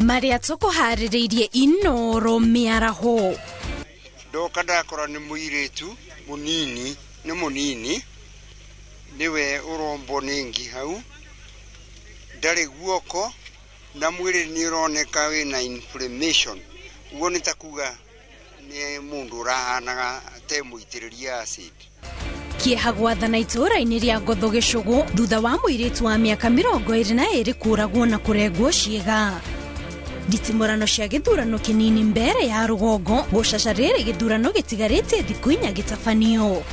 Marĩa tũkũharĩrĩirie Inoro mĩaraho. Ndoka ndakora nĩ mũirĩtu mũnini, nĩ mũnini, nĩwe ũrombwo nĩ ngi hau, ndarĩ guoko na mwĩrĩ nĩ ũroneka wĩna inflammation. Ũguo nĩ ta kuga nĩ mũndũ ũrahanaga te mũitĩrĩrie acid. Kĩeha gwathana itũũra-inĩ rĩa Ngotho Gĩcũgũ thutha wa mũirĩtu wa mĩaka 22 kũragwo na kũrengwo ciĩga. Nditimũrano cia gĩthurano kĩnini mbere ya rũgongo gũcaca rĩrĩ gĩthurano gĩtigarĩtie thikũ 4 gĩtabanio.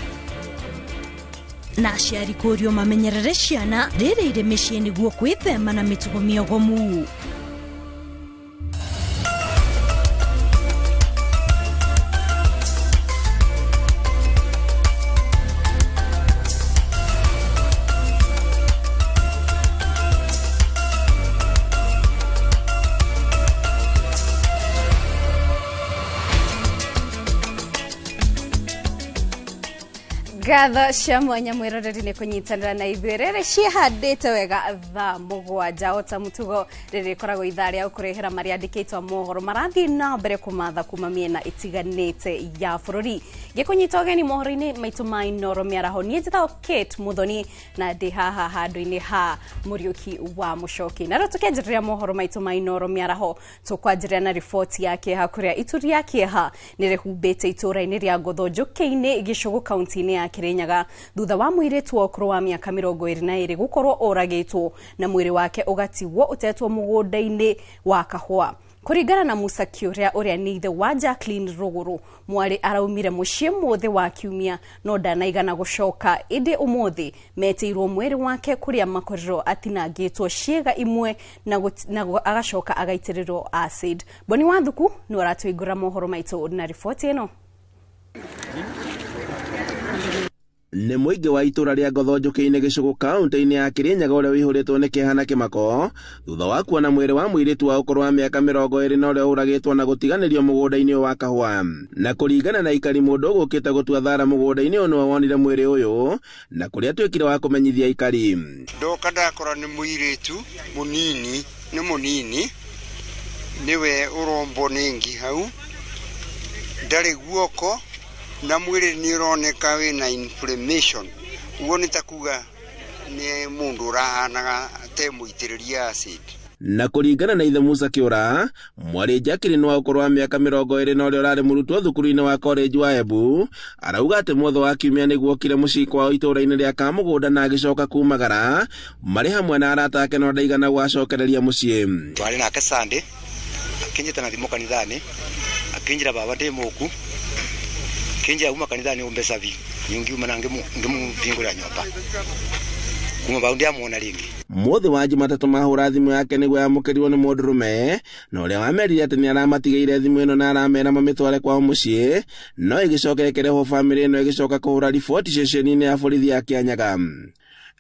Na aciari kũrio mamenyerere ciana rĩrĩ irĩ mĩciĩ nĩguo kwĩthema na mĩtugo mĩogomu. Ngatho cia mwanya mwĩroreri nĩ kũnyitanĩra na ithuĩ rĩrĩ ciĩhandĩte wega thaa 7 o ta mũtugo rĩrĩ rĩkoragwo ithaa rĩa gũkũrehera marĩa andĩkĩtwo mohoro marathiĩ na mbere kũmatha kuma mĩena ĩtiganĩte ya bũrũri. Ngĩkũnyita ũgeni mohoro-inĩ maitũ ma Inoro mĩaraho, niĩ njĩtagwo Kate Muthoni na ndĩ haha handũ-inĩ ha Mũriũki wa Mũcoki. Na rĩu tũkĩanjĩrĩria mohoro maitũ ma Inoro mĩaraho, tũkwanjĩrĩria na riboti ya kĩeha kũrĩa itu rĩa kĩeha nĩ rĩhumbĩte itũũra-inĩ rĩa Ngotho Njũkĩ-inĩ Gĩcũgũ kaunti-inĩ ya Kĩrĩnyaga thutha wa mũirĩtu wa ũkũrũ wa mĩaka 22 gũkorwo oragĩtwo na mwĩrĩ wake ũgatigwo ũtetwo mũgũnda-inĩ wa kahũa. Kũringana na Musa Kĩũrĩa ũrĩa nĩ ithe wa Jacqueline Rũgũrũ, mwarĩ araumire mũciĩ mũthĩ wa kiumia no ndanaigana gũcoka, ĩndĩ ũmũthĩ metĩirwo mwĩrĩ wake kũrĩa makorirwo atinangĩtwo ciĩga imwe na agacoka agaitĩrĩrwo acid. Boni Wathuku nĩ aratũingũra mohoro maitũ na riboti ĩno. Nĩ mũingĩ wa itũũra rĩa Ngotho Njũkĩ-inĩ Gĩcũgũ kaunti-inĩ ya Kĩrĩnyaga ũrĩa ũihũrĩtwo nĩ kĩeha na kĩmako thutha wa kuona mwĩrĩ wa mũirĩtu wa ũkũrũ wa mĩaka 20 na ũrĩa ũragĩtwo na gũtiganĩrio mũgũnda-inĩ wa kahũa. Na kũringana na aikari, mũndũ ũgũkĩte gũtua thara mũgũnda-inĩ ũyũ nĩwe wonire mwĩrĩ ũyũ na kũrĩa atuĩkire wa kũmenyithia aikari. Ndoka ndakora nĩ mũirĩtu mũnini, nĩ mũnini, nĩwe ũrombwo nĩ ngi hau, ndarĩ guoko na mwĩrĩ nĩ ũroneka wĩna inflammation. Ũguo nĩ ta kuga nĩ mũndũ ũrahanaga te mũitĩrĩrie acid. Na kũringana na ithe Musa Kĩũra, mwarĩ Jacqueline wa ũkũrũ wa mĩaka 20 na ũrĩa ũrarĩ mũrutwo thukuru-inĩ wa college wa Embu, arauga atĩ mwotho wa kiumia nĩguo okire mũciĩ kwao itũũra-inĩ rĩa Kamũgũnda na agĩcoka kumagara marĩ hamwe na arata ake no ndaigana gwacokereria mũciĩ. Twarĩ nake Sunday, akĩnjĩta na thimũ kanitha-inĩ, akĩnjĩra baba ndĩ mũku, akĩnjĩra uma kanitha-inĩ ũmbe cabi, ngiuma na ngĩmũhingũrĩra nyũmba. Kuma bau ndiamuona rĩngĩ. Mũthĩ wa Jumatatũ mahũra thimũ yake nĩguo yamũkĩrirwo nĩ mũndũrũme, na ũrĩa wamerire atĩ nĩ aramatigĩire thimũ ĩno na aramera mamĩtware kwao mũciĩ, no ĩgĩcoka ĩkĩrehwo bamĩrĩ ĩno ĩgĩcoka kũhũra riboti ceceni-inĩ ya borithi ya Kĩanyaga.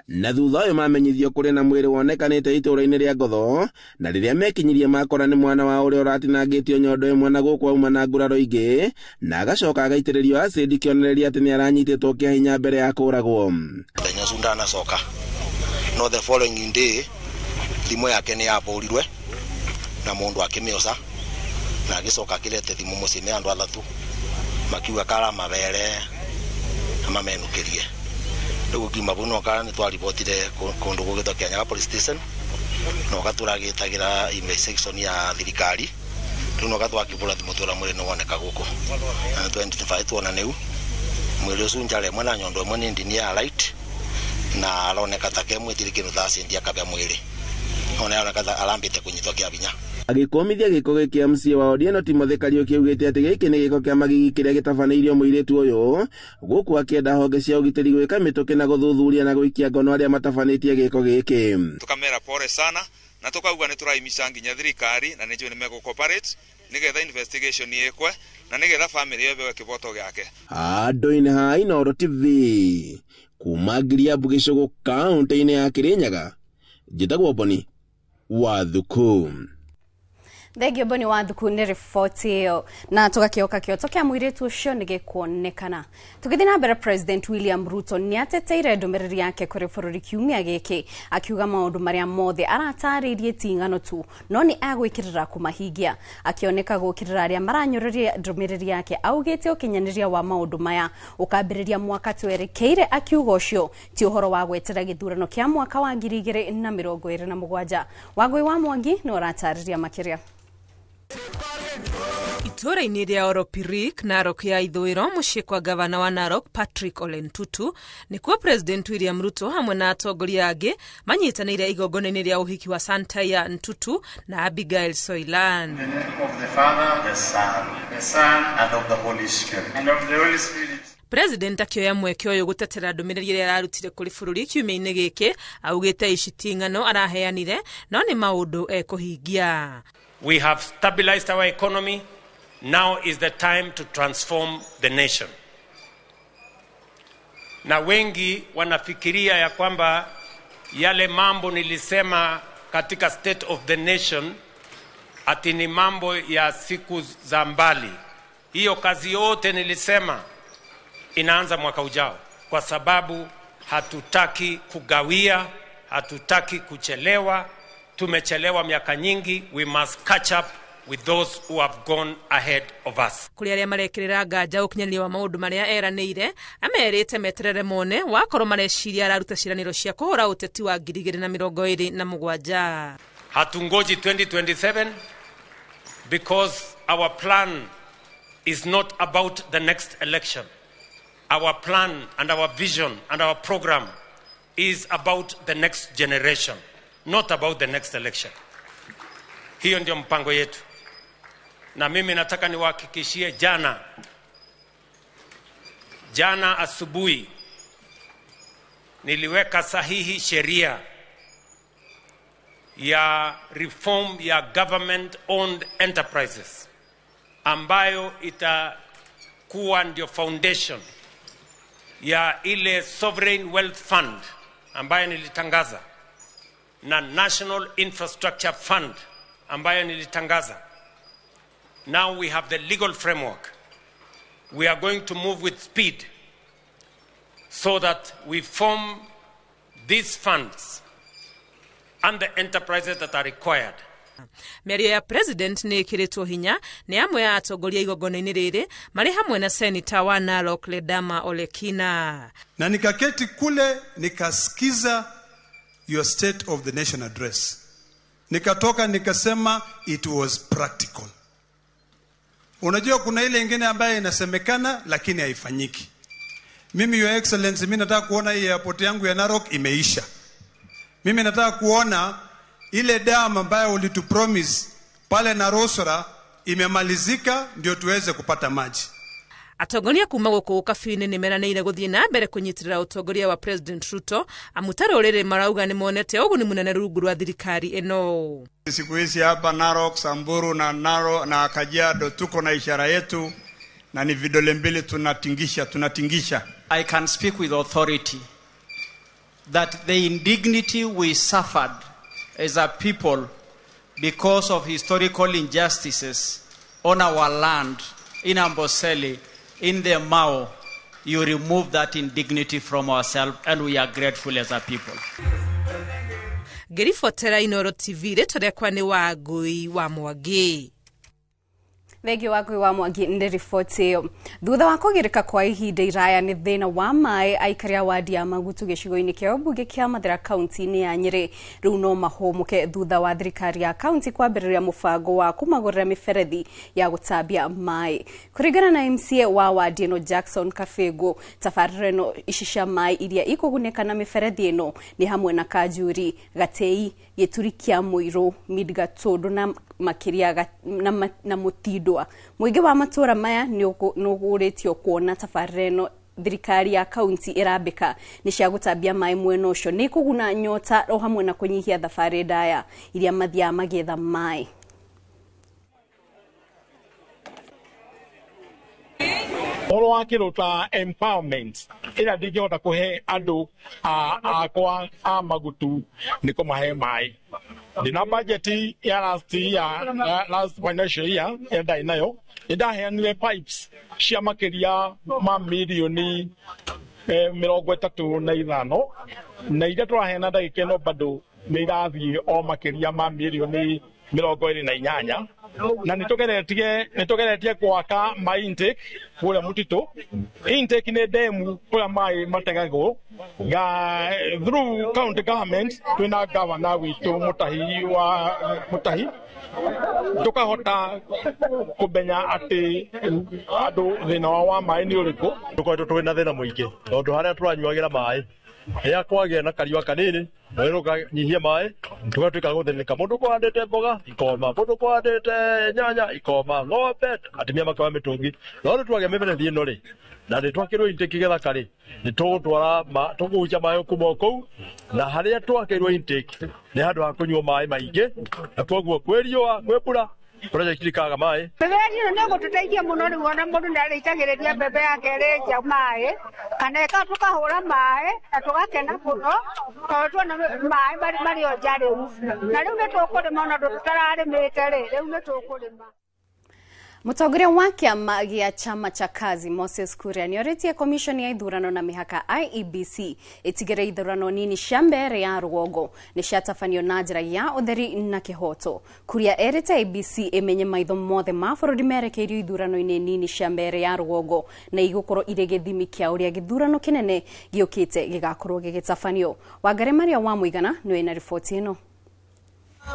Na thutha ũyũ mamenyithio kũrĩ na mwĩrĩ wonekanĩte itũũra-inĩ rĩa Ngotho, na rĩrĩa mekinyirie makora nĩ mwana wa ũrĩa ũratinangĩtio nyondo ĩmwe na gũkũ auma na nguraro ingĩ, na agacoka agaitĩrĩrio acid kĩonereria atĩ nĩ aranyitĩtwo kĩa hinya mbere ya kũragwo. Mũthenya ũcio ndanacoka, no the following day thimũ yake nĩ yabũrirwe na mũndũ akĩmĩoca na agĩcoka akĩrete thimũ mũciĩ nĩ andũ athatũ makiuga kara mabere na mamenũkĩrie. Rĩu ngiuma vau no kara nĩ twaribotire kũndũ gũgĩtwo Kĩanyaga police station, no gatũragĩtagĩra investigation ya thirikari. Rĩu no gatwakĩbũra thimũ twĩra mwĩrĩ nĩ woneka gũkũ. Na nĩ twa-identify tuona nĩu mwĩrĩ ũcio njara ĩmwe na nyondo ĩmwe nĩ ndini ya right, na aroneka ta ke mwĩtiri kĩndũ ta acid akabĩa mwĩrĩ. No nĩ aroneka ta arambĩte kũnyitwo kĩa hinya. Agĩkũmithia gĩko gĩkĩ MCA wa Odieno Timothy Kariũki augĩte atĩ gĩkĩ nĩ gĩko kĩa magigi kĩrĩa gĩtabanĩirio mũirĩtu ũyũ, gũkũ akĩenda honge cia ũgitĩri gwĩka mĩtũkĩ na gũthuthuria na gũikia ngono arĩa matabanĩtie gĩko gĩkĩ. Tukamera pole sana na tukauga nĩ tũraimica nginya thirikari na nĩnjũĩ nĩ megũ cooperate nĩgetha investigation ĩkwe na nĩgetha family ĩyo ĩheo kĩboto gĩake. Handũ-inĩ ha Inooro TV kuma Ngiriambu Gĩcũgũ kaunti-inĩ ya Kĩrĩnyaga, njĩtagwo Boni Wathuku. Thengio Boni wa Thuku nĩ riboti ĩyo. Na tũgakĩoka kĩoto kĩa mũirĩtu ũcio nĩ gĩkuonekana. Tũgĩthiĩ na mbere, President William Ruto nĩ ateteire ndũmĩrĩri yake kũrĩ bũrũri kiumia gĩkĩ, akiuga maũndũ marĩa mothe aratarĩirie ti ng'ano tu, no nĩ agwĩkĩrĩra kũmahingia. Akĩoneka gũkĩrĩra arĩa maranyũrũria ndũmĩrĩri yake, augĩte ũkinyanĩria wa maũndũ maya ũkambĩrĩria mwaka twerekeire, akiuga ũcio ti ũhoro wa gwetera gĩthurano kĩa mwaka wa 2027. Wangũi wa Mwangi nĩ ũratarĩria makĩria. Itũũra-inĩ rĩa Oropirik, Narok ya ithũĩro, mũciĩ kwa gavana wa Narok Patrick Ole Ntutu, nĩkuo President William Ruto hamwe na atongoria angĩ manyitanĩire igongona-inĩ rĩa ũhiki wa Santaya Ntutu na Abigail Soilan. In the name of the Father, the Son, and of the Holy Spirit. And of the Holy Spirit. President akĩoya mweke ũyũ gũtetera ndũmĩrĩri ĩrĩa ararutire kũrĩ bũrũri kiumia-inĩ gĩkĩ, augĩte ici ti ng'ano araheanire, no nĩ maũndũ ekũhingia. We have stabilized our economy. Now is the time to transform the nation. Na wengi wanafikiria ya kwamba yale mambo nilisema katika State of the Nation ati ni mambo ya siku za mbali. Hiyo kazi yote nilisema inaanza mwaka ujao, kwa sababu hatutaki kugawia, hatutaki kuchelewa. Tumechelewa miaka nyingi, we must catch up with those who have gone ahead of us. Kũrĩ arĩa marekĩrĩra nganja ũkinyanĩria wa maũndũ marĩa eranĩire, amerĩte meterere mone wakorwo mareciria araruta ciĩranĩro cia kũhũra ũteti wa 2027. Hatungoji 2027 because our plan is not about the next election. Our plan and our vision and our program is about the next generation, not about the next election. Hiyo ndio mpango yetu, na mimi nataka niwahakikishie, jana asubuhi niliweka sahihi sheria ya reform ya government owned enterprises ambayo itakuwa ndio foundation ya ile sovereign wealth fund ambayo nilitangaza na National Infrastructure Fund ambayo nilitangaza. Now we have the legal framework. We are going to move with speed so that we form these funds and the enterprises that are required. Mĩario ya president nĩ ĩkĩrĩtwo hinya nĩ amwe ya atongoria igongona-inĩ rĩrĩ, marĩ hamwe na seneta wa Narok Ledama Olekina. Na nikaketi kule nikasikiza your State of the Nation Address. Nikatoka nikasema it was practical. Unajua kuna ile ingine ambayo inasemekana lakini haifanyiki. Mimi, Your Excellency, mimi nataka kuona hii airport yangu ya Narok imeisha. Mimi nataka kuona ile dam ambayo ulitupromise pale Narosora imemalizika ndio tuweze kupata maji. Atongoria kuma gũkũ ũkabi-inĩ nĩ meranĩire gũthiĩ na mbere kũnyitĩrĩra ũtongoria wa President Ruto, amu ta rũrĩrĩ marauga nĩ monete ũguni mũnene rungu rwa thirikari ĩno. Siku hizi hapa Narok, Samburu na Naro na Kajiado tuko na ishara yetu na ni vidole mbili tunatingisha, tunatingisha. I can speak with authority that the indignity we suffered as a people because of historical injustices on our land in Amboseli, in the Mao, you remove that indignity from ourselves and we are grateful as a people. Ngĩribotera Inoro TV, rĩtwa rĩakwa nĩ Wangũi wa Mwangi. Thengio, Wangũi wa Mwangi, nĩ riboti ĩyo. Thutha wa kũgirĩka kwa ihinda iraya nĩ thĩna wa maĩ, aikari a wadi ya Magutu gĩcigo-inĩ kĩa ũmbunge kĩa Mathĩra kaunti-inĩ ya Nyĩrĩ rĩu no mahũmũke thutha wa thirikari ya kaunti kwambĩrĩria mũbango wa kũmagũrĩra mĩberethi ya gũtambia maĩ. Kũringana na MCA wa wadi ĩno Jackson Kabĩngũ, tabarĩra ĩno ici cia maĩ iria ikũgunĩka na mĩberethi ĩno nĩ hamwe na Kanjuri, Gatei, Gĩturi kĩa Mũirũ, Mid-Gatũndũ na makĩria na Mũtindwa. Mũingĩ wa matũra maya nĩ ũgũrĩtio kuona tabarĩra ĩno thirikari ya kaunti ĩrambĩka nĩ cia gũtambia maĩ mwena ũcio nĩ kũguna nyota o hamwe na kũnyihia thabarĩ ndaya iria mathiaga magĩetha maĩ. Ũhoro wa kĩndũ ta empowerment ĩrĩa ndingĩhota kũhe andũ akwa a Magutu nĩ kũmahe maĩ. Ndina budget ya last year, last financial year enda inayo ndaheanire pipes cia makiria ma milioni 35 na iria tũraheana ndagĩka ĩno bado nĩ irathiĩ o makĩria ma milioni 28 na nĩtũgeretie gwaka ma intake kũrĩa mũtitũ. Intake nĩ demu kũrĩa maĩ mategagwo ga through county government. Twĩna governor witũ Mutahi wa Mutahi, tukahota kumenya atĩ andũ thĩna wao wa maĩ nĩ ũrĩkũ. Tũkoretwo twĩ na thĩna mũingĩ tondũ harĩa tũranyuagĩra maĩ rĩrĩa kwagĩa na kariũa kanini rũĩ rũkanyihia maĩ tũgatuĩka gũthĩnĩka. Mũndũ kũhandĩte mboga ikoma, mũndũ kũhandĩte nyanya ikoma, ng'ombe atumia makoya mĩtũngi. No rĩu twagĩa mĩberethi ĩno rĩ, na nĩ twakĩrwo intake gĩthaka rĩ, nĩ tũgũtwara tũkũgucia maĩ kuma o kũu, na harĩa twakĩirwo intake nĩ handũ ha kũnyua maĩ maingĩ, na koguo kwĩ riũa kwĩ mbura project ikaga maĩ. Mĩberethi ĩno nĩ ĩgũtũteithia mũno rĩu, ona mũndũ nĩ arĩitagĩrĩria mbembe yake ĩrĩ nja maĩ, kana ĩka tũkahũra maĩ na tũgakena mũno tondũ tuona maĩ marĩ o nja rĩu, na rĩu nĩ tũkũrĩma ona ũndũ tũtararĩmĩte rĩ, rĩu nĩ tũkũrĩma. Mũtongoria wa kĩama gĩa Chama cha Kazi Moses Kuria nĩorĩtie komishoni ya ithurano na mĩhaka IEBC ĩtigĩre ithurano nini cia mbere ya rũgongo nĩ ciatabanio na njĩra ya ũtheri na kĩhoto. Kuria erĩte IEBC ĩmenye maitho mothe ma bũrũri merekeirio ithurano-inĩ nini cia mbere ya rũgongo na igũkorwo irĩ gĩthimi kĩa ũrĩa gĩthurano kĩnene gĩũkĩte gĩgakorwo gĩgĩtabanio. Wangari Maria wa Mũigana nĩwe na riboti ĩno.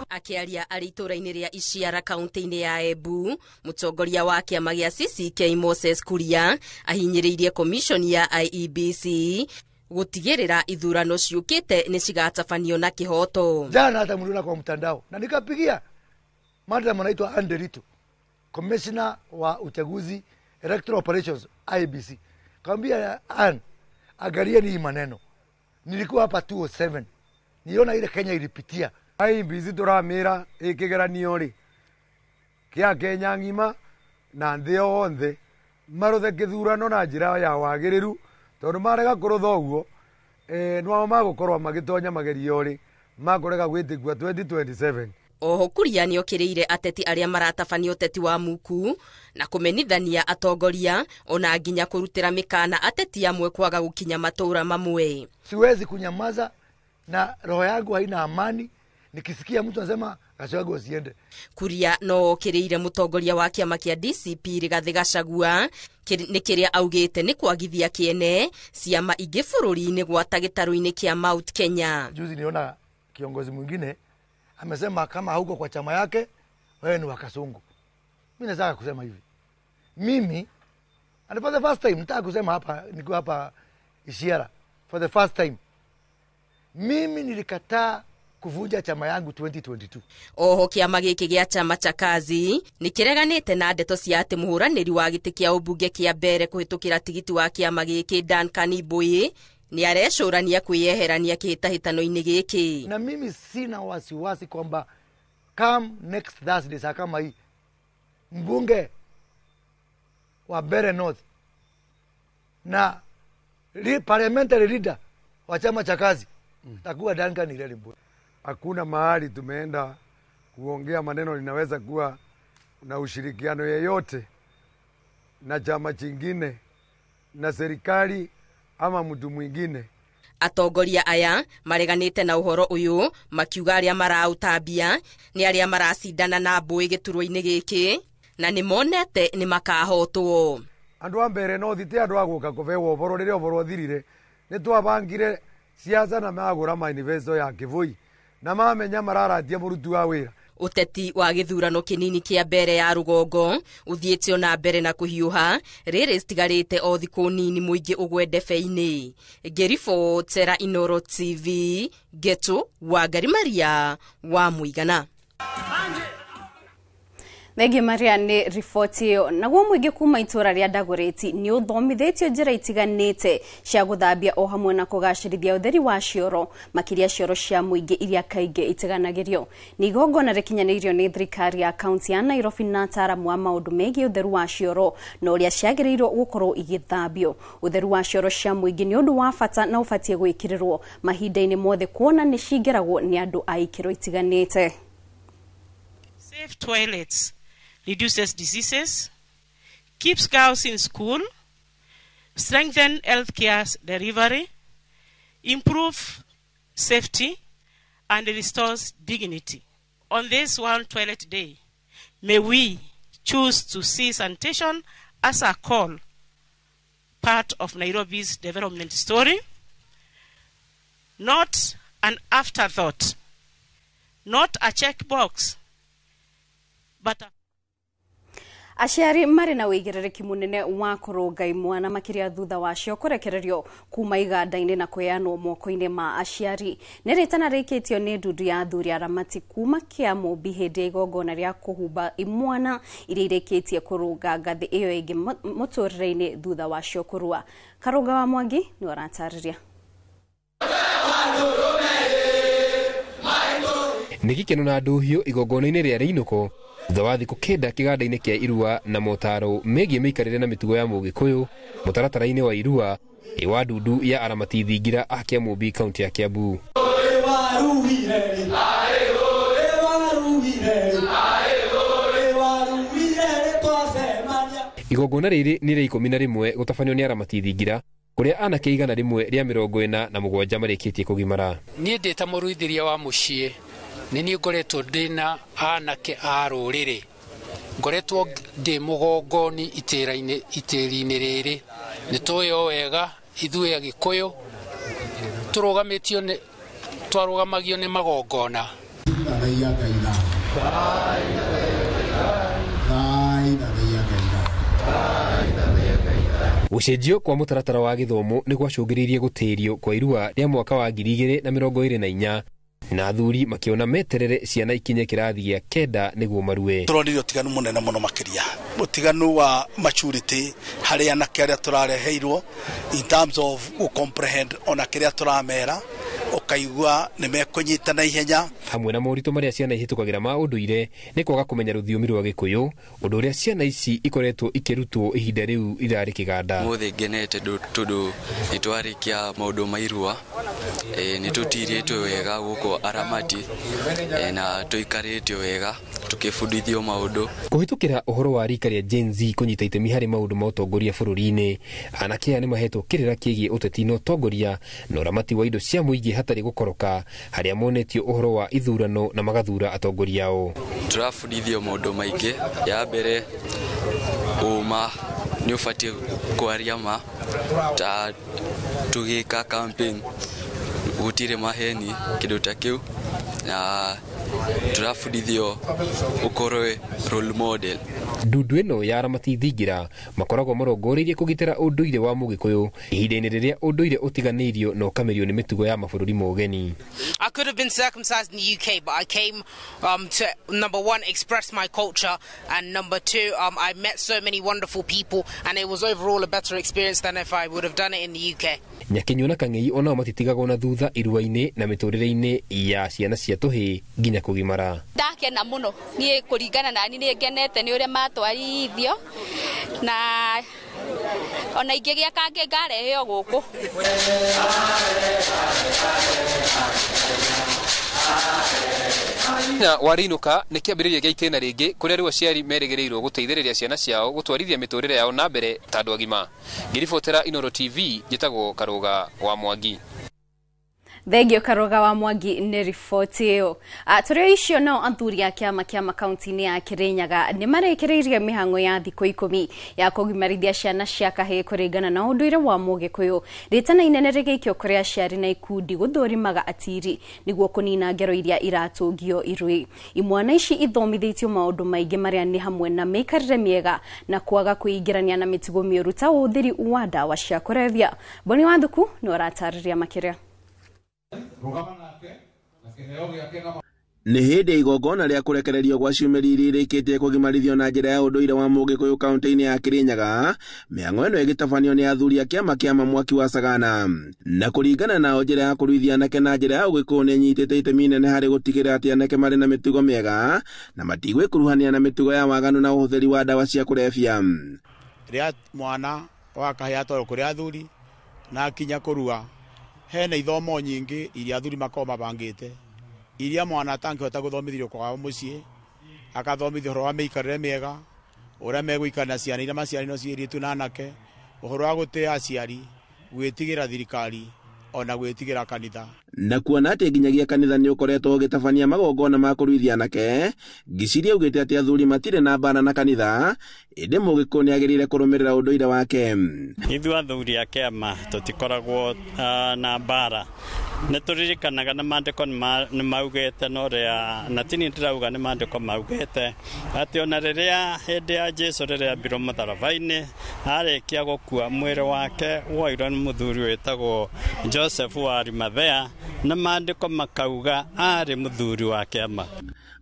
Akĩaria arĩ itũũra-inĩ rĩa Ishiara kaunti-inĩ ya Embu, mũtongoria wa kĩama gĩa CCK Moses Kuria ahinyĩrĩirie komishoni ya IEBC gũtigĩrĩra ithurano ciũkĩte nĩ cigatabanio na kĩhoto. Jana hata mliona kwa mtandao na nikapigia madam anaitwa Anderito, commissioner wa uchaguzi electoral operations IEBC, kaambia Ann, angalieni hii maneno. Nilikuwa hapa 207 niona ile Kenya ilipitia. IEBC tũramĩra ĩ kĩgeranio rĩ kĩa Kenya ng'ima na nthĩ yothe marũthe kĩthurano na njĩra ya wagĩrĩru, tondũ marega kũrũtha ũguo nĩwao magũkorwo magĩtonya magerio rĩ makũrega gwĩtĩkua 2027. Oho Kuria nĩokĩrĩire ateti arĩa maratabanio ũteti wa muku na kũmenithania atongoria ona nginya kũrutĩra mĩkana ateti amwe kwaga gũkinya matũũra mamwe. Siwezi kunyamaza na roho yangu haina amani nikisikia mtu anasema Gachagua usiende. Kuria no okĩrĩire mũtongoria wa kĩama kĩa DCP Rigathĩ Gachagua nĩ kĩrĩa augĩte nĩ kwagithia kĩene ciama ingĩ bũrũri-inĩ gwata gĩtarũ-inĩ kĩa Mount Kenya. Juzi niona kiongozi mwingine amesema kama hauko kwa chama yake wewe ni wakasungu. Mimi nataka kusema hivi, mimi and for the first time nataka kusema hapa nikiwa hapa Ishiara, for the first time mimi nilikataa kuvunja chama yangu 2022. Oho kĩama gĩkĩ gĩa Chama cha Kazi nĩ kĩreganĩte na ndeto cia atĩ mũhũranĩri wa gĩtĩ kĩa ũmbunge kĩa mbere kũhĩtũkĩra tigiti wa kĩama gĩkĩ Duncan Ibui nĩ arecũrania kwĩyeherania kĩhĩtahĩtano-inĩ gĩkĩ. Na mimi sina wasiwasi kwamba come next Thursday saa kama hii mbunge wa Mbeere North na parliamentary leader wa Chama cha Kazi takuwa Duncan Ireri Mbui. Hakuna mahali tumeenda kuongea maneno linaweza kuwa na ushirikiano yeyote na chama chingine na serikali ama mtu mwingine. Atongoria aya mareganĩte na ũhoro ũyũ makiuga arĩa maraũtambia nĩ arĩa maracindana na Mbui gĩturwa-inĩ gĩkĩ na nĩmonete nĩ makahotwo. Andũ a Mbeere North ti andũ a gũka kũbeo ũhoro rĩrĩa ũhoro ũthirire. Nĩ twabangire siasa na magũra manifesto ya Kĩboi na mamenya mararatia mũruti wa wĩra. Ũteti wa gĩthurano kĩnini kĩa mbere ya rũgongo ũthiĩte ona mbere na kũhiũha rĩrĩ citigarĩte o thikũ nini mũingĩ ũgwe ndebe-inĩ. Ngĩribotera Inooro TV Geto Wangari Maria wa Mũigana. Thengiũ Maria nĩ riboti ĩyo. Naguo mũingĩ kuma itũra rĩa Dagoretti nĩ ũthomithĩtio njĩra itiganĩte cia gũthambia o hamwe na kũgacĩrithia ũtheri wa cioro, makĩria cioro cia mũingĩ iria kaingĩ itiganagĩrio. Nĩ igongona rĩkinyanĩirio nĩ thirikari ya kaunti ya Nairobi na ataaramu a maũndũ megiĩ ũtheru wa cioro na ũrĩa ciagĩrĩirwo gũkorwo igĩthambio. Ũtheru wa cioro cia mũingĩ nĩ ũndũ wa bata na ũbatiĩ gwĩkĩrĩrwo mahinda-inĩ mothe kuona nĩ cingĩragwo nĩ andũ a ikĩro itiganĩte. Safe toilets reduces diseases, keeps girls in school, strengthen healthcare delivery, improve safety, and restores dignity. On this World Toilet Day, may we choose to see sanitation as a call, part of Nairobi's development story, not an afterthought, not a checkbox, but a Aciari marĩ na wĩigĩrĩrĩki mũnene wa kũrũnga imwana makĩria thutha wacio kũrekererio kuma iganda-inĩ na kũheanwo moko-inĩ ma aciari. Nĩ rĩtana rĩikĩtio nĩ ndundu ya athuri aramati kuma Kĩamũmbi hĩndĩ ya igongona rĩa kũhumba imwana iria irĩkĩtie kũrũnga ngathĩ ĩyo ĩngĩ mũtũrĩre-inĩ thutha wacio kũrua. Karũnga wa Mwangi nĩwe ũratarĩria. Nĩ gĩkeno na ndũhiũ igongona-inĩ rĩa rĩinũko thutha wa thikũ 9 kĩganda-inĩ kĩa irua na motaro megiĩ mĩikarĩre na mĩtugo ya mũgĩkũyũ mũtaratara-inĩ wa irua wa ndundu ya aramati thingira a Kĩamũmbi kaunti ya Kiambu. Igongona rĩrĩ nĩ rĩa 11 gũtabanio nĩ aramati thingira kũrĩa anake 147 marĩkĩtie kũgimara. Niĩ ndĩ ta mũruithĩria wa mũciĩ nĩ niĩ ngoretwo ndĩ anake a rũrĩrĩ, ngoretwo ndĩ mũgongoni itĩri-inĩ rĩrĩ. Nĩ tũĩ o wega ithuĩ Agĩkũyũ twarũgamagio nĩ magongona. Gũcenjio kwa mũtaratara wa gĩthomo nĩ gwacũngĩrĩirie gũtĩrio kwa irua rĩa mwaka wa 2024 na athuri makiona meterere ciana ikinye kĩrathi gĩa 9 nĩguo marue. Tũronire ũtiganu mũnene mũno makĩria, ũtiganu wa maturity harĩ anake arĩa tũrareheirwo in terms of comprehend ona kĩrĩa tũramera, ũkaigua nĩ mekũnyita na ihenya. Hamwe na moritũ marĩa ciana ihĩtũkagĩra ma ũndũire nĩ kwaga kũmenya rũthiomi rwa Gĩkũyũ, ũndũ ũrĩa ciana ici ikoretwo ikĩrutwo ihinda rĩu irarĩ kĩganda. Mũthĩ ngenete tondũ nĩ twarĩkia maũndũ ma irua, nĩ tũtirĩtwo wega gũkũ aramati na tũikarĩte wega tũkĩbundithio maũndũ. Kũhĩtũkĩra ũhoro wa rika rĩa Gen Z kũnyita itemi harĩ maũndũ ma ũtongoria bũrũri-inĩ, anake aya nĩ mahetwo kĩrĩra kĩgiĩ ũteti na ũtongoria na ũramati wa indo cia mũingĩ hatarĩ gũkoroka, harĩa monetio ũhoro wa ithurano na magathura atongoria ao. Tũrabundithio maũndũ maingĩ. Ya mbere, ũma nĩ ũbatiĩ kwaria ma, ta tũgĩka campaign gũtirĩ maheni kĩndũ ta kĩu, na tũrabundithio ũkorwe role model. Ndundu ĩno ya aramati thingira makoragwo marongoreirie kũgitĩra ũndũire wa mũgĩkũyũ ihinda-inĩ rĩrĩa ũndũire ũtiganĩirio na ũkamerio nĩ mĩtugo ya mabũrũri ma ũgeni. I could have been circumcised in the UK, but I came to, number one, express my culture, and number two, I met so many wonderful people, and it was overall a better experience than if I would have done it in the UK. Nyakinyua na Kang'ei onao matitigagwo na thutha irua-inĩ na mĩtũrĩre-inĩ ya ciana cia tũhĩĩ nginya kũgimara. Ndakena mũno niĩ kũringana nani nĩ ngenete nĩ ũrĩa matwarithio na ona ingĩgĩa kangĩ ngareheo gũkũ. Na warinũka nĩ kĩambĩrĩria gĩa itĩna rĩngĩ kũrĩa rĩu aciari merĩgĩrĩirwo gũteithĩrĩria ciana ciao gũtwarithia mĩtũrĩre yao na mbere ta andũ agima. Ngĩribotera Inooro TV, njĩtagwo Karũga wa Mwangi. Thengio Karũga wa Mwangi nĩ riboti ĩyo. Tũrĩ icio nao athuri a kĩama kĩa makaunti-inĩ ya Kĩrĩnyaga nĩ marekereirie mĩhang'o ya thikũ 10 ya kũgimarithia ciana cia kahĩĩ kũringana na ũndũire wa mũgĩkũyũ. Rĩtana inene rĩgĩikio kũrĩ aciari na ikundi gũthũrimaga atiri nĩguo kũnina ngero iria iratũngio irui. Imwana ici ithomithĩtio maũndũ maingĩ marĩa nĩ hamwe na mĩikarĩre mĩega na kwaga kwĩingĩrania na mĩtugo mĩũru ta ũhũthĩri wa ndawa cia kũrebia. Boni Wathuku nĩ aratarĩria makĩria. Nĩ hĩndĩ igongona rĩa kũrekererio gwa ciumĩri iria irĩkĩtie kũgimarithio na njĩra ya ũndũire wa Mũgĩkũyũ kaunti-inĩ ya Kĩrĩnyaga, mĩhang'o ĩno ĩgĩtabanio nĩ athuri a kĩama kĩa Mamwaki wa Sagana. Na kũringana nao njĩra ya kũruithia anake na njĩra ya ũgĩkũyũ nĩ ĩnyitĩte itemi inene harĩ gũtigĩrĩra atĩ anake marĩ na mĩtugo mĩega na matigwĩkuruhania na mĩtugo ya waganu na ũhũthĩri wa ndawa cia kũrebia. Rĩrĩa mwana wa kahĩĩ atwarwo kũrĩ athuri na akinya kũrua, hena ithomo nyingĩ iria athuri makoragwo mabangĩte, iria mwana atangĩhota gũthomithio kwao mũciĩ, akathomithio ũhoro wa mĩikarĩre mĩega, ũrĩa megũikara na ciana iria maciaranĩirwo ciĩ airĩtu na anake, ũhoro wa gũtĩa aciari, gwĩtigĩra thirikari ona gwĩtigĩra kanitha. Na kuona atĩ nginyagia kanitha nĩ ũkoretwo ũgĩtabania magongona ma kũruithia anake, Ngiciri augĩte atĩ athuri matirĩ na mbara na kanitha, ĩndĩ Mũgĩkũyũ nĩ agĩrĩire kũrũmĩrĩra ũndũire wake. Ithuĩ athuri a kĩama tũtikoragwo na mbara, nĩ tũririkanaga na maandĩko nĩ maugĩte na ũrĩa na tini ndĩrauga nĩ maandĩko maugĩte atĩ ona rĩrĩa hĩndĩ ya Jesu rĩrĩa ambirwo mũtharaba-inĩ arĩkia gũkua mwĩrĩ wake woirwo nĩ mũthuri wĩtagwo Joseph wa Arimathea na maandĩko makauga arĩ mũthuri wa kĩama.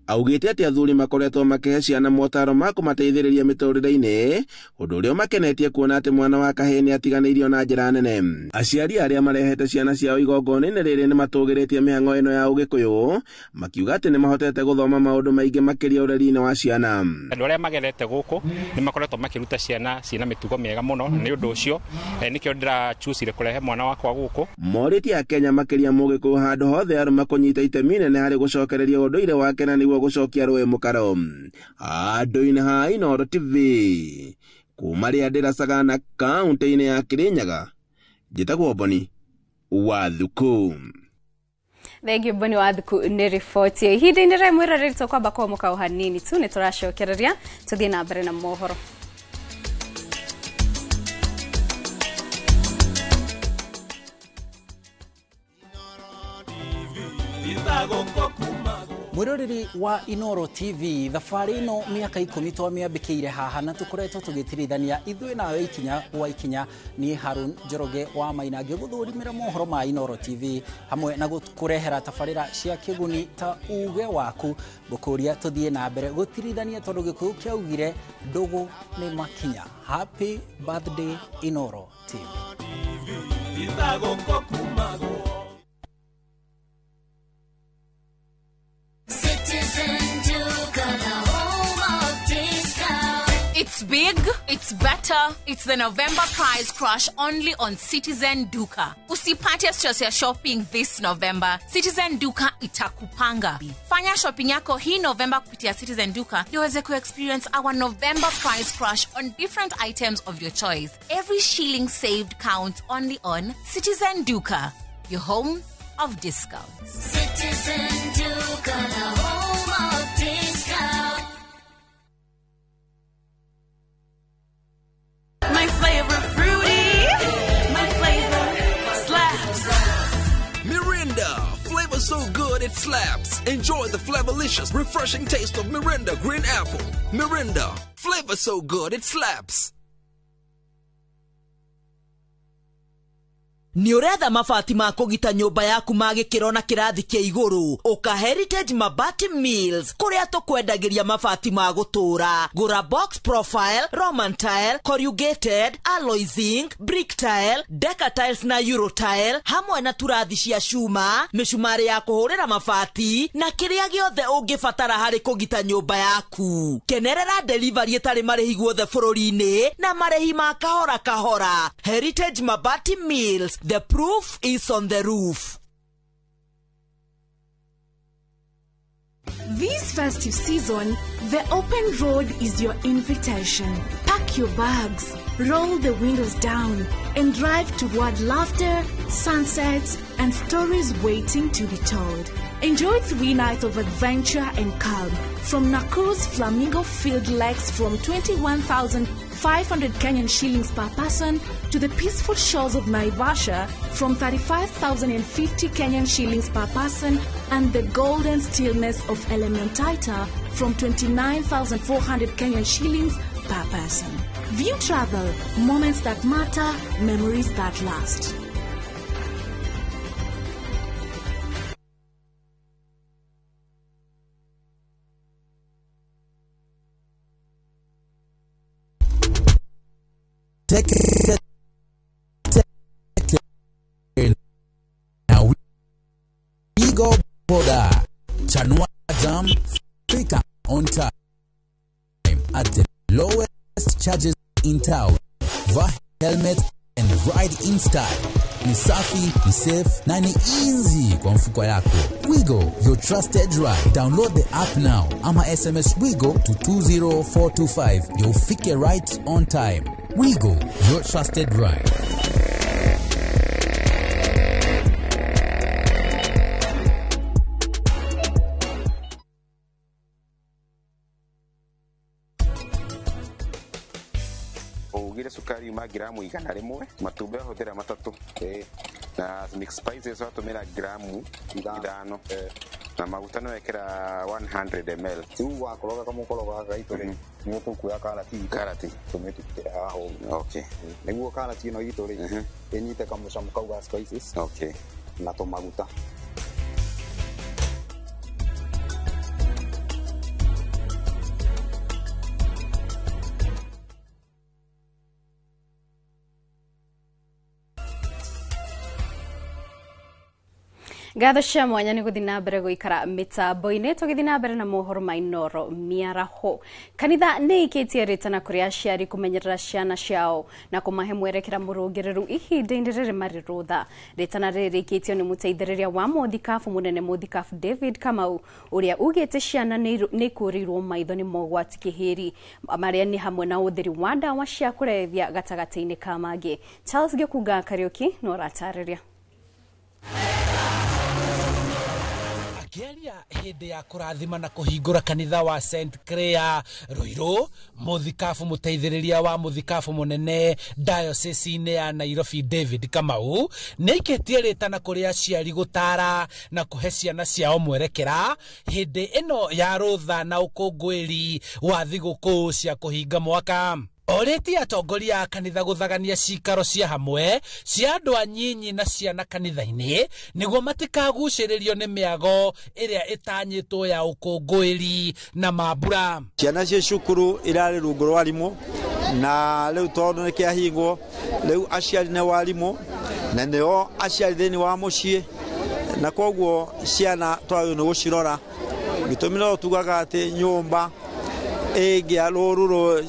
Augĩte atĩ athuri makoretwo makĩhe ciana motaro ma kũmateithĩrĩria mĩtũrĩre-inĩ, ũndũ ũrĩa ũmakenetie kuona atĩ mwana wa kahĩĩ nĩ atiganĩirio na njĩra nene. Aciari arĩa marehete ciana ciao igongona-inĩ rĩrĩ nĩ matũgĩrĩtie mĩhang'o ĩno ya ũgĩkũyũ, makiuga atĩ nĩ mahotete gũthoma maũndũ maingĩ makĩria ũreri-inĩ wa ciana. Andũ arĩa magerete gũkũ nĩ makoretwo makĩruta ciana ciĩna mĩtugo mĩega mũno, na nĩ ũndũ ũcio nĩkĩo ndĩrachucire kũrehe mwana wakwa gũkũ. Morĩtie Akenya makĩria Mũgĩkũyũ handũ hothe arũme kũnyita itemi inene harĩ gũcokereria ũndũire wake na nĩguo gũcokia rũĩ mũkaro. Andũ-inĩ ha Inooro TV kuma Rĩandĩra Sagana kaunti-inĩ ya Kĩrĩnyaga, njĩtagwo Boni wa Thuku. Thengiũ Boni wa Thuku nĩ riboti ĩyo. Ihinda-inĩ rĩa mwĩroreri tũkwamba kũamũka o hanini tu nĩ tũracokereria tũthiĩ na mbere na mohoro. Mwiroreri wa Inooro TV thabarĩ ĩno mĩaka 10 twamĩambĩkĩire haha na tũkoretwo tũgĩtirithania ithuĩ nawe ikinya gwa ikinya. Niĩ Harun Njoroge wa Maina ngĩgũthũrimĩra mohoro ma Inooro TV hamwe na gũkũrehera tabarĩra cia kĩguni ta uge waku. Ngũkũria tũthiĩ na mbere gũtirithania tondũ Gĩkũyũ kĩaugire ndũgũ nĩ makinya. Happy birthday Inooro TV. It's big, it's better, it's the November price crash only on Citizen Duka. Usipate stress ya shopping this November. Citizen Duka itakupanga. Fanya shopping yako hii November kupitia Citizen Duka ndio uweze ku-experience our November price crash on different items of your choice. Every shilling saved counts only on Citizen Duka, your home of discounts. Citizen Duka, the home of discounts. My flavor fruity, my flavor slaps. Mirinda, flavor so good it slaps. Enjoy the flavorlicious, refreshing taste of Mirinda Green Apple. Mirinda, flavor so good it slaps. Nĩ ũretha mabati ma kũgita nyũmba yaku ma gĩkĩro na kĩrathi kĩa igũrũ? Ũka Heritage Mabati Mills kũrĩa tũkwendagĩria mabati ma gũtũũra. Gũra box profile, Roman tile, corrugated, alloy zinc, brick tile, deca tiles na euro tile hamwe na turathi cia cuma, mĩcumarĩ ya kũhũrĩra mabati na kĩrĩa gĩothe ũngĩbatara harĩ kũgita nyũmba yaku. Kenerera delivery ĩtarĩ marĩhi guothe bũrũri-inĩ na marĩhi ma kahora kahora. Heritage Mabati Mills. The proof is on the roof. This festive season, the open road is your invitation. Pack your bags, roll the windows down, and drive toward laughter, sunsets, and stories waiting to be told. Enjoy 3 nights of adventure and calm from Nakuru's Flamingo Field Lakes from 21,500 Kenyan shillings per person to the peaceful shores of Naivasha from 35,050 Kenyan shillings per person and the golden stillness of Elementaita from 29,400 Kenyan shillings per person. View Travel, moments that matter, memories that last. Teke teke na Wigo Boda. Chanua Jam, fika on time at the lowest charges in town. Vaa helmet and ride in style. Ni safi, ni safe na ni easy kwa mfuko yako. Wigo, your trusted ride. Download the app now ama SMS Wigo to 20425 ndio ufike right on time. Wigo, your trusted ride. Ugire cukari uma gramu 100, matumbĩ ahũthĩra 3, na mix spices watũmĩra gramu 5, na maguta no wekĩra 100 ml. Rĩu wakoroga kamũkorogo gaka gaitũ rĩ, nĩ tũkuoya karati itũ, karati tũmĩtutĩre haha ũguo. Okay. Nĩguo karati ĩno itũ rĩ, ĩnyite kamũcamo kau ga spices. Okay. Na tũmaguta. Ngatho cia mwanya nĩ gũthiĩ na mbere gũikara mĩtambo-inĩ tũgĩthiĩ na mbere na mohoro ma Inooro mĩaraho. Kanitha nĩ ĩkĩtie rĩtana kũrĩ aciari kũmenyerera ciana ciao na kũmahe mwerekera mũrũngĩrĩru ihinda-inĩ rĩrĩ marĩ rũtha. Rĩtana rĩrĩ rĩkĩtio nĩ mũteithĩrĩria wa mũthikabu mũnene mũthikabu David Kamau ũrĩa ugĩte ciana nĩ ikũrĩirwo maitho nĩ mogwati kĩhĩri marĩa nĩ hamwe na ũtheri wa ndawa cia kũrebia gatagatĩ-inĩ ka mangĩ. Charles Gĩkunga Kariũki no aratarĩria. Akĩaria hĩndĩ ya kũrathima na kũhingũra kanitha wa St Clair Ruiru, mũthikabu mũteithĩrĩria wa mũthikabu mũnene diocese-inĩ ya Nairobi David Kamau nĩaikĩtie rĩtana kũrĩ aciari gũtara na kũhe ciana ciao mwerekera hĩndĩ ĩno ya rũtha na ũkũngũĩri wa thigũkũ cia kũhinga mwaka. Orĩtie atongoria a kanitha gũthagania cikaro cia hamwe cia andũ anyinyi na ciana kanitha-inĩ nĩguo matikagucĩrĩrio nĩ mĩago ĩrĩa ĩtanyĩtwo ya ũkũngũĩri na mambura. Ciana cia cukuru irarĩ rungu rwa arimũ na rĩu tondũ nĩ kĩahingwo rĩu aciari nĩ warimũ na nĩo aciari thĩinĩ wa mũciĩ na koguo ciana twagĩrĩirwo nĩ gũcirora. Gĩtũmi no tugaga atĩ nyũmba ĩngĩa rũru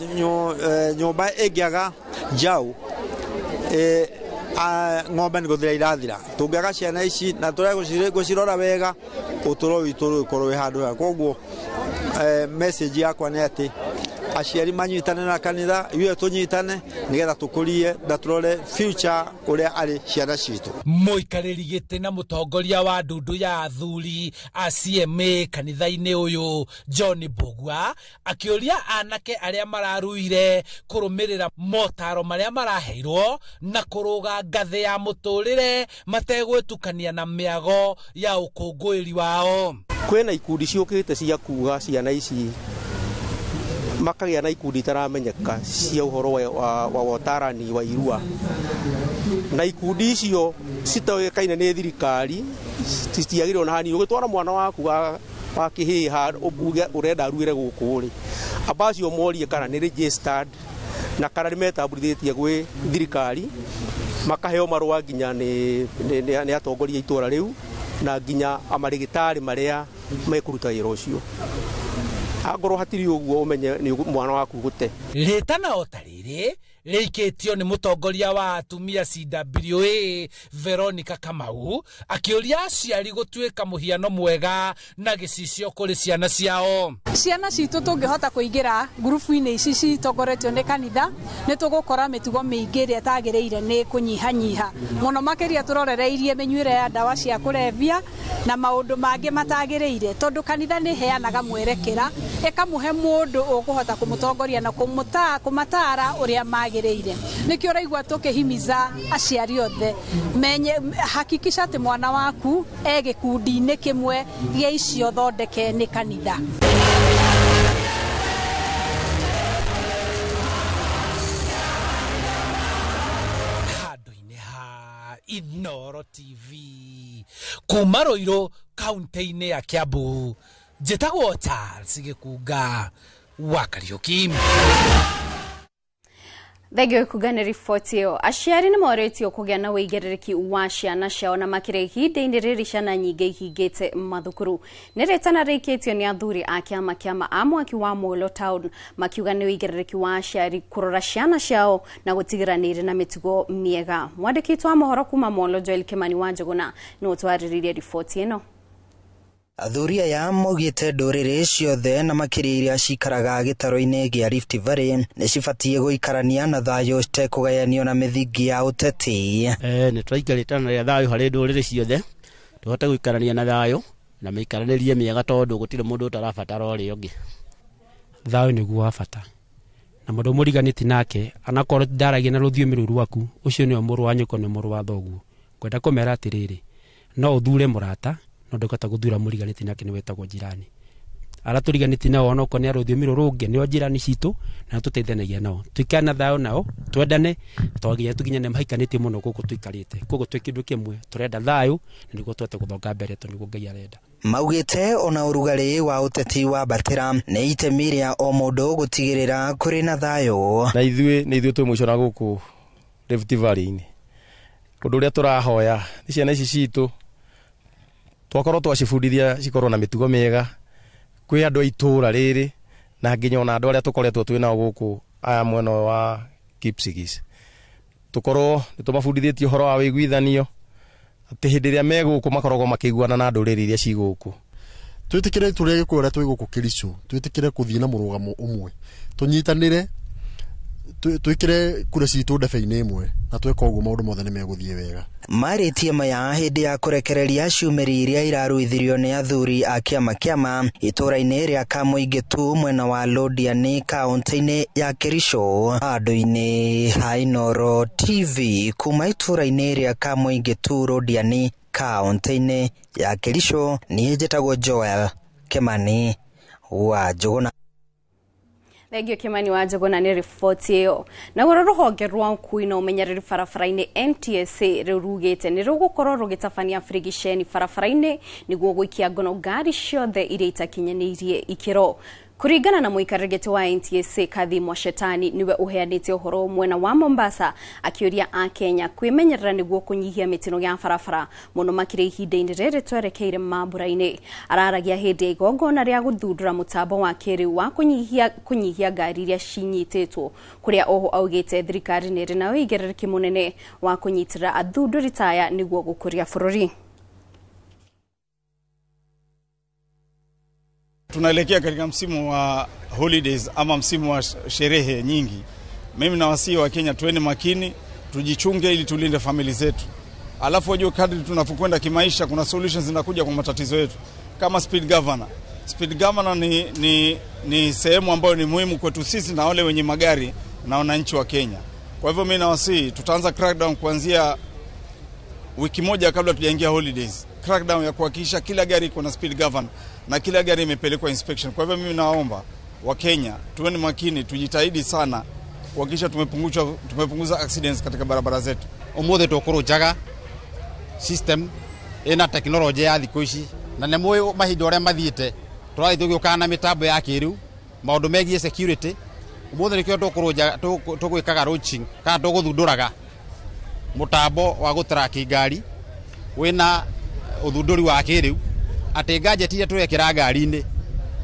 nyũmba ĩngĩaga njaũ ng'ombe nĩ gũthira irathira. Tũngĩaga ciana ici na tũrege gũcirora wega ũtũro witũ ũgũkorwo wĩ handũ hega. Koguo message yakwa nĩ atĩ aciari manyitane na kanitha ithuĩ tũnyitane nĩgetha tũkũrie na tũrore future ũrĩa arĩ ciana citũ. Mũikarĩri gĩtĩ na mũtongoria wa ndundu ya athuri a CMA kanitha-inĩ ũyũ John Mbugua akĩũria anake arĩa mararuire kũrũmĩrĩra motaro marĩa maraheirwo na kũrũga ngathĩ ya mũtũrĩre mategwĩtukania na mĩago ya ũkũngũĩri wao. Kwĩna ikundi ciũkĩte cia kuga ciana ici makagĩa na ikundi itaramenyeka cia ũhoro wa ũtarani wa irua na ikundi icio citoĩkaine nĩ thirikari citiagĩrĩirwo na hanini. Ũgĩtwara mwana waku wa kĩhĩĩ uge ũrenda aruĩre gũkũ rĩ, amba acio morie kana nĩ registered na kana nĩ metambũrithĩtie gwĩ thirikari, makaheo marũa nginya nĩ atongoria itũra rĩu na nginya amarĩgĩtarĩ marĩa mekũruta wĩra ũcio. Angorwo hatirĩ ũguo ũmenye nĩ mwana waku gũte. Rĩtana o ta rĩrĩ rĩikĩtio nĩ mũtongoria wa atumia CWA Veronica Kamau akĩũria aciari gũtuĩka mũhiano mwega na gĩcicio kũrĩ ciana ciao. Ciana citũ tũngĩhota kũingĩra ngurubu-inĩ ici citongoretio nĩ kanitha nĩ tũgũkora mĩtugo mĩingĩ ĩrĩa ĩtagĩrĩire nĩ kũnyihanyiha mũno makĩria tũrorereirie mĩnyuĩre ya ndawa cia kũrebia na maũndũ mangĩ matagĩrĩire tondũ kanitha nĩ ĩheanaga mwerekera ĩkamũhe mũndũ ũkũhota kũmũtongoria na kũmatara ũrĩa magĩrĩire. Nĩkĩo ũraigua tũkĩhimiza aciari othe menye hakikisha atĩ mwana waku e gĩkundi-inĩ kĩmwe gĩa icio thondeke nĩ kanitha. Handũ-inĩ ha Inooro TV kuma Ruiru kaunti-inĩ ya Kiambu, njĩtagwo Charles Gĩkunga wa Kariũki. Thengio kuga nĩ riboti ĩyo. Aciari nĩ morĩtio kũgĩa na wĩigĩrĩrĩki wa ciana ciao na makĩria ihinda-inĩ rĩrĩ ciana nyingĩ ihingĩte mathukuru. Nĩ rĩtana rĩikĩtio nĩ athuri a kĩama kĩama a mwaki wa Molo Town, makiuga nĩ wĩigĩrĩrĩki wa aciari kũrora ciana ciao na gũtigĩra nĩ irĩ na mĩtugo mĩega. Mwandĩki witũ wa mohoro kuma Molo, Joel Kimani wa Njũgũna, nĩ ũtwarĩrĩirie riboti ĩno. Athuri aya maugĩte ndũrĩrĩ ciothe na makĩria iria cikaraga gĩtaro-inĩ gĩa Rift Valley nĩ cibatiĩ gũikarania na thayũ citekũgayanio na mĩthingi ya ũteti. Nĩ tũraikarĩte na thayũ harĩ ndũrĩrĩ ciothe, tũhote gũikarania na thayũ na mĩikaranĩrie mĩega, tondũ gũtirĩ mũndũ ũtarabatara ũrĩa ũngĩ. Thayũ nĩguo wa bata, na mũndũ mũriganĩtie nake anakorwo ndaragia na rũthiomi rũu rwaku, ũcio nĩwe mũrũ wa nyũkwa, nĩ mũrũ wa thoguo. Ngwenda kũmera atĩrĩrĩ, no ũthure mũrata no ndũkahota gũthura mũriganĩtie nake, nĩ wetagwo jirani. Arĩa tũriganĩtie nao onokorwo nĩ a rũthiomi rũrũ rũngĩ nĩo jirani citũ, na tũteithanagia nao, tũikare na thayũ nao, twendane, twaginya tũkinyane mahikanĩtie mũno gũkũ tũikarĩte. Koguo twĩ kĩndũ kĩmwe, tũrenda thayũ na nĩguo tũhote gũthonga mbere, tondũ nĩguo Ngai arenda. Maugĩte ona ũrugarĩ wa ũteti wambatĩra nĩ itemi rĩa o mũndũ gũtigĩrĩra kũrĩ na thayũ. Na ithuĩ nĩ ithuĩ twĩ mũico na gũkũ Rift Valley-inĩ. Ũndũ ũrĩa tũrahoya nĩ ciana ici citũ twakorwo twacibundithia cikorwo na mĩtugo mĩega kwĩ andũ a itũra rĩrĩ, na nginya ona andũ arĩa tũkoretwo twĩ nao gũkũ aya mwena wa Kipsigis, tũkorwo nĩ tũmabundithĩtie ũhoro wa wĩiguithanio, atĩ hĩndĩ ĩrĩa me gũkũ makoragwo makĩiguana na ndũrĩrĩ iria ci gũkũ. Twĩtĩkĩre tũrĩa Gĩkũyũ arĩa twĩ gũkũ Kericho, twĩtĩkĩre kũthiĩ na mũrũgamo ũmwe, tũnyitanĩre, twĩkĩre kura citũ ndebe-inĩ ĩmwe, na tweka ũguo maũndũ mothe nĩ megũthiĩ wega. Marĩtie maya hĩndĩ ya kũrekereria ciumĩri iria iraruithirio nĩ athuri a kĩama kĩama itũra-inĩ rĩa Kamũingĩ tu mwena wa Londiani kaũntĩ-inĩ ya Kericho. Handũ-inĩ ha Inooro TV kuma itũra-inĩ rĩa Kamũingĩ tu Londiani kaũntĩ-inĩ ya Kericho, niĩ njĩtagwo Joel Kimani wa Njũgũna. Thengio Kimani wa Njũgũna nĩ riboti ĩyo. Naguo rũhonge rwa ũkui na ũmenyereri barabara-inĩ NTSA rĩu rugĩte nĩ rũgũkorwo rũgĩtabania birigiceni barabara-inĩ nĩguo gũikia ngono ngari ciothe iria itakinyanĩirie ikĩro. Kũringana na mũikarĩri gĩtĩ wa NTSA Kathi Mwashetani, nĩwe ũheanĩte ũhoro mwena wa Mombasa akĩũria Akenya kwĩmenyerera nĩguo kũnyihia mĩtino ya barabara mũno makĩria ihinda-inĩ rĩrĩ twerekeire mambura-inĩ. Araragia hĩndĩ ya igongona rĩa gũthundũra mũtambo wa kĩrĩu wa kũnyihia ngari iria cinyitĩtwo, kũrĩa oho augĩte thirikari nĩ ĩrĩ na ũigĩrĩrĩki mũnene wa kũnyitĩrĩra athundũri taya nĩguo gũkũria bũrũri. Tunaelekea katika msimu wa holidays ama msimu wa sherehe nyingi. Mimi nawasihi wa Kenya tuende makini, tujichunge ili tulinde famili zetu. Alafu wajue kadri tunapokwenda kimaisha kuna solutions zinakuja kwa matatizo yetu kama speed governor. Speed governor ni sehemu ambayo ni muhimu kwetu sisi na wale wenye magari na wananchi wa Kenya. Kwa hivyo mimi nawasihi tutaanza crackdown kuanzia wiki moja kabla tujaingia holidays. Crackdown ya kuhakikisha kila gari iko na speed governor na kila gari imepelekwa inspection. Kwa hivyo mimi naomba wa Kenya tuwe ni makini, tujitahidi sana kuhakikisha tumepunguza accidents katika barabara zetu. Umuthi tukurunjaga system ina teknolojia ya thiku ici, na nĩ mũĩ mahinda ũrĩa mathiĩte, tũrathiĩ tũgĩũkaga na mĩtambo ya kĩrĩu, maũndũ megiĩ security. Umuthi nĩkĩo tũgwĩkaga launching kana tũgũthundũraga mũtambo wa gũtraki ngari wĩna ũthundũri wa kĩrĩu, atĩ gadget iria tũrekĩra ngari-inĩ,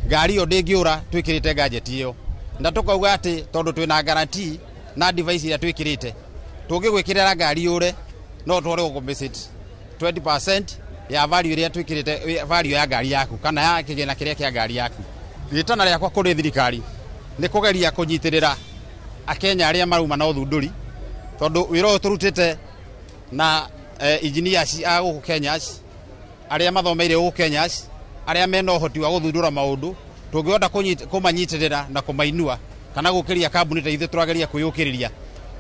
ngari ĩyo ndĩngĩũra twĩkĩrĩte gadget ĩyo, na tũkauga atĩ tondũ twĩna guarantee na device iria twĩkĩrĩte, tũngĩgwĩkĩrĩra ngari yũre no tũhore gũcompensate 20% ya value ĩrĩa twĩkĩrĩte, value ya ngari yaku kana ya kĩgĩna kĩrĩa kĩa ngari yaku. Rĩtana rĩakwa kũrĩ thirikari nĩ kũgeria kũnyitĩrĩra Akenya arĩa marauma na ũthundũri, tondũ wĩra ũyũ tũrutĩte na engineers a gũkũ Kenya, arĩa mathomeire gũkũ Kenya, arĩa mena ũhoti wa gũthundũra maũndũ, tũngĩhota kũmanyitĩrĩra na kũmainua kana gũkĩria kambuni ta ithuĩ tũrageria kwĩyũkĩrĩria,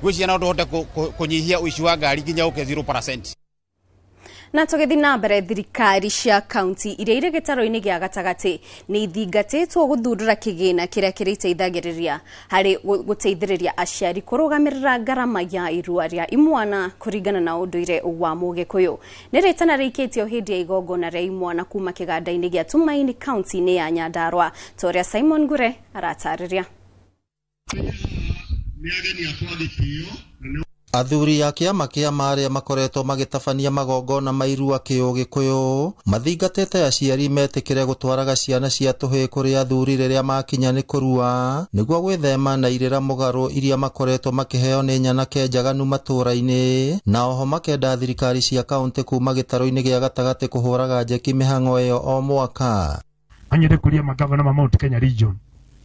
ngwĩciria no tũhote kũnyihia ũici wa ngari nginya ũke 0%. Na tũgĩthiĩ na mbere, thirikari cia kaunti iria irĩ gĩtaro-inĩ gĩa gatagatĩ nĩ ithingatĩtwo gũthundũra kĩgĩna kĩrĩa kĩrĩteithagĩrĩria harĩ gũteithĩrĩria aciari kũrũgamĩrĩra ngarama ya irua rĩa imwana kũringana na ũndũire wa Mũgĩkũyũ. Nĩ rĩtana rĩikĩtio hĩndĩ ya igongona rĩa imwana kuma kĩganda-inĩ gĩa Tumaini kaunti-inĩ ya Nyandarua, ta ũrĩa Simon Ngure aratarĩria. Athuri a kĩama kĩama arĩa makoretwo magĩtabania magongona ma irua kĩũgĩkũyũ mathingatĩte aciari metĩkĩre gũtwaraga ciana cia tũhĩĩ kũrĩ athuri rĩrĩa makinya nĩ kũrua nĩguo gwĩthema na irĩra mũgarũ iria makoretwo makĩheo nĩ nyanake njaganu matũũra-inĩ, na oho makenda thirikari cia kaũntĩ kuma gĩtarũ-inĩ gĩa gatagatĩ kũhũraga njeki mĩhang'o ĩyo o mwaka. Anyende kuria magavana ma Mount Kenya region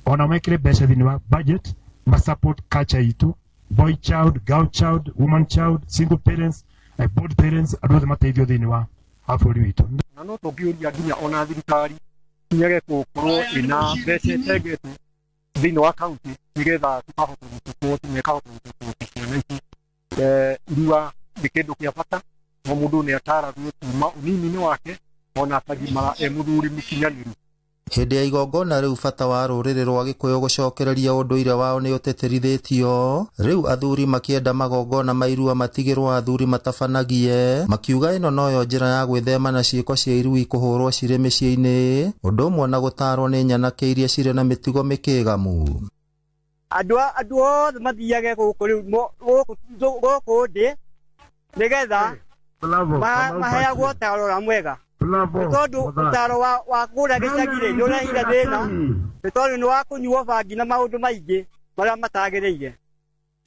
ona mekire mbeca thĩinĩ wa budget ma support culture itu, boy child, girl child, woman child, single parents, board parents, andũ othe mateithio thĩinĩ wa bũrũri witũ. Na no tũngĩũria nginya ona thirikari kinyage gũkorwo ĩna mbeca ĩtengetwo thĩinĩ wa kaunti nĩgetha tũkahota gũsupport na ĩkahota gũsupport ciana ici. Irua nĩ kĩndũ kĩa bata o mũndũ nĩ ataragwo kuma ũnini-inĩ wake ona akagimara e mũthuri mũkinyanĩru. Hĩndĩ ya igongona rĩu bata wa rũrĩrĩ rwa Gĩkũyũ gũcokereria ũndũire wao nĩ ũtĩtĩrithĩtio. Rĩu athuri makĩenda magongona ma irua matigĩrwo athuri matabanagie, makiuga ĩno noyo njĩra ya gwĩthema na ciĩko cia irui kũhũrwo cirĩ mĩciĩ-inĩ, ũndũ ũmwe na gũtarwo nĩ nyanake iria cirĩ na mĩtugo mĩkĩgamu. Andũ othe mathiage gũkũ rĩu gũkũ ndĩ nĩgetha maheagwo ũtaro ũrĩa mwega, tondũ ũtaro wa kũrĩa gĩcagi-rĩ nĩ ũrehire thĩna, nĩ tondũ nĩ wa kũnyuo bangi na maũndũ maingĩ marĩa matagĩrĩire,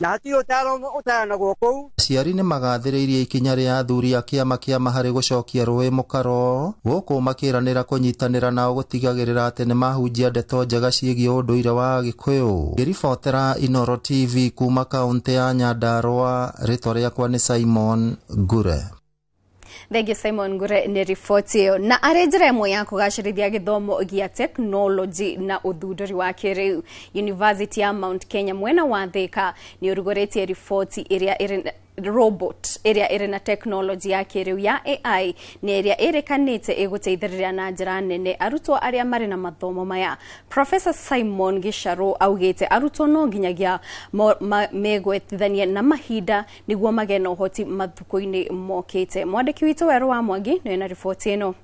na hatirĩ ũtaro ũtaranagwo kũu. Aciari nĩ magathĩrĩirie ikinya rĩa athuri a kĩama kĩama harĩ gũcokia rũĩ mũkaro gũkũ makĩranĩra kũnyitanĩra nao gũtigagĩrĩra atĩ nĩ mahunjia ndeto njega ciĩgiĩ ũndũire wa Gĩkũyũ. Ngĩribotera Inooro TV kuma kaũntĩ ya Nyandarũa, rĩtwa rĩakwa nĩ Simon Ngure. Thengiũ Simon Ngure nĩ riboti ĩyo. Na arĩ njĩra ĩmwe ya kũgacĩrithia gĩthomo gĩa tekinoronjĩ na ũthundũri wa kĩrĩu, University ya Mount Kenya mwena wa Thika nĩ ũrugũrĩtie riboti ĩrĩa ĩrĩ robot ĩrĩa ĩrĩ na tekinoronjĩ ya kĩrĩu ya AI na ĩrĩa ĩrĩkanĩte ĩgũteithĩrĩria na njĩra nene arutwo arĩa marĩ na mathomo maya. Professor Simon Gicharu augĩte arutwo no nginyagia megwetithania na mahinda nĩguo magĩe na ũhoti mathukũ-inĩ mokĩte. Mwandĩki witũ Werũ wa Mwangi nĩwe na riboti ĩno.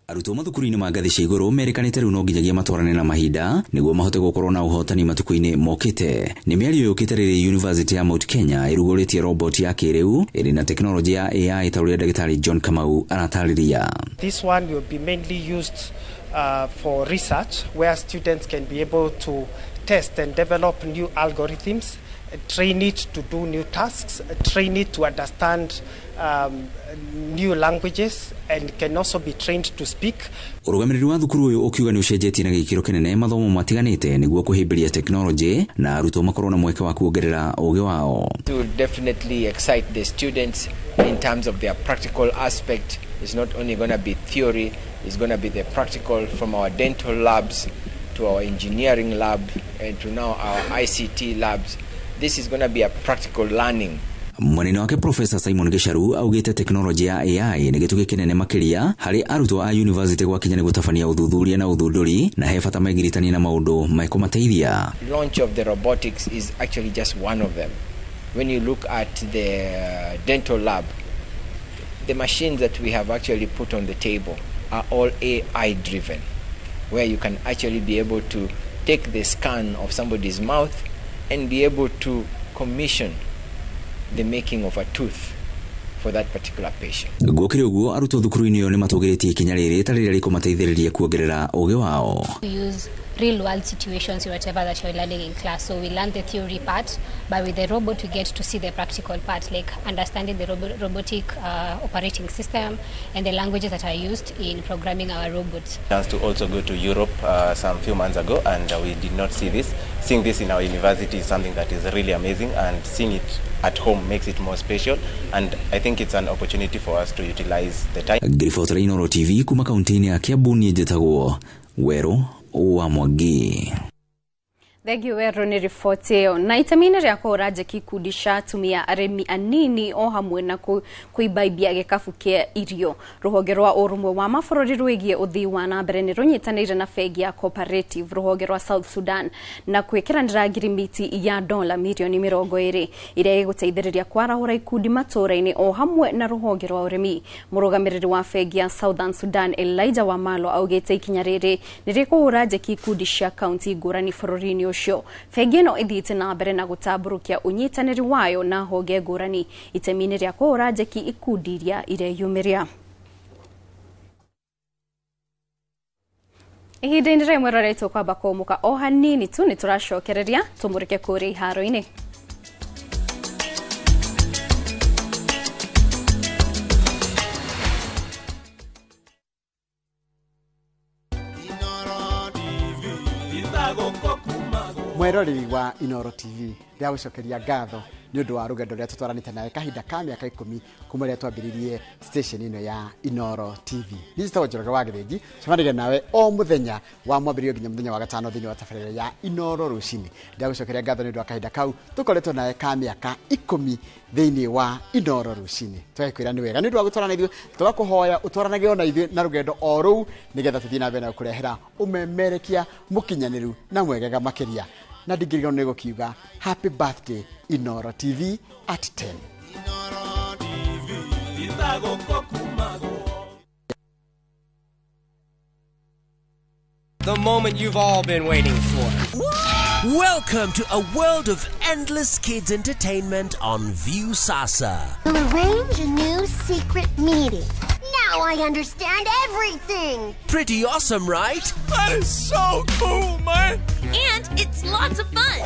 Arutwo mathukuru-inĩ ma ngathĩ cia igũrũ merĩkanĩte rĩu no nginyagia matwarane na mahinda nĩguo mahote gũkorwo na ũhotani matukũ-inĩ mokĩte. Nĩ mĩario yũkĩte rĩrĩa University ya Mount Kenya ĩrugũrĩtie robot ya kĩrĩu ĩrĩ na tekinoronjĩ ya AI ta ũrĩa ndagĩtarĩ John Kamau aratarĩria. This one will be mainly used for research where students can be able to test and develop new algorithms, train it to do new tasks, train it to understand new languages, and can also be trained to speak. Ũrũgamĩrĩri wa thukuru ũyũ ũkiuga nĩ ũcenjetie na gĩkĩro kĩnene mathomo matiganĩte nĩguo kũhĩmbĩria tekinoronjĩ na arutwo makorwo na mweke wa kuongerera ũgĩ wao. It will definitely excite the students in terms of their practical aspect. It's not only going to be theory, it's going to be the practical, from our dental labs to our engineering lab and to now our ICT labs. This is going to be a practical learning. Mwanene wake Professor Simon Gicharu augĩte tekinoronjĩ ya AI nĩ gĩtugĩ kĩnene makĩria harĩ arutwo a university gwakinya nĩ gũtabania ũthuthuria na ũthundũri, na he bata megiritanie na maũndũ mekũmateithia. Launch of the robotics is actually just one of them. When you look at the dental lab, the machines that we have actually put on the table are all AI driven, where you can actually be able to take the scan of somebody's mouth and be able to commission the making of a tooth for that particular patient. Gũkĩrĩ ũguo arutwo thukuru-inĩ ĩyo nĩ matũgĩrĩtie ikinya rĩrĩ ta rĩrĩa rĩkũmateithĩrĩria kuongerera ũgĩ wao. We use real world situations in whatever that you're learning in class. So we learn the theory part, but with the robot we get to see the practical part, like understanding the robotic operating system and the languages that are used in programming our robots. Chance to also go to Europe some few months ago, and we did not see this. Seeing this in our university is something that is really amazing, and seeing it at home makes it more special, and I think it's an opportunity for us to utilize the time. Ngiribotera Inooro TV kuma kaunti-inĩ ya Kiambu, niĩ njĩtagwo Werũ wa Mwangi. Thengiũ Werũ nĩ riboti ĩyo. Na itemi-inĩ rĩa kũhũra njeki ikundi cia atumia arĩmi anini o hamwe na kũimbaimbia gĩkabu kĩa irio, rũhonge rwa ũrũmwe wa mabũrũri rwĩgiĩ ũthii wa na mbere nĩ rũnyitanĩire na bengi ya Cooperative rũhonge rwa South Sudan na gwĩkĩranĩra ngirimiti ya dola mirioni 20 ĩrĩa ĩgũteithĩrĩria kwarahũra ikundi matũũra-inĩ o hamwe na rũhonge rwa ũrĩmi. Mũrũgamĩrĩri wa bengi ya Southern Sudan Elijah Wamalo augĩte ikinya rĩrĩ nĩ rĩkũhũra njeki ikundi cia kaunti ngũrani bũrũri-inĩ ũcio. Bengi ĩno ĩthiĩte na mbere na gũtambũrũkia ũnyitanĩri wayo na honge ngũrani itemi-inĩ rĩa kũhũra njeki ikundi iria ireyumĩria. Ihinda-inĩ rĩmwe rĩrĩa kwamba kũmũka o hanini tu nĩ tũracokereria tũmũrĩke kũrĩa iharo-inĩ. Mweroreri wa Inooro TV ndĩragũcokeria ngatho nĩ ũndũ wa rũgendo rũrĩa tũtwaranĩte nawe kahinda ka mĩaka 10 kuma rĩrĩa twambĩrĩirie station ĩno ya Inooro TV. Niĩ njĩtagwo Njoroge wa Gĩthĩnji, cemanagia nawe o mũthenya wa mwambĩrĩrio nginya mũthenya wa gatano thĩinĩ wa tabarĩra ya Inooro rũcinĩ. Ndĩragũcokeria ngatho nĩ ũndũ wa kahinda kau tũkoretwo nawe ka mĩaka 10 thĩinĩ wa Inooro rũcinĩ. Tũgakwĩra nĩ wega nĩ ũndũ wa gũtwarana ithuĩ, tũgakũhoya ũtwaranage ona ithuĩ na rũgendo o rũu nĩgetha tũthiĩ na mbere na gũkũrehera ũmemerekia mũkinyanĩru na mwegega makĩria. Na ndingĩriganĩrwo nĩ gũkiuga happy birthday Inooro TV at 10. The moment you've all been waiting for. Welcome to a world of endless kids entertainment on Viusasa. We'll arrange a new secret meeting. Now I understand everything. Pretty awesome, right? That is so cool, man. And it's lots of fun.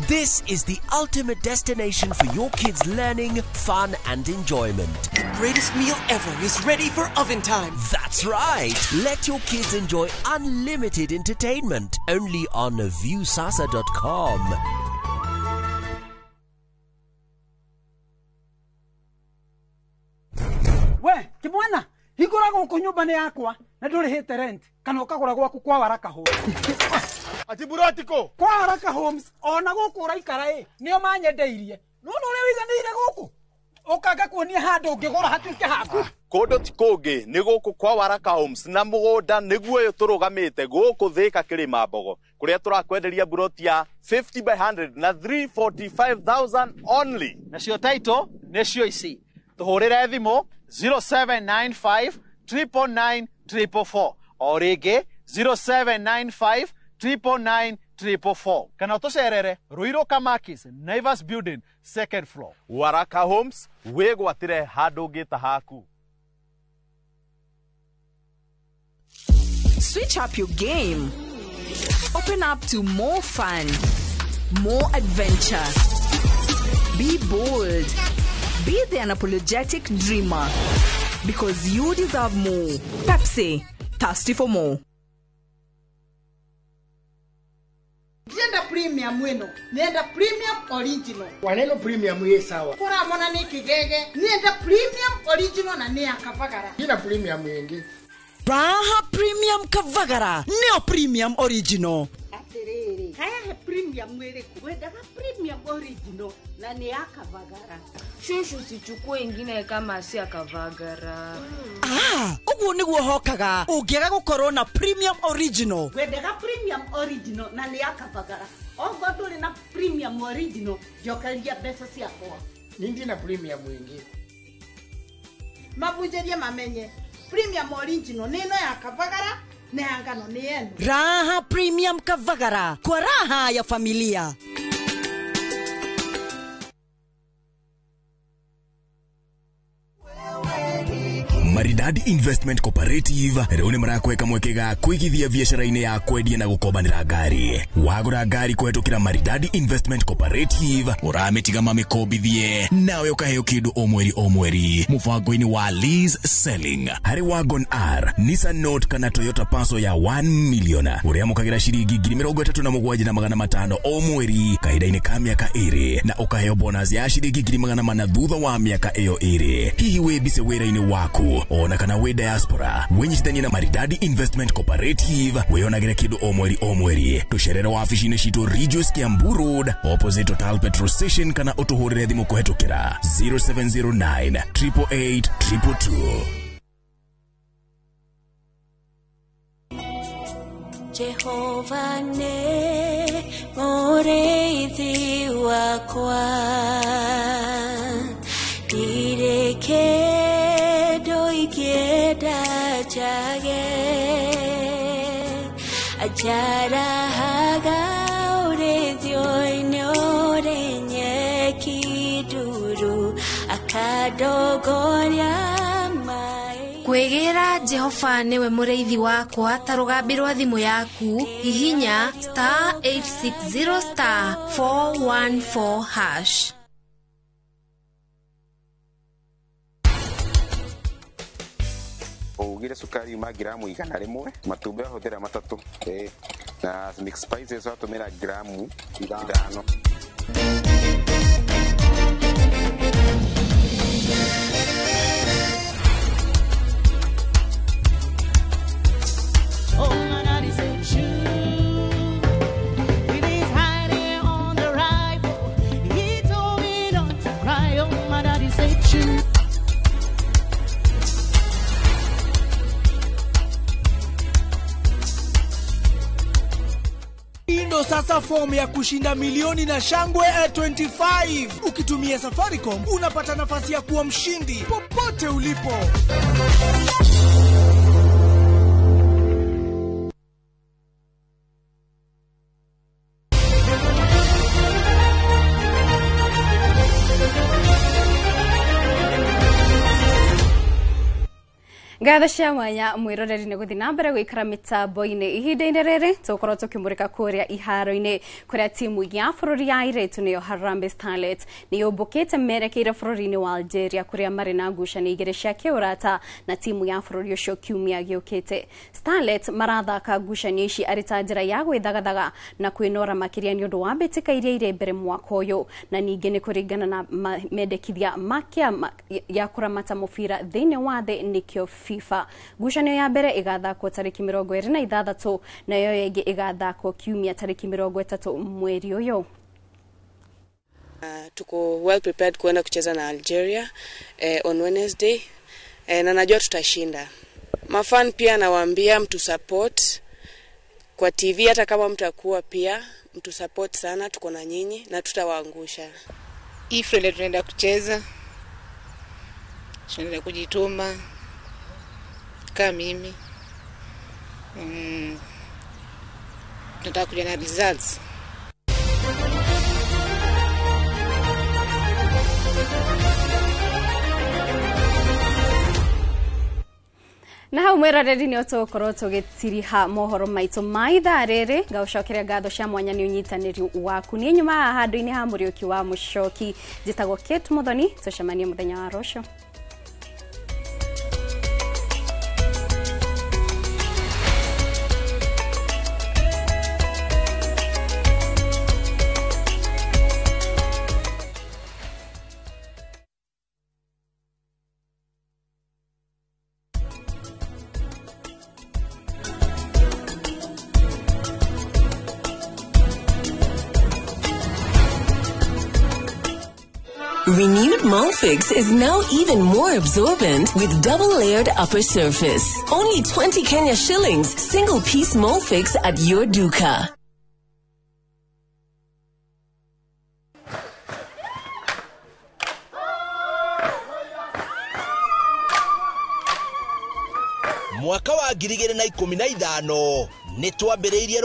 This is the ultimate destination for your kids' learning, fun, and enjoyment. The greatest meal ever is ready for oven time. That's right. Let your kids enjoy unlimited entertainment only on Viusasa.com. We, kimwana, hingũra gũkũ nyũmba nĩ yakwa na ndũrĩhĩte rent kana ũkagũra gwaku kwa Waraka Homes. Ati burotiko kwa Waraka Homes ona gũkũ ũraikara ĩ nĩo manyendeirie. Nĩwona ũrĩa ũiganĩire gũkũ ũkanga kuonia handũ ũngĩgũra hatuĩke haku. Kũndũ ti kũngĩ nĩ gũkũ kwa Waraka Homes na mũgũnda nĩguo ũyũ tũrũgamĩte gũkũ Thĩka Kĩrĩma Mbogo kũrĩa tũrakwenderia buroti ya 50 by 100 na 345,000 only. Nacio title nĩcio ici. Tũhũrĩre thimũ 0795 999 444 o rĩngĩ 0795 999 444 kana ũtũcerere Ruiru Kamakis Naivas Building second floor. Waraka Homes wĩgwatĩre handũ ũngĩta haku. Switch up your game. Open up to more fun, more adventure. Be bold. Be the unapologetic dreamer. Because you deserve more. Pepsi, thirsty for more. Ndienda premium wino, nienda premium original. Waneno premium ye sawa. Kora mona ni kigege, nienda premium original na ni akavagara. Ina premium yengi. Raha premium kavagara, neo premium original. Atiriri, haya he premium wiriku, wendaga premium original na ni akavagara. Shushu sichukue ingine kama si akavagara. Ah, uguo niguo hokaga ungiaga gukorwo na premium original. Wendaga premium original na ni akavagara. Ongo nduri na premium original, njokeria mbeca ciakwa. Nindi na premium ingi. Mabunjerie mamenye premium original ni ino ya kavagara na ya ngano ni yenu. Raha premium kavagara kwa raha ya familia. Maridadi Investment Cooperative rĩu nĩ marakweka mweke ga kũigithia biacara-inĩ ya kwendia na gũkombanĩra ngari. Wagũra ngari kũhetũkĩra Maridadi Investment Cooperative ũramĩtiga mamĩkombithie nawe ũkaheo kĩndũ o mweri o mweri mũbango-inĩ wa lease selling. Harĩ Wagon R, Nissan Note kana Toyota Passo ya 1 million ũrĩamũkagĩra ciringi 37,500 o mweri kahinda-inĩ ka mĩaka 2 na ũkaheo bonus ya ciringi 400 thutha wa mĩaka ĩyo 2. Hihi wĩ busy wĩra-inĩ waku ona kana wĩ diaspora, wĩnyitithanie na Maridadi Investment Cooperative wĩonagĩre kĩndũ o mweri o mweri. Tũcerere wabici-inĩ citũ Ridgeways Kiambu Road opposite Total Petrol Station kana ũtũhũrĩre thimũ kũhetũkĩra 0709 888 222. Jehova ne mũrĩithi wakwa ndirĩ kĩndũ ingĩenda njage Ajarahaga ũrĩithio-inĩ ũrĩ nyeki nduru Akadogoria maĩ. Kwĩgĩra Jehova nĩwe mũrĩithi wakwa ta rũgambi rwa thimũ yaku hihinya *860 *414# Ugire cukari uma gramu 100, matumbĩ wahũthĩra 3, na mix spices watũmĩra gramu 5. Oh, my daddy said shoot with his hiding on the rifle. He told me not to cry. Oh, my daddy said shoot. Ndo sasa fomu ya kushinda milioni na shangwe 25. Ukitumia Safaricom unapata nafasi ya kuwa mshindi popote ulipo. Ngatho cia mwanya mwiroreri nĩ gũthiĩ na mbere gũikara mĩtambo-inĩ ihinda-inĩ rĩrĩ tũgũkorwo tũkĩmũrĩka kũrĩa iharo-inĩ kũrĩa timu ya bũrũri ya airĩtu nĩyo Harambee Starlets nĩ yũmbũkĩte merekeire bũrũri-inĩ wa Algeria kũrĩa marĩ na ngucanio igĩrĩ cia kĩũrata na timu ya bũrũri ũcio kiumia gĩũkĩte. Starlets marathaka ngucanio ici arĩ ta njĩra ya gwĩthagathaga na kwĩnora makĩria nĩ ũndũ wa mbĩtĩka iria irĩ mbere mwaka ũyũ na ningĩ nĩ kũringana na mendekithia ma kĩama ya kũramata mũbira thĩinĩ wa thĩ nĩkĩo FIFA. Ngucanio ya mbere ĩgathakwo tarĩki 26 nayo ĩngĩ ĩgathakwo kiumia tarĩki 30 mweri ũyũ. Tuko well prepared kuenda kucheza na Algeria on Wednesday na najua tutashinda. Mafan pia nawaambia mtu support kwa TV, hata kama mtakuwa pia mtu support sana, tuko na nyinyi na tutawaangusha. Hii friendly tunaenda kucheza, tunaenda kujituma kama mimi. Tunataka kuja na results. Na hau mwĩroreri nĩ tũgũkorwo tũgĩtiriha mohoro maitũ ma ithaa rĩrĩ ngagũcokeria ngatho cia mwanya nĩ ũnyitanĩri waku. Niĩ nyuma haha handũ-inĩ ha Mũriũki wa Mũcoki njĩtagwo Kate Muthoni, tũcemanie mũthenya wa rũciũ. Renewed Molfix is now even more absorbent with double-layered upper surface. Only 20 Kenya shillings, single-piece Molfix at your duka. Mwaka wa 2015 nĩ twambĩrĩirie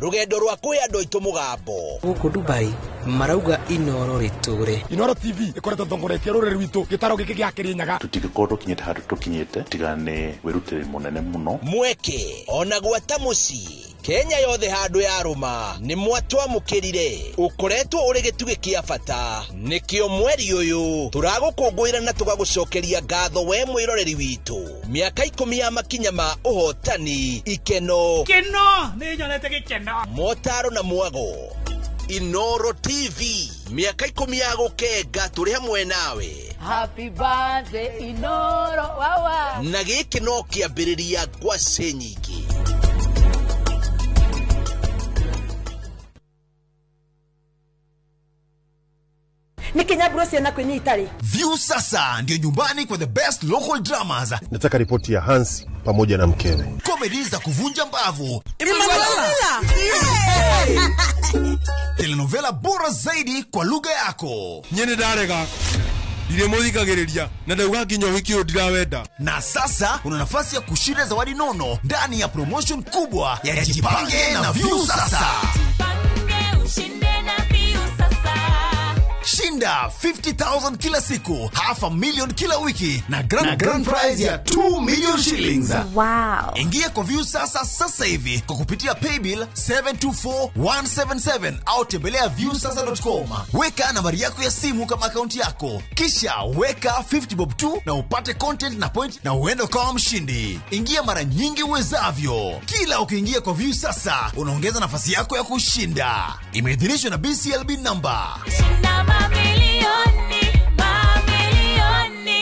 rũgendo rwa kũhe andũ aitũ mũgambo. Gũkũ Dubai marauga Inoro rĩtũre. Inoro TV ĩkoretwo ĩtongoretie rũrĩrĩ rwitũ gĩtaro gĩkĩ gĩa Kĩrĩnyaga. Tũtingĩkorwo tũkinyĩte handũ tũkinyĩte tiga nĩ wĩrutĩri mũnene mũno. Mweke ona gwata mũciĩ Kenya yothe handũ ya rũma nĩ mwatwamũkĩrire ũkoretwo ũrĩ gĩtugĩ kĩa bata nĩkĩo mweri ũyũ tũragũkũngũĩra na tũgagũcokeria ngatho we mwĩroreri witũ. Mĩaka 10 ya makinya ma ũhotani, ikeno keno nĩ nyonete gĩkeno, motaro na mwago. Inoro TV mĩaka 10 ya gũkenga tũrĩ hamwe nawe. Happy birthday Inoro wawa. Na gĩkĩ no kĩambĩrĩria ngwacĩ nyingĩ. Nikinyaburo ciana kwinyitari. View sasa ndio nyumbani kwa the best local dramas. Nataka ripoti ya Hans pamoja na mkewe. Comedy za kuvunja mbavu. Emanuela. Telenovela bora zaidi kwa lugha yako. Nyene darega. Ndirĩmũthikagĩrĩria na ndauga nginya ũhiki ũyũ ndirawenda. Na sasa una nafasi ya kushinda zawadi nono ndani ya promotion kubwa ya Jipange na Viusasa. Shinda 50,000 kila siku, 500,000 kila wiki na grand prize ya 2 million shillings. Wow. Ingia kwa Viusasa sasa hivi kwa kupitia paybill 724177 au tembelea viusasa.com. Weka nambari yako ya simu kama akaunti yako, kisha weka 50 bob tu na upate content na point na uende ukawa mshindi. Ingia mara nyingi uwezavyo. Kila ukiingia kwa Viusasa unaongeza nafasi yako ya kushinda. Imeidhinishwa na BCLB number. Shinda mamilioni, mamilioni.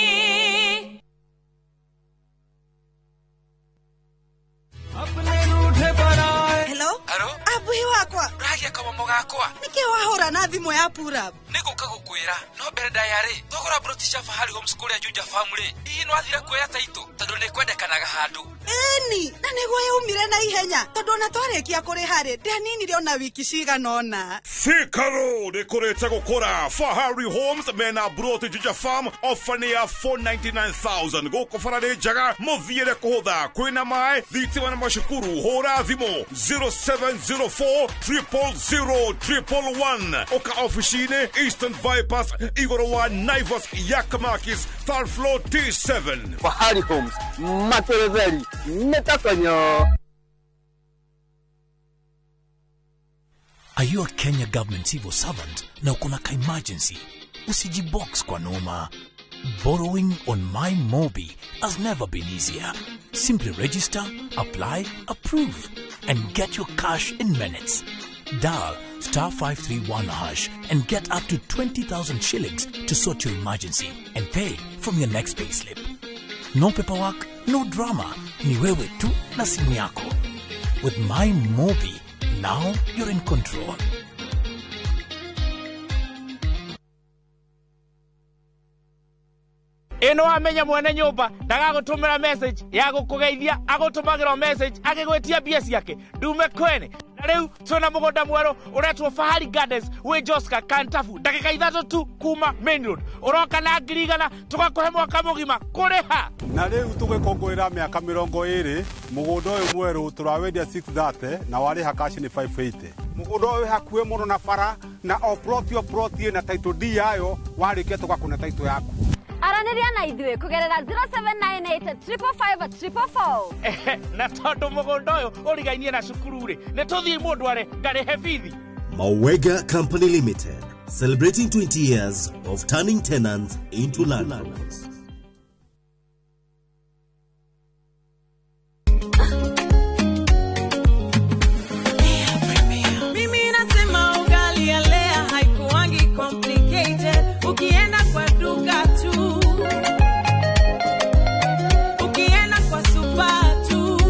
Hello? Hello? Abuhi wakwa. Uragia kamomo gakwa. Niki wahura na thimu ya pura. Niguka gukwira no mbere ndaya ri thogora broti cia Fahari Homes kuria Juja Farm ri hihi no athire kuoya taito tondu ni kwendekanaga handu. Eni, na niguo yaumire na ihenya tondu ona twarikia kuriha ri ndianinire ona wiki cigana ona. Thika Road ikurite gukura. Fahari Homes mena broti Juja Farm ofa ni ya 499,000 guku bara ni njega muthiire kuhutha kwina mai thitima na macukuru. Hura thimu 0704 000 111 oka ofici-inĩ Eastern Bypass igũrũ wa Naivas Yakamakis third floor T7. Fahari Homes materetheri metakonyo. Are you a Kenya government civil servant na uko na ka-emergency? Usijibox kwa noma. Borrowing on MyMobi has never been easier. Simply register, apply, approve, and get your cash in minutes. Dial star 531 hash and get up to 20,000 shillings to sort your emergency and pay from your next payslip. No paperwork, no drama. Ni wewe tu na simu yako. With MyMobi, now you're in control. Ino amenya mwene nyumba ndagagũtũmĩra message ya gũkũgeithia, agũtũmagĩra message agĩgwĩtia mbia ciake ndume kwene. Na rĩu twĩna mũgũnda mwerũ ũretwo Fahari Gardens wĩ Joska Kantafu, ndagĩka 3 tu kuma main road. Ũroka na 100,000 tũgakũhe mwaka mũgima kũrĩha. Na rĩu tũgĩkũngũĩra mĩaka 20 mũgũnda ũyũ mwerũ tũrawendia 630 na warĩha cash nĩ 580. Mũgũnda ũyũ wĩ hakuhĩ mũno na bara na o plot o plot ĩna title deed yayo, warĩkia tũgakũne title yaku. Aranĩria na ithuĩ kũgerera 0798 555 444. Na tondũ mũgũnda ũyũ ũrigainie na cukuru rĩ, nĩ tũthiĩ mũndũ are ngarĩhe bithi. Mawega Company Limited, celebrating 20 years of turning tenants into landlords. Mimi nasema ugali ya Lea haikuangi complicated. Ukienda kwa duka tu, ukienda kwa super tu,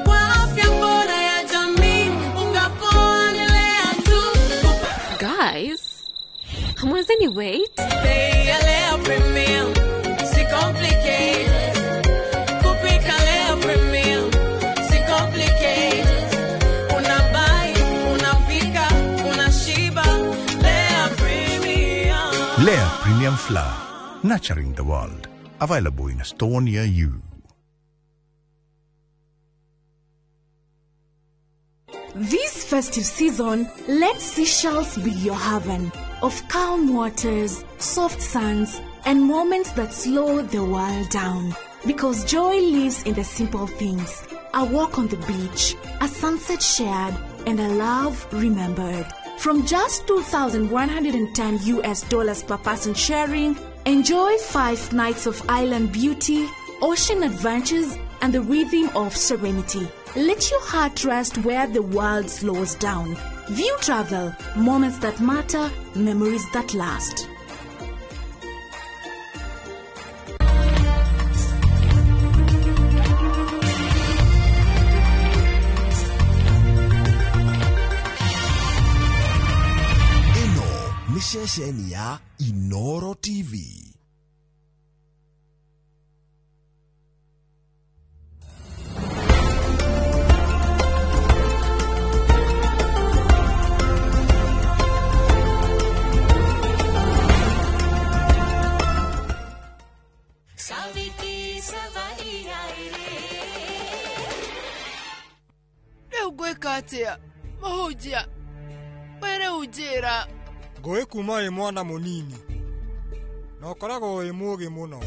kwa afya bora ya jamii, unga poa ni Lea tu. Guys, hamwezi wait? Bei ya Lea Premium, si complicated. Kupika Lea Premium, si complicated. Unabuy, unapika, unashiba. Lea Premium. Lea Premium Flour, nurturing the world. Available in a store near you. This festive season, let Seychelles be your haven of calm waters, soft sands, and moments that slow the world down. Because joy lives in the simple things. A walk on the beach, a sunset shared, and a love remembered. From just $2,110 per person sharing, enjoy 5 nights of island beauty, ocean adventures, and the rhythm of serenity. Let your heart rest where the world slows down. View Travel, moments that matter, memories that last. Ĩno nĩ ceceni ya Inoro TV. Atia mũhunjia we rĩu njĩra. Ngũĩ kuma wĩ mwana mũnini na ũkoragwo wĩ mũũgĩ mũno.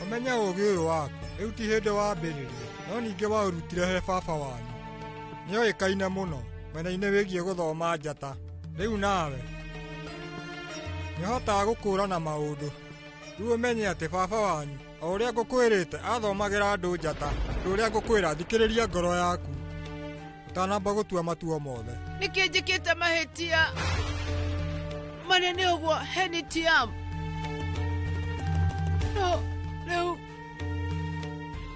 Ũmenye ũũgĩ ũyũ waku rĩu ti hĩndĩ wambĩrĩria, no ningĩ waũrutire he baba wanyu. Nĩoĩkaine mũno mwena-inĩ wĩgiĩ gũthoma njata. Rĩu nawe nĩũhotaga gũkũũrana maũndũ. Rĩu ũmenye atĩ baba wanyu o ũrĩa ngũkwĩrĩte athomagĩra andũ njata. Ũndũ ũrĩa ngũkwĩra, thikĩrĩria ngoro yaku ũtanamba gũtua matua mothe. Nĩkĩ njĩkĩte mahĩtia manene ũguo Henitiam? No rĩu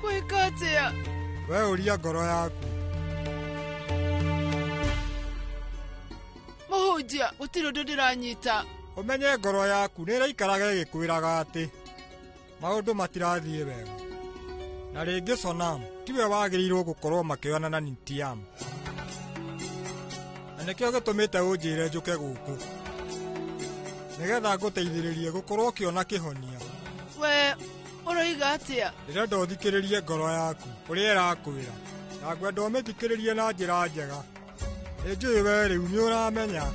gwĩka atĩa? We ũria ngoro yaku. Mũhunjia, gũtirĩ ũndũ ndĩranyita. Ũmenye ngoro yaku nĩĩraikaraga ĩgĩkwĩraga atĩ maũndũ matirathiĩ wega. Na rĩngĩ Sonam tiwe wagĩrĩirwo gũkorwo makĩoyana na Nitiam, na nĩkĩo gĩtũmĩte ũnjĩre njũke gũkũ nĩgetha ngũteithĩrĩrie gũkorwo ũkĩona kĩhonia. We ũroiga atĩa? Ndĩrenda ũthikĩrĩrie ngoro yaku ũrĩa ĩrakwĩra, na ngwenda ũmĩthikĩrĩrie na njĩra njega. Nĩnjũĩ we rĩu nĩũramenya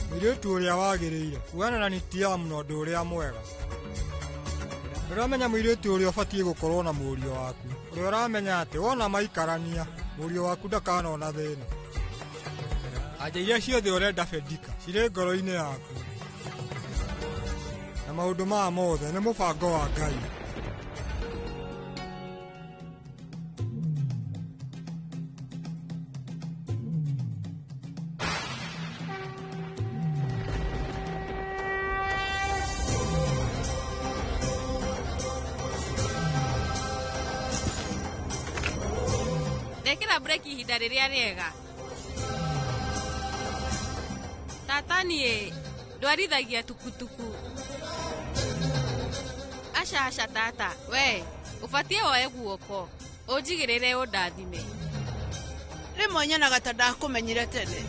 mũirĩtu ũrĩa wagĩrĩire kuana na Nitiam na ũndũ ũrĩa mwega. Nĩũramenya mũirĩtu ũrĩa ũbatiĩ gũkorwo na mũriũ waku, ũrĩa ũramenya atĩ wona maikarania mũriũ waku ndakanona thĩna. Anja iria ciothe ũrenda Fedika cirĩ ngoro-inĩ yaku, na maũndũ maya mothe nĩ mũbango wa Ngai. Ndekĩra breki ihinda rĩrĩa rĩega. Tata niĩ ndwarithagia tukutuku. Aca aca tata, we ũbatiĩ woe guoko ũnjigĩrĩre ũndathime. Rĩmwe nyonaga ta ndakũmenyire tene.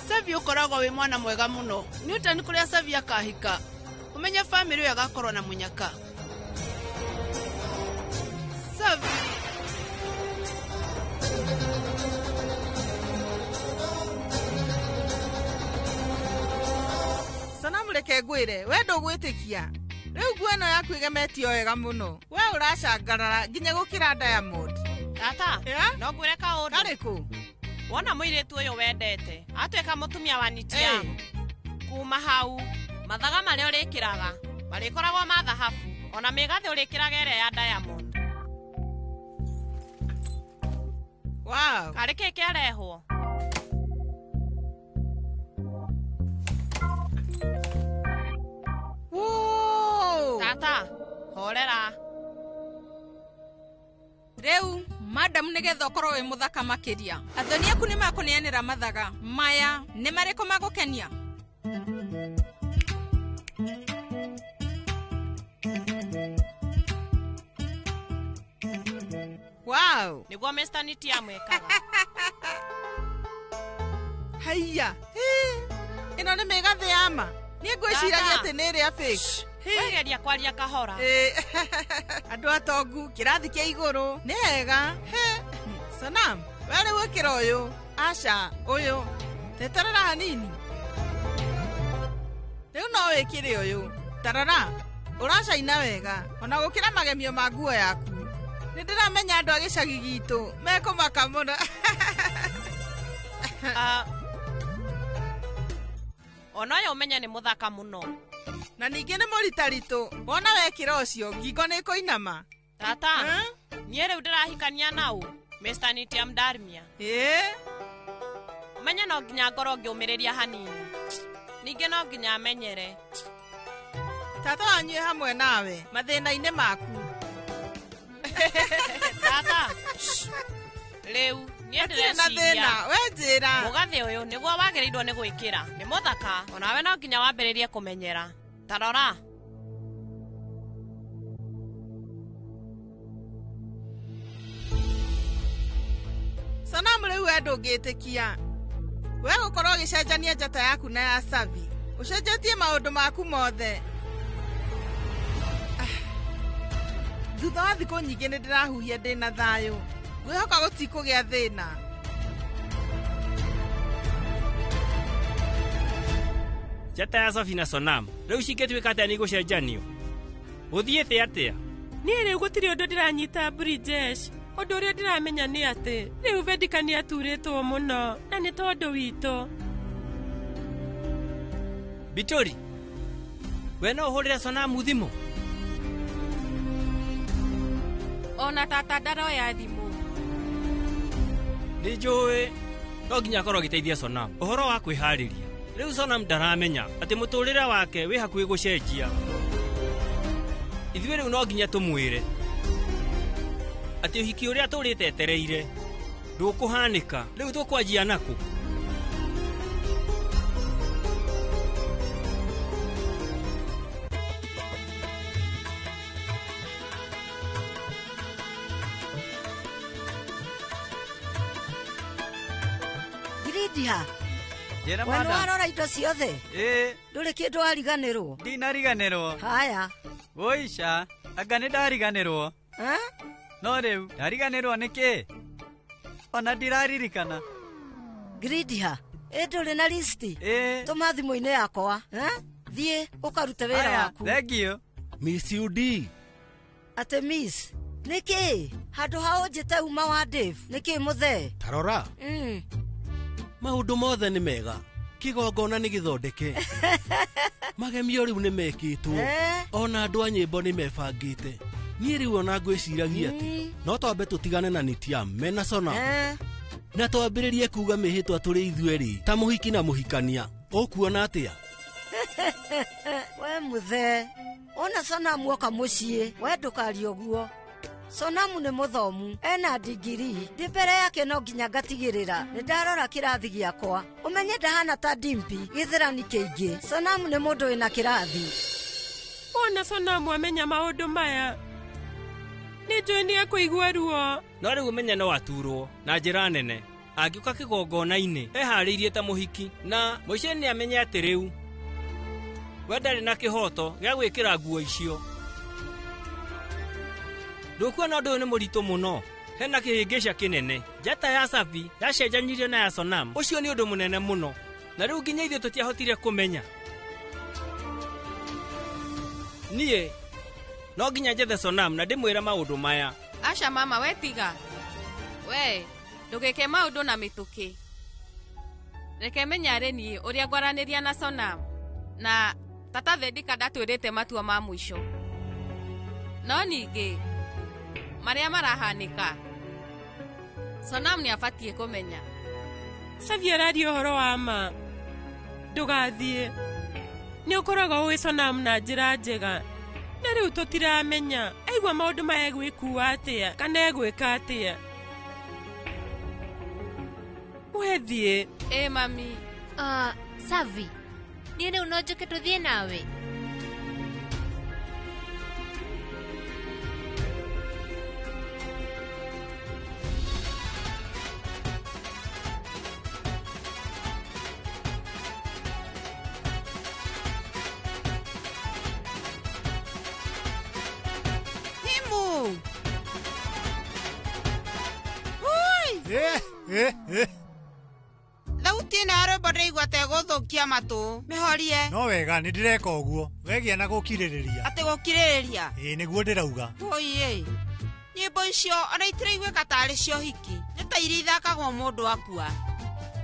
Savi ũkoragwo wĩ mwana mwega mũno. Newton kũrĩa Savi akahika, ũmenye bamĩrĩ ĩyo agakorwo na mũnyaka. Savi. Sanamu reke ngwĩre, we ndũgwĩtĩkia. Rĩu nguo ĩno yaku ĩgemetio wega mũno. We ũracangarara nginya gũkĩra Diamond. Tata, no ngwĩre kaũndũ. Karĩkũ? Wona mũirĩtu ũyũ wendete atuĩka mũtumia wa Nitiam, kuma hau mathaga marĩa ũrĩkĩraga marĩkoragwo ma thahabu, ona mĩgathĩ ũrĩkĩraga ĩrĩa ya Diamond. Wow. Karĩ kĩ kĩarehwo? Woo! Tata, horera. Rĩu madam nĩgetha ũkorwo wĩ mũthaka makĩria, athoni aku nĩ makũneanĩra mathaga maya nĩ marĩkũ magũkenia? Wow. Nĩguo Mr. Nitiam ekaga. Haiya, ĩno nĩ mĩgathĩ ya ma. Niĩ ngwĩciragia atĩ nĩ ĩrĩa fake. Wegeria kwaria kahora. Andũ atongu kĩrathi kĩa igũrũ nĩ hega. Sanam, we rĩu ĩkĩra ũyũ. Aca, ũyũ. Teterera hanini. Rĩu no wĩkĩre ũyũ. Tarara, ũracaina wega ona gũkĩra magemio ma nguo yaku. Nĩ ndĩramenya andũ a gĩcagi gitũ mekũmaka mũno. Ona ũyũ ũmenye nĩ mũthaka mũno. Na ningĩ nĩ mũritaritũ. Wona wekĩra ũcio ngingo nĩ ĩkũinama. Tata, niĩ rĩu ndĩrahikania na ũ? Mr. Nitiam Darmia. Ũmenye no nginya ngorwo ngĩũmĩrĩria hanini. Ningĩ no nginya amenyere. Tata wanyu hamwe nawe mathĩna-inĩ maku. Tata, rĩu niĩ Hatirĩ na thĩna, we njĩra. Mũgathĩ ũyũ nĩguo wagĩrĩirwo nĩ gwĩkĩra. Nĩ mũthaka, onawe no nginya wambĩrĩrie kũmenyera. Ta rora. Sanamu rĩu we ndũngĩtĩkia. We gũkorwo ũgĩcenjania njata yaku na ya Savi. Ũcenjetie maũndũ maku mothe. Thutha wa thikũ nyingĩ nĩ ndĩrahuhia ndĩna thayũ. Ngwĩhoka gũtikũgĩa thĩna. Njata ya Safi na Sonam rĩu cingĩtuĩka atĩa nĩ igũcenjanio? Gũthiĩte atĩa? Niĩ rĩu gũtirĩ ũndũ ndĩranyita Brijesh. Ũndũ ũrĩa ndĩramenya nĩ atĩ rĩu Vedika nĩ aturĩtwo mũno na nĩ tondũ witũ. Bitori, we no ũhũrĩre Sonamu thimũ? Ona tata ndaroya thimũ. Nĩ njũĩ no nginya akorwo agĩteithia Sonam ũhoro wa kwĩharĩria. Rĩu Sonam ndaramenya atĩ mũtũrĩre wake wĩ hakuhĩ gũcenjia. Ithuĩ rĩu no nginya tũmwĩre atĩ ũhiki ũrĩa tũrĩte etereire ndũkũhanĩka. Rĩu tũkwanjia nakũ? Giridia, Njĩra we madam. nĩwarora indo ciothe? Ĩĩ. Ndũrĩ kĩndũ wariganĩrwo? Ndinariganĩrwo. Haya. Woica, anga nĩ ndariganĩrwo. Eh? No rĩu ndariganĩrwo nĩkĩ? Ona ndiraririkana. Giridia, ĩ ndũrĩ na listi? Ĩĩ. Tũma thimũ-inĩ yakwa. Eh? Thiĩ ũkarute wĩra Haya, waku. Thank you. Miss UD. Atĩ miss, nĩkĩ? Handũ ha ũnjĩte uma wa Dave, nĩkĩ mũthee? Tarora. Maũndũ mothe nĩ mega. Kĩgongona nĩ gĩthondeke. Magemio rĩu nĩ mekĩtwo. Eh? Ona andũ a nyĩmbo nĩ mebangĩte. Niĩ rĩu ona ngwĩciragia atĩ no twambe tũtigane na Nitiam mena Sonam. Eh? Na twambĩrĩrie kuga mĩhĩtwa tũrĩ ithuerĩ ta mũhiki na mũhikania. Ũkuona atĩa? We mũthee, ona Sonamu oka mũciĩ, we ndũkarie ũguo. Sonamu nĩ mũthomu, ena ndigiri. Ndĩ mbere yake no nginya ngatigĩrĩra nĩ ndarora kĩrathi gĩakwa. Ũmenye ndahana ta Dimpi, gĩthĩrani kĩingĩ. Sonamu nĩ mũndũ wĩna kĩrathi. Wona Sonamu amenya maũndũ maya, nĩ njũĩ nĩ ekũigua ruo. No rĩu ũmenye no aturwo na njĩra nene. Angĩũka kĩgongona-inĩ eharĩirie ta mũhiki na mũico nĩ amenye atĩ rĩu we ndarĩ na kĩhoto gĩa gwĩkĩra nguo icio. Ndũkuona ũndũ ũyũ nĩ mũritũ mũno? Hena kĩhĩngĩca kĩnene. Njata ya Safi yacenjanirio na ya Sonam. Ũcio nĩ ũndũ mũnene mũno. Na rĩu nginya ithuĩ tũtiahotire kũmenya. Niĩ no nginya njethe Sonam na ndĩmwĩre maũndũ maya. Aca mama, we tiga. We, ndũgĩke maũndũ na mĩtũkĩ. Reke menye arĩ niĩ ũrĩa ngwaranĩria na Sonam. Na tata Vedika ndatwĩrĩte matua ma mũico. No ningĩ marĩa marahanĩka, Sonam nĩ abatiĩ kũmenya. Savi araria ũhoro wa ma. Ndũgathiĩ. Nĩ ũkoragwo ũĩ Sonam na njĩra njega. Na rĩu tũtiramenya aigua maũndũ maya egwĩkua atĩa kana egwĩka atĩa. We thiĩ. Ĩ mami. Savi, niĩ rĩu no njũke tũthiĩ nawe? Himu. Ui! Thauti ĩno ya rwĩmbo ndĩraigua ta ĩgũthũkia matũ. Mĩhorie. No wega nĩ ndĩreka ũguo. Wegia na gũkirĩrĩria. Atĩ gũkirĩrĩria? Ĩĩ nĩguo ndĩrauga. Oi ĩ. Nyĩmbo icio ona itiraiguĩka tarĩ cia ũhiki. Nĩ ta iria ithakagwo mũndũ akua.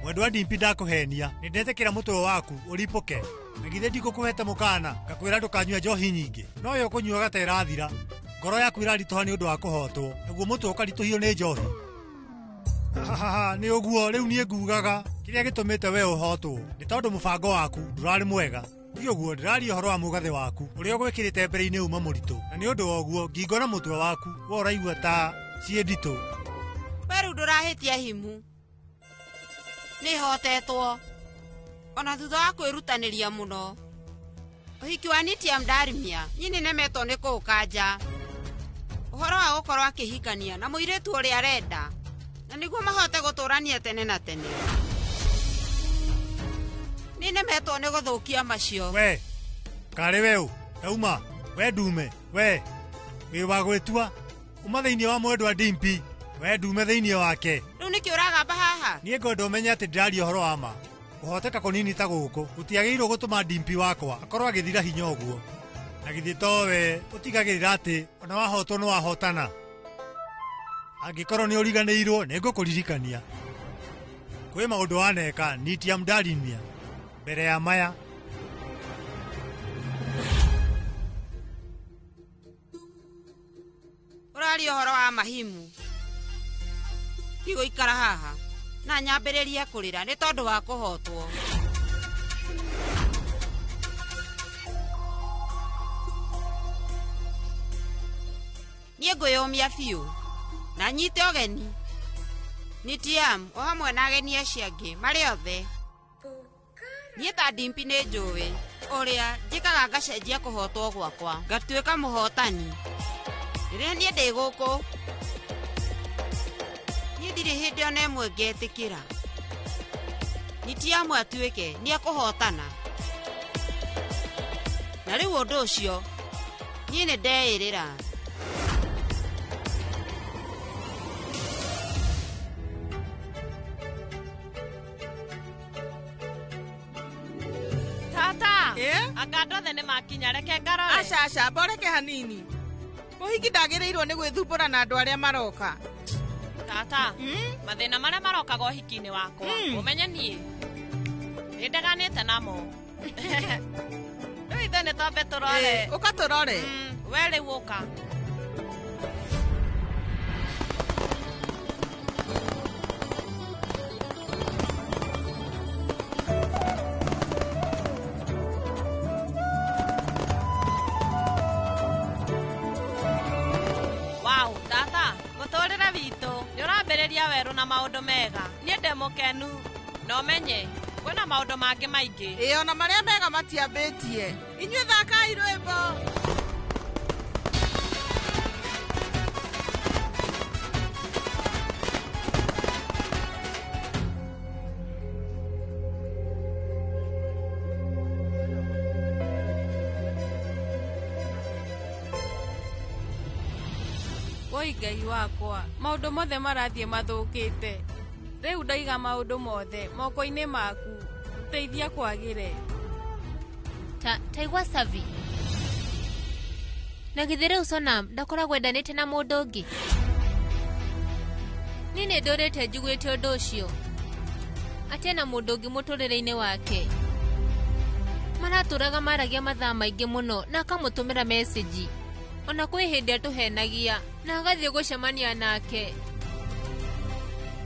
Mwendwa Dimpi ndakũhenia. Nĩ ndetĩkĩra mũtwe waku ũripũke. Na githĩ ndikũkũhete mũkana ngakwĩra ndũkanyue njohi nyingĩ. No yo ũkũnyuaga ta ĩrathira. Ngoro yaku ĩraritũha nĩ ũndũ wa kũhotwo. Naguo mũtwe ũkaritũhio nĩ njohi. Nĩ ũguo rĩu niĩ ngugaga kĩrĩa gĩtũmĩte we ũhotwo nĩ tondũ mũbango waku ndũrarĩ mwega. Ti ũguo ndĩraria ũhoro wa mũgathĩ waku ũrĩa ũgwĩkĩrĩte mbere-inĩ uma mũritũ. Na nĩ ũndũ wa ũguo ngingo na mũtwe waku we ũraigua ta ciĩ nditũ. We rĩu ndũrahĩtia Himu. Nĩ hotetwo. Ona thutha wa kwĩrutanĩria mũno. Ũhiki wa Nitiam Ndarimia niĩ nĩnemetwo nĩ kũũkanja. Ũhoro wa gũkorwo akĩhikania na mũirĩtu ũrĩa arenda na nĩguo mahote gũtũrania tene na tene. Nĩ nemetwo nĩ gũthũkia macio. We, karĩ we ũ? Ndauma, we ndume, we wĩ wa gwĩtua. Uma thĩinĩ wa mwendwa Dimpi, we ndume thĩinĩ wake. Rĩu nĩkĩ ũragamba haha? Niĩ ngwenda ũmenye atĩ ndĩraria ũhoro wa ma. Kũhoteka kũnini ta gũkũ gũtiagĩrĩirwo gũtũma Dimpi wakwa akorwo agĩthira hinya ũguo. Na githĩ towe ũtigagĩrĩra atĩ ona wahotwo nĩ wahotana. Angĩkorwo nĩ ũriganĩirwo nĩ ngũkũririkania. Kwĩ maũndũ waneka Nitiam Dalimia mbere ya maya. Ũraria ũhoro wa mahimu. Ndigũikara haha na nyambĩrĩrie kũrĩra nĩ tondũ wa kũhotwo. Niĩ ngwĩyũmia biũ na nyite ũgeni Nitiam o hamwe na ageni acio angĩ marĩ othe. Niĩ ta Dimpi nĩ njũĩ ũrĩa njĩkaga ngacenjia kũhotwo gwakwa ngatuĩka mũhotani. Rĩrĩa niĩ ndĩ gũkũ niĩ ndirĩ hĩndĩ ona ĩmwe ngetĩkĩra Nitiam atuĩke nĩ ekũhotana. Na rĩu ũndũ ũcio niĩ nĩ ndeĩrĩra. Tata, anga andũ othe nĩ makinya, reke ngarore. Aca aca, mboreke hanini. Mũhiki ndagĩrĩirwo nĩ gwĩthumbũra na andũ arĩa maroka. Tata, mathĩna marĩa marokaga ũhiki-inĩ wakwa, ũmenye niĩ nĩ ndeganĩte namo. Rĩu ithuĩ nĩ twambe tũrore. Ũka tũrore. We rĩu ũka. Wow, tata, mũtũrĩre witũ nĩ ũrambĩrĩria werũ na maũndũ mega. Niĩ ndĩ mũkenu na ũmenye kwĩna maũndũ mangĩ maingĩ. Ĩĩ, ona marĩa mega matiambĩtie. Inyuĩ thakai rwĩmbo. Woi Ngai wakwa, maũndũ mothe marathiĩ mathũkĩte. Rĩu ndaiga maũndũ mothe moko-inĩ maku, teithia kwagĩre. Taigua Savi. Na githĩ rĩu Sonam ndakoragwo endanĩte na mũndũ ũngĩ? Niĩ nĩ ndũrĩte njiguĩte ũndũ ũcio. Atĩ ena mũndũ ũngĩ mũtũrĩre-inĩ wake. Maratũraga maragia mathaa maingĩ mũno na akamũtũmĩra message. Ona kwĩ hĩndĩ atũhenagia na agathiĩ gũcemania nake.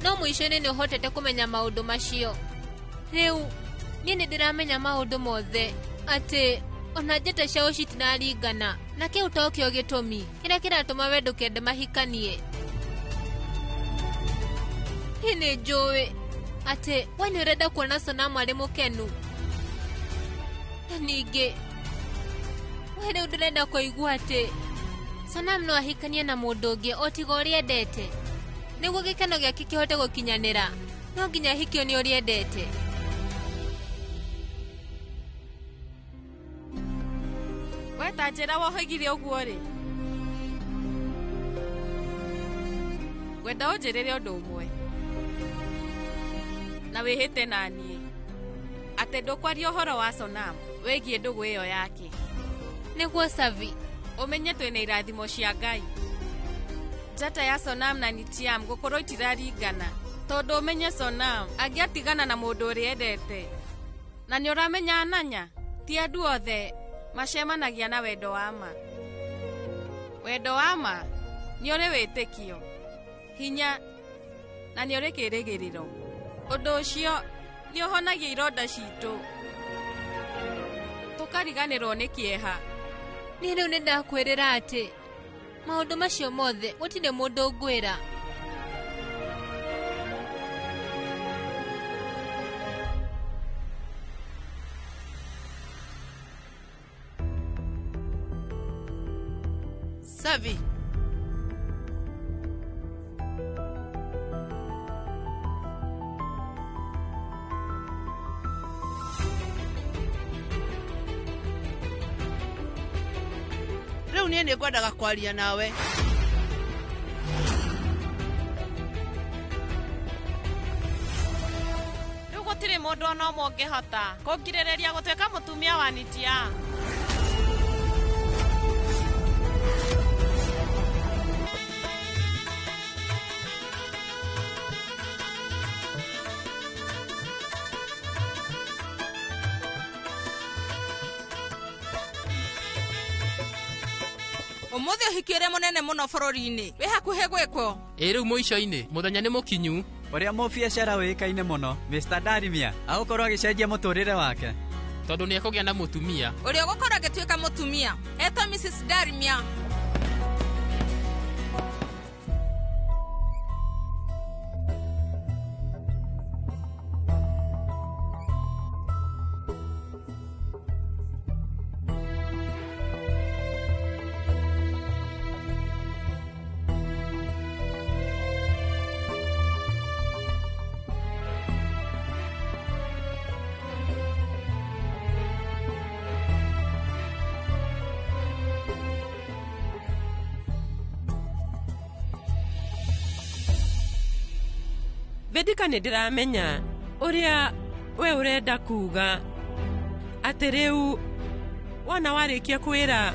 No mũico-inĩ nĩ ũhotete kũmenya maũndũ macio. Rĩu niĩ nĩ ndĩramenya maũndũ mothe atĩ ona njata ciao citiraringana na kĩu tokĩo gĩtũmi kĩrĩa kĩratũma we ndũkende mahikanie. Niĩ nĩ njũĩ atĩ we nĩ ũrenda kuona Sonamu arĩ mũkenu. Na ningĩ we rĩu ndũrenda kũigua atĩ Sonam no ahikanie na mũndũ ũngĩ o tiga ũrĩa endete. Nĩguo gĩkeno gĩake kĩhote gũkinyanĩra, no nginya ahikio nĩ ũrĩa endete. We ta njĩra wohĩgire ũguo rĩ. Ngwenda ũnjĩrĩre ũndũ ũmwe na wĩhĩte na niĩ atĩ ndũkwaria ũhoro wa Sonam wĩgiĩ ndũgũ ĩyo yake. Nĩguo Savi, ũmenye twĩna irathimo cia Ngai. Njata ya Sonam na Nitiam gũkorwo itiraringana tondũ ũmenye Sonam angĩatigana na mũndũ ũrĩa endete. Na nĩ ũramenya ananya ti andũ othe macemanagia na wendo wa ma. Wendo wa ma nĩ ũrĩ wĩtĩkio, hinya na nĩ ũrĩ kĩĩrĩgĩrĩro. Ũndũ ũcio nĩ ũhonagia ironda citũ tũkariganĩrwo nĩ kĩeha. Niĩ rĩu nĩ ndakwĩrĩra atĩ maũndũ macio mothe gũtirĩ mũndũ ngwĩra. Savi. Rĩu niĩ nĩ ngwendaga kwaria nawe. Rĩu gũtirĩ mũndũ mũndũ ona ũmwe ũngĩhota kũngirĩrĩria gũtuĩka mũtumia wa Nitia. Umuthi ũhiki ũrĩa mũnene mũno bũrũri-inĩ wĩ hakuhĩ gwĩkwo. Ĩ rĩu mũico-inĩ mũthenya nĩ mũkinyu. Ũrĩa mũbiacara wĩĩkaine mũno Mr. Darimia agũkorwo agĩcenjia mũtũrĩre wake tondũ nĩ ekũgĩa na mũtumia ũrĩa ũgũkorwo agĩtuĩka mũtumia etwo Mrs. Darimia. Vedika nĩ ndĩramenya ũrĩa we ũrenda kuga atĩ rĩu wona warĩkia kwĩra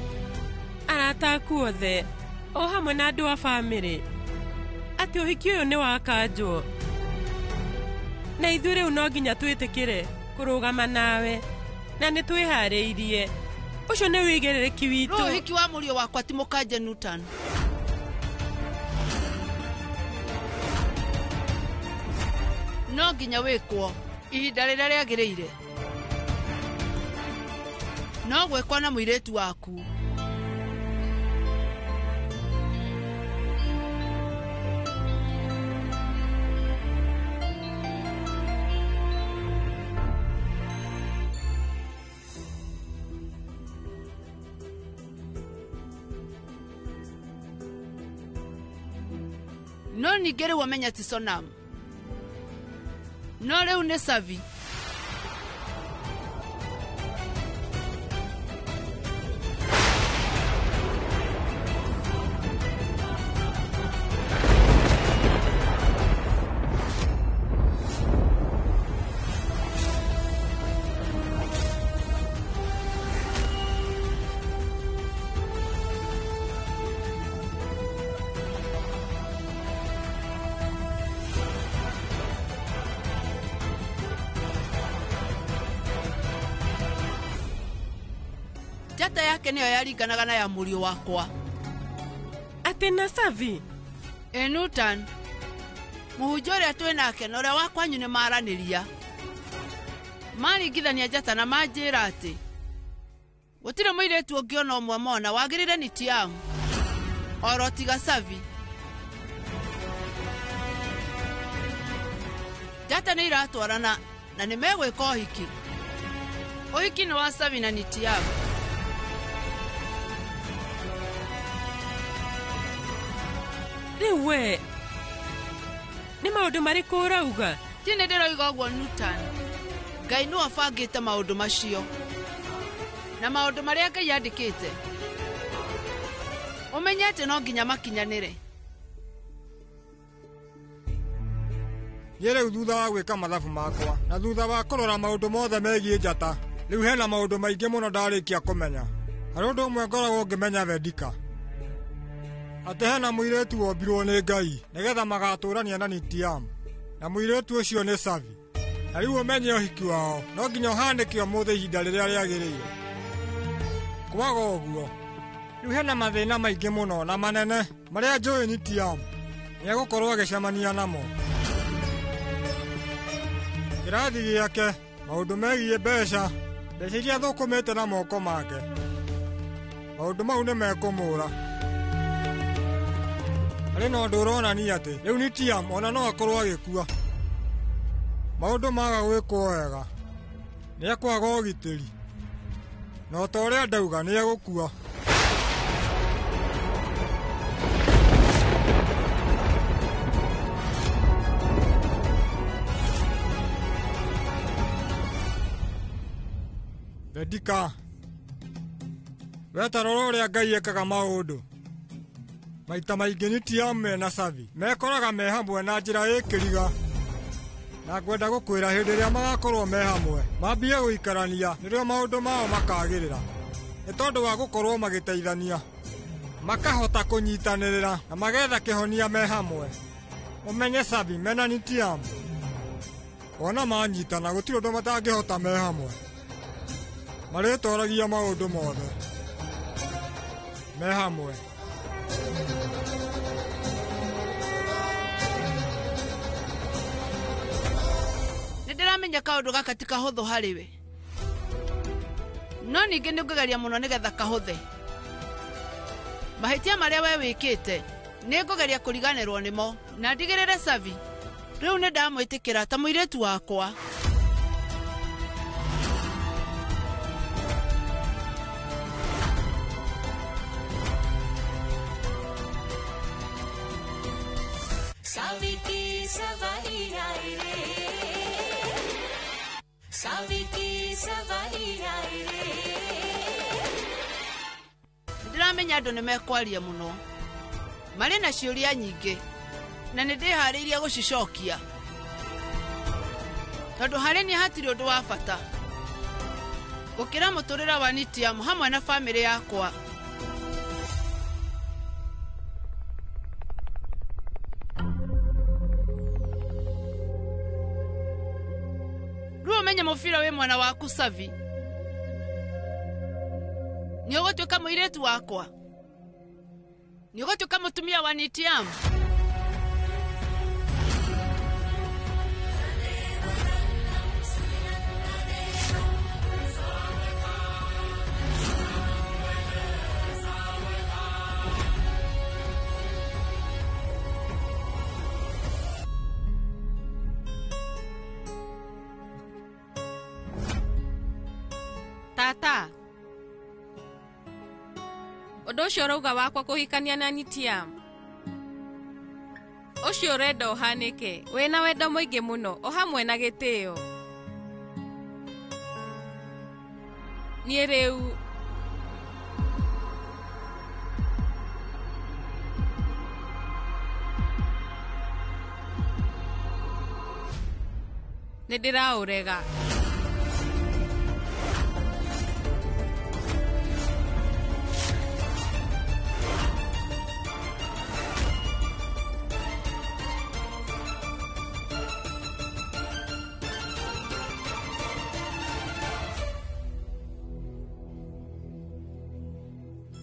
arata aku othe o hamwe na andũ a bamĩrĩ atĩ ũhiki ũyũ nĩ wakanjwo na ithuĩ rĩu no nginya twĩtĩkĩre kũrũgama nawe na nĩ twĩharĩirie. Ũcio nĩ wĩigĩrĩrĩki witũ. Rĩu ũhiki wa mũriũ wakwa ti mũkanje Newton. No nginya wĩkwo ihinda rĩrĩa rĩagĩrĩire. No gwĩkwo na mũirĩtu waku. No ningĩ rĩu ũmenye ti Sonam. No rĩu nĩ Savi. Njata yake nĩyo yaringanaga na ya mũriũ wakwa. Atĩ na Savi? Ĩ Newton, mũhunjia ũrĩa twĩ nake na ũrĩa wa kwanyu nĩ maranĩria. Maringithania njata na manjĩra atĩ gũtirĩ mũirĩtu ũngĩ ona ũmwe mona wagĩrĩire Nitiam oro tiga Savi. Njata nĩ iratwarana na nĩ megwĩka ũhiki. Ũhiki nĩ wa Savi na Nitiam. Rĩu we nĩ maũndũ marĩkũ ũrauga? Ti nĩ ndĩroiga ũguo Newton. Ngai nĩwe ũbangĩte maũndũ macio na maũndũ marĩa Ngai andĩkĩte ũmenye atĩ no nginya makinyanĩre. Niĩ rĩu thutha wa gwĩka mathabu makwa na thutha wa kũrora maũndũ mothe megiĩ njata, rĩu hena maũndũ maingĩ mũno ndarĩkia kũmenya. Harĩ ũndũ ũmwe ngoragwo ngĩmenya Vedika, atĩ hena mũirĩtu wombirwo nĩ Ngai nĩgetha magatũrania na Nitiam, na mũirĩtu ũcio nĩ Savi. Na rĩu ũmenye ũhiki wao no nginya ũhanĩke ũmũthĩ ihinda rĩrĩa rĩagĩrĩire. Kwaga ũguo, rĩu hena mathĩna maingĩ mũno na manene marĩa njũĩ Nitiam nĩegũkorwo agĩcemania namo. Kĩrathi gĩake, maũndũ megiĩ mbeca, mbeca iria athũkũmĩte na moko make, maũndũ mau nĩ mekũmũra. Harĩ na ũndũ ũronania atĩ rĩu Nitiam ona no akorwo agĩkua. Maũndũ maga gwĩkwo wega nĩekwaga ũgitĩri, na ota ũrĩa ndauga nĩegũkua. Vedika, we ta rora ũrĩa Ngai ekaga maũndũ. Maita maingĩ Nitiam mena Savi mekoraga me hamwe na njĩra ĩkĩriga. Na ngwenda gũkwĩra hĩndĩ ĩrĩa magakorwo me hamwe mambie gũikarania nĩrĩo maũndũ mao makagĩrĩra nĩ tondũ wa gũkorwo magĩteithania makahota kũnyitanĩrĩra na magetha kĩhonia me hamwe. Ũmenye Savi mena Nitiam ona manyitana gũtirĩ ũndũ matangĩhota me hamwe. Marĩtoragia maũndũ mothe me hamwe. Nĩ ndĩramenya kaũndũ gaka ti kahũthũ harĩ we, no ningĩ nĩ ngũgeria mũno nĩgetha kahũthe. Mahĩtia marĩa we wĩkĩte nĩ ngũgeria kũriganĩrwo nĩmo na ndigĩrĩre Savi rĩu nĩ ndamwĩtĩkĩra ta mũirĩtu wakwa. Ndĩramenya andũ nĩ mekwaria mũno, marĩ na ciũria nyingĩ na nĩ ndĩharĩirie gũcicokia tondũ harĩ niĩ hatirĩ ũndũ wa bata gũkĩra mũtũrĩre wa Nitiam hamwe na bamĩrĩ yakwa. Rĩu ũmenye mũbira wĩ mwena waku Savi, nĩ ũgũtuĩka mũirĩtu wakwa, nĩ ũgũtuĩka mũtumia wa Nitiam. Tata, ũndũ ũcio ũrauga wakwa kũhikania na Nitiam ũcio ũrenda ũhanĩke wĩna wendo mũingĩ mũno o hamwe na gĩtĩo. Niĩ rĩu nĩ ndĩraũrega.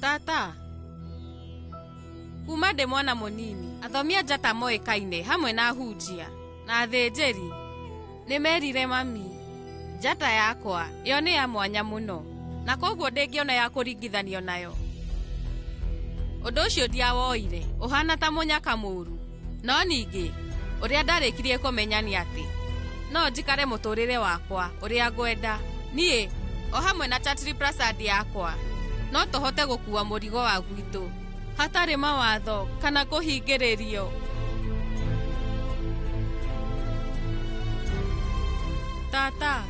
Tata, kuma ndĩ mwana mũnini athomi a njata moĩkaine hamwe na ahunjia na athĩnjĩri nĩ merire mami njata yakwa ĩyo nĩ ya mwanya mũno na koguo ndĩngĩona ya kũringithanio nayo. Ũndũ ũcio ndiawoire ũhana ta mũnyaka mũũru, no ningĩ ũrĩa ndarĩkirie kũmenya nĩ atĩ no njikare mũtũrĩre wakwa ũrĩa ngwenda niĩ o hamwe na Chatri Prasad yakwa no tũhote gũkua mũrigo wa gwitũ hatarĩ mawatho kana kũhingĩrĩrio. Tata,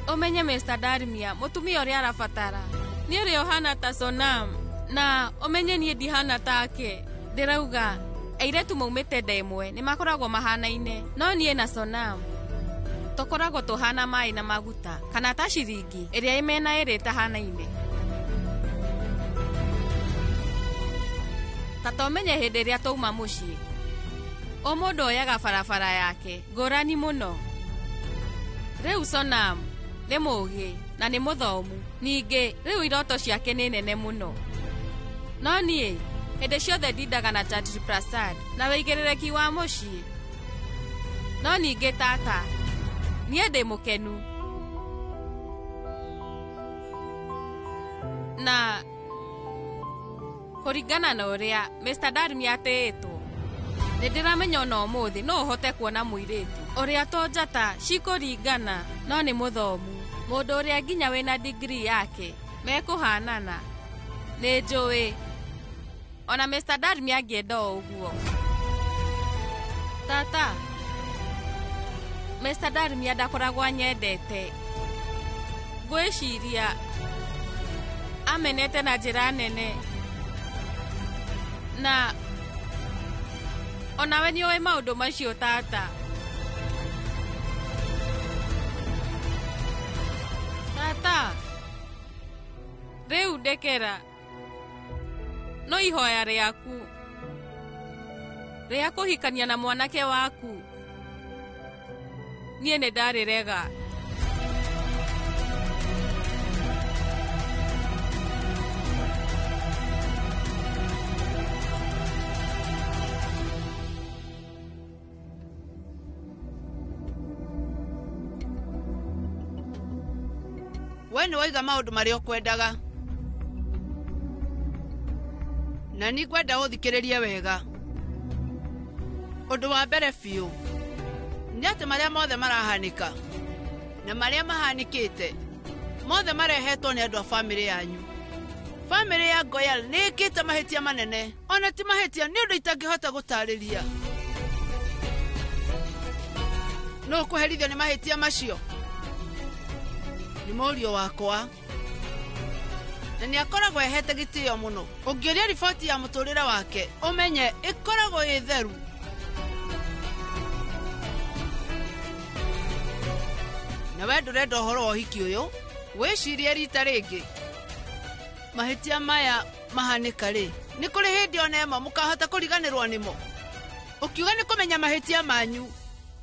ũmenye Mr. Darmia mũtumia ũrĩa arabatara nĩ ũrĩa ũhana ta Sonam na ũmenye niĩ ndihana take. Ndĩrauga airĩtu maumĩte nda ĩmwe nĩ makoragwo mahanaine, no niĩ na Sonam tũkoragwo tũhana maĩ na maguta kana ta ciringi ĩrĩa ĩmena ĩrĩ ĩtahanaine. Tata, ũmenye hĩndĩ ĩrĩa twauma mũciĩ o mũndũ oyaga barabara yake ngũrani mũno. Rĩu Sonam nĩ mũũgĩ na nĩ mũthomu, ningĩ rĩu iroto ciake nĩ nene mũno, no niĩ hĩndĩ ciothe ndindaga na Chatri Prasad na wĩigĩrĩrĩki wa mũciĩ. No ningĩ tata, niĩ ndĩ mũkenu na kũringana na ũrĩa Mr. Darmia atĩĩtwo nĩ ndĩramenya ona ũmũthĩ no ũhote kuona mũirĩtu ũrĩa to njata cikũringana no nĩ mũthomu, mũndũ ũrĩa nginya wĩna degree yake mekũhanana. Nĩ njũĩ ona Mr. Darmia angĩenda o ũguo. Tata, Mr. Darmia ndakoragwo anyendete. Ngwĩciria amenete na njĩra nene na onawe nĩ ũĩ maũndũ macio tata. Ndekera. No ihoya rĩaku rĩa kũhikania na mwanake waku niĩ nĩ ndarĩrega. We nĩ waiga maũndũ marĩa ũkwendaga na nĩ ngwenda ũthikĩrĩrie wega. Ũndũ wa mbere biũ nĩ atĩ marĩa mothe marahanĩka na marĩa mahanĩkĩte mothe marehetwo nĩ andũ a bamĩrĩ yanyu. Bamĩrĩ ya Goyal nĩ ĩkĩte mahĩtia manene, ona ti mahĩtia nĩ ũndũ itangĩhota gũtarĩria. No ũkũherithio nĩ mahĩtia macio? Nĩ mũriũ wakwa na nĩ akoragwo ehete gĩtĩo mũno. Ũngĩũria riboti ya mũtũrĩre wake ũmenye ĩkoragwo ĩ theru. Na we ndũrenda ũhoro wa ũhiki ũyũ, wĩcirie rita rĩngĩ. Mahĩtia maya mahanĩka rĩ, nĩ kũrĩ hĩndĩ ona ĩmwe mũkahota kũriganĩrwo nĩmo. Ũkiuga nĩ kũmenya mahĩtia manyu,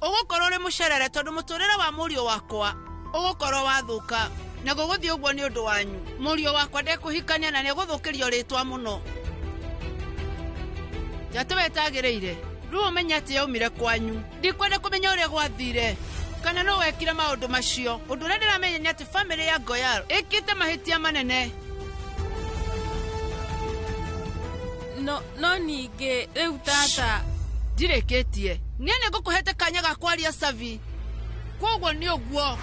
ũgũkorwo ũrĩ mũcerere tondũ mũtũrĩre wa mũriũ wakwa ũgũkorwo wathũka. Na gũgũthiĩ ũguo nĩ ũndũ wanyu. Mũriũ wakwa ndekũhikania na nĩegũthũkĩrio rĩtwa mũno. Njatũ wetagĩrĩire, rĩu ũmenye atĩ yaumire kwanyu. Ndikwenda kũmenya ũrĩa gwathire kana no wekire maũndũ macio. Ũndũ ũrĩa ndĩramenya nĩ atĩ bamĩrĩ ya Goyal ĩkĩte mahĩtia manene. No ningĩ rĩu tata ndirĩkĩtie. Niĩ nĩngũkũhete kanya ga kwaria Savi, kwoguo nĩ ũguo.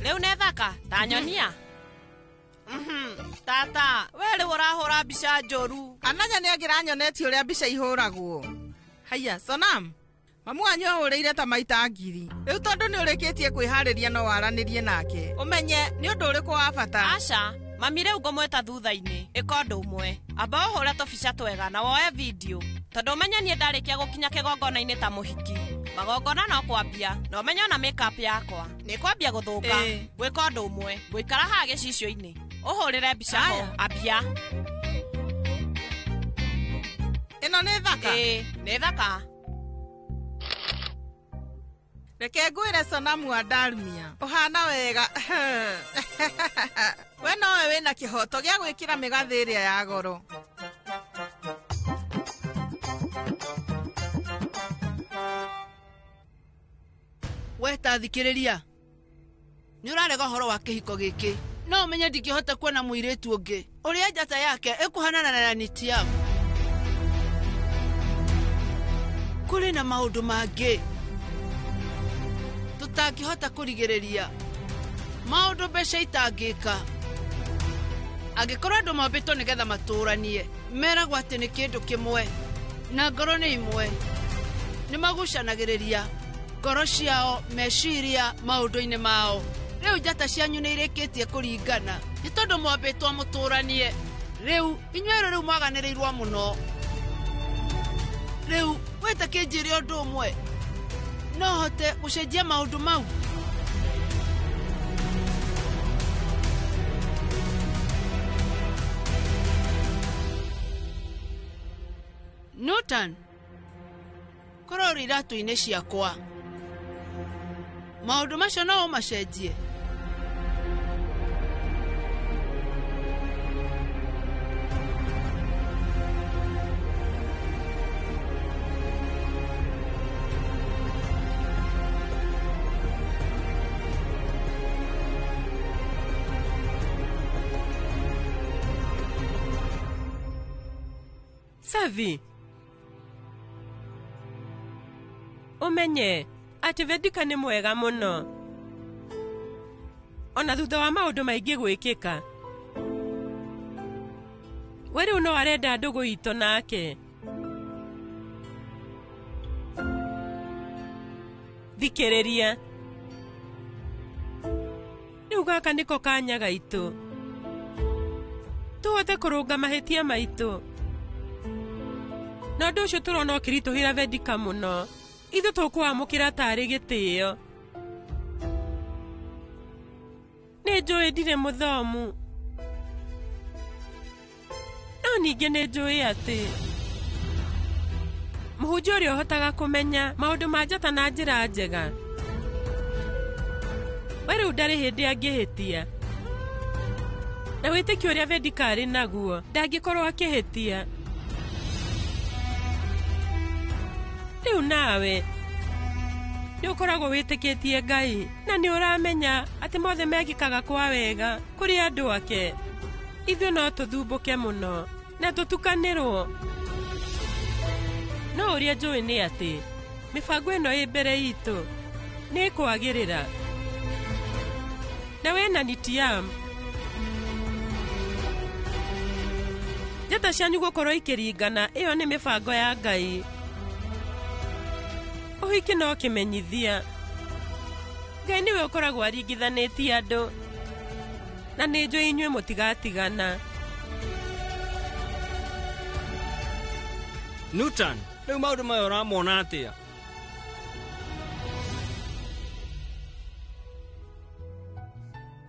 Rĩu nĩ thaka ta nyonia. Tata, we rĩu ũrahũra mbica njũru. Ananya nĩ angĩranyonetie ũrĩa mbica ihũragwo. Haiya, Sonam, mamu wanyu ahũrĩire ta maita 1000. Rĩu tondũ nĩ ũrĩkĩtie kwĩharĩria no waranĩrie nake. Ũmenye nĩ ũndũ ũrĩkũ wa bata. Aca, mami rĩu ngũmwĩta thutha-inĩ. Ĩka ũndũ ũmwe. Amba ũhũre tũbica twega na woe video. Tondũ ũmenye niĩ ndarĩkia gũkinya kĩgongona-inĩ ta mũhiki. Magongona no kwambia na ũmenye ona makeup yakwa nĩ kwambia gũthũka. Gwĩka ũndũ ũmwe, ngũikara haha gĩcicio-inĩ ũhũrĩre mbica ho. Ambia. Ĩno nĩ thaka? Ĩĩ, nĩ thaka. Reke ngwĩre Sonamu wa Dalmia, ũhana wega. We nowe wĩna kĩhoto gĩa gwĩkĩra mĩgathĩ ĩrĩa ya goro. We ta thikĩrĩria, nĩ ũrarega ũhoro wa kĩhiko gĩkĩ. No ũmenye ndingĩhota kuona mũirĩtu ũngĩ ũrĩa njata yake ĩkũhanana na Nitiam. Kũrĩ na maũndũ mangĩ tũtangĩhota kũrigĩrĩria, maũndũ mbeca itangĩka. Angĩkorwo andũ mombĩtwo nĩgetha matũranie, meragwo atĩ nĩ kĩndũ kĩmwe na ngoro nĩ imwe. Nĩ magucanagĩrĩria ngoro ciao, meciria maũndũ-inĩ mao. Rĩu njata cianyu nĩ irĩkĩtie kũringana nĩ tondũ mwambĩtwo mũtũranie. Rĩu inyuerĩ rĩu mwaganĩrĩirwo mũno. Rĩu wĩta kĩnjĩre ũndũ ũmwe, no hote gũcenjia maũndũ mau. Newton, korwo ũrĩ iratũ-inĩ ciakwa, maũndũ macio no ũmacenjie. Savi, ũmenye atĩ Vedika nĩ mwega mũno. Ona thutha wa maũndũ maingĩ gwĩkĩka. We rĩu no arenda ndũgũ itũ nake. Thikĩrĩria. Rĩu gaka nĩko kanya gaitũ. Tũhote kũrũnga mahĩtia maitũ. Na ũndũ ũcio tũrona ũkĩritũhĩra Vedika mũno. Ithuĩ tũkũwamũkĩra tarĩ gĩtĩo. Nĩ njũĩ ndirĩ mũthomu. No ningĩ nĩ njũĩ atĩ mũhunjia ũrĩa ũhotaga kũmenya maũndũ ma njata na njĩra njega. We rĩu ndarĩ hĩndĩ angĩhĩtia. Na wĩtĩkio ũrĩa Vedika arĩ naguo ndangĩkorwo akĩhĩtia. Rĩu nawe nĩ ũkoragwo wĩtĩkĩtie Ngai na nĩ ũramenya atĩ mothe mekĩkaga kwa wega kũrĩ andũ ake. Ithuĩ no tũthumbũke mũno na tũtukanĩrwo. No ũrĩa njũĩ nĩ atĩ mĩbango ĩno ĩ mbere itũ nĩ ĩkwagĩrĩra. Na we na Nitiam, njata cianyu gũkorwo ikĩringana, ĩyo nĩ mĩbango ya Ngai. Ũhiki no kĩmenyithia. Ngai nĩwe ũkoragwo aringithanĩtie andũ, na nĩ njũĩ inyuĩ mũtigatigana. Newton, rĩu maũndũ maya ũramona atĩa?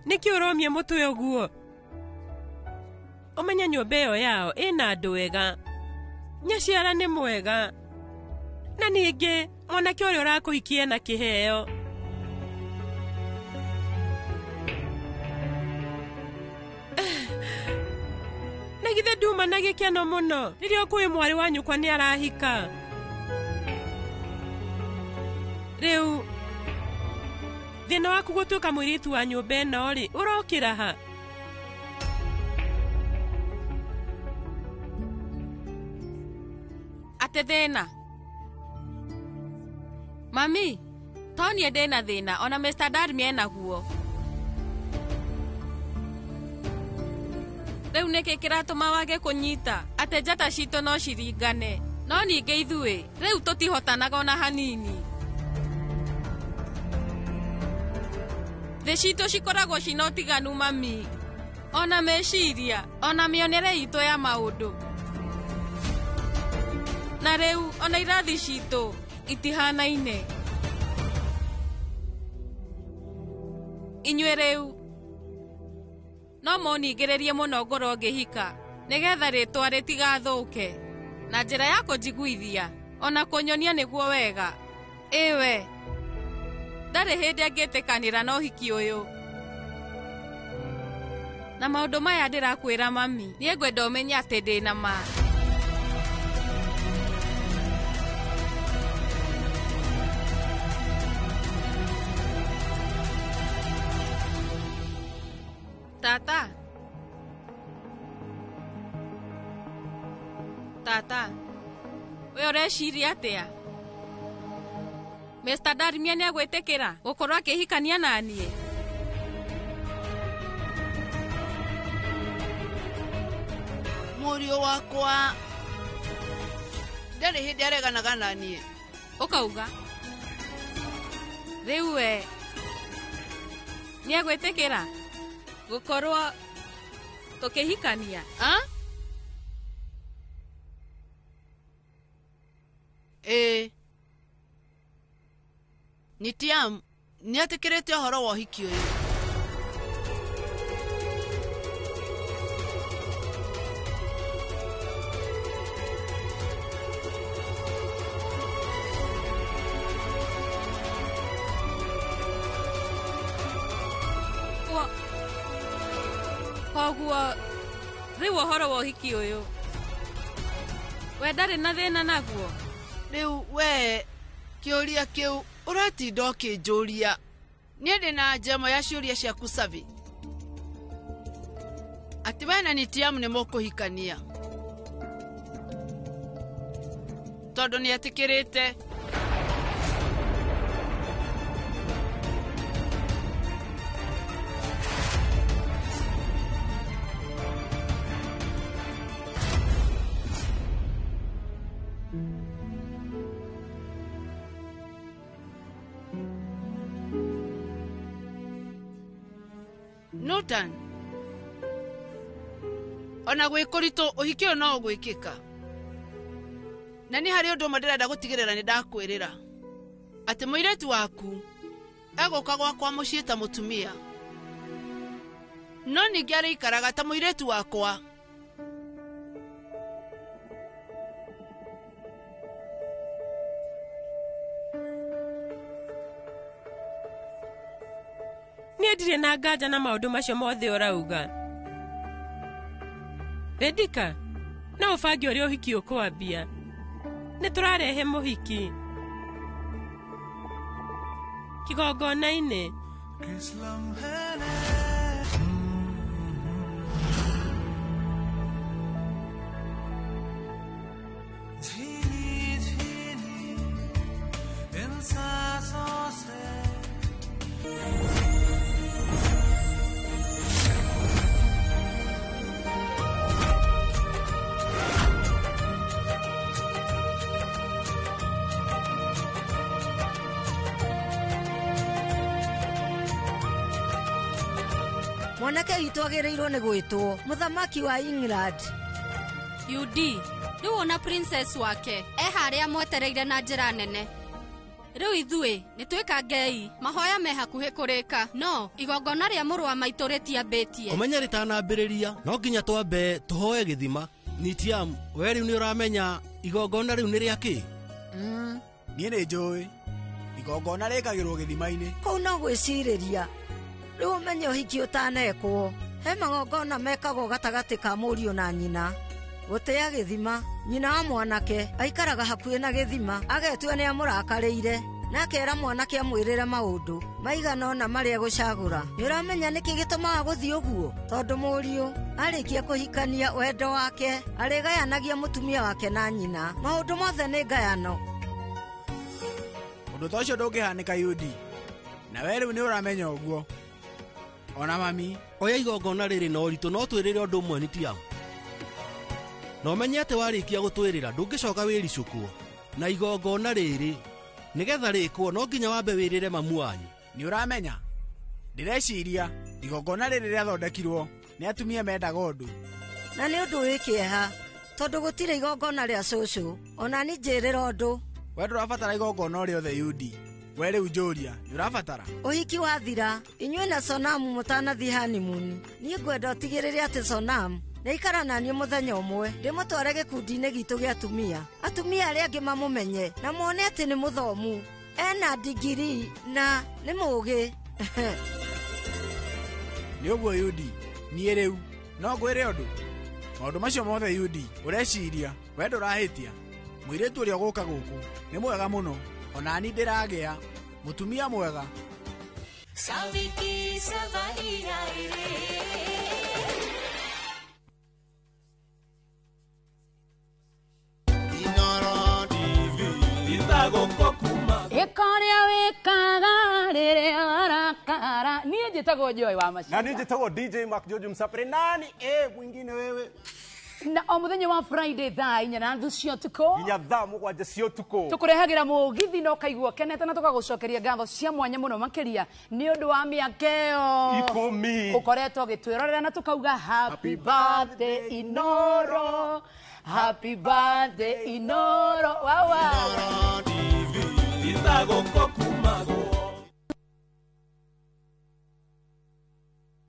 Nĩkĩ ũromia mũtwe ũguo? Ũmenye nyũmba ĩyo yao ĩna andũ ega. Nyaciara nĩ mwega. Na ningĩ mwanake ũrĩa ũrakũhikia na kĩheo. Na githĩ nduma na gĩkeno mũno rĩrĩa ũkũĩ mwarĩ wa nyũkwa nĩ arahika. Rĩu thĩna waku gũtuĩka mũirĩtu wa nyũmba ĩno rĩ, ũrokĩra ha? Atĩ thĩna? Mami, to niĩ ndĩna thĩna, ona Mr. Darmi enaguo. Rĩu nĩkĩ kĩratũma wage kũnyita atĩ njata citũ no ciringane, no ningĩ ithuĩ rĩu tũtihotanaga ona hanini. Thĩ citũ cikoragwo cina ũtiganu mami, ona meciria, ona mĩonere itũ ya maũndũ. Na rĩu ona irathi citũ itihanaine. Inyuĩ rĩu no mũningĩrĩrie mũno ngorwo ngĩhika nĩgetha rĩtwa rĩtigathũke na njĩra ya kũnjiguithia ona kũnyonia nĩguo wega. Ĩwe ndarĩ hĩndĩ angĩtĩkanĩra na ũhiki ũyũ. Na maũndũ maya ndĩrakwĩra mami, niĩ ngwenda ũmenye atĩ ndĩna ma. Tata. Tata. We ũreciria atĩa? Mr. Darmia nĩ agwĩtĩkĩra gũkorwo akĩhikania na niĩ? Mũriũ wakwa ndarĩ hĩndĩ areganaga na niĩ. Ũkauga rĩu we nĩ agwĩtĩkĩra gũkorwo tũkĩhikania? Ĩĩ. Nitiam nĩetĩkĩrĩte ũhoro wa ũhiki ũyũ. Koguo rĩu ũhoro wa ũhiki ũyũ we ndarĩ na thĩna naguo? Rĩu we kĩũria kĩu ũratinda ũkĩnjũria. Niĩ ndĩ na njemo ya ciũria ciaku Savi. Atĩ we na Nitiam nĩ mũkũhikania. Tondũ nĩetĩkĩrĩte. Nutan, ona gwĩ kũritũ ũhiki ũyũ no ũgwĩkĩka. Na nĩ harĩ ũndũ ũmwe ndĩrenda gũtigĩrĩra nĩ ndakwĩrĩra atĩ mũirĩtu waku egũka gwakwa mũciĩ ta mũtumia, no ningĩ arĩikaraga ta mũirĩtu wakwa. Niĩ ndirĩ na nganja na maũndũ macio mothe ũrauga. Redika, no ũbange ũrĩa ũhiki ũkwambia. Nĩ tũrarehe mũhiki kĩgongona-inĩ. Mwanake witũ agĩrĩirwo nĩ gwĩtwo mũthamaki wa England. UD, rĩu ona princess wake e harĩa mwetereire na njĩra nene. Rĩu ithuĩ nĩ twĩkangei, mahoya me hakuhĩ kũrĩka, no igongona rĩa mũrũ wa maitũ rĩtiambĩtie. Ũmenye rĩtanambĩrĩria no nginya twambe tũhoe gĩthima. Nitiam, we rĩu nĩ ũramenya igongona rĩu nĩ rĩa kĩ? Niĩ nĩ njũĩ igongona rĩkagĩrwo gĩthima-inĩ. Kũu no gwĩcirĩria. Rĩu ũmenye ũhiki ũtanekwo, he magongona mekagwo gatagatĩ ka mũriũ na nyina. Gũtĩa gĩthima, nyina wa mwanake aikaraga hakuhĩ na gĩthima, agetua nĩ amũrakarĩire, na akera mwanake amwĩrĩre maũndũ maigana ũna marĩa egũcagũra. Nĩ ũramenya nĩkĩ gĩtũmaga gũthiĩ ũguo? Tondũ mũriũ arĩkia kũhikania wendo wake arĩgayanagia mũtumia wake na nyina. Maũndũ mothe nĩ ngayano. Ũndũ ta ũcio ndũngĩhanĩka Yudi, na we rĩu nĩ ũramenya ũguo. Ona mami, oya igongona rĩrĩ na ũritũ no twĩrĩre ũndũ ũmwe Nitiam. Na ũmenye atĩ warĩkia gũtwĩrĩra ndũngĩcoka wĩricũkwo. Na igongona rĩrĩ nĩgetha rĩkwo no nginya wambe wĩrĩre mamu wanyu. Nĩ ũramenya, ndĩreciria igongona rĩrĩ rĩathondekirwo nĩ atumia mendaga ũndũ. Na nĩ ũndũ wĩ kĩeha tondũ gũtirĩ igongona rĩa cũcũ. Ona ni njĩrĩra ũndũ. We ndũrabatara igongona o rĩothe Yudi. We rĩu njũria, nĩ ũrabatara? Ũhiki wathira, inyuĩ na Sonamu mũtanathiĩ honeymoon. Niĩ ngwenda ũtigĩrĩre atĩ Sonamu nĩaikara na niĩ mũthenya ũmwe, ndĩmũtware gĩkundi-inĩ gitũ gĩa atumia. Atumia arĩa angĩ mamũmenye na mone atĩ nĩ mũthomu, ena ndigiri na nĩ mũũgĩ. Nĩ ũguo Yudi, niĩ rĩu no ngwĩre ũndũ. Maũndũ macio mothe Yudi ũreciria, we ndũrahĩtia. Mũirĩtu ũrĩa ũgũka gũkũ nĩ mwega mũno, ona ni ndĩragĩa mũtumia mwega. Ĩkorĩa wĩkaga rĩrĩa warakara. Niĩ njĩtagwo Joy wa Macinda. Na niĩ njĩtagwo DJ Mark George Msapere. Nani mwingine wewe? Na o mũthenya wa Friday thaa 4:30 cia ũtukũ nginya thaa 7 cia ũtukũ tũkũrehagĩra mũgithi na ũkaigua ũkenete na tũkagũcokeria ngatho cia mwanya mũno makĩria nĩ ũndũ wa mĩaka ĩyo 10 ũkoretwo ũgĩtwĩrorera na tũkauga happy birthday Inoro, happy birthday Inoro. Wawa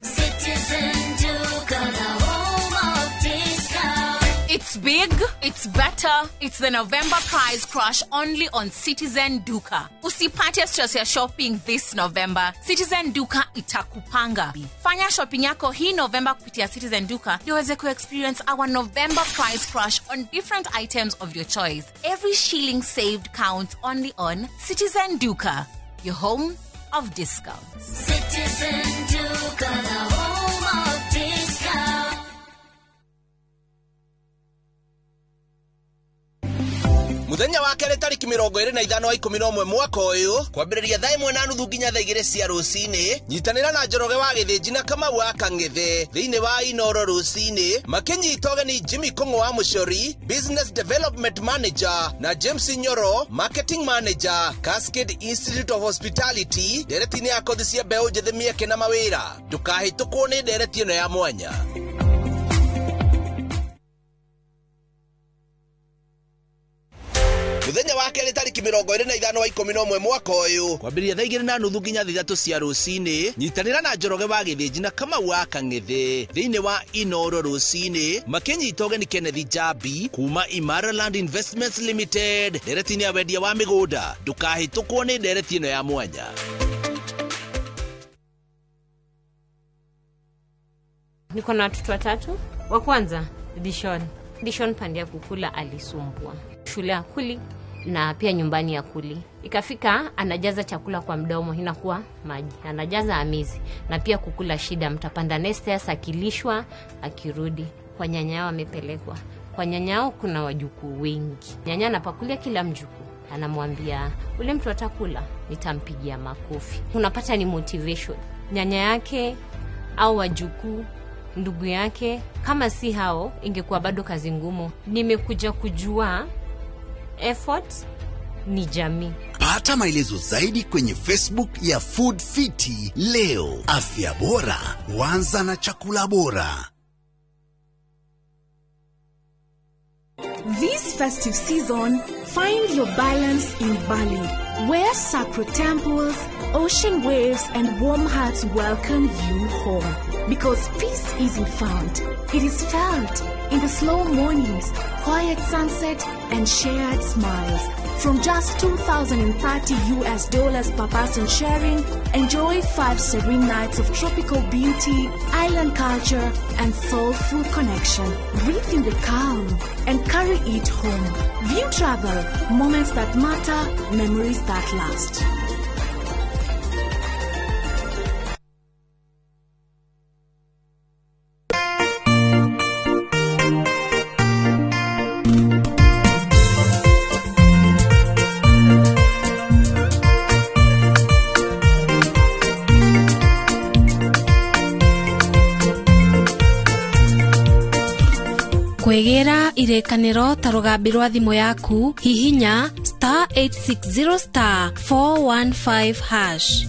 Citizen Duka, the home of discount. It's big, it's better, it's the November price crash only on Citizen Duka. Usipate stress ya shopping this November. Citizen Duka itakupanga. Fanya shopping yako hii November kupitia Citizen Duka ndio uweze ku-experience our November price crash on different items of your choice. Every shilling saved counts only on Citizen Duka, your home of discounts. Citizen Duka, the home of discount. Mũthenya wa kerĩ tarĩki 25 wa 11 mwaka ũyũ kwambĩrĩria thaa 1:30 nginya thaa 2 cia rũcinĩ. Nyitanĩra na Njoroge wa Gĩthĩnji na Kamau wa Kang'ethe thĩinĩ wa Inoro rũcinĩ makĩnyita ũgeni Jimmy Kũng'ũ wa Mũcori, Business Development Manager, na James Nyoro, Marketing Manager, Cascade Institute of Hospitality, ndereti-inĩ ya kothi cia mbeũ njĩthĩ mĩeke na mawĩra. Ndũkahĩtũkwo nĩ ndereti ĩno ya mwanya. Mũthenya wa kerĩ tarĩki 25 wa 11 mwaka ũyũ kwambĩrĩria thaa 2:30 nginya 3 cia rũcinĩ. Nyitanĩra na Njoroge wa Gĩthĩnji na Kamau wa Kang'ethe thĩinĩ wa Inoro rũcinĩ makĩnyita ũgeni Kenneth Jambi kuma Imara Land Investments Limited ndereti-inĩ ya wendia wa mĩgũnda. Ndũkahĩtũkwo nĩ ndereti ĩno ya mwanya. Niko na watoto watatu. Wa kwanza Dishon. Dishon pande ya kukula alisumbua. Shule akuli na pia nyumbani akuli. Ikafika anajaza chakula kwa mdomo inakuwa maji. Anajaza amizi na pia kukula shida, mtapanda nesters akilishwa akirudi. Kwa nyanya yao amepelekwa. Kwa nyanya yao kuna wajukuu wengi. Nyanya anapakulia kila mjukuu. Anamwambia ule mtu atakula nitampigia makofi. Unapata ni motivation. Nyanya yake au wajukuu, ndugu yake, kama si hao ingekuwa bado kazi ngumu. Nimekuja kujua effort ni jamii. Pata maelezo zaidi kwenye Facebook ya Food Fiti leo. Afya bora huanza na chakula bora. This festive season, find your balance in Bali, where sacred temples, ocean waves, and warm hearts welcome you home. Because peace isn't found, it is felt in the slow mornings, quiet sunset, and shared smiles. From just $2,030 per person sharing, enjoy 5 serene nights of tropical beauty, island culture, and soulful connection. Breathe in the calm and carry it home. View Travel, moments that matter, memories that last. Kwĩgĩra irĩkanĩro ta rũgambi rwa thimũ yaku, hihinya *860*415#.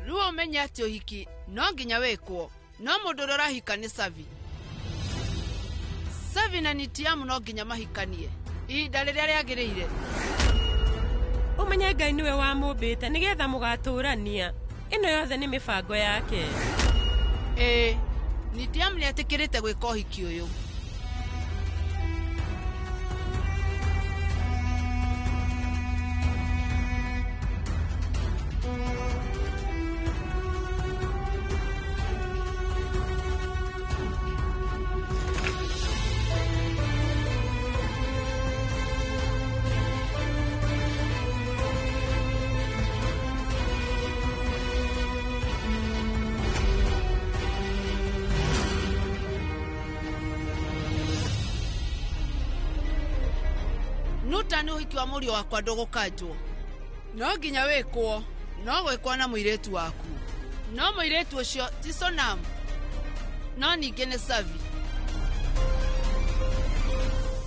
Rĩu ũmenye atĩ ũhiki no nginya wĩkwo. No mũndũ ũrĩa ũrahika nĩ Savi. Savi na Nitiamu no nginya mahikanie ihinda rĩrĩa rĩagĩrĩire. Ũmenye Ngai nĩwe wamũmbĩte nĩgetha mũgatũrania. Ĩno yothe nĩ mĩbango yake. Ĩĩ, Nitiamu nĩetĩkĩrĩte gwĩka ũhiki ũyũ. Nuta nĩ ũhiki wa mũriũ wakwa ndũgũkanjwo. No nginya wĩkwo, no gwĩkwo na mũirĩtu waku. No mũirĩtu ũcio ti Sonam, no ningĩ nĩ Savi.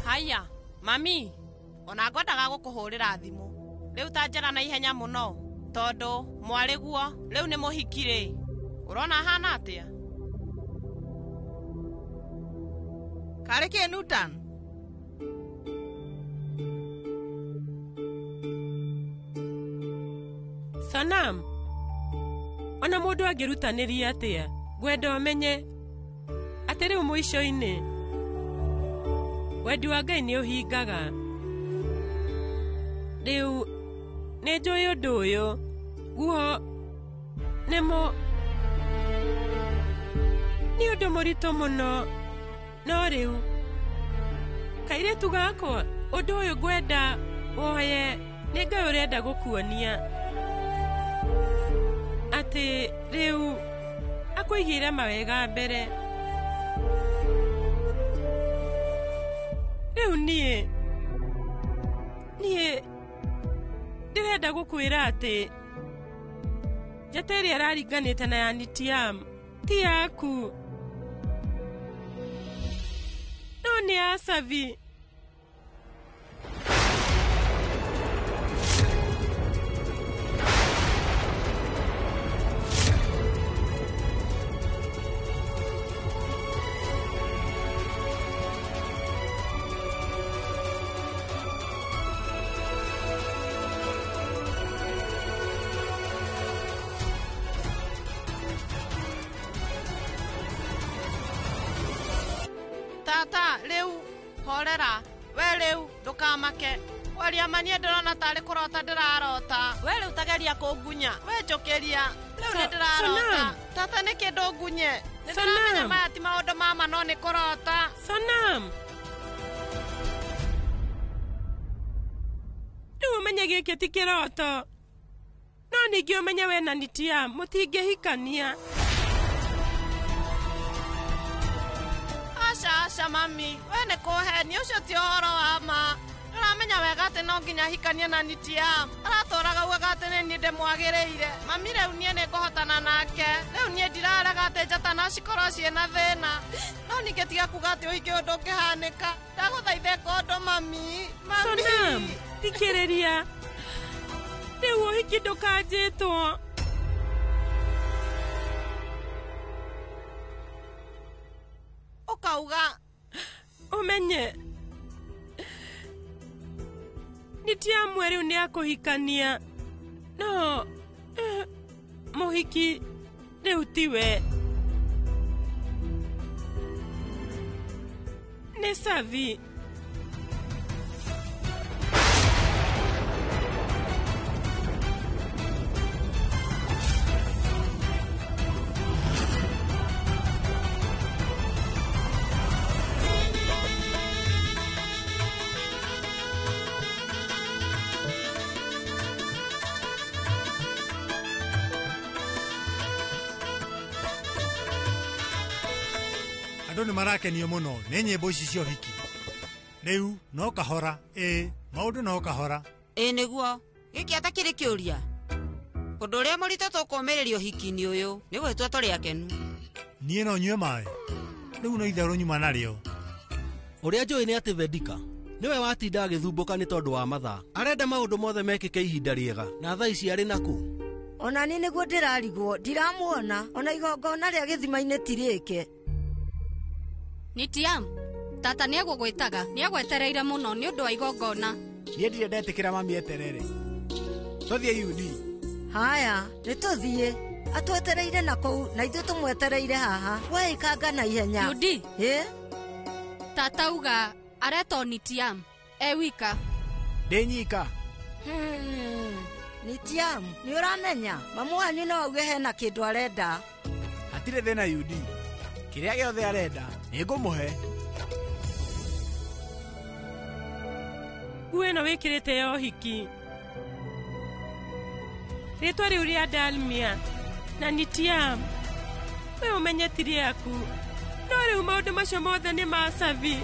Haya, mami, ona ngwendaga gũkũhũrĩra thimũ. Rĩu ta njara na ihenya mũno, tondũ mwarĩguo rĩu nĩ mũhiki rĩ. Ũrona ahana atĩa? Karĩ kĩ Nutan? Sonam, ona mũndũ angĩrutanĩria atĩa, ngwenda ũmenye atĩ rĩu mũico-inĩ wendi wa Ngai nĩ ũhingaga. Rĩu nĩ njũĩ ũndũ ũyũ guo nĩ ũndũ mũritũ mũno, no rĩu Kairĩtu gakwa, ũndũ ũyũ ngwenda woye nĩ Ngai ũrenda gũkuonia atĩ rĩu akũigĩire mawega mbere. Rĩu niĩ ndĩrenda gũkwĩra atĩ njata ĩrĩa ĩraringanĩte na ya Nitiam ti yaku, no nĩ ya Savi. Tata, rĩu horera, we rĩu ndũkamake. Kwaria ma niĩ ndĩrona tarĩ kũrota ndĩrarota. We rĩu tageria kũngunya, we njũkĩria. Rĩu nĩ ndĩrarota. Tata nĩkĩ ndũngunye? Nĩ ndĩramenya maya ti maũndũ ma ma no nĩ kũrota. Sonam. Rĩu ũmenye gĩkĩ ti kĩroto. No ningĩ ũmenye we na Nitiam mũtingĩhikania. Aca aca mami, we nĩ kũhenia, ũcio ti ũhoro wa ma. Ndũramenya wega atĩ no nginya hikanie na Nitiam. Aratũraga ugaga atĩ nĩ niĩ ndĩmwagĩrĩire. Mami rĩu niĩ nĩ ngũhotana nake. Rĩu niĩ ndirarega atĩ njata no cikorwo ciĩna thĩna. No ningĩ tiga kuga atĩ ũhiki ũyũ ndũngĩhanĩka. Ndagũthaitha ĩka ũndũ mami. Mami. Sonam, thikĩrĩria. Rĩu ũhiki ndũkanjĩtwo. Ũkauga ũmenye Nitiam rĩu nĩ akũhikania, no mũhiki rĩu tiwe, nĩ Savi. Andũ nĩ marakenio mũno nĩ nyĩmbo ici cia ũhiki. Rĩu no kahora, ĩĩ maũndũ no kahora. Ĩĩ nĩguo, gĩkĩ ata kĩrĩ kĩũria. Ũndũ ũrĩa mũritũ tũkũũmĩrĩria ũhiki-inĩ ũyũ nĩ gwĩtua tũrĩ akenu. Niĩ no nyue maĩ. Rĩu no itherũ nyuma narĩo. Ũrĩa njũĩ nĩ atĩ Vedika nĩwe watinda agĩthumbũka nĩ tondũ wa mathaa. Arenda maũndũ mothe mekĩke ihinda rĩega na thaa ici arĩ nakũ. Ona niĩ nĩguo ndĩrarigwo, ndiramuona, ona igongona rĩa gĩthima-inĩ ti rĩke. Nitiam, tata nĩ egũgwĩtaga, nĩ egwetereire mũno nĩ ũndũ wa igongona. Niĩ ndirĩ ndetĩkĩra mami eterere. Tũthiĩ UD. Haya, nĩ tũthiĩ. Atwetereire na kũu na ithuĩ tũmwetereire haha. We ikanga na ihenya. UD. Ĩ? Tata uga aretwo Nitiam e wika. Ndĩ nyika. Nitiam, nĩ ũramenya mamu wanyu no auge hena kĩndũ arenda. Hatirĩ thĩna UD. Kĩrĩa gĩothe arenda nĩ ngũmũhe. Nguo ĩno wĩkĩrĩte ya ũhiki. Rĩtwa rĩu rĩa Dalmia na Nitiam, we ũmenye ti rĩaku. No rĩu maũndũ macio mothe nĩ ma Savi.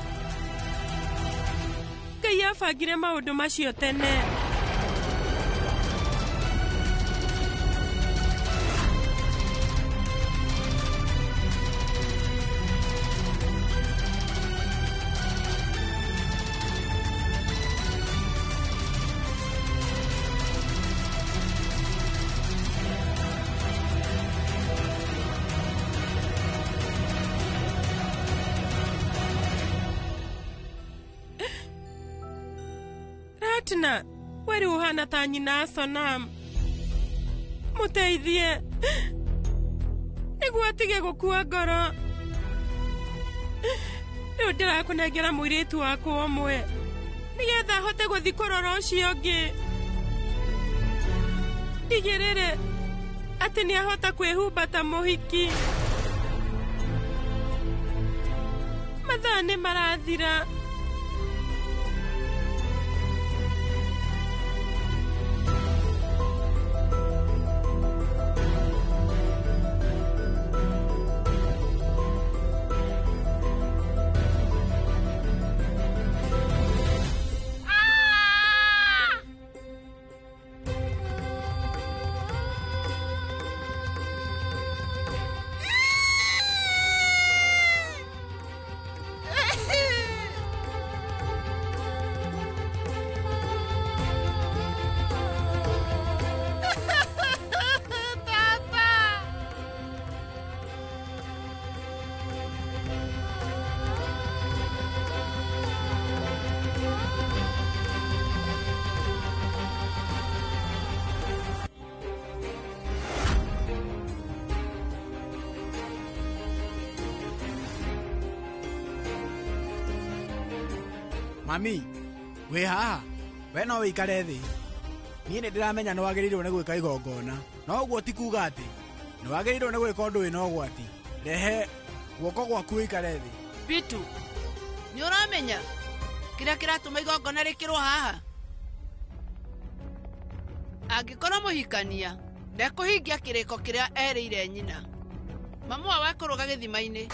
Ngai abangire maũndũ macio tene. Ratna, we rĩu ũhana ta nyina Sonam. Mũteithie nĩguo atige gũkua ngoro. Rĩu ndĩrakũnengera mũirĩtu wakwa ũmwe nĩgetha ahote gũthiĩ kũrora ũcio ũngĩ. Ndigĩrĩre atĩ nĩ ahota kwĩhumba ta mũhiki. Mathaa nĩ marathira. Mami, wĩ haha? We no wĩikare thĩ. Niĩ nĩ ndĩramenya nĩ wagĩrĩirwo nĩ gwĩka igongona, no ũguo ti kuuga atĩ nĩ wagĩrĩirwo nĩ gwĩka ũndũ wĩna ũgwati. Rehe guoko gwaku wĩikare thĩ. Bitu, nĩ ũramenya kĩrĩa kĩratũma igongona rĩkĩrwo haha? Angĩkorwo mũhikania ndekũhingia kĩrĩko kĩrĩa erĩire nyina, mamu wao ekũrũga gĩthima-inĩ.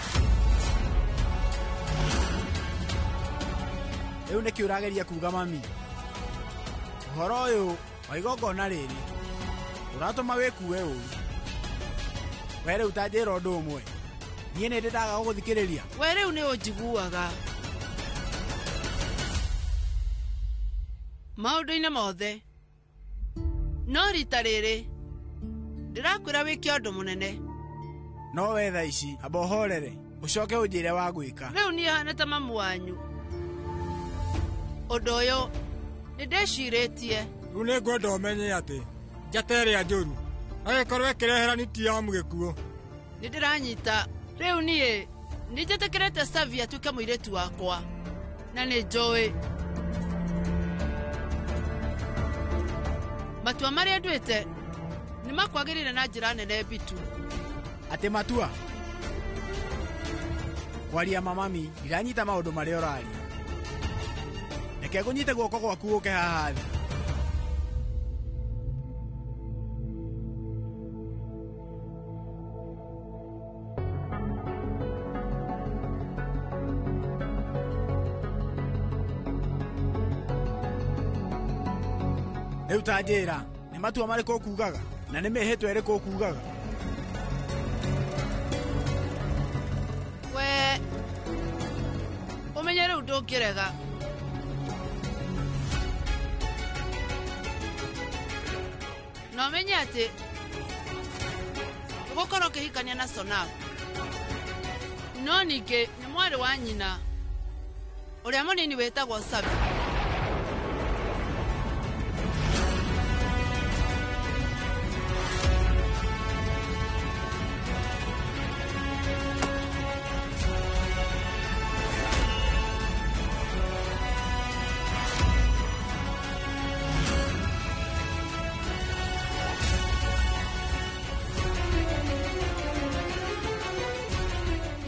Rĩu nĩkĩ ũrageria kuuga mami? Ũhoro ũyũ wa igongona rĩrĩ ũratũma wĩkue ũru. We rĩu ta njĩra ũndũ ũmwe, niĩ nĩ ndĩ ndaga gũgũthikĩrĩria? We rĩu nĩ ũnjiguaga maũndũ-inĩ mothe, no rita rĩrĩ ndĩrakwĩra wĩke ũndũ mũnene. No we thaa ici amba ũhorere, ũcoke ũnjĩre wa gwĩka. Rĩu niĩ hana ta mamu wanyu. Ũndũ ũyũ nĩ ndĩcirĩtie. Rĩu nĩ ngwenda ũmenye atĩ njata ĩrĩa njũru no ĩkorwo ĩkĩrehera Nitiamu gĩkuũ. Nĩ ndĩranyita. Rĩu niĩ nĩ njĩtĩkĩrĩte Savi atuĩke mũirĩtu wakwa, na nĩ njũĩ matua marĩa nduĩte nĩ makwagĩrĩire na njĩra nene. Bitu, Atĩ matua? Kwaria ma mami, ndiranyita maũndũ marĩa ũraria. Reke ngũnyite guoko gwaku ũke haha thĩ. Rĩu ta njĩra, nĩ matua marĩkũ ũkugaga na nĩ mĩhĩtwa ĩrĩkũ ũkugaga? We ũmenye rĩu ndũngĩrega. Na ũmenye atĩ ũgũkorwo ũkĩhikania na Sonam, no ningĩ nĩ mwarĩ wa nyina ũrĩa mũnini wĩtagwo Savi.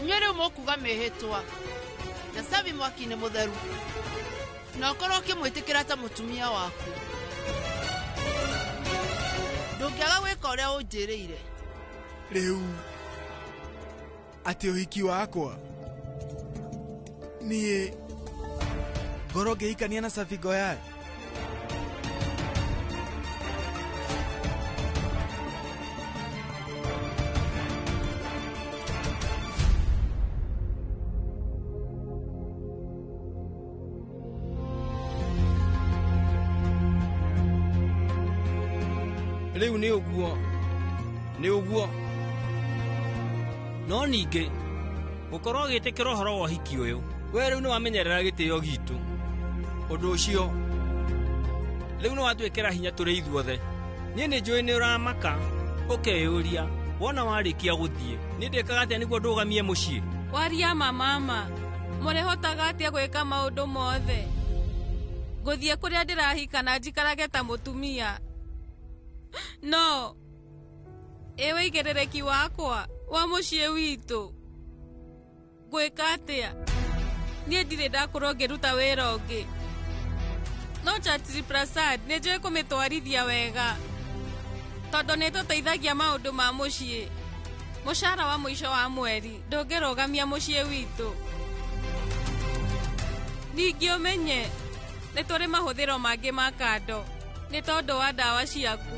Inyuĩ rĩu mũkuga mĩhĩtwa na Savi mwaki-inĩ mũtheru, na ũkorwo ũkĩmwĩtĩkĩra ta mũtumia waku. Ndũngĩaga gwĩka ũrĩa ũnjĩrĩire. Rĩu atĩ ũhiki wakwa niĩ ngorwo ngĩhikania na Savi Goyal? Rĩu nĩ ũguo, nĩ ũguo. No ningĩ gũkorwo ũgĩtĩkĩra ũhoro wa ũhiki ũyũ, we rĩu nĩ wamenyerera gĩtĩo gitũ. Ũndũ ũcio rĩu nĩ watwĩkĩra hinya tũrĩ ithuothe. Niĩ nĩ njũĩ nĩ ũramaka, ũkeyũria wona warĩkia gũthiĩ niĩ ndĩkaga atĩa nĩguo ndũgamie mũciĩ? Waria ma mama, mũrĩhotaga atĩa gwĩka maũndũ mothe? Ngũthiĩ kũrĩa ndĩrahika na njikarage ta mũtumia. No ĩ wĩigĩrĩrĩki wakwa wa mũciĩ witũ ngwĩka atĩa? Niĩ ndirĩ ndakorwo ngĩruta wĩra ũngĩ, no Chatri Prasad nĩ njũĩ kũmĩtwarithia wega tondũ nĩ tũteithagia maũndũ ma mũciĩ. Mũcara wa mũico wa mweri ndũngĩrũgamia mũciĩ witũ. Ningĩ ũmenye nĩ tũrĩ mahũthĩro mangĩ ma kando nĩ tondũ wa ndawa ciaku,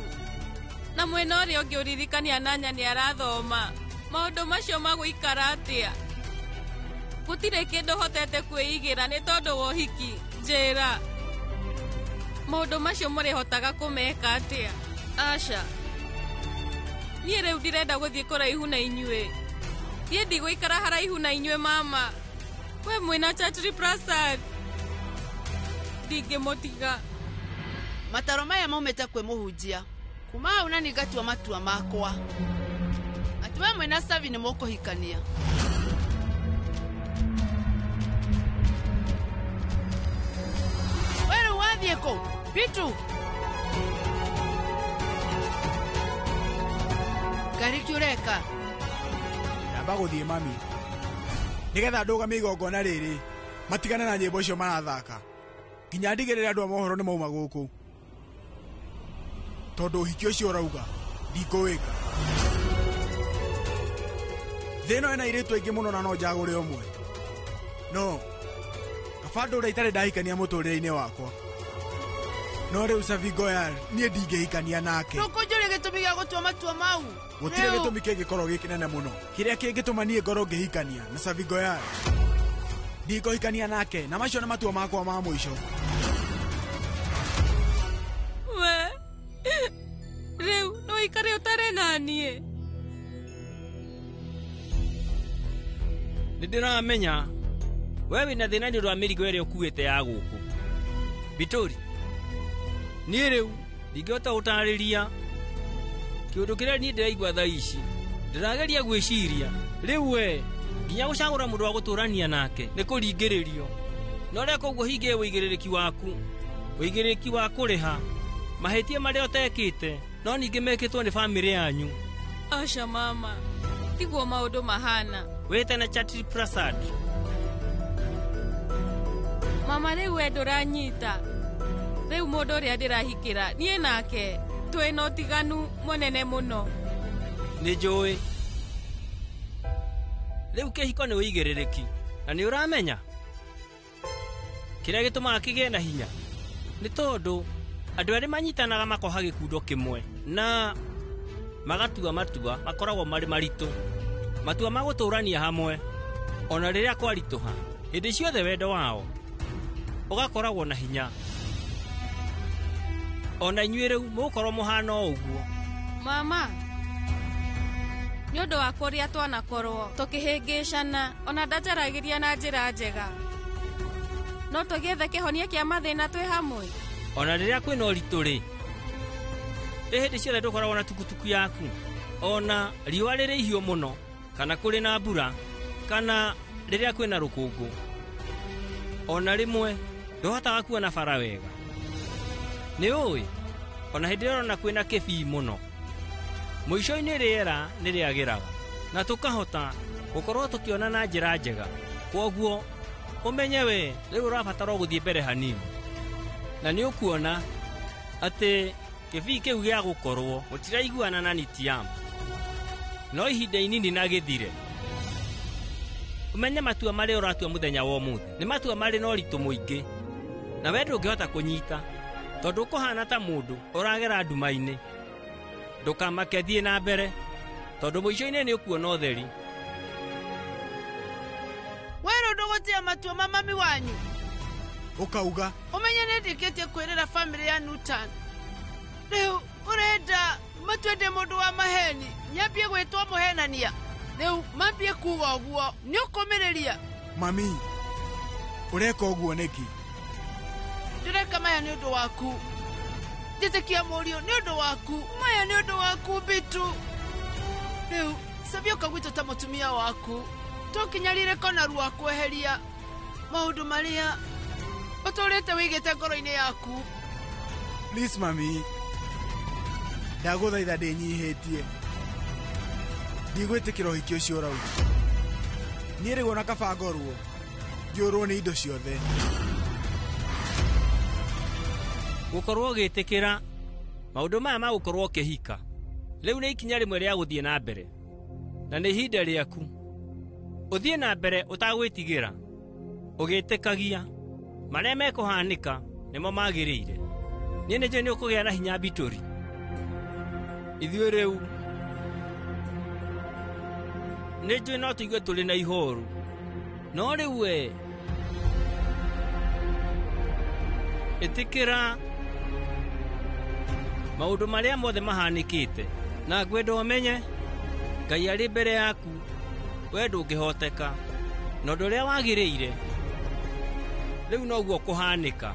na mwena ũrĩa ũngĩ ũririkania Nanya nĩ arathoma. Maũndũ macio magũikara atĩa? Gũtirĩ kĩndũ hotete kwĩigĩra nĩ tondũ wa ũhiki. Njĩra, maũndũ macio mũrĩhotaga kũmeka atĩa? Aca, niĩ rĩu ndirenda gũthiĩ kũraihu na inyuĩ. Niĩ ndigũikara haraihu na inyuĩ mama. We mwĩna Chatri Prasad, ndingĩmũtiga. Mataro maya maumĩte kwĩ mũhunjia. Kuma hau na nĩngatua matua makwa atĩ we mwĩna Savi nĩ mũkũhikania. Ũrathiĩ kũ? Bitu. Ngari kĩ ũreka? Ndamba gũthiĩ mami. Nĩgetha ndũgamie igongona rĩrĩ, matigane na nyĩmbo icio marathaka. Nginya ndigĩrĩre andũ a mohoro nĩ mauma gũkũ. Tondũ ũhiki ũcio ũrauga, ndikũwĩka. Thĩ ĩno ĩna airĩtu aingĩ mũno na no njagũre ũmwe. No, kaba ndũre itarĩ ndahikania mũtũrĩre-inĩ wakwa. No rĩu Savi Goyal, niĩ ndingĩhikania nake. Ndũkũnjũria gĩtũmi gĩa gũtua matua mau. Gũtirĩ gĩtũmi kĩngĩkorwo gĩ kĩnene mũno kĩrĩa kĩngĩtũma niĩ ngorwo ngĩhikania na Savi Goyal. Ndikũhikania nake na macio nĩ matua makwa ma mũico. We rĩu no ũikare ũtarĩ na niĩ. Nĩ ndĩramenya we wĩna thĩna nĩ ũndũ wa mĩrigo ĩrĩa ũkuĩte ya gũkũ. Bitori, niĩ rĩu ndingĩhota gũtarĩria kĩũndũ kĩrĩa niĩ ndĩraigua thaa ici. Ndĩrageria gwĩciria rĩu we nginya gũcagũra mũndũ wa gũtũrania nake nĩ kũringĩrĩrio. Na ũreka ũguo hingie ũigĩrĩrĩki waku, ũigĩrĩrĩki wa kũrĩha mahĩtia marĩa ũtekĩte no ningĩ mekĩtwo nĩ bamĩrĩ yanyu. Aca mama, tiguo maũndũ mahana. Wĩte na Chatri Prasad. Mama rĩu we ndũranyita. Rĩu mũndũ ũrĩa ndĩrahikĩra niĩ nake twĩna ũtiganu mũnene mũno. Nĩ njũĩ. Rĩu kĩhiko nĩ ũigĩrĩrĩki na nĩ ũramenya kĩrĩa gĩtũmaga kĩgĩe na hinya nĩ tondũ andũ erĩ manyitanaga makoha gĩkundo kĩmwe na magatua matua makoragwo marĩ maritũ, matua ma gũtũrania hamwe ona rĩrĩa kwaritũha. Hĩndĩ ciothe wendo wao ũgakoragwo na hinya. Ona inyuĩ rĩu mũgũkorwo mũhana o ũguo. Mama, nĩ ũndũ wa kũrĩa twanakorwo tũkĩhĩngĩcana ona ndanjaragĩria na njĩra njega, no tũgĩethe kĩhonia kĩa mathĩna twĩ hamwe. Ona rĩrĩa kwĩna ũritũ rĩ, ĩ hĩndĩ ciothe ndũkoragwo na tukutuku yaku, ona riũa rĩrĩ ihiũ mũno kana kũrĩ na mbura kana rĩrĩa kwĩna rũkũngũ, ona rĩmwe ndũhotaga kuona bara wega. Nĩ ũĩ ona hĩndĩ ĩrĩa ũrona kwĩna kĩbii mũno, mũico-inĩ rĩera nĩ rĩagĩraga na tũkahota gũkorwo tũkĩona na njĩra njega. Kwoguo ũmenye we rĩu ũrabatara gũthiĩ mbere hanini, na nĩ ũkuona atĩ kĩbii kĩu gĩa gũkorwo mũtiraiguana na Nitiam no ihinda inini na gĩthire. Ũmenye matua marĩa ũratua mũthenya wa ũmũthĩ nĩ matua marĩ na ũritũ mũingĩ na we ndũngĩhota kũnyita tondũ ũkũhana ta mũndũ ũragera nduma-inĩ. Ndũkamake, thiĩ na mbere tondũ mũico-inĩ nĩ ũkuona ũtheri. We rĩu ndũgũtĩa matua ma mami wanyu. Ũkauga Ũmenye nĩ ndĩkĩtie kwĩrĩra bamĩrĩ ya Newton. Rĩu ũrenda matue ndĩ mũndũ wa maheni, nyambie gwĩtwo mũhenania. Rĩu mambie kuga ũguo, nĩ ũkũmĩrĩria. Mami, ũreka ũguo nĩkĩ? Ndĩreka maya nĩ ũndũ waku. Njĩtĩkia mũriũ nĩ ũndũ waku. Maya nĩ ũndũ waku Bitu. Rĩu Savi ũka gwitũ ta mũtumia waku. Tũkinyarire na ruo kweheria maũndũ marĩa ũtũrĩte wĩigĩte ngoro-inĩ yaku. Please mami, ndagũthaitha ndĩnyihĩtie. Ndigwĩtĩkĩra ũhiki ũcio ũrauga. Niĩ rĩu ona kaba ngorwo ngĩũrwo nĩ indo ciothe. Gũkorwo ũgĩtĩkĩra maũndũ maya ma gũkorwo ũkĩhika rĩu nĩ ikinya rĩmwe rĩa gũthiĩ na mbere, na nĩ ihinda rĩaku ũthiĩ na mbere ũtagwĩtigĩra, ũgĩtĩkagia marĩa mekũhanĩka nĩmo magĩrĩire. Niĩ nĩ njũĩ nĩ ũkũgĩa na hinya Bitori. Ithuĩ rĩu nĩ njũĩ no tũigue tũrĩ na ihoru, no rĩu we ĩtĩkĩra maũndũ marĩa mothe mahanĩkĩte, na ngwenda ũmenye Ngai arĩ mbere yaku, we ndũngĩhoteka, na ũndũ ũrĩa wagĩrĩire rĩu noguo kũhanĩka.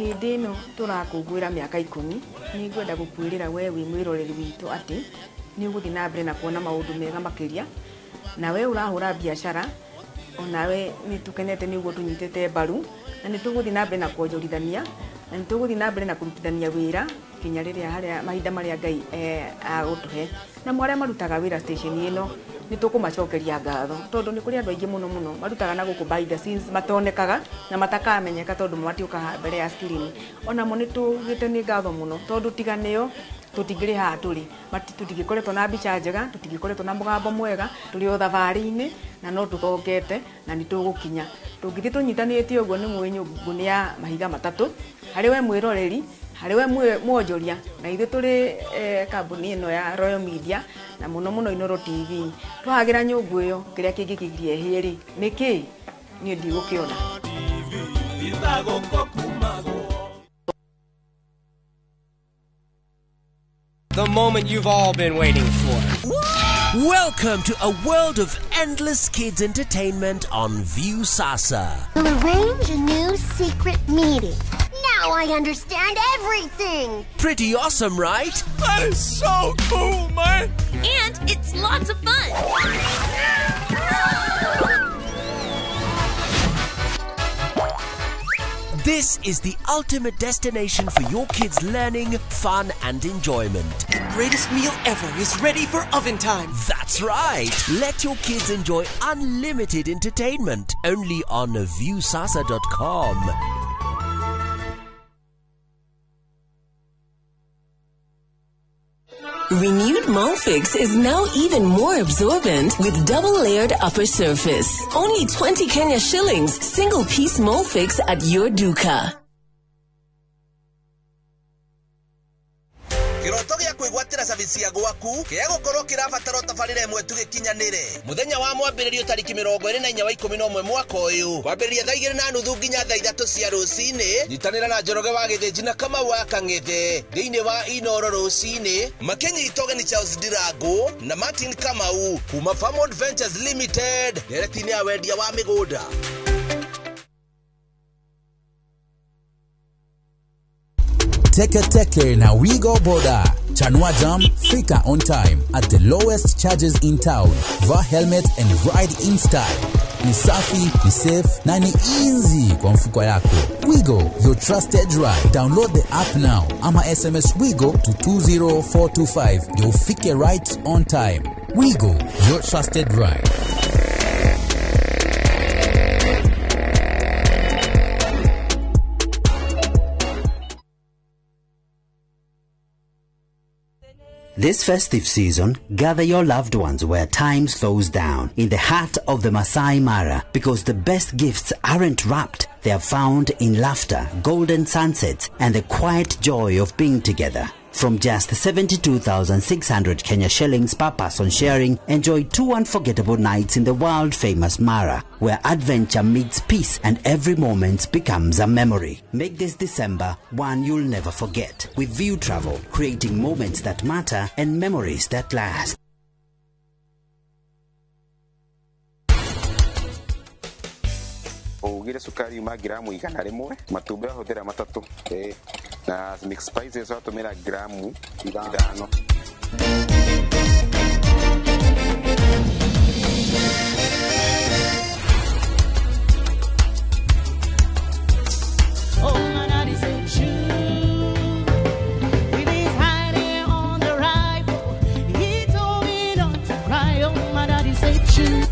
Hĩndĩ ĩno tũrakũngũĩra mĩaka 10 nĩ ngwenda gũkwĩrĩra we wĩ mwĩroreri witũ atĩ nĩ ũgũthiĩ na mbere na kuona maũndũ mega makĩria, na we ũrahũra biacara onawe nĩ tũkenete nĩ ũguo tũnyitĩte mbaru, na nĩ tũgũthiĩ na mbere na kuonjorithania, na nĩ tũgũthiĩ na mbere na kũrutithania wĩra kinya rĩrĩa harĩa mahinda marĩa Ngai agũtũhe. Na arĩa marutaga wĩra station ĩno nĩ tũkũmacokeria ngatho, tondũ nĩ kũrĩ andũ aingĩ mũno mũno marutaga na gũkũ behind the scenes matonekaga na matakamenyeka tondũ matiũkaga mbere ya screen. Onamo nĩ tugĩte nĩ ngatho mũno, tondũ tiga nĩo tũtingĩrĩ haha tũrĩ, tũtingĩkoretwo na mbica njega, tũtingĩkoretwo na mũgambo mwega, tũrĩ o thabarĩ-inĩ na no tũthongete na nĩ tũgũkinya. Tũngĩthiĩ tũnyitanĩte ũguo nĩ mũĩ nyũngũ nĩ ya mahiga matatũ, harĩ we mwĩroreri, harĩ we mwonjoria, na ithuĩ tũrĩ kambuni ĩno ya Royal Media na mũno mũno Inooro TV. Twahagĩra nyũngũ ĩyo kĩrĩa kĩngĩkĩgiria ĩhĩe rĩ nĩ kĩĩ? Niĩ ndigũkĩona. The moment you've all been waiting for. Welcome to a world of endless kids entertainment on Viusasa. We'll arrange a new secret meeting. Now I understand everything. Pretty awesome, right? That is so cool, man. And it's lots of fun. This is the ultimate destination for your kids' learning, fun, and enjoyment. The greatest meal ever is ready for oven time. That's right. Let your kids enjoy unlimited entertainment only on Viusasa.com. Renewed Molfix is now even more absorbent with double-layered upper surface. Only 20 Kenya shillings, single-piece Molfix at your duka. Kĩroto gĩa kwĩgwatĩra service ya gwaku kĩa gũkorwo kĩrabatara ũtabarĩre ĩmwe tu gĩkinyanĩre. Mũthenya wa mwambĩrĩrio tarĩki 24 wa 11 mwaka ũyũ, kwambĩrĩria thaa 2:30 nginya thaa 3 cia rũcinĩ. Nyitanĩra na Njoroge wa Gĩthĩnji na Kamau wa Kang'ethe thĩinĩ wa Inooro rũcinĩ, makĩnyita ũgeni Charles Ndirangu na Martin Kamau kuma Farmwood Ventures Limited ndereti-inĩ ya wendia wa mĩgũnda. Teke Teke na Wigo Boda. Chanua Jam, fika on time at the lowest charges in town. Vaa helmet and ride in style. Ni safi, ni safe na ni easy kwa mfuko yako. Wigo, your trusted ride. Download the app now ama SMS Wigo to 20425. Ndio ufike right on time. Wigo, your trusted ride. This festive season, gather your loved ones where time slows down, in the heart of the Masai Mara, because the best gifts aren't wrapped. They are found in laughter, golden sunsets, and the quiet joy of being together. From just 72,600 Kenya shillings per person sharing, enjoy 2 unforgettable nights in the world-famous Mara, where adventure meets peace and every moment becomes a memory. Make this December one you'll never forget. With View Travel, creating moments that matter and memories that last. Ugire sukari uma gramu 100, matumbĩ ahũthĩra 3, na mix spices watũmĩra gramu 5. Oh, my daddy said shoot with his hiding on the rifle. He told me not to cry. Oh, my daddy said shoot.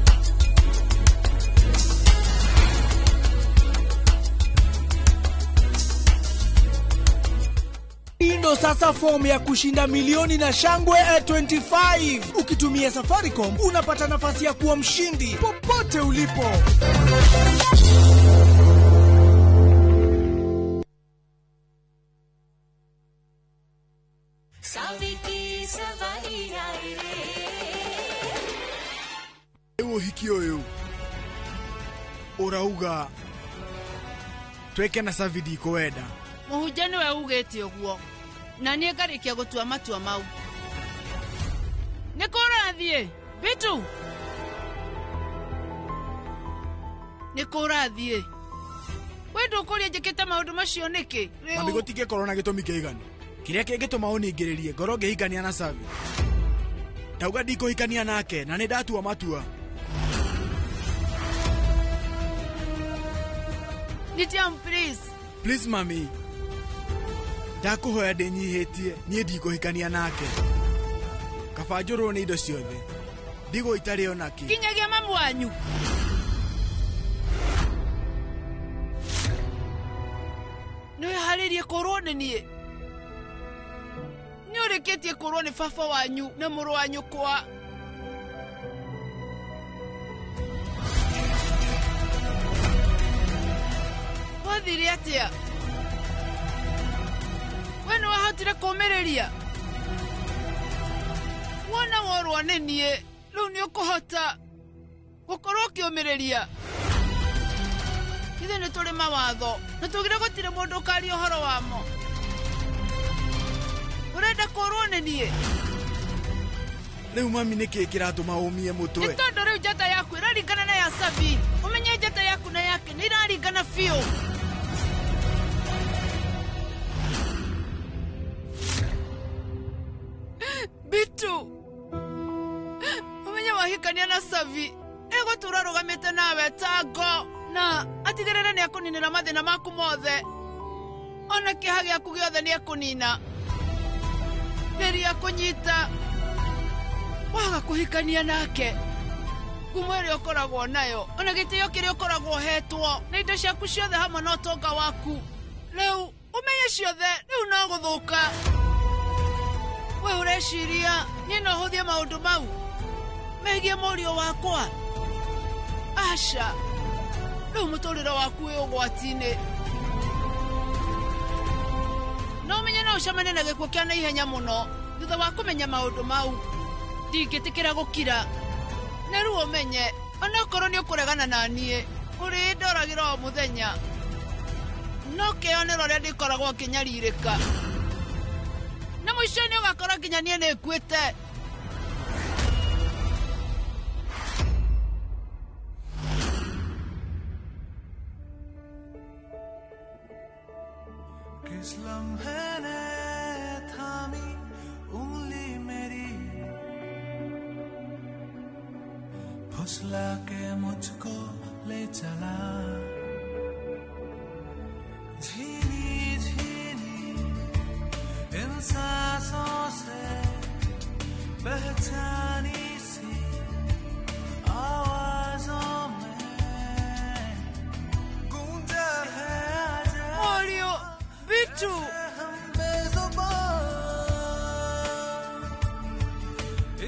Ndo sasa fomu ya kushinda milioni na shangwe 25. Ukitumia Safaricom unapata nafasi ya kuwa mshindi popote ulipo. Ũhiki ũyũ ũrauga tweke na Savidi kwenda. Mũhunjia nĩwe ugĩte ũguo, na niĩ ngarĩkia gũtua matua mau. Nĩ kũ ũrathiĩ Bitu? Nĩ kũ ũrathiĩ? We ndũkũria njĩkĩte maũndũ macio nĩkĩ? Mami gũtingĩkorwo na gĩtũmi kĩiganu. Kĩrĩa kĩngĩtũma ũningĩrĩrie ngorwo ngĩhikania na Savi. Ndauga ndikũhikania nake na nĩ ndatua matua. Nitiam, please. Please mami. Ndakũhoya ndĩnyihĩtie, niĩ ndikũhikania nake. Kaba njũrwo nĩ indo ciothe. Ndigũ itarĩ ona kĩ. Kinyagia mamu wanyu. Nĩ wĩharĩirie kũrwo nĩ niĩ? Nĩ ũrĩkĩtie kũrwo nĩ baba wanyu na mũrũ wa nyũkwa. Wathire atĩa? We nĩ wahotire kũũmĩrĩria? Wona worwo nĩ niĩ, rĩu nĩ ũkũhota gũkorwo ũkĩũmĩrĩria. Ithuĩ nĩ tũrĩ mawatho na tugire gũtirĩ mũndũ ũkaria ũhoro wamo. Ũrenda kũrwo nĩ niĩ? Rĩu mami nĩkĩ kĩratũma ũmie mũtwe? Nĩ tondũ rĩu njata yaku ĩraringana na ya Savi. Ũmenye njata yaku na yake nĩ iraringana biũ. Bitu, ũmenye wahikania na Savi egũtũra arũgamĩte nawe ta ngo na atigĩrĩre nĩ ekũninĩra mathĩna maku mothe. Ona kĩeha gĩaku gĩothe nĩ ekũnina. Geria kũnyita waga kũhikania nake. Ngumo ĩrĩa ũkoragwo nayo ona gĩtĩo kĩrĩa ũkoragwo ũhetwo na indo ciaku ciothe hamwe na ũtonga waku, rĩu ũmenye ciothe rĩu no gũthũka. We ũreciria niĩ no hũthie maũndũ mau megiĩ mũriũ wakwa? Aca, rĩu mũtũrĩre waku wĩ ũgwati-inĩ. No ũmenye no ũcemanie na gĩkuũ kĩa naihenya mũno thutha wa kũmenya maũndũ mau. Ndingĩtĩkĩra gũkira. Na rĩu ũmenye onokorwo nĩ ũkũregana na niĩ, ũrĩndoragĩra o mũthenya. No kĩonero ũrĩa ndĩkoragwo ngĩnyarirĩka. Na mũico-inĩ ũgakora nginya niĩ nĩ nguĩte. किस लम्हे ने थामी उंगली मेरी, फुसला के मुझको ले चला, झीनी झीनी इन सांसों से पहचानी सी आवाजों में गूंजा है आजा Mũriũ, Bitu. हम बेजुबान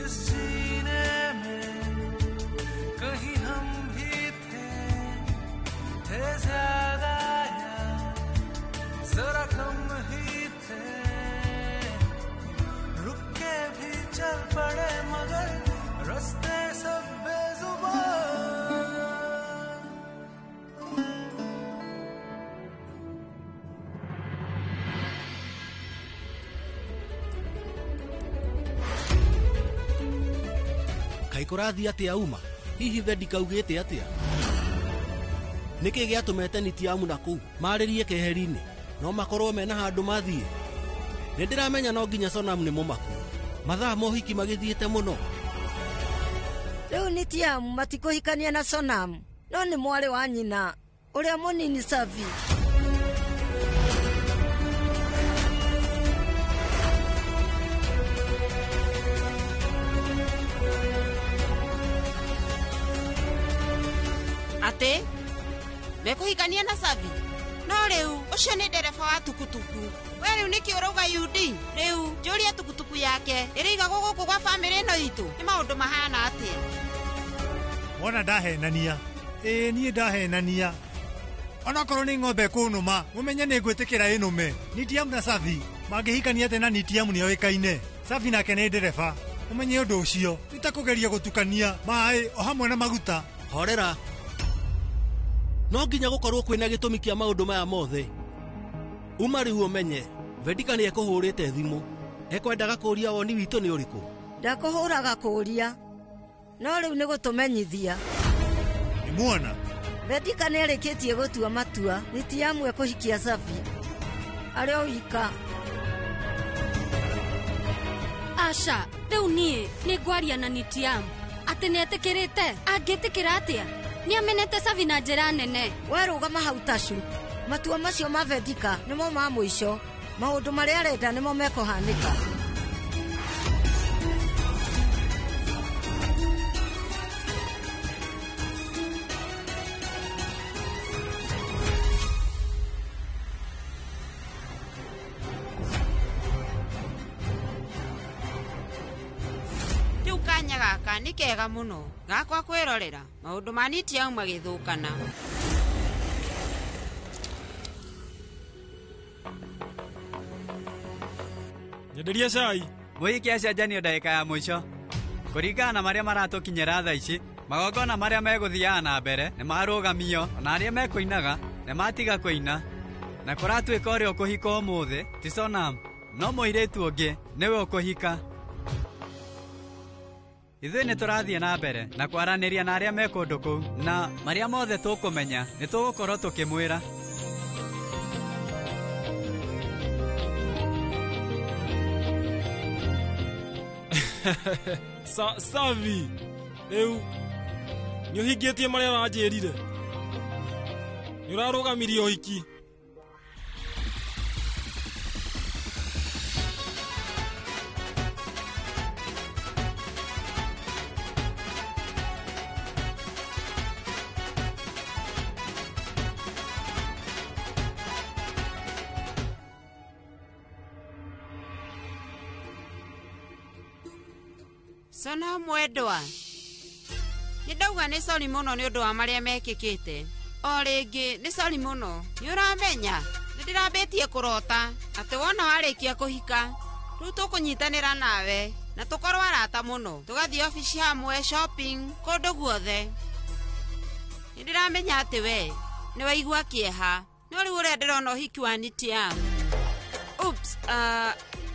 इस जीने में कहीं हम भी थे ज्यादा या जरा कम ही थे, रुक के भी चल पड़े मगर रास्ते सब बेजुबान। Kaĩ kũrathiĩ atĩa uma? Hihi Vedika augĩte atĩa? Nĩkĩ gĩatũmete Nitiamu na kũu marĩrie keheri-inĩ? No makorwo mena handũ mathiĩ. Nĩ ndĩramenya no nginya Sonam nĩ mũmaku. Mathaa ma ũhiki magĩthiĩte mũno. Rĩu Nitiamu matikũhikania na Sonam, no nĩ mwarĩ wa nyina ũrĩa mũnini Savi. Atĩ mekũhikania na Savi? No rĩu ũcio nĩ ndereba wa tukutuku. We rĩu nĩkĩ ũrauga UD? Rĩu njũrie tukutuku yake ĩrĩigagwo gũkũ gwa bamĩrĩ ĩno itũ. Nĩ maũndũ mahana atĩa? Wona ndahenania. Ĩĩ niĩ ndahenania. Onokorwo nĩ ng'ombe ĩkũnũma, mũmenye nĩ ngwĩtĩkĩra ĩnũme. Nitiamu na Savi mangĩhikania atĩa na Nitiamu nĩoĩkaine? Savi nake nĩ ndereba. Ũmenye ũndũ ũcio, ti ta kũgeria gũtukania maĩ o hamwe na maguta. Horera. No nginya gũkorwo kwĩna gĩtũmi kĩa maũndũ maya mothe. Uma rĩu ũmenye, Vedika nĩ ekũhũrĩte thimũ. Ekwendaga kũũria woni witũ nĩ ũrĩkũ. Ndakũhũraga kũũria, no rĩu nĩ gũtũmenyithia. Nĩ muona? Vedika nĩ arĩkĩtie gũtua matua Nitiamu ekũhikia Savi arĩ o wika. Aca, rĩu niĩ nĩ ngwaria na Nitiamu atĩ nĩetĩkĩrĩte. Angĩtĩkĩra atĩa? Nĩamenete Savi na njĩra nene. We rũgama hau Tashu. Matua macio ma Vedika nĩmo ma mũico. Maũndũ marĩa arenda nĩmo mekũhanĩka. Rĩu kanya gaka nĩ kega mũno gakwa kwĩrorera maũndũ ma Nitiamu magĩthũkana. Nyenderia cai. Mũhiki acenjanio ndagĩka ya mũico. Kũringana na marĩa maratũkinyĩra thaa ici, magongona marĩa megũthiaga na mbere nĩ marũgamio, ona arĩa mekũinaga nĩ matiga kũina. Na kũratuĩka ũrĩa ũkũhika ũmũthĩ ti Sonam, no mũirĩtu ũngĩ nĩwe ũkũhika. Ithuĩ nĩ tũrathiĩ na mbere na kwaranĩria na arĩa me kũndũ kũu, na marĩa mothe tũkũmenya nĩ tũgũkorwo tũkĩmwĩra. Savi, rĩu nĩ ũhingĩtie marĩa ũranjĩrire. Nĩ ũrarũgamirie ũhiki. Sona mwendwa, nĩ ndauga nĩ sori mũno nĩ ũndũ wa marĩa mekĩkĩte. O rĩngĩ nĩ sori mũno. Nĩ ũramenya nĩ ndĩrambĩtie kũrota atĩ wona warĩkia kũhika rĩu tũkũnyitanĩra nawe na tũkorwo arata mũno, tũgathiĩ obici hamwe, shopping, kũndũ guothe. Nĩ ndĩramenya atĩ we nĩ waigua kĩeha, no rĩu ũrĩa ndĩrona ũhiki wa Nitiamu. Oops,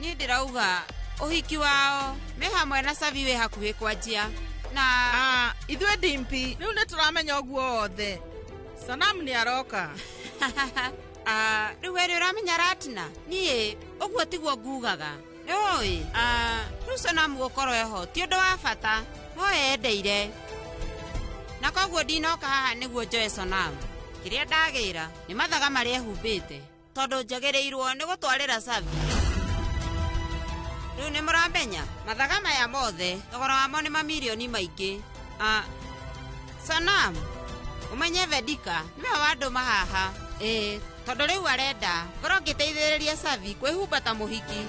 niĩ ndĩrauga ũhiki wao me hamwe na Savi wĩ hakuhĩ kwanjia na ithuĩ Dimpi rĩu nĩ tũramenya ũguo wothe. Sonam nĩ aroka. Rĩu we nĩ ũramenya Ratna, niĩ ũguo tiguo ngugaga. Nĩũĩ rĩu Sonam gũkorwo eho ti ũndũ wa bata, no endeire na koguo ndinoka haha nĩguo njoe Sonam. Kĩrĩa ndagĩra nĩ mathaga marĩa ehumbĩte tondũ njagĩrĩirwo nĩ gũtwarĩra Savi. Rĩu nĩ mũramenya mathaga maya mothe thogora wamo nĩ mamirioni maingĩ. Sonam, ũmenye Vedika nĩwe wandũma haha. Ĩĩ, tondũ rĩu arenda ngorwo ngĩteithĩrĩria Savi kwĩhumba ta mũhiki.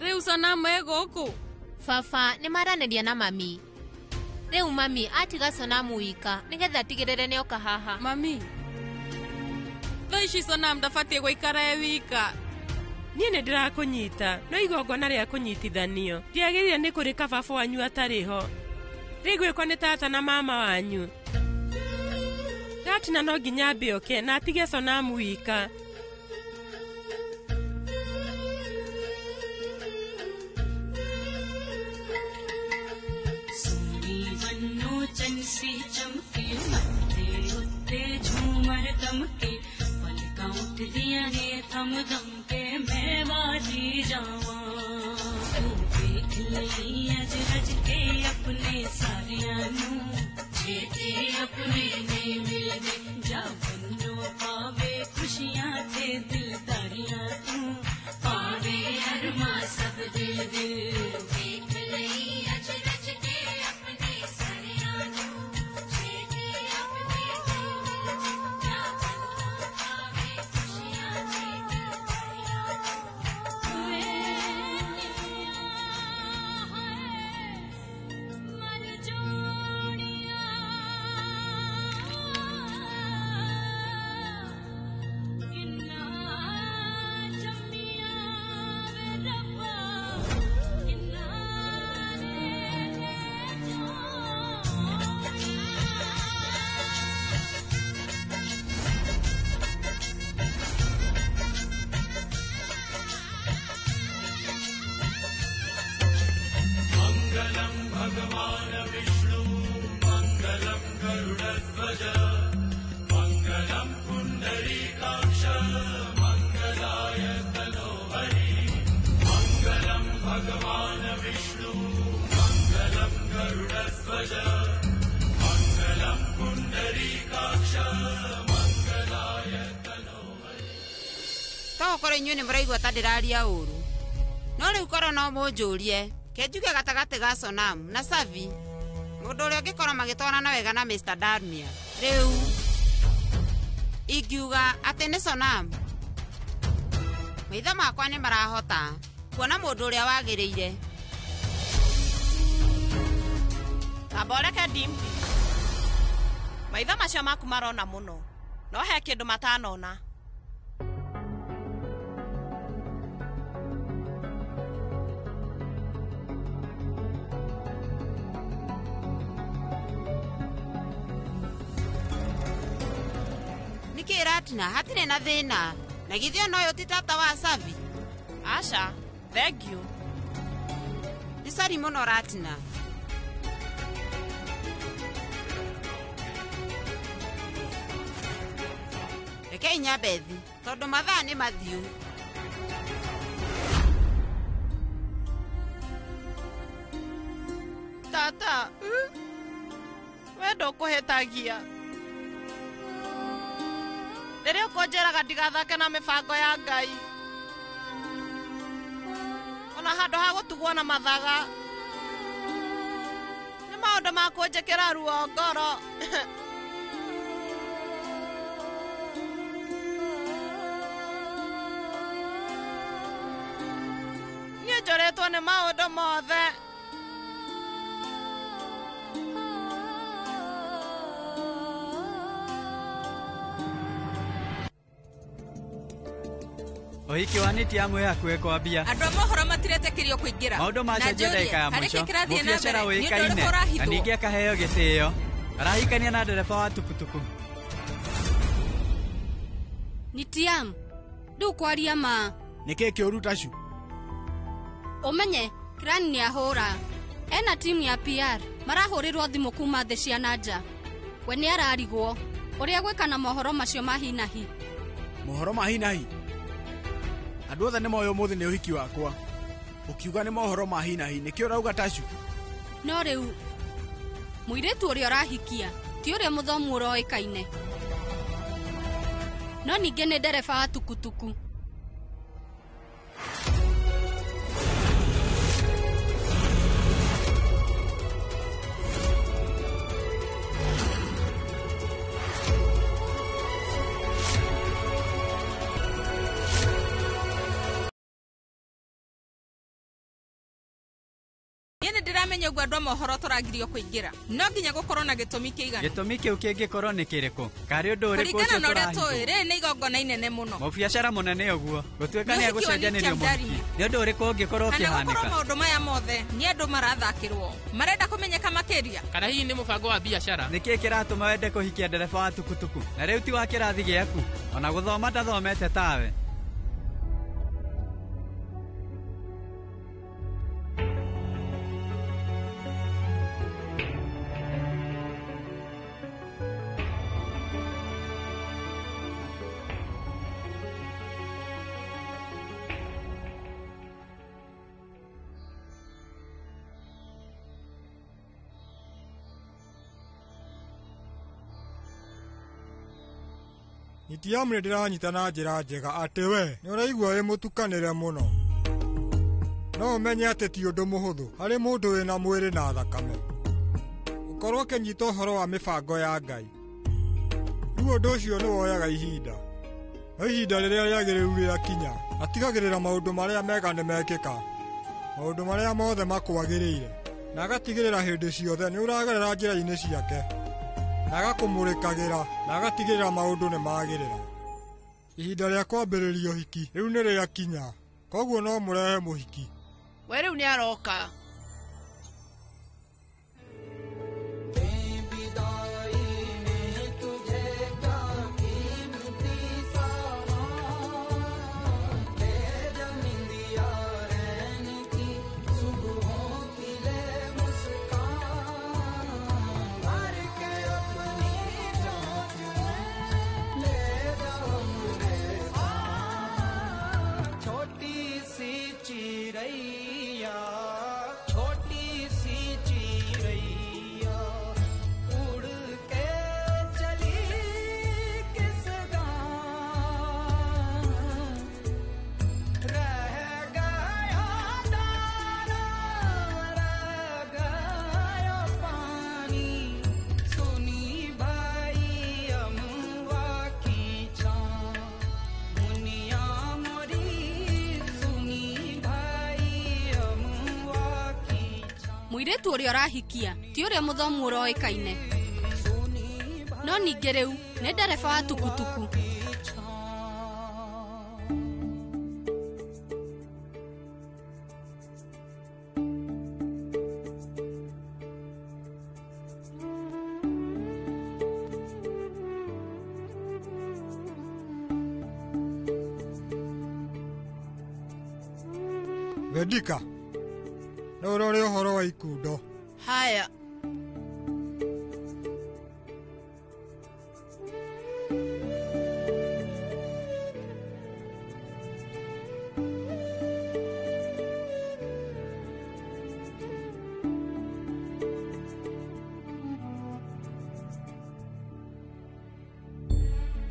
Rĩu Sonam e gũkũ. Baba nĩ maranĩria na mami. Rĩu mami atiga Sonamu wika nĩgetha atigĩrĩre nĩoka haha. Mami, thaa ici Sonam ndabatiĩ gũikara e wika. Niĩ nĩ ndĩrakũnyita, no igongona rĩa kũnyitithanio ndiagĩrĩire nĩ kũrĩka baba wanyu atarĩ ho. Rĩgwĩkwo nĩ tata na mama wanyu. Ratina no nginya ambe oke na atige Sonamu wika. चंसी चमके मत्थे उत्ते झूमर दमके पलकां उठदियां ने थम दम के मैं वाजी जावां। तू देख लई अज रज के अपने सारियां नूं छेती अपने नहीं मिलदे जा बन्नो पावे खुशियां ते दिलदारियां तू पावे अरमा सब दिल दिल। देख लई अज रज के अपने सारियां नूं छेती अपने नहीं मिलदे जा बन्नो पावे खुशियां ते दिलदारियां तू मर जोड़ियां। gũkorwo inyuĩ nĩ mũraigua ta ndĩraria ũru. No rĩu korwo no mũnjũrie, kenjuge gatagatĩ ga Sonam na Savi, mũndũ ũrĩa ũngĩkorwo magĩtwarana wega na Mr. Darmia. Rĩu ingiuga atĩ nĩ Sonam. Maitho makwa nĩ marahota kuona mũndũ ũrĩa wagĩrĩire. Amba ũreke Dimpi. Maitho macio maku marona mũno, no he kĩndũ matanona. Nĩkĩ Ratna hatirĩ na thĩna? Na githĩ ona ũyũ ti tata wa Savi? Aca, thank you. Nĩ sori mũno Ratna. Rekei nyambe thi, tondũ mathaa nĩ mathiu. Tata, we ndũkũhĩtagia. Rĩrĩa ũkũnjĩraga ndigathake na mĩbango ya Ngai, ona handũ ha gũtugwo na mathaga, nĩ maũndũ ma kũnjĩkĩra ruo ngoro. Niĩ njũrĩtwo nĩ maũndũ mothe. Ũhiki wa Nitiamu wĩ hakuhĩ kwambia. Andũ a mohoro matiretĩkĩrio kũingĩra. Maũndũ macenjia ndagĩka ya mũico. Mũbiacara ũĩkaine na ũrahithwo. ningĩ akaheo gĩtĩo. Arahikania na ndereba wa tukutuku. Nitiam, rĩu kwaria ma. Nĩkĩ kĩũru tacu? Ũmenye, Kiran nĩ ahũra. Ena timu ya PR, marahũrĩrwo thimũ kuma thĩ cia na nja. We nĩ ararigwo ũrĩa gwĩka na mohoro macio ma hi na hi. Mohoro ma hi na hi? Andũ othe nĩ moĩ ũmũthĩ nĩ ũhiki wakwa. Ũkiuga nĩ mohoro ma hi na hi, nĩkĩ ũrauga tacu? No rĩu mũirĩtu ũrĩa ũrahikia ti ũrĩa mũthomu ũroĩkaine. No ningĩ nĩ ndereba wa tukutuku. Ndĩramenya ũguo andũ a mohoro tũragirio kũingĩra. No nginya gũkorwo na gĩtũmi kĩiganu. Gĩtũmi kĩu kĩngĩkorwo nĩ kĩrĩkũ? Karĩ ũndũ ũrĩkũ Kũringana ũcio na ũrĩa tũĩ, tũrahithwo? rĩrĩ nĩ igongona inene mũno. Mũbiacara mũnene ũguo, gũtuĩka Nĩ nĩ ũhiki wa egũcenjanĩrio Nitiam mũhiki. Darmia. Nĩ ũndũ ũrĩkũ ũngĩkorwo Kana gũkorwo ũkĩhanĩka? maũndũ maya mothe nĩ andũ marathakĩrwo. Marenda kũmenyeka makĩria. Kana hihi nĩ mũbango wa biacara? Nĩkĩ kĩratũma wende kũhikia ndereba wa tukutuku? Na rĩu ti wa kĩrathi gĩaku. Ona gũthoma ndathomete tawe. Nitiamu nĩ ndĩranyita na njĩra njega atĩ we nĩ ũraigua wĩ mũtukanĩre mũno. No ũmenye atĩ ti ũndũ mũhũthũ harĩ mũndũ wĩna mwĩrĩ na thakame ũkorwo ũkĩnyita ũhoro wa mĩbango ya Ngai. Rĩu ũndũ ũcio nĩ woyaga ihinda. No ihinda rĩrĩa rĩagĩrĩru rĩakinya, atigagĩrĩra maũndũ marĩa mega nĩ mekĩka, maũndũ marĩa mothe makwagĩrĩire, na agatigĩrĩra hĩndĩ ciothe nĩ ũragerera njĩra-inĩ ciake, na agakũmũrĩkagĩra na agatigĩrĩra maũndũ nĩ magĩrĩra. Ihinda rĩa kwambĩrĩria ũhiki rĩu nĩ rĩakinya, koguo no mũrehe mũhiki. We rĩu nĩ aroka. छोटी सी चिड़ैया Mũirĩtu ũrĩa ũrahikia ti ũrĩa mũthomu ũroĩkaine. No ningĩ rĩu nĩ ndereba wa tukutuku. Vedika, no ũrore ũhoro wa ikundo. Haya.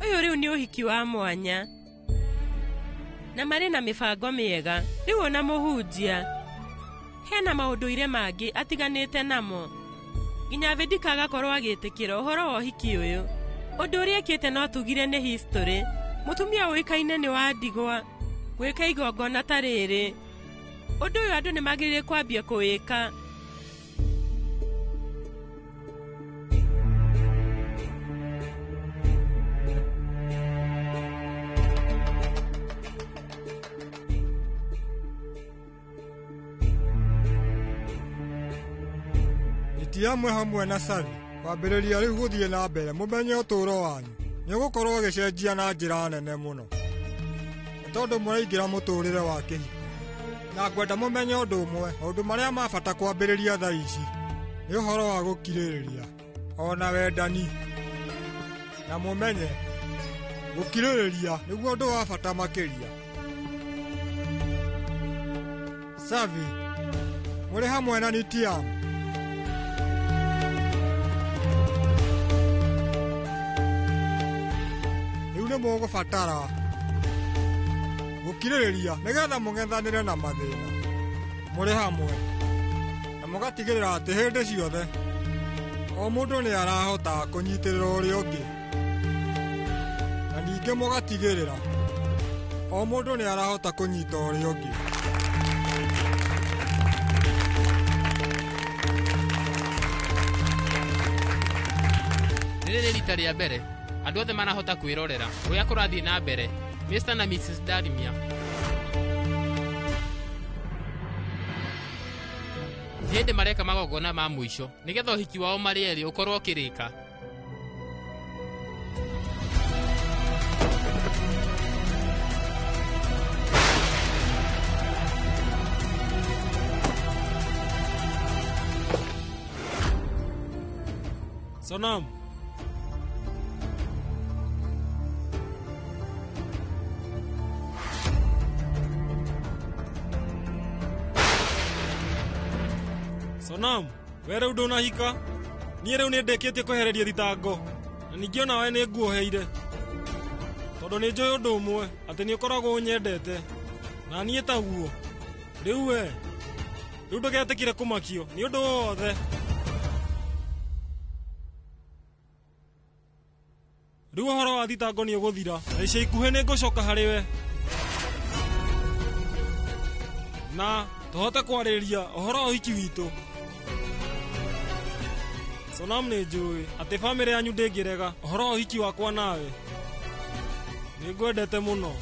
Ũyũ rĩu nĩ ũhiki wa mwanya na marĩ na mĩbango mĩega. Rĩu ona mũhunjia hena maũndũire mangĩ atiganĩte namo. Nginya Vedika agakorwo agĩtĩkĩra ũhoro wa ũhiki ũyũ. Ũndũ ũrĩa ekĩte no tugire nĩ history. Mũtumia ũĩkaine nĩ wa ndigwa gwĩka igongona ta rĩrĩ. Ũndũ ũyũ andũ nĩ magĩrĩire kwambia kũwĩka. Amwe hamwe na Savi kwambĩrĩria rĩu gũthiĩ na mbere mũmenye ũtũũro wanyu nĩ ũgũkorwo ũgĩcenjia na njĩra nene mũno nĩ tondũ mũraingĩra mũtũũrĩre wa kĩhiko. Na ngwenda mũmenye ũndũ ũmwe, maũndũ marĩa ma bata kwambĩrĩria thaa ici nĩ ũhoro wa gũkirĩrĩria ona wendani, na mũmenye gũkirĩrĩria nĩguo ũndũ wa bata makĩria. Savi, mũrĩ hamwe na Nitiam. Nĩ mũgũbatara gũkirĩrĩria nĩgetha mũng'ethanĩre na mathĩna mũrĩ hamwe na mũgatigĩrĩra atĩ hĩndĩ ciothe o mũndũ nĩ arahota kũnyitĩrĩra ũrĩa ũngĩ, na ningĩ mũgatigĩrĩra o mũndũ nĩ arahota kũnyita ũrĩa ũngĩ. Rĩrĩ nĩ rita rĩa mbere andũ othe marahota kwĩrorera ũrĩa kũrathiĩ na mbere Mr. na Mrs. Darimia. Hĩndĩ mareka magongona ma mũico nĩgetha ũhiki wao marĩ erĩ ũkorwo ũkĩrĩka. Sonam, Sonam, we rĩu ndũnahika? Niĩ rĩu nĩ ndĩkĩtie kwehereria thitango na ningĩ onawe nĩ nguoheire tondũ nĩ njũĩ ũndũ ũmwe atĩ nĩ ũkoragwo ũnyendete na niĩ taguo. Rĩu we rĩu ndũgetĩkĩre kũmakio nĩ ũndũ wothe. Rĩu ũhoro wa thitango nĩ ũgũthira na ica ikuhĩ nĩ ngũcoka harĩ we na tũhote kwarĩrĩria ũhoro wa ũhiki witũ. Sonam, nĩ njũĩ atĩ bamĩrĩ yanyu ndĩngĩrega ũhoro wa ũhiki wakwa nawe. Nĩ ngwendete mũno.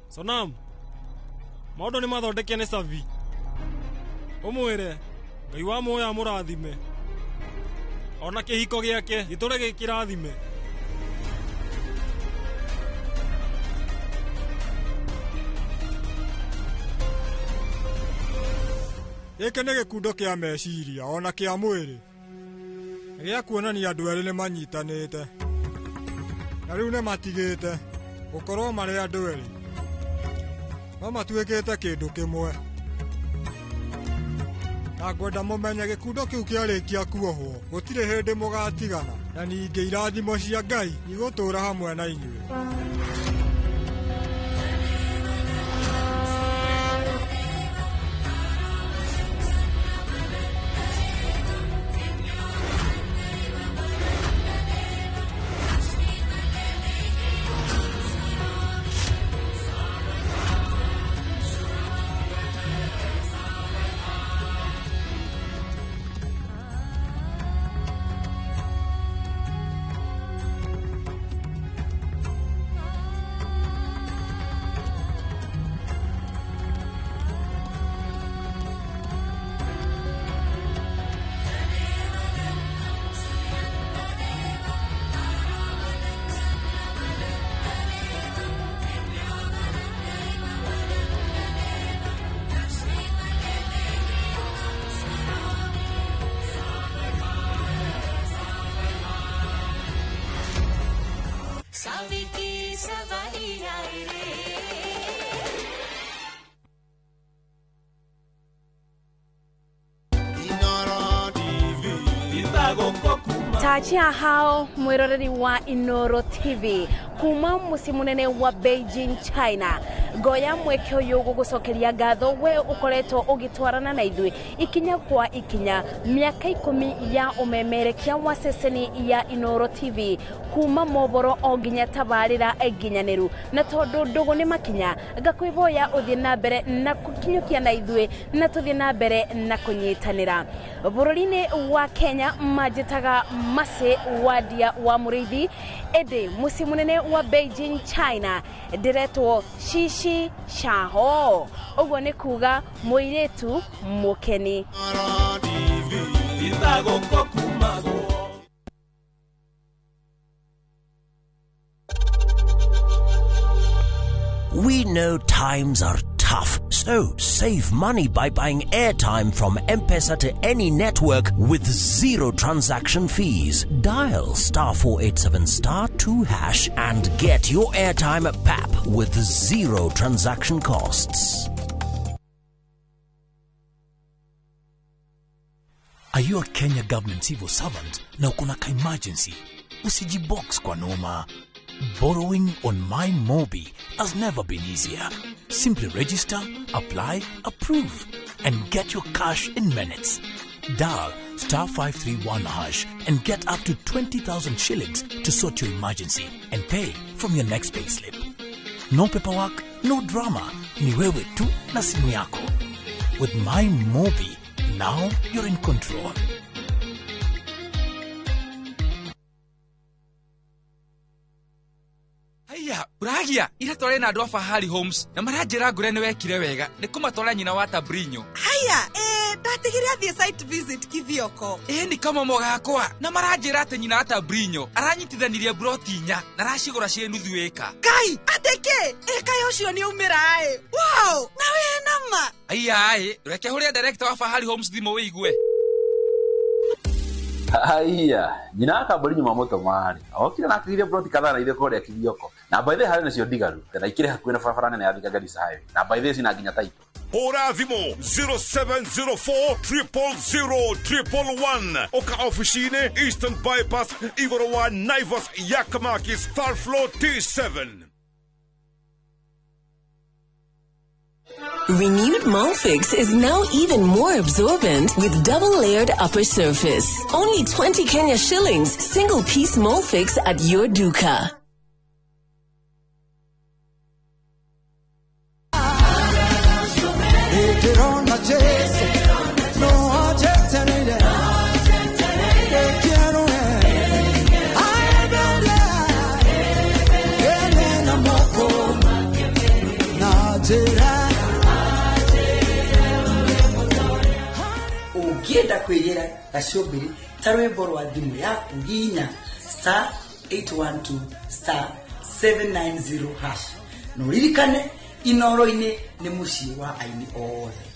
Sonam, maũndũ nĩ mathondeke nĩ Savi. Ũmwĩre Ngai wa muoyo amũrathime ona kĩhiko gĩake gĩtũre gĩkĩrathime. Gĩkĩ nĩ gĩkundo kĩa meciria ona kĩa mwĩrĩ gĩa kuonania andũ erĩ nĩ manyitanĩte na rĩu nĩ matigĩte gũkorwo marĩ andũ erĩ no matuĩkĩte kĩndũ kĩmwe. Na ngwenda mũmenye gĩkundo kĩu kĩarĩkia kuohwo gũtirĩ hĩndĩ mũgatigana, na ningĩ irathimo cia Ngai igũtũũra hamwe na inyuĩ. Tachi hao mwiroreri wa Inoro TV kuma muciĩ munene wa Beijing China. Ngoya mweke ũyũ gũgũcokeria ngatho we ũkoretwo ũgĩtwarana na ithuĩ ikinya kwa ikinya mĩaka 10 ya ũmemerekia wa ceceni ya Inoro TV kuma mohoro o nginya tabarĩra nginyanĩru. Na tondũ ndũgũ nĩ makinya, ngakwĩhoya ũthiĩ na mbere na gũkinyũkia na ithuĩ na tũthiĩ na mbere na kũnyitanĩra. Bũrũri-inĩ wa Kenya manjĩtaga Mercy Wandia wa Mũrĩithi, ĩndĩ mũciĩ mũnene wa Beijing China ndĩretwo Shishi Shaho, ũguo nĩ kuga mũirĩtu mũkeni. We know times are tough, so save money by buying airtime from M-Pesa to any network with zero transaction fees. Dial *487*2# and get your airtime at PAP with zero transaction costs. Are you a Kenya government civil servant na uko na ka emergency? Usijibox kwa noma. Borrowing on MyMobi has never been easier. Simply register, apply, approve, and get your cash in minutes. Dial *531# and get up to 20,000 shillings to sort your emergency and pay from your next payslip. No paperwork, no drama. Ni wewe tu na simu yako. With MyMobi, now you're in control. Haiya, uragia ira tware na andu a Fahari Homes na maranjira ngure ni wekire wega ni kumatwara nyina wa Tabrinyo. Haiya, ndatigire athie site visit Kithioko. Ni kama mogakwa na maranjira ati nyina wa Tabrinyo aranyitithanirie broti 4 na aracigura cie nuthu eka. Kai, ateke eka ucio ni umira ai. Wow, na we nama. Haiya ai, reke huria director wa Fahari Homes thimu wigue. Haiya, nyina wa Tabrinyo mamũtũma-rĩ, okire na atigire broti kadhaa na ithe kũrĩa Kithioko. Na by the way harĩ nacio ndigaru, na ikĩrĩ hakuhĩ na barabara nene ya Thika Garissa Highway. Na by the way cina nginya title. Hũra thimũ 0704 000 111. Oka ofici-inĩ Eastern Bypass igũrũ wa Naivas Yakamakis third floor T7. Renewed Molfix is now even more absorbent with double-layered upper surface. Only 20 Kenya shillings, single-piece Molfix at your duka. Ũngĩenda kwĩgĩra gacumbĩrĩ ta rwĩmbo rwa thimũ yaku hihinya *812*790# na ũririkane Inoro-inĩ nĩ mũciĩ wa aini othe.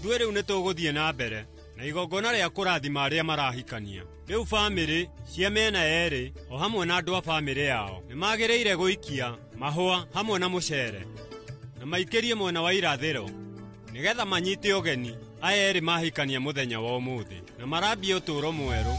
Ithuĩ rĩu nĩ tũgũthiĩ na mbere na igongona rĩa kũrathima arĩa marahikania. Rĩu bamĩrĩ cia mĩena yerĩ o hamwe na andũ a bamĩrĩ yao nĩ magĩrĩire gũikia mahũa hamwe na mũcere na maikĩrie mwena wa irathĩro nĩgetha manyite ũgeni aya erĩ mahikania mũthenya wa ũmũthĩ na marambie ũtũũro mwerũ.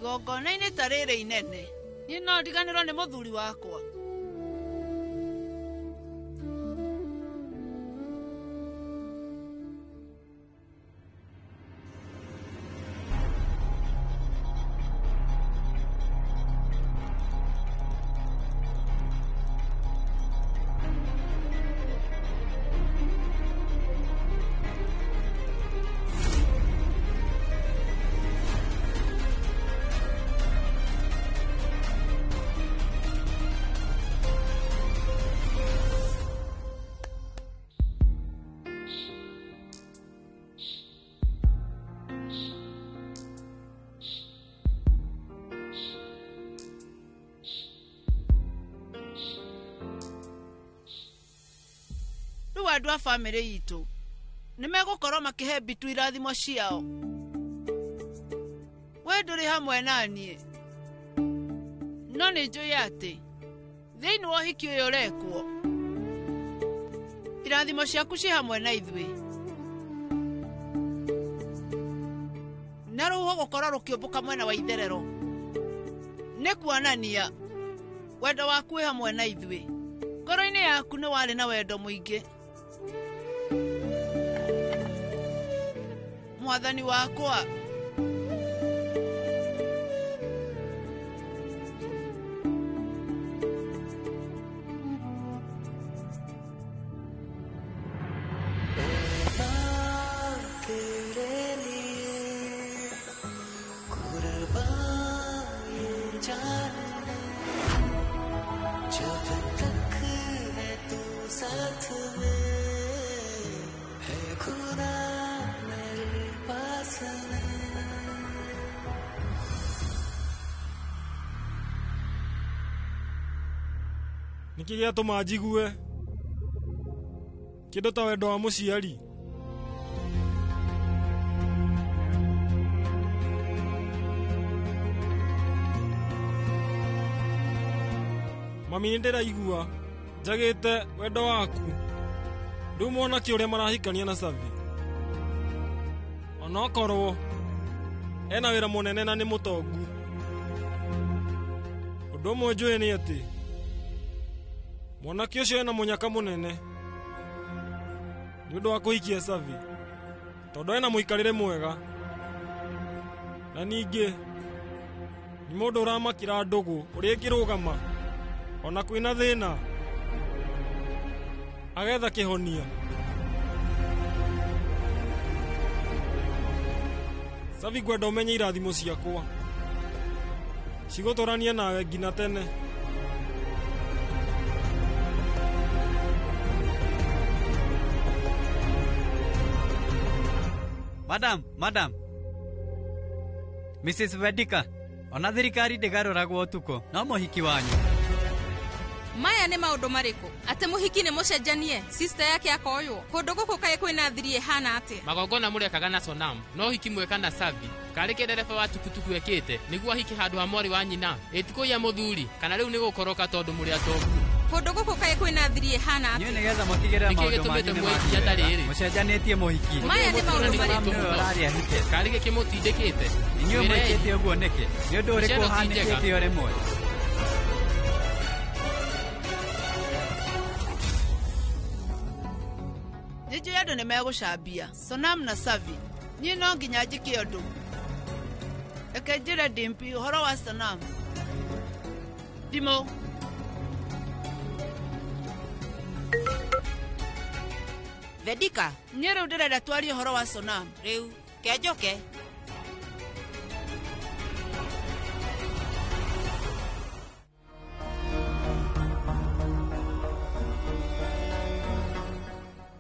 Igongona-inĩ ta rĩrĩ inene niĩ no ndiganĩrwo nĩ mũthuri wakwa. Ndĩraigua andũ a bamĩrĩ itũ nĩ megũkorwo makĩhe Bitu irathimo ciao. We ndũrĩ hamwe na niĩ, no nĩ njũĩ atĩ thĩinĩ wa ũhiki ũyũ ũrekwo, irathimo ciaku ciĩ hamwe na ithuĩ. Na rũhuho gũkorwo rũkĩũmbũka mwena wa itherero nĩ kuonania wendo waku wĩ hamwe na ithuĩ. Ngoro-inĩ yaku nĩ warĩ na wendo mũingĩ. Mwathani wakwa, तेरे लिए कुर्बान ये जान है, जब तक है तू साथ में, है खुदा मेरे पास में। Nĩkĩ gĩatũma njigue kĩndũ ta wendo wa mũciari? Mami, nĩ ndĩraigua njagĩte wendo waku. Rĩu mwanake ũrĩa marahikania na Savi, onokorwo ena wĩra mũnene na nĩ mũtongu, ũndũ ũmwe njũĩ nĩ atĩ mwanake ũcio ena mũnyaka mũnene nĩ ũndũ wa kũhikia Savi, tondũ ena mũikarĩre mwega, na ningĩ nĩ mũndũ ũramakĩra ndũgũ ũrĩa ĩngĩrũgama ona kwĩna thĩna agetha kĩhonia. Savi, ngwenda ũmenye irathimo ciakwa cigũtũrania nawe nginya tene. Madam, madam. Mrs. Vedika, ona thirikari ndĩgarũragwo ũtukũ, no mũhiki wanyu. Maya nĩ maũndũ marĩkũ? Atĩ mũhiki nĩ mũcenjanie, sister yake akoywo. Kũndũ gũkũ kaĩ kwĩna thiri ĩhana atĩa? Magongona mũrekaga na Sonam, no ũhiki mweka na Savi. Karĩ kĩ ndereba wa tukutuku ekĩte nĩguo ahike handũ ha mwarĩ wa nyina? Ĩtikũiya mũthuri, kana rĩu nĩ gũkoroka tondũ mũrĩ atongu? Kũndũ gũkũ kaĩ kwĩna thiri ĩhana atĩa? Inyuĩ nĩgetha mũtigĩrĩre Nĩkĩ maũndũ gĩtũmĩte manyu nĩ muoe mathiĩ ikinya ta wega, rĩrĩ? mũcenjanĩtie mũhiki. Maya nĩ maũndũ marĩkũ? Nĩwe ũrarĩ ahike. Karĩ gĩ kĩmũtindĩkĩte? Inyuĩ Mwĩrei. mwĩkĩte ũguo nĩkĩ? Nĩ ũndũ ũrĩkũ Mbica ĩno ti njega. ũhanĩkĩte o rĩmwe? Nĩnjũĩ andũ nĩ megũcambia Sonam na Savi. Niĩ no nginya njĩke ũndũ. Reke njĩre Dimpi ũhoro wa Sonam. Thimũ. Vedika, Niĩ rĩu ndĩrenda twarie ũhoro wa Sonam. Rĩu kenjoke.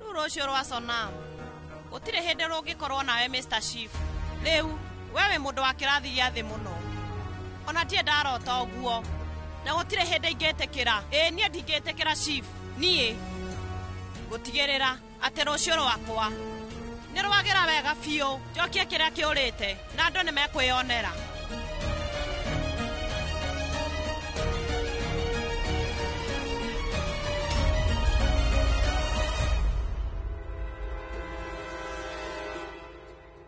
Rĩu rũciũ rwa Sonam gũtirĩ hĩndĩ rũngĩkorwo nawe Mr. Chief. Rĩu we wĩ mũndũ wa kĩrathi gĩa thĩ mũno, ona ndirĩ ndarota ũguo, na gũtirĩ hĩndĩ ingĩtĩkĩra. Ĩĩ niĩ ndingĩtĩkĩra Chief. Niĩ gũtigĩrĩra atĩ rũciũ rwakwa nĩ rwagĩra wega biũ, njokie kĩrĩa kĩũrĩte, na andũ nĩ mekwĩyonera.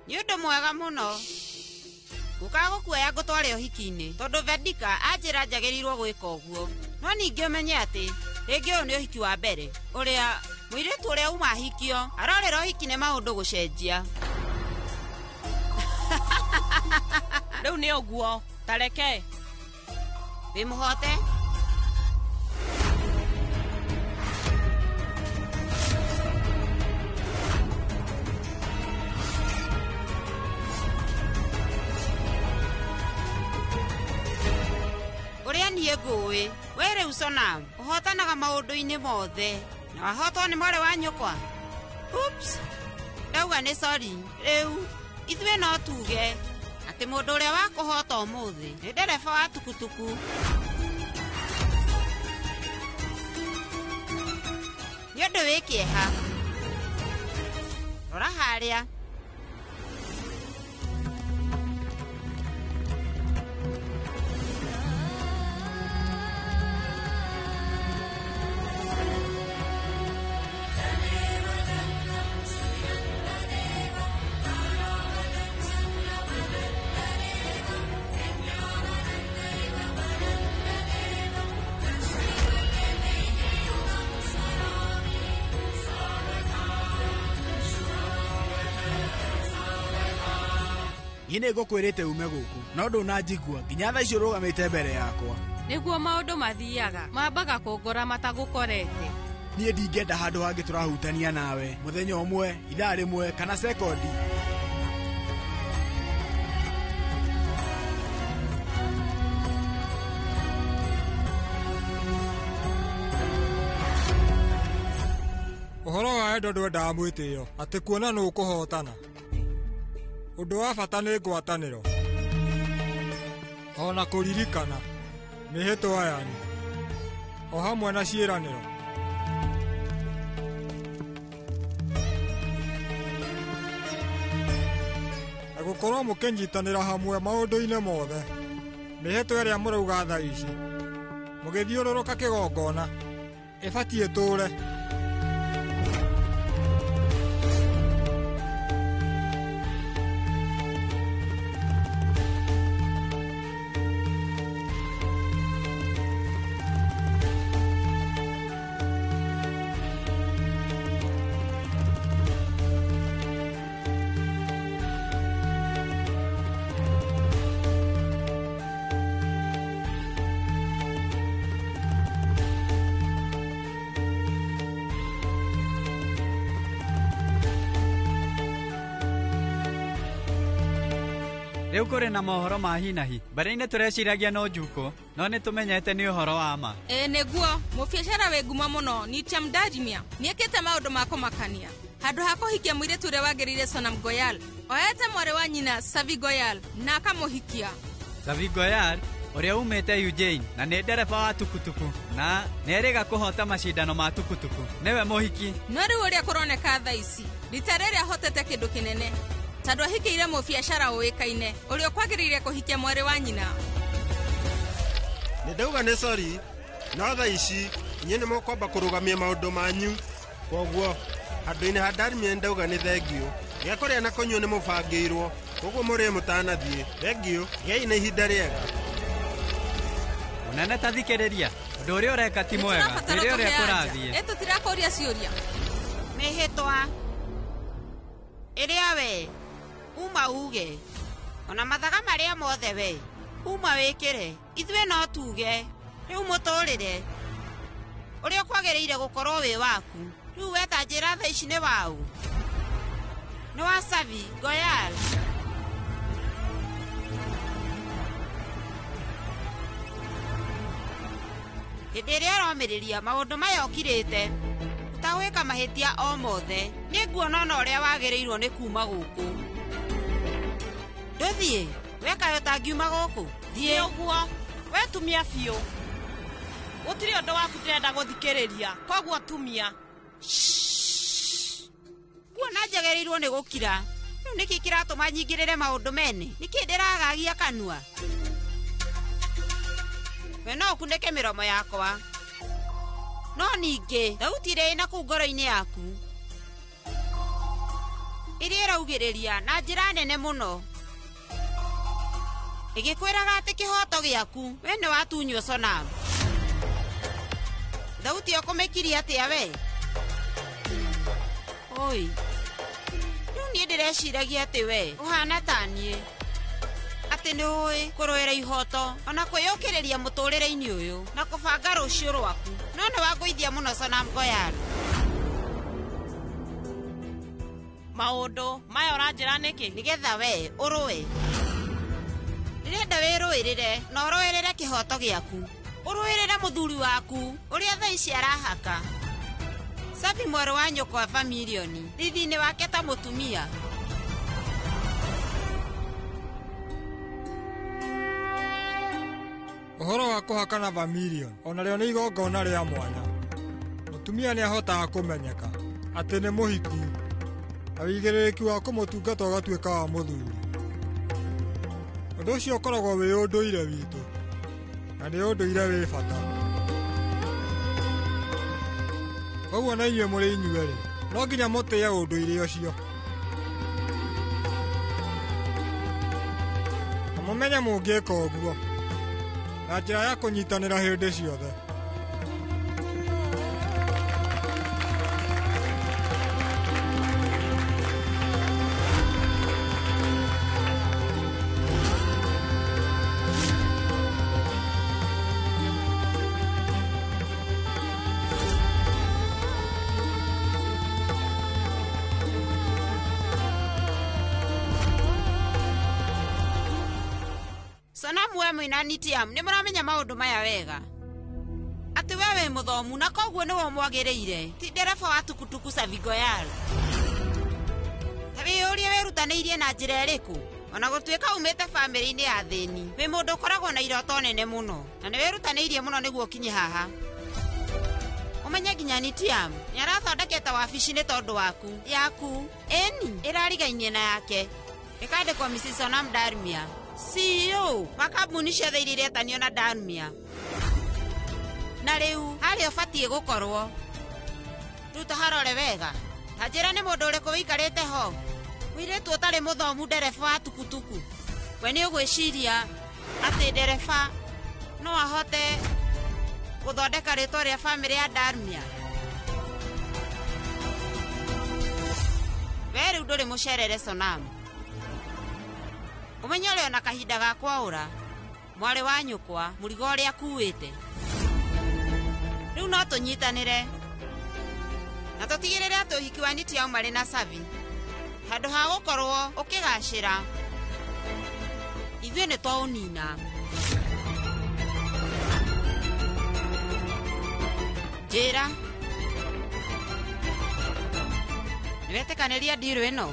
Nĩ ũndũ mwega mũno gũka gũkuoya ngũtware ũhiki-inĩ, tondũ Vedika anjĩra njagĩrĩirwo gwĩka ũguo. No ningĩ ũmenye atĩ rĩngĩ ũyũ nĩ ũhiki wa mbere ũrĩa mũirĩtu ũrĩa uma ahikio arorera ũhiki nĩ maũndũ gũcenjia. Rĩu nĩ ũguo, ta reke wĩ mũhote. Ũrĩa niĩ ngũĩ, we rĩu Sonam ũhotanaga maũndũ-inĩ mothe, na wahotwo nĩ mwarĩ wa nyũkwa. Oops, ndauga nĩ sorry. Rĩu ithuĩ no tuge atĩ mũndũ ũrĩa wakũhota ũmũthĩ nĩ ndereba wa tukutuku. Nĩ ũndũ wĩ kĩeha. Ũka harĩa. Niĩ nĩ ngũkwĩrĩte ume gũkũ no ndũnanjigua nginya thaa ici ũrũgamĩte mbere yakwa. Nĩguo maũndũ mathiaga, mambaga kũngora matagũkorete. Niĩ ndingĩenda handũ hangĩ tũrahutania nawe mũthenya ũmwe, ithaa rĩmwe kana sekondi. Ũhoro wa wendo ndwendaga mwĩtĩo atĩ kuona nũ ũkũhotana. Ũndũ wa bata nĩ ngwatanĩro ona kũririkana mĩhĩtwa yanyu o hamwe na ciĩranĩro. Na gũkorwo mũkĩnyitanĩra hamwe maũndũ-inĩ mothe, mĩhĩtwa ĩrĩa mũrauga thaa ici mũgĩthiũrũrũka kĩgongona ĩbatiĩ ĩtũũre. Rĩu kũrĩ na mohoro ma hinahi mbere-inĩ tũreciragia no njukũ no nĩ tũmenyete nĩ ũhoro wa ma. Ĩĩ nĩguo, mũbiacara wĩ ngumo mũno Nityam Darmia nĩekĩte maũndũ ma kũmakania. Handũ ha kũhikia mũirĩtu ũrĩa wagĩrĩire Sonam Goyal, oete mwarĩ wa nyina Savi Goyal na akamũhikia. Savi Goyal ũrĩa umĩte Ujjain na nĩ ndereba wa tukutuku na nĩerĩga kũhota macindano ma tukutuku nĩwe mũhiki. No rĩu ũrĩa kũroneka thaa ici, rita rĩrĩ ahotete kĩndũ kĩnene tondũ ahikĩire mũbiacara ũĩkaine ũrĩa ũkwagĩrĩire kũhikia mwarĩ wa nyina. Nĩ ndauga nĩ sori no thaa ici inyuĩ nĩ mũkwamba kũrũgamia maũndũ manyu, koguo handũ-inĩ ha Darmia ndauga nĩ thengiũ. Gĩa kũrĩa na kũnyua nĩ mũbangĩirwo, koguo mũrĩe mũtanathiĩ. Thengiũ, gĩai na ihinda rĩega. Mũnene ta thikĩrĩria, ũndũ ũrĩa ũreka ti mwega, Tũrabatara rĩrĩa ũrĩa tũhe anja. kũrathiĩ. Ĩ tũtirakũria ciũria. Mĩhĩtwa ĩrĩa we uma uge ona mathaga marĩa mothe we uma wĩkĩre, ithuĩ no tuge rĩu mũtũrĩre ũrĩa ũkwagĩrĩire gũkorwo wĩ waku. Rĩu we ta njĩra thaa ici nĩ waũ? Nĩ wa Savi Goyal. Hĩndĩ ĩrĩa ũromĩrĩria maũndũ maya ũkirĩte ũtagwĩka mahĩtia o mothe, nĩ nguona ona ũrĩa wagĩrĩirwo nĩ kuma gũkũ. Ndũthiĩ wekayo ũtangiuma gũkũ? Thiĩ. Nĩ ũguo, we tumia biũ. Gũtirĩ ũndũ waku ndĩrenda gũthikĩrĩria, koguo tumia. Nguona njagĩrĩirwo nĩ gũkira. Rĩu nĩkĩ kĩratũma nyingĩrĩre maũndũ mene? Nĩkĩ ndĩragagia kanua? We no ũkunĩke mĩromo yakwa, no ningĩ thauti ĩrĩa ĩna kũu ngoro-inĩ yaku ĩrĩa ĩraugĩrĩria na njĩra nene mũno ĩgĩkwĩraga atĩ kĩhoto gĩaku we nĩ watunywo Sonam. Thauti ĩyo kũmĩkiria atĩa we? Oi, rĩu niĩ ndĩreciragia atĩ we ũhana ta niĩ, atĩ nĩ ũĩ kũrũĩra ihoto ona kwĩyũkĩrĩria mũtũrĩre-inĩ ũyũ na kũbanga rũciũ rwaku, no nĩ wangũithia mũno Sonam Goyal. Maũndũ maya ũranjĩra nĩkĩ? Nĩgetha we ũrũe. Ndĩrenda wĩrũĩrĩre na ũrũĩrĩre kĩhoto gĩaku, ũrũĩrĩre mũthuri waku ũrĩa thaa ici arahaka. Savi mwarĩ wa nyũkwa Familioni thithi-inĩ wake ta mũtumia. Ũhoro wa kũhakana Vermilion onarĩo nĩ igongona rĩa mwanya. Mũtumia nĩ ahotaga kũmenyeka atĩ nĩ mũhiku Na wĩigĩrĩrĩki wa kũmũtungata ũgatuĩka wa mũthuri. Ũndũ ũcio ũkoragwo wĩ ũndũire witũ, na nĩ ũndũire wĩ bata. Koguo na inyuĩ mũrĩ inyuerĩ, no nginya mũtĩe ũndũire ũcio. Na mũmenye mũngĩka ũguo na njĩra ya kũnyitanĩra hĩndĩ ciothe. Sonamu we mwĩna Nitiam nĩ mũramenya maũndũ maya wega. Atĩ we wĩ mũthomu na koguo nĩwe ũmwagĩrĩire, ti ndereba wa tukutuku Savi Goyal. Ta wĩyũrie wĩrutanĩirie na njĩra ĩrĩkũ? Ona gũtuĩka umĩte bamĩrĩ-inĩ ya thĩni, wĩ mũndũ ũkoragwo na iroto nene mũno, na nĩ wĩrutanĩirie mũno nĩguo ũkinye haha. Ũmenye nginya Nitiam nĩ arathondekete wabici nĩ tondũ waku, yaku, ĩni ĩrarigainie na yake. Ĩkandĩkwo Mrs. Sonam Darmia, CEO wa kambuni ciothe iria iretanio na Darmia. Na rĩu harĩa ũbatiĩ gũkorwo. Rĩu taharore wega. Ta njĩra nĩ mũndũ ũrĩkũ wĩikarĩte ho? Mũirĩtu ũtarĩ mũthomu ndereba wa tukutuku. We nĩ ũgwĩciria atĩ ndereba no ahote gũthondeka rĩtwa rĩa bamĩrĩ ya Darmia? We rĩu ndũrĩ mũcerere Sonam. Ũmenye ũrĩ ona kahinda ga kwaũra mwarĩ wa nyũkwa mũrigo ũrĩa akuĩte. Rĩu no tũnyitanĩre na tũtigĩrĩre atĩ ũhiki wa Nitiam marĩ na Savi handũ ha gũkorwo ũkĩgacĩra, ithuĩ nĩ twaũnina. Njĩra, nĩwetĩkanĩria ndirũ ĩno?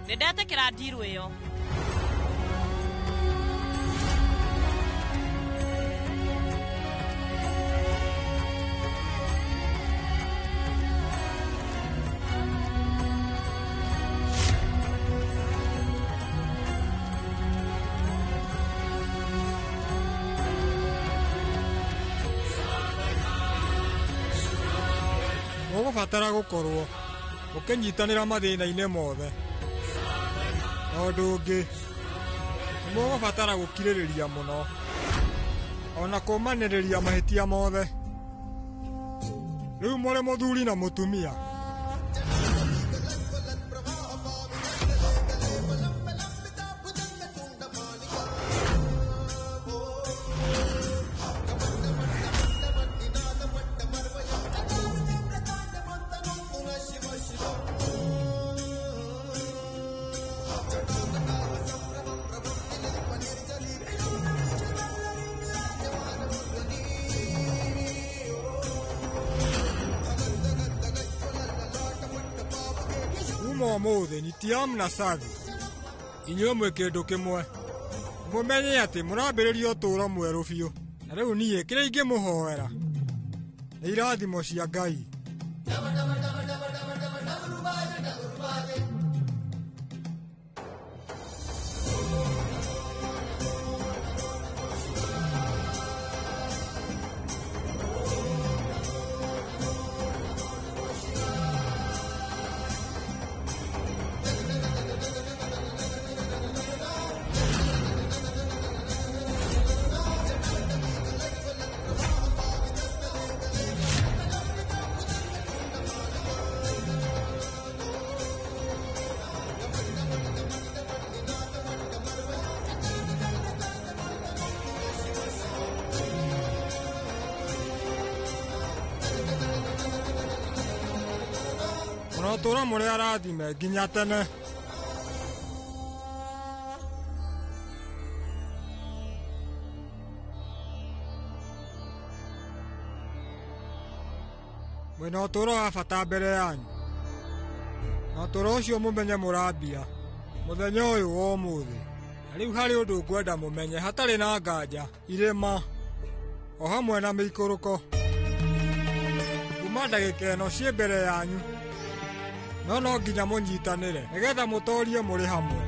Nĩndetĩkĩra ndirũ ĩyo. Mũgũbatara gũkorwo mũkĩnyitanĩra mathĩna-inĩ mothe. Na ũndũ ũngĩ, nĩ mũgũbatara gũkirĩrĩria mũno, ona kũmanĩrĩria mahĩtia mothe. Rĩu mũrĩ mũthuri na mũtumia. Ũmũthĩ Nitiam na Savi inyuĩ mwĩ kĩndũ kĩmwe. Mũmenye atĩ mũrambĩrĩria ũtũũro mwerũ biũ. Na rĩu niĩ kĩrĩa ingĩmũhoera nĩ irathimo cia Ngai. Mũrotũũra mũrĩ arathime nginya tene. Mwĩna ũtũũro wa bata mbere yanyu. Na ũtũũro ũcio mũmenye mũrambia mũthenya ũyũ wa ũmũthĩ. Na rĩu harĩ ũndũ ngwenda mũmenye hatarĩ na nganja, irĩma o hamwe na mĩikũrũko. Kuma ndagĩka ĩno ciĩ mbere yanyu, no no nginya mũnyitanĩre nĩgetha mũtoorie mũrĩ hamwe.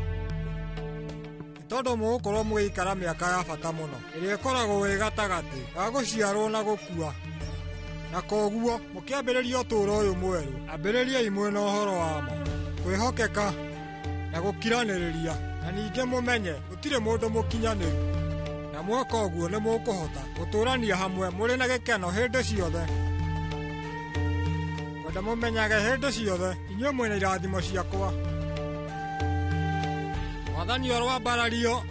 Nĩ tondũ mũgũkorwo mũgĩikara mĩaka ya bata mũno ĩrĩa ĩkoragwo ĩ gatagatĩ ga gũciarwo na gũkua. Na koguo mũkĩambĩrĩria ũtũũro ũyũ mwerũ, ambĩrĩriai mwĩna ũhoro wa ma, kwĩhokeka na gũkiranĩrĩria, na ningĩ mũmenye gũtirĩ mũndũ mũkinyanĩru. Na mweka ũguo nĩ mũkũhota gũtũũrania hamwe mũrĩ na gĩkeno hĩndĩ ciothe. Ngwenda mũmenyage hĩndĩ ciothe inyuĩ mwĩna irathimo ciakwa. Mwathani arwambarario.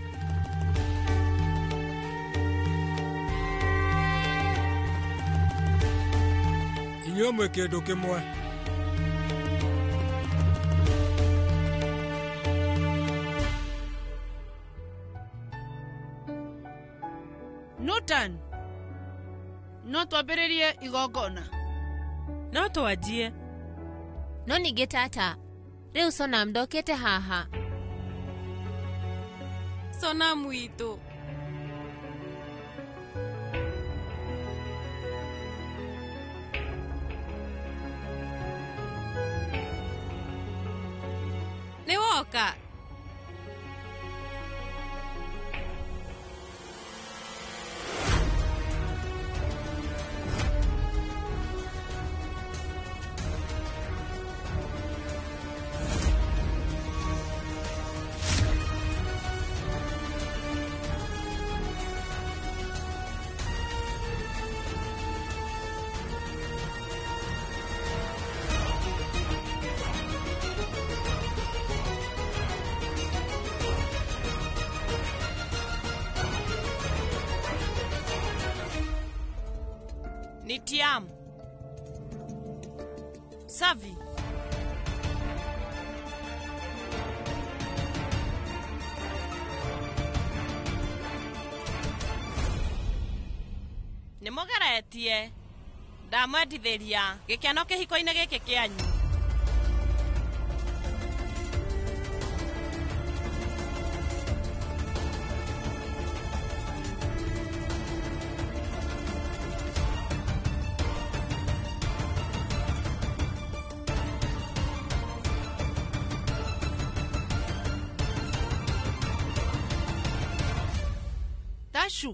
Inyuĩ mwĩ kĩndũ kĩmwe. Nutan, no twambĩrĩrie igongona. No twanjie. No ningĩ tata, rĩu Sonam ndokĩte haha. Sonam witũ. Nĩ woka? Nitiam. Savi. Nĩ mũgeretie. Ndamwendithĩria gĩkeno kĩhiko-inĩ gĩkĩ kĩanyu. Tashu.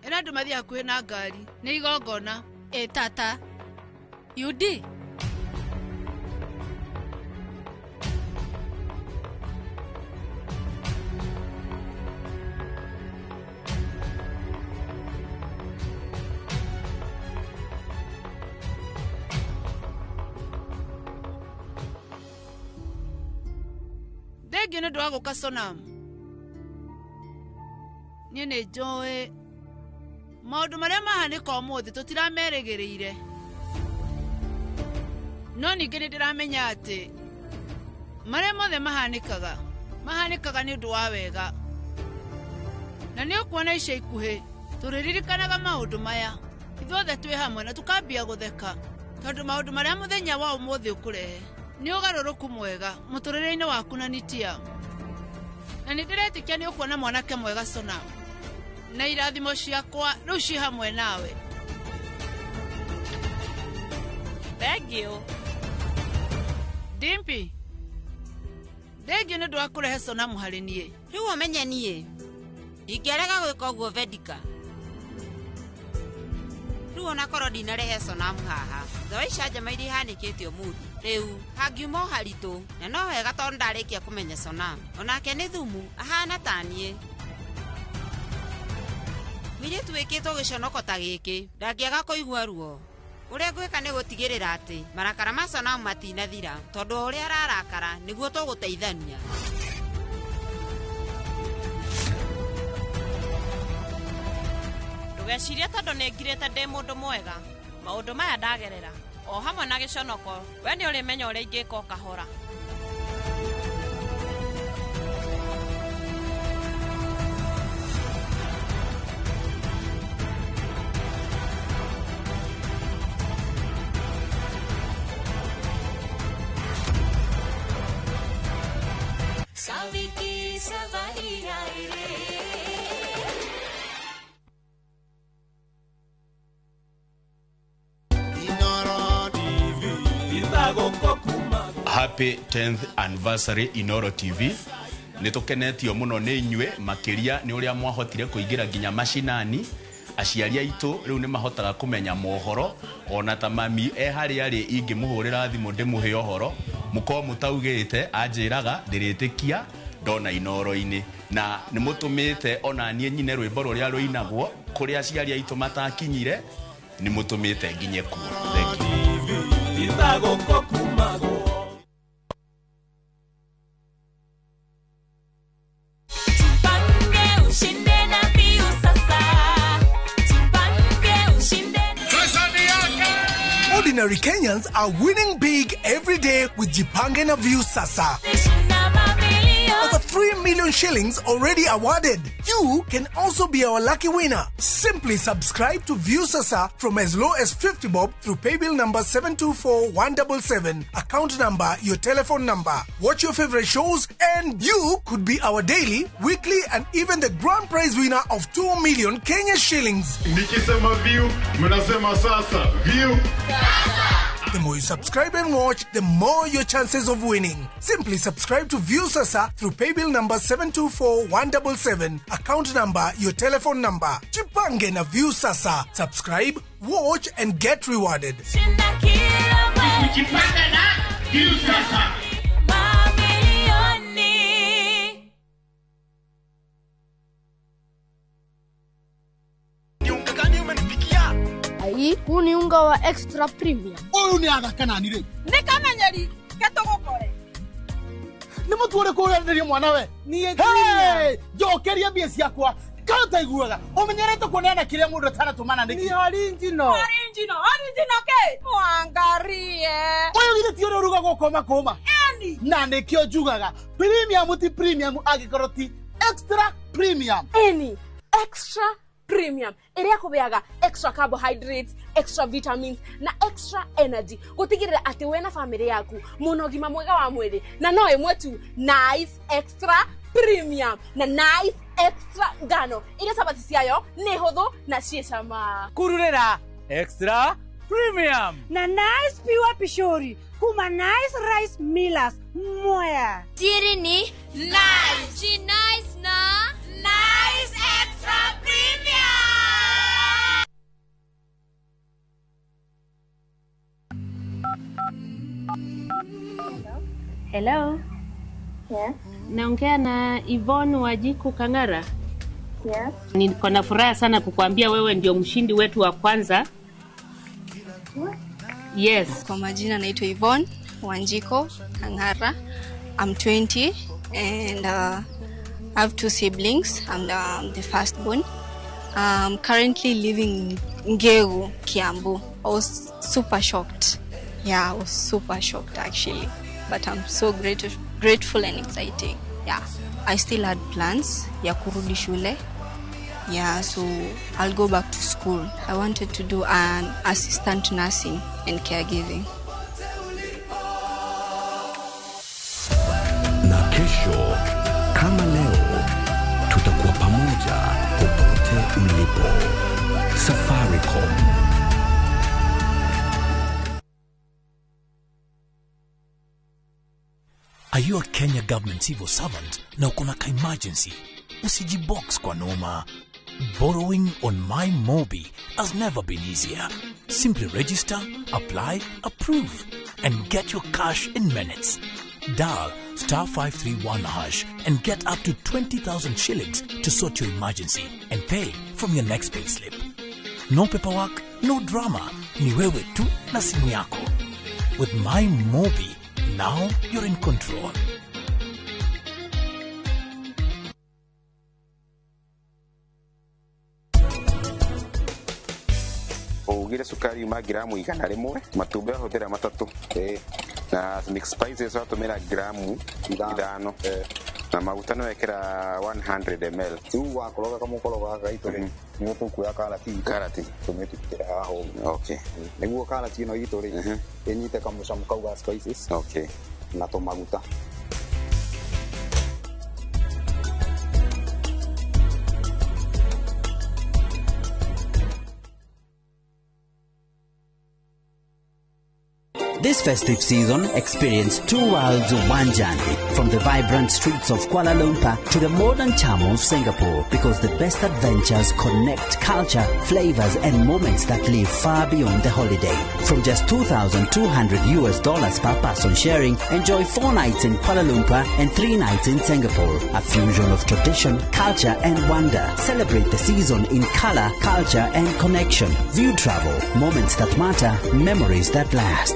Ĩra andũ mathiĩ hakuhĩ na ngari nĩ igongona. Ĩ tata. Yudi. Thengiũ nĩ ũndũ wa gũka Sonam. Niĩ nĩ njũĩ maũndũ marĩa mahanĩka ũmũthĩ tũtiramerĩgĩrĩire. No ningĩ nĩ ndĩramenya atĩ marĩa mothe mahanĩkaga, mahanĩkaga nĩ ũndũ wa wega. Na nĩ ũkuona ica ikuhĩ tũrĩririkanaga maũndũ maya ithuothe twĩ hamwe na tũkambia gũtheka tondũ maũndũ marĩa mũthenya wa ũmũthĩ ũkũrehe nĩ ũgarũrũku mwega mũtũrĩre-inĩ waku na Nitia. Na nĩ ndĩretĩkia nĩ ũkuona mwanake mwega Sonam. Na irathimo ciakwa rĩu ciĩ hamwe nawe. Thengiũ. Dimpi. Thengiũ nĩ ũndũ wa kũrehe Sonam harĩ niĩ. Rĩu ũmenye niĩ ndingĩarega gwĩka ũguo Vedika. Rĩu onakorwo ndinarehe Sonam haha, thutha wa icanjama iria ihanĩkĩte ũmũthĩ, rĩu hangiuma o haritũ, na no wega tondũ ndarĩkia kũmenya Sonam. Onake nĩ thumu, ahana ta niĩ. Mũirĩtu wĩkĩtwo gĩconoko ta gĩkĩ, ndangĩaga kũigua ruo. Ũrĩa ngwĩka nĩ gũtigĩrĩra atĩ marakara ma Sonam matinathira, tondũ o ũrĩa ararakara nĩguo tũgũteithania. Ndũgecirie tondũ nĩ ngirĩte ndĩ mũndũ mwega. Maũndũ maya ndagerera O hamwe na gĩconoko, we nĩ ũrĩmenya ũrĩa ingĩka o kahora. Savi ki सवारी आई रे. Happy 10th anniversary Inoro TV. Nĩtũkenetio mũno nĩ inyuĩ makĩria nĩ ũrĩa mwahotire kũingĩra nginya macinani. Aciari aitũ rĩu nĩ mahotaga kũmenya mohoro ona ta mami e harĩa arĩ ingĩmũhũrĩra thimũ ndĩmũhe ũhoro mũkorwo mũtaugĩte anjĩraga ndĩrĩtĩkia ndona Inoro-inĩ na nĩ mũtũmĩte ona niĩ nyine rwĩmbo rũrĩa rũinagwo kũrĩa aciari aitũ matakinyire nĩ mũtũmĩte nginye kuo. Thank you. Ordinary Kenyans are winning big every day with Jipange na Viusasa. Over 3 million shillings already awarded. You can also be our lucky winner. Simply subscribe to Viusasa from as low as 50 bob through paybill number 724177, account number, your telephone number. Watch your favorite shows and you could be our daily, weekly and even the grand prize winner of 2 million Kenya shillings. Nikisema view, mnasema sasa. View. The more you subscribe and watch, the more your chances of winning. Simply subscribe to Viusasa through paybill number 724177, account number, your telephone number. Jipange na Viusasa. Subscribe, watch and get rewarded. Jipange na Viusasa. Ai, huu ni unga wa extra premium. Uyu ni athaka nani ri? Ni kamenyeri ketugukore. Ni mutu uriku urenderio mwana we? Ni njokeria mbia ciakwa. Kana utaiguaga umenyerete kuneana kiria mundu ataratumana niki. Ni original. Original, original ke? Mwangarie. Uyu githĩ ti ũrĩa ũrugagwo koma koma. Eni. Na nikio njugaga premium ti premium angĩkorwo ti extra premium. Eni, extra premium ĩrĩa kũbeaga extra carbohydrates, extra vitamins na extra energy gũtigĩrĩra atĩ we na famĩlĩ yaku mũna ũgima mwega wa mwĩrĩ na no ĩmwe tu Nice Extra Premium na Nice Extra Ngano ĩrĩa cabaci ciayo nĩ hũthũ na ciĩ cama. Kururĩra Extra Premium na Nice Pure Pishori kuma Nice Rice Millers Mwea. Siri ni Nice. She nice na Nice Extra Premium. Hello. Yes. Naongea na Yvonne Wajiku Kang'ara. Yes. Niko na furaha sana kukuambia wewe ndio mshindi wetu wa kwanza. What? Yes. Kwa majina naitwa Yvonne Wanjiko Kang'ara. I'm 20 and I have two siblings. I'm the firstborn. I'm currently living in Ngegu, Kiambu. I was super shocked. Yeah, I was super shocked actually. But I'm so grateful and exciting. Yeah, I still had plans ya kurudi shule. Yeah, so I'll go back to school. I wanted to do an assistant nursing and caregiving. Na kesho kama leo tutakuwa pamoja popote ulipo. Safaricom. Are you a Kenya government civil servant na uko na ka-emergency? Usijibox kwa noma. Borrowing on My Mobi has never been easier. Simply register, apply, approve, and get your cash in minutes. Dial *531# and get up to 20,000 shillings to sort your emergency and pay from your next payslip. No paperwork, no drama. Ni wewe tu na simu yako. With My Mobi, now you're in control. Ũgĩ Ugire cukari yuma ngiramu 100, matumbĩ ahũthĩra 3. Na mix spices watũmĩra ngiramu 5. Na maguta nĩ wekĩra 100 ml. Rĩu wakoroga kamũkorogo gaka gaitũ rĩ, nĩguo tũkuoya karati itũ. Karati. Tũmĩtutĩre haha ũguo. Okay. Nĩguo karati ĩno itũ rĩ, ĩnyite kamũcamo kau ga spices. Okay. Na tũmaguta. This festive season, experience two worlds, one journey. From the vibrant streets of Kuala Lumpur to the modern charm of Singapore, because the best adventures connect culture, flavors, and moments that live far beyond the holiday. From just $2,200 per person sharing, enjoy 4 nights in Kuala Lumpur and 3 nights in Singapore. A fusion of tradition, culture, and wonder. Celebrate the season in color, culture, and connection. View travel, moments that matter, memories that last.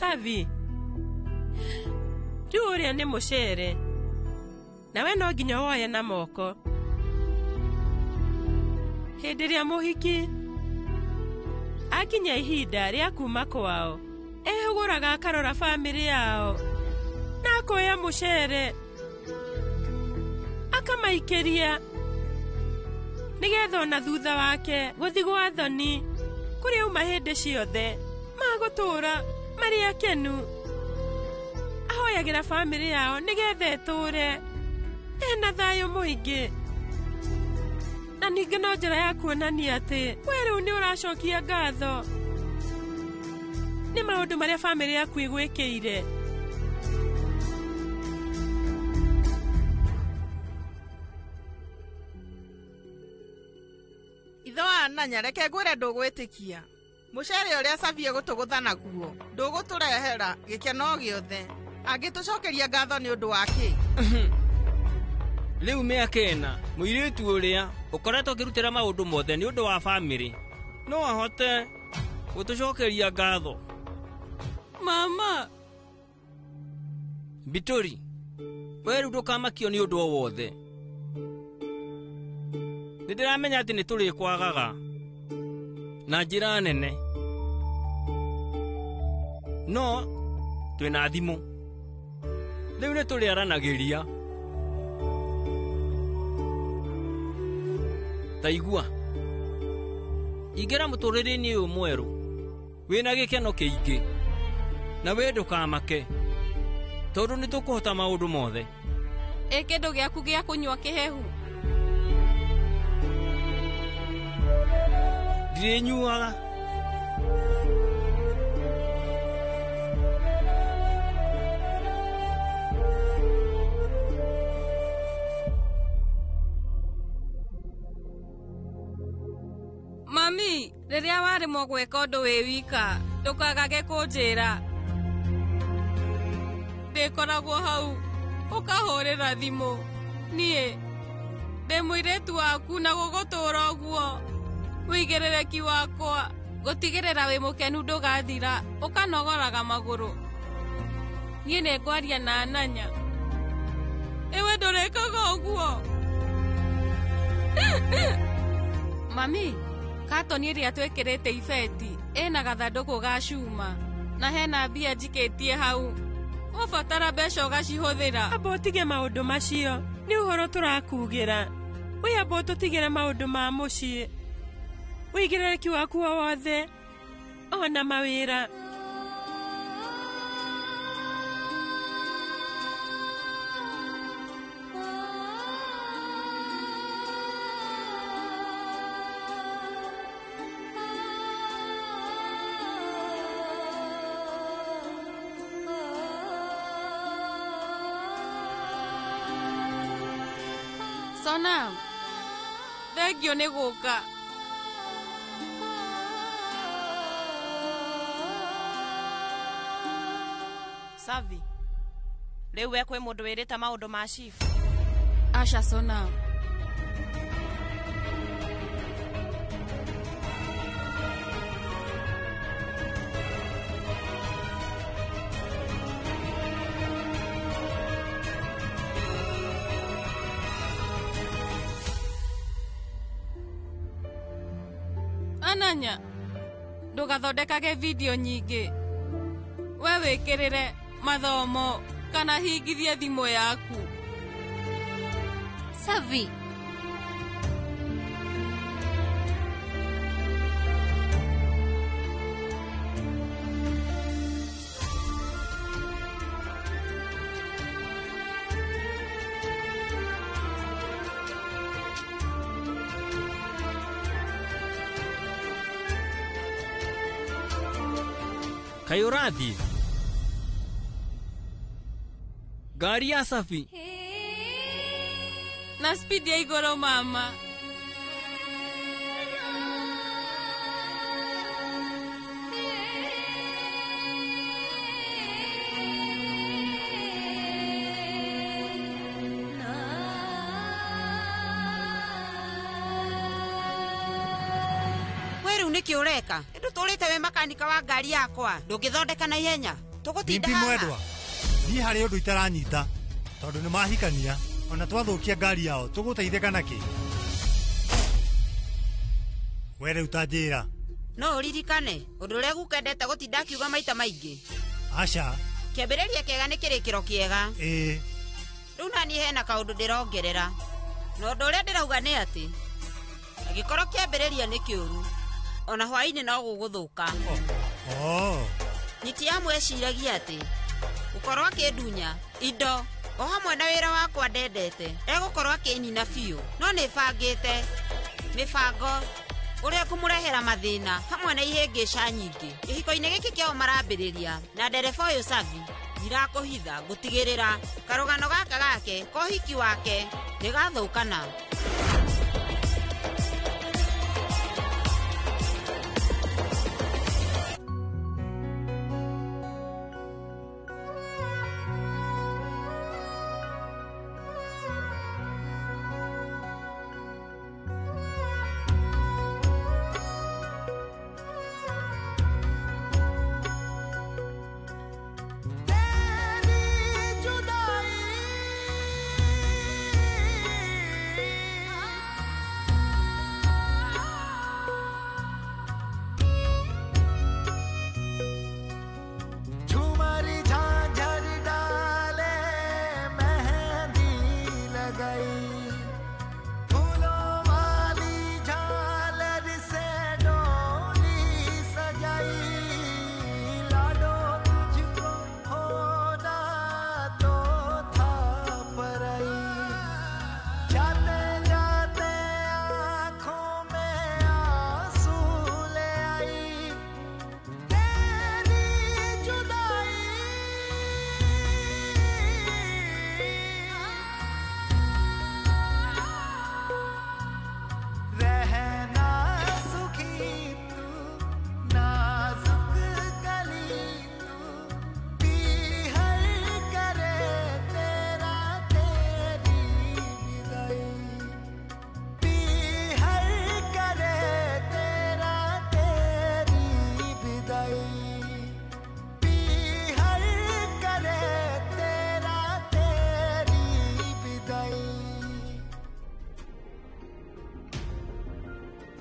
Savi, rĩu ũrĩa nĩ mũcere nawe no nginya woye na moko. Hĩndĩ ĩrĩa mũhiki akinya ihinda rĩa kuma kwao, ehũgũraga akarora bamĩrĩ yao na akoya mũcere akamaikĩria nĩgetha ona thutha wake gũthi gwa thoni kũrĩa auma hĩndĩ ciothe magũtũũra marĩ akenu. Ahoyagĩra bamĩrĩ yao nĩgetha ĩtũũre ĩna thayũ mũingĩ. Na ningĩ no njĩra ya kuonania atĩ we rĩu nĩ ũracokia ngatho nĩ maũndũ marĩa bamĩrĩ yaku ĩgwĩkĩire. Ithe wa Ananya, reke ngwĩre ndũgwĩtĩkia. Mũcere ũrĩa Savi egũtũgũtha naguo ndũgũtũrehera gĩkeno gĩothe. Angĩtũcokeria ngatho nĩ ũndũ wa kĩ? Rĩu mĩaka ĩna mũirĩtu ũrĩa ũkoretwo akĩrutĩra maũndũ mothe nĩ ũndũ wa bamĩrĩ no ahote gũtũcokeria ngatho. Mama. Bituri, we rĩu ndũkamakio nĩ ũndũ o wothe. Nĩ ndĩramenya atĩ nĩ tũrĩkwagaga na njĩra nene, no twĩna thimũ rĩu nĩ tũrĩaranagĩria. Ta igua, ingĩra mũtũrĩre-inĩ ũyũ mwerũ wĩna gĩkeno kĩingĩ, na we ndũkamake tondũ nĩ tũkũhota maũndũ mothe. Ĩ kĩndũ gĩaku gĩa kũnyua kĩhehu? Ndirĩnyuaga. Mami, rĩrĩa waremwo gwĩka ũndũ wĩ wika, ndũkagage kũnjĩra. Ndĩkoragwo hau, ũkahũrĩra thimũ. Niĩ ndĩ mũirĩtu waku na gũgũtũũra ũguo. Wĩigĩrĩrĩki wakwa gũtigĩrĩra wĩ mũkenu ndũgathira, ũkanogoraga magũrũ. Niĩ nĩngwaria na Ananya. Ĩwe ndũrĩkaga ũguo. Mami, katoni ĩrĩa twĩkĩrĩte ibeti ĩna gathandũkũ ga cuma na hena mbia njikĩtie hau. Wabatara mbeca ũgacihũthĩra. Amba ũtige maũndũ macio, nĩ ũhoro tũrakugĩra. We amba ũtũtigĩre maũndũ ma mũciĩ, wĩigĩrĩrĩki waku o wothe ona mawĩra. Sonam, thengio nĩ gũka. Savi, rĩu we kwĩ mũndũ wĩrĩte maũndũ ma chief? Aca Sonam. Ananya, ndũgathondekage video nyingĩ. We wĩkĩrĩre mathomo kana hingithie thimũ yaku. Savi. Kaĩ ũrathiĩ? Ngari ya Safi. Na speed ya igũrũ mama. We rĩu nĩkĩ ũreka? Ndũtũrĩte wĩ makanika wa ngari yakwa. Ndũngĩthondeka na ihenya. Tũgũtinda Bimbi haha. mwendwa, niĩ harĩ ũndũ itaranyita tondũ nĩ mahikania ona twathukia ngari yao tũgũteithĩka nakĩ? We rĩu ta njĩra. No ũririkane ũndũ ũrĩa gũkendete gũtinda akiuga maita maingĩ. Aca. Kĩambĩrĩria kĩega nĩ kĩrĩkĩro kĩega. Ĩĩ. Rĩu naniĩ hena kaũndũ ndĩrongerera. Na ũndũ ũrĩa ndĩrauga nĩ atĩ angĩkorwo kĩambĩrĩria nĩ kĩũru ona hwaĩ-inĩ no gũgũthũka. Oh. Nitiamu eciragia atĩ gũkorwo akĩndunya indo o hamwe na wĩra wakwa ndendete egũkorwo akĩnina biũ, no nĩ bangĩte mĩbango ũrĩa ngũmũrehera mathĩna hamwe na ihĩngĩca nyingĩ. Kĩhiko-inĩ gĩkĩ kĩao marambĩrĩria na ndereba ũyũ Savi ndirakũhitha ngũtigĩrĩra karũgano gaka gake kohiki wake nĩgathũkana.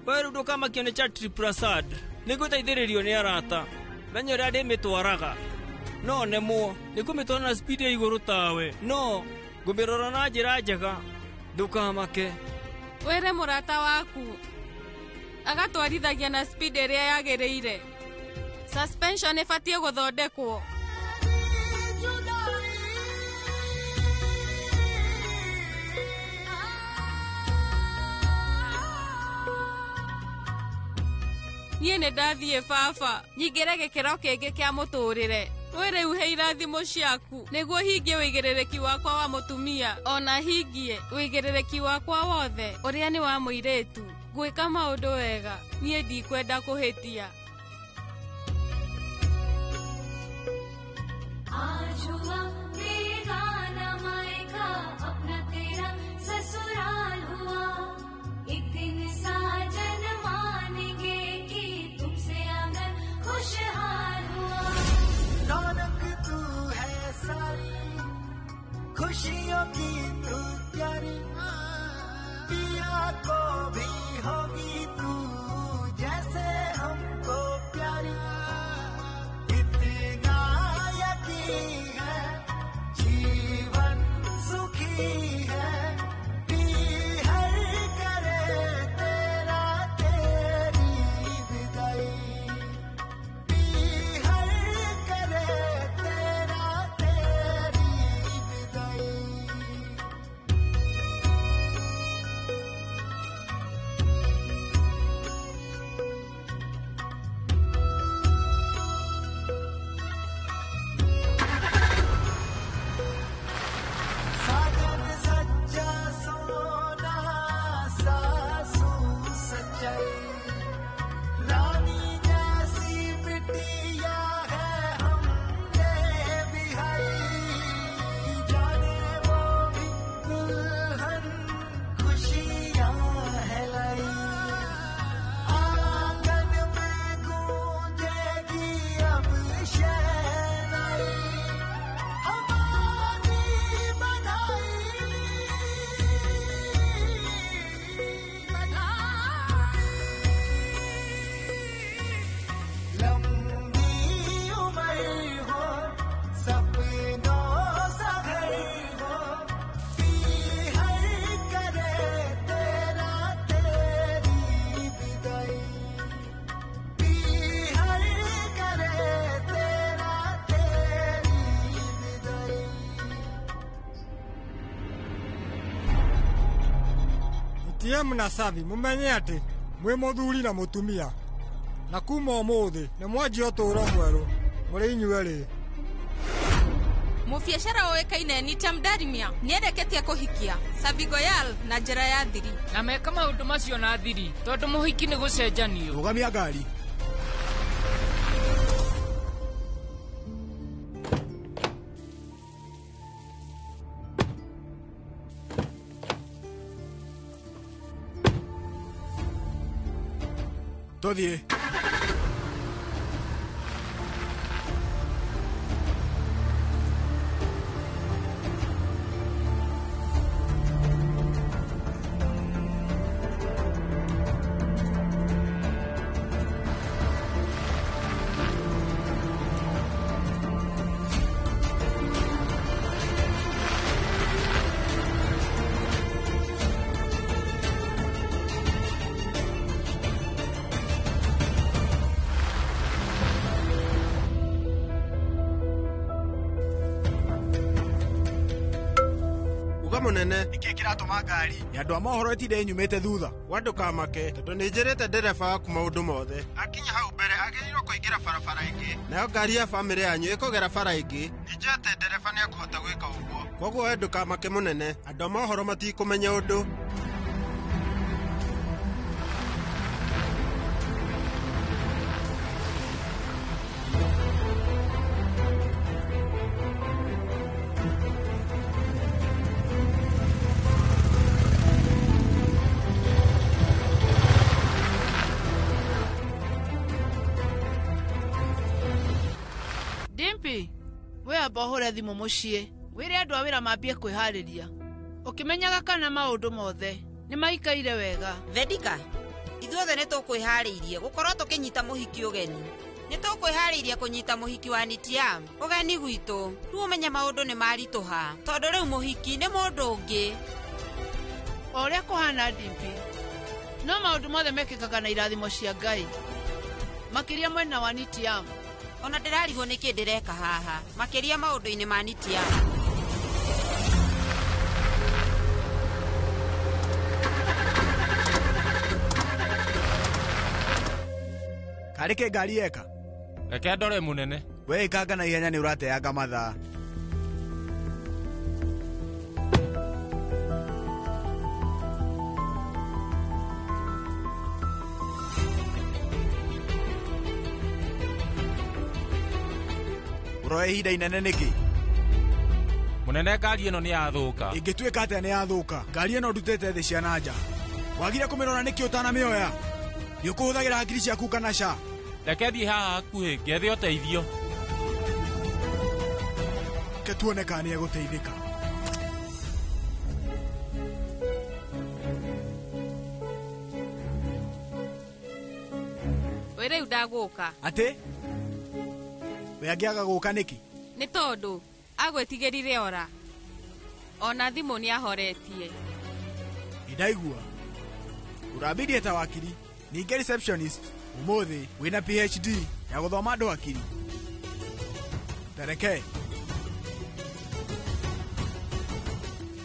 We rĩu ndũkamakio nĩ Chatri Prasad. Nĩngũteithĩrĩrio nĩ arata. Menya ũrĩa ndĩmĩtwaraga. No nemwo nĩ kũmĩtwara na speed ya igũrũ tawe. No ngũmĩrora na njĩra njega. Ndũkamake. Wĩre mũrata waku agatwarithagia na speed ĩrĩa yagĩrĩire. Suspension ĩbatiĩ gũthondekwo. Niĩ nĩ ndathiĩ baba, nyingĩre gĩkĩro kĩngĩ kĩa mũtũrĩre. We rĩu he irathimo ciaku nĩguo hingie ũigĩrĩrĩki wakwa wa mũtumia, ona hingie ũigĩrĩrĩki wakwa wothe ũrĩa nĩ wa mũirĩtu. Ngwĩka maũndũ wega, niĩ ndikwenda kũhĩtia. आज हुआ बेगाना मायका अपना तेरा ससुराल हुआ। एक दिन साजन मानेंगे कि तुमसे आंगन खुशहाल हुआ। रौनक तू है सारी, खुशियों की तू प्यारी, पिया को भी होगी तू जैसे TM na Savi mumenye atĩ mwĩ mũthuri na mũtumia na kuma ũmũthĩ nĩ mwanjia ũtũũro mwerũ mũrĩ inyuerĩ. Mũbiacara ũĩkaine Nitam Darimia nĩereketie kũhikia Savi Goyal na njĩra ya thiri. Na meka maũndũ macio na thiri tondũ mũhiki nĩ gũcenjanio. Rũgamia ngari. Tũthiĩ. Munene nĩkĩ kĩratũma ngari ya andũ a mohoro ĩtinde ĩnyumĩte thutha? Wa ndũkamake tondũ nĩ njĩrĩte ndereba waku maũndũ mothe. Akinya hau mbere agĩrĩirwo kũingĩra barabara ĩngĩ, nayo ngari ya bamĩrĩ yanyu ĩkũgera bara ĩngĩ. Nĩnjũĩ atĩ ndereba nĩekũhota gwĩka ũguo, koguo we ndũkamake mũnene, andũ a mohoro matikũmenya ũndũ. Dimpi, we amba ũhũre thimũ mũciĩ wĩre andũ a wĩra mambie kwĩharĩria ũkĩmenyaga kana maũndũ mothe nĩ maikaire wega. Vedika, ithuothe nĩ tũkwĩharĩirie gũkorwo tũkĩnyita mũhiki ũgeni. Nĩ tũkwĩharĩirie kũnyita mũhiki wa Nitiam ũgeni gwitũ. Rĩu ũmenye maũndũ nĩ maritũha tondũ rĩu mũhiki nĩ mũndũ ũngĩ. O ũrĩa kũhana Dimpi, no maũndũ mothe mekĩkaga na irathimo cia Ngai, makĩria mwena wa Nitiam. Ona ndĩrarigwo nĩkĩ ndĩreka haha makĩria maũndũ-inĩ ma Nitiam. Karĩ kĩ ngari yeka? Reke ndore mũnene. We ĩkanga na ihenya nĩ ũrateanga mathaa. Ũroya ihinda inene nĩkĩ? Mũnene ngari ĩno nĩ yathũka. Ĩngĩtuĩka atĩa nĩ yathũka? Ngari ĩno ndutĩte thĩ cia na nja. Wagire kũmĩrora nĩkĩ ũtanamĩoya? Nĩ ũkũhũthagĩra hakiri ciaku kana ca? Reke thiĩ haha hakuhĩ ngethe ũteithio. Reke tuone kana nĩ egũteithĩka. We rĩu ndagũka. Atĩ? We angĩaga gũka nĩkĩ? Nĩ tondũ agwĩtigĩrire ora. Ona thimũ nĩahoretie. Nĩndaigua. Ũrambirie ta wakiri, ningĩ receptionist, ũmũthĩ wĩna PhD ya gũthoma andũ hakiri. Tereke.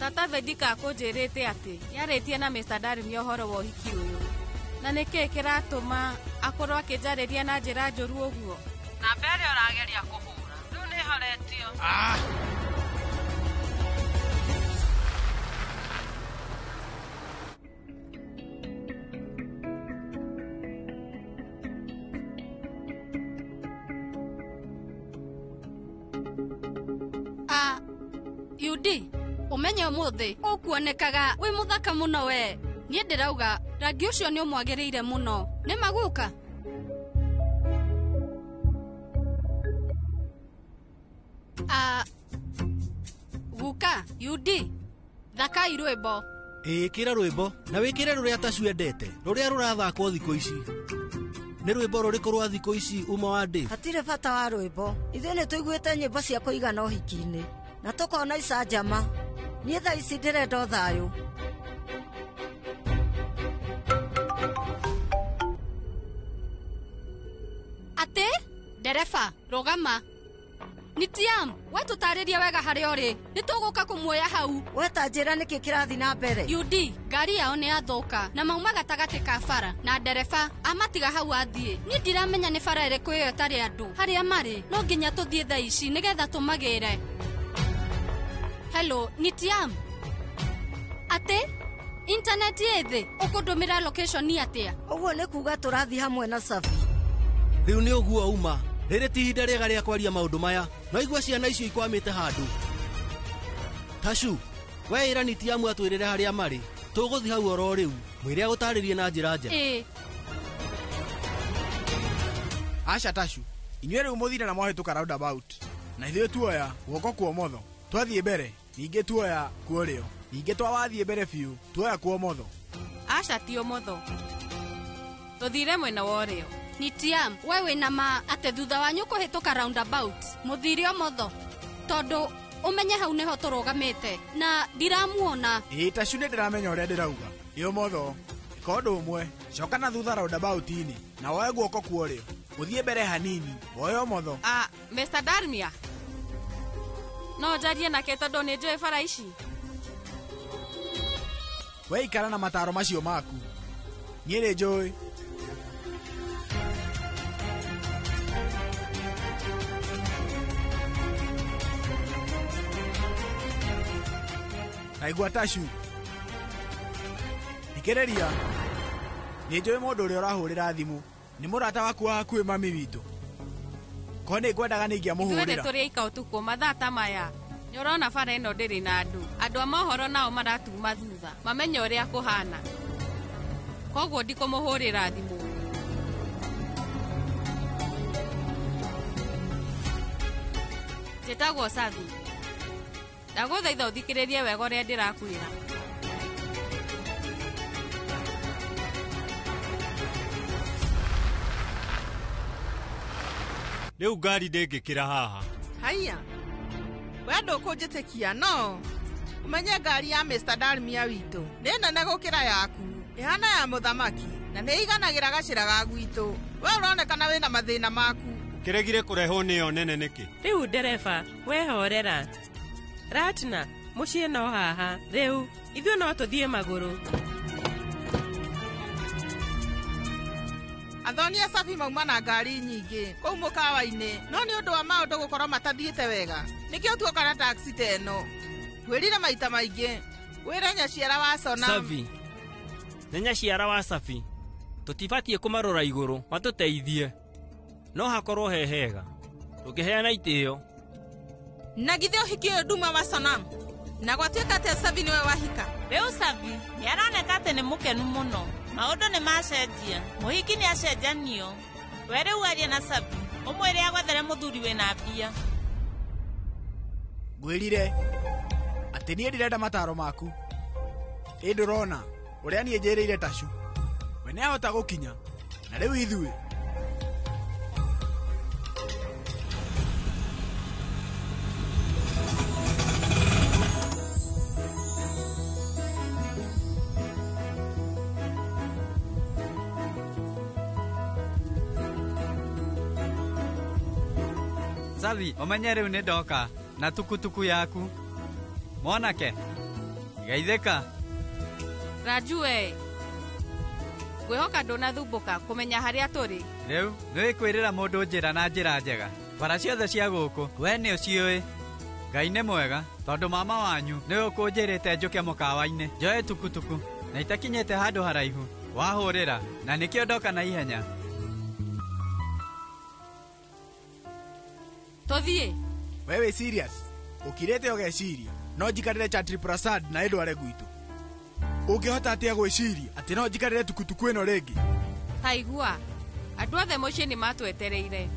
Tata Vedika akũnjĩrĩte atĩ nĩarĩtie na Mr. Darimia ũhoro wa ũhiki ũyũ. Na nĩkĩĩ kĩratũma akorwo akĩnjarĩria na njĩra njũru ũguo? Namba ĩrĩa ũrageria kũhũra rĩu nĩĩhoretio. UD, ũmenye ũmũthĩ ũkuonekaga wĩ mũthaka mũno we. Niĩ ndĩrauga rangi ũcio nĩ ũmwagĩrĩire mũno. Nĩ maguka? Guka, UD, thakai rwĩmbo. Ĩkĩra rwĩmbo na wĩkĩre rũrĩa taciendete, rũrĩa rũrathakwo thikũ ici. Nĩ rwĩmbo rũrĩkũ rwa thikũ ici uma wa Dave? Hatirĩ bata wa rwĩmbo. Ithuĩ nĩ tũiguĩte nyĩmbo cia kũigana ũhiki-inĩ na tũkona icanjama. Niĩ thaa ici ndĩrenda o thayũ. Atĩ, ndereba, rũgama. Nitiam, we tũtarĩrie wega harĩa ũrĩ. Nĩ tũgũka kũmuoya hau. We ta njĩra nĩkĩ kĩrathiĩ na mbere. UD, ngari yao nĩ yathũka na mauma gatagatĩ ka bara na ndereba amatiga hau athiĩ. Niĩ ndiramenya nĩ bara ĩrĩkũ ĩyo ĩtarĩ andũ. Harĩa marĩ, no nginya tũthiĩ thaa ici nĩgetha tũmagĩre. Hello, Nitiam. Atĩ? Internet ĩ thĩ, ũkũndũmĩra location atĩa? Ũguo nĩ kuga tũrathiĩ hamwe na Savi. Rĩu nĩ ũguo uma. Rĩrĩ ti ihinda rĩega rĩa kwaria maũndũ maya. No igua ciana icio ikwamĩte handũ. Tashu, we ĩra Nitiamu atwĩrĩre harĩa marĩ. Tũgũthiĩ hau oro rĩu. Mwĩre agũtarĩrie na njĩra njega. Ĩĩ. Aca Tashu, inyuĩ rĩu mũthire na mwahĩtũka roundabout. Na ithuĩ tuoya guoko kwa ũmotho. Twathiĩ mbere, ningĩ tuoya kwa ũrĩo. Ningĩ twawathiĩ mbere biũ, tuoya kwa ũmotho. Aca ti ũmotho. Tũthire mwena wa ũrĩo. Nitiam, we wĩna ma atĩ thutha wanyu kũhĩtũka roundabout, mũthire ũmotho. Tondũ ũmenye hau nĩho tũrũgamĩte na ndiramuona. Ĩĩ Tashu nĩ ndĩramenya ũrĩa ndĩrauga. Ĩ ũmotho. Ĩka ũndũ ũmwe, coka na thutha roundabout-inĩ na woe guoko kwa ũrĩo. Ũthiĩ mbere hanini, woe ũmotho. Ah, Mr. Darmia. No njarie nake tondũ nĩ njũĩ bara ici. We ikara na mataro macio maku. Niĩ nĩ njũĩ. Naigua Tashu. Thikĩrĩria. Nĩ njũĩ mũndũ ũrĩa ũrahũrĩra thimũ. Nĩ mũrata waku wa hakuhĩ mami witũ. Ko nĩ ngwendaga nĩ Ithuĩ ingĩamũhũrĩra. tũrĩ aika ũtukũ mathaa ta maya. Nĩ ũrona bara ĩno ndĩrĩ na andũ. Andũ a mohoro nao maratuma thutha. Mamenye ũrĩa kũhana. Koguo ndikũmũhũrĩra thimũ. Njĩtagwo Savi. Ndagũthaitha ũthikĩrĩrie wega ũrĩa ndĩrakwĩra. Rĩu ngari ndĩngĩkĩra haha. Haiya. We ndũkũnjĩtĩkia no ũmenye ngari ya Mr. Darmia witũ nĩ nene gũkĩra yaku. Ĩhana ya mũthamaki na nĩ iganagĩra gacĩra ga gwitũ. We ũronekana wĩna mathĩna maku. Kĩregire kũrehwo nĩyo nene nĩkĩ? Rĩu ndereba, wehorera. Ratna, mũciĩ no haha. Rĩu, ithuĩ no tũthiĩ magũrũ. Athoni a Savi mauma na ngari nyingĩ kũu mũkawa-inĩ, no nĩ ũndũ wa maũndũ gũkorwo matathiĩte wega nĩkĩo tuoka na taxi ta ĩno. Ngwĩrire maita maingĩ wĩre nyaciara wa Sona. Savi. Nĩ nyaciara wa Savi. Tũtibatiĩ kũmarora igũrũ matũteithie. No hakorwo he hega. Tũngĩheana itĩo. Na githĩ ũhiki ũyũ nduma wa Sonam na gwatuĩka atĩ Savi nĩwe wahika. Rĩu Savi nĩ aroneka atĩ nĩ mũkenu mũno. Maũndũ nĩ macenjia. Mũhiki nĩ acenjanio. We rĩu aria na Savi ũmwĩre agwethere mũthuri wĩna mbia. Ngwĩrire atĩ niĩ ndirenda mataro maku. Ĩ ndũrona ũrĩa niĩ njĩrĩire Tashu. We nĩahota gũkinya na rĩu ithuĩ. Savi, ũmenye rĩu nĩ ndoka na tukutuku yaku. Mwanake, geithĩka. Raju we. Ngwĩhoka ndũnathumbũka kũmenya harĩa tũrĩ. Rĩu nĩũĩ kwĩrĩra mũndũ njĩra na njĩra njega. Bara ciothe cia gũkũ, we nĩ ũciũĩ. Ngai nĩ mwega, tondũ mama wanyu nĩwe ũkũnjĩrĩte njũke mũkawa-inĩ. Njoe tukutuku na itakinyĩte handũ haraihu. Wahũrĩra na nĩkĩo ndoka na ihenya. Tũthiĩ. We wĩ serious? Ũkirĩte ũgeciria no njikarĩre Chatri Prasad na ĩndware gwitũ. Ũngĩhota atĩa gwĩciria atĩ no njikarĩre tukutuku ĩno rĩngĩ? Taigua, andũ othe mũciĩ nĩ matwetereire.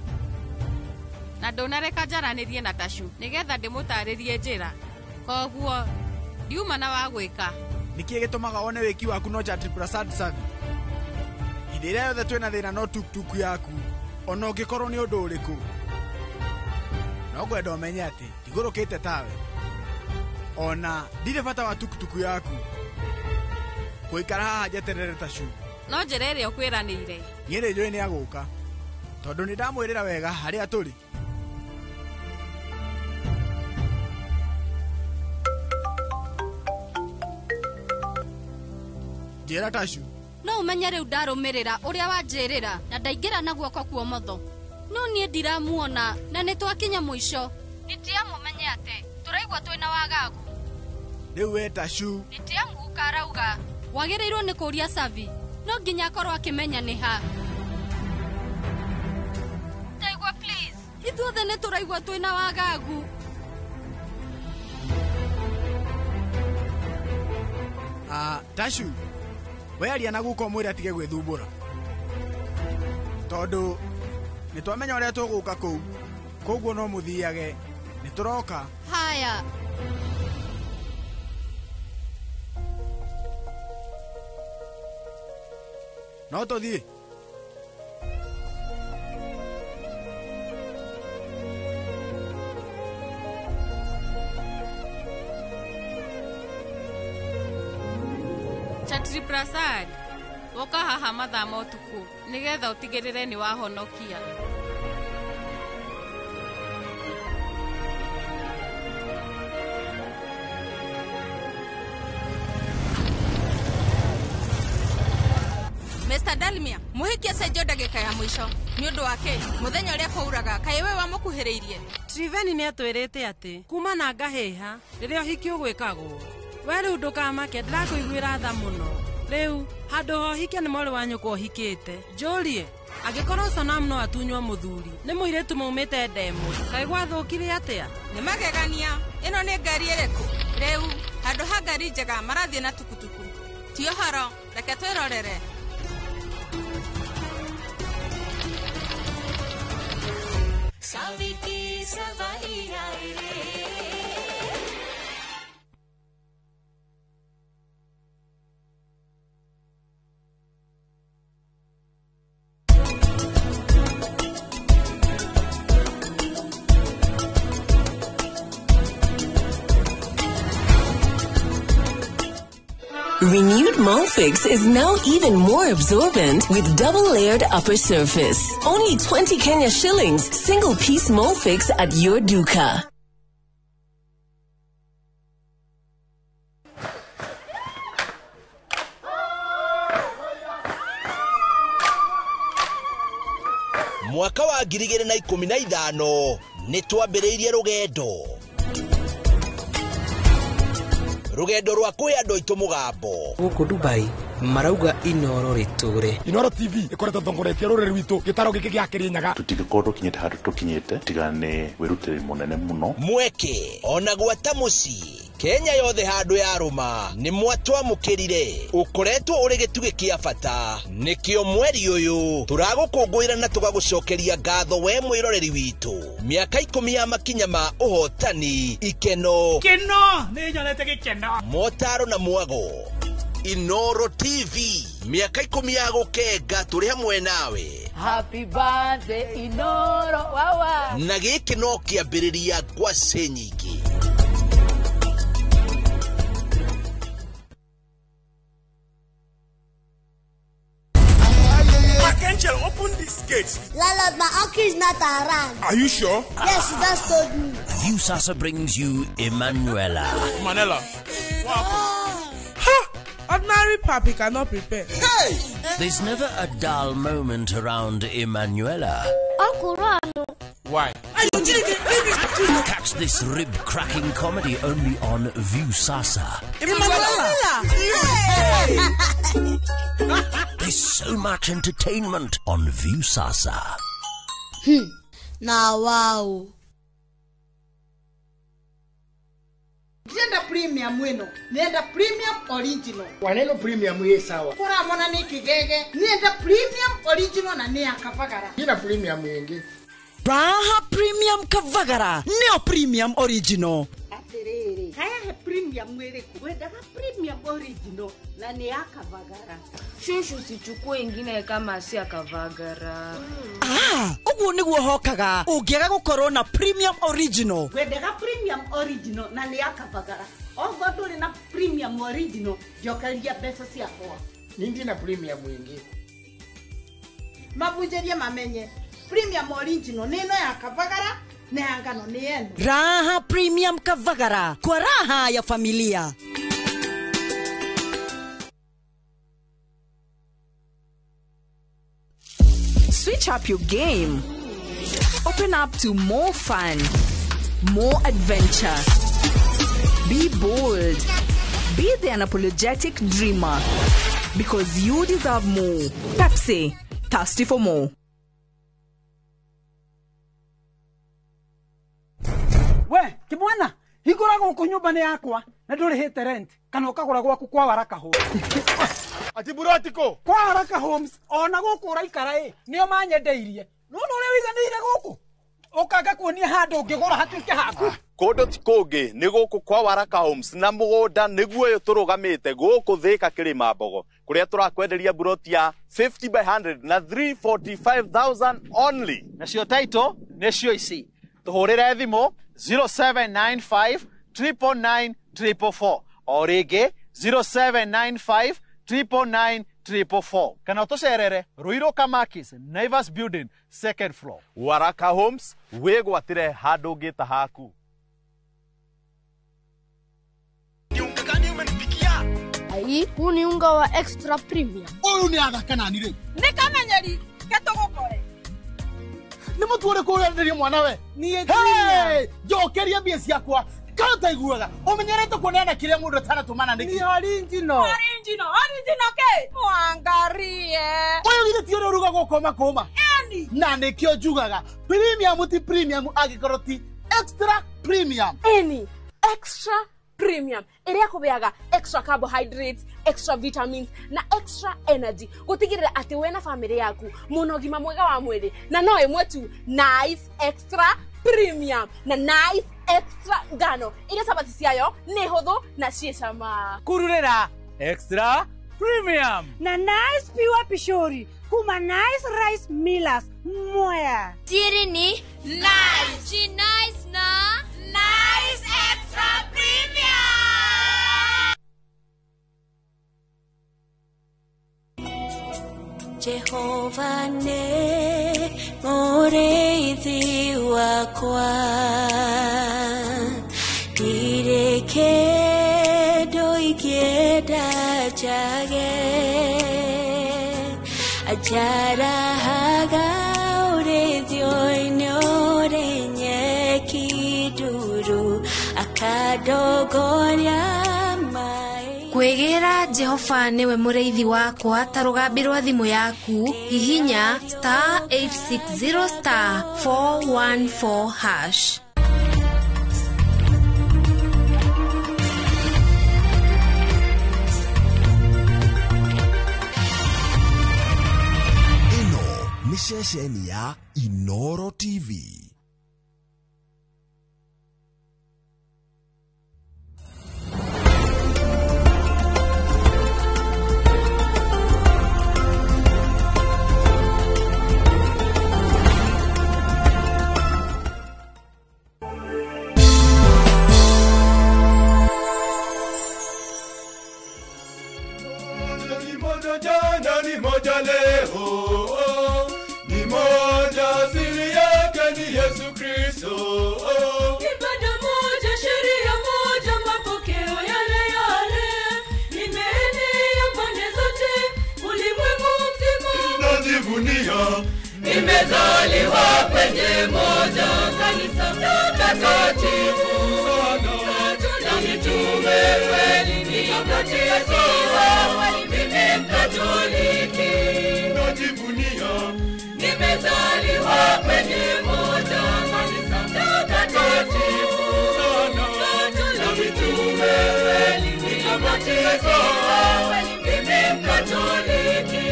Na ndũnareka njaranĩrie na Tashu nĩgetha ndĩmũtarĩrie njĩra. Koguo ndiuma na wa gwĩka. Nĩkĩĩ gĩtũmaga wone wĩki waku no Chatri Prasad Savi? Hĩndĩ ĩrĩa yothe twĩna thĩna no tuktuku yaku, ona ũngĩkorwo nĩ ũndũ ũrĩkũ. No ngwenda ũmenye atĩ ndigũrũkĩte tawe. Ona ndirĩ bata wa tukutuku yaku. Gũikara haha njeterere Tashu. No njĩra ĩrĩa ũkwĩranĩire. Niĩ nĩ njũĩ nĩ agũka. Tondũ nĩ ndamwĩrĩra wega harĩa tũrĩ. Njĩra Tashu. No ũmenye rĩu ndarũmĩrĩra ũrĩa wanjĩrĩra na ndaingĩra na guoko kuomotho. No niĩ ndiramuona na nĩ twakinya mũico. Nitiamumenye atĩ tũraigua twĩna wagagu. Rĩu we Tashu. Nitiamuhuka arauga. Wagĩrĩirwo nĩ kũũria Savi. No nginya akorwo akĩmenya nĩ ha. Ndaigua please. Ithuothe nĩ tũraigua twĩna wagagu. Tashu, we aria na guka ũmwĩre atige gwĩthumbũra. Tondũ nĩ twamenya ũrĩa tũgũka kũu, koguo no mũthiage, nĩ tũroka. Haya. No tũthiĩ. Chatri Prasad, woka haha mathaa ma ũtukũ nĩgetha ũtigĩrĩre nĩ wahonokia. Mr. Dalmia, mũhiki acenjio ndagĩka ya mũico. Nĩ ũndũ wa kĩ? Mũthenya ũrĩa kwauraga, kaĩ we wamũkuhĩrĩirie? Triveni nĩ atwĩrĩte atĩ kuma na ngahĩha rĩrĩa ũhiki ũgwĩkagwo. We rĩu ndũkamake, ndĩrakũiguĩra tha mũno. Rĩu handũ ha ũhike nĩ mwarĩ wa nyũkwa ũhikĩte. Njũrie, angĩkorwo Sonam no atunywo mũthuri, nĩ mũirĩtu maumĩte ndemwe, kaĩ gwathũkire atĩa? Nĩ magegania, ĩno nĩ ngari ĩrĩkũ? Rĩu handũ ha ngari njega marathiĩ na tukutuku. Ti ũhoro, reke twĩrorere. Saviki सवारी आए रे. Renewed Molfix is now even more absorbent with double-layered upper surface. Only 20 Kenya shillings, single-piece Molfix at your duka. Mwaka wa 2015 nĩ twambĩrĩirie rũgendo. Rũgendo rwa kũhe andũ aitũ mũgambo. Gũkũ Dubai marauga Inoro rĩtũre. Inoro TV ĩkoretwo ĩtongoretie rũrĩrĩ rwitũ gĩtaro gĩkĩ gĩa Kĩrĩnyaga. Tũtingĩkorwo tũkinyĩte handũ tũkinyĩte tiga nĩ wĩrutĩri mũnene mũno. Mweke ona gwata mũciĩ Kenya yothe handũ ya rũma nĩ mwatwamũkĩrire. Ũkoretwo ũrĩ gĩtugĩ kĩa bata, nĩkĩo mweri ũyũ tũragũkũngũĩra na tũgagũcokeria ngatho we mwĩroreri witũ. Mĩaka 10 ya makinya ma ũhotani, ikeno, keno nĩ nyonete gĩkeno, motaro na mwago. Inoro TV, mĩaka 10 ya gũkenga tũrĩ hamwe nawe. Happy birthday Inoro wawa. Na gĩkĩ no kĩambĩrĩria ngwacĩ nyingĩ. Angel, open this gate. Landlord, my uncle is not around. Are you sure? Yes, he just told me. Viusasa brings you Emanuela. Manela. What Ha! Ordinary papi cannot prepare. Hey! There's never a dull moment around Emanuela. Uncle Ron. Why? Catch this rib-cracking comedy only on Viusasa. Emanuela! There's so much entertainment on Viusasa. Now, wow. Ndĩrenda premium ĩno, nĩenda premium original. Waneno premium ĩ sawa. Kũramona nĩ kĩgege, nĩenda premium original na nĩ ya Kavagara. Ina premium ĩngĩ. Raha Premium Kavagara, nĩyo premium original. Atĩrĩrĩ, haya he premium ĩrĩkũ? Wendaga premium original na nĩ ya Kavagara. Shushu, sichukue ingine kama si ya Kavagara. Ah, ũguo nĩguo hokaga ũngĩaga gũkorwo na premium original. Wendaga premium original na nĩ ya Kavagara. Ogo ndũrĩ na premium original, njokeria mbeca ciakwa. Ningĩ na premium ĩngĩ. Mabunjĩrie mamenye premium original nĩ ĩno ya Kavagara na ya ngano nĩ ĩno. Raha Premium Kavagara kwa raha ya familia. Switch up your game. Open up to more fun, more adventure. Be bold. Be the unapologetic dreamer. Because you deserve more. Pepsi, thirsty for more. We, kimwana, hingũra gũkũ nyũmba nĩ yakwa na ndũrĩhĩte rent kana ũkagũra gwaku kwa Waraka Homes. Ati burotiko kwa Waraka Homes ona gũkũ ũraikara ĩ nĩo manyendeirie. Nĩwona ũrĩa ũiganĩire gũkũ ũkanga kuonia handũ ũngĩgũra hatuĩke haku. Kũndũ ti kũngĩ nĩ gũkũ kwa Waraka Homes na mũgũnda nĩguo ũyũ tũrũgamĩte gũkũ Thĩka Kĩrĩma Mbogo kũrĩa tũrakwenderia buroti ya 50 by 100 na 345,000 only. Nacio title nĩcio ici. Tũhũrĩre thimũ 0795 999 444 o rĩngĩ 0795 999 444 kana ũtũcerere Ruiru Kamakis Naivas Building second floor. Waraka Homes wĩgwatĩre handũ ũngĩta haku. Ai, huu ni unga wa extra premium. Ũyũ nĩ athaka nani rĩu? Nĩ kamenyeri ke tũgũkore. Nĩ mũtu ũrĩkũ ũrenderio mwana we? Niĩ Hey, njokeria mbia ciakwa. Kana ũtaiguaga ũmenyerete kuoneana kĩrĩa mũndũ atanatũmana nĩkĩ? Ni original. Original, original ke? Mwangarie. Ũyũ githĩ ti ũrĩa ũrugagwo kũma kũma? Eni. Na nĩkĩo njugaga premium ti premium angĩkorwo ti extra premium. Eni, extra premium ĩrĩa kũbeaga extra carbohydrates, extra vitamins na extra energy gũtigĩrĩra atĩ we na famĩlĩ yaku mũna ũgima mwega wa mwĩrĩ na no ĩmwe tu Nice Extra Premium na Nice Extra ngano iria cabaci ciayo nĩ hũthũ na ciĩ cama. Kururĩra Extra Premium na Nice Pure Pishori kuma Nice Rice Millers Mwea. Siri ni Nice. She nice na Nice Extra Premium. Jehova ne mũrĩithi wakwa ndirĩ kĩndũ ingĩenda njage anjarahaga ũrĩithio-inĩ ũrĩ nyeki nduru akandongoria. Kwĩgĩra Jehova nĩwe mũrĩithi wakwa ta rũgambi rwa thimũ yaku hihinya star 860 star 414 hash. Ĩno nĩ ceceni ya Inoro TV. Nimezaliwa kwenye moja kanisa takatifu na mitume kweli nikabatizwa mimi Mkatoliki najivunia. Nimezaliwa kwenye moja kanisa takatifu na mitume kweli nikabatizwa mimi Mkatoliki.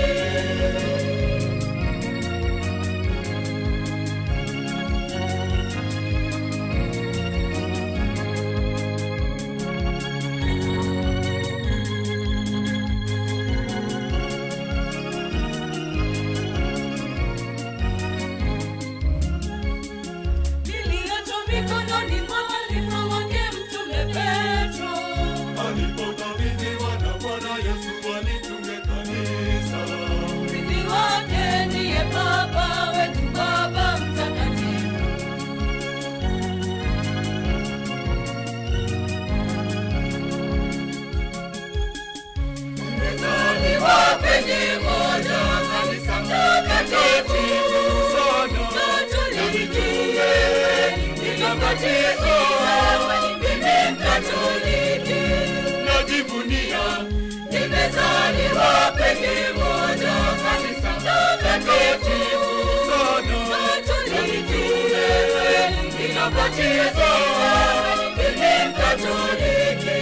Alipokabidhiwa na Bwana Yesu alitunge kanisa. kwenye moja kanisa takatifu sana na mitume kweli nikabatizwa mimi Mkatoliki.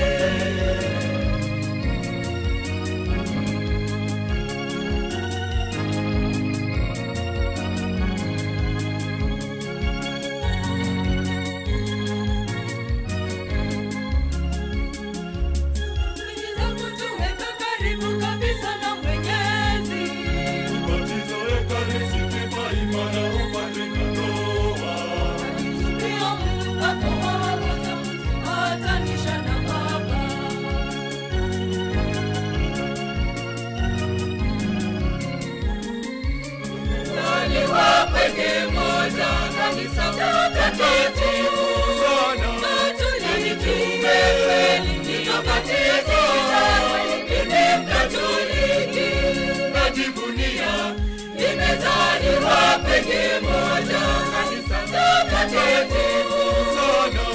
Takatifu sana na mitume kweli nikabatizwa mimi Mkatoliki. Najivunia nimezaliwa kwenye moja kanisa takatifu sana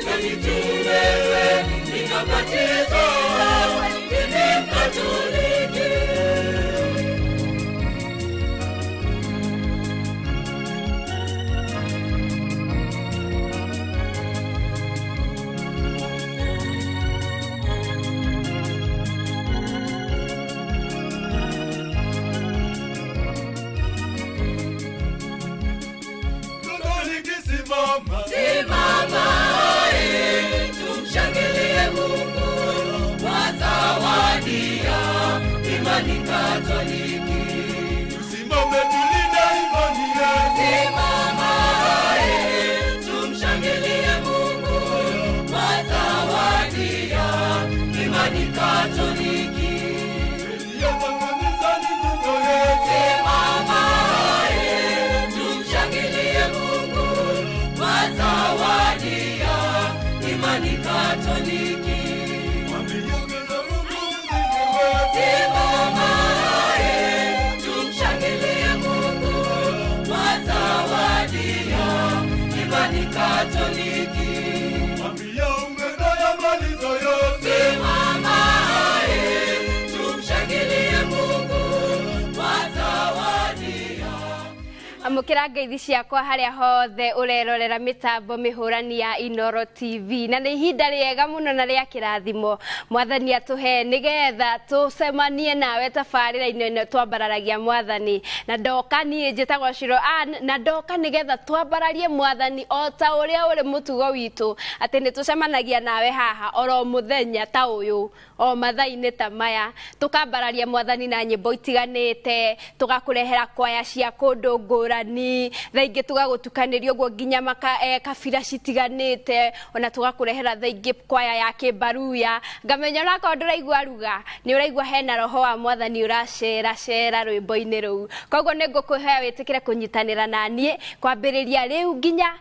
na mitume kweli nikabatizwa mimi Mkatoliki. Simama tumshangilie Mungu kwa zawadi ya imani Katoliki. Tusimame tulinde imani yetu. Simama tumshangilie Mungu kwa zawadi ya imani Katoliki. Simama tumshangilie Mungu kwa zawadi ya imani Katoliki. Simama tumshangilie Mungu kwa zawadi ya imani Katoliki. Simama tumshangilie Mungu kwa zawadi ya Amũkĩra ngeithi ciakwa harĩa hothe ũrerorera mĩtambo mĩhũrani ya Inoro TV na nĩ ihinda rĩega mũno na rĩa kĩrathimo mwathani atũhe nĩgetha tũcemanie nawe tabarĩra-inĩ ĩno twambararagia mwathani na ndoka niĩ njĩtagwo Shiro Ann na ndoka nĩgetha twambararie mwathani o ta ũrĩa ũrĩ mũtugo witũ atĩ nĩ tũcemanagia nawe haha oro mũthenya ta ũyũ o mathaa-inĩ ta maya tũkambararia mwathani na nyĩmbo itiganĩte tũgakũrehera kwaya cia kũndũ ngũrani thaa ingĩ tũgagũtukanĩria ũguo nginya kabira citiganĩte ona tũgakũrehera thaa ingĩ kwaya ya kĩmbaruya ngamenya onakorwo ndũraigua ruga nĩ ũraigua hena roho wa mwathani ũracera cera rwĩmbo-inĩ rũu koguo nĩ ngũkũhoya wĩtĩkĩre kũnyitanĩra na niĩ kwambĩrĩria rĩu nginya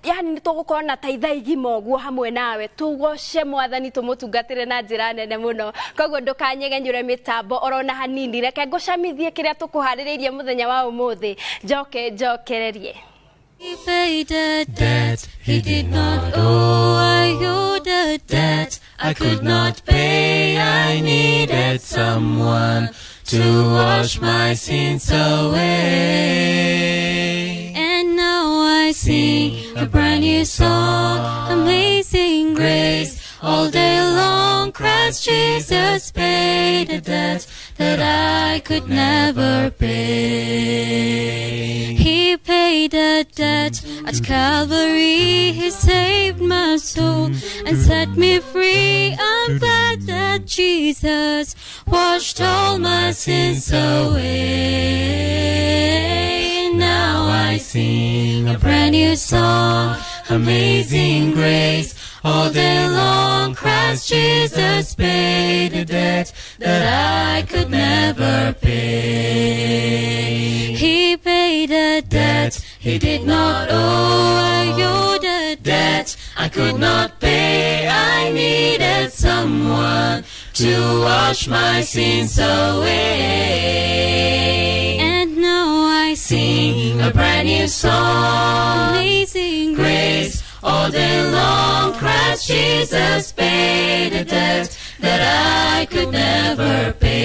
yani tũgũkorwo na ta ithaa igima ũguo hamwe nawe tũgoce mwathani tũmũtungatĩre na njĩra nene mũno koguo ndũkanyegenyũre mĩtambo orona hanini reke ngũcamithie kĩrĩa tũkũharĩrĩirie mũthenya wa ũmũthĩ njoke njokererie. He paid a debt he did not owe. I owed a debt I could not pay. I needed someone to wash my sins away. And now I sing a brand new song, Amazing Grace. All day long, Christ Jesus paid a debt that I could never pay. He paid a debt at Calvary. He saved my soul and set me free. I'm glad that Jesus washed all my sins away. And now I sing a brand new song, Amazing Grace. All day long, Christ Jesus paid a debt that I could never pay. He paid a debt he did not owe. I owed a debt I could not pay. I needed someone to wash my sins away. And now I sing a brand new song, Amazing Grace. All day long, Christ Jesus paid a debt that I could never pay.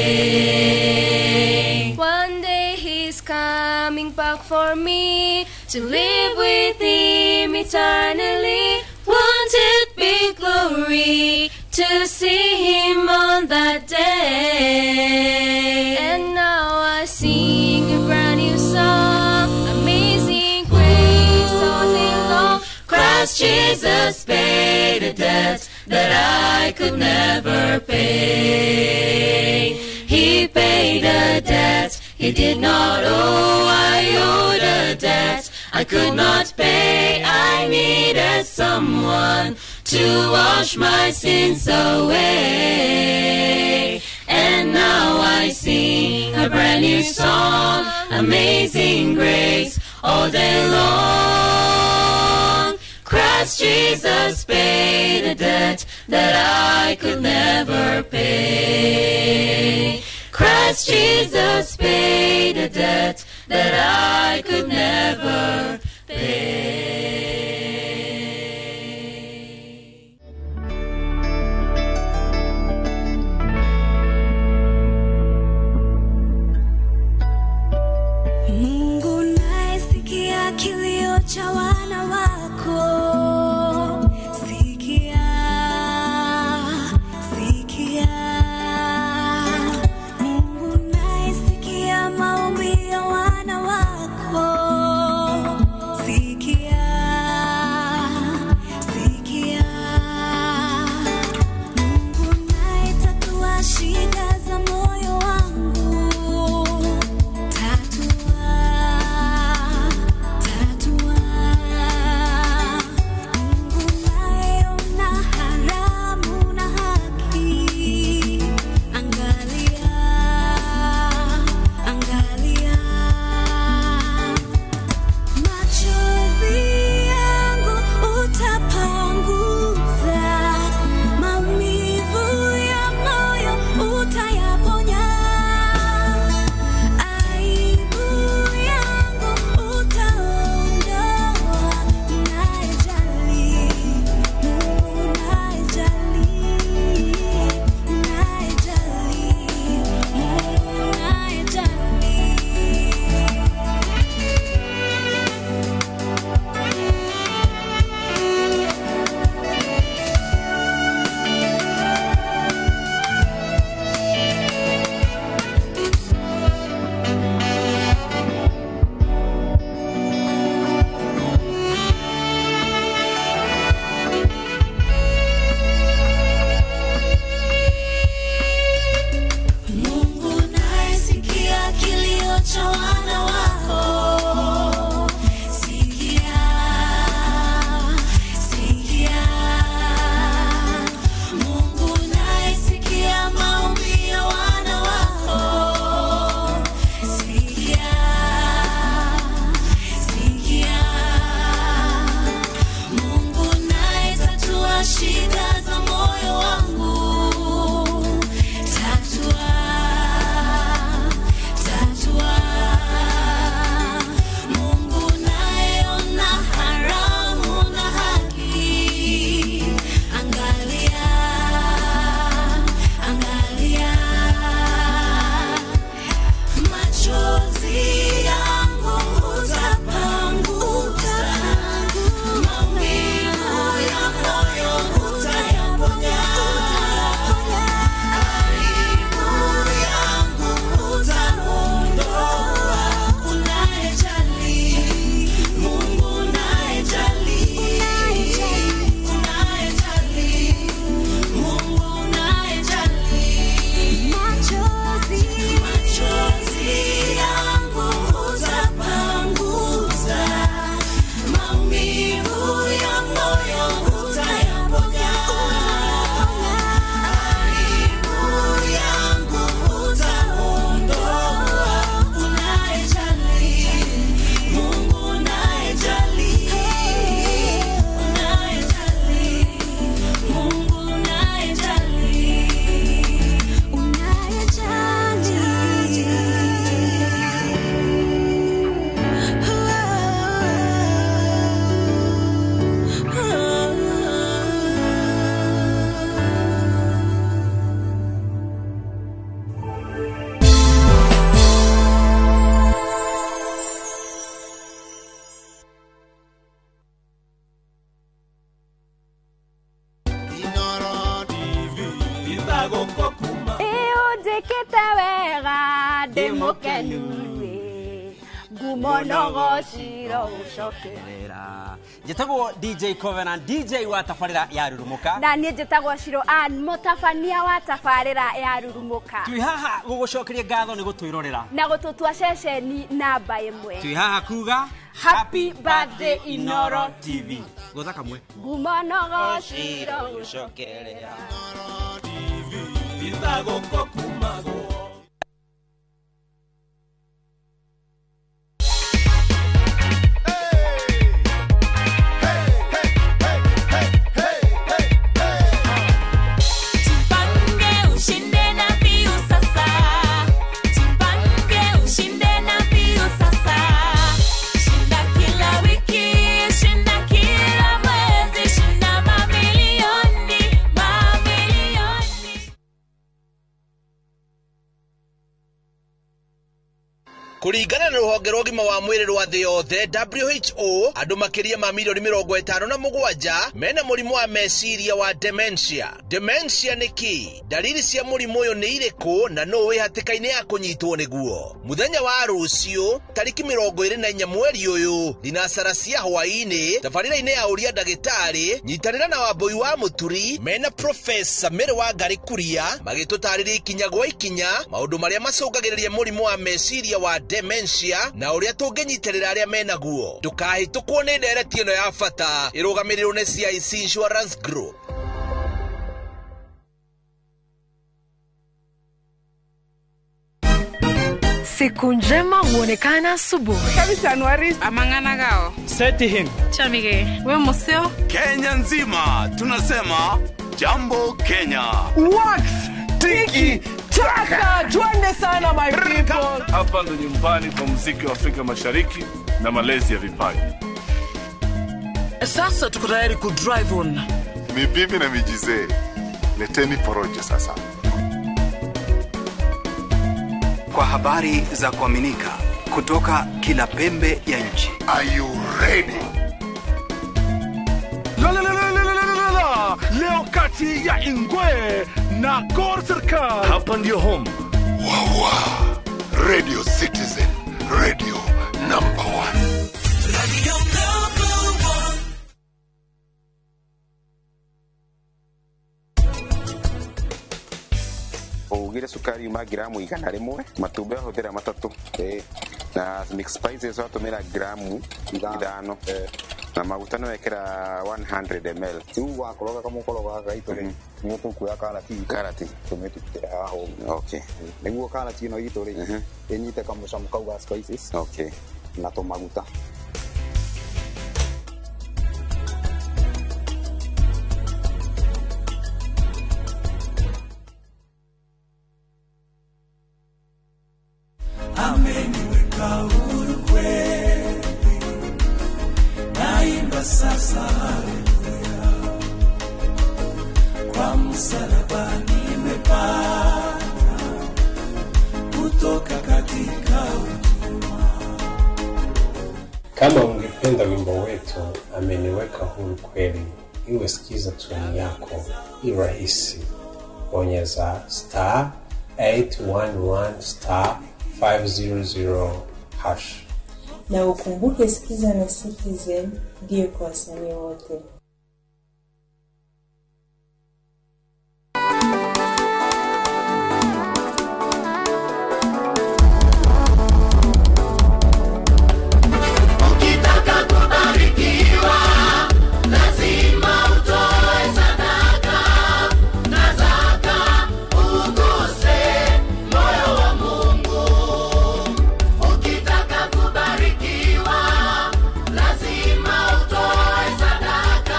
One day he's coming back for me to live with him eternally. Won't it be glory to see him on that day? And now I sing a brand new song, amazing grace all day long. Christ Jesus paid a debt that I could never pay. He paid a debt he did not owe. I owed a debt I could not pay. I needed someone to wash my sins away. And now I sing a brand new song, amazing grace, all day long. Christ Jesus paid a debt that I could never pay. Christ Jesus paid a debt that I could never pay. Mungu naesikia kilio cha wana wako, sikia, sikia. Mungu naesikia maombi ya wana wako. Njiguĩte wega ndĩ mũkenu ngumo nogociro ũcokerera. Njĩtagwo DJ Covenant, DJ wa tabarĩra ya Rurumuka. Na niĩ njĩtagwo Shiro Ann, mũtabania wa tabarĩra ya Rurumuka. Twĩ haha gũgũcokeria ngatho nĩ gũtwĩrorera na gũtũtua ceceni namba ĩmwe. Twĩ haha kuga happy birthday Inoro TV. Gũtha kamwe. Ngumo nogociro ũcokerera. Kuringana na ruhonge rwa ũgima wa mwĩrĩ rwa thĩ yothe WHO, andũ makĩria ma milioni 57 mena mũrimũ wa meciria wa dementia. Dementia nĩ kĩ? Dalili cia mũrimũ ũyũ nĩ irĩkũ na nũ wĩ hatĩka-inĩ ya kũnyitwo nĩguo? Mũthenya wa rũciũ tarĩki 24 mweri ũyũ thinacara cia hwaĩ-inĩ tabarĩra-inĩ ya ũria ndagĩtarĩ nyitanĩra na Wambui wa Mũturi mena Professor Mary Wangari Kuria magĩtũtarĩria ikinya gwa ikinya maũndũ marĩa macũngagĩrĩria mũrimũ wa meciria wa dementia na ũrĩa tũngĩnyitĩrĩra arĩa menaguo. Ndũkahĩtũkwo nĩ ndereti ĩno ya bata ĩrũgamĩrĩirwo nĩ CIC Insurance Group. Siku njema huonekana asubuhi. Amang'ana Setihin. Chamige. We museo. Kenya nzima tunasema jambo Kenya. Wax tiki taka, twende sana my people. Hapa ndo nyumbani kwa muziki wa Afrika Mashariki na malezi ya vipaji. Sasa tuko tayari ku drive on. Mibibi na mijizee, leteni porojo sasa. Kwa habari za kuaminika kutoka kila pembe ya nchi. Are you ready? La la la la la la la. Leo kati ya Ingwe na Gor Serikal. Hapa ndio home. Wawa. Radio Citizen, radio number 1. Radio number 1. Ugire sukari uma gramu 100, matumbi wahuthira 3, na mix spices watumira gramu 5, na maguta no wekera 100 ml. Riu wakoroga kamukorogo gaka gaitũ rĩ, nĩguo tũkuoya karati itũ tũmĩtutĩre haha ũguo. Okay. Nĩguo karati ĩno itũ rĩ, ĩnyite kamũcamo kau ga spices. Okay. Na tũmaguta. Ameniweka huru kweli, naimba sasa haleluya, kwa msalaba nimepata kutoka katika utumwa. Kama ungependa wimbo wetu Ameniweka Huru Kweli iwe sikiza tune yako irahisi, bonyeza star 811 star 500 hash. Na ukumbuke Sikiza na Citizen ndiyo kwa wasanii wote. Ukitaka kubarikiwa lazima utoe sadaka, na zaka uguse moyo wa Mungu. Ukitaka kubarikiwa lazima utoe sadaka.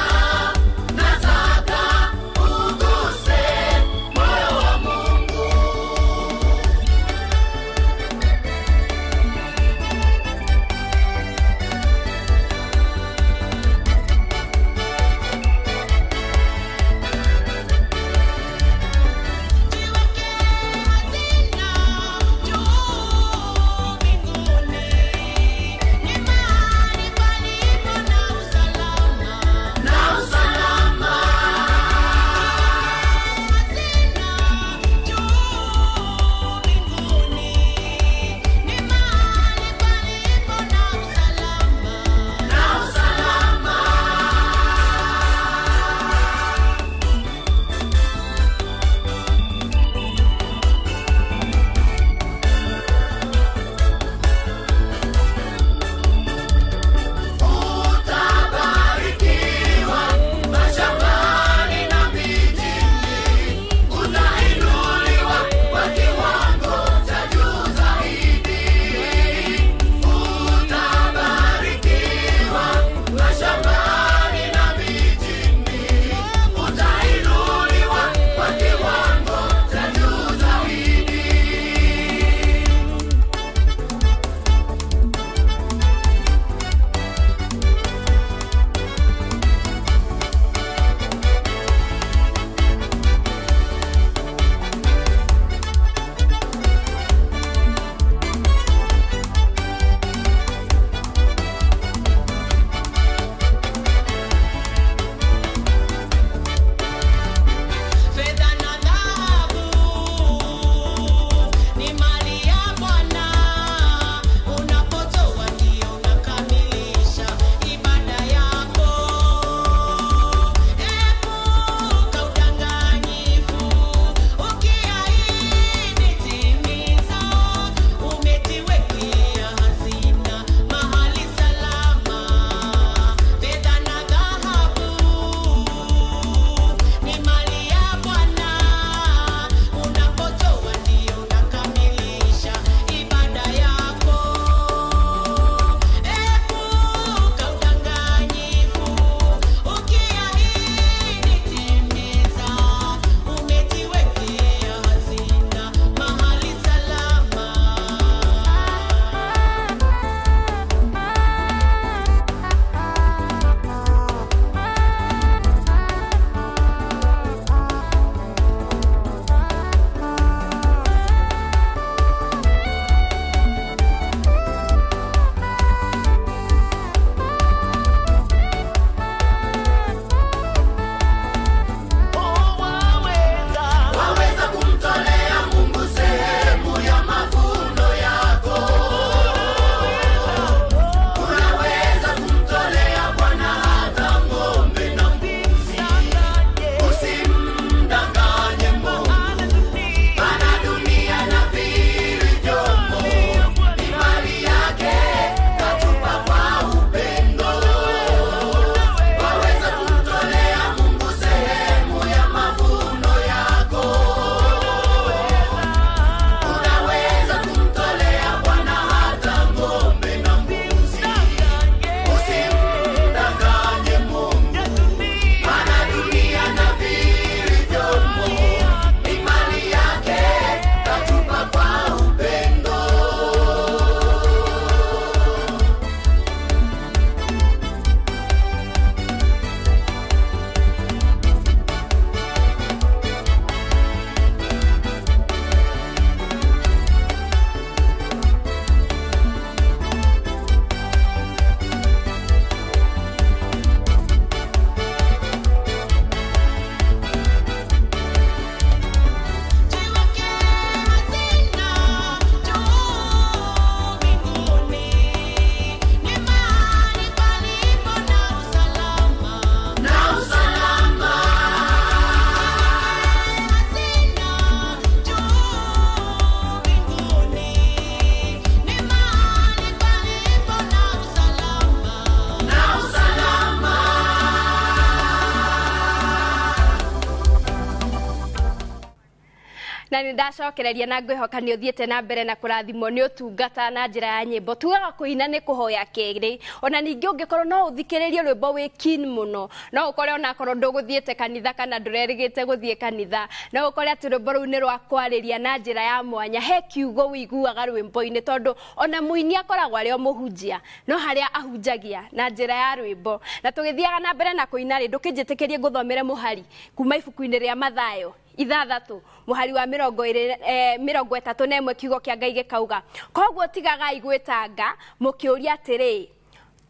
Na nĩ ndacokereria na ngwĩhoka nĩ ũthiĩte na mbere na kũrathimwo nĩ ũtungata na njĩra ya nyĩmbo. Tugaga kũina nĩ kũhoya kerĩ. Ona ningĩ ũngĩkorwo no ũthikĩrĩrie rwĩmbo wĩ keen mũno, no ũkore onakorwo ndũgũthiĩte kanitha kana ndũrerĩgĩte gũthiĩ kanitha, no ũkore atĩ rwĩmbo rũu nĩ rwa kwarĩria na njĩra ya mwanya. He kiugo ũiguaga rwĩmbo-inĩ, tondũ ona mũini akoragwo arĩ o mũhunjia, no harĩa ahunjagia na njĩra ya rwĩmbo. Na tũgĩthiaga na mbere na kũina rĩ, ndũkĩnjĩtĩkĩrie ngũthomere mũhari kuma ibuku-inĩ rĩa Mathayo 6 mũhari wa 21 kiugo kĩa Ngai gĩkauga, koguo tigagai gwĩtanga mũkĩũria atĩrĩ,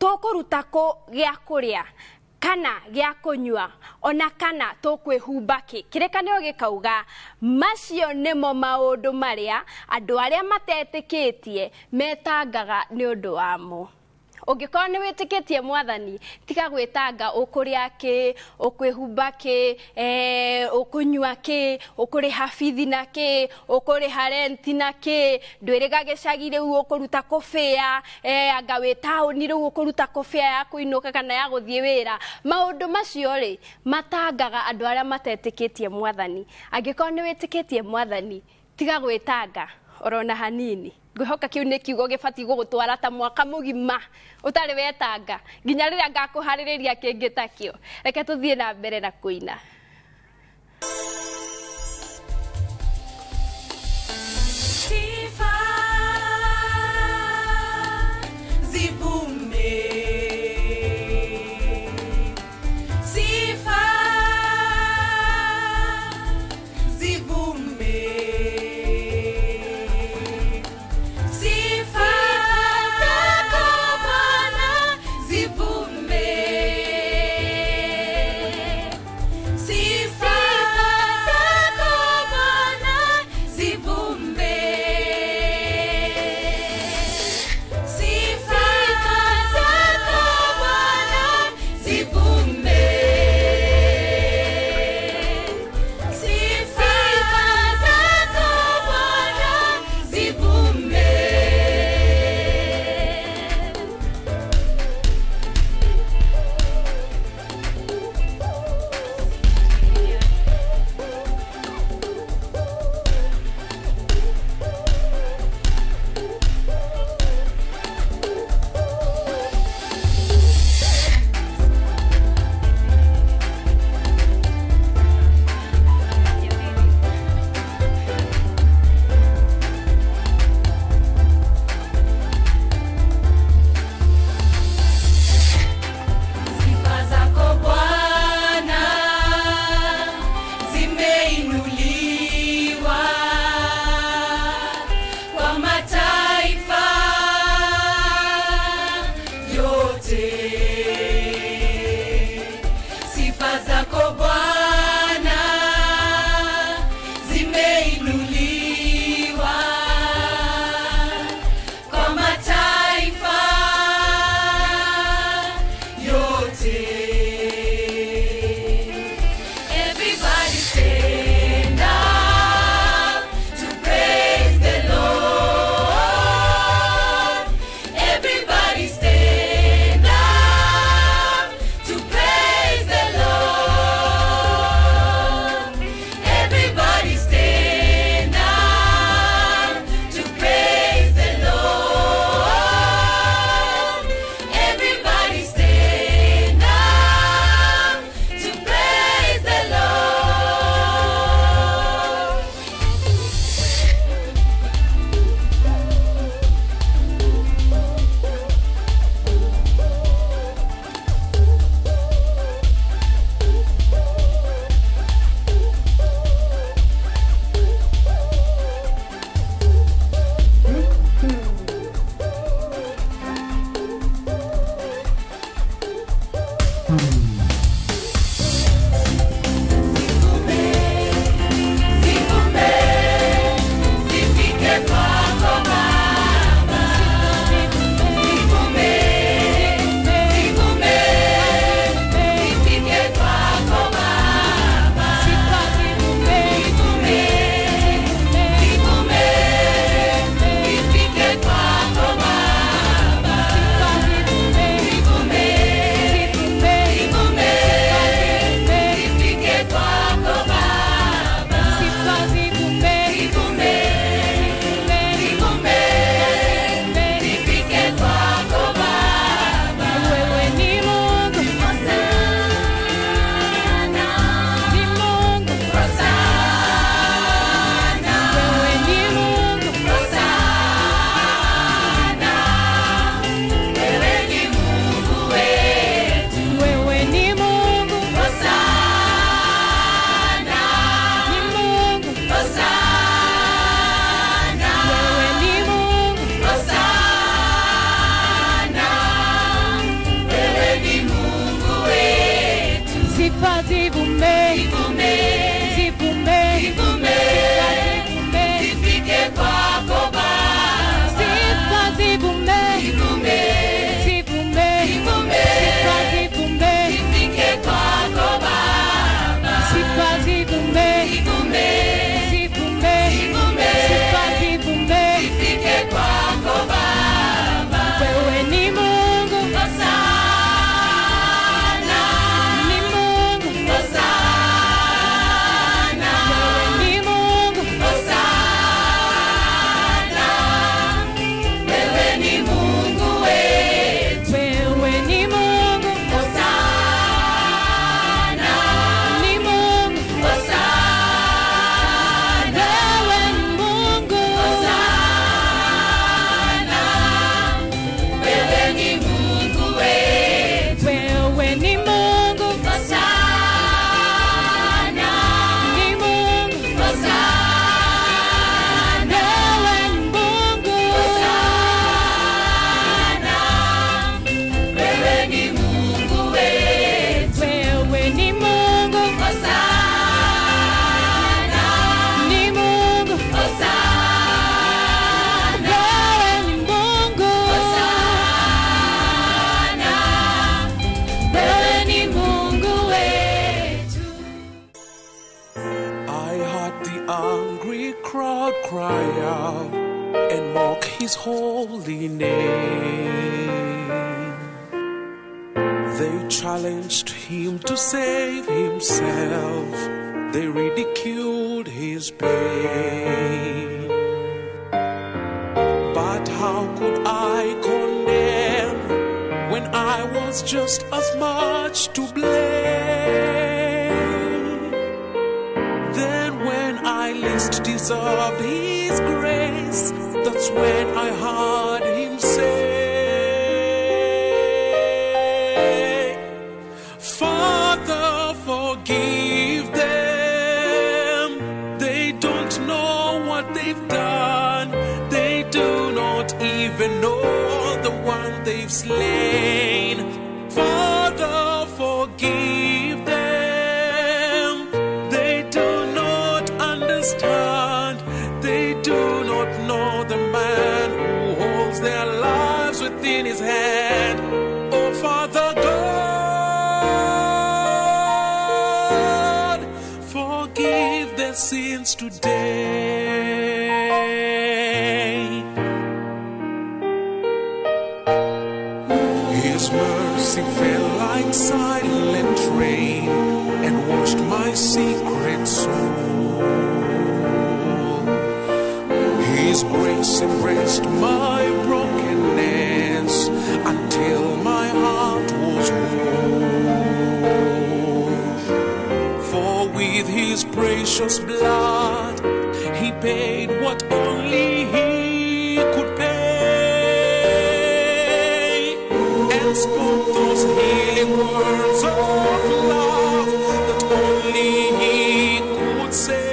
tũkũruta kũ gĩa kũrĩa kana gĩa kũnyua, ona kana tũkwĩhumba kĩ? Kĩrĩkanĩro gĩkauga macio nĩmo maũndũ marĩa andũ arĩa matetĩkĩtie metangaga nĩ ũndũ wamo. Ũngĩkorwo nĩ wĩtĩkĩtie Mwathani, tiga gwĩtanga ũkũrĩa kĩ, ũkwĩhumba kĩ, ũkũnyua kĩ, ũkũrĩha bithi na kĩ, ũkũrĩha renti na kĩ, ndwĩrĩga gĩcagi rĩu ũkũruta kũbĩa, anga wĩ taũni rĩu ũkũruta kũbĩa ya kũinũka kana ya gũthiĩ wĩra. Maũndũ macio rĩ, matangaga andũ arĩa matetĩkĩtie Mwathani. Angĩkorwo nĩ wĩtĩkĩtie Mwathani, tiga gwĩtanga orona hanini. Ngwĩhoka kĩu nĩ kiugo gĩbatiĩ gũgũtwara ta mwaka mũgima ũtarĩ wetanga nginya rĩrĩa ngakũharĩrĩria kĩngĩ takĩo. Reke tũthiĩ na mbere na kũina. Sifa zivume, sifa zivume, sifa zako Bwana zivume, sifa zako Bwana zivume, sifa zako Bwana zivume, sifa zako Bwana zivume. Sifa zako Bwana zimeinuliwa kwa mataifa yote. Sifa zako Bwana zimeinuliwa kwa mataifa yote. Everybody stand up to praise the Lord. Everybody stand up to praise the Lord. Everybody stand up to praise the Lord. Everybody stand up to praise the Lord. Zivume, zifike kwako Baba. Zivume, zivume, zifike kwako Baba. Zivume, zivume, zifike kwako Baba. Zivume, zivume, Sifa zivume, zivume, zivume, zivume, sifa zivume, zifike kwako Baba. Sifa zivume, zivume, zivume, zivume, sifa zivume, zifike kwako Baba. Sifa zivume, zivume, zivume, zivume, sifa zivume, zifike kwako Baba. Wewe ni Mungu, Hosana, ni Mungu, Hosana, wewe ni Mungu, Hosana, wewe ni Mungu wetu, wewe ni Mungu, Hosana, ni Mungu, Hosana, wewe ni Mungu, Hosana, wewe ni Mungu wetu, wewe ni Mungu, Hosana, ni Mungu, Hosana, wewe ni Mungu, Hosana, wewe ni Mungu wetu, wewe ni Mungu, Hosana, ni Mungu, Hosana, wewe ni Mungu, Hosana, wewe ni Mungu wetu. I heard the angry crowd cry out and mock his holy name. They challenged him to save himself. They ridiculed his pain. But how could I condemn when I was just as much to blame? Then when I least deserved his grace, that's when I heard him say, Father, forgive them. They don't know what they've done. They do not even know the one they've slain. Father, forgive them. They do not understand. They do not know the man who holds their lives within his hand. Oh, Father God, forgive their sins today. His mercy fell like silent rain and washed my secret soul. His grace embraced my brokenness until my heart was whole. For with his precious blood, he paid what only he could pay, and spoke those healing words of love that only he could say.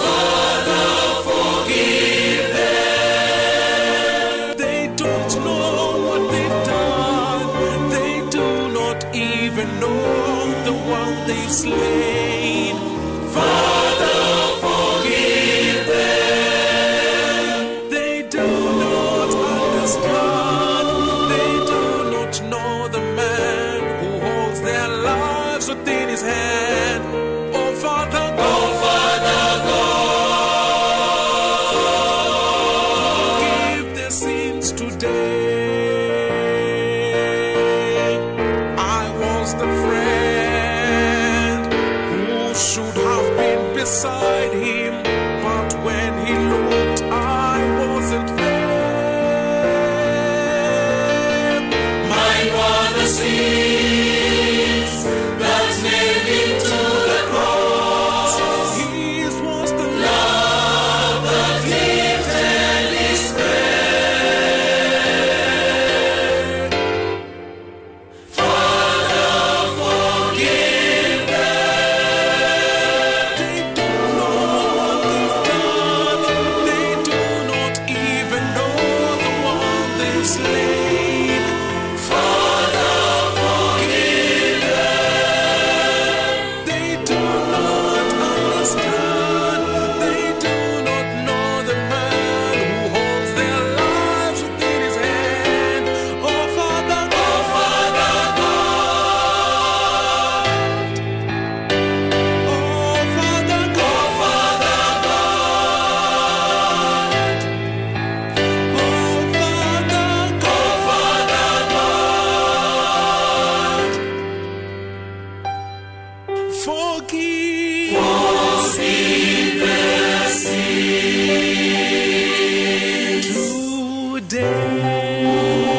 Father, forgive them. They don't know what they've done. They do not even know the one they've slain. Father, forgive them. They do not understand. They do not know the man who holds their lives within his hand. Oh, Father God, oh, Father God, forgive their sins today. I was the friend who should have been beside him, but when he looked, I wasn't there. Mine were the sins that nailed him to the cross. His was the love that lifted his prayer. Father, forgive them. They don't know what they've done. They do not even know the one they've slain. Father, today.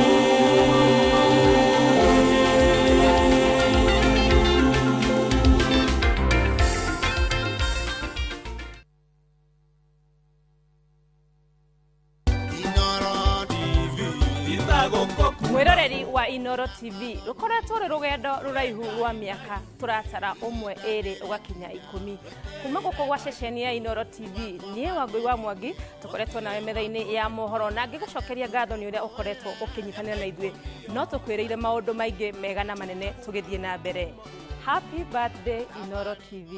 Mwiroreri wa Inoro TV rukoretwo rĩ rũgendo rũraihu rwa mĩaka tũratara ũmwe ĩrĩ ũgakinya 10 kuma gũkũ gwa ceceni ya Inoro TV niĩ Wangũi wa Mwangi tũkoretwo nawe metha-inĩ ya mohoro na ngĩgũcokeria ngatho nĩ ũrĩa ũkoretwo ũkĩnyitanĩra na ithuĩ no tũkwĩrĩire maũndũ maingĩ mega na manene tũgĩthiĩ na mbere. Happy birthday Inoro TV.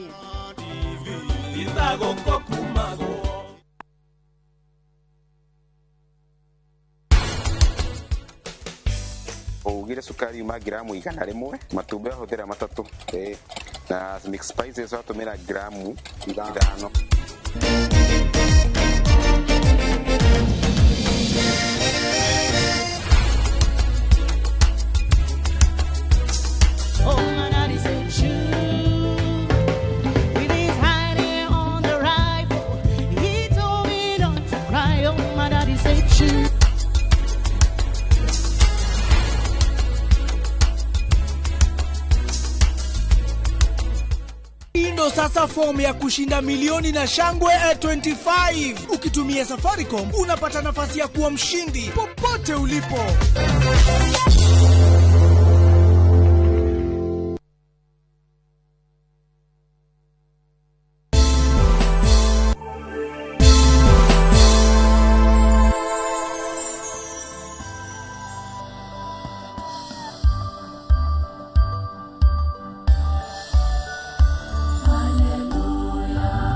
Ugire cukari uma gramu 100, matumbĩ ahũthĩra 3, na mix spices watũmĩra gramu 5. Oh, my daddy said shoot with his hiding on the rifle. He told me not to cry. Oh, my daddy said shoot. Ndo sasa fomu ya kushinda milioni na shangwe 25. Ukitumia Safaricom unapata nafasi ya kuwa mshindi popote ulipo. Hallelujah.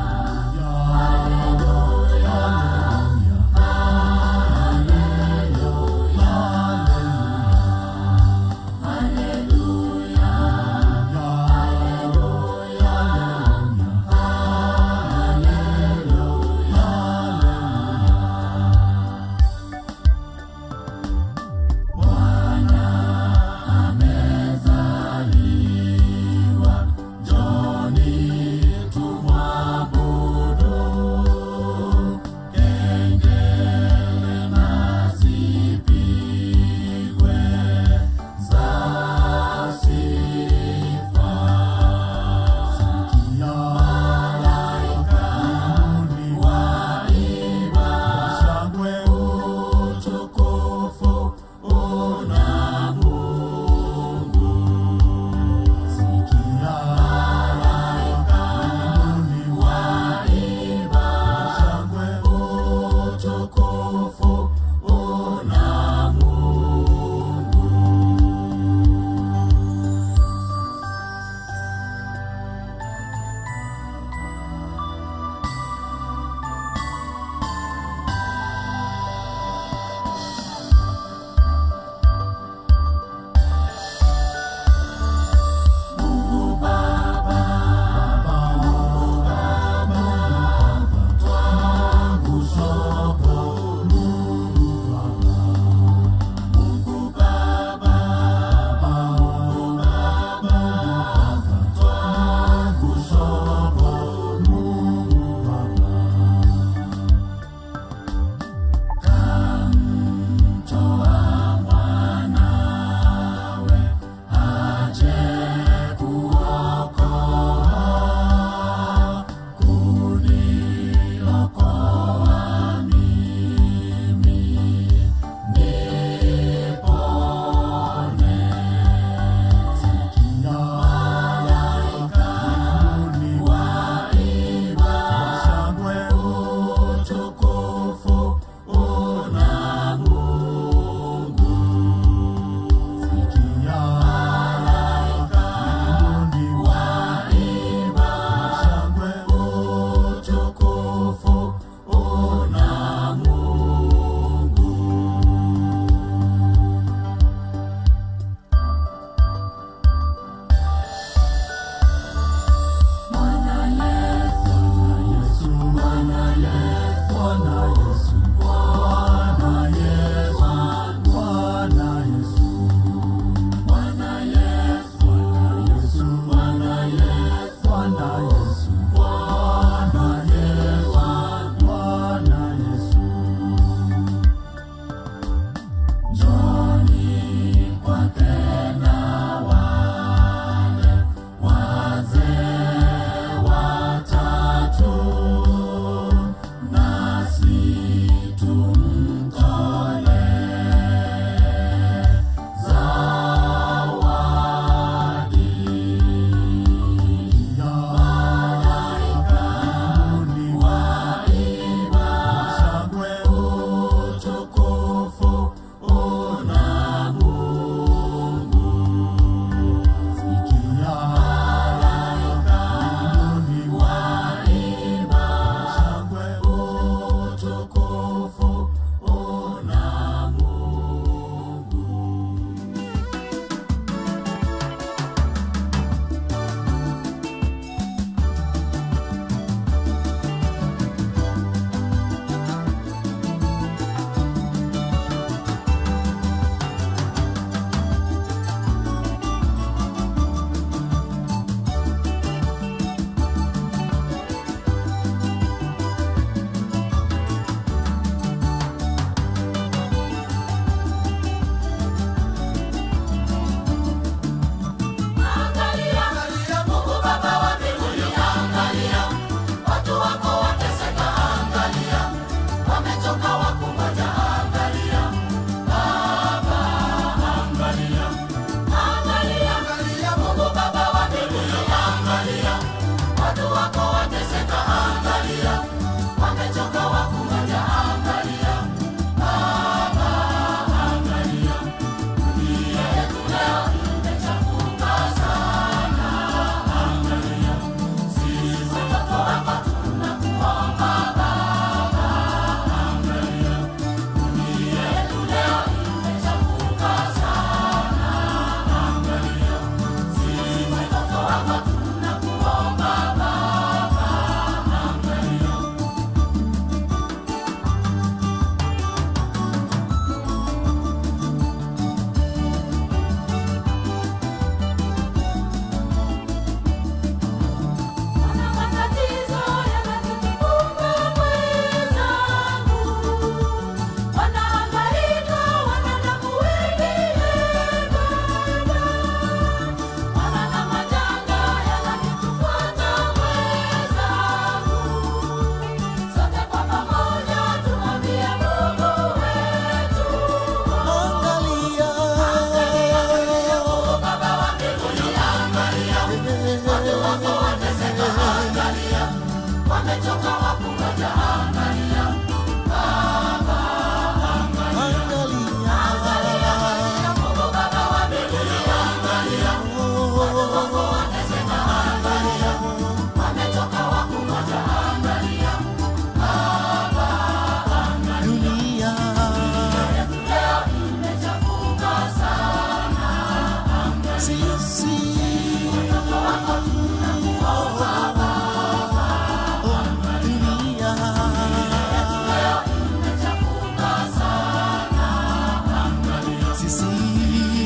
Sisi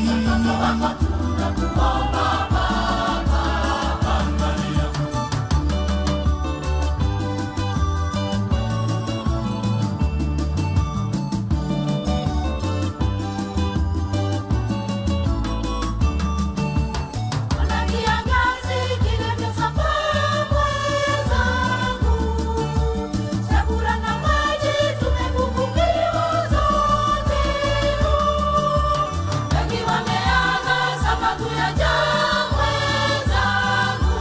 watoto wako tunakuomba Baba, angalia. Ona kiangazi kilivyosambaa mwenzangu, chakula na maji tumepungukiwa zote. Wengi wameaga sababu ya njaa mwenzangu,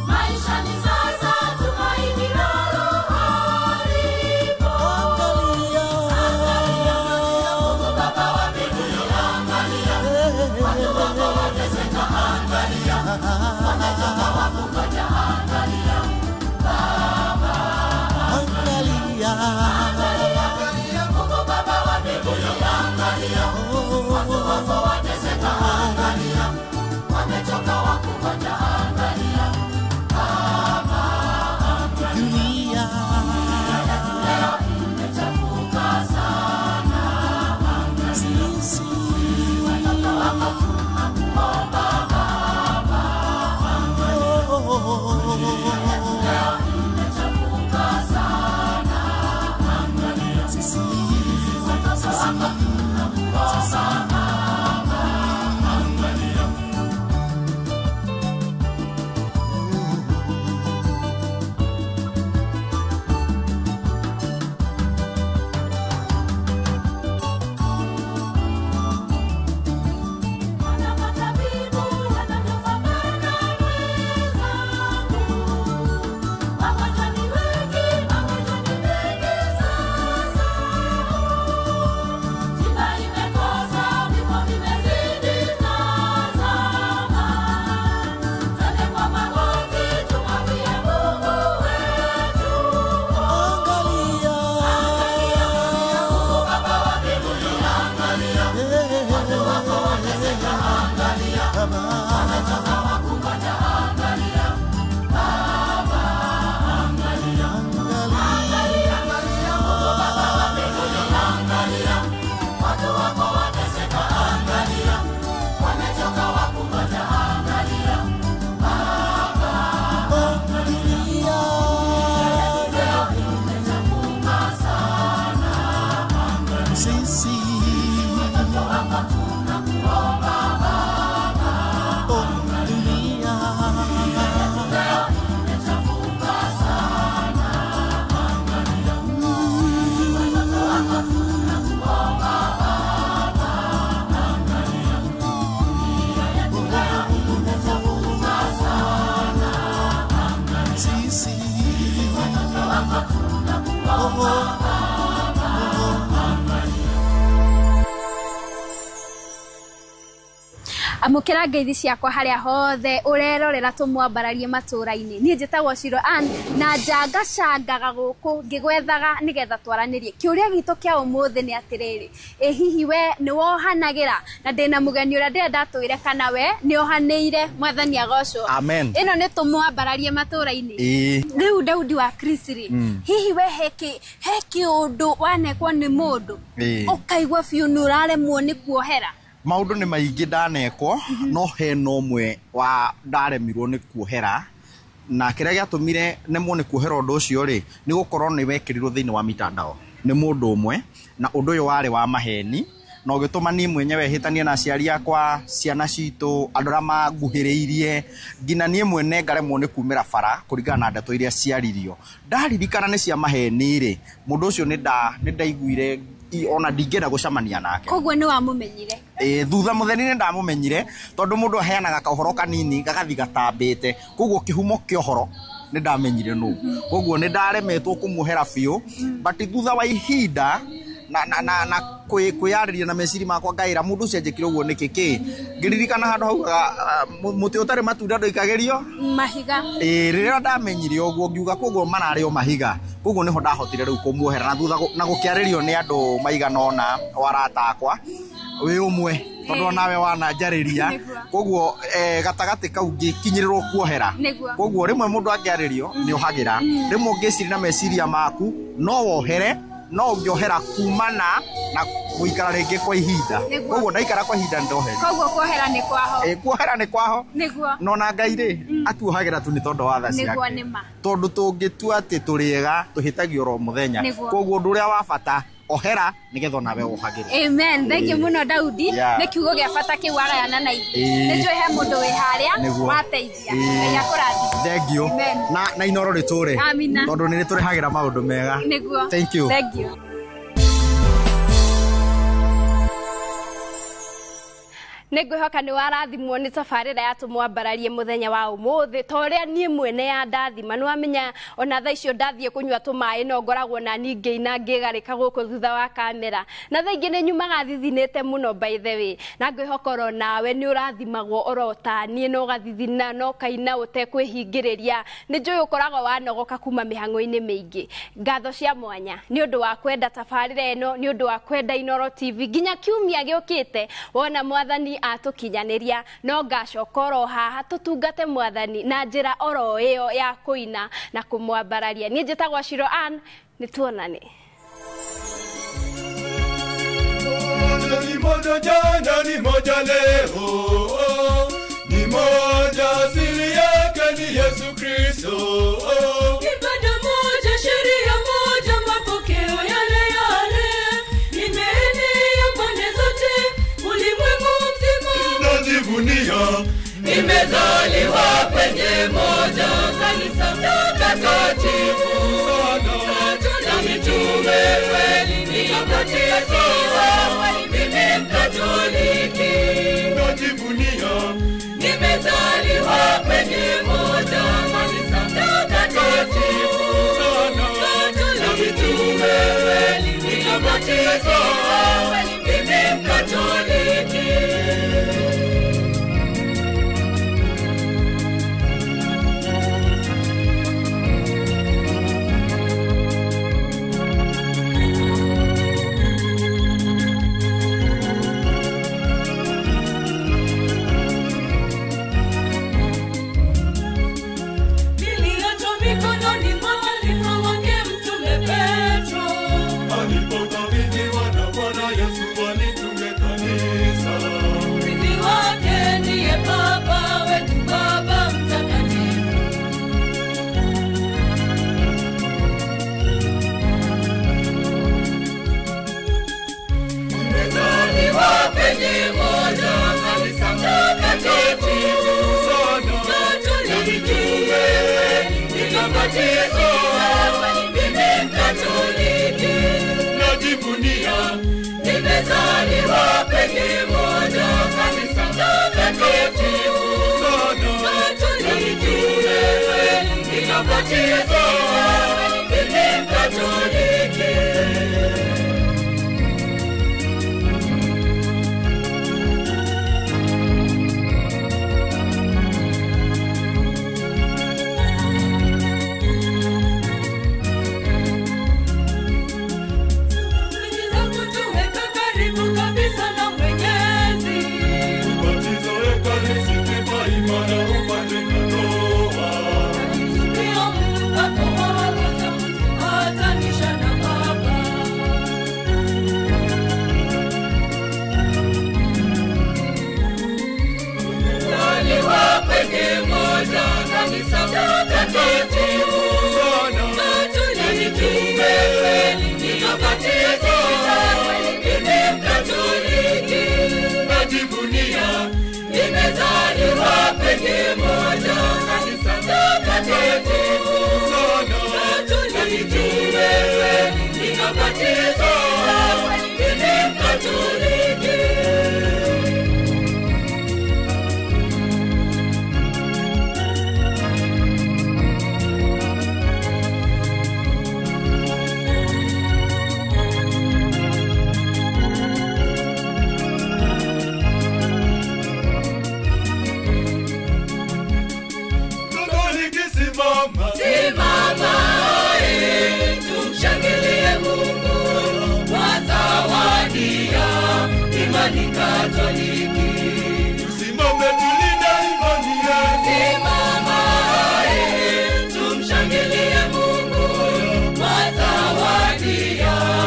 maisha ni sasa, tumaini nalo halipo. Angalia, Mungu Baba wa mbinguni, angalia watu wako wateseka, angalia wamechoka wakungoja, angalia Baba, angalia, angalia Mungu Baba wa mbinguni, angalia watu wako wateseka, angalia wamechoka wakungoja, angalia Baba, angalia dunia yetu leo imechafuka sana, angalia sisi watoto wako tunakuomba Baba, angalia dunia yetu leo imechafuka sana, angalia sisi watoto wako tunakuomba Baba, angalia. Wana matabibu wanavyopambana mwenzangu, wagonjwa ni wengi, magonjwa ni mengi sasa. Tiba imekosa, vifo vimezidi, tazama. Twende kwa magoti, tumwambie Mungu wetu. Angalia, Angalia, Mungu Baba wa mbinguni, angalia watu wako wateseka, angalia wamechoka wakungoja, angalia Baba, angalia, angalia, Mungu Baba wa mbinguni, angalia watu wako wateseka, angalia wamechoka wakungoja, angalia Baba, dunia leo imechafuka sana, angalia sisi watoto wako tunakuomba Baba, oh, dunia leo imechafuka sana, angalia watoto wako tunakuomba Baba, angalia dunia yetu leo imechafuka sana, angalia sisi watoto wako tunakuomba Baba, angalia. Amũkĩra ngeithi ciakwa harĩa hothe ũrerorera tũmwambararie matũra-inĩ. Niĩ njĩtagwo Shiro Ann na njangacangaga gũkũ ngĩgwethaga nĩgetha twaranĩrie. Kĩũria gitũ kĩa ũmũthĩ nĩ atĩrĩrĩ, ĩ hihi we nĩ wohanagĩra? Na ndĩna mũgeni ũrĩa ndĩrenda atwĩre kana we nĩ ohanĩire. Mwathani agocwo. Amen. Ĩno nĩ tũmwambararie matũra-inĩ. Ĩĩ. Rĩu Daudi wa Kristi rĩ, hihi we he kĩũndũ wanekwo nĩ mũndũ Ĩĩ. ũkaigua biũ nĩ ũraremwo nĩ kuohera? Maũndũ nĩ maingĩ ndanekwo, no hena ũmwe wa ndaremirwo nĩ kuohera, na kĩrĩa gĩatũmire nemwo nĩ kuohera ũndũ ũcio rĩ, nĩ gũkorwo nĩ wekĩrirwo thĩinĩ wa mitandao nĩ mũndũ ũmwe, na ũndũ ũyũ warĩ wa maheni, na ũgĩtũma niĩ mwenyewe hĩtanie na aciari akwa, ciana citũ, andũ arĩa manguhĩrĩirie, nginya niĩ mwene ngaremwo nĩ kumĩra bara kũringana na ndeto iria ciaririo. Ndaririkana nĩ cia maheni rĩ, mũndũ ũcio nĩ ndaiguire ona ndingĩenda gũcemania nake. Koguo nĩ wamũmenyire? Ĩĩ, thutha mũtheni nĩ ndamũmenyire, tondũ mũndũ aheanaga kaũhoro kanini gagathi gatambĩte, koguo kĩhumo kĩa ũhoro nĩ ndamenyire nũ, koguo nĩ ndaremetwo kũmuohera biũ, but thutha wa ihinda na kwĩyarĩria na meciria makwa ngaĩra mũndũ ũcio anjĩkire ũguo nĩkĩ kĩ, ngĩririkana handũ haugaga mũtĩ ũtarĩ matunda ndũikagĩrio mahiga. Ĩĩ, rĩrĩa ndamenyire ũguo ngiuga koguo mararĩ o mahiga, koguo nĩho ndahotire rĩu kũmuohera, na thutha na gũkĩarĩrio nĩ andũ maigana ũna o arata akwa, wĩ ũmwe tondũ onawe wananjarĩria, koguo gatagatĩ kau ngĩkinyĩrĩrwo kuohera. Koguo rĩmwe mũndũ angĩarĩrio nĩ ohagĩra, rĩmwe ũngĩciria na meciria maku no wohere, No ũngĩohera kumana na gũikara rĩngĩ kwa ihinda. Nĩguo. Koguo ndaikara kwa ihinda nĩndoheri. Koguo kuohera nĩ kwaho. Ĩ, kuohera nĩ kwaho. Nĩguo. No na Ngai rĩ, atuohagĩra tu nĩ tondũ wa tha Nĩguo ciake. nĩ ma. Tondũ tũngĩtua atĩ tũrĩ ega tũhĩtagio oro mũthenya. Nĩguo. Koguo ũndũ ũrĩa wa bata, ohera nĩgetha onawe wohagĩrwo. Amen. Thank you muno Daudi. Yeah. Nĩ kiugo gĩa bata kĩu wagayana na ithuĩ. Ĩĩ. Nĩ njũĩ he mũndũ wĩ harĩa Nĩguo. wateithia. Ĩĩ. Ngai akũrathime. Thank you. Amen. Na Inoro rĩtũre. Amina. Tondũ nĩ rĩtũrehagĩra maũndũ mega. Nĩguo. Thank you. Thank you. Nĩ ngwĩhoka nĩ warathimwo nĩ tabarĩra ya tũmwambararie mũthenya wa ũmũthĩ ta ũrĩa niĩ mwene ya ndathima. Nĩ wamenya ona thaa icio ndathiĩ kũnyua tũmaĩ no ngoragwo na niĩ ngĩina ngĩgarĩka gũkũ thutha wa kamera, na thaa ingĩ nĩ nyumaga thithinĩte mũno by the way, na ngwĩhoka oro nawe nĩ ũrathimagwo oro ta niĩ, na ũgathithina na ũkaina ũtekwĩhingĩrĩria. Nĩ njũĩ ũkoragwo wanogoka kuma mĩhang'o-inĩ mĩingĩ. Ngatho cia mwanya nĩ ũndũ wa kwenda tabarĩra ĩno, nĩ ũndũ wa kwenda Inoro TV nginya kiumia gĩũkĩte. Wona mwathani atũkinyanĩria, no ngacoka oro haha tũtungate mwathani na njĩra oro ĩyo ya kũina na kũmwambararia. Niĩ njĩtagwo Shiro Ann, nĩ tuonane. Ni moja jana, ni moja leo, ni moja asili yake ni Yesu Kristo. Ibada moja, sheria moja, mapokeo yale yale, imeenea pande zote ulimwengu mzima. Najivunia nimezaliwa kwenye moja kanisa takatifu, na mitume kweli nikabatizwa, mimi Mkatoliki. Najivunia nimezaliwa kwenye moja kanisa takatifu, na mitume kweli nikabatizwa, mimi Mkatoliki. Najivunia nimezaliwa kwenye moja kanisa takatifu, nikabatizwa, mimi Mkatoliki. Najivunia nimezaliwa kwenye moja kanisa takatifu, nikabatizwa, mimi Mkatoliki. Simama, tumshangilie Mungu kwa zawadi ya imani Katoliki. Tusimame tulinde imani yetu. Simama, tumshangilie Mungu kwa zawadi ya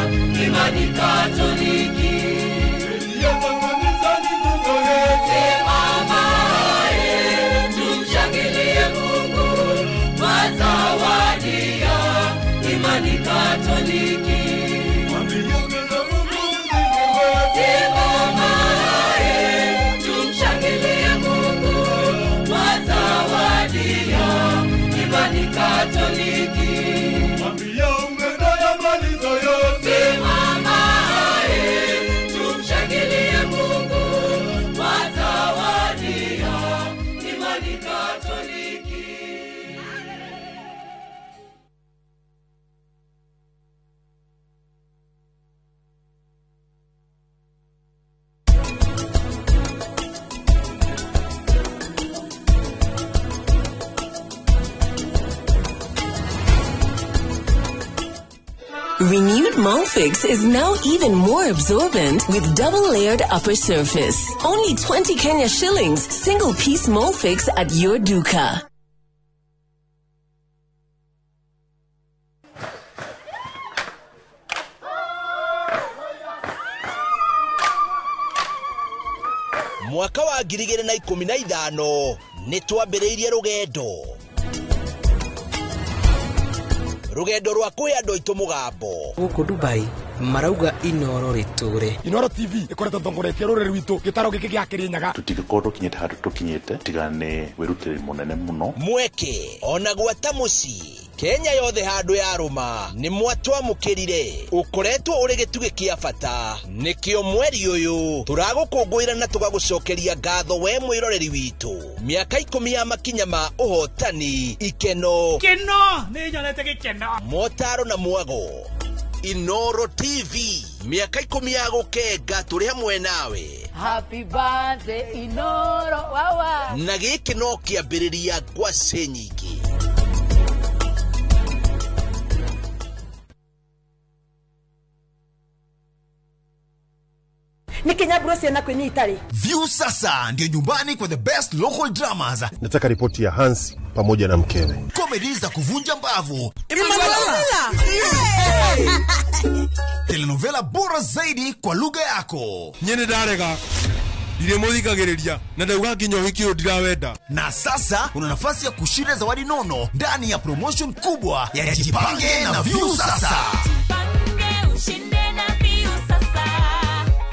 Renewed Molfix is now even more absorbent with double layered upper surface. Only 20 Kenya shillings, single piece Molfix at your duka. Mwaka wa 2015 nĩ twambĩrĩirie rũgendo rwa kwĩ andũ aitũ mũgambo. Gũkũ Dubai marauga Inoro rĩtũre. Inoro TV ĩkoretwo ĩtongoretie rũrĩrĩ rwitũ gĩtaro gĩkĩ gĩa Kĩrĩnyaga. Tũtingĩkorwo tũkinyĩte handũ tũkinyĩte tiga nĩ wĩrutĩri mũnene mũno. Mweke ona gwata mũciĩ Kenya yothe handũ yarũma nĩ mwatwamũkĩrire. Ũkoretwo ũrĩ gĩtugĩ kĩa bata, nĩkĩo mweri ũyũ tũragũkũngũĩra na tũgagũcokeria ngatho we mwĩroreri witũ. Mĩaka 10 ya makinya ma ũhotani, ikeno, keno nĩ nyonete gĩkeno, motaro na mwago. Inoro TV, mĩaka 10 ya gũkenga tũrĩ hamwe nawe. Happy birthday Inoro wawa. Na gĩkĩ no kĩambĩrĩria ngwacĩ nyingĩ. Nĩ ciana kwĩnyita rĩ. View sasa ndio nyumbani kwa the best local dramas. Nataka ripoti ya Hans pamoja na mkewe. Comedy za kuvunja mbavu. Telenovela bora zaidi kwa lugha yako. Nyene ndarega. Ndiremuthikagĩrĩria na ndauga nginya ũhiki ũyũ ndirawenda. Na sasa una nafasi ya kushinda zawadi nono ndani ya promotion kubwa ya Jipange na View Sasa. Jipange ushinde na View Sasa.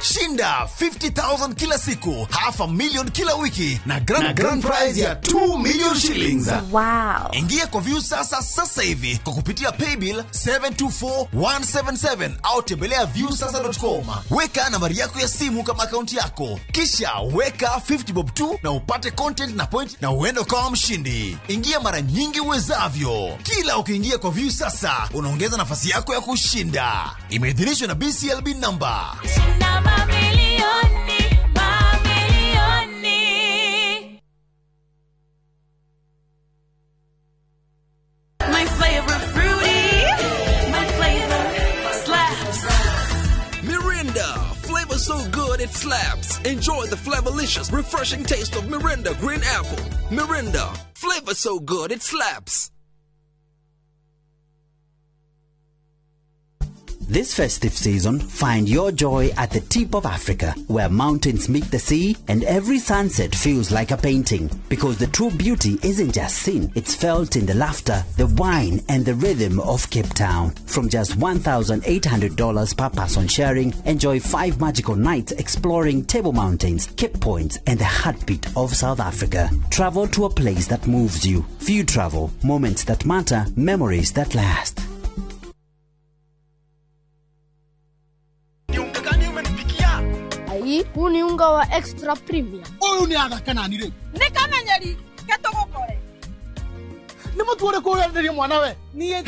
Shinda 50,000 kila siku, 500,000 kila wiki na grand prize ya 2 million shillings. Wow. Ingia kwa View Sasa sasa hivi kwa kupitia paybill 724177 au tembelea viewsasa.com. Weka nambari yako ya simu kama akaunti yako, kisha weka 50 bob tu na upate content na point na uende ukawa mshindi. Ingia mara nyingi uwezavyo. Kila ukiingia kwa View Sasa unaongeza nafasi yako ya kushinda. Imeidhinishwa na BCLB number. Shinda mamilioni, mamilioni. My flavor fruity, my flavor slaps. Mirinda, flavor so good it slaps. Enjoy the flavorlicious, refreshing taste of Mirinda Green Apple. Mirinda, flavor so good it slaps. This festive season, find your joy at the tip of Africa, where mountains meet the sea and every sunset feels like a painting. Because the true beauty isn't just seen, it's felt in the laughter, the wine, and the rhythm of Cape Town. From just $1,800 per person sharing, enjoy 5 magical nights exploring Table Mountains, Cape Points, and the heartbeat of South Africa. Travel to a place that moves you. View travel, moments that matter, memories that last. Huu ni unga wa extra premium. Uyu ni athaka nani rĩ? Nĩ kamenyeri ketũgũkore. Nĩ mũtu ũrĩkũ ũrenderio mwana we? Niĩ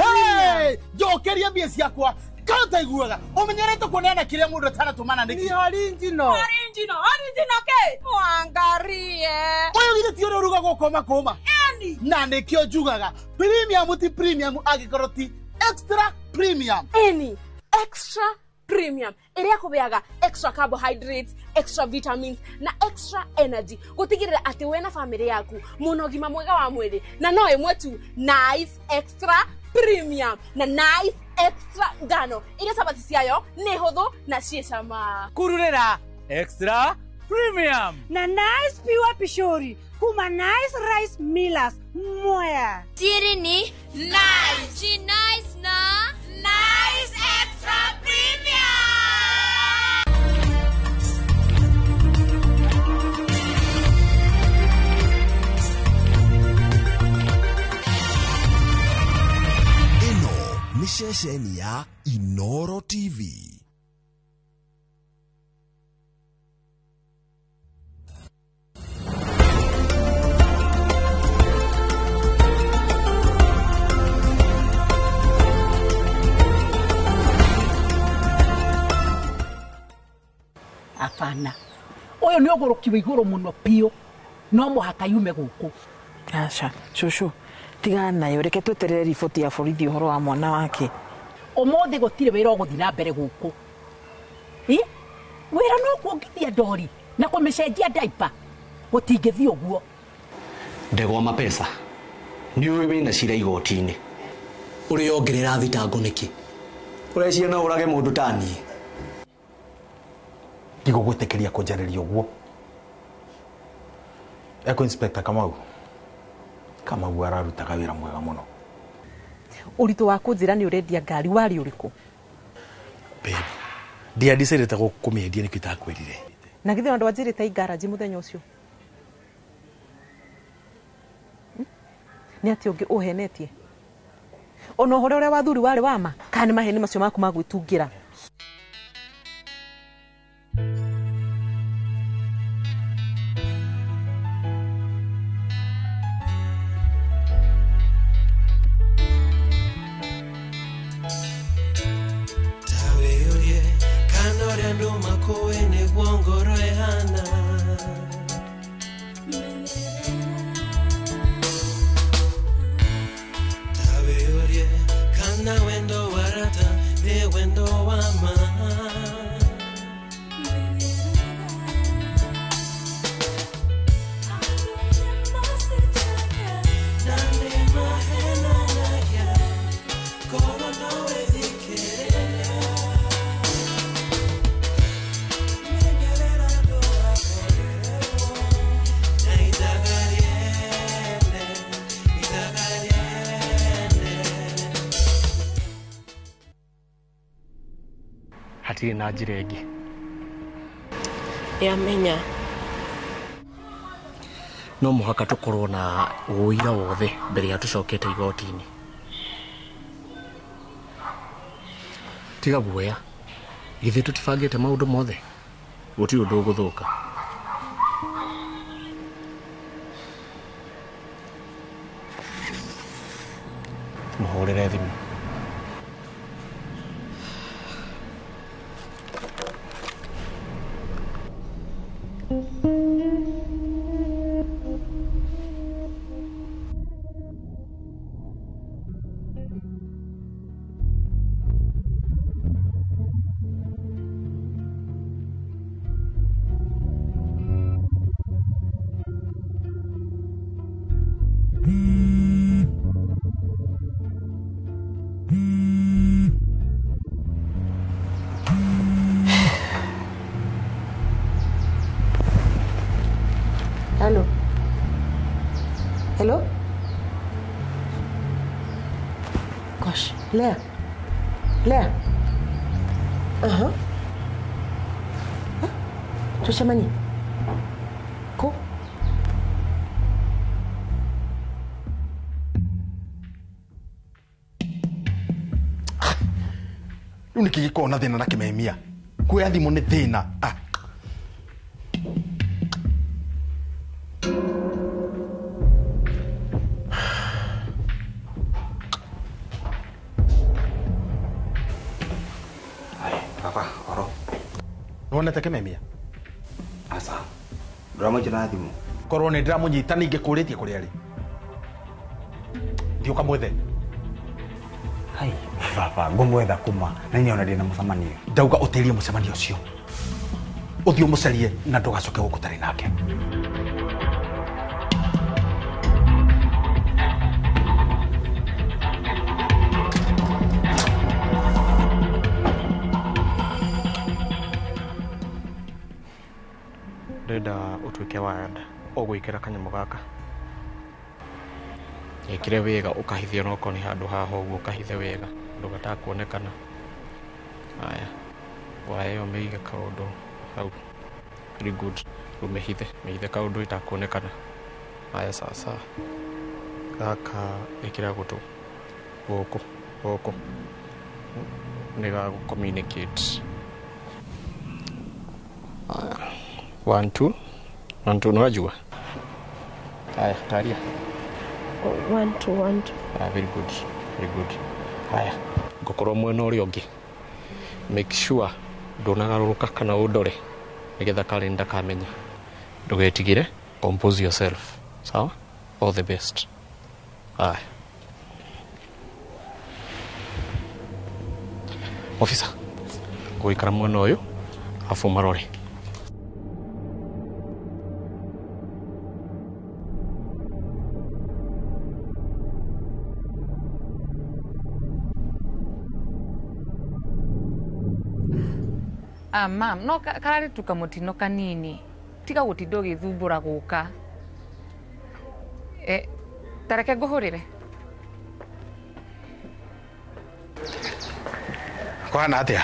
njokeria mbia ciakwa. Kana ũtaiguaga ũmenyerete kuoneana kĩrĩa mũndũ atanatũmana nĩkĩ? Ni original. Original, original kĩ? Mwangarie. Ũyũ githĩ ti ũrĩa ũrugagwo kũma kũma? Ĩni. Na nĩkĩo njugaga premium ti premium angĩkorwo ti extra premium. Ĩni, extra premium ĩrĩa kũbeaga extra carbohydrates, extra vitamins na extra energy gũtigĩrĩra atĩ we na famĩlĩ yaku mũna ũgima mwega wa mwĩrĩ, na no ĩmwe tu, Nice Extra Premium na Nice Extra Ngano iria cabaci ciayo nĩ hũthũ na ciĩ cama. Kururĩra Extra Premium na Nice Pure Pishori kuma Nice Rice Millers Mwea. Siri ni Nice. Chi Nice na Nice Extra Premium. Ĩno nĩ ceceni ya Inoro TV. Hapana, ũyũ nĩ ũgũrũki wa igũrũ mũno biũ, no mũhaka yume gũkũ. Aca, cũcũ, tigana nayo, reke tweterere riboti ya borithi ũhoro wa mwana wake. Ũmũthĩ gũtirĩ wĩra ũgũthiĩ na mbere gũkũ. Ĩ? Wĩra no kuongithia ndori na kũmĩcenjia diaper. Gũtingĩthiĩ ũguo. Ndegwa mapesa nĩ ũĩ wĩna cira igoti-inĩ. Ũrĩongerera thitango nĩkĩ? Ũreciria no ũrage mũndũ ta niĩ? Ndigũgwĩtĩkĩria kũnjarĩria ũguo. Eko Inspector Kamau. Kamau ararutaga wĩra mwega mũno. Ũritũ wa kũnjĩra nĩ ũrendia ngari warĩ ũrĩkũ? Babe, ndiandicaidĩte kũmĩendia nĩkĩo itakwĩrire. Na githĩ ona ndwanjĩrĩte i garage mũthenya ũcio? Nĩ atĩa ũngĩ ũhenetie? Ona ũhoro ũrĩa wa thuri warĩ wa ma? Kana nĩ maheni macio maku ma gwĩtungĩra? Tawĩũrie kana ũrĩa andũ makũĩ nĩguo ngoro ĩhana. Tawĩũrie kana wendo wa rata nĩ wendo wa ma. Na nĩ mahenanagia, korwo no wĩthikĩrĩria. Na ithaga rĩene, ithaga rĩene. Hatirĩ na njĩra ĩngĩ. Nĩamenya. No mũhaka tũkorwo na ũira wothe mbere ya tũcokete igoti-inĩ. Tiga guoya, githĩ tũtibangĩte maũndũ mothe? Gũtirĩ ũndũ ũgũthũka. Mũhũrĩre thimũ. Hello. Hello? Gosh, Lea. Lea. Uh-huh. Huh? Tucemanie. Ko? Rĩu nĩkĩ gĩkoragwo na thĩna na kĩmemia? Kuoya thimũ nĩ thĩna. Ah. Baba, oro. Nĩwonete kĩmemia? Aca. Ndũramũnyita na thimũ. Korwo nĩ ndĩramũnyita ningĩkũrĩtie kũrĩa arĩ. Thiĩ ũkamwethe. Hai, baba, ngũmwetha kuma na niĩ ona ndĩ na mũcemanio. Ndauga ũtĩrie mũcemanio ũcio. Ũthiĩ ũmũcarie na ndũgacoke gũkũ ũtarĩ nake. Ndĩrenda ũtuĩke wired ũgwĩkĩra kanyamũ gaka. Gekĩre wega ũkahithe onokorwo nĩ handũ haha ũguo ũkahithe wega ũndũ gatakuonekana. Haya, waya ĩyo mĩige kaũndũ hau. Very good. Rĩu mĩhithe, mĩhithe kaũndũ ĩtakuonekana. Haya sasa. Gaka ĩkĩra gũtũ gũkũ gũkũ. Nĩ ga gũ communicate. Haya. 1 2 1 2 nĩwajua? Haya, taria. 1 2 1 2. Ah, very good, very good. Haya, ngũkorwo mwena ũrĩa ũngĩ. Make sure ndũnagarũrũka kana ũndore nĩgetha Karen ndakamenya. Ndũgetigĩre, compose yourself. Sawa? All the best. Haya. Officer, ngũikara mwena ũyũ afu marore. Ah, mam, no kararĩ tu kamũtino kanini. Tiga gũtinda ũgĩthumbũra gũka. Tareke ngũhũrĩre. Kũhana atĩa?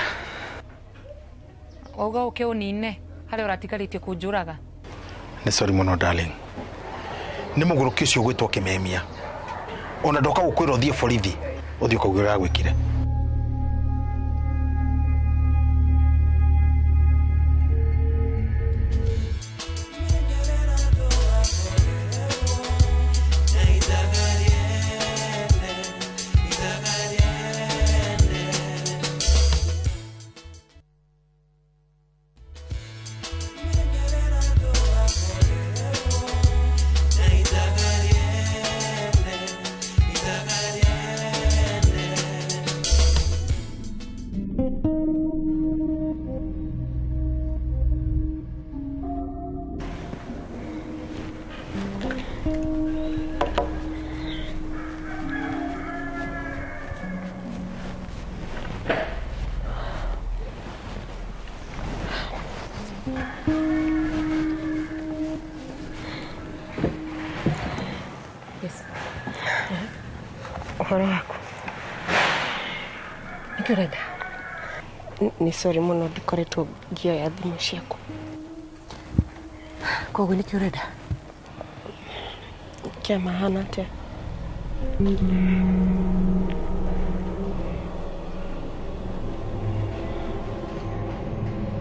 Wauga ũke ũnine harĩa ũratigarĩtie kũnjũraga. Nĩ sorry mũno darling. Nĩ mũgũrũki ũcio ũgwĩtwo Kĩmemia. Ona ndoka gũkwĩra ũthiĩ borithi, ũthiĩ ũkauge ũrĩa agwĩkire. Ũhoro waku? Nĩkĩ ũrenda? Nĩ sorry mũno ndikoretwo ngĩoya thimũ ciaku. Koguo nĩkĩ ũrenda? Kĩama hana atĩa?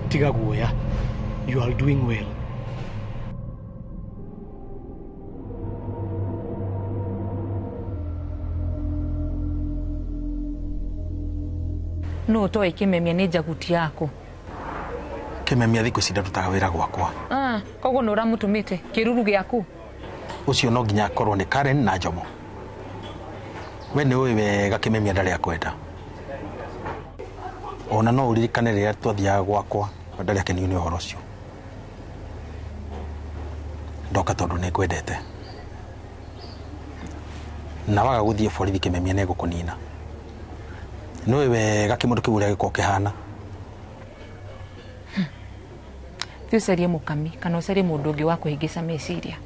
Tiga guoya. You are doing well. No ũtoĩ Kĩmemia nĩ njaguti yaku. Kĩmemia thikũ ici ndarutaga wĩra gwakwa. Koguo nĩ ũramũtũmĩte kĩruru gĩaku? Ũcio no nginya akorwo nĩ Karen na Njomo. We nĩ ũĩ wega Kĩmemia ndarĩ akwenda. Ona no ũririkane rĩrĩa twathiaga gwakwa ndarĩ akenio nĩ ũhoro ũcio. Ndoka tondũ nĩ ngwendete. Na waga gũthiĩ borithi Kĩmemia nĩ egũkũnina. Nĩ wega kĩmũndũ kĩu ũrĩa gĩkoragwo kĩhana. Thiĩ ũcarie mũkami kana ũcarie mũndũ ũngĩ wa kũhĩngĩca meciria.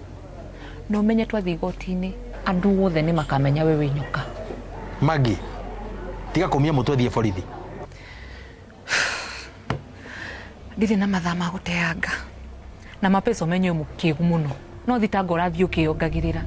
Na ũmenye twathiĩ igoti-inĩ andũ othe nĩ makamenya we wĩ nyoka. Maggie, tiga kũmia mũtwe thiĩ borithi. Ndirĩ na mathaa ma gũteanga. Na mapesa ũmenye wĩ mũkĩgu mũno. No thitango ũrathiĩ ũkĩyongagĩrĩra.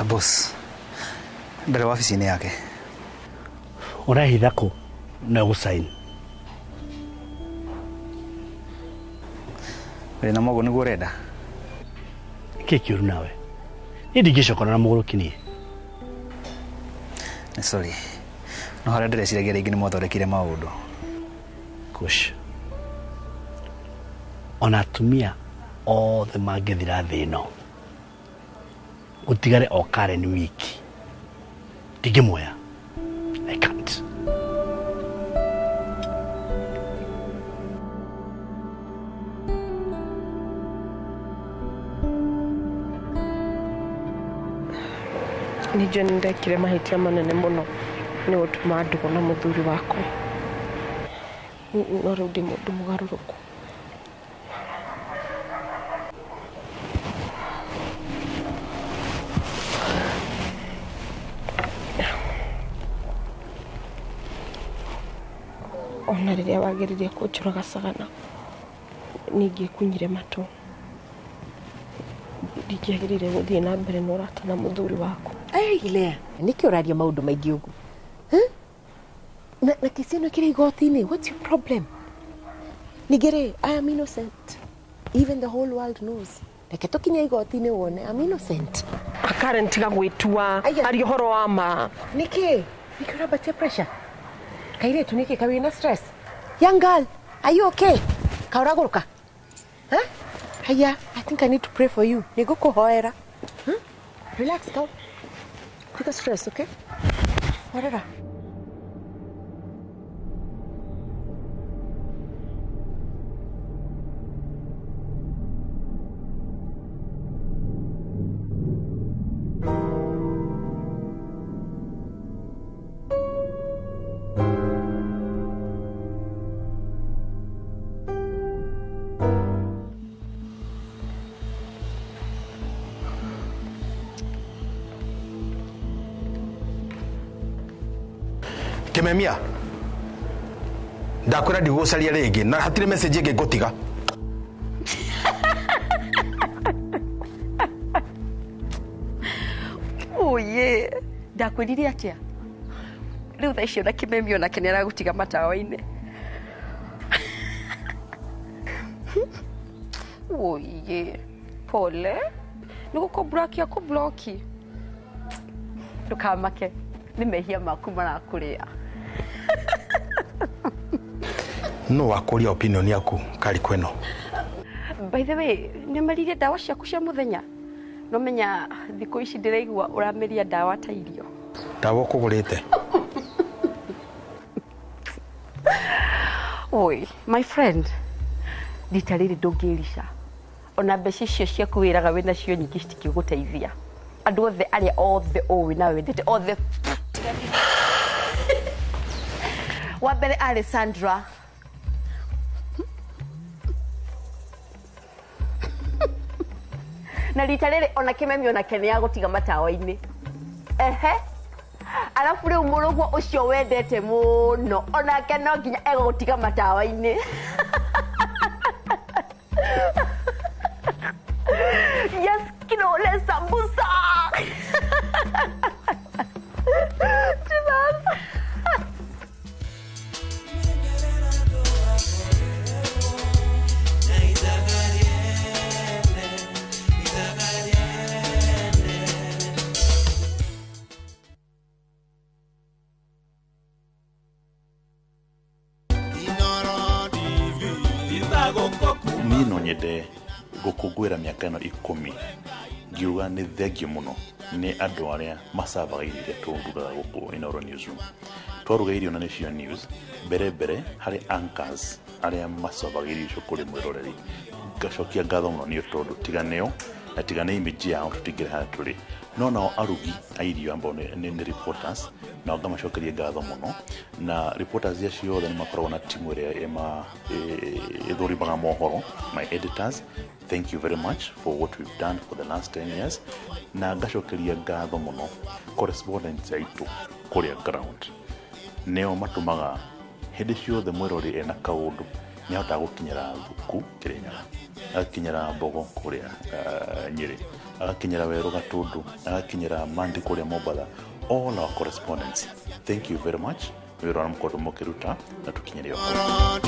Boss, ndarĩ wabici-inĩ yake. Ũrehitha kũ na gũcaini? Wĩna mogo nĩguo ũrenda? Kĩ kĩũru nawe? Niĩ ndingĩcokana na mũgũrũki niĩ. Sorry. No harĩa ndĩreciragia rĩngĩ nĩ mwathondekire maũndũ. Kush. Ona atumia othe mangĩthira thĩ ĩno gũtigare o Karen wiki ndingĩmuoya. I can't. Nĩ njũĩ nĩ ndekire mahĩtia manene mũno nĩ gũtũma ndũgũ na mũthuri wakwa. No rĩu ndĩ mũndũ mũgarũrũku. Ona rĩrĩa wageririe kũnjũraga cagana ningĩkunyire matũ. Ndingĩagĩrĩire gũthiĩ na mbere na ũrata na mũthuri waku. Ei, Lea, nĩkĩ ũraria maũndũ maingĩ ũguo? Na kesi ĩno ĩkĩrĩ igoti-inĩ. What's your problem? Ningĩ rĩ, I am innocent. Even the whole world knows. Reke tũkinye igoti-inĩ wone I'm innocent. Karen tiga gwĩtua aria ũhoro wa ma. Nĩkĩ? Nĩkĩ ũrambatia pressure? Kairĩtu nĩkĩ ka wĩna stress? Young girl, are you okay? Ka ũragũrũka? Huh? Haya, I think I need to pray for you. Nĩngũkũhoera. Hmm? Relax, girl. Tiga stress, okay? Horera. Kimemia ndakwira ndigũcaria rĩngĩ na hatirĩ message ĩngĩ ngũtiga. Oye, ndakwĩrire atĩa? Rĩu thaa icio na Kimemia onake nĩ aragũtiga matawa-inĩ. Oye, pole. Nĩ gũkũmburoki akũmburoki. Ndũkamake, nĩ mehia maku marakũrĩa. No wakũria opinion yaku kari kweno. By the way, nĩ ũmeririe ndawa ciaku cia mũthenya? No menya thikũ ici ndĩraigua ũrameria ndawa ta irio. Ndawa ũkũgũrĩte? Oi, my friend, rita rĩrĩ ndũngĩrica. Ona mbeca icio ciaku wĩraga wĩnacio nyingĩ citingĩgũteithia. Andũ othe arĩa othe ũĩ na wendete othe. Wa mbere arĩ Sandra. Na rita rĩrĩ ona Kimemia onake nĩ agũtiga matawa-inĩ. Ehe. Arabu rĩu mũrũguo ũcio wendete mũno onake no nginya egũtiga matawa-inĩ. Yes, kidole sambusa. Jesus. Niĩ no nyende gũkũngũĩra mĩaka ĩno 10 ngiuga nĩ thengiũ mũno nĩ andũ arĩa macavaga irio iria tũrugaga gũkũ Inooro Newsroom. Twaruga irio na nĩcio news mbere mbere harĩ anchors arĩa macavaga irio icio kũrĩ mwĩroreri. Ngacokia ngatho mũno nĩ tondũ tiga nĩo na tiga nĩ image yao tũtingĩrĩ harĩa tũrĩ. No nao arugi a irio ambao nĩ reporters nao ngamacokeria ngatho mũno na reporters acio othe nĩ makoragwo na timu ĩrĩa ĩthũrimaga mohoro. My editors, thank you very much for what we've done for the last 10 years. Na ngacokeria ngatho mũno correspondents aitũ kũrĩa ground nĩo matũmaga hĩndĩ ciothe mwĩrori ena kaũndũ nĩ ahotaga gũkinyĩra Thuku Kĩrĩnyaga, agakinyĩra Mbogo kũrĩa Nyĩrĩ, agakinyĩra Werũ Gatũndũ, agakinyĩra Mandi kũrĩa Mombatha. All our correspondents, thank you very much nĩ wĩra ũrĩa mũkoretwo mũkĩruta na tũkinyĩre o hau.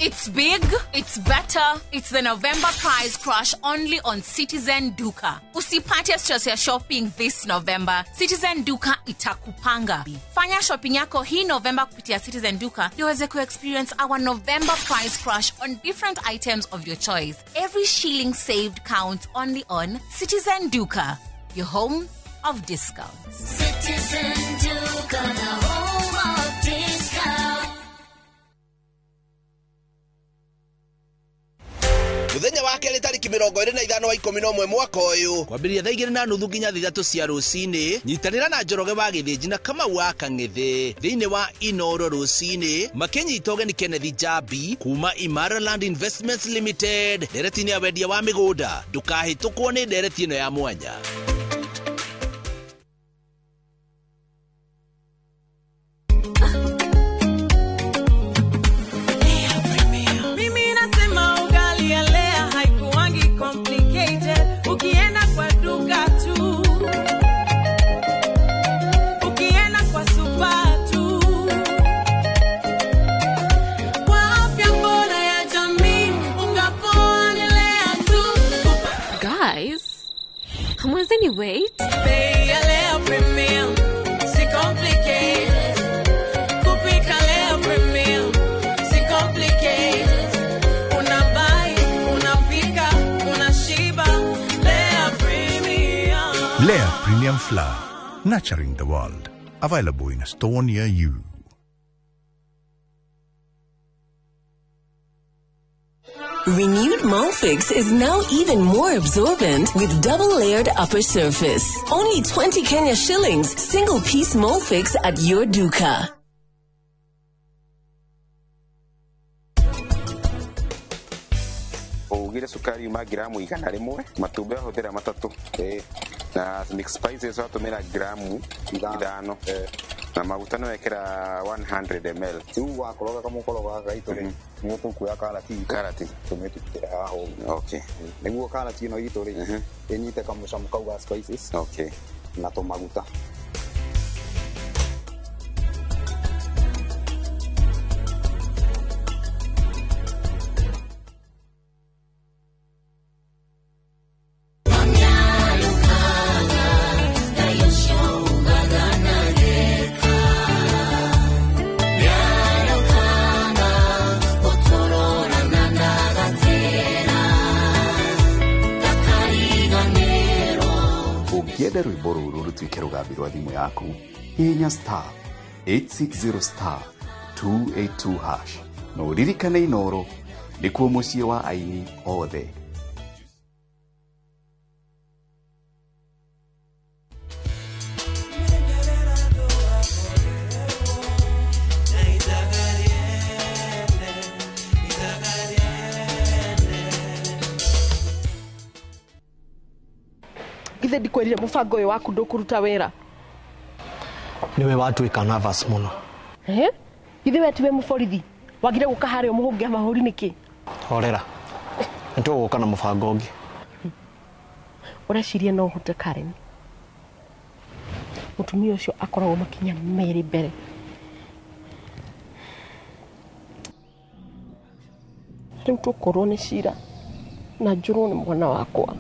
It's big, it's better, it's the November price crash only on Citizen Duka. Usipate stress ya shopping this November. Citizen Duka itakupanga. Fanya shopping yako hii November kupitia Citizen Duka ndio uweze ku-experience our November price crash on different items of your choice. Every shilling saved counts only on Citizen Duka, your home of discounts. Citizen Duka, the home of discounts. Muthenya wa kerĩ tarĩki 25 wa 11 mwaka ũyũ kwambĩrĩria thaa 2:30 nginya 3 cia rũcinĩ nyitanĩra na Njoroge wa Gĩthĩnji na Kamau wa Kang'ethe thĩinĩ wa Inooro rũcinĩ makĩnyita ũgeni Kenneth Njambi kuma Imara Land Investments Limited ndereti-inĩ ya wendia wa mĩgũnda. Ndũkahĩtũkwo nĩ ndereti ĩno ya mwanya. Hamwezi wait. Bei ya Lea Premium, si complicate. Kupika Lea Premium, si complicate. Unabai, unapika, unashiba. Lea Premium. Lea Premium Flour, nurturing the world. Available in a store near you. Renewed Molfix is now even more absorbent with double-layered upper surface. Only 20 Kenya shillings, single-piece Molfix at your duka. Ugire sukari yuma gramu 100, matumbĩ ahũthĩra 3, na mix spices watũmĩra gramu 5, na maguta no wekĩra 100 ml. Rĩu wakoroga kamũkorogo gaka gaitũ rĩ, nĩguo tũkuoya karati itũ, karati tũmĩtutĩre haha ũguo. Okay. Nĩguo karati ĩno itũ rĩ, ĩnyite kamũcamo kau ga spices. Okay. Na tũmaguta. Ũngĩenda rwĩmbo rũrũ rũtuĩke rũgambi rwa thimũ yaku, hihinya star 860 star 282 hash na ũririkane Inooro nĩkuo mũciĩ wa aini othe. Githe ndikwĩrire mũbango ũyũ waku ndũkũruta wĩra. Nĩwe watuĩka nervous mũno. Githe we tiwe mũborithi wagire gũka harĩa ũmũhũnge mahũri nĩkĩ? Horera, nĩtũgũka na mũbango ũngĩ. Ũreciria no ũhote Karen? Mũtumia ũcio akoragwo makinya merĩ mbere. Rĩu tũkorwo nĩ cira na njũrwo nĩ mwana wakwa.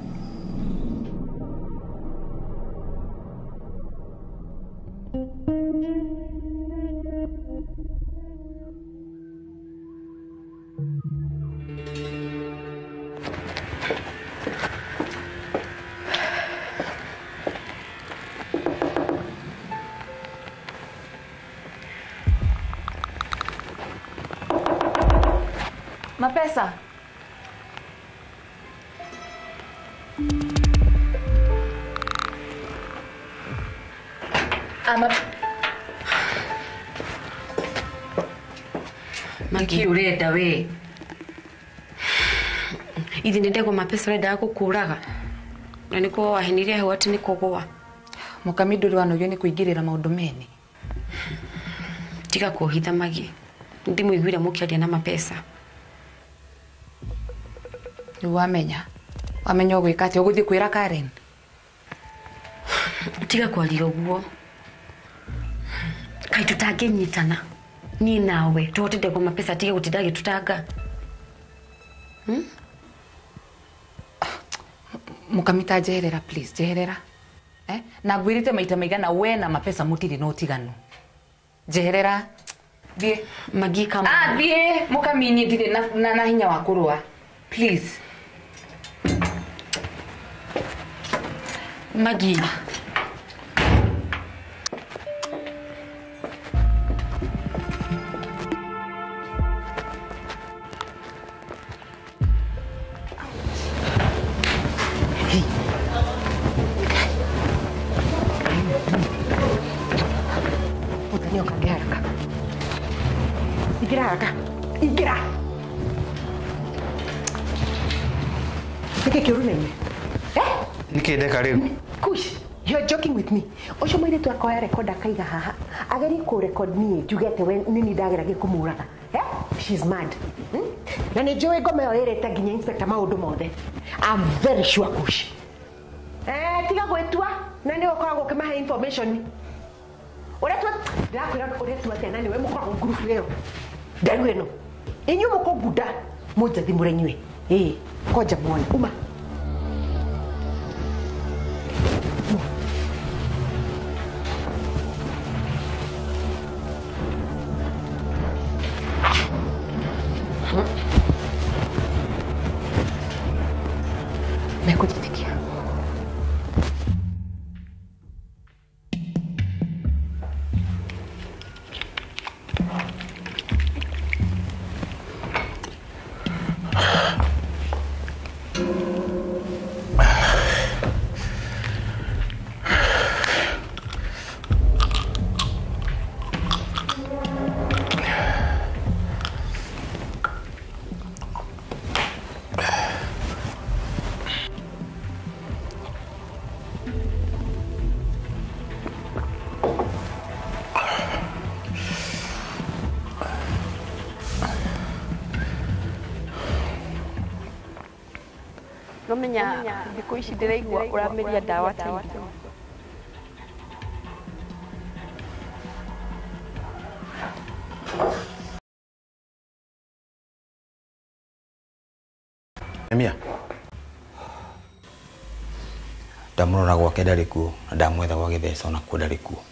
Mapesa. Magi urenda we. Ithi nĩ ndegwa mapesa ũrendaga gũkũraga. Na nĩkuo wahenire hau atĩ nĩ kũgũa. Mũkami ndũrĩ wanogio nĩ kũingĩrĩra maũndũ mene. Tiga kũhitha Magi. Ndimũiguire mũkĩaria na mapesa. Rĩu wamenya. Wamenya ũgwĩka atĩa? Ũgũthiĩ kwĩra Karen? Tiga kwaria ũguo. Kaĩ tũtangĩnyitana niĩ nawe tũhote ndegwa mapesa atige gũtinda agĩtũtanga. Mũkami ta njeherera please, njeherera. Na ngwĩrĩte maita maigana we na mapesa mũtirĩ na ũtiganu. Njeherera. Thiĩ. Magi kama. Thiĩ mũkami niĩ ndirĩ na hinya wa kũrũa. Please. Magi. Ingĩra haraka. Ingĩra. Nĩkĩ kĩũru na inyuĩ? Nĩkĩ ndeka rĩu? Kush, you're joking with me. Ũcio mũirĩtu akoya record akaiga haha. Agerie kũ record niĩ njuge atĩ we nĩ niĩ ndageragia kũmũraga. She's mad. Na nĩ njũĩ ngoma ĩyo ĩrĩte nginya inspector maũndũ mothe. I'm very sure Kush. Tiga gwĩtua na nĩwe ũkoragwo ũkĩmahe information. Ũretua ndĩrakwĩra ũretua atĩa na nĩwe mũkoragwo ngurubu ĩyo. Nderu ĩno. Inyuĩ mũkũngunda mũnjathimũre inyuĩ. Ĩĩ, konja muone. Uma. Nomenya thikũ ici ndĩraigua ũrameria ndawa ta irio. Emia. Ndamũrora gwake ndarĩ kuo na ndamwetha gwa gĩtheca ona kuo ndarĩ kuo.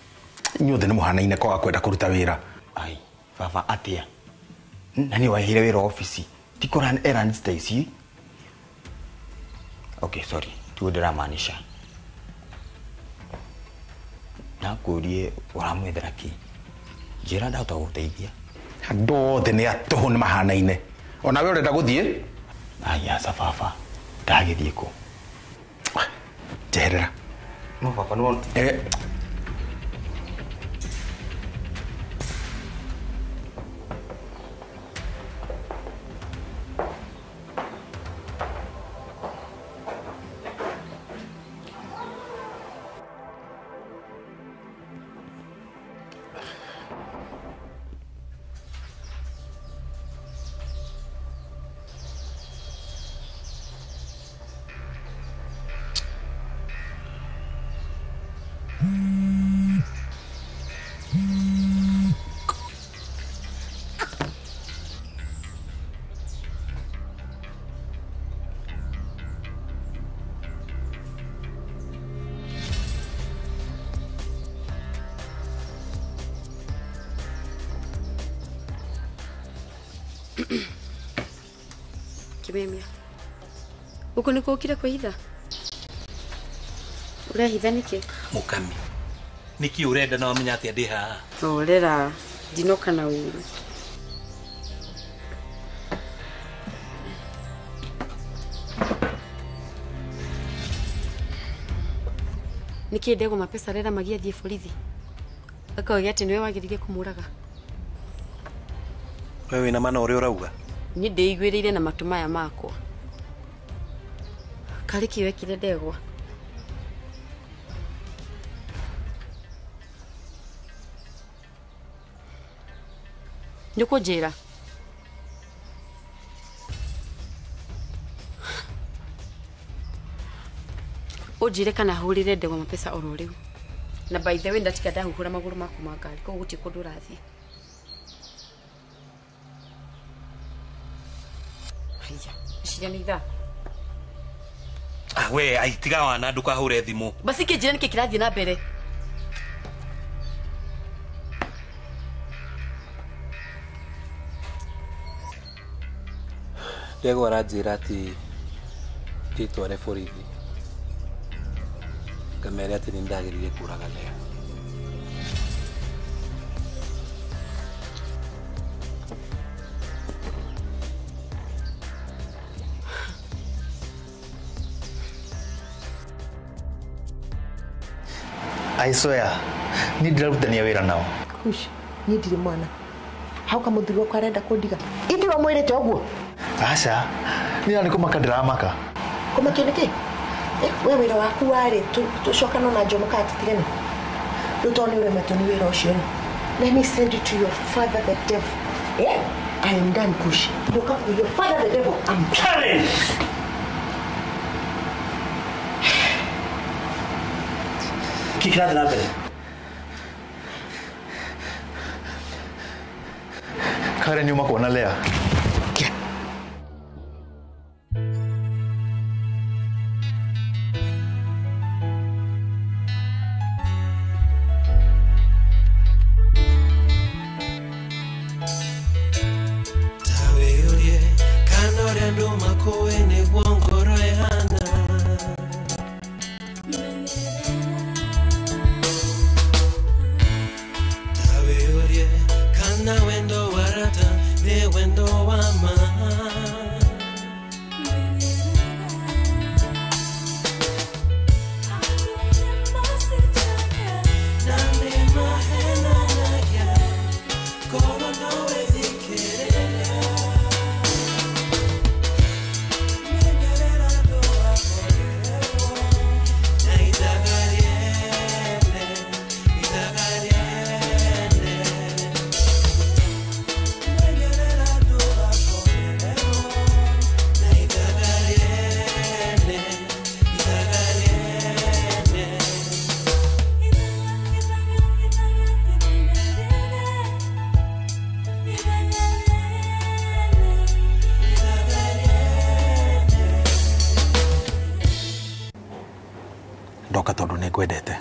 Inyuothe nĩ mũhanaine kwaga kwenda kũruta wĩra. Ai, baba atĩa? Na nĩ waheire wĩra ofici. Ti kũ run errands ta ici. Okay, sorry. Tuo ndĩramaanisha. Nakũrie ũramwethera kĩ? Njĩra ndahota gũgũteithia. Andũ othe nĩ atũhũ nĩ mahanaine. Ona we ũrenda gũthiĩ? Ai, aca baba. Ndagĩthiĩ kũ? Njeherera. No baba nĩ Kimemia. Uko niko ukire kwĩhitha? Ũrehitha nĩkĩ? Mũkami. Nĩkĩ ũrenda na wamenya atĩa ndĩ haha? Horera, ndinoka na ũru. Nĩkĩ ndegwa mapesa arera magia thiĩ borithi? Akauga atĩ nĩwe wagĩrĩire kũmũraga. We wĩna mana ũrĩa ũrauga? Niĩ ndĩiguĩrĩire na matũ maya makwa. Karĩ kĩ wekire ndegwa? Nĩũkũnjĩra? Ũnjĩre kana hũrĩre ndegwa mapesa oro rĩu. Na by the way ndatiga ndahuhũra magũrũ maku ma ngari koguo gũtirĩ kũndũ ũrathiĩ. Haiya, iciria nĩ ithaa. Ah, we ai tiga wana ndũkahũre thimũ. Basi kĩnjĩre nĩkĩ kĩrathiĩ na mbere. Ndegwa aranjĩra atĩ ndĩtware borithi ngamere atĩ nĩ ndagĩrĩire kũraga Lea. I swear, ni ndĩrarutania wĩra nao. Kush, niĩ ndirĩ mwana. Hau ka mũthuri wakwa arenda kũndiga. Ithuĩ wamwĩrĩte ũguo? Aca, niĩ nĩ kũmaka ndĩramaka. Kũmakio nĩkĩ? We wĩra waku warĩ tũcokano na Jomo kana tũtigane. Rĩu tondũ nĩ ũremetwo nĩ wĩra ũcio rĩ. Let me send you to your father the devil. Eh? I am done, Kush. Ndoka ku your father the devil. I'm Karen! Kĩ kĩrathiĩ na mbere? Karen yuma kuona Lea. Tawĩũrie kana ũrĩa andũ makũĩ nĩguo ngoro ĩhana. Tawĩũrie kana wendo warata nĩ wendo Ndoka tondu nĩ ngwendete.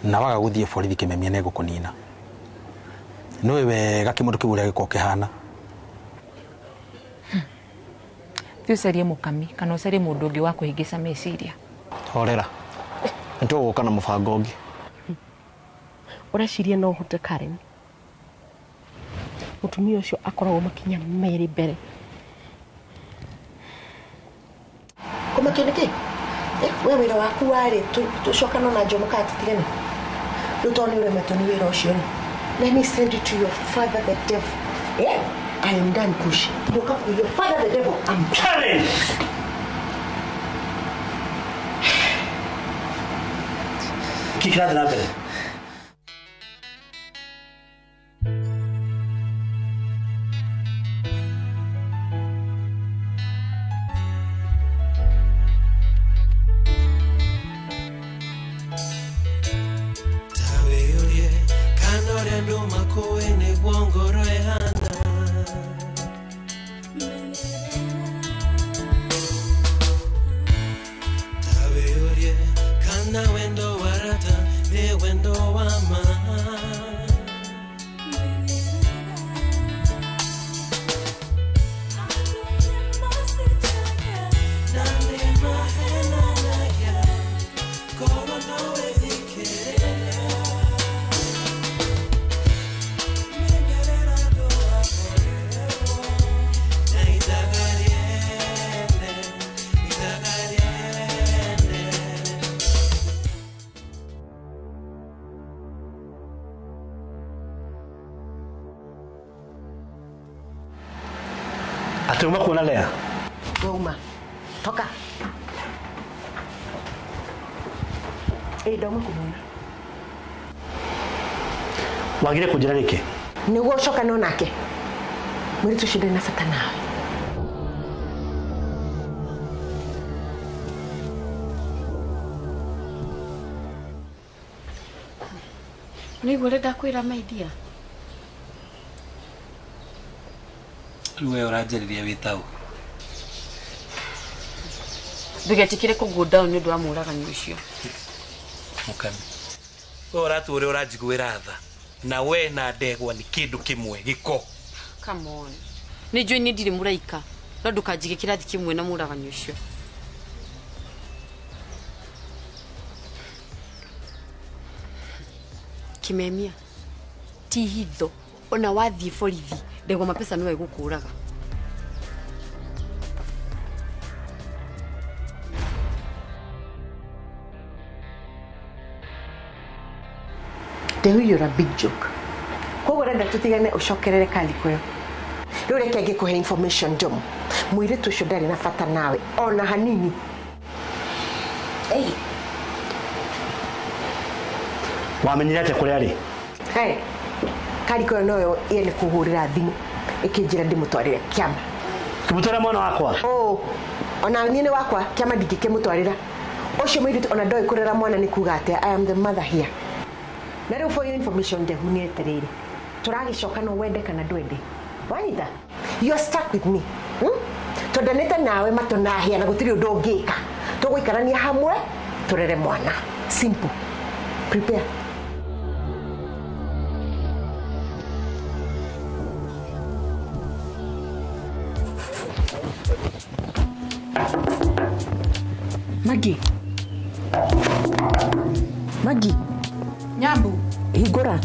Na waga gũthiĩ borithi Kĩmemia nĩ ngũkũnina. Nĩũĩ wega kĩmũndũ kĩu ũrĩa gĩkoragwo kĩhana. Thiĩ ũcarie mũkami kana ũcarie mũndũ ũngĩ wa kũhĩngĩca meciria. Horera. Nĩ tũgũka na mũbango ũngĩ. Ũreciria no ũhote Karen? Mũtumia ũcio akoragwo makinya merĩ mbere. Kũmakio nĩkĩ? We wĩra waku warĩ tũcokano na Jomo kana tũtigane? Rĩu tondũ nĩ ũremetwo nĩ wĩra ũcio rĩ, let me send you to your father the devil. Eh? I am done, Kush. Ndoka ku your father the devil. I'm Karen! Kĩ kĩrathiĩ na mbere? Tawĩyũrie kana ũrĩa andũ makũĩ nĩguo ngoro ĩhana. Tawĩyũrie kana wendo wa rata nĩ wendo wa ma. Na nĩ mahenanagia, korwo no wĩthikĩrĩria. Atĩ uma kuona Lea? Wauma. Toka. Ĩ ndauma kũmuona. Wagire kũnjĩra nĩkĩ? Nĩguo ũcokane nake. Mũirĩtu ũcio ndarĩ na bata nawe. Nĩguo ũrĩa ndakwĩra my dear. Rĩu we ũranjarĩria wĩ taũ. Ndũgetĩkĩre kũ go down nĩ ũndũ wa mũragani ũcio. Mũkami. We ũratua ũrĩa ũranjiguĩra tha. Na we na ndegwa nĩ kĩndũ kĩmwe gĩko. Come on. Nĩ njũĩ niĩ ndirĩ mũraika no ndũkanjige kĩrathi kĩmwe na mũragani ũcio. Kĩmemia ti hitho ona wathiĩ borithi ndegwa mapesa no egũkũraga. Ndehu, you're a big joke. Koguo ũrenda tũtigane ũcokerere Kaliko ĩyo. Rĩu reke ngĩkũhe information Jomo. Mũirĩtu ũcio ndarĩ na bata nawe ona hanini. Ei, Wamenyire atĩa kũrĩa arĩ? Hey, Kaliko ĩyo noyo yene kũhũrĩra thimũ ĩkĩnjĩra ndĩmũtwarĩre kĩama. Kĩmũtwarĩra mwana wakwa? Oh, ona niĩ nĩ wakwa kĩama ndingĩkĩmũtwarĩra. Ũcio mũirĩtu ona ndoĩ kũrera mwana nĩ kuga atĩa. I am the mother here. Na rĩu for your information Ndehu nĩ etereire. Tũragĩcoka no wende kana ndwende. Wanyita? You are stuck with me. Twendanĩte nawe matũ na hĩa na gũtirĩ ũndũ ũngĩka. Tũgũikarania hamwe tũrere mwana. Simple. Prepare. Maggie. Maggie. Nyambu. Hingũra.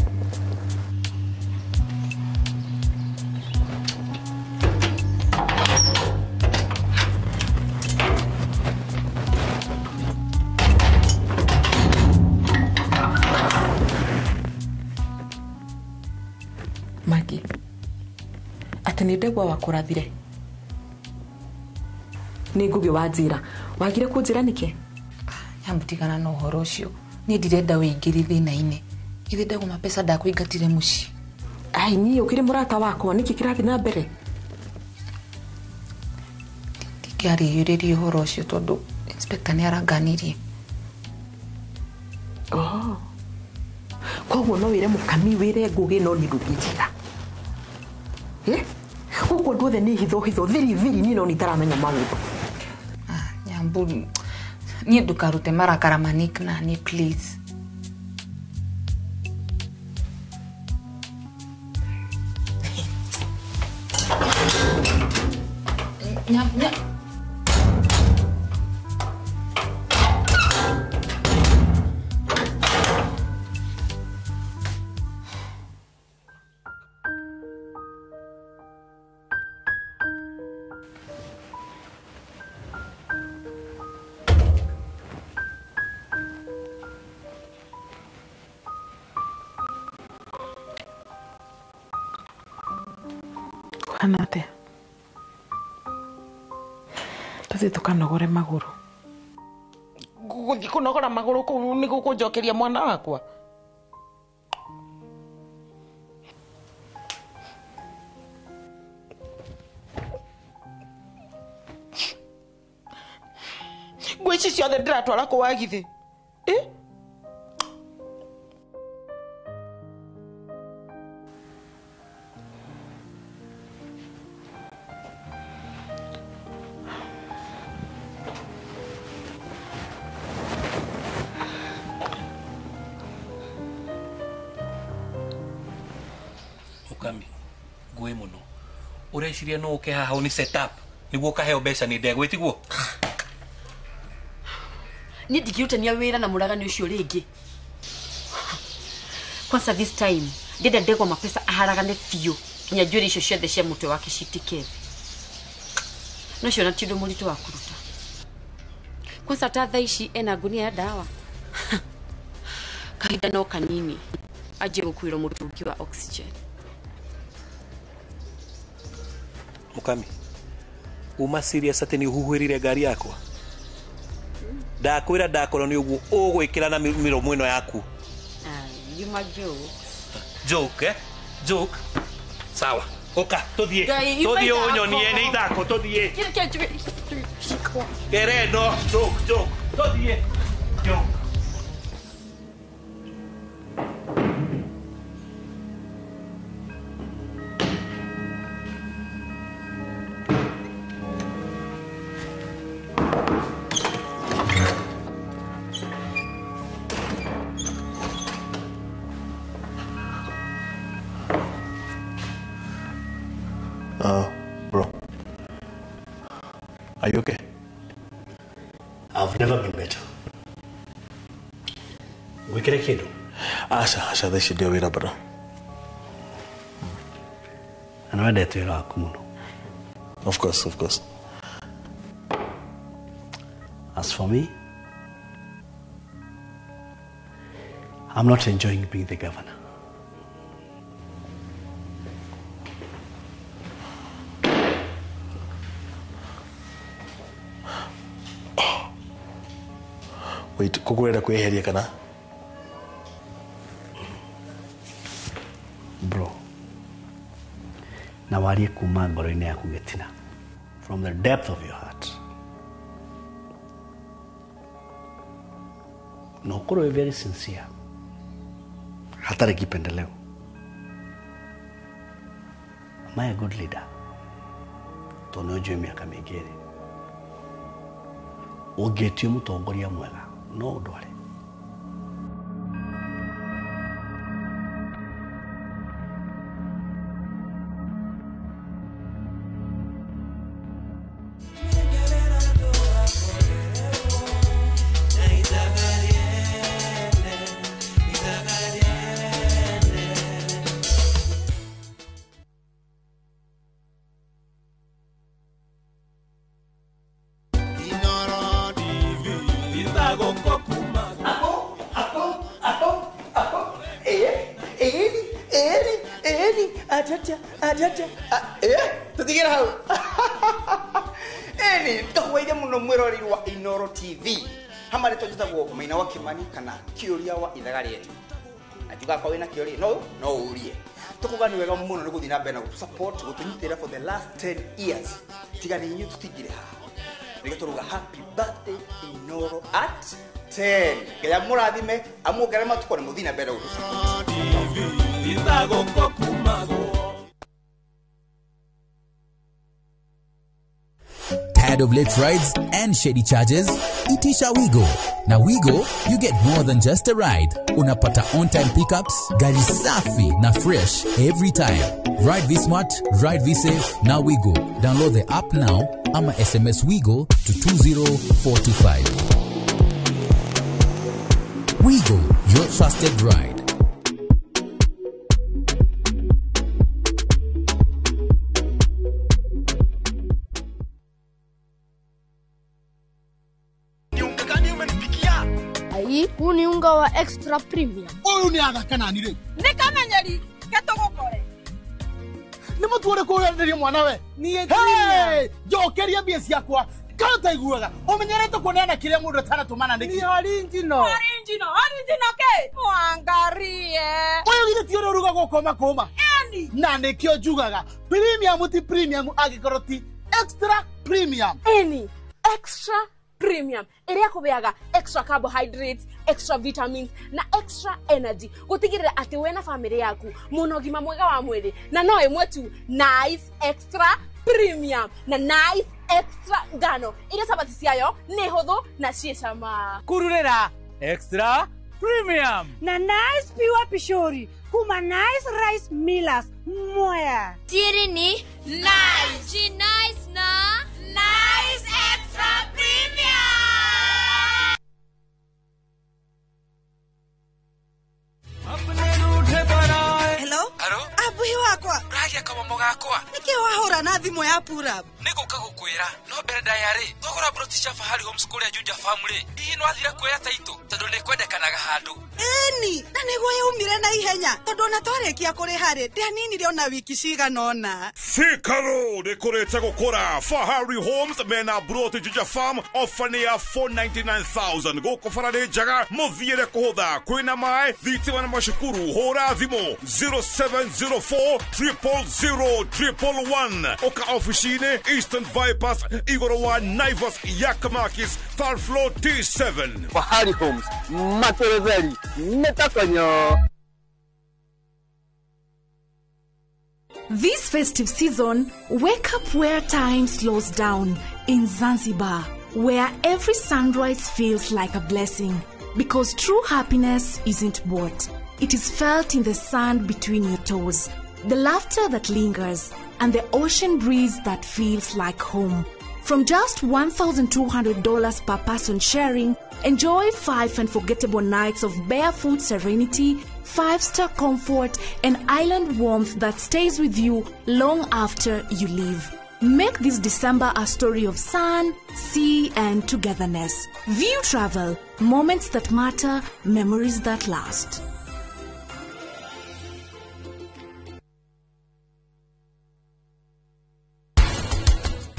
Maggie. Atĩ nĩ ndegwa wakũrathire. Nĩ ngũgĩ wanjĩra. Wagire kũnjĩra nĩkĩ? Nyambu tigana na ũhoro ũcio. Niĩ ndirenda wĩingĩrie thĩna-inĩ. Githĩ ndegwa mapesa ndakũingatire mũciĩ. Ai niĩ ũkĩrĩ mũrata wakwa nĩkĩ kĩrathiĩ na mbere? Ndingĩarĩrĩria ũhoro ũcio tondũ inspector nĩ aranganirie. Oh. Koguo no wĩre mũkami wĩre ngũgĩ no niĩ ndũngĩnjĩra. Eh? Gũkũ andũ othe nĩ hitho hitho thiri thiri niĩ no nĩ itaramenya maũndũ. Nyambu Niĩ ndũkarute marakara ma Nick na niĩ please. Nya. Kuhana atia? Tũthiĩ tũkanogore magũrũ. Gũthiĩ kũnogora magũrũ kũu nĩ gũkũnjokeria mwana wakwa. Nguo ici ciothe ndĩratwara kũ wagithĩ? Mukami ngũĩ mũno ũreciria no ũke haha ũni set up nĩguo ũkaheo mbeca nĩ ndegwa ĩtiguo? Niĩ ndingĩrutania wĩra na mũragani ũcio rĩngĩ. Kwanza this time ndĩrenda ndegwa mapesa aharagane biũ nginya njuĩrĩ icio ciothe cia mũtwe wake citike thĩ. No ũcio ona ti ũndũ mũritũ wa kũruta. Kwanza ta thaa ici ena ngunia ya ndawa. Kahinda no kanini anjie gũkuĩrwo mũtũngi wa oxygen. Mukami uma serious atĩ nĩ ũhuhĩrire ngari yakwa? Ndakwĩra ndakorwo nĩ ũguo ũgwĩkĩra na mĩromo ĩno yaku. Yuma joke. Joke, eh? Joke. Sawa. Ũka tũthiĩ. Tũthiĩ ũnyonie nĩ ithako tũthiĩ. Kereno, joke, joke. Tũthiĩ. Joke. Bro, are you okay? I've never been better. Gwikire kindu? Aca, aca, thaa ici ndio wĩra bado. Na nĩwendete wĩra waku mũno. Of course, of course. As for me, I'm not enjoying being the governor. Wait, kũguo ũrenda kwĩyeheria kana? Bro, na warie kuma ngoro-inĩ yaku gĩtina, from the depth of your heart. Na ũkorwo wĩ very sincere, hatarĩ kipendeleo. Am I a good leader? Tondũ nĩ ũnjũĩ mĩaka mĩingĩ rĩ, ũngĩtio mũtongoria mwega no ũndware. Tutigĩra hau. Ĩni tũhwaire mũno mwĩroreri wa Inooro TV. Hama rĩtwa njĩtagwo Maina wa Kimani kana Kĩũria wa ithaga rĩene. Na njugaga kwa wĩna kĩũria no ũrie. Tũkuga nĩ wega mũno nĩ gũthiĩ na mbere na gũtũ support gũtũnyitĩrĩra for the last 10 years. Tiga nĩ inyuĩ tũtingĩrĩ haha. Nĩkĩo tũrauga happy birthday Inooro at 10. Ngai amũrathime amuongerere matukũ na mũthiĩ na mbere gũtũ support. Tired of late rides and shady charges? Itisha Wigo. Na Wigo, you get more than just a ride. Unapata on-time pickups, gari safi na fresh every time. Ride V Smart, ride V Safe, na Wigo. Download the app now ama SMS Wigo to 20425. Wigo, your trusted ride. Huu ni unga wa extra premium. Uyu ni athaka nani ri? Ni kamenyeri ketugukore. Ni mutu uriku urenderia mwana we? Ni Hey, njokeria mbia ciakwa. Kana taiguaga umenyerete kuneana kiria mundu atanatumana niki. Ni original. Original, original ke? Mwangarie. Uyu githĩ ti ũrĩa ũrugagwo koma kũma. Eni. Na nikio njugaga premium ti premium angĩkorwo ti extra premium. Eni, extra premium ĩrĩa kũbeaga extra carbohydrates, extra vitamins na extra energy gũtigĩrĩra atĩ we na famĩlĩ yaku mũna ũgima mwega wa mwĩrĩ na no ĩmwe tu Nice Extra Premium na Nice Extra ngano iria cabaci ciayo nĩ hũthũ na ciĩ cama. Kururĩra Extra Premium na Nice Pure Pishori kuma Nice Rice Millers Mwea. Siri ni Nice. She nice na Nice Extra Premium. Hello? Abuhi wakwa. Uragia kamomo gakwa. Niki wahura na thimu ya pura. Niguka gukwira no mbere ndaya ri thogora broti cia Fahari Homes kuria Juja Family hihi no athira kuoya taito tondu ni kwendekanaga handu. Eni, na niguo yaumire na ihenya tondu ona twarikia kuriha ri ndianinire ona wiki cigana ona. Thika Road ikurite gukura. Fahari Homes mena broti Juja Farm ofa ni ya 499,000 guku bara ni njega muthiire kuhutha kwina mai thitima na macukuru. Hura thimu 0704 000 111 oka ofici-inĩ Eastern Bypass igũrũ wa Naivas Yakamakis third floor T7. Fahari Homes materetheri nĩtakonyo. This festive season, wake up where time slows down in Zanzibar, where every sunrise feels like a blessing. Because true happiness isn't bought. It is felt in the sand between your toes, the laughter that lingers, and the ocean breeze that feels like home. From just $1,200 per person sharing, enjoy 5 unforgettable nights of barefoot serenity, 5-star comfort, and island warmth that stays with you long after you leave. Make this December a story of sun, sea, and togetherness. View Travel, moments that matter, memories that last.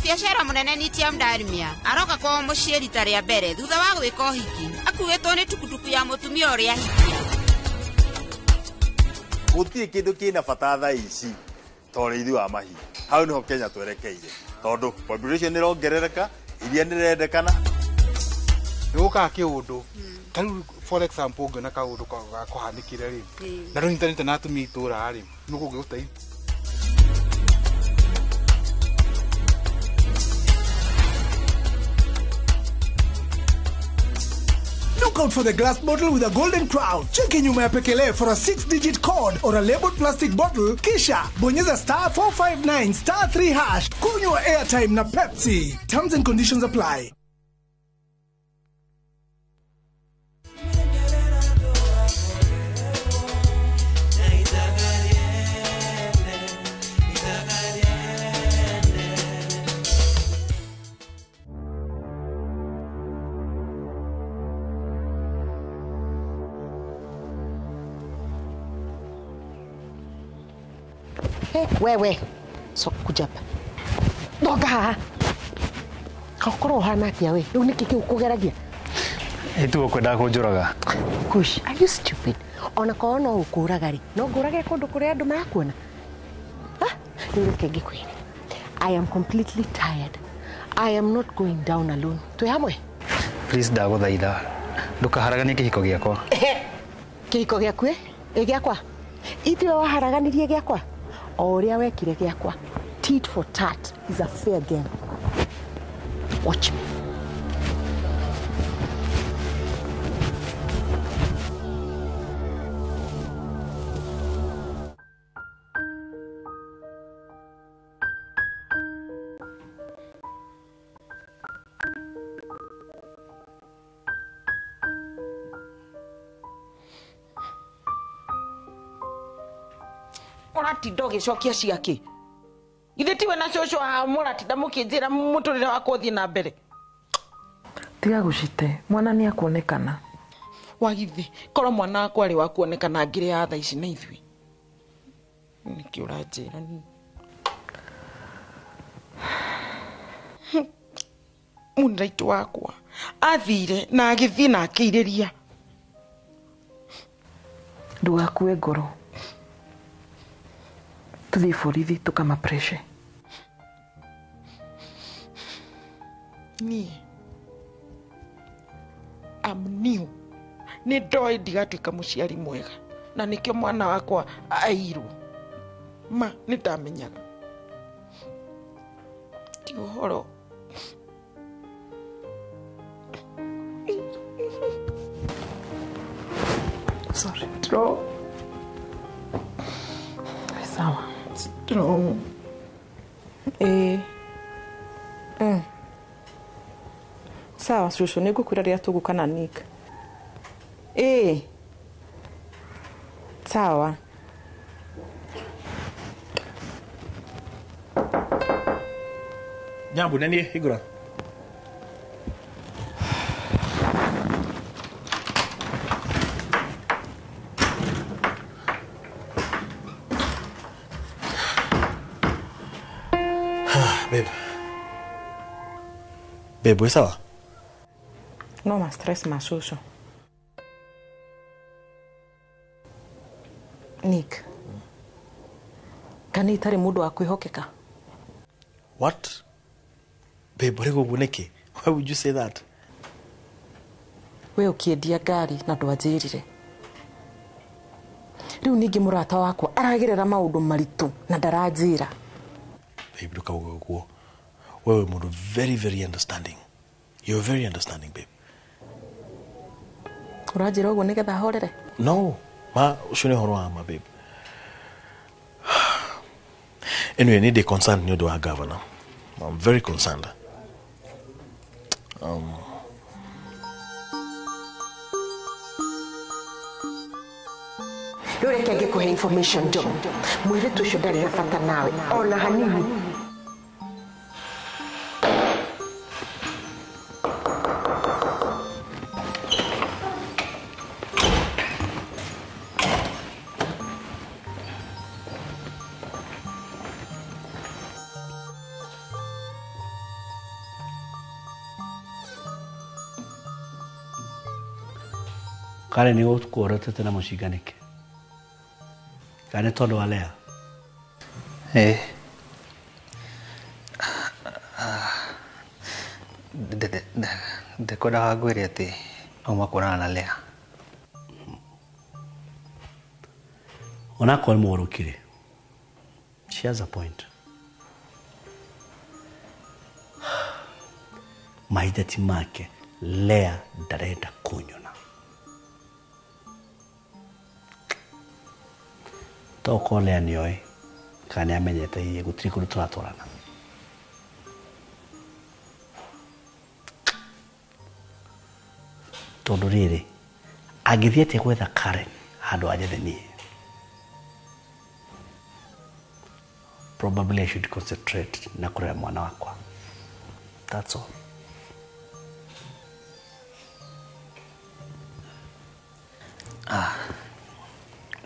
Biacara munene ni tia Mdarimia aroka kwao muciĩ rita rĩa mbere thutha wa gwĩka ũhiki akuĩtwo nĩ tukutuku ya mũtumia ũrĩa ahikia. Gũtirĩ kĩndũ kĩna bata thaa ici ta ũrĩithi wa mahiũ. Hau nĩho Kenya twerekeire tondũ population nĩrongerereka, iria nĩrendekana. Nĩgũkaga kĩũndũ ta rĩu for example ũngĩona kaũndũ gakũhanĩkire rĩ na rũnyitanĩte na atumia itũra rĩ nĩkũngĩgũteithia. Look out for the glass bottle with a golden crown. Cheki nyuma ya pekele for a 6-digit code or a labeled plastic bottle. Kisha bonyeza star 459 star 3 hash. Kunywa airtime na Pepsi. Terms and conditions apply. Wewe so kuja hapa ndoga kakorwo uhana atia we riu niki kiu kugeragia itu ukwendaga kunjuraga. Kush, are you stupid? Ona korwo no ukuraga ri no ngurage kundu kuria andu marakuona. Riu reke ngikwire, I am completely tired. I am not going down alone. Twi hamwe. Please ndaguthaitha ndukaharaganie kihiko giakwa. Kihiko giaku ĩ giakwa ithuĩ waharaganirie giakwa o ũrĩa wekire gĩakwa. Tit for tat is a fair game. Watch me. Ũratinda ũgĩcokia ciake ithe tiwe na cũcũ haha mũratinda mũkĩnjĩra mũtũrĩre wakwa ũthiĩ na mbere. Tiga gũcite mwana nĩ akuonekana. Wagithĩ korwo mwana wakwa arĩ wa kuonekana ngĩrĩ ya thaa ici na ithuĩ nĩkĩ ũranjĩra niĩ? Mũniraitũ wakwa athire na agĩthiĩ na akĩirĩria. Ndũgakue ngoro. Tuthiĩ borithi tũkamapreshe. Niĩ am new. Nĩ ndoĩ ndigatuĩka mũciari mwega na nĩkĩo mwana wakwa airwo. Ma nĩ ndamenyaga ti ũhoro. Sorry. Strong. Sawa. Strong. Sawa cũcũ nĩ ngũkwĩra rĩrĩa tũgũka na Nick. Sawa. Nyambu nĩ niĩ hingũra. Babe. Babe, wĩ sawa? No ma stress ma cũcũ. Nick. Kana itarĩ mũndũ wa kwĩhokeka? What? Babe, ũrĩ ũguo nĩkĩ? Why would you say that? We ũkĩendia ngari na ndwanjĩrire. Rĩu ningĩ mũrata wakwa aragerera maũndũ maritũ na ndaranjĩra. Babe, ndũkauge ũguo. Wewe mũndũ very, very understanding. You're very understanding, babe. Ũranjĩra ũguo nĩgetha horere? No, ma ũcio nĩ ũhoro wa ma, babe. Anyway, nĩ ndĩ concerned nĩ ũndũ wa governor. I'm very concerned. Rĩu reke ngĩkũhe information John. Mũirĩtu ũcio ndarĩ na bata nawe ona hanini. Kare nĩ gũkuorotete na mũcinga nĩkĩ? Kana nĩ tondũ wa Lea? Ndikwendaga ngwĩre atĩ auma kuonana na Lea. Onakorwo nĩ mũgũrũki-rĩ, she has a point. Mahinda ti make, Lea ndarenda kũnyona. Tokorwo Lea nĩoĩ kana nĩamenyete hihi gũtirĩ kũndũ tũratwarana. Tondũ rĩrĩ, angĩthiĩ atĩa gwetha Karen handũ anjethe niĩ? Probably I should concentrate na kũrera mwana wakwa. That's all.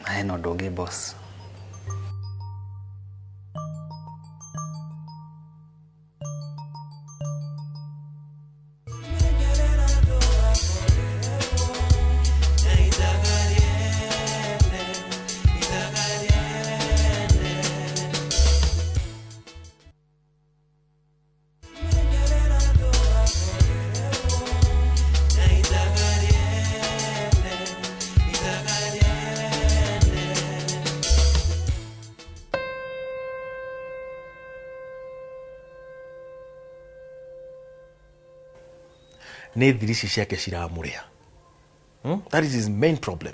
Na hena ũndũ ũngĩ boss. Nĩ thiri ici ciake ciramũrĩa. That is his main problem.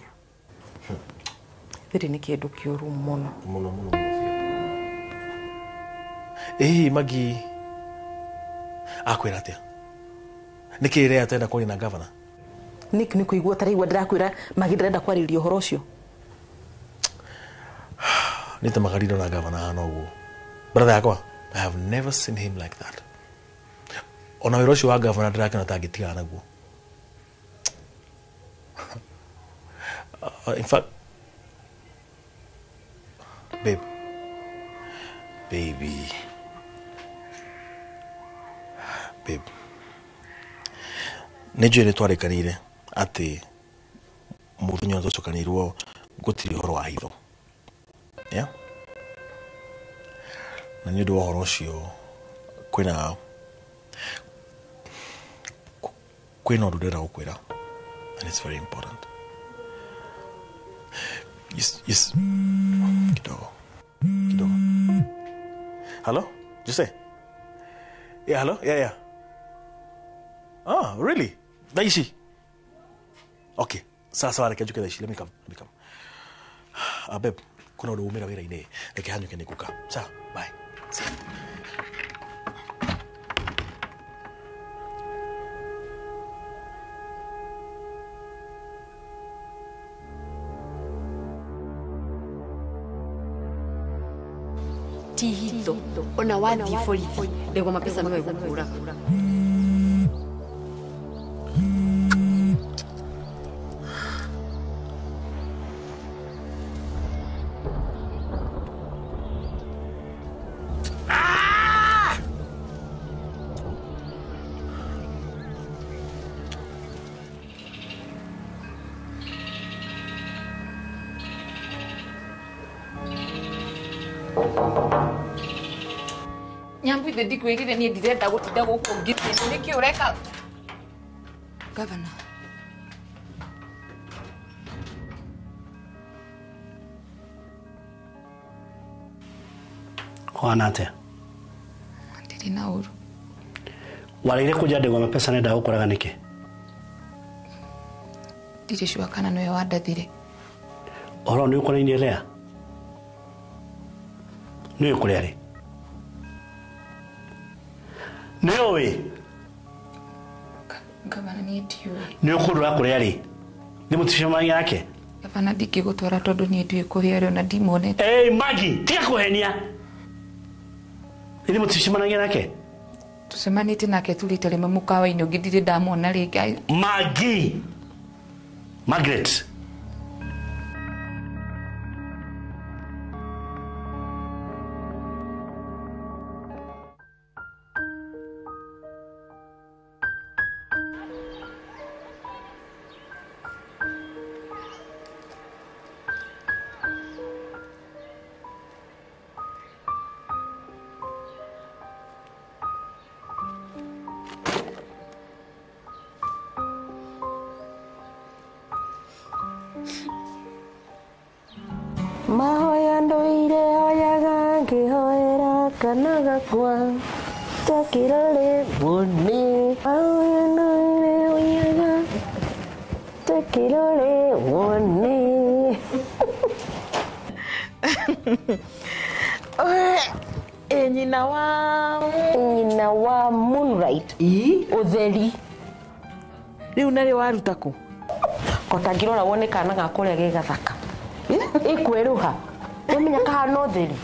Thiri nĩ kĩndũ kĩũru mũno. Mũno mũno mũno biũ. Ĩ hihi Magi akwĩra atĩa? Nĩkĩ rĩa atenda kwaria na gavana? Nick nĩ kũigua ũtaraigua ndĩrakwĩra Magi ndarenda kwarĩrĩria ũhoro ũcio. Nĩ ta magariro na gavana hana ũguo. Brother yakwa, I have never seen him like that. Ona wĩra ũcio wa gavana ndĩrakĩona ta angĩtigana naguo. In fact, babe, baby, babe, nĩ njũĩ nĩ twarĩkanĩire atĩ mũthenya ũrĩa twacokanĩirwo gũtirĩ ũhoro wa hitho. Yeah? Na nĩ ũndũ wa ũhoro ũcio kwĩna ũndũ ndĩrenda gũkwĩra and it's very important. Yes, yes. Kidogo. Kidogo. Hello? Jose? Yeah, hello? Yeah, yeah. Ah, really? Thaa ici? Okay. Sawa sawa, reke njuke thaa ici. Let me come. Let me come. Ah, babe, kuna ũndũ umĩra wĩra-inĩ. Reke hanyũke nĩ ngũka. Sawa, bye. See you. Ti hitho ona wathiĩ borithi ndegwa mapesa no egũkũraga. Nyambu ithe ndikwĩrire niĩ ndirenda gũtinda gũkũ ngitĩrwo nĩkĩ ũreka. Gavana. Kũhana atĩa? Ndirĩ na ũru. Waregire kũnja ndegwa mapesa nenda gũkũraga nĩkĩ? Ndirĩ sure kana nĩwe wandathire. Ũhoro nĩ ũkonainie Lea? Nĩ ũĩ kũrĩa arĩ? Nĩ ũĩ? Gavana niĩ ndiũĩ. Nĩ ũkũndwara kũrĩa arĩ? Nĩ mũticemanagia nake? Gavana ndingĩgũtwara tondũ niĩ ndiũĩ kũrĩa arĩ ona ndimuonete. Ĩĩ Maggie, tiga kũhenia. Nĩ mũticemanagia nake? Tũcemanĩtie nake tu rita rĩmwe mũkawa-inĩ ũngĩ ndirĩ ndamuona rĩngĩ. Maggie! Margaret. Mahoya ndoire hoyaga ngĩhoera kana gakwa takĩrore wone. Mahoya ndoire hoyaga takĩrore wone. Nyina wa Moonlight. Ũtheri. Rĩu narĩ waruta kũ? Kotangĩrora wone kana gakwa ũrĩa ge gathaka. Ĩkwerũha. Wamenya kahana ũtheri.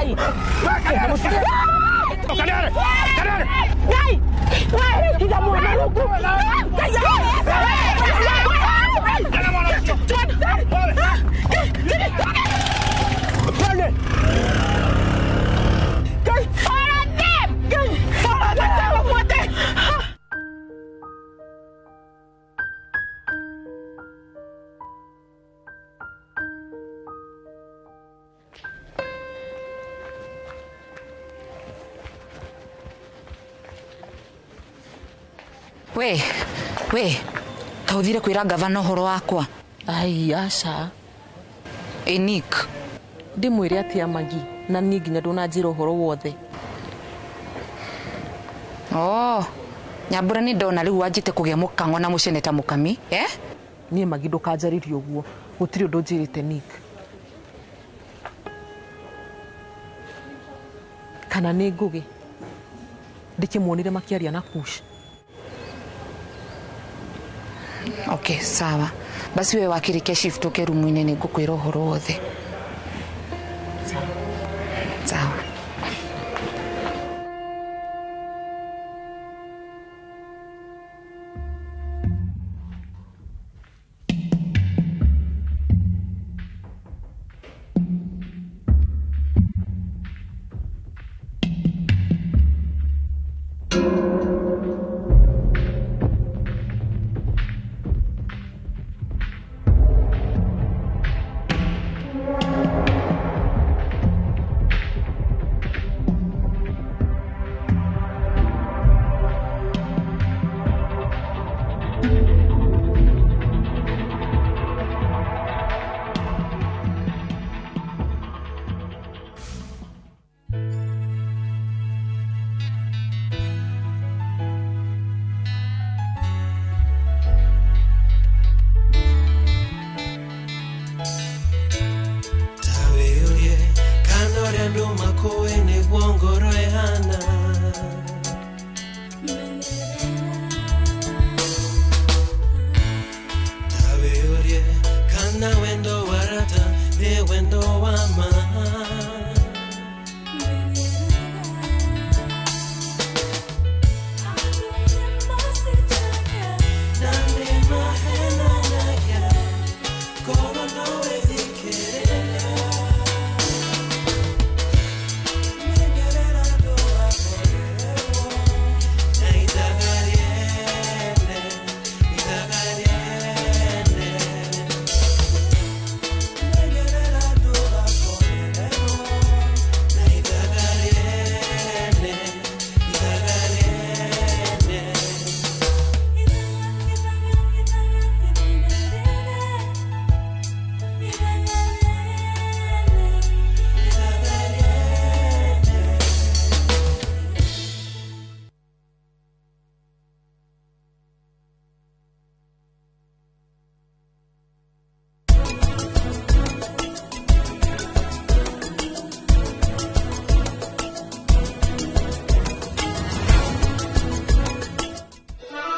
Ngai. Ngai. Ngai, tiga mwana rungu. Ngai. Follow them. Follow them. We we ta uthire kwira gavana uhoro wakwa. Ai aca. Ĩ Nick. Ndimwire atia Magi na niĩ nginya ndũnanjĩra ũhoro wothe. Oh, Nyambura nĩ ndona rĩu wanjĩte kũgĩa mũkang'o na mũcene ta mũkami, eh? Niĩ Magi ndũkanjarĩrie ũguo, gũtirĩ ũndũ njĩrĩte Nick. Kana nĩ Ngũgĩ ndĩkĩmuonire makĩaria na Kush. Okay, sawa. Basi we wakĩrĩkia shift ũke rumu-inĩ nĩ ngũkwĩra ũhoro wothe. Sawa.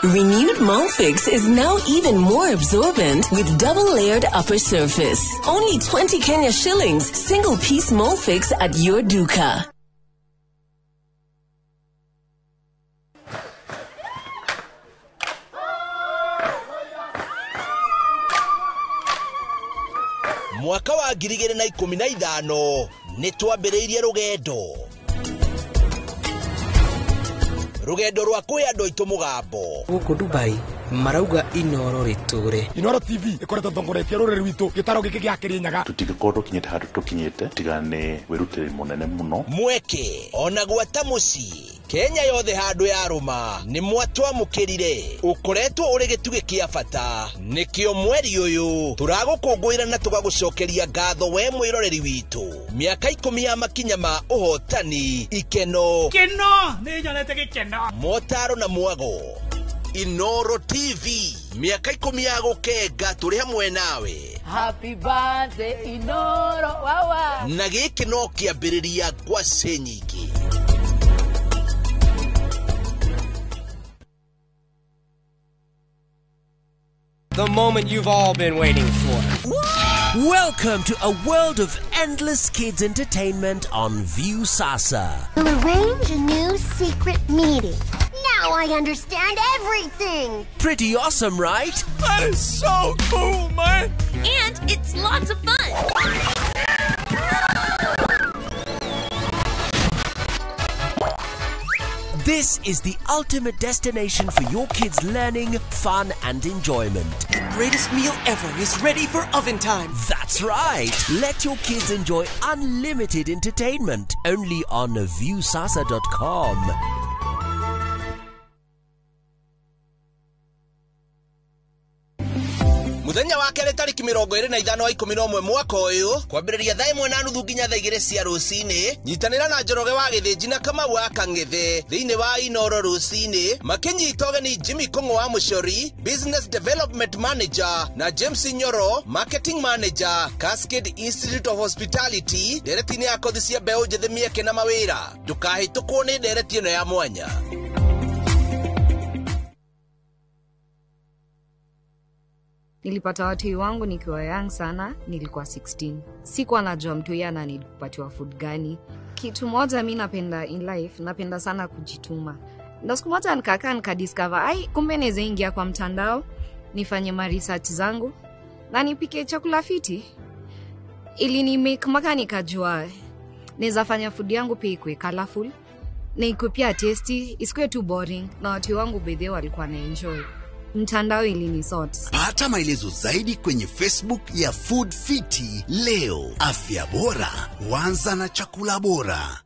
Renewed Molfix is now even more absorbent with double-layered upper surface. Only 20 Kenya shillings, single-piece Molfix at your duka. Mwaka wa 2015 nĩ twambĩrĩirie rũgendo rwa kwĩ andũ aitũ mũgambo. Gũkũ Dubai marauga Inoro rĩtũre. Inoro TV ĩkoretwo ĩtongoretie rũrĩrĩ rwitũ gĩtaro gĩkĩ gĩa Kĩrĩnyaga. Tũtingĩkorwo tũkinyĩte handũ tũkinyĩte tiga nĩ wĩrutĩri mũnene mũno. Mweke ona gwata mũciĩ Kenya yothe handũ yarũma nĩ mwatwamũkĩrire ũkoretwo ũrĩ gĩtugĩ kĩa bata nĩkĩo mweri ũyũ tũragũkũngũĩra na tũgagũcokeria ngatho we mwĩroreri witũ. Mĩaka 10 ya makinya ma ũhotani, ikeno, keno nĩ nyonete gĩkeno, motaro na mwago. Inoro TV mĩaka 10 ya gũkenga tũrĩ hamwe nawe. Happy birthday Inoro wawa. Na gĩkĩ no kĩambĩrĩria ngwacĩ nyingĩ. The moment you've all been waiting for. What? Welcome to a world of endless kids entertainment on Viusasa. We'll arrange a new secret meeting. Now I understand everything. Pretty awesome, right? That is so cool, man! And it's lots of fun. This is the ultimate destination for your kids' learning, fun, and enjoyment. The greatest meal ever is ready for oven time. That's right. Let your kids enjoy unlimited entertainment only on Viusasa.com. Muthenya wa kerĩ tarĩki 25 wa 11 mwaka ũyũ kwambĩrĩria thaa 1:30 nginya thaa 2 cia rũcinĩ nyitanĩra na Njoroge wa Gĩthĩnji na Kamau wa Kang'ethe thĩinĩ wa Inoro rũcinĩ makĩnyita ũgeni Jimmy Kũng'ũ wa Mũcori, Business Development Manager, na James Nyoro, Marketing Manager, Cascade Institute of Hospitality, ndereti-inĩ ya kothi cia mbeũ njĩthĩ mĩeke na mawĩra. Ndũkahĩtũkwo nĩ ndereti ĩno ya mwanya. Nilipata watoi wangu nikiwa young sana, nilikuwa 16. Sikuwa najua mtu yeye ananipatiwa food gani. Kitu moja mi napenda in life, napenda sana kujituma. Ndo siku moja nikakaa nikadiscover, ai kumbe naweza ingia kwa mtandao, nifanye ma research zangu na nipike chakula fiti. Ili ni make maka nikajua naweza fanya food yangu pia ikuwe colorful na ikuwe pia tasty, isikuwe too boring, na watu wangu bedhe walikuwa na enjoy. Mtandao ilinisort. Pata maelezo zaidi kwenye Facebook ya Food Fiti leo. Afya bora huanza na chakula bora.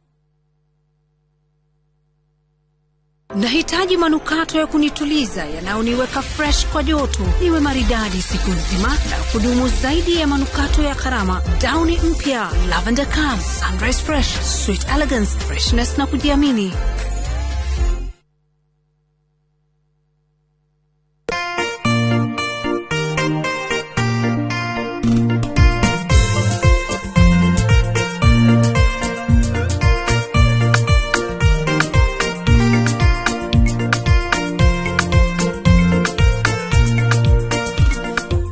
Nahitaji manukato ya kunituliza yanayoniweka fresh kwa joto, niwe maridadi siku nzima na kudumu zaidi ya manukato ya gharama. Downy mpya Lavender Calm, Sunrise Fresh, Sweet Elegance, freshness na kujiamini.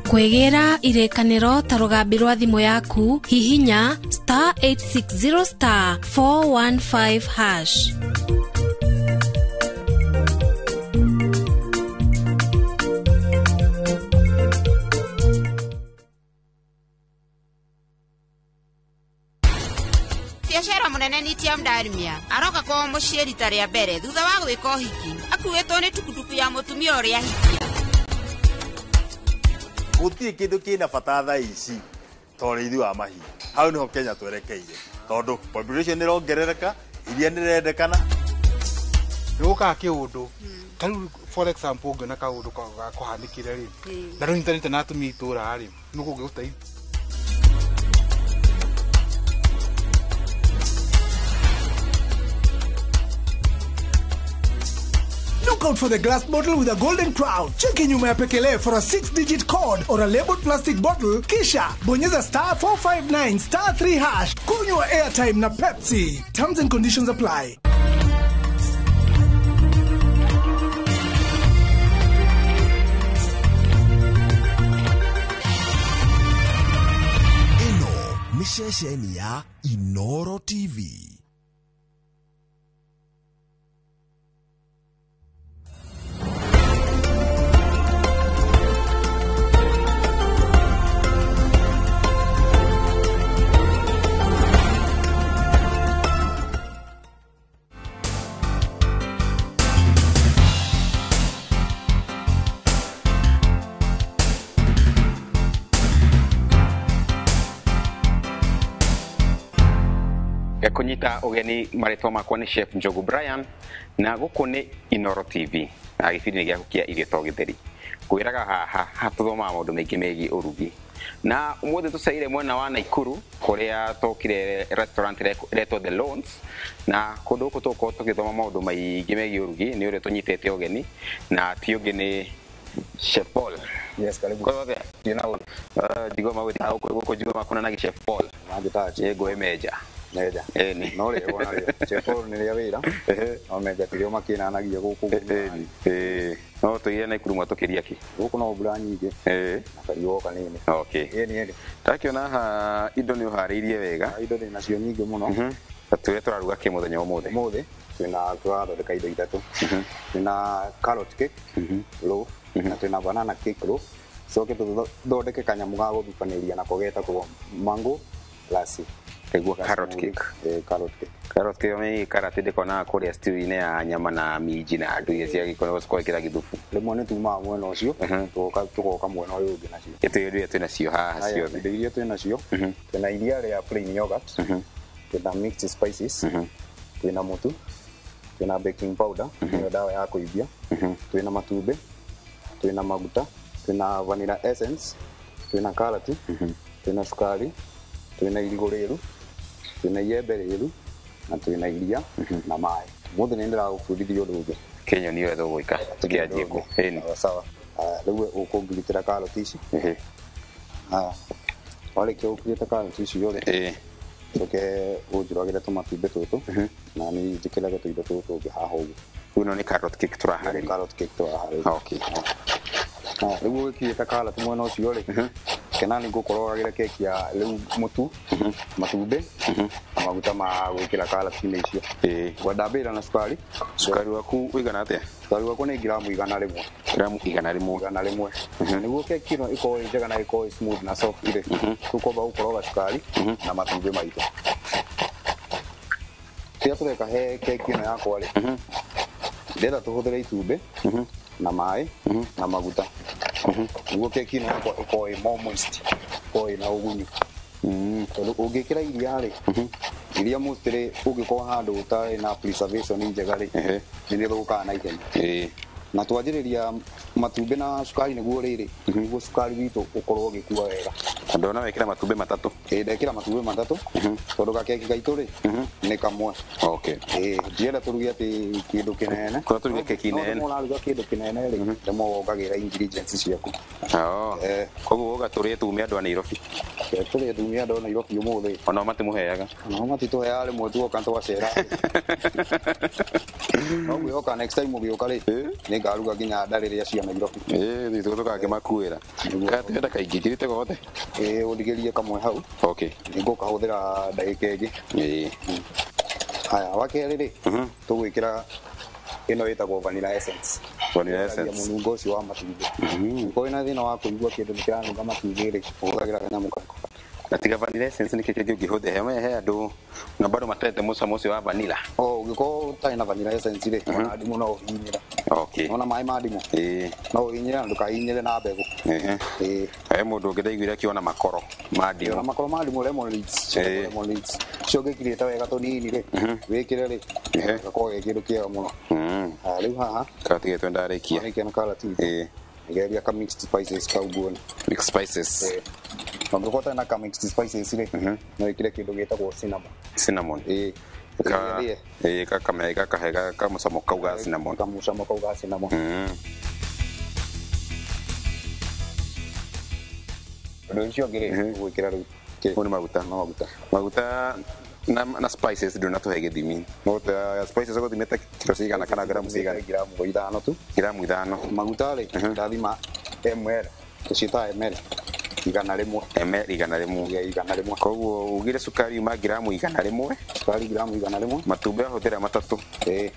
Kwĩgĩra irĩkanĩro ta rũgambi rwa thimũ yaku, hihinya *860 *415#. Biacara mũnene nĩ Tia Mdarmia aroka kwao mũciĩ rita rĩa mbere thutha wa gwĩka ũhiki akuĩtwo nĩ tukutuku ya mũtumia ũrĩa ahikia. Gũtirĩ kĩndũ kĩna bata thaa ici ta ũrĩithi wa mahiũ. Hau nĩho Kenya twerekeire tondũ population nĩrongerereka, iria nĩrendekana. Nĩgũkaga kĩũndũ ta rĩu for example ũngĩona kaũndũ gakũhanĩkire rĩ na ndũnyitanĩte na atumia itũra rĩ nĩgũngĩgũteithia. Look out for the glass bottle with a golden crown. Cheki nyuma ya pekele for a 6-digit code or a labeled plastic bottle. Kisha bonyeza *459 *3#. Kunywa airtime na Pepsi. Terms and conditions apply. Ĩno nĩ ceceni ya Inoro TV. Kunyita ugeni marĩtwa makwa nĩ Chef Njogu Brian na gũkũ nĩ Inoro TV na gĩbindi gĩa gũkia irio to gĩtheri. Kwĩraga haha hatũthomaga maũndũ maingĩ megiĩ ũrugi na ũmũthĩ tũceire mwena wa Naikuru kũrĩa tũkire restaurant ĩretwo The Loans na kũndũ gũkũ tũgũkorwo tũgĩthoma maũndũ maingĩ megiĩ ũrugi nĩ ũrĩa tũnyitĩte ũgeni na ti ũngĩ nĩ Chef Paul. Yes, karibu. Kwa hivyo, jigoma gũkũ jigoma kuna na Chef Paul. Ngũĩ meja. Menja. Ĩni. No rĩo narĩo. Chef Paul nĩ rĩa wĩra. No menja tirĩo makĩnanagia gũkũ. Ĩni. Ĩĩ. No tũgĩre Naikuru mwatũkĩria kĩ? Gũkũ no mbura nyingĩ. Ĩĩ. Na kariũa kanini. Okay. Ĩni ĩni. Ndakiona haha indo nĩ ũharĩirie wega. Indo ndĩ nacio nyingĩ mũno. Tũrĩa tũraruga kĩ mũthenya wa ũmũthĩ? Ũmũthĩ twĩna tũrathondeka indo ithatũ. Twĩna carrot cake loaf na twĩna banana cake loaf. Coke tũthondeke kanyamũ ga gũthubanĩria nako getagwo mango lassi. Kaigua carrot cake. Carrot cake. Carrot cake nĩ karati ndĩkonaga kũrĩa stew-inĩ ya nyama na minji na andũ iria cia gĩkoragwo cikwĩkĩra gĩthubu. Rĩmwe nĩ tumaga mwena ũcio tũgoka mwena ũyũ ũngĩ nacio. Ĩtũ indo iria twĩnacio haha ciothe. Indo iria twĩnacio twĩna iria rĩa plain yogurt, twĩna mixed spices, twĩna mũtu, twĩna baking powder nĩyo ndawa ya kũimbia, twĩna matumbĩ, twĩna maguta, twĩna vanilla essence, twĩna karati, twĩna cukari, twĩna irigũ rĩru, twĩna iembe rĩru na twĩna iria na maĩ. Ũmũthĩ nĩ ndĩragũbundithia ũndũ ũngĩ. Kĩnyoni ũrĩa tũgwĩka tũkĩanjie kũ. Ĩni. Sawa. Rĩu ũkũngirĩtĩra karoti ici. Haya. Warĩkia gũkirĩta karoti icio rĩ, ũcoke ũnjũragĩre tũmatumbĩ tũtũ na niĩ njĩkĩrage tũindo tũtũ tũngĩ haha ũguo. Rĩu ĩno nĩ carrot cake tũraharĩria. Carrot cake tũraharĩria. Okay. Rĩu ũgĩkirĩta karati mwena ũcio rĩ, kena nĩ ngũkorogagĩra keki ya rĩu mũtu, matumbĩ na maguta ma gwĩkĩra karati-inĩ icio. Ngwendambĩrĩra na cukari. Cukari waku ũigana atĩa? Cukari wakwa nĩ ngiramu 100. Ngiramu 100. 100. Nĩguo keki ĩno ĩkorwo ĩ njega na ĩkorwo ĩ smooth na soft rĩ, tũkwamba gũkoroga cukari na matumbĩ maitũ. Kĩrĩa tũreka he keki ĩno yakwa rĩ, ndĩrenda tũhũthĩre itumbĩ na maĩ na maguta nĩguo keki ĩno yakwa ĩkorwo ĩ more moist, ĩkorwo ĩna ũgunyu. Tondũ ũngĩkĩra iria rĩ, iria mostly ũngĩkorwo handũ ũtarĩ na preservation njega rĩ, nĩ rĩthũkaga na ihenya. Na twanjĩrĩria matumbĩ na cukari nĩguo rĩrĩ, nĩguo cukari witũ ũkorwo ũgĩkua wega. Na ndona wekĩra matumbĩ matatũ. Ĩĩ ndekĩra matumbĩ matatũ tondũ gakeki gaitũ rĩ nĩ kamwe. Okay. Ĩĩ ndienda tũruge atĩ kĩndũ kĩnene. Kũrĩa tũruge keki nene. No ũraruga kĩndũ kĩnene rĩ, rĩmwe wongagĩrĩra ingredients ciaku. Koguo uga tũrĩe tume andũ a Nairobi. Tũrĩe tume andũ a Nairobi ũmũthĩ. Onao matimũheaga. Onao matitũheaga rĩmwe tuoka twacera. No ngwĩhoka next time ũgĩũka rĩ, nĩngaruga nginya ndarĩrĩa cia Nairobi. Ĩĩ tũgakĩmakuĩra. Kana kaingĩ njirĩte gothe. Ĩĩ ũndigĩrie kamwe hau. Okay. Nĩngũkahũthĩra ndagĩka ĩngĩ. Ĩĩ. Haya, wa kerĩ rĩ, tũgwĩkĩra ĩno ĩtagwo vanilla essence. Vanilla essence. Mũnungo ũcio wa matumbĩ. Ũngĩkorwo wĩna thĩna wa kũigua kĩndũ nĩ kĩranunga matumbĩ rĩ, ũhũthagĩra kanyamũ gaka. Na tiga vanilla essence nĩ kĩ kĩngĩ ũngĩhũthĩra? He andũ na bado matete mũcamo ũcio wa vanilla. Oh, ũngĩkorwo ũtarĩ na vanilla essence rĩ, ona ndimũ no ũhihinyĩre. Okay. Ona maĩ ma ndimũ. Ĩĩ. No ũhihinyĩre na ndũkahihinyĩre na mbegũ. Ĩĩ. He mũndũ ũngĩ ndaiguire akiona makoro ma ndimũ. Ona makoro ma ndimũ lemon leaves. Lemon leaves. Icio ũngĩkirĩte wega tũnini rĩ, wĩkĩre rĩ, gakorwo ge kĩndũ kĩega mũno. Haya, rĩu haha. Karati gatũ ndarĩkia. Warĩkia na karati. Ĩĩ. Ngeria ka mixed spices kau nguone. Mixed spices. Ũngĩkorwo ũtarĩ na ka mixed spices rĩ, no wĩkĩre kĩndũ gĩtagwo cinnamon. Cinnamon. Ĩĩ. Ĩĩ gakahe kamũcamo kau ga cinnamon. Kamũcamo kau ga cinnamon. Ũndũ ũcio ũngĩ rĩ, ũgwĩkĩra rĩu Ũyũ nĩ maguta. Maguta. Maguta na spices ndũnatũhe gĩthimi. Maguta spices ũgũthimĩte kiro cigana kana gramu cigana? Gramu 5 tu. Gramu 5. Maguta rĩ, ndathima ml, tũciĩtaga ml 100. Ml 100. 100. Koguo ugire cukari uma gramu 100. Cukari gramu 100. Matumbĩ wahũthĩra matatũ. Ĩĩ.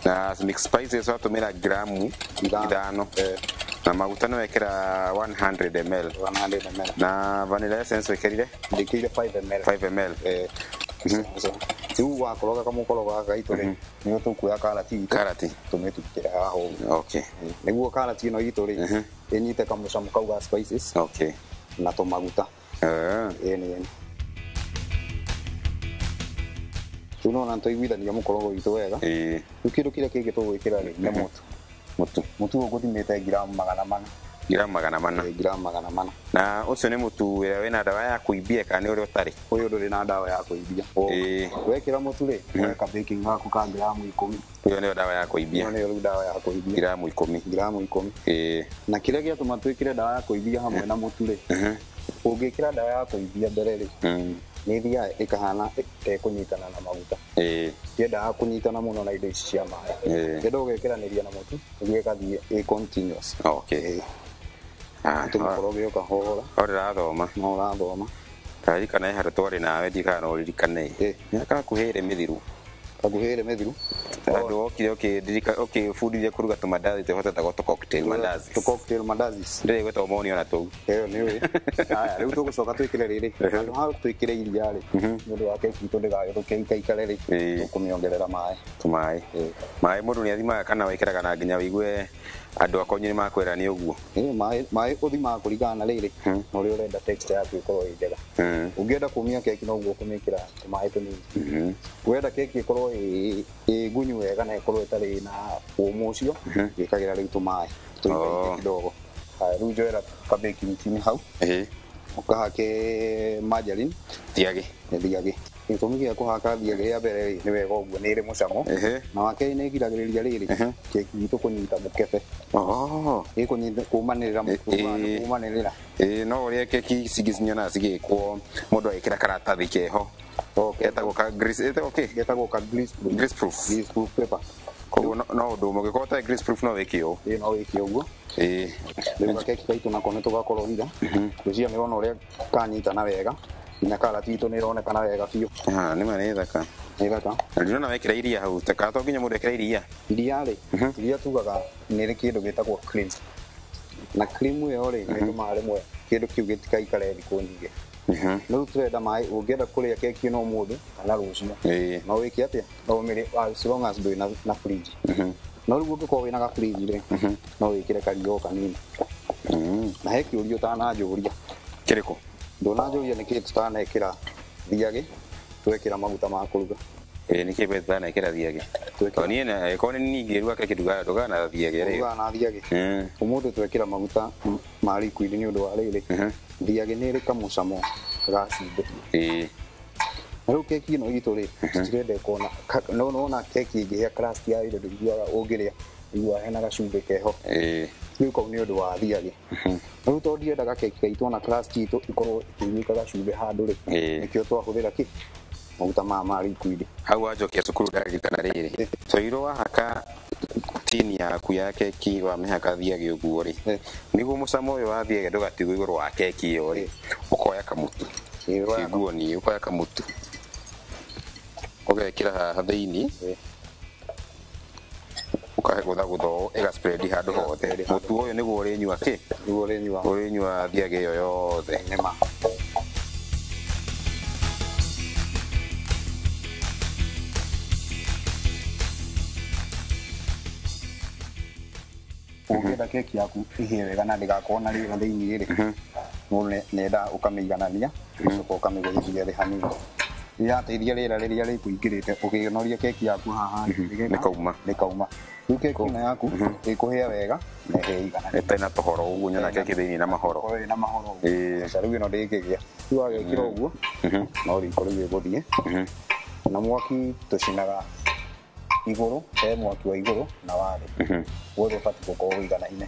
Na mixed spices watũmĩra gramu 5. Na maguta nĩ wekĩra 100 ml. 100 ml. Na vanilla essence wekĩrire? Ndĩkĩrire 5 ml. 5 ml. Rĩu wakoroga kamũkorogo gaka gaitũ rĩ, nĩguo tũkuoya karati itũ. Karati. Tũmĩtutĩre haha ũguo. Okay. Nĩguo karati ĩno itũ rĩ, ĩnyite kamũcamo kau ga spices. Okay. Na tũmaguta. Ĩĩ nĩ. Rĩu nĩwona nĩtwaiguithania mũkorogo witũ wega. Ĩĩ. Rĩu kĩndũ kĩrĩa kĩngĩ tũgwĩkĩra rĩ, nĩ mũtu. Mũtu. Mũtu ũyũ ngũthimĩte ngiramu 400. Ngiramu 400. Ngiramu 400. Na ũcio nĩ mũtu ũrĩa wĩna ndawa ya kũimbia kana nĩ ũrĩa ũtarĩ? Ũyũ ndũrĩ na ndawa ya kũimbia. Wekĩra mũtu rĩ, weka baking gaku ka ngiramu 10. Ĩyo nĩyo ndawa ya kũimbia. Ĩyo nĩyo rĩu ndawa ya kũimbia. Ngiramu 10. Ngiramu 10. Ĩĩ. Na kĩrĩa gĩatũma twĩkĩre ndawa ya kũimbia hamwe na mũtu rĩ, Ũngĩkĩra ndawa ya kũimbia mbere rĩ, nĩ ĩthiaga ĩkahana ta ĩkũnyitana na maguta. Tiendaga kũnyitana mũno na indo ici cia maĩ. Kĩndũ ũgekĩranĩria na mũtu nĩguo ĩgathiĩ ĩ continuous. Okay. Tũmũkoroge o kahora. O ndĩrathoma. No ũrathoma. Ndarikana he handũ twarĩ nawe ndikana no ũririkane. Mĩaka hakuhĩ ĩrĩ mĩthiru. Hakuhĩ ĩrĩ mĩthiru. Handũ wokire ũkĩbundithia kũruga tũmandathi twĩho twĩtagwo tũ cocktail mandazi. Tũ cocktail mandazis. Ndĩrĩ gwĩtwo moni ona tũu. Ĩyo nĩ ũĩ. Haya, rĩu tũgũcoka twĩkĩre rĩrĩ. Handũ ha twĩkĩre iria rĩ, nĩ ũndũ wa keki itũ ndĩgagĩthũke ikaikare rĩ, tũkũmĩongerera maĩ. Tũmaĩ. Maĩ mũndũ nĩ athimaga kana wĩkĩraga na nginya wĩigue andũ akonyu nĩ makwĩra nĩ ũguo. Maĩ ũthimaga kũringana na rĩrĩ, na ũrĩa ũrenda texture yaku ĩkorwo ĩ njega. Ũngĩenda kũmia keki noguo ũkũmĩkĩra tũmaĩ tũnini. Wenda keki ĩkorwo ĩ ngunyu wega na ĩkorwo ĩtarĩ na ũmũ ũcio, wĩkagĩra rĩu tũmaĩ tũingaingĩ kidogo. Haya, rĩu njoera ka baking tin hau. Ũkahake margarine. Thiagĩ. Thiagĩ. Gĩtũmi gĩa kũhaka thiagĩ rĩa mbere rĩ, nĩ wega ũguo nĩ ĩrĩ mũcamo. Na wa kerĩ nĩ ĩgiragĩrĩria rĩrĩ keki itũ kũnyita mũkebe. Ĩkũnyita kũmanĩrĩra kũmanĩrĩra. No ũrĩa keki ici ingĩ nyonaga cigĩkwo mũndũ agĩkĩra karatathi keho. Getagwo ka grease, ĩtagwo kĩ? Getagwo ka grease proof. Grease proof. Grease proof paper. Koguo no ũndũ ũmwe ũngĩkorwo ũtarĩ grease proof no wĩke ũũ. Ĩĩ no wĩke ũguo. Rĩu gakeki gaitũ nako nĩ tũgakorogitha. Ngwĩciria nĩ ũrona ũrĩa kanyitana wega. Nginya karati itũ nĩ ĩronekana wega biũ. Nĩ ma nĩ thaka. Nĩ thaka. Na ndĩrona wekĩra iria hau, ta kana to nginya mũndũ ekĩre iria? Iria rĩ, iria tugaga nĩ rĩ kĩndũ gĩtagwo cream. Na cream ĩyo rĩ, nĩ ĩtũmaga rĩmwe kĩndũ kĩu gĩtikaikare thikũ nyingĩ. Rĩu tũrenda maĩ, ũngĩenda kũrĩa keki ĩno ũmũthĩ kana rũciũ, no wĩke atĩa? No ũmĩrĩe as long as ndũrĩ na fridge. No rĩu ũngĩkorwo wĩna ga fridge rĩ, no wĩkĩre karia o kanini. Na he kĩũria ũtananjũria. Kĩrĩkũ? Ndũnanjũria nĩkĩĩ tũtanekĩra thiagĩ, twekĩra maguta ma kũruga. Nĩkĩĩ we tũtanekĩra thiagĩ? Tondũ niĩ na ĩkorwo nĩ niĩ ingĩruga keki ndugaga na thiagĩ rĩ. Ũrugaga na thiagĩ. Ũmũthĩ twekĩra maguta ma liquid nĩ ũndũ wa rĩrĩ, thiagĩ nĩ ĩrĩ kamũcamo ga cumbĩ. Na rĩu keki ĩno itũ rĩ, tũtirenda ĩkorwo na no wona keki ĩngĩhĩa crust yayo ĩrĩa ndũiguaga ũngĩrĩa, ũiguaga hena gacumbĩ keho. Rĩu kau nĩ ũndũ wa thiagĩ. Na rĩu tondũ ndiendaga keki gaitũ ona crust itũ ĩkorwo ĩkĩiguĩka gacumbĩ handũ rĩ, nĩkĩo twahũthĩra kĩ? Maguta maya ma liquid. Hau wanjokia cukuru ndaririkana rĩrĩ, twairwo wahaka tini yaku ya keki wamĩhaka thiagĩ ũguo rĩ, nĩguo mũcamo ũyũ wa thiagĩ ndũgatigwo igũrũ wa keki ĩyo rĩ, ũkoya kamũtu. Kĩguo niĩ ũkoya kamũtu ũgekĩra haha thĩinĩ, ũkagũthagũtha ũũ ĩga spread handũ hothe. Mũtu ũyũ nĩguo ũrĩnyua kĩ? Nĩguo ũrĩnyua. Ũrĩnyua thiagĩ ĩyo yothe. Nĩma. Ũngĩenda keki yaku ĩhĩe wega na ndĩgakorwo na rĩera thĩinĩ rĩ, mũndũ nĩendaga ũkamĩiganania, ũgacoka ũkamĩgũithia thĩ hanini. Ĩrateithia rĩera rĩrĩa rĩkũingĩrĩte ũkĩnoria keki yaku haha rĩ, Nĩkauma. Nĩkauma. Rĩu keki ĩno yaku ĩkũhĩa wega na ĩhĩe igananĩte. Ĩtarĩ na tũhoro ũguo nyona keki thĩinĩ na mahoro. Ĩkorwo ĩna mahoro ũguo. Aca rĩu ĩno ndĩngĩgĩa. Rĩu wagekĩra ũguo, no riko rĩu ĩgũthiĩ. Na mwaki tũcinaga igũrũ, he mwaki wa igũrũ na wa thĩ. Wothe ũbatiĩ gũkorwo ũiganaine.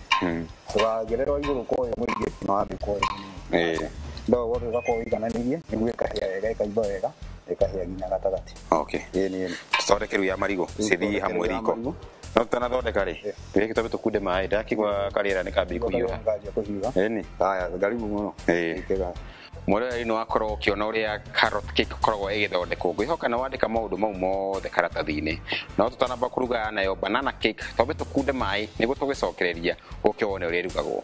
Ndũkaongerere wa igũrũ ũkorwo wĩ mũingĩ na wa thĩ ũkorwo wĩ mũnini. No wothe ũgakorwo ũigananĩirie nĩguo ĩkahĩa wega, ĩkaimba wega, ĩkahĩa nginya gatagatĩ. Okay. Ĩĩ nĩ. Tũthondeke rĩu ya marigũ, cithiĩ hamwe riko. No tũtanathondeka rĩ, twĩke twambe tũkunde maĩ, ndakĩgua karĩera nĩ kambia kũhiũha. Kanjia kũhiũha. Ĩni. Haya, karibu mũno. Mwĩroreri nĩ wakorwo ũkĩona ũrĩa carrot cake ĩkoragwo ĩgĩthondekwo. Ngwĩhoka nĩ wandĩka maũndũ mau mothe karatathi-inĩ. No tũtanamba kũruga nayo banana cake, twambe tũkunde maĩ nĩguo tũgĩcokereria ũke wone ũrĩa ĩrugagwo.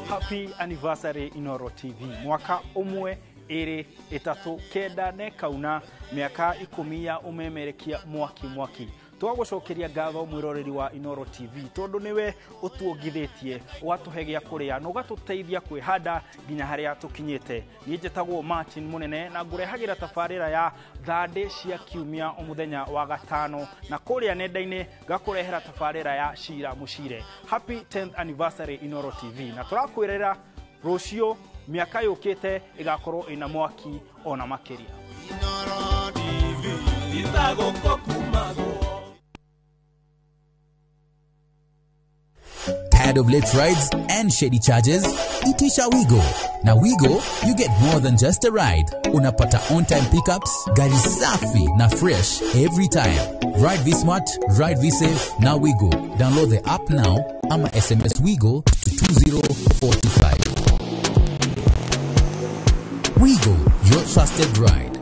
Happy anniversary Inoro TV. Mwaka 1 2 3 9 na ĩkauna mĩaka 10 ya ũmemerekia mwaki mwaki. Tũgagũcokeria ngatho mwĩroreri wa Inoro TV tondũ nĩwe ũtuongithĩtie, ũgatũhe gĩa kũrĩa na ũgatũteithia kwĩhanda nginya harĩa tũkinyĩte. Niĩ njĩtagwo Martin Mũnene na ngũrehagĩra tabarĩra ya thandĩ cia kiumia o mũthenya wa gatano, na kũrĩa nenda-inĩ ngakũrehera tabarĩra ya Cira Mũcire. Happy 10th anniversary Inoro TV, na tũrakwĩrĩra rũciũ Mĩaka yũkĩte ĩgakorwo ĩna mwaki ona makĩria. Tired of late rides and shady charges? Itisha Wigo. Now Wigo, you get more than just a ride. Unapata on-time pickups, gari safi na fresh every time. Ride V Smart, ride V Safe, now Wigo. Download the app now ama SMS Wigo to 20425. Wigo, your trusted ride.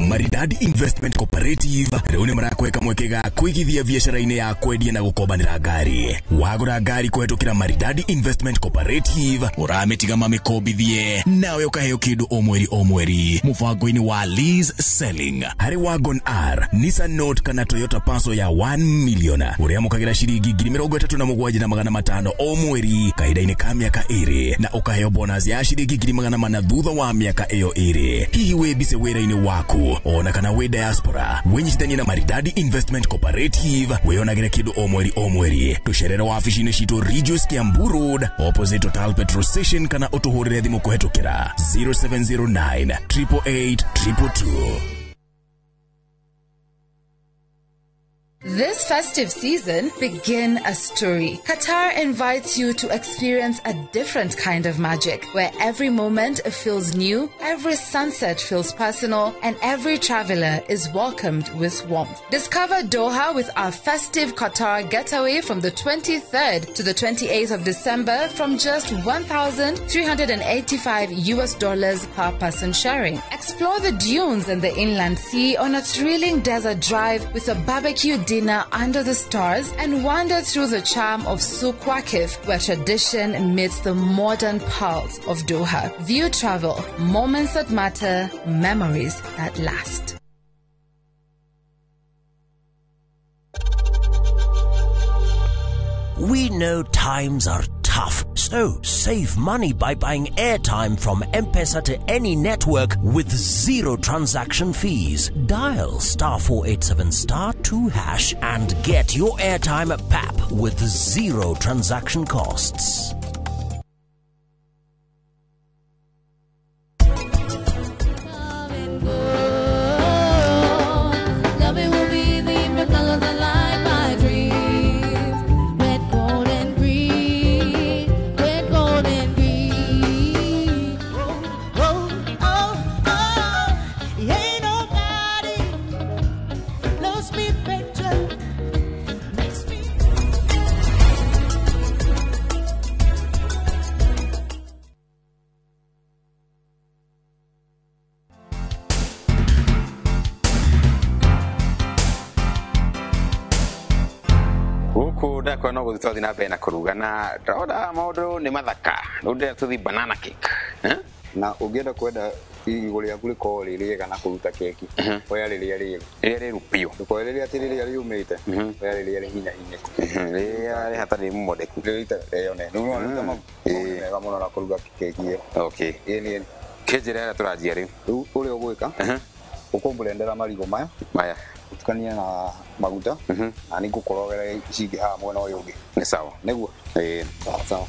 Maridadi Investment Cooperative rĩu nĩ marakweka mweke ga kũigithia biacara-inĩ ya kwendia na gũkombanĩra ngari. Wagũra ngari kũhetũkĩra Maridadi Investment Cooperative ũramĩtiga mamĩkombithie nawe ũkaheo kĩndũ o mweri o mweri mũbango-inĩ wa lease selling. Harĩ Wagon R, Nissan Note kana Toyota Passo ya 1 million ũrĩamũkagĩra ciringi 37,500 o mweri kahinda-inĩ ka mĩaka 2 na ũkaheo bonus ya ciringi 400 thutha wa mĩaka ĩyo 2. Hihi wĩ busy wĩra-inĩ waku ona kana wĩ diaspora, wĩnyitithanie na Maridadi Investment Cooperative wĩonagĩre kĩndũ o mweri o mweri. Tũcerere wabici-inĩ citũ Ridgeways Kiambu Road opposite Total Petrol Station kana ũtũhũrĩre thimũ kũhetũkĩra 0709 888 222. This festive season, begin a story. Qatar invites you to experience a different kind of magic, where every moment feels new, every sunset feels personal, and every traveler is welcomed with warmth. Discover Doha with our festive Qatar getaway from the 23rd to the 28th of December from just $1,385 per person sharing. Explore the dunes and the inland sea on a thrilling desert drive with a barbecue dinner under the stars, and wander through the charm of Souq Waqif, where tradition meets the modern pulse of Doha. View Travel, moments that matter, memories that last. We know times are tough, so save money by buying airtime from M-Pesa to any network with zero transaction fees. Dial *487*2# and get your airtime at PAP with zero transaction costs. Ndakwa no gũthiĩ na mbere na kũruga na ndĩrona maũndũ nĩ mathaka. Rĩu ndĩrenda tũthiĩ banana cake. Na ũngĩenda kwenda irigũ rĩaku rĩkorwo rĩ rĩega na kũruta keki, oya rĩrĩa rĩru. Rĩrĩa rĩru biũ. Ndũkoe rĩrĩa atĩ rĩrĩa rĩũmĩte, oya rĩrĩa rĩhinyahinyeku. Rĩrĩa rĩhatarĩ mũmondeku. Rĩrĩa rĩone. Rĩu no rĩruta maũndũ mega mũno na kũruga keki ĩyo. Okay. Ĩĩ nĩ. Kĩnjĩra ĩrĩa tũranjia rĩu. Rĩu ũrĩa ũgwĩka, ũkũmburendera marigũ maya. Maya. Utukanie na maguta na nĩngũkorogera ici ingĩ haha mwena ũyũ ũngĩ. Nĩ sawa. Nĩguo? Ĩĩ. Sawa.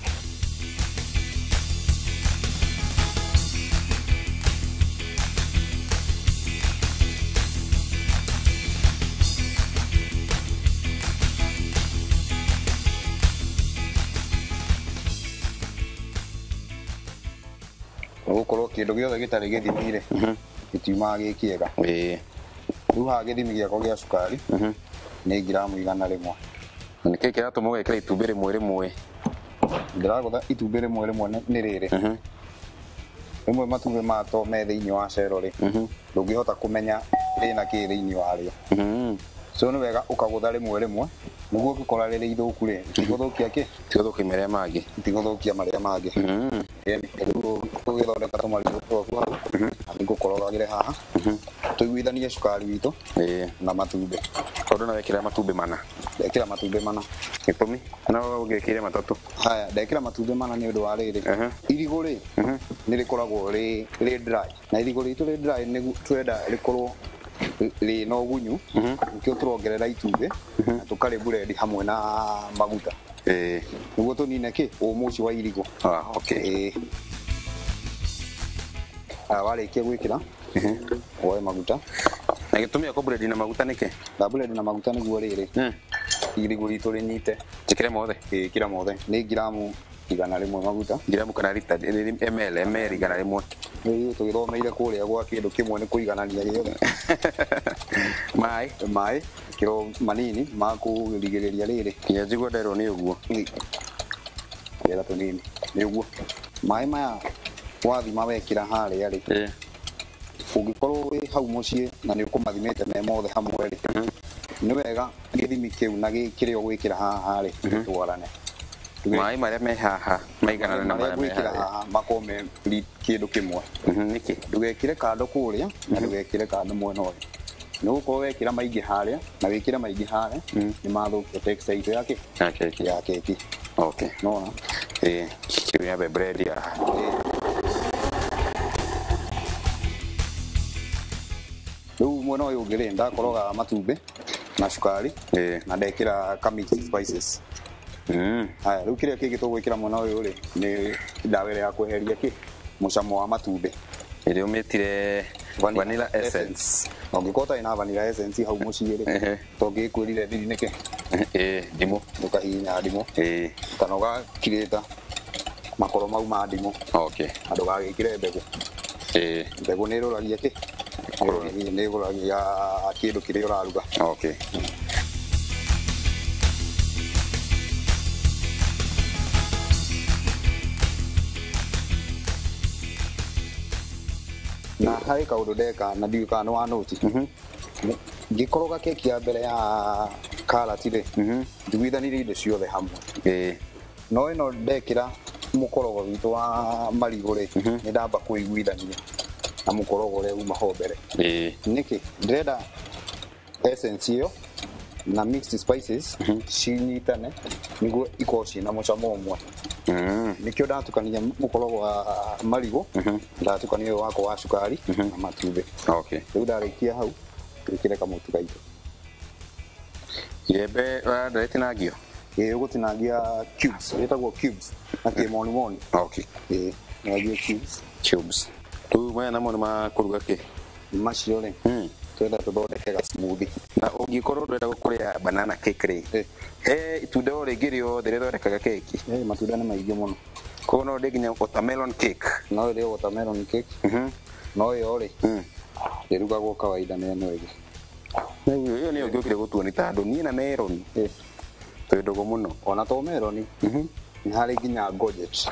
Gũkorwo kĩndũ gĩothe gĩtarĩ gĩthimi-rĩ, gĩtiumaga gĩ kĩega. Ĩĩ. Rĩu haha gĩthimi gĩakwa gĩa cukari nĩ ngiramu 100. Na nĩkĩĩ kĩratũma ũgekĩra itumbĩ rĩmwe rĩmwe? Ndĩragũtha itumbĩ rĩmwe rĩmwe nĩ rĩrĩ. Rĩmwe matumbĩ maya to me thĩinĩ wa cero rĩ, ndũngĩhota kũmenya rĩna kĩ thĩinĩ warĩo. So nĩ wega ũkagũtha rĩmwe rĩmwe nĩguo ũngĩkora rĩrĩ ithũku rĩ, itigũthũkia kĩ? Itigũthũkia marĩa mangĩ. Itigũthũkia marĩa mangĩ. Rĩu Ũgĩthondeka tũmarigũ twaku hau, na nĩngũkorogagĩre haha. Tũiguithanie cukari witũ na matumbĩ. Tondũ na wekĩra matumbĩ mana. Ndekĩra matumbĩ mana. Gĩtũmi? Kana ũngĩkĩire matatũ? Haya, ndekĩra matumbĩ mana nĩ ũndũ wa rĩrĩ. Irigũ rĩ, nĩ rĩkoragwo rĩ rĩ dry. Na irigũ ritũ rĩ dry nĩguo twenda rĩkorwo rĩ na ũgunyu, nĩkĩo tũrongerera itumbĩ na tũkarĩ blend hamwe na maguta. Nĩguo tũnine kĩ ũmũ ũcio wa irigũ. Ah, okay. Ĩĩ. Haya, warĩkia gwĩkĩra woe maguta. Na gĩtũmi gĩa kũblend na maguta nĩkĩ? Ndablend na maguta nĩguo rĩrĩ irigũ ritũ rĩnyite. Njĩkĩre mothe? Ĩĩ, ĩkĩra mothe. Nĩ ngiramu 100 maguta. Ngiramu kana rita ml ml 100. Rĩu tũgĩthomeire kũrĩa gwa kĩndũ kĩmwe nĩ kũiganania gĩothe. Maĩ? Maĩ kĩro manini ma kũrigĩrĩria rĩrĩ. Nginya njigua nderwo nĩ ũguo. Rĩera tũnini nĩ ũguo. Maĩ maya wathima wekĩra harĩa rĩ, ũngĩkorwo wĩ hau mũciĩ na nĩ ũkũmathimĩte me mothe hamwe rĩ, nĩ wega gĩthimi kĩu na kĩrĩa ũgwĩkĩra haha rĩ gĩtwarane. Maĩ marĩa me haha maiganane na marĩa marĩa me ngwĩkĩra harĩa. haha makorwo me kĩndũ kĩmwe. Nĩkĩ? Ndũgekĩre kando kũrĩa na ndũgekĩre kando mwena ũyũ. Nĩ gũkorwo wekĩra maingĩ harĩa na wĩkĩre maingĩ harĩa nĩ mathũkia texture itũ ya kĩ? Ya keki. Ya keki. Okay. Nona? Ĩĩ, kĩu nyambe bread haha. Rĩu mwena ũyũ ũngĩ rĩ, ndakoroga matumbĩ na cukari na ndekĩra ka mixed spices. Haya, rĩu kĩrĩa kĩngĩ tũgwĩkĩra mwena ũyũ rĩ, nĩ ndawa ĩrĩa ya kweheria kĩ? Mũcamo wa matumbĩ. Ĩrĩa ũmĩtire vanilla essence. Na ũngĩkorwo ũtarĩ na vanilla essence hau mũciĩ rĩ, to ngĩkwĩrire thiri nĩkĩ? Ĩĩ, ndimũ. Ũkahihinya ndimũ. Ĩĩ. Kana ũgakirĩta makoro mau ma ndimũ. Okay. Na ndũgagĩkĩre mbegũ. Ĩĩ. Mbegũ nĩ ĩrũragia kĩ? Nĩ ĩrũragia kĩndũ kĩrĩa ũraruga. Okay. Na harĩ kaũndũ ndeka na ndiũĩ kana nĩ wa nũti. Ngĩkoroga keki ya mbere ya karati rĩ, njiguithanirie indo ciothe hamwe. No ĩno ndekĩra mũkorogo witũ wa marigũ rĩ, nĩ ndamba kũiguithania na mũkorogo ũrĩa uma ho mbere. Nĩkĩ? Ndĩrenda essence ĩyo na mixed spices cinyitane nĩguo ikorwo ciĩna mũcamo ũmwe. Nĩkĩo ndatukania mũkorogo wa marigũ, ndatukania ũyũ wakwa wa cukari na matumbĩ. Okay. Rĩu ndarĩkia hau, twĩkĩre kamũtu gaitũ. Iembe ndĩrĩtinangio? Ĩĩ, ũgũtinangia cubes, ĩtagwo cubes na kĩmonimoni. Okay. Ĩĩ, tinangia cubes. Cubes. Rĩu maya namo nĩ ma kũruga kĩ? Macio rĩ, twenda tũthondeke ga smoothie. Na ũngĩkorwo ndũrenda kũrĩa banana cake rĩ, he itunda o rĩngĩ rĩothe rĩthondekaga keki? Ĩĩ, matunda nĩ maingĩ mũno. Koguo no ũrĩe nginya watermelon cake? No ũrĩe watermelon cake. No ĩyo rĩ, ĩrugagwo kawaida nĩ ĩno ĩngĩ. Ĩyo nĩyo ngĩũkire gũtuo nĩ tondũ niĩ na melon twĩ ndũgũ mũno. Ona to melon, nĩ harĩ nginya courgette.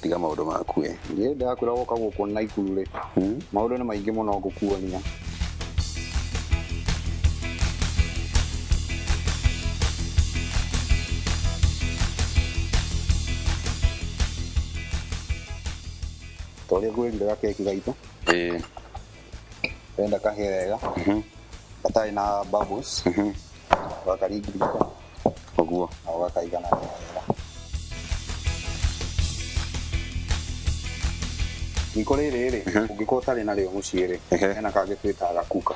Tiga maũndũ maku ĩ. Niĩ ndĩrakwĩra woka gũkũ Naikuru rĩ, maũndũ nĩ maingĩ mũno ngũkuonia. Ta ũrĩa ngwĩrire gakeki gaitũ, wenda kahĩe wega, gatarĩ na bubbles, ũgakaringithia ũguo na ũgakaiganania wega. Riko rĩrĩ rĩ, ũngĩkorwo ũtarĩ narĩo mũciĩ rĩ, hena kangĩ twĩtaga kuka.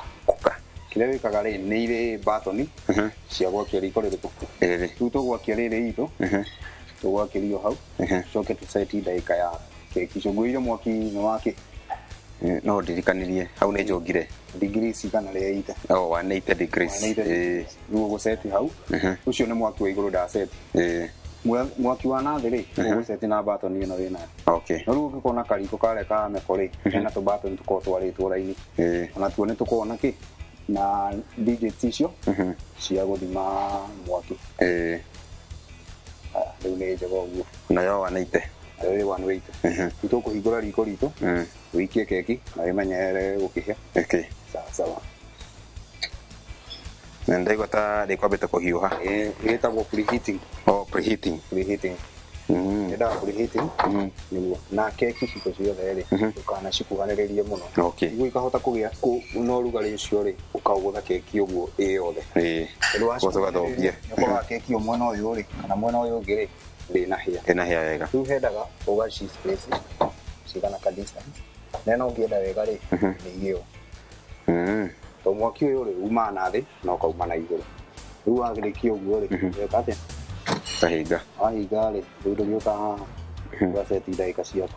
Kĩrĩa wĩkaga rĩ, nĩ irĩ batoni cia gwakia riko rĩrĩkũ. Rĩu tũgwakia rĩrĩ itũ, tũgwakĩrio hau, tũcoke tũceti ndagĩka ya keki icio. Ngwĩrire mwaki nĩ wa kĩ? No ndirikanirie, hau nĩ njũngire. Degrees 180. Oh, 180 degrees. 180 degrees. Rĩu ũgũceti hau, ũcio nĩ mwaki wa igũrũ ndaceti. Mwaki wa na thĩ rĩ, ũgũceti na batoni ĩno wĩnayo. Okay. No rĩu ũngĩkorwo na kariko karĩa ka meko rĩ, hena tũbatoni tũkoragwo twarĩtwo raini. Ona tuo nĩ tũkoragwo na kĩ? Na digits icio cia gũthima mwaki. Aya, rĩu nĩ njega ũguo. Nayo 180. Nayo ĩ 180. Rĩu tũkũhingũra riko ritũ, ũikie keki na wĩmenyerere gũkĩhĩa. Okay. Sawa sawa. Na ndaigua ta rĩkwambĩte kũhiũha. Ĩtagwo preheating. Oh, preheating. Preheating. Yendaga preheating nĩguo na keki ciko ciothe rĩ ndũkanacikuhanĩrĩrie mũno. Okay. Nĩguo ikahota kũgĩa na ũrugarĩ ũcio rĩ, ũkaũgũtha keki ũguo ĩ yothe. Tondũ Ũgathũkia. Ũkoraga keki ĩyo mwena ũyũ rĩ kana mwena ũyũ ũngĩ rĩ ndĩnahĩa. Ndĩnahĩa wega. Rĩu hendaga ũgaci space cigana ka distance, na ĩno ũngĩenda wega rĩ nĩ igĩo. Tondũ mwaki ũyũ rĩ umaga na thĩ na ũkauma na igũrũ. Rĩu warĩkia ũguo rĩ weka atĩa? Kahinga. Wahinga rĩ, rĩu ndũgĩũka haha ũgaceti ndagĩka ciaku.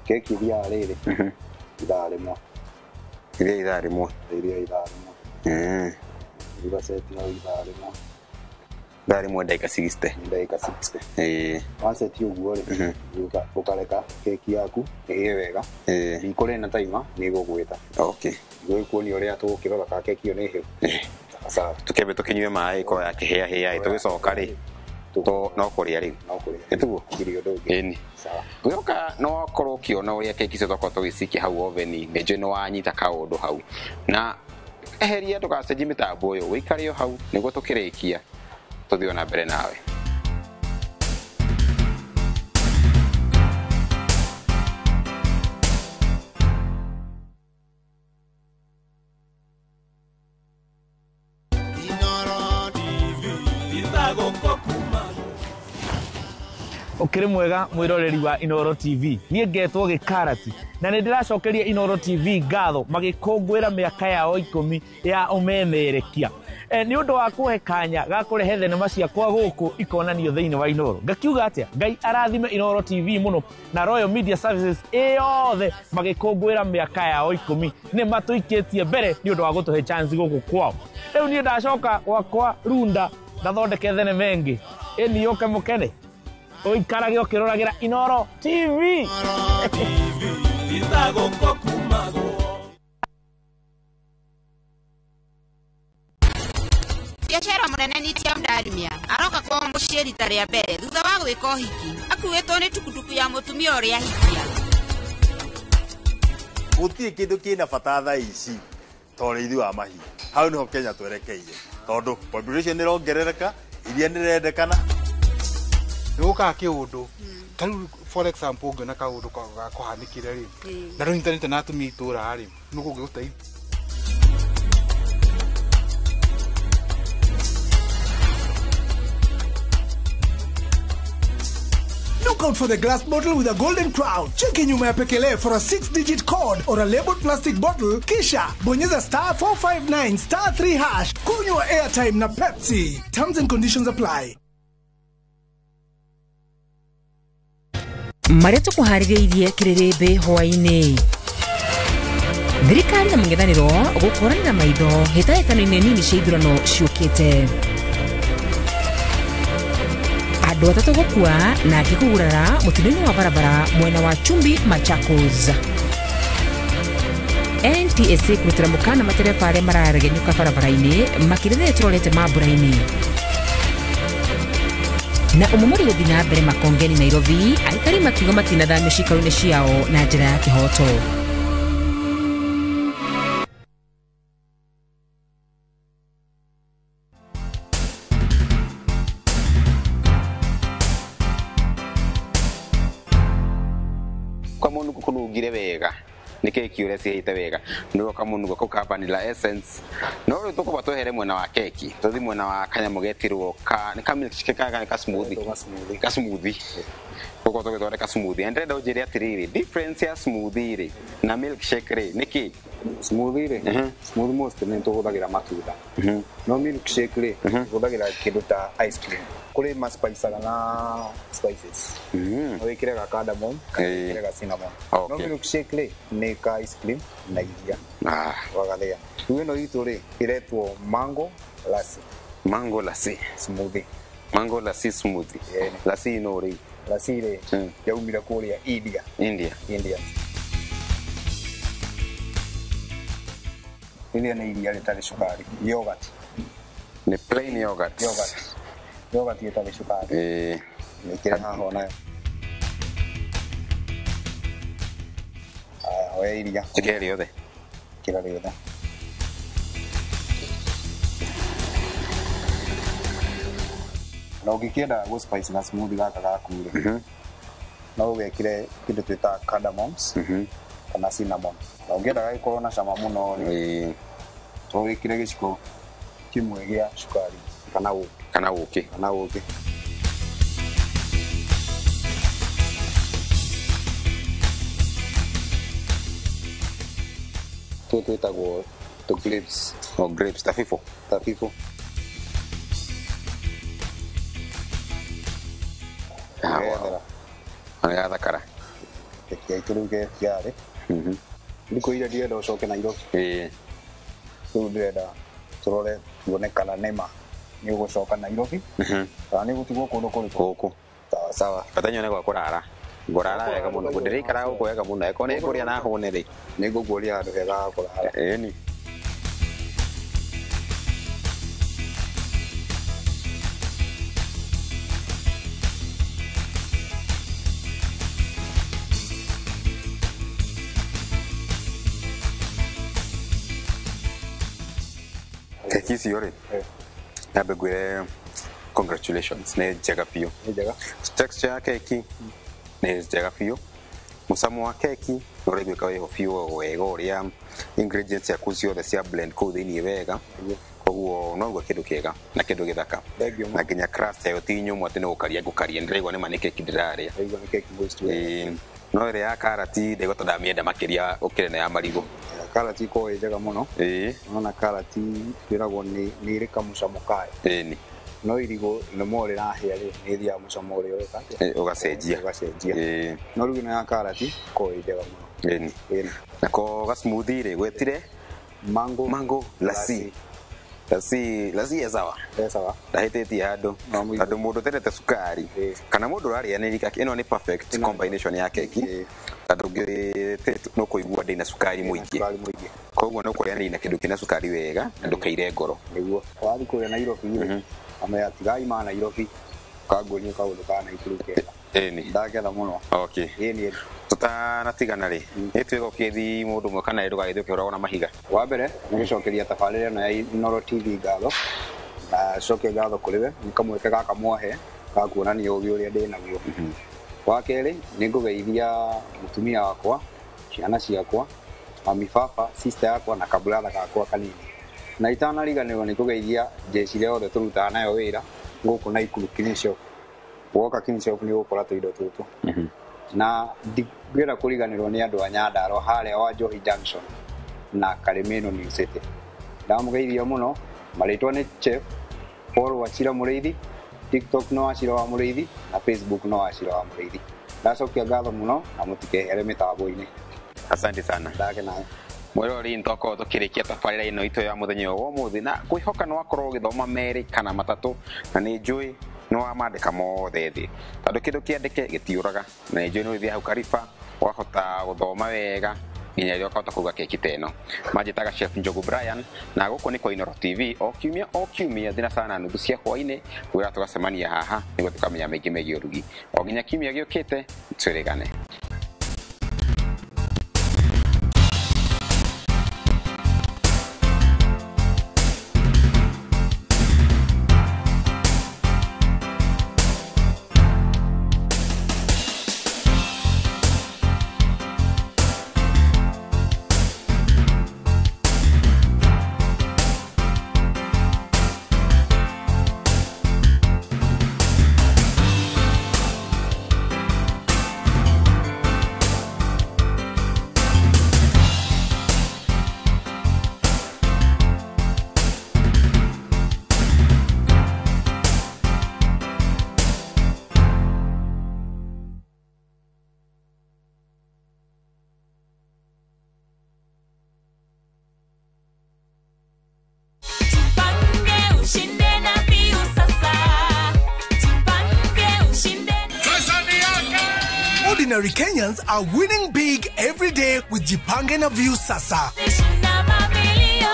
Keki ĩthiaga rĩrĩ ithaa rĩmwe. Ĩthiaga ithaa rĩmwe. Ĩthiaga ithaa rĩmwe. Rĩu ũgaceti hau ithaa rĩmwe. Ithaa rĩmwe ndagĩka 60. Ndagĩka 60. Waceti ũguo rĩ, ũkareka keki yaku ĩhĩe wega. Riko rĩna timer nĩ ĩgũgwĩta. Okay. Ĩgũkuonia ũrĩa tũgũkĩrora kana keki ĩyo nĩ hĩu. Sawa. Tũkĩambe tũkĩnyue maĩ ĩkorwo yakĩhĩa hĩa ĩ tũgĩcoka rĩ no kũrĩa rĩu. No kũrĩa. Nĩtiguo? Gũtirĩ ũndũ ũngĩ. Ĩni. Sawa. Ngwĩhoka no wakorwo ũkĩona ũrĩa keki icio twakorwo tũgĩcikia hau oveni, nĩ njũĩ nĩ wanyita kaũndũ hau. Na eheria ndũgacenjie mĩtambo ũyũ, ũikare o hau nĩguo tũkĩrĩkia tũthiĩ ona mbere nawe. Ũkĩrĩ mwega mwĩroreri wa Inooro TV. Niĩ ngetwo Gĩkarati na nĩ ndĩracokeria Inooro TV ngatho magĩkũngũĩra mĩaka yao 10 ya ũmemerekia. Nĩ ũndũ wa kũhe kanya ga kũrehe thenema ciakwa gũkũ ikonanio thĩinĩ wa Inooro. Ngakiuga atĩa? Ngai arathime Inooro TV mũno na Royal Media Services ĩyothe magĩkũngũĩra mĩaka yao 10. Nĩ matũikĩtie mbere nĩ ũndũ wa gũtũhe chance gũkũ kwao. Rĩu niĩ ndacoka gwakwa Runda ndathondeke thenema ĩngĩ. Ĩni yũke mũkene. Ũikarage ũkĩroragĩra Inooro TV. Biacara mũnene nĩ Tiam Dalmia aroka kwao mũciĩ rita rĩa mbere thutha wa gwĩka ũhiki. Akuĩtwo nĩ tukutuku ya mũtumia ũrĩa ahikia. Gũtirĩ kĩndũ kĩna bata thaa ici ta ũrĩithi wa mahiũ. Hau nĩho Kenya twerekeire tondũ population nĩĩrongerereka, iria nĩrendekana. Nĩgũkaga kĩũndũ ta rĩu for example ũngĩona kaũndũ gakũhanĩkire rĩ na ndũnyitanĩte na atumia itũra rĩ nĩ kũngĩgũteithia. Look out for the glass bottle with a golden crown. Cheki nyuma ya pekele for a 6-digit code or a labeled plastic bottle. Kisha bonyeza star 459 star 3 hash. Kunywa airtime na Pepsi. Terms and conditions apply. Marĩa tũkũharĩrĩirie kĩrĩrĩmbĩ hwaĩ-inĩ. Thirikari na mũng'ethanĩro gũkũranĩra maitho hĩtahĩtano-inĩ nini cia ithurano ciũkĩte. Andũ atatũ gũkua na angĩ kũgurara mũtino-inĩ wa barabara mwena wa Chumbi, Machakos. NTSA kũrutĩra mũkana matereba arĩa mararegenyũka barabara-inĩ makĩria rĩrĩa tũrorete mambura-inĩ. Na ũmomori gũthiĩ na mbere Makongeni, Nairobi, aikari makiuga matinathamio ciikaro-inĩ ciao na njĩra ya kĩhooto. Kwa mũnungo kũnungire wega nĩ keki ũrĩa cihĩte wega nĩguo kamũnungo kau ka vanilla essence. No rĩu tũkwamba twehere mwena wa keki tũthiĩ mwena wa kanyamũ getirwo ka nĩ ka milkshake kana ka smoothie. Ka smoothie. Gũkorwo tũgĩthondeka smoothie. Na ndĩrenda ũnjĩre atĩrĩrĩ, difference ya smoothie rĩ na milkshake rĩ nĩ kĩ? Smoothie rĩ, smoothie most nĩ tũhũthagĩra matunda. No milkshake rĩ, tũhũthagĩra kĩndũ ta ice cream. Kũrĩ maspicaga na spices. No wĩkĩre ga cardamom kana wĩkĩre ga cinnamon. No milkshake rĩ, nĩ ka ice cream na iria. Ũgagathĩa. Rĩu ĩno itũ rĩ, ĩretwo mango lassi. Mango lassi. Smoothie. Mango lassi smoothie. Lassi ino rĩ? Lassi rĩ, yaumire kũrĩa India. India. India. Rĩrĩa nĩ iria rĩtarĩ cukari. Yogurt. Nĩ plain yogurt. Yogurt. Yogurt ĩtarĩ cukari. Mĩkĩre haha onayo. Haya, oya iria. Njĩkĩre rĩothe. Ĩkĩra rĩothe. Na ũngĩkĩenda gũ spice na smoothie gaka gaku rĩ, no ũgekĩre kĩndũ twĩtaga cardamoms kana cinnamon. Na ũngĩenda gagĩkorwo na cama mũno rĩ, to wĩkĩre gĩciko kĩmwe gĩa cukari kana ũkĩ. Kana ũkĩ. Kana ũkĩ. Tũtũ twĩtagwo tũ grapes. Oh, grapes, thabibũ. Thabibũ. Ah, wow. Nĩ gathakara. Keki yaitũ rĩu ke tayari. Thikũ iria ndirenda ũcoke Nairobi. Ĩĩ. Rĩu ndĩrenda tũrore tuone kana nĩma nĩ ũgũcoka Nairobi kana nĩ ũgũtigwo kũndũ kũrĩkũ. Gũkũ. Sawa sawa. Bata nyone gwa kũrara. Ngũrara wega mũno. Ndĩrĩikara gũkũ wega mũno. Angĩkorwo nĩ ngũrĩa na hũne rĩ. Nĩ ngũkuonia handũ hega ha kũrara. Ĩni. Keki icio rĩ, nyambe ngwĩre congratulations, nĩ njega biũ. Nĩ njega. Texture ya keki nĩ njega biũ. Mũcamo wa keki nĩ ũraiguĩka wĩho biũ wega ũrĩa ingredients ciaku ciothe cia blend kũu thĩiniĩ wega. Koguo no ũguo kĩndũ kĩega na kĩndũ gĩthaka. Na nginya crust yayo ti nyũmũ atĩ nĩ gũkaria ngũkaria, nĩndĩraigua nĩma nĩ keki ndĩrarĩa. Ndaigua nĩ keki moist wega. Ĩĩ. No ĩrĩa ya karati ndaigua ta ndamĩenda makĩria gũkĩra ĩno ya marigũ. Karati ĩkoragwo ĩ njega mũno. Ĩĩ. Nona karati twĩragwo nĩ ĩrĩ kamũcamo kayo. Ĩni. No irigũ the more rĩrahĩa rĩ, nĩ ĩthiaga mũcamo ũrĩa ũreka atĩa? Ũgacenjia. Ũgacenjia. Ĩĩ. No rĩu ĩno ya karati ĩkoragwo ĩ njega mũno. Ĩni. Ĩni. Nako ga smoothie rĩ gwetire mango mango lassi. Lassi lassi ĩ sawa. Ĩ sawa. Ndahĩtĩtie handũ tondũ mũndũ ũtendete cukari kana mũndũ ũrarĩanĩria ĩno nĩ perfect combination ya keki tondũ nĩ ũkũigua ndĩna cukari mũingĩ. Koguo nĩ ũkũrĩanĩria na kĩndũ kĩna cukari wega na ndũkaire ngoro. Nĩguo. Wathiĩ kũrĩa Nairobi rĩ, amenya tigai ma Nairobi ũkanguonia kaũndũ ka Naikuru kega. Ĩni. Ndakena mũno. Okay. Ĩni. Tũtanatigana rĩ, nĩ twĩga ũkĩthi mũndũ ũmwe kana erĩ ndũgagĩthiĩ ũkĩhũragwo na mahiga. Wa mbere nĩ gũcokeria tabarĩra ĩno ya Inooro TV ngatho na coke ngatho kũrĩ we nĩ kamweke gaka mwahe ga kuonania ũgĩ ũrĩa ndĩ naguo. Wa kerĩ nĩ ngũgeithia mũtumia wakwa, ciana ciakwa, mami baba, sister yakwa na kaburatha gakwa kanini. Na itanariganĩrwo nĩ kũgeithia jeshi ĩrĩa yothe tũrutaga nayo wĩra gũkũ Naikuru Clean Shop. Woka Clean Shop nĩ ũgũkora tũindo tũtũ. Na ndingĩenda kũriganĩrwo nĩ andũ a Nyandarua harĩa wa Njohi Junction na Karĩmĩno New City. Ndamũgeithia mũno, marĩtwa nĩ Chef Paul Wachira Mũrĩithi, TikTok no Wachira wa Mũrĩithi na Facebook no Wachira wa Mũrĩithi. Ndacokia ngatho mũno na mũtikehere mĩtambo-inĩ. Asante sana. Ndakena. Mwĩroreri nĩtwakorwo tũkĩrĩkia tabarĩra ĩno itũ ya mũthenya ũyũ wa ũmũthĩ na ngwĩhoka nĩ wakorwo ũgĩthoma merĩ kana matatũ na nĩ njũĩ nĩ wamandĩka mothe thĩ tondũ kĩndũ kĩandĩke gĩtiũraga na nĩ njũĩ nĩ ũrĩthiĩ hau kariba ũkahota gũthoma wega nginya rĩrĩa ũkahota kũruga keki ta ĩno. Manjĩtaga Chef Njogu Brian na gũkũ nĩ kwa Inooro TV o kiumia thina sana nuthu cia hwaĩ-inĩ kwĩra tũgacemania haha nĩguo tũkamenya maingĩ megiĩ ũrugi. O nginya kiumia gĩũkĩte twĩrĩgane. Ordinary Kenyans are winning big every day with Jipange na Viusasa.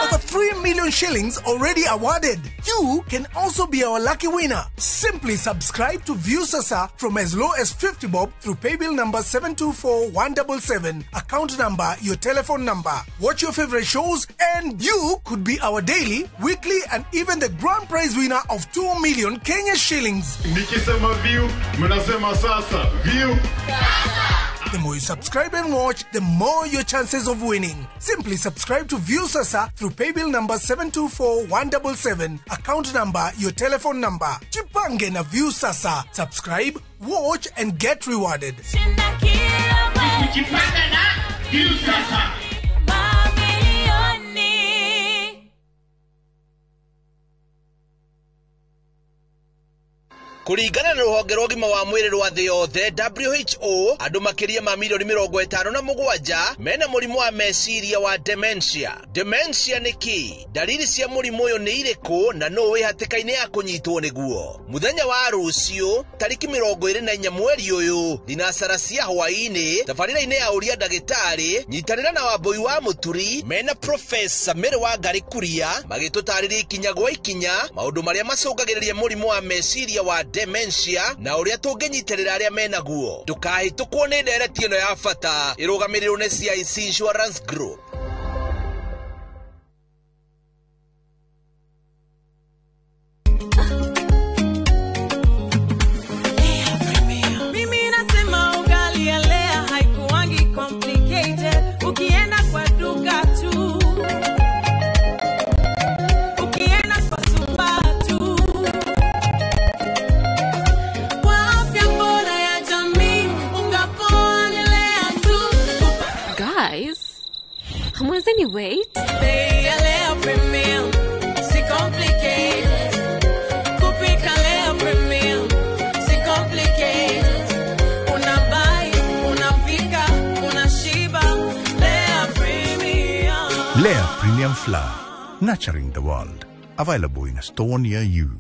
Over 3 million shillings already awarded. You can also be our lucky winner. Simply subscribe to Viusasa from as low as 50 bob through paybill number 724177, account number, your telephone number. Watch your favorite shows and you could be our daily, weekly and even the grand prize winner of 2 million Kenya shillings. Nikisema view, mnasema sasa. View. The more you subscribe and watch, the more your chances of winning. Simply subscribe to Viusasa through paybill number 724177, account number, your telephone number. Jipange na Viusasa. Subscribe, watch and get rewarded. Jipange na Viusasa. Kũringana na rũhonge rwa ũgima wa mwĩrĩ rwa thĩ yothe WHO, andũ makĩria ma milioni 57 mena mũrimũ wa meciria wa dementia. Dementia nĩ kĩ? Dalili cia mũrimũ ũyũ nĩ irĩkũ na nũ wĩ hatĩka-inĩ ya kũnyitwo nĩguo? Mũthenya wa rũciũ tarĩki 24 mweri ũyũ thinacara cia hwaĩ-inĩ tabarĩra-inĩ ya ũria ndagĩtarĩ nyitanĩra na Wambui wa Mũturi mena Professor Mary Wangari Kuria magĩtũtarĩria ikinya gwa ikinya maũndũ marĩa macũngagĩrĩria mũrimũ wa meciria wa dementia na ũrĩa tũngĩnyitĩrĩra arĩa menaguo. Ndũkahĩtũkwo nĩ ndereti ĩno ya bata ĩrũgamĩrĩirwo nĩ CIC Insurance Group. Mimi nasema ugali ya Lea haikuangi complicated. Ukienda kwa duka tu, ukienda kwa super tu. Kwa afya bora ya jamii, unga poa ni Lea tu. Guys, hamwezeni wait? Bei ya Lea Premium, si complicated. Kupika Lea Premium, si complicated. Unabuy, unapika, unashiba. Lea Premium. Lea Premium Flour, nurturing the world. Available in a store near you.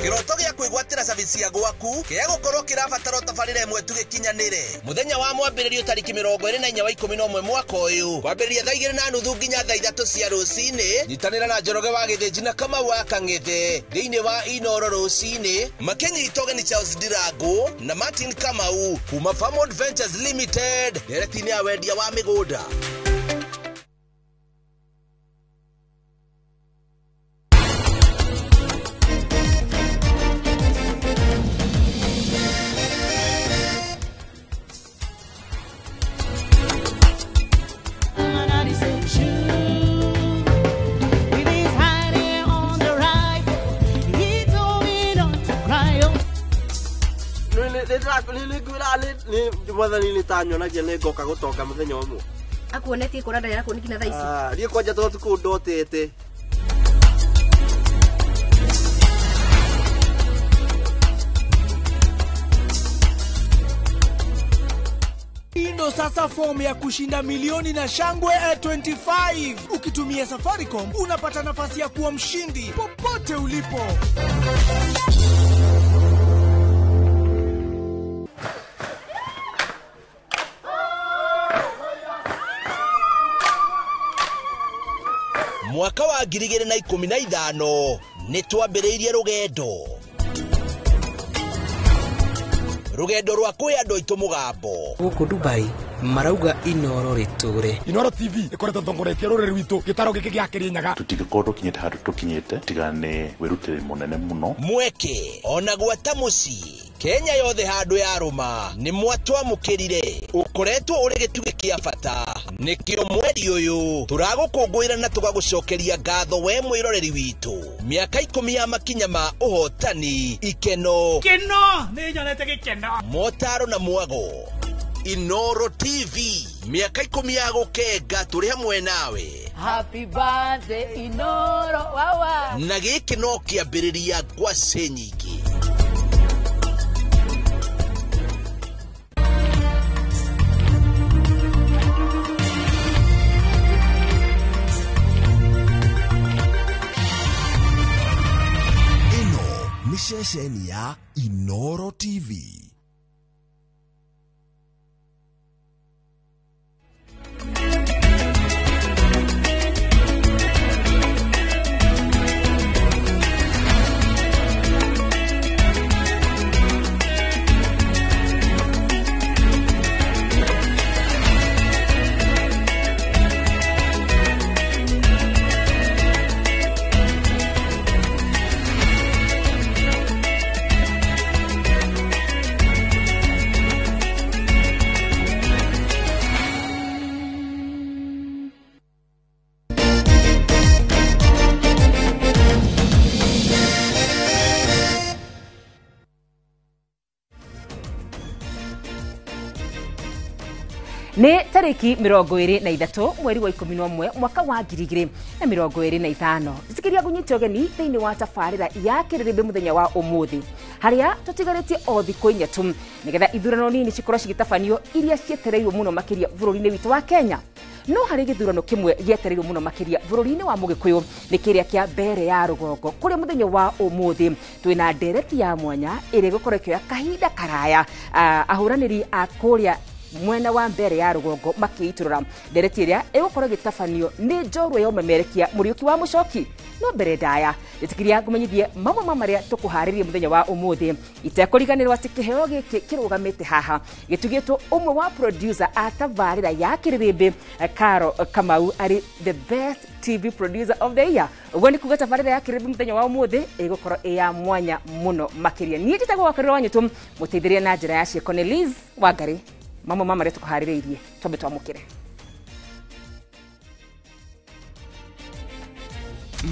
Kĩroto gĩa kwĩgwatĩra service ya gwaku kĩa gũkorwo kĩrabatara tabarĩra ĩmwe tu gĩkinyanĩre. Mũthenya wa mwambĩrĩrio tarĩki 24 wa 11 mwaka ũyũ kwambĩrĩria thaa 2:30 nginya thaa 3 cia rũcinĩ. Nyitanĩra na Njoroge wa Gĩthĩnji na Kamau wa Kang'ethe thĩinĩ wa Inoro rũcinĩ makĩnyita ũgeni Charles Ndirangu na Martin Kamau kuma Farmwood Ventures Limited ndereti-inĩ ya wendia wa mĩgũnda. Mwathani nĩ tanyonagia nĩ ngoka gũtonga mũthenya ũmwe. Akuonetie kũrĩa ndarĩ arakuonia nginya thaa ici. Ah, niĩ kwanja to tukũ ndotete. Ndo sasa fomu ya kushinda milioni na shangwe 25. Ukitumia Safaricom unapata nafasi ya kuwa mshindi popote ulipo. Mwaka wa 2015 nĩ twambĩrĩirie rũgendo. Rũgendo rwa kwĩ andũ aitũ mũgambo. Gũkũ Dubai marauga Inoro rĩtũre. Inoro TV ĩkoretwo ĩtongoretie rũrĩrĩ rwitũ gĩtaro gĩkĩ gĩa Kĩrĩnyaga. Tũtingĩkorwo tũkinyĩte handũ tũkinyĩte tiga nĩ wĩrutĩri mũnene mũno. Mweke ona gwata mũciĩ Kenya yothe handũ yarũma nĩ mwatwamũkĩrire. Ũkoretwo ũrĩ gĩtugĩ kĩa bata nĩkĩo mweri ũyũ tũragũkũngũĩra na tũgagũcokeria ngatho we mwĩroreri witũ. Mĩaka 10 ya makinya ma ũhotani, ikeno, keno nĩ nyonete gĩkeno, motaro na mwago. Inoro TV mĩaka 10 ya gũkenga tũrĩ hamwe nawe. Happy birthday Inoro wawa. Na gĩkĩ no kĩambĩrĩria ngwacĩ nyingĩ. Ĩno nĩ ceceni ya Inoro TV. Nĩ tarĩki 23 mweri wa 11 mwaka wa 2025. Njĩtĩkĩria ngũnyite ũgeni thĩinĩ wa tabarĩra ya kĩrĩrĩmbĩ mũthenya wa ũmũthĩ, harĩa tũtigarĩtie o thikũ inya tu nĩgetha ithurano nini cikorwo cigĩtabanio iria cietereirwo mũno makĩria bũrũri-inĩ witũ wa Kenya. No harĩ gĩthurano kĩmwe gĩetereirwo mũno makĩria bũrũri-inĩ wa Mũgĩkũyũ nĩ kĩrĩa kĩa mbere ya rũgongo, kũrĩa mũthenya wa ũmũthĩ twĩna ndereti ya mwanya ĩrĩa ĩgũkorwo ĩkĩoya kahinda karaya ahũranĩri a kũrĩa mwena wa mbere ya rũgongo makĩitũrũra. Ndereti ĩrĩa ĩgũkorwo ĩgĩtabanio nĩ njorua ya ũmemerekia Mũriũki wa Mũcoki. No mbere ndaya njĩtĩkĩria ngũmenyithie mamwe ma marĩa tũkũharĩria mũthenya wa ũmũthĩ, itekũriganĩrwo atĩ kĩheo gĩkĩ kĩrũgamĩte haha gĩtugĩtwo ũmwe wa producer a tabarĩra ya kĩrĩrĩmbĩ Caro Kamau arĩ the best TV producer of the year. Ũguo nĩ kuga tabarĩra ya kĩrĩrĩmbĩ mũthenya wa ũmũthĩ ĩgũkorwo ĩ ya mwanya mũno makĩria. Niĩ njĩtagwo Wakarĩra wa Nyũtũ, mũteithĩrĩria na njĩra ya ciĩko nĩ Liz Wangari. Mamwe ma marĩa tũkũharĩrĩirie twambe twamũkĩre.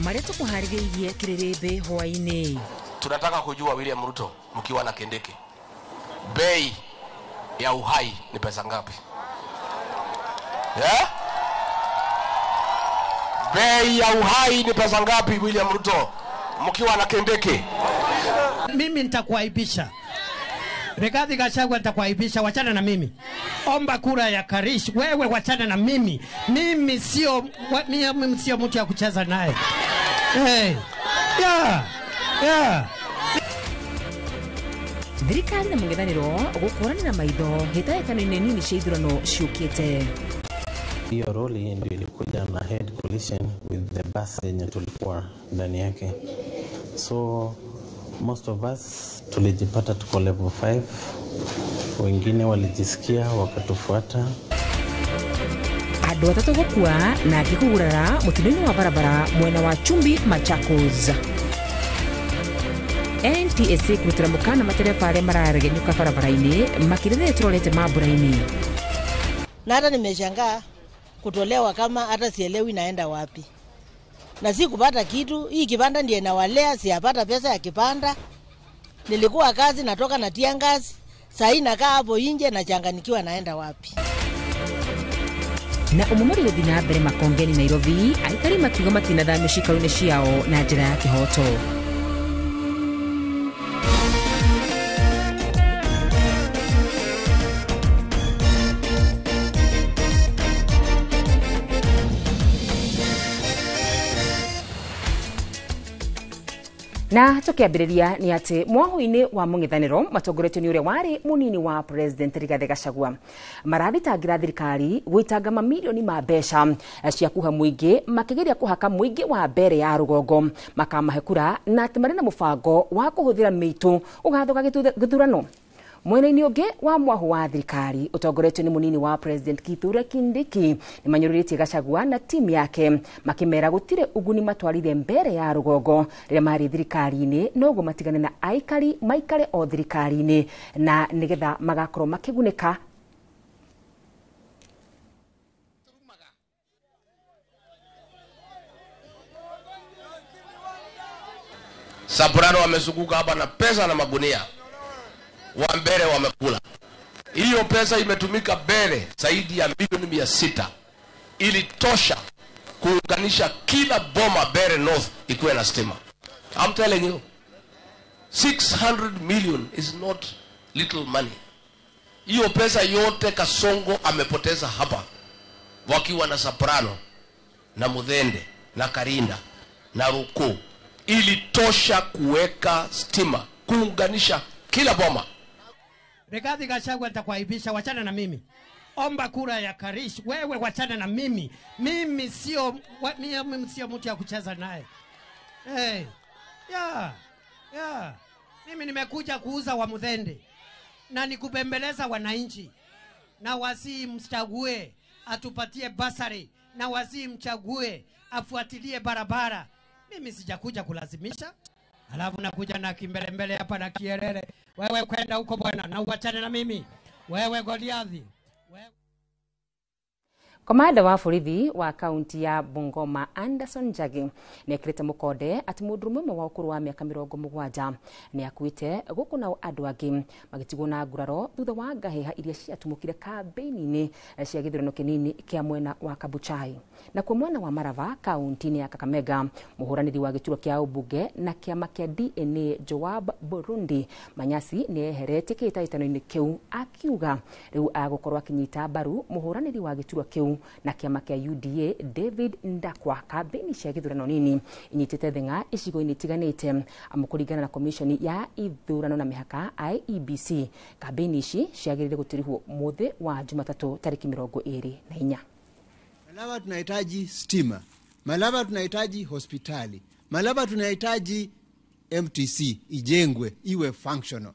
Marĩa tũkũharĩrĩirie kĩrĩrĩmbĩ hwaĩ-inĩ. Tunataka kujua William Ruto mkiwa na Kindiki, bei ya uhai ni pesa ngapi? Yeah? Bei ya uhai ni pesa ngapi William Ruto mkiwa na Kindiki? Mimi nitakuaibisha. Rigathi Gachagua nitakuaibisha, wachana na mimi. Omba kura ya Karish, wewe wachana na mimi. Mimi sio mtu ya kucheza naye. Hey. Yeah. Yeah. Thirikari na mũng'ethanĩro gũkũranĩra maitho hĩtahĩtano-inĩ nini cia ithurano ciũkĩte. Hiyo roli ndio ilikuja na head collision with the bus yenye tulikuwa ndani yake. So most of us tulijipata tuko level 5, wengine walijisikia wakatufuata. Andũ atatũ gũkua na angĩ kũgurara mũtino-inĩ wa barabara mwena wa Chumbi, Machakos. NTSA kũrutĩra mũkana matereba arĩa mararegenyũka barabara-inĩ makĩria rĩrĩa tũrorete mambura-inĩ. Na hata nimeshangaa kutolewa kama hata sielewi naenda wapi. Na si kupata kitu, hii kibanda ndiye nawalea, siyapata pesa ya kibanda. Nilikuwa kazi natoka natia ngazi, saa hii nakaa hapo nje nachanganyikiwa naenda wapi. Na ũmũmũri gũthiĩ na mbere Makongeni Nairobi, aikari makiuga matinathamio ciikaro-inĩ ciao na njĩra ya kĩhooto. Na tukiambĩrĩria nĩ atĩ mwahũ-inĩ wa mũng'ethanĩro matongoretio nĩ ũrĩa warĩ mũnini wa President Rigathi Gachagua marathitangĩra thirikari gũitanga mamirioni ma mbeca cia kuha mũingĩ makĩgeria kũhaka mũingĩ wa mbere ya rũgongo makamahe kura na atĩ marĩ na mũbango wa kũhũthĩra mĩitũ ũgathũka gĩthurano. Mwena-inĩ ũngĩ wa mwahũ wa thirikari ũtongoretio nĩ mũnini wa President Kithure Kindiki nĩ manyũrũrĩtie Gachagua na timu yake makĩmera gũtirĩ ũguni matwarire mbere ya rũgongo rĩrĩa marĩ thirikari-inĩ, noguo matigane na aikari maikare o thirikari-inĩ na nĩgetha magakorwo makĩgunĩka. Soprano wamezunguka hapa na pesa na magunia, wa mbele wamekula. Hiyo pesa imetumika mbele zaidi ya milioni 600 ilitosha kuunganisha kila boma Mbeere North ikuwe na stima. I'm telling you, 600 million is not little money. Hiyo pesa yote Kasongo amepoteza hapa wakiwa na Soprano na Muthende na Karinda na Ruku, ilitosha kuweka stima, kuunganisha kila boma. Rigathi Gachagua nitakuaibisha, wachana na mimi. Omba kura ya Karish, wewe wachana na mimi. Mimi sio mtu ya kucheza naye. Hey. Yeah. Yeah. Mimi nimekuja kuuza wa Muthende na nikubembeleza wananchi, na wasimchague atupatie basari, na wasimchague afuatilie barabara. Mimi sijakuja kulazimisha. Alafu nakuja na kimbelembele hapa na kierere. Wewe kwenda huko bwana na uachane na mimi. Wewe Goliathi. Komanda wa borithi wa kaunti ya Bungoma Anderson Njagi nĩekĩrĩte mũkonde atĩ mũndũrũme ũmwe wa ũkũrũ wa mĩaka 70 nĩakuĩte gũkũ nao andũ angĩ magĩtigwo na nguraro thutha wa ngahĩha iria ciatumũkire kambĩini-inĩ cia gĩthurano kĩnini kĩa mwena wa Kabuchai. Nakuo mwena wa Marava kaunti-inĩ ya Kakamega mũhũranĩri wa gĩturwa kĩa ũmbunge na kĩama kĩa DNA Joab Burundi Manyasi nĩeheretie kĩhĩtahĩtano-inĩ kĩu akiuga rĩu agũkorwo akĩnyita mbaru mũhũranĩri wa gĩturwa kĩu na kĩama kĩa UDA David Ndakwa kambĩini cia gĩthurano nini inyitĩte thing'a icigo-inĩ itiganĩte amu kũringana na komishoni ya ithurano na mĩhaka IEBC kambĩini ici ciagĩrĩire gũtirihwo mũthĩ wa Jumatatũ tarĩki 24. Malava tunahitaji stima, Malava tunahitaji hospitali, Malava tunahitaji MTC ijengwe iwe functional.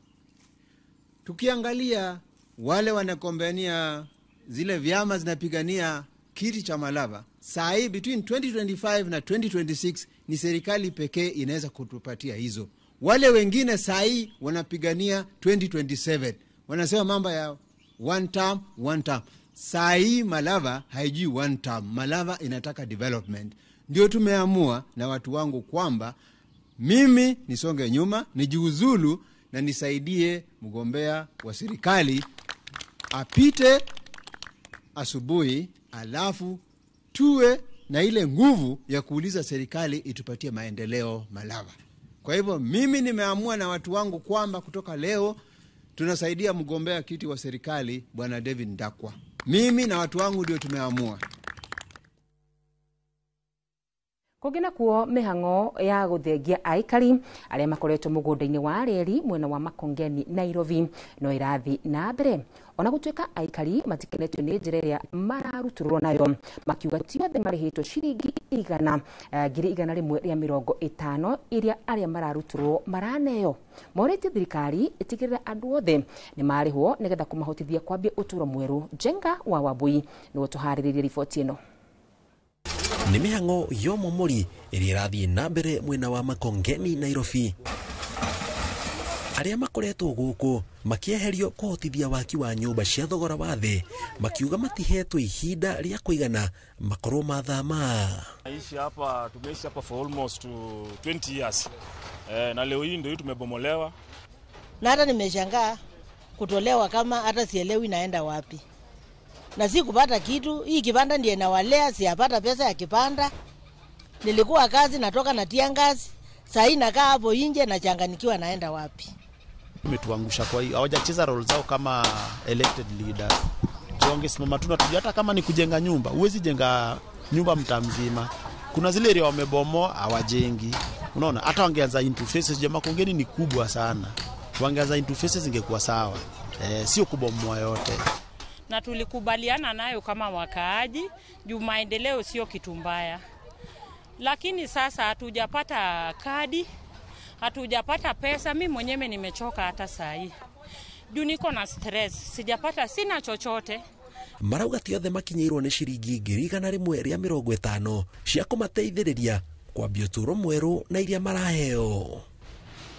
Tukiangalia wale wanakombania zile vyama zinapigania kiti cha Malava, saa hii between 2025 na 2026 ni serikali pekee inaweza kutupatia hizo. Wale wengine saa hii wanapigania 2027, wanasema mambo ya one term, one term. Saa hii Malava haijui one term, Malava inataka development. Ndio tumeamua na watu wangu kwamba mimi nisonge nyuma, nijiuzulu na nisaidie mgombea wa serikali apite asubuhi, alafu tuwe na ile nguvu ya kuuliza serikali itupatie maendeleo Malava. Kwa hivyo mimi nimeamua na watu wangu kwamba kutoka leo tunasaidia mgombea kiti wa serikali Bwana David Ndakwa. Mimi na watu wangu ndio tumeamua. Kũngĩ nakuo mĩhang'o ya gũthengia aikari arĩa makoretwo mũgũnda-inĩ wa reri mwena wa Makongeni Nairobi no ĩrathiĩ na mbere ona gũtuĩka aikari matikenetio nĩ njĩra ĩrĩa mararutũrũrwo nayo makiuga ti othe marĩhĩtwo ciringi 150 iria arĩa mararutũrũrwo maraneo. Morĩtie thirikari ĩtigĩrĩre andũ othe nĩ marĩhwo nĩgetha kũmahotithia kwambia ũtũũro mwerũ. Njenga wa Wambui nĩwe ũtũharĩrĩirie riboti ĩno. Nĩ mĩhang'o ya ũmomori ĩrĩa ĩrathiĩ na mbere mwena wa Makongeni Nairobi. Arĩa makoretwo gũkũ makĩeherio kũhotithia waki wa nyũmba cia thogora wa thĩ makiuga matihetwo ihinda rĩa kũigana makorwo mathama. Naishi hapa, tumeishi hapa for almost 20 years. Na leo hii ndio hii tumebomolewa. Na hata nimeshangaa kutolewa kama hata sielewi naenda wapi. Na si kupata kitu, hii kibanda ndiye nawalea, siyapata pesa ya kibanda. Nilikuwa kazi natoka na tia ngazi, saa hii nakaa hapo nje nachanganikiwa naenda wapi. Umetuangusha kwa hiyo, hawajacheza role zao kama elected leaders. Wangesimama tu na hata kama ni kujenga nyumba, huwezi jenga nyumba mtaa mzima. Kuna zile area wamebomoa hawajengi. Unaona, hata wangeanza into phases, jamaa Makongeni ni kubwa sana. Wangeanza into phases ingekuwa sawa. Sio kubomoa yote. Na tulikubaliana nayo kama wakaaji, juu maendeleo sio kitu mbaya. Lakini sasa hatujapata kadi, hatujapata pesa. Mimi mwenyewe nimechoka hata saa hii. Juu niko na stress, sijapata, sina chochote. Marauga ti othe makinyĩirwo nĩ ciringi 150 cia kũmateithĩrĩria kwambia ũtũũro mwerũ na iria maraheo.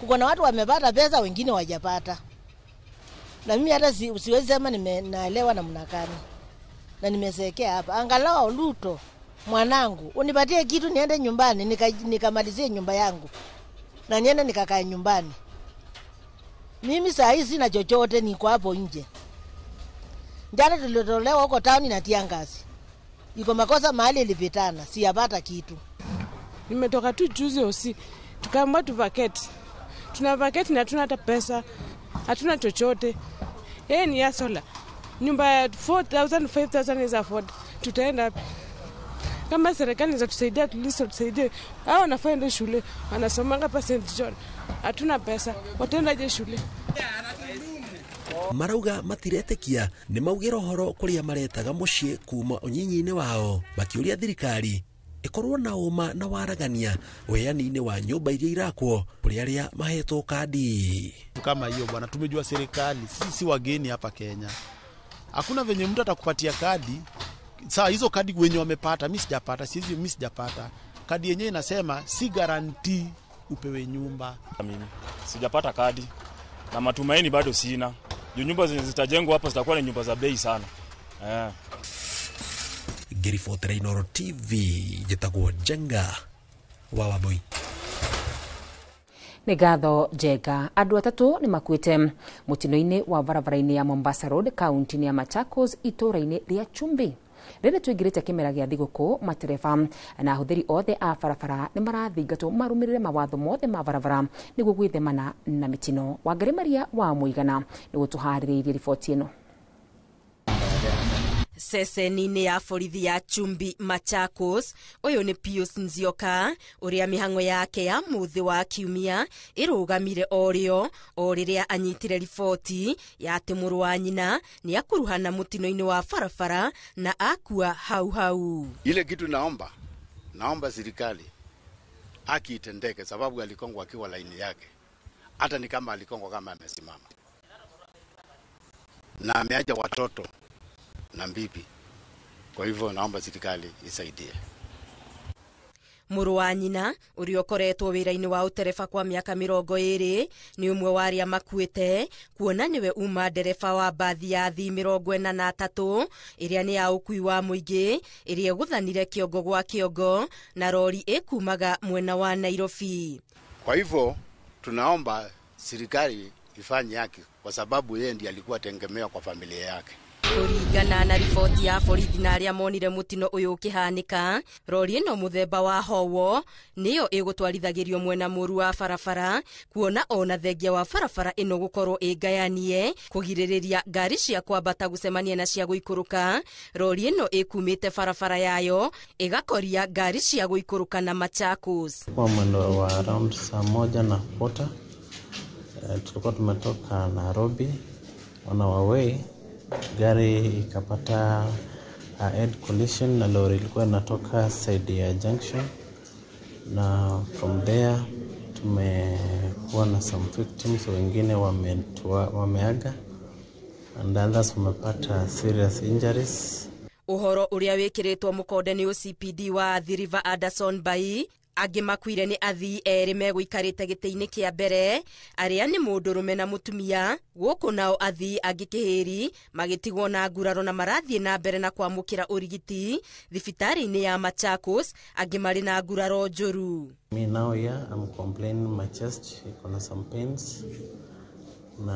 Kuko na watu wamepata pesa, wengine hawajapata. Na mimi hata siwezi sema nimeelewa namna gani. Na nimesekea hapa. Angalau Ruto mwanangu, unipatie kitu niende nyumbani nikamalizie nyumba yangu. Na niende nikakae nyumbani. Mimi saa hii sina chochote, niko hapo nje. Jana tulitolewa huko town na tia ngazi. Iko makosa mahali ilipitana, siyapata kitu. Nimetoka tu juzi usi, tukaambiwa tu vacate. Tuna vacate na hatuna hata pesa. Hatuna chochote. Yeye ni yasola. Nyumba ya 4,000, 5,000 is afford. Tutaenda wapi? Kama serikali inaweza at least tusaidie. Hao wanafaa shule, wanasomanga hapa St John. Hatuna pesa. Wataendaje shule? Marauga matiretekia nĩ maugĩra ũhoro kũrĩa maretaga mũciĩ kuma ũnyinyi-inĩ wao makĩũria thirikari ĩkorwo na ũma na waragania ũheani-inĩ wa nyũmba iria irakwo kũrĩ arĩa mahetwo kadi. Kama hiyo bwana, tumejua serikali sisi si wageni hapa Kenya. Hakuna venye mtu atakupatia kadi. Saa hizo kadi wenye wamepata, mimi sijapata, sizi mimi sijapata. Kadi yenyewe inasema si guarantee upewe nyumba. Mimi sijapata kadi na matumaini bado sina. Nyumba zenye zitajengwa hapa zitakuwa ni nyumba za bei sana. Ngĩribotera Inooro TV, njĩtagwo Njenga wa Wambui. Nĩ ngatho Njenga. Andũ 3 nĩ makuĩte mũtino-inĩ wa barabara-inĩ ya Mombasa Road kaunti-inĩ ya Machakos itũũra-inĩ rĩa Chumbi. Rĩrĩ tũingĩrĩte kĩmera gĩa thigũkũ, matereba na ahũthĩri othe a barabara nĩ marathingatwo marũmĩrĩre mawatho mothe ma barabara nĩguo gwĩthemana na mĩtino. Wangari Maria wa Mũigana nĩguo tũharĩrĩirie riboti ĩno. Ceceni-inĩ ya borithi ya Chumbi Machakos, ũyũ nĩ Pius Nzioka ũrĩa mĩhang'o yake ya mũthĩ wa kiumia ĩrũgamire o rĩo o rĩrĩa anyitire riboti ya atĩ mũrũ wa nyina nĩ akuruhana mũtino-inĩ wa barabara na akua hau hau. Ile kitu naomba serikali haki itendeke, sababu alikongwa akiwa laini yake, hata ni kama alikongwa kama amesimama, na ameacha watoto na bibi. Kwa hivyo naomba serikali isaidie. Mũrũ wa nyina ũrĩa ũkoretwo wĩra-inĩ wa ũtereba kwa mĩaka 20 nĩ ũmwe wa arĩa makuĩte, kuona nĩwe uma ndereba wa mbathi ya athii 43 ĩrĩa nĩ ya ũkui wa mũingĩ ĩrĩa ĩgũthanire kĩongo gwa kĩongo na rori ĩkumaga mwena wa Nairobi. Kwa hivyo tunaomba serikali ifanye haki, kwa sababu yeye ndiye alikuwa tegemeo kwa familia yake. Kũringana na riboti ya borithi na arĩa monire mũtino ũyũ ũkĩhanĩka, rori ĩno mũthemba wa Howo nĩyo ĩgũtwarithagĩrio mwena mũru wa barabara, kuona ona thengia wa barabara ĩno gũkorwo ĩngayanie kũgirĩrĩria ngari cia kwambata gũcemania na cia gũikũrũka. Rori ĩno ĩkumĩte barabara yayo ĩgakoria ngari cia gũikũrũka na Machakos. Kwa mwendo wa around saa 1:15 tulikuwa tumetoka Nairobi on our way, gari ikapata head collision na lori ilikuwa inatoka side ya junction, na from there tumekuwa na some victims, wengine wameaga and others wamepata serious injuries. Ũhoro ũrĩa wĩkĩrĩtwo mũkonde nĩ OCPD wa Athi River Anderson Bai, angĩ makuire nĩ athii erĩ megũikarĩte gĩtĩ-inĩ kĩa mbere arĩa nĩ mũndũrũme na mũtumia, gũkũ nao athii angĩ kĩhĩri magĩtigwo na nguraro na marathiĩ na mbere na kwamũkĩra ũrigiti thibitarĩ-inĩ ya Machakos, angĩ marĩ na nguraro njũru. Me now here I'm complaining my chest iko na some pains, na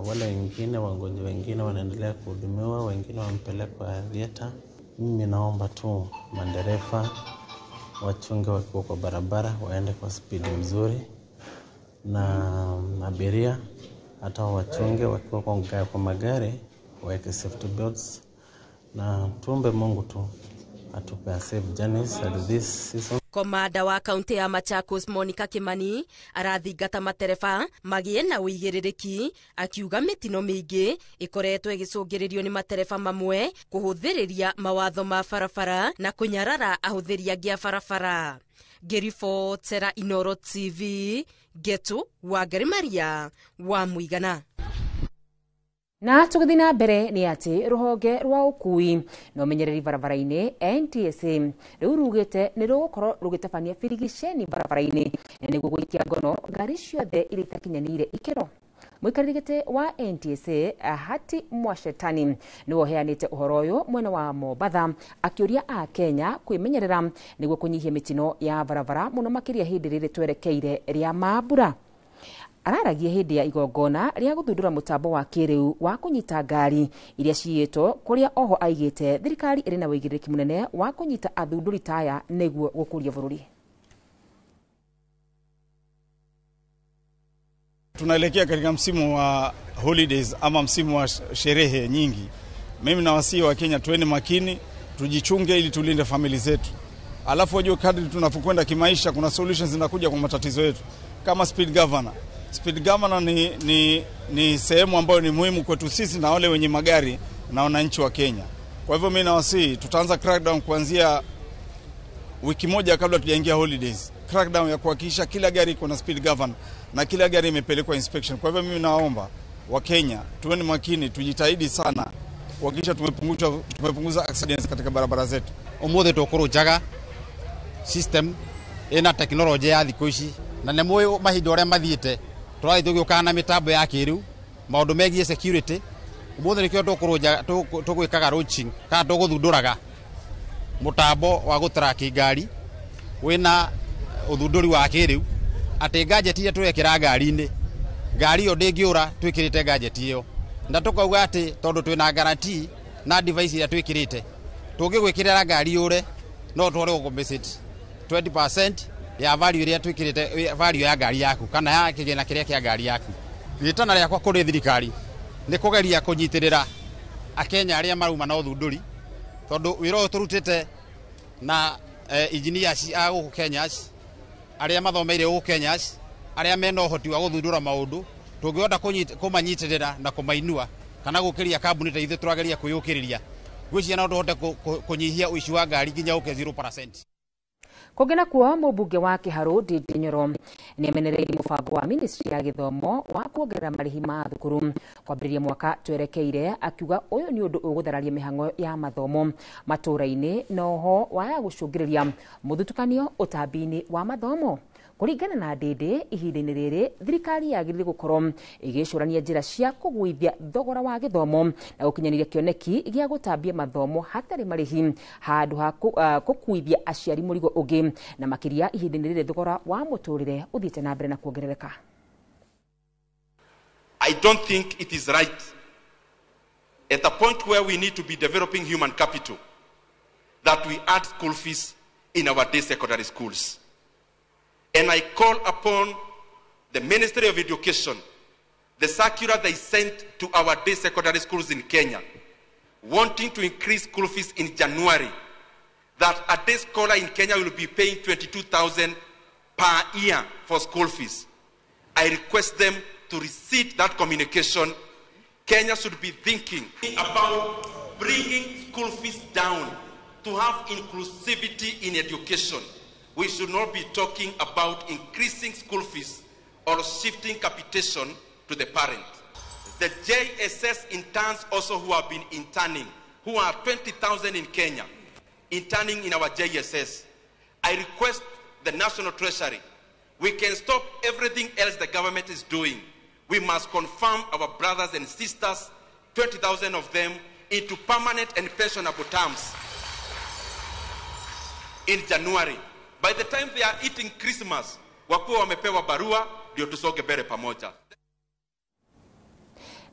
wale wengine wagonjwa wengine wanaendelea kuhudumiwa, wengine wamepelekwa theater. Mimi naomba tu madereva wachunge wakiwa kwa barabara, waende kwa speed mzuri, na abiria hata wachunge wakiwa kwa magari, waweke safety belts, na tuombe Mungu tu atupe safe journeys at this season. Komanda wa kaunti ya Machakos Monica Kimani arathingata matereba magĩe na ũigĩrĩrĩki, akiuga mĩtino mĩingĩ ĩkoretwo ĩgĩcũngĩrĩrio nĩ matereba mamwe kũhũthĩrĩria mawatho ma barabara na kũnyarara ahũthĩri angĩ a barabara. Ngĩribotera Inooro TV, Getu Wangari Maria wa Mũigana. Na tũgĩthiĩ na mbere nĩ atĩ rũhonge rwa ũkui na ũmenyereri barabara-inĩ NTSA rĩu rugĩte nĩ rũgũkorwo rũgĩtabania birigiceni barabara-inĩ na nĩguo gũikia ngono ngari ciothe iria itakinyanĩire ikĩro. Mũikarĩri gĩtĩ wa NTSA Hati Mwashetani nĩwe ũheanĩte ũhoro ũyũ mwena wa Mombatha, akĩũria a Kenya kwĩmenyerera nĩguo kũnyihia mĩtino ya barabara mũno makĩria hĩndĩ rĩrĩ twerekeire rĩa mambura. Araragia hĩndĩ ya igongona rĩa gũthundũra mũtambo wa kĩrĩu wa kũnyita ngari iria ciyĩtwo, kũrĩa oho aigĩte thirikari ĩrĩ na ũigĩrĩrĩki mũnene wa kũnyita athundũri taya nĩguo gũkũria bũrũri. Tunaelekea katika msimu wa holidays ama msimu wa sherehe nyingi. Mimi nawasihi wa Kenya tuende makini, tujichunge ili tulinde famili zetu. Alafu wajue kadri tunapokwenda kimaisha kuna solutions zinakuja kwa matatizo yetu kama speed governor. Speed governor ni sehemu ambayo ni muhimu kwetu sisi na wale wenye magari na wananchi wa Kenya. Kwa hivyo mimi nawasihi tutaanza crackdown kuanzia wiki moja kabla tujaingia holidays. Crackdown ya kuhakikisha kila gari iko na speed governor na kila gari imepelekwa inspection. Kwa hivyo mimi naomba wa Kenya tuwe makini, tujitahidi sana kuhakikisha tumepunguza accidents katika barabara zetu. Umuthi tukurunjaga system ina teknolojia ya thiku ici na nĩ mũĩ mahinda ũrĩa mathiĩte tũrathiĩ tũgĩũkaga na mĩtambo ya kĩrĩu maũndũ megiĩ security. Umuthi nĩkĩo tũkũrũnja tũgwĩkaga launching kana tũgũthundũraga Mutambo wa gũtraki ngari wĩna ũthundũri wa kĩrĩu atĩ gadget iria twekĩra ngari-inĩ, ngari ĩyo ndĩngĩũra twĩkĩrĩte gadget ĩyo, na tũkauga atĩ tondũ twĩna guarantee na device iria twĩkĩrĩte, tũngĩgwĩkĩrĩra ngari yũre no tũhore gũcompensate 20% ya value ĩrĩa twĩkĩrĩte, value ya ngari yaku kana ya kĩgĩna kĩrĩa kĩa ngari yaku. Rĩtana rĩakwa kũrĩ thirikari nĩ kũgeria kũnyitĩrĩra Akenya arĩa marauma na ũthundũri, tondũ wĩra ũyũ tũrutĩte na engineers a gũkũ Kenya, arĩa mathomeire gũkũ Kenya, arĩa mena ũhoti wa gũthundũra maũndũ, tũngĩhota kũmanyitĩrĩra na kũmainua kana gũkĩria kambuni ta ithuĩ tũrageria kwĩyũkĩrĩria, ngwĩciria no tũhote kũnyihia ũici wa ngari nginya ũke 0%. Kũngĩ nakuo, mũmbunge wa Kĩharũ Ndindi Nyoro nĩamenereirie mũbango wa ministry ya gĩthomo wa kuongerera marĩhi ma thukuru kwambĩrĩria mwaka twerekeire, akiuga ũyũ nĩ ũndũ ũgũthararia mĩhang'o ya mathomo matũũra-inĩ na oho waya gũcũngĩrĩria mũthutũkanio ũtambi-inĩ wa mathomo. Kũringana na Ndindi, ihinda-inĩ rĩrĩ thirikari yagĩrĩire gũkorwo ĩgĩcũrania njĩra cia kũgũithia thogora wa gĩthomo na gũkinyanĩria kĩoneki gĩa gũtambia mathomo hatarĩ marĩhi handũ ha gũkuithia aciari mũrigo ũngĩ, na makĩria ihinda-inĩ rĩrĩ thogora wa mũtũrĩre ũthiĩte na mbere na kuongerereka. I don't think it is right at the point where we need to be developing human capital that we add school fees in our day secondary schools. And I call upon the Ministry of Education, the circular they sent to our day secondary schools in Kenya, wanting to increase school fees in January, that a day scholar in Kenya will be paying 22,000 per year for school fees. I request them to receive that communication. Kenya should be thinking about bringing school fees down to have inclusivity in education. We should not be talking about increasing school fees or shifting capitation to the parent. The JSS interns also who have been interning, who are 20,000 in Kenya, interning in our JSS. I request the National Treasury, we can stop everything else the government is doing. We must confirm our brothers and sisters, 20,000 of them, into permanent and pensionable terms in January. By the time they are eating Christmas, wakuwa wamepewa barua, ndio tusoge mbele pamoja.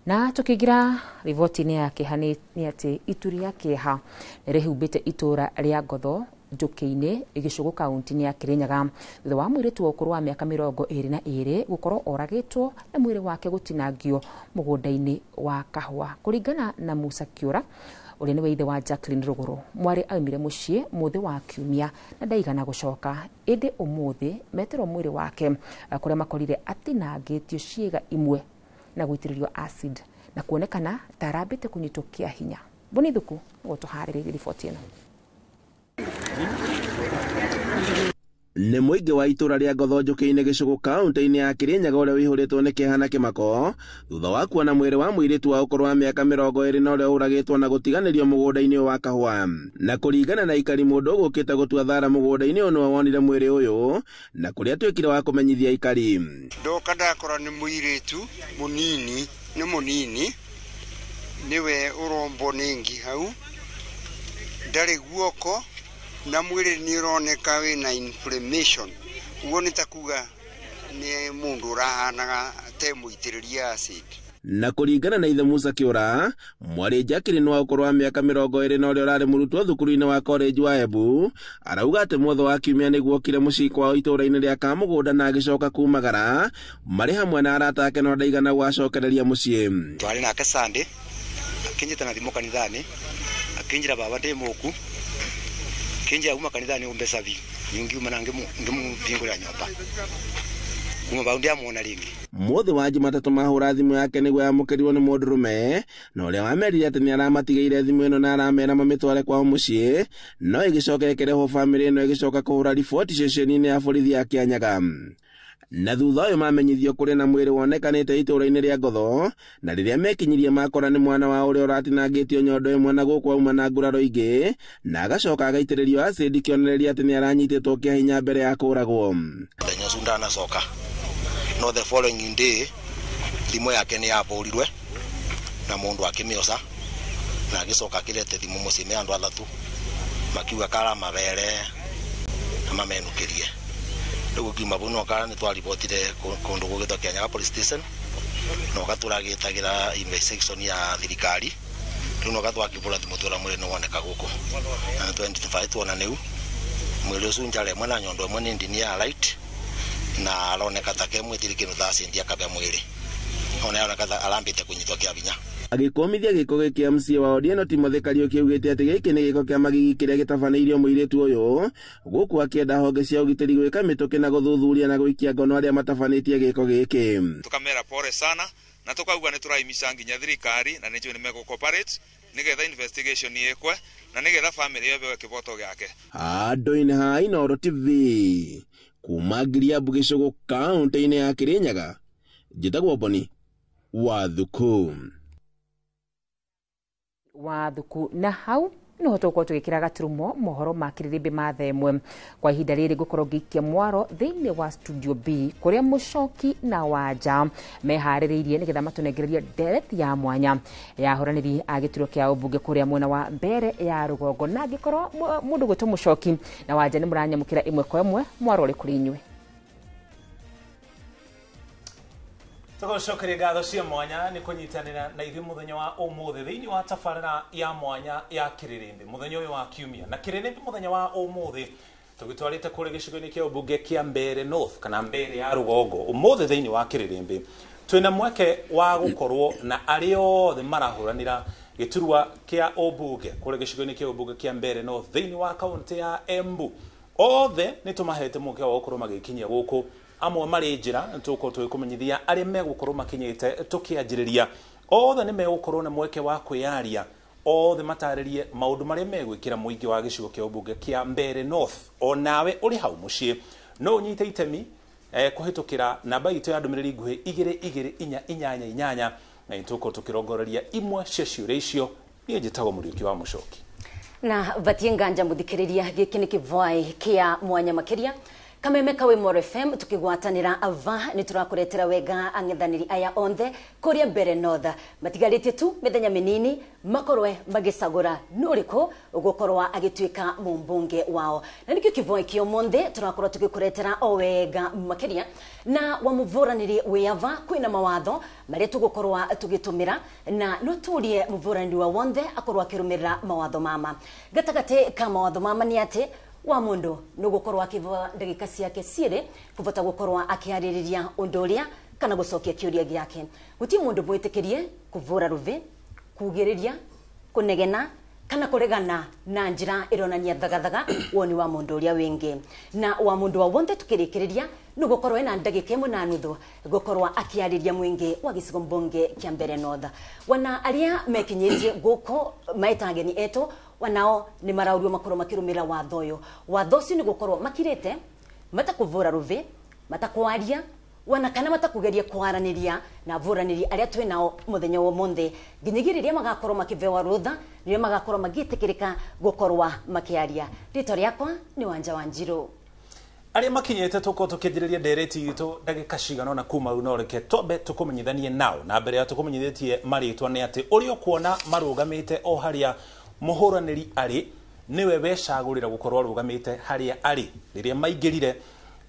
Na tukigira riboti-inĩ ya kĩeha nĩ atĩ itu rĩa kĩeha nĩrĩhumbĩte itũũra rĩa Ngotho Njũkĩ-inĩ Gĩcũgũ kaunti-inĩ ya Kĩrĩnyaga thutha wa mũirĩtu wa ũkũrũ wa mĩaka 22 gũkorwo oragĩtwo na mwĩrĩ wake gũtinangio mũgũnda-inĩ wa kahũa. Kũringana na Musa Kĩũra ũrĩa nĩwe ithe wa Jacqueline Rũgũrũ, mwarĩ aumire mũciĩ mũthĩ wa kiumia na ndaigana gũcoka, ĩndĩ ũmũthĩ meterwo mwĩrĩ wake kũrĩa makorire atinangĩtio ciĩga imwe na gũitĩrĩrio acid na kuonekana ta arambĩte kũnyitwo kĩa hinya. Boni Thuku nĩguo tũharĩrĩirie riboti ĩno. Nĩ mũingĩ wa itũũra rĩa Ngotho Njũkĩ-inĩ Gĩcũgũ kaunti-inĩ ya Kĩrĩnyaga ũrĩa ũihũrĩtwo nĩ kĩeha na kĩmako thutha wa kuona mwĩrĩ wa mũirĩtu wa ũkũrũ wa mĩaka 20 na ũrĩa ũragĩtwo na gũtiganĩrio mũgũnda-inĩ ũyũ wa kahũa. Na kũringana na aikari, mũndũ ũgũkĩte gũtua thara mũgũnda-inĩ ũyũ nĩwe wonire mwĩrĩ ũyũ na kũrĩa atuĩkire wa kũmenyithia aikari. Ndoka ndakora nĩ mũirĩtu mũnini, nĩ mũnini nĩwe ũrombwo nĩ ngi hau, ndarĩ guoko na mwĩrĩ nĩ ũroneka wĩna inflammation, ũguo nĩ ta kuga nĩ mũndũ ũrahanaga te mũitĩrĩrie acid. Na kũringana na ithe Musa Kĩũra, mwarĩ Jacqueline wa ũkũrũ wa mĩaka 20 na ũrĩa ũrarĩ mũrutwo thukuru-inĩ wa college wa Embu, arauga atĩ mwotho wa kiumia nĩguo okire mũciĩ kwao itũũra-inĩ rĩa Kamũgũnda na agĩcoka kumagara marĩ hamwe na arata ake no ndaigana gwacokereria mũciĩ. Twarĩ nake Sunday, akĩnjĩta na thimũ kanitha-inĩ, akĩnjĩra baba ndĩ mũku, kinjia uma kanitha ni umbeca vi nyingi na ngimumpingura nyomba kuma bau ndiamuona ringi. Mũthĩ wa Jumatatũ mahũra thimũ yake nĩguo yamũkĩrirwo nĩ mũndũrũme na ũrĩa wamerire atĩ nĩaramatigĩire thimũ ĩno na aramera mamĩtware kwao mũciĩ, no ĩgĩcoka ĩkĩrehwo bamĩrĩ ĩno ĩgĩcoka kũhũra riboti ceceni-inĩ ya borithi ya Kĩanyaga. Na thutha ũyũ mamenyithio kũrĩ na mwĩrĩ wonekanĩte itũũra-inĩ rĩa Ngotho, na rĩrĩa mekinyirie makora nĩ mwana wa ũrĩa ũratinangĩtio nyondo ĩmwe na gũkũ auma na nguraro ingĩ, na agacoka agaitĩrĩrio acid kĩonereria atĩ nĩaranyitĩtwo kĩa hinya mbere ya kũragwo. Mũthenya ũcio ndanacoka, no the following day thimũ yake nĩ yabũrirwe na mũndũ akĩmĩoca na agĩcoka akĩrete thimũ mũciĩ me andũ athatũ Makiuga kara mabere na mamenukirie. Riu kiuma bau no kara ni twaribotire kundu gugitwo Kianyaga police station no gaturagitagira investigation ya thirikari. Riu no gatwakibura thimu twira mwiri ni woneka guku na 25 tuona niu mwiri ucio njara imwe na nyondo imwe ni ndini ya right na aroneka take mwitiri kindu thacindia kabia mwiri ona aroneka arambite kunyitwo kia binya. Agĩkũmithia gĩko gĩkĩ MCA wa Odieno Timothy Kariuki augĩte atĩ gĩkĩ nĩ gĩko kĩa magigi kĩrĩa gĩtabanĩirio mũirĩtu ũyũ gũkũ akĩenda honge cia ũgitĩri gwĩka mĩtũkĩ na gũthuthuria na gũikia ngono arĩa matabanĩtie gĩko gĩkĩ. Tukamera pore sana na tukauga nĩ tũraimica nginya thirikari na nĩnjũĩ nĩ megũ cooperate nĩgetha investigation yĩkwe na nĩgetha family ĩheo kĩboto gĩake. Andũ-inĩ ha Inooro TV kuma Ngiriambu gĩcũgũ kaũntĩ-inĩ ya Kĩrĩnyaga, njĩtagwo Boni wa Thuku. Wa Thuku. Na hau niho tũgũkorwo tũgĩkĩra gaturumo mohoro ma kĩrĩrĩmbĩ ma thaa ĩmwe. Kwa ihinda rĩrĩ ngũkorwo ngĩikia mwaro thĩinĩ wa studio B kũrĩa Mũcoki na Wanja meharĩrĩirie nĩgetha matũnengererie ndereti ya mwanya ya ahũranĩri a gĩturwa kĩa ũmbunge kũrĩa mwena wa Mbere ya rũgongo. Na angĩkorwo mũndũ gwĩtwo Mũcoki na Wanja nĩ mũranyamũkĩra ĩmwe kwa ĩmwe, mwaro ũrĩ kũrĩ inyuĩ. Tũgũcokeria ngatho cia mwanya nĩ kũnyitanĩra na ithuĩ mũthenya wa ũmũthĩ thĩinĩ wa tabarĩra ya mwanya ya kĩrĩrĩmbĩ mũthenya ũyũ wa kiumia. Na kĩrĩrĩmbĩ mũthenya wa ũmũthĩ tũgĩtwarĩte kũrĩa gĩcigo-inĩ kĩa ũmbunge kĩa Mbere North kana Mbere ya rũgongo. Ũmũthĩ thĩinĩ wa kĩrĩrĩmbĩ twĩna mweke wa gũkorwo na arĩa othe marahũranĩra gĩturwa kĩa ũmbunge kũrĩa gĩcigo-inĩ kĩa ũmbunge kĩa Mbere North thĩinĩ wa kaũntĩ ya Embu. Othe nĩ tũmahete mweke wa gũkorwo magĩkinyia gũkũ, amwe marĩ njĩra tũgũkorwo tũgĩkũmenyithia arĩa megũkorwo makinyĩte tũkĩanjĩrĩria. Othe nĩ megũkorwo na mweke wa kwĩyaria, othe matarĩrie maũndũ marĩa megwĩkĩra mũingĩ wa gĩcigo kĩa ũmbunge kĩa Mbere North. O nawe ũrĩ hau mũciĩ no ũnyite itemi kũhĩtũkĩra namba itũ ya ndũmĩrĩri nguhĩ 22488 na nĩtũgũkorwo tũkĩrongoreria imwe cia ciũria icio. Niĩ njĩtagwo Mũriũki wa Mũcoki. Na vatie nganja mũthikĩrĩria, gĩkĩ nĩ kĩvoai kĩa mwanya makĩria Kameme kawe Moro FM tukigwatanira ava ni turakuretera wega ang'ethaniri aya onthe kuria Mbere North matigarĩtie tu mĩthenya mĩnini makorwe magĩcagũra nũrĩkũ ũgũkorwa agĩtuĩka mũmbunge wao. Na nĩkĩo kĩvoai kĩa ũmũthĩ tũrakorwo tũgĩkũretera o wega makĩria na wa mũvũranĩri wĩ ava kwĩna mawatho marĩa tũgũkorwa tũgĩtũmĩra na no tũrie mũvũranĩri wa wonthe akorwo akĩrũmĩrĩra mawatho mama. Gatagatĩ ka mawatho mama nĩ atĩ wa mundu nugukorwo akivua ndagika ciake ciiri kuvota gukorwo akiaririria undu uria kana gucokia kiuria giake. Guti mundu mwitikirie kuvura ruvi, kugiriria, kunegena kana kuregana na njira ironania thagathaga woni wa mundu uria wingi. Na wa mundu wa wonthe tukirikiriria nugukorwo ena ndagika imwe na nuthu gukorwo akiaririria mwingi wa gicigo mbunge kia Mbere North. Wana aria mekinyitie guku maetageni etu wanao ni maraurio makorwo makirumira watho uyu. Watho ucio ni gukorwo makirite matakuvura ruvi, matakwaria wana kana matakugeria kwaraniria na vuraniria aria twi nao muthenya wa umuthi nginyagia riria magakorwo makivewa rutha nirio magakorwo magitikirika gukorwa makiaria. Ritwa riakwa ni Wanja Wanjiru. Arĩa makinyĩte tũkorwo tũkĩanjĩrĩria ndereti itũ ndagĩka cigana ũna kuma rĩu no reke twambe tũkũmenyithanie nao. Na mbere ya tũkũmenyithĩtie marĩtwa nĩ atĩ ũrĩa ũkuona marũgamĩte o harĩa mũhũranĩri arĩ nĩwe wecagũrĩra gũkorwo arũgamĩte harĩa arĩ. Rĩrĩa maingĩrire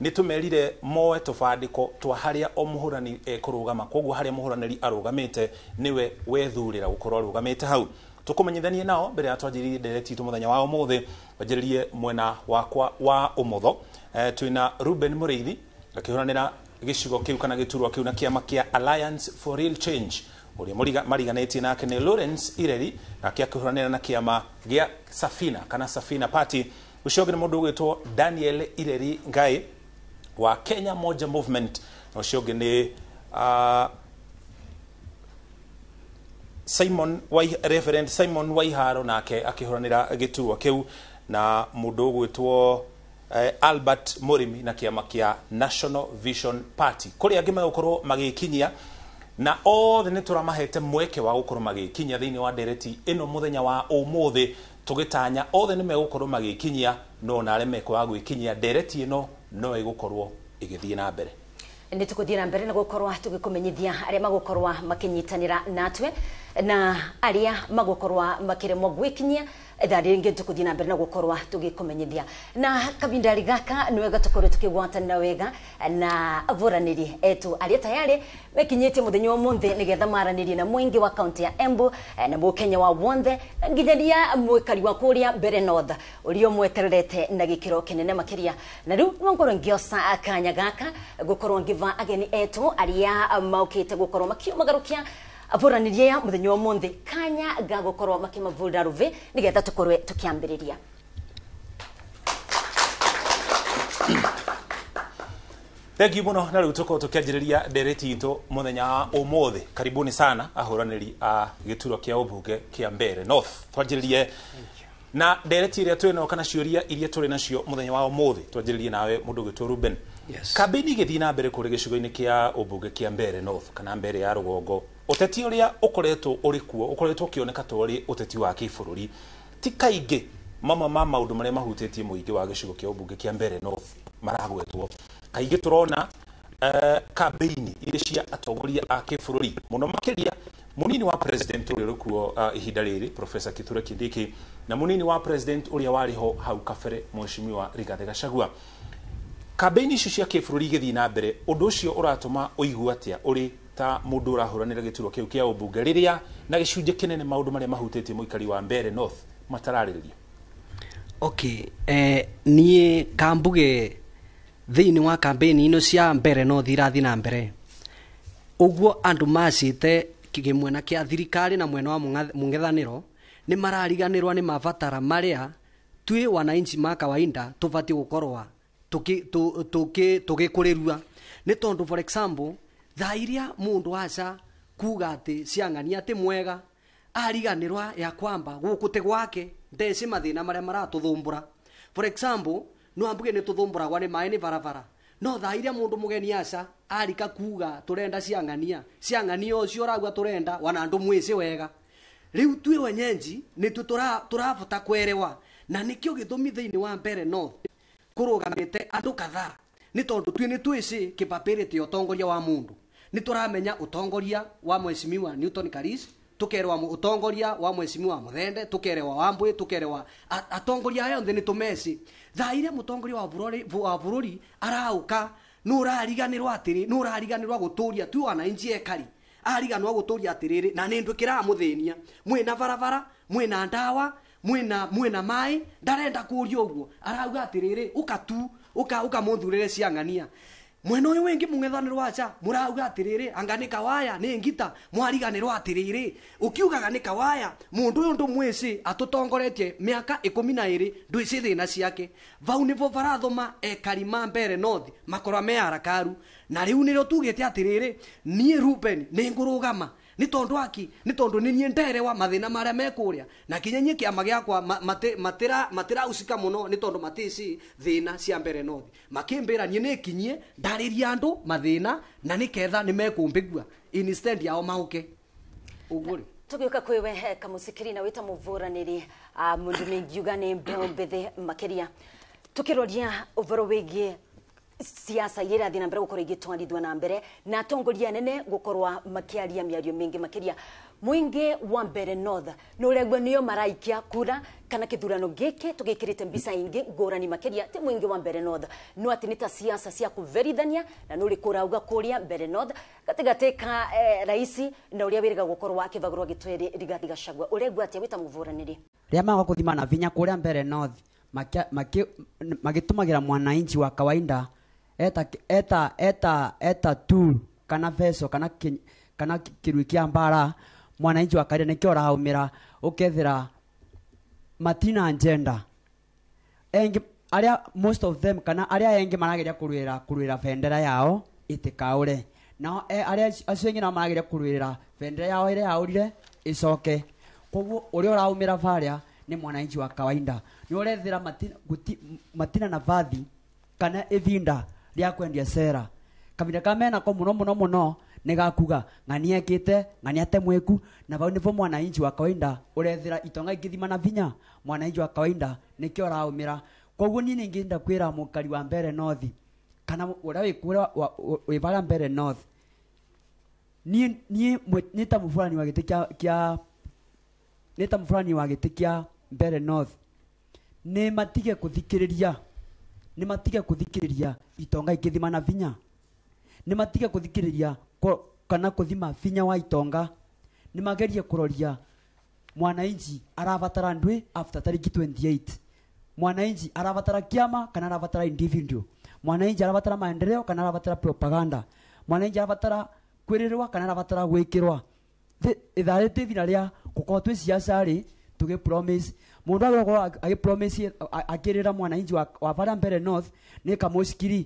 nĩ tũmerire moe tũbandĩko twa harĩa o mũhũrani ekũrũgama, koguo harĩa mũhũranĩri arũgamĩte nĩwe wethurĩra gũkorwo arũgamĩte hau. Tũkũmenyithanie nao mbere ya twanjĩrĩrie ndereti itũ mũthenya wa ũmũthĩ. Wanjĩrĩrie mwena wakwa wa ũmotho twĩna Ruben Mũrĩithi akĩhũranĩra gĩcigo kĩu kana gĩturwa kĩu na kĩama kĩa Alliance for Real Change. Ũrĩa mariganĩtie nake nĩ Lawrence Ireri nake akĩhũranĩra na kĩama gĩa Safina kana Safina Party. Ũcio ũngĩ nĩ mũndũ ũgwĩtwo Daniel Ireri Ngai wa Kenya Moja Movement, na ũcio ũngĩ nĩ Reverend Simon Waiharo nake akĩhũranĩra gĩturwa kĩu na mũndũ ũgwĩtwo Albert Mũrĩmi na kĩama kĩa National Vision Party. Kũrĩ angĩ megũkorwo magĩkinyia na othe nĩ tũramahete mweke wa gũkorwo magĩkinyia thĩinĩ wa ndereti ĩno mũthenya wa ũmũthĩ, tũgĩtanya othe nĩ megũkorwo magĩkinyia, no na arĩa mekwaga gwĩkinyia ndereti ĩno no ĩgũkorwo ĩgĩthiĩ na mbere. Nĩ tũgũthiĩ na mbere na gũkorwo tũgĩkũmenyithia arĩa magũkorwo makĩnyitanĩra natwe na arĩa magũkorwo makĩremwo gwĩkinyia Ithaa rĩngĩ tũkũthiĩ na mbere na gũkorwo tũgĩkũmenyithia na kabindari gaka nĩ wega tũkorwo tũkĩgwatanĩra wega na avũranĩri etu arĩa tayari mekinyĩtie mũthenya ũmũthĩ nĩgetha maranĩrie na mũingĩ wa kaunti ya Embu na mũkenya wa wonthe na nginyagia mwĩkari wa kũrĩa Mbere North ũrĩa ũmwetererete na gĩkĩro kĩnene makĩria. Na rĩu no ngorwo ngĩoca kanya gaka gũkorwo ngĩva ageni etu arĩa maũkĩte gũkorwo makiumagarukia avũranĩria mũthenya ũmũthĩ kanya ga gũkorwo makĩmavũrĩra rũvĩ nĩgetha tũkorwe tũkĩambĩrĩria. Thank you muno. Na riu tukorwo tukianjiriria ndereti itu muthenya wa umuthi. Karibuni sana ahuraniri a gĩturwa kĩa ũmbunge kĩa Mbeere North. Twanjĩrĩrie na ndereti iria twĩ nayo kana ciũria iria tũrĩ nacio mũthenya wa ũmũthĩ. Twanjĩrĩrie nawe mũndũ ũgwĩtwo Ruben. Yes. Kambĩini igĩthiĩ na mbere kũrĩ gĩcigo-inĩ kĩa ũmbunge kĩa Mbeere North kana Mbeere ya rũgongo, ũteti ũrĩa ũkoretwo ũrĩ kuo ũkoretwo ũkĩoneka ta ũrĩ ũteti wa kĩbũrũri. Ti kaingĩ mamwe ma maũndũ marĩa mahutĩtie mũingĩ wa gĩcigo kĩa ũmbunge kĩa Mbeere North maragwetwo. Kaingĩ tũrona kambĩini iria cia atongoria a kĩbũrũri, mũno makĩria mũnini wa president ũrĩa ũrĩ kuo ihinda rĩrĩ Professor Kithure Kindiki na mũnini wa president ũrĩa warĩ ho hau kabere Mheshimiwa Rigathĩ Gachagua. Kambĩini icio cia kĩbũrũri igĩthiĩ na mbere, ũndũ ũcio ũratũma ũigue atĩa ũrĩ ta mũndũ ũrahũranĩra gĩturwa kĩu kĩa ũmbunge rĩrĩa na gĩcunjĩ kĩnene maũndũ marĩa mahutĩtie mũikari wa Mbeere North matararĩrĩrio? Okay, niĩ kambuge thĩinĩ wa campaign ino cia Mbeere North irathiĩ na mbere ũguo andũ macĩte kĩmwena kĩa thirikari na mwena wa mũng'ethanĩro nĩ marariganĩrwa nĩ mabatara marĩa twĩ wananchi ma kawaida tũbatiĩ gũkorwa tũgĩkũrĩrua. Nĩ tondũ for example thaa iria mũndũ aca kuga atĩ ciang'ania atĩ mwega ariganĩrwa ya kwamba gũkũ tĩ gwake ndeci mathĩna marĩa maratũthumbũra. For example no ambuge nĩ tũthumbũragwa nĩ maĩ nĩ barabara, no thaa iria mũndũ mũgeni aca arika kuga tũrenda ciang'ania ciang'ania ũcio ũrauga tũrenda wana andũ mwĩcĩ wega. Rĩu twĩ wenyenji nĩtũ tũrabota kwerewa na nĩkĩo gĩtũmi thĩinĩ wa Mbeere North kũrũgamĩte andũ kadhaa, nĩ tondũ twĩ nĩ twĩcĩ capability ya ũtongoria wa mũndũ. Nĩ tũramenya ũtongoria wa Mheshimiwa Newton Karis, tukerewa ũtongoria wa Mheshimiwa Muthende, tukerewa Wambui, tukerewa atongoria aya othe nĩ tũmeci. Thaa iria mũtongoria wa bũrũri arauka nĩ ũrariganĩrwo atĩrĩ, nĩ ũrariganĩrwo gũtũria tu wananchi ekari ariganĩrwo gũtũria atĩrĩrĩ na nĩ ndũ kĩramũthĩnia mwĩna barabara mwĩna ndawa mwĩna maĩ ndarenda kũria ũguo arauga atĩrĩrĩ ũka tu ũka mũthurĩre ciang'ania. Mwena ũyũ wĩngĩ mũng'ethanĩro aca mũrauga atĩrĩrĩ anga nĩ kawaya nĩ ngita mwariganĩrwo atĩrĩrĩ ũkiugaga nĩ kawaya mũndũ ũyũ ndũmwĩcĩ atũtongoretie mĩaka 12 ndwĩcĩ thĩna ciake. Vau nĩvo barathoma ekari ma Mbeere North makorwa me arakaru. Na rĩu nĩrĩo tugĩte atĩrĩrĩ niĩ Ruben nĩ ngũrũgama nĩ tondũ aki nĩ tondũ nĩ niĩ nderewa mathĩna marĩa me kũrĩa na kinya niĩ kĩama gĩakwa matĩrausika mũno nĩ tondũ matici thĩna cia Mbeere North. Makĩmbĩra niĩ nĩkinyie ndarĩrie andũ mathĩna na nĩketha nĩ mekũmbĩgua instead yao mauke ũguo rĩ. Tũgĩũka kwĩwe Kamũcikiri na wĩta mũvũranĩri mũndũ nĩngiuga nĩ mbeũ mbĩthĩ makĩria tũkĩroria ũhoro wĩgiĩ siasa iria irathiĩ na mbere gũkorwo igĩtwarithio na mbere na atongoria anene gũkorwo makĩaria mĩario mĩingĩ makĩria. Mũingĩ wa Mbeere North nĩ ũraigua nĩo maraikia kura kana kĩthurano gĩkĩ tũgĩkĩrĩte mbica ingĩ ngũrani makĩria ti mũingĩ wa Mbeere North no atĩ nĩ ta siasa cia kũverithania na nĩ ũrĩkũ ũrauga kũrĩa Mbeere North gatagatĩ ka raisi na ũrĩa wĩrĩga gũkorwo akĩbagũrwo gĩtwere Rigathĩ Gachagua. Ũraigua atĩa wĩta mũvũranĩri? Rĩrĩa maga kũthima na vinya kũrĩa Mbeere North magĩtũmagĩra mwananchi wa kawaida eta tool kana veso kana kirui kia mbara mwananchi wa kawaida nikio raumira ukethira matina agenda engi aria most of them kana aria engi marageria kuruira bendera yao itikaure nao aria acio engi nao marageria kuruira bendera yao ire yaurire icoke. Koguo uria uraumira varia ni mwananchi wa kawaida ni urethira matina na vathi kana ivinda ria kwendia sera kavinda kamena ko muno muno muno nigakuga ng'ania ekite ng'ania te mwiku na vau nivo mwananchi wa kawaida urethira itonga ingithima na vinya mwananchi wa kawaida nikio raumira. Koguo ni ninginda kwira mukari wa Mbeere North kana uria wi kuria wi varia Mbeere North ni ni ta mufurani wa giti kia ni ta mufurani wa giti kia Mbere North nĩ matige kuthikiriria, nĩ matige kuthikiriria itonga ikithima na vinya, nĩ matige kuthikiriria kana kuthima vinya wa itonga, nĩ magerie kuroria mwananchi arabatara ndwi after tariki 28, mwananchi arabatara kiama kana arabatara individual, mwananchi arabatara maendeleo kana arabatara propaganda, mwananchi arabatara kwirirwa kana arabatara gwikirwa. Itharĩte ithina rĩa gũkorwo twĩ siasa rĩ tũgĩ promise mũndũ agĩkorwo agĩ promise akĩrĩra mwananchi wa varia Mbere North nĩ kamũcikiri,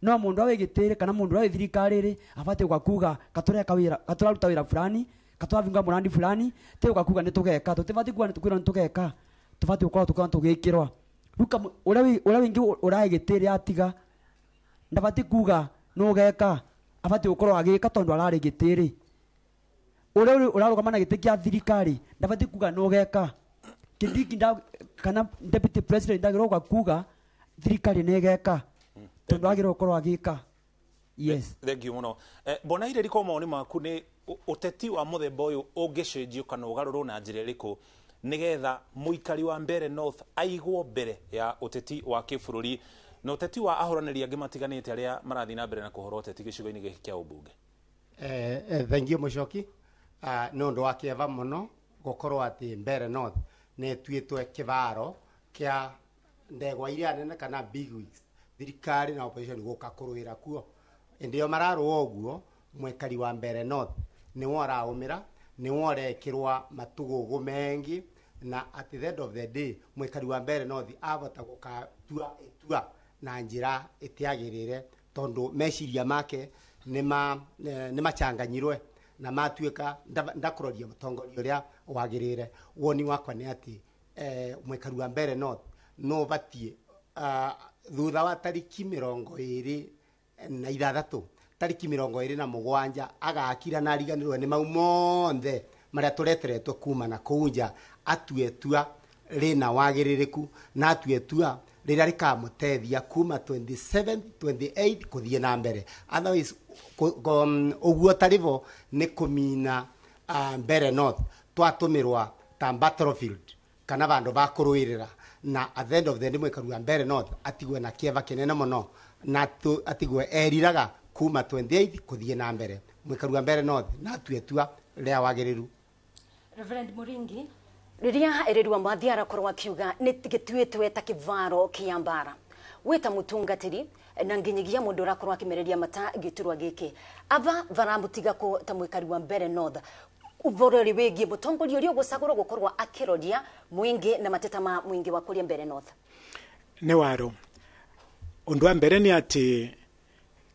no mũndũ awĩgĩtĩre kana mũndũ awĩ thirikari rĩ abatiĩ gũka kuga katũreka wĩra, katũraruta wĩra fulani, katũravinga mũrandi fulani, tĩ gũka kuga nĩ tũgeka, tũtibatiĩ kuga kwĩrwo nĩ tũgeka, tũbatiĩ gũkorwo tũkorwo tũgĩkĩrwa. Rĩu ũrĩa wĩngĩ ũragĩtĩre atiga ndabatiĩ kuga nĩ ũgeka, abatiĩ gũkorwo agĩka tondũ ararĩ gĩtĩrĩ. Ũrĩa ũrarũgama na gĩtĩ kĩa thirikari ndabatiĩ kuga nĩ ũgeka. Kindiki kana deputy president ndagĩrĩirwo gũka kuga thirikari nĩ ĩgeka tondũ agĩrĩirwo gũkorwo agĩka. Yes. Thank you mũno. Bona irĩ riko mawoni maku nĩ ũteti wa mũthemba ũyũ ũngĩcenjio kana ũgarũrwo na njĩra ĩrĩkũ nĩgetha mũikari wa Mbere North aigwo mbere ya ũteti wa kĩbũrũri na ũteti wa ahũranĩri angĩ matiganĩte arĩa marathiĩ na mbere na kũhũra ũteti gĩcigo-inĩ gĩkĩ kĩa ũmbunge? Thank you Mũcoki. Nĩ ũndũ wa kĩeva mũno gũkorwo atĩ Mbere North nĩ ĩtuĩtwe kĩbaro kĩa ndegwa iria nene kana big wigs, thirikari na opposition gũka kũrũĩra kuo. Ĩndĩ ĩyo mararũa ũguo, mwekari wa Mbere North nĩwe ũraũmĩra, nĩwe ũrekĩrwa matũgũgũ mengi, na at the end of the day mwekari wa Mbere North avota gũkatua itua na njĩra ĩtiagĩrĩre tondũ meciria make nĩ machanganyirwe na matuĩka ndakũroria mũtongoria ũrĩa wagĩrĩire. Woni wakwa nĩ atĩ mwekari wa Mbere North no ũbatiĩ thutha wa tariki 26 tariki 27 agakira na ariganĩrwo nĩ mau monthe marĩa tũreteretwo kuma na kũu nja, atue itua rĩna wagĩrĩrĩku na atue itua rĩrĩa rĩkamũteithia kuma 27 28 kũthiĩ na mbere. Otherwise ũguo tarĩbo nĩ kũmina Mbere North twatũmĩrwa ta battlefield kana vandũ va kũrũĩrĩra, na at the end of the day mwĩkari wa Mbere North atigwe na kĩeva kĩnene mũno na atigwe eriraga kuma 28 kũthiĩ na mbere. Mwĩkari wa Mbere North na atue itua rĩa wagĩrĩru. Reverend Muringi, rĩrĩa erĩrwa Mbathi arakorwo akiuga nĩ gĩtuĩtwe ta kĩvaro kĩa mbara, wĩta mũtungatĩri na nginyagia mũndũ ũrakorwo akĩmereria mata gĩturwa gĩkĩ ava varamũtiga kũ ta mwĩkari wa Mbere North ũvorori wĩgiĩ mũtongoria ũrĩa ũgũcagũrwo gũkorwo akĩroria mũingĩ na mateta ma mũingĩ wa kũrĩa Mbere North? Nĩ waro ũndũ wa mbere nĩ atĩ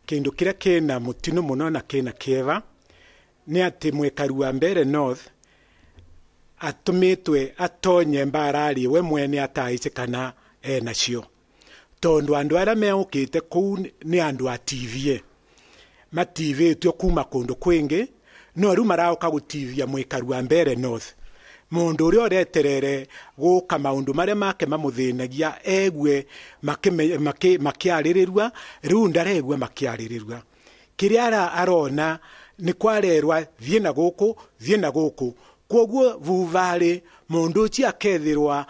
kĩndũ kĩrĩa kĩna mũtino mũno na kĩna kĩeva nĩ atĩ mwĩkari wa Mbere North atũmĩtwe atonye mbarari we mwene ataice kana enacio, tondũ andũ arĩa meũkĩte kũu nĩ andũ ativie mativĩtio kuma kũndũ kwĩngĩ, no rĩu maraũka gũtivia mwĩkari wa Mbere North, mũndũ ũrĩa ũreterere gũka maũndũ marĩa make mamũthĩnagia egue makĩarĩrĩrua, rĩu ndaregua makĩarĩrĩrua. Kĩrĩa arona nĩ kwarerwa thiĩ na gũkũ thiĩ na gũkũ, kwoguo vuvarĩ mũndũ ũcio akethirwa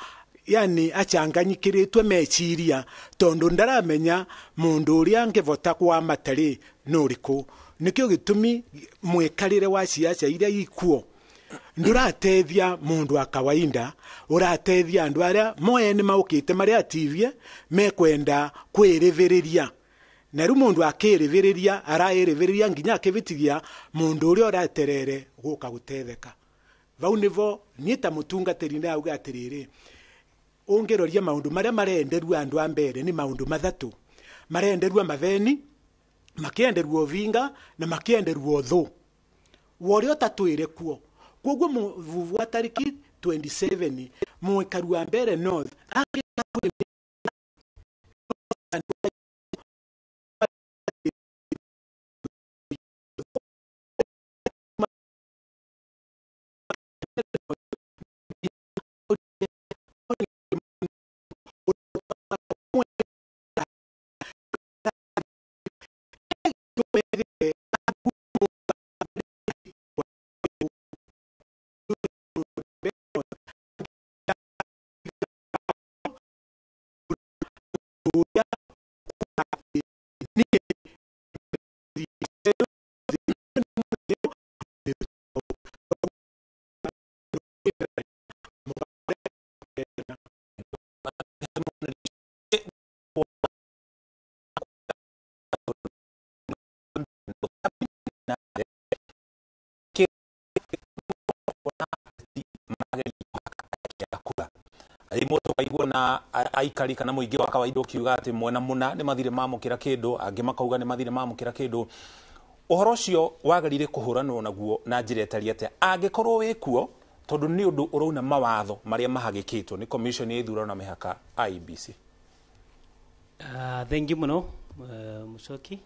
yani achanganyikĩrĩtwe meciria tondũ ndaramenya mũndũ ũrĩa angĩvota kwamata rĩ nĩ ũrĩkũ. Nĩkĩo gĩtũmi mwĩkarĩre wa ciaca iria ikuo ndũrateithia mũndũ wa kawaida, ũrateithia andũ arĩa moene maũkĩte marĩa ativie mekwenda kwĩrĩvĩrĩria, na rĩu mũndũ akĩrĩvĩrĩria araĩrĩvĩrĩria nginya akĩvĩtithia mũndũ ũrĩa ũraterere gũka gũtetheka. Vau nĩvo niĩ ta mũtungatĩri ndauga atĩrĩrĩ, ũngĩroria maũndũ marĩa marenderua andũ a mbere nĩ maũndũ mathatũ: marenderua matheni, makĩenderua ũvinga na makĩenderua ũthũ worĩa ũtatwĩre kuo. Kwoguo mũvuvu wa tariki 27 mwĩkari wa Mbere North uria Rimwe tukaigua na aikari kana muingi wa kawaida ukiuga ati mwena muna ni mathire mamukira kindu, angi makauga ni mathire mamukira kindu. Uhoro ucio wagarire kuhuranwo naguo na njira ĩtariĩ atĩa angĩkorwo wĩ kuo, tondu ni undu urauna mawatho maria mahagĩkĩtwo ni commission ya ithurano na mĩhaka IEBC? Thank you muno, Mucoki.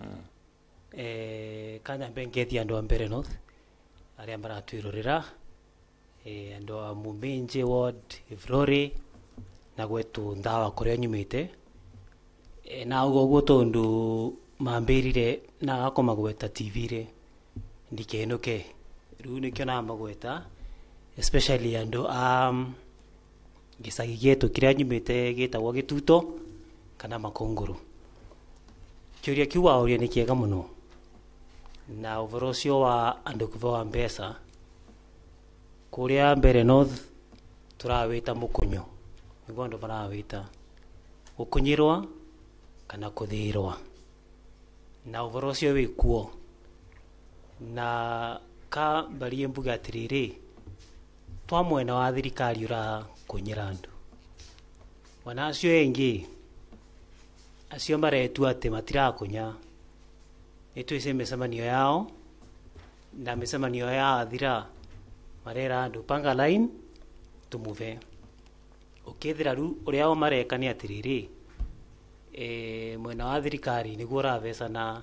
Kanyambe ngethi andu a Mbeere North aria maratwirorera, andu a Muminji ward, Ivrori na gwetu Ndawa kuria nyumite. Na ugo uguo tondu mambirire na gakoma gweta TV ri ndikenuke riu nikio namagweta, especially andu a gicagi gietu kiria nyumite gitagwo Gituto kana Makunguru. Kiuria kiu waũria nĩ kĩega mũno, na ũhoro ũcio wa andũ kũbewa mbeca kũrĩa Mbeere North tũrawĩta mũkunyo, nĩguo andũ marawĩta gũkunyĩrwa kana kũthĩrwa, na ũhoro ũcio wĩ kuo. Na ka mbarie mbuge atĩrĩrĩ, twa mwena wa thirikari ũrakunyĩra andũ, ona acio engĩ acio maretua atĩ matirakunya, nĩ twĩce mĩcemanio yao, na mĩcemanio yathira marera andũ panga line tumuve. Ũkĩthira rĩu ũrĩa o mareka nĩ atĩrĩrĩ, mwena wa thirikari nĩguo ũravecana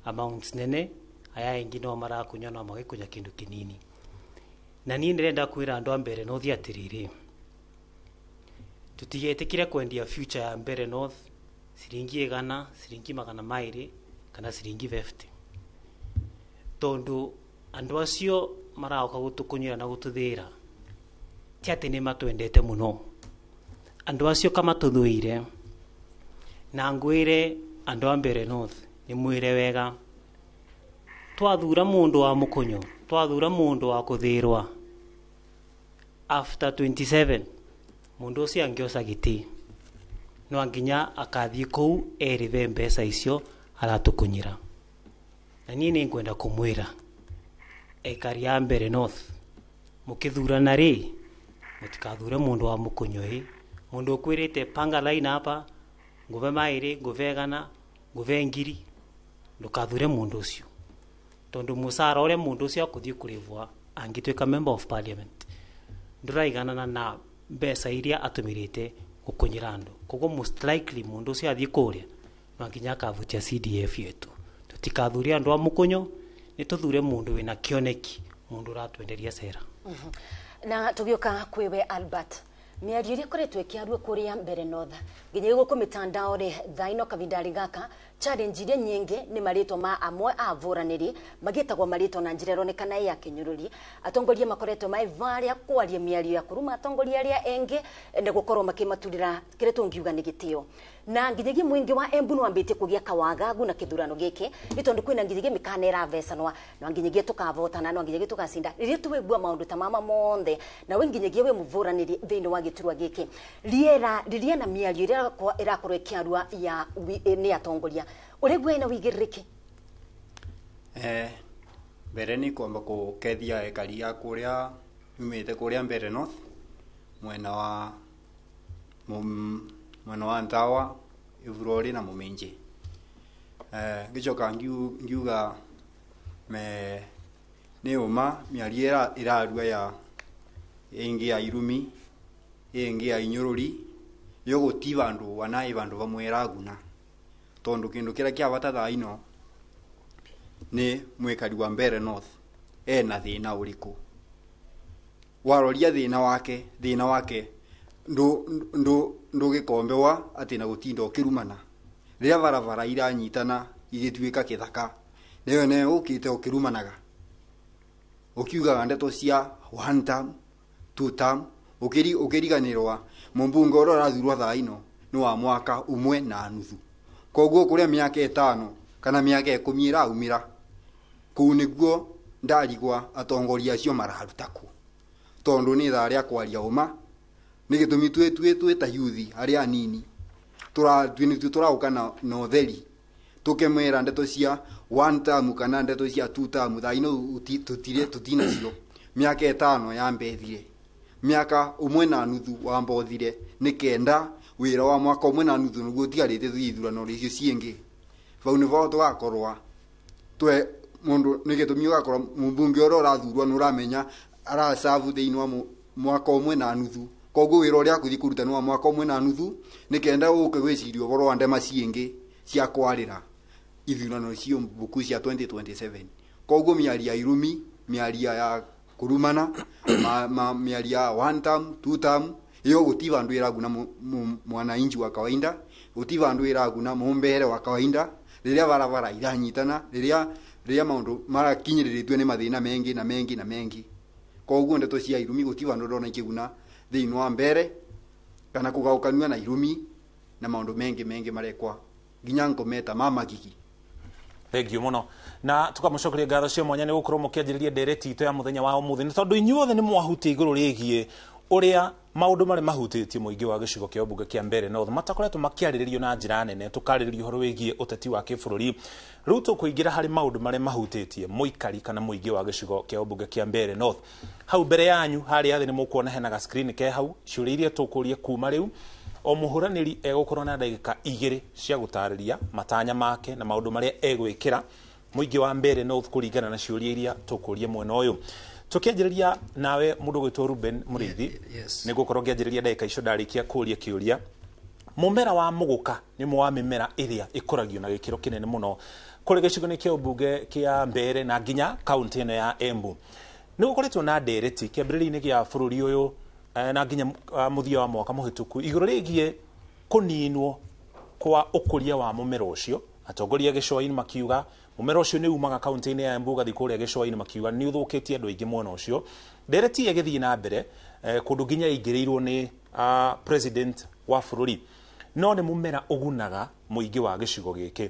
amounts nene, aya engĩ no marakunya no magĩkunya kĩndũ kĩnini. Na niĩ ndĩrenda kwĩra andũ a Mbeere North atĩrĩrĩ, tũtigetĩkĩre kwendia future ya Mbeere North ciringi 100, ciringi 200 kana ciringi 50, tondu andũ acio maroka gũtũkũnyĩra na gũtũthĩra ti atĩ nĩ matwendete mũno, andũ acio kamatũthũire. Na ngwĩre andũ a Mbeere North nĩ mwĩre wega, twathura mũndũ wa mũkũnyo, twathura mũndũ wa kũthĩrwa, after 27 mũndũ ũcio angĩoca gĩtĩ no nginya akathiĩ kũu erĩthe mbeca icio aratũkũnyĩra. Na niĩ nĩ ngwenda kũmwĩra aikari a Mbeere North, mũkĩthurana rĩ, mũtikathure mũndũ wa mũkũnyo ĩ, mũndũ ũkwĩrĩte panga line hapa, ngũve 200, ngũve 100, ngũve 1000, ndũkathure mũndũ ũcio, tondu mũcara ũrĩa mũndũ ũcio akũthiĩ kũrĩbwa angĩtuĩka member of parliament ndũraiganana na mbeca iria atũmĩrĩte gũkũnyĩra andũ. Koguo most likely mũndũ ũcio athiĩ kũrĩa no nginya akabutia CDF yetu. Tũtikathure andũ a mũkũnyo, nĩ tũthure mũndũ wĩna kĩoneki, mũndũ ũratwenderia cera. Na tũgĩũka kwĩwe Albert, mĩario ĩrĩa ĩkoretwo ĩkĩario kũrĩa Mbeere North nginya gũkũ mitandao rĩ, thaa ino kavindarĩ gaka, challenge iria nyingĩ nĩ marĩtwa ma amwe a avũranĩri magĩtagwo marĩtwa na njĩra ĩronekana ya kĩnyũrũri. Atongoria makoretwo mai varĩa kwaria mĩario ya kũruma atongoria arĩa engĩ na gũkorwo makĩmaturĩra kĩrĩa tũngiuga nĩ gĩtĩo. Na nginyagia mũingĩ wa Embu nĩ wambĩtie kũgĩa kawagagu na kĩthurano gĩkĩ, nĩ tondũ kwĩna nginyagia mĩkana ĩravecanwa, no nginyagia tũkavotana, no nginyagia tũgacinda. Rĩrĩa tũigua maũndũ ta mama monthe, na we nginyagia wĩ mũvũranĩri thĩinĩ wa gĩturwa gĩkĩ, rĩera rĩrĩa na mĩario ĩrĩa ĩrakorwo ĩkĩarua ya nĩ atongoria, ũraigua ĩna wĩigĩrĩrĩki? Mbere nĩ kwamba kũkethia aikari a kũrĩa nyumĩte kũrĩa Mbeere North, mwena wa Ndawa, Ivrori na Muminji. Ngicoka ngiuga me nĩ ũma mĩario ĩrarua ya ĩngĩ ya irumi, ĩngĩ ya inyũrũri, yũgũti vandu wana vandu vamwe ĩraguna, tondu kĩndũ kĩrĩa kĩa bata thaa ino nĩ mwĩkari wa Mbeere North ena thĩna ũrĩkũ. Waroria thĩna wake ndũgĩkombewa atĩ na gũtinda ũkĩrumana. Rĩrĩa barabara iranyitana igĩtuĩka kĩthaka, nĩyo ne ũkĩte ũkĩrumanaga, ũkiugaga ndeto cia one term, two term, ũkĩriganĩrwa mũmbunge ũrĩa ũrathurwo thaa ino nĩ wa mwaka umwe na nuthu. Koguo kũrĩa mĩaka 5 kana mĩaka 10 ĩraumĩra kũu nĩguo ndarigwa atongoria acio mararuta kũ, tondũ nĩ ithaa rĩa kwaria ũma. Nĩ gĩtũmi twĩ ta yuthi arĩa anini tũraũka na ũtheri tũkemwĩra ndeto cia one term kana ndeto cia two term thaa ino tũtinacio. Mĩaka 5 yambethire, mĩaka 1.5 wambothire nĩ kenda wĩra wa mwaka 1.5 nĩguo ũtigarĩte tũthiĩ ithurano icio ciĩngĩ. Bau nĩvo tũgakorwa twe mũndũ nĩ gĩtũmi ũgakorwa mũmbunge ũrĩa ũrathurwo nĩ ũramenya aracabu thĩinĩ wa mwaka 1.5. Koguo wĩra ũrĩa akũthiĩ kũruta nĩ wa mwaka 1.5 nĩ kenda ũke gwĩciria ũhoro wa ndema ciĩngĩ cia kwarĩra ithurano cio mbuku cia 2027. Koguo mĩaria ya irumi, mĩaria ya kũrumana, mĩaria ya one term, two term iyo gũti vandu ĩraguna mwananchi wa kawaida, gũti vandu ĩraguna mũmbere wa kawaida. Rĩrĩa barabara iranyitana, rĩrĩa maũndũ marakinyĩrĩrĩtio nĩ mathĩna mengi na mengi na mengi. Koguo ndeto cia irumi gũti vandu ndona ikĩguna thĩinĩ wa mbere kana kũgaũkanio na irumi na maũndũ mengi mengi marekwa nginya ngometa mamagigi. Thank you muno na tukamucokeria ngatho cia mwanya nĩ gũkorwo mũkĩanjĩrĩria ndereti itũ ya mũthenya wa ũmũthĩ, nĩ tondũ inyuothe nĩ mwahutia igũrũ rĩgiĩ ũrĩa maũndũ marĩa mahutĩtie mũingĩ wa gĩcigo kĩa ũmbunge kĩa Mbeere North matakoretwo makĩarĩrĩrio na njĩra nene. Tũkarĩrĩria ũhoro wĩgiĩ ũteti wa kĩbũrũri. Rĩu tũkũingĩra harĩ maũndũ marĩa mahutĩtie mũikari kana mũingĩ wa gĩcigo kĩa ũmbunge kĩa Mbeere North. Hau mbere yanyu harĩa thĩ nĩ mũkuona hena ga screen ke hau, ciũria iria tũkũria kuma rĩu. O mũhũranĩri egũkorwo na ndagĩka 2 cia gũtarĩria matanya make na maũndũ marĩa egwĩkĩra mũingĩ wa Mbeere North kũringana na ciũria iria tũkũria mwena ũyũ. Tũkĩanjĩrĩria nawe mũndũ gwĩtwo Ruben Mũrĩithi, nĩ ngũkorwo ngĩanjĩrĩria ndagĩka icio ndarĩkia kũria kĩũria. Mũmera wa mũgũka nĩ ũmwe wa mĩmera ĩrĩa ĩkũragio na gĩkĩro kĩnene mũno kũrĩ gĩcigo-inĩ kĩa ũmbunge kĩa Mbeere na nginya kaũntĩ ĩno ya Embu. Nĩ gũkoretwo na ndereti kĩambĩrĩria-inĩ gĩa bũrũri ũyũ na nginya mũthia wa mwaka mũhĩtũku igũrũ rĩgiĩ kũninwo kwa ũkũria wa mũmera ũcio. Atongoria gĩcũa-inĩ makiuga mũmera ũcio nĩ umaga kaũntĩ-inĩ ya Embu ũgathiĩ kũrĩa gĩcũa-inĩ, makiuga nĩ ũthũkĩtie andũ aingĩ mwena ũcio. Ndereti ĩgĩthiĩ na mbere kũndũ nginya ĩingĩrĩirwo nĩ president wa bũrũri. No nĩ mũmera ũgunaga mũingĩ wa gĩcigo gĩkĩ.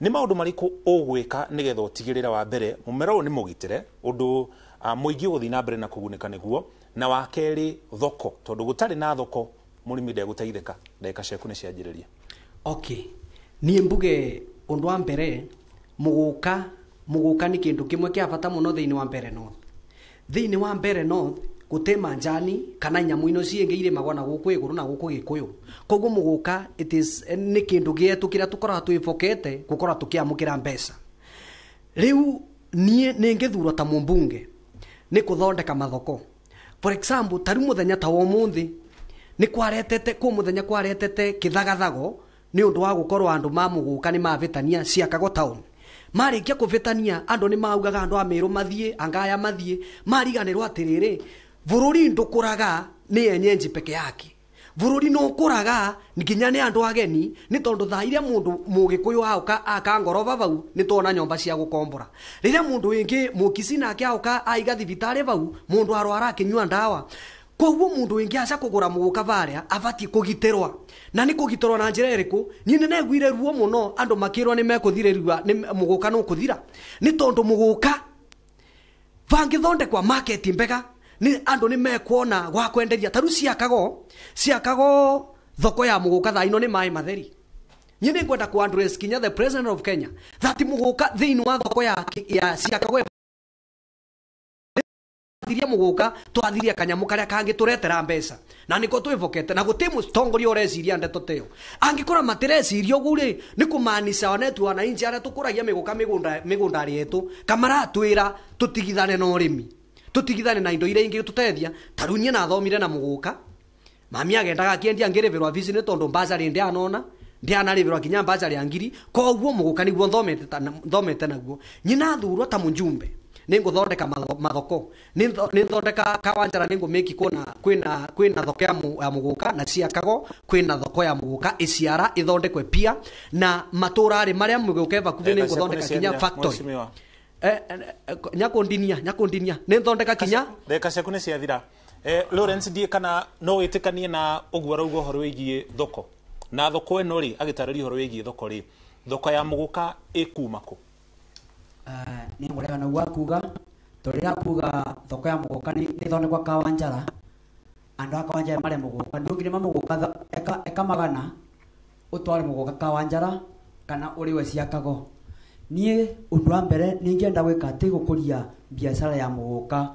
Nĩ maũndũ marĩkũ ũgwĩka nĩgetha ũtigĩrĩre wa mbere mũmera ũyũ nĩ mũgitĩre ũndũ mũingĩ ũgũthiĩ na mbere na kũgunĩka nĩguo, na wa kerĩ thoko, tondũ gũtarĩ na thoko mũrĩmi ndegũteithĩka. Ndagĩka ciaku nĩ cianjĩrĩria. Okay, niĩ mbuge ũndũ wa mbere mũgũka nĩ kĩndũ kĩmwe kĩa bata mũno thĩinĩ wa Mbeere North. Thĩinĩ wa Mbeere North gũtĩ manjani kana nyamũ ino ciĩngĩ irĩmagwo na gũkũ igũrũ na gũkũ gĩkũyũ. Koguo mũgũka it is nĩ kĩndũ gĩetu kĩrĩa tũkoragwo twĩbokete gũkorwo tũkĩamũkĩra mbeca. Rĩu niĩ nĩngĩthurwo ta mũmbunge nĩ kũthondeka mathoko. For example, ta rĩu mũthenya ta wa ũmũthĩ nĩ kwaretete kũ mũthenya kwaretete kĩthagathago nĩ ũndũ wa gũkorwo andũ ma mũgũka nĩ mavĩtania ciakago town. Marĩkia kũvĩtania andũ nĩ maugaga andũ a Mĩrũ mathiĩ, angaya mathiĩ, mariganĩrwo atĩrĩrĩ bũrũri ndũkũraga nĩ enyenji peke yake. Bũrũri no ũkũraga nginya nĩ andũ ageni, nĩ tondũ thaa iria mũndũ mũgĩkũyũ aũka aka ngoroba vau nĩ tuona nyũmba cia gũkombora. Rĩrĩa mũndũ wĩngĩ mũkisi nake aũka aiga thibitarĩ vau, mũndũ arwara akĩnyua ndawa. Koguo mũndũ wĩngĩ aca kũgũra mũgũka varĩa abatiĩ kũgitĩrwa. Na nĩ kũgitĩrwa na njĩra ĩrĩkũ? Niĩ nĩ neguire ruo mũno andũ makĩrwo nĩ mekũthirĩrua nĩ mũgũka no kũthira. Nĩ tondũ mũgũka vangĩthondekwa market mbega nĩ andũ nĩ mekuona gwa kwenderia. Ta rĩu ciakago thoko ya mũgũka thaa ino nĩ maĩ matheri. Niĩ nĩ ngwenda ku address kinya the president of Kenya that mũgũka thĩinĩ wa thoko ya ciakago twathirie mũgũka twathirie kanyamũ karĩa kangĩtũretera mbeca na nĩko twĩbokete na gũtĩ mũtongoria ũreciria ndeto teyo. Angĩkorwo matireciria ũguo rĩ, nĩ kũmaanica onetu wananchi arĩa tũkũragia mĩgũka mĩgũnda yetu kamaratwĩra tũtigithane na ũrĩmi, tũtigithane na indo iria ingĩ tũtethia. Ta rĩu niĩ nathomire na mũgũka, mami agendaga akĩendia ngĩrĩbĩrwa bici nĩ tondũ mbacarĩ ndĩanona ndianarĩbĩrwa nginya mbacarĩ ya ngiri. Koguo mũgũka nĩguo thomete naguo. Nyina thurwo ta mũjumbe nĩngũthondeka mathoko, nĩthondeka kawanjara, nĩngũmĩki kwĩna thoko ya mũgũka na ciakago kwĩna thoko ya mũgũka ĩciara ĩthondekwe pia na matũra rĩ marĩa mũgũka ĩvakuvi nĩngũthondeka kinya factory. Nyakundinia nĩthondeka kinya ndagĩka ciaku nĩ ciathira. Lawrence, ndiĩ kana no wĩtĩkanie na ũguo arauga ũhoro wĩgiĩ thoko Na thoko ĩno rĩ, agĩtarĩria ũhoro wĩgiĩ thoko rĩ, thoko ya mũgũka ĩkuma kũ? Nĩ ngũregana ũguo akuga, tondũ rĩrĩa akuga thoko ya mũgũka nĩ ĩthondekwa Kawanjara, andũ a Kawanjara marĩa mũgũka, ndũngĩrĩma mũgũka eka magana ũtware mũgũka Kawanjara kana ũrĩwe ciakago. Niĩ ũndũ wa mbere nĩngĩenda gwĩka atĩ gũkũria biacara ya mũgũka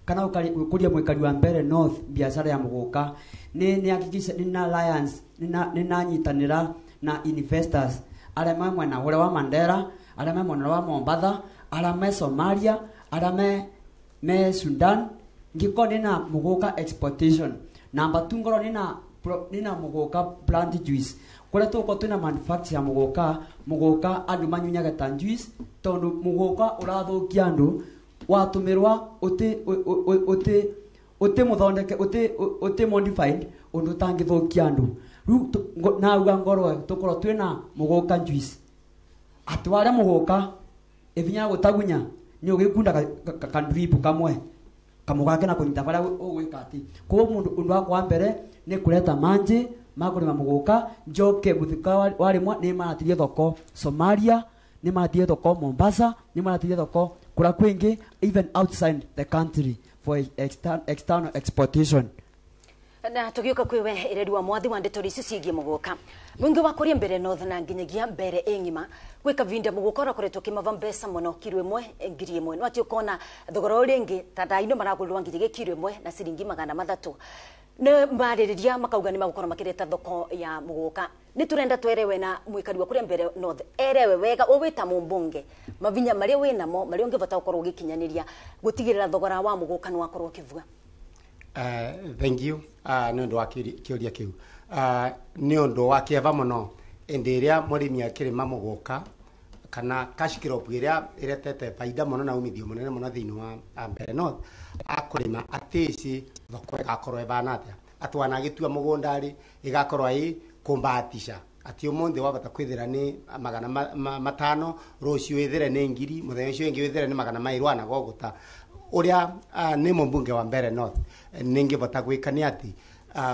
kana gũkũria mwĩkari wa Mbeere North biacara ya mũgũka. Nĩ hakikisha nĩ alliance, nĩ nanyitanĩra na investors arĩa me mwena ũrĩa wa Mandera, arĩa me mwena wa Mombatha, arĩa me Somalia, arĩa me Sudan. Ngĩkorwo nĩna mũgũka exportation. Namba 2, ngorwo nĩna mũgũka plant juice kũrĩa tũgũkorwo twĩna manufacture ya mũgũka. Mũgũka andũ manyunyaga ta juice, tondũ mũgũka ũrathũkia andũ watũmĩrwa ũtĩ mũthondeke, ũtĩ modified ũndũ ũtangĩthũkia andũ. Rĩu nauga ngorwo tũkorwo twĩna mũgũka juice, atĩ warĩa mũgũka ĩbinya gũtagunya nĩ ũgĩkunda kandrip kamwe kamũgake na kũnyita barĩa ũgwĩka atĩ. Koguo mũndũ ũndũ wakwa wa mbere nĩ kũreta manjĩ ma kũrĩma mũgũka, njoke mũthika warĩmwa nĩ maratirie thoko Somalia, nĩ maratirie thoko Mombasa, nĩ maratirie thoko kũrĩa kwĩngĩ, even outside the country for external exportation. Na tũgĩũka kwĩ we Ĩreri wa Mwathi wa ndeto ici ciĩgiĩ mũgũka, mũingĩ wa kũrĩa Mbeere North na nginyagia Mbeere ĩng'ima gwĩ kavinda mũgũka ũrakoretwo ũkĩmava mbeca mũno, kiro ĩmwe 1,000. No atĩ ũkona thogora ũrĩa ĩngĩ ta thaa ino maragũrĩrwo nginyagia kiro ĩmwe na ciringi 300. Nĩ marĩrĩria makauga nĩ magũkorwo makĩreta thoko ya mũgũka. Nĩ tũrenda twerewe na mwĩkari wa kũrĩa Mbeere North erewe wega ũwĩta mũmbunge mavinya marĩa wĩnamo marĩa ũngĩbata gũkorwo ũgĩkinyanĩria gũtigĩrĩra thogora wa mũgũka nĩ wakorwo ũkĩvua. Thank you nĩ ũndũ wa kĩũria kĩu. Nĩ ũndũ wa kĩeva mũno ĩndĩ ĩrĩa mũrĩmi akĩrĩma mũgũka kana cash crop ĩrĩa ĩretete baida mũno na umithio mũnene mũno thĩinĩ wa Mbeere North, akũrĩma atĩci thoko ĩgakorwo ĩbana atĩa, atĩ wanagĩtua mũgũnda rĩ ĩgakorwo ĩ kũmbahatisha atĩ ũmũthĩ wabata kwĩthĩra nĩ 500, rũciũ wĩthĩre nĩ 1,000, mũthenya ũcio ũngĩ wĩthĩre nĩ 200 wanagogũta. Ũrĩa nĩ mũmbunge wa Mbeere North nĩngĩbota gwĩka nĩ atĩ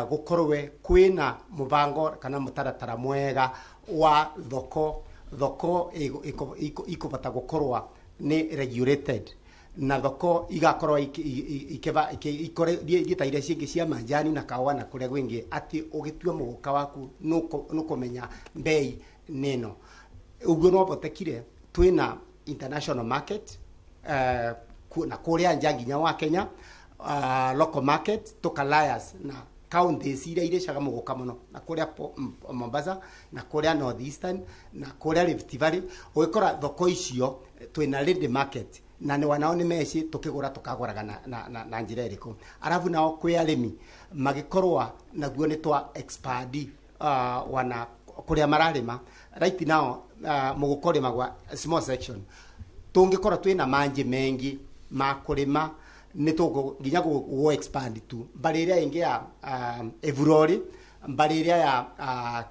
gũkorwe kwĩna mũbango kana mũtaratara mwega wa thoko. Thoko ikũbata gũkorwa nĩ regulated na thoko igakorwo ikĩta iria cingĩ cia manjani na kahũa na kũrĩa gwĩngĩ, atĩ ũgĩtua mũgũka waku nũkũmenya mbei nĩno. Ũguo no botekire twĩna international market na kũrĩa nja nginya wa Kenya, local market tũkalayas na counties iria irĩcaga mũgũka mũno, na kũrĩa Mombasa, na kũrĩa North Eastern, na kũrĩa Rift Valley. Ũgĩkora thoko icio twĩna ready market na nĩ wanao nĩ meci tũkĩgũra tũkagũraga na njĩra ĩrĩkũ. Arabu nao kwĩ arĩmi magĩkorwa naguo nĩ twa expand wana kũrĩa mararĩma. Right now mũgũka ũrĩmagwa small section, tũngĩkorwo twĩna manjĩ mengi ma kũrĩma nĩ tũkũ nginya gũ expand tu mbarĩ ĩrĩa ĩngĩ ya Evurori, mbarĩ ĩrĩa ya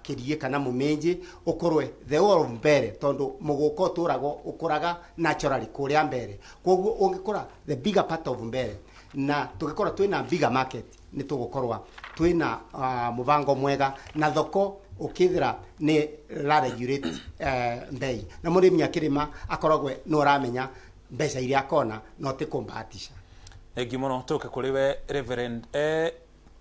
Kĩriĩ kana Mũmĩnjĩ, ũkorwe the whole of Mbeere, tondũ mũgũka ũtũragwo ũkũraga naturally kũrĩa Mbeere. Koguo ũngĩkora the bigger part of Mbeere na tũgĩkorwo twĩna bigger market, nĩ tũgũkorwa twĩna mũbango mwega na thoko ũkĩthĩra nĩ la regulate mbei, na mũrĩmi akĩrĩma akoragwo nĩ ũramenya mbeca iria akona no ti kũmbahatisha. Thengiũ mũno. Tũke kũrĩ we Reverend.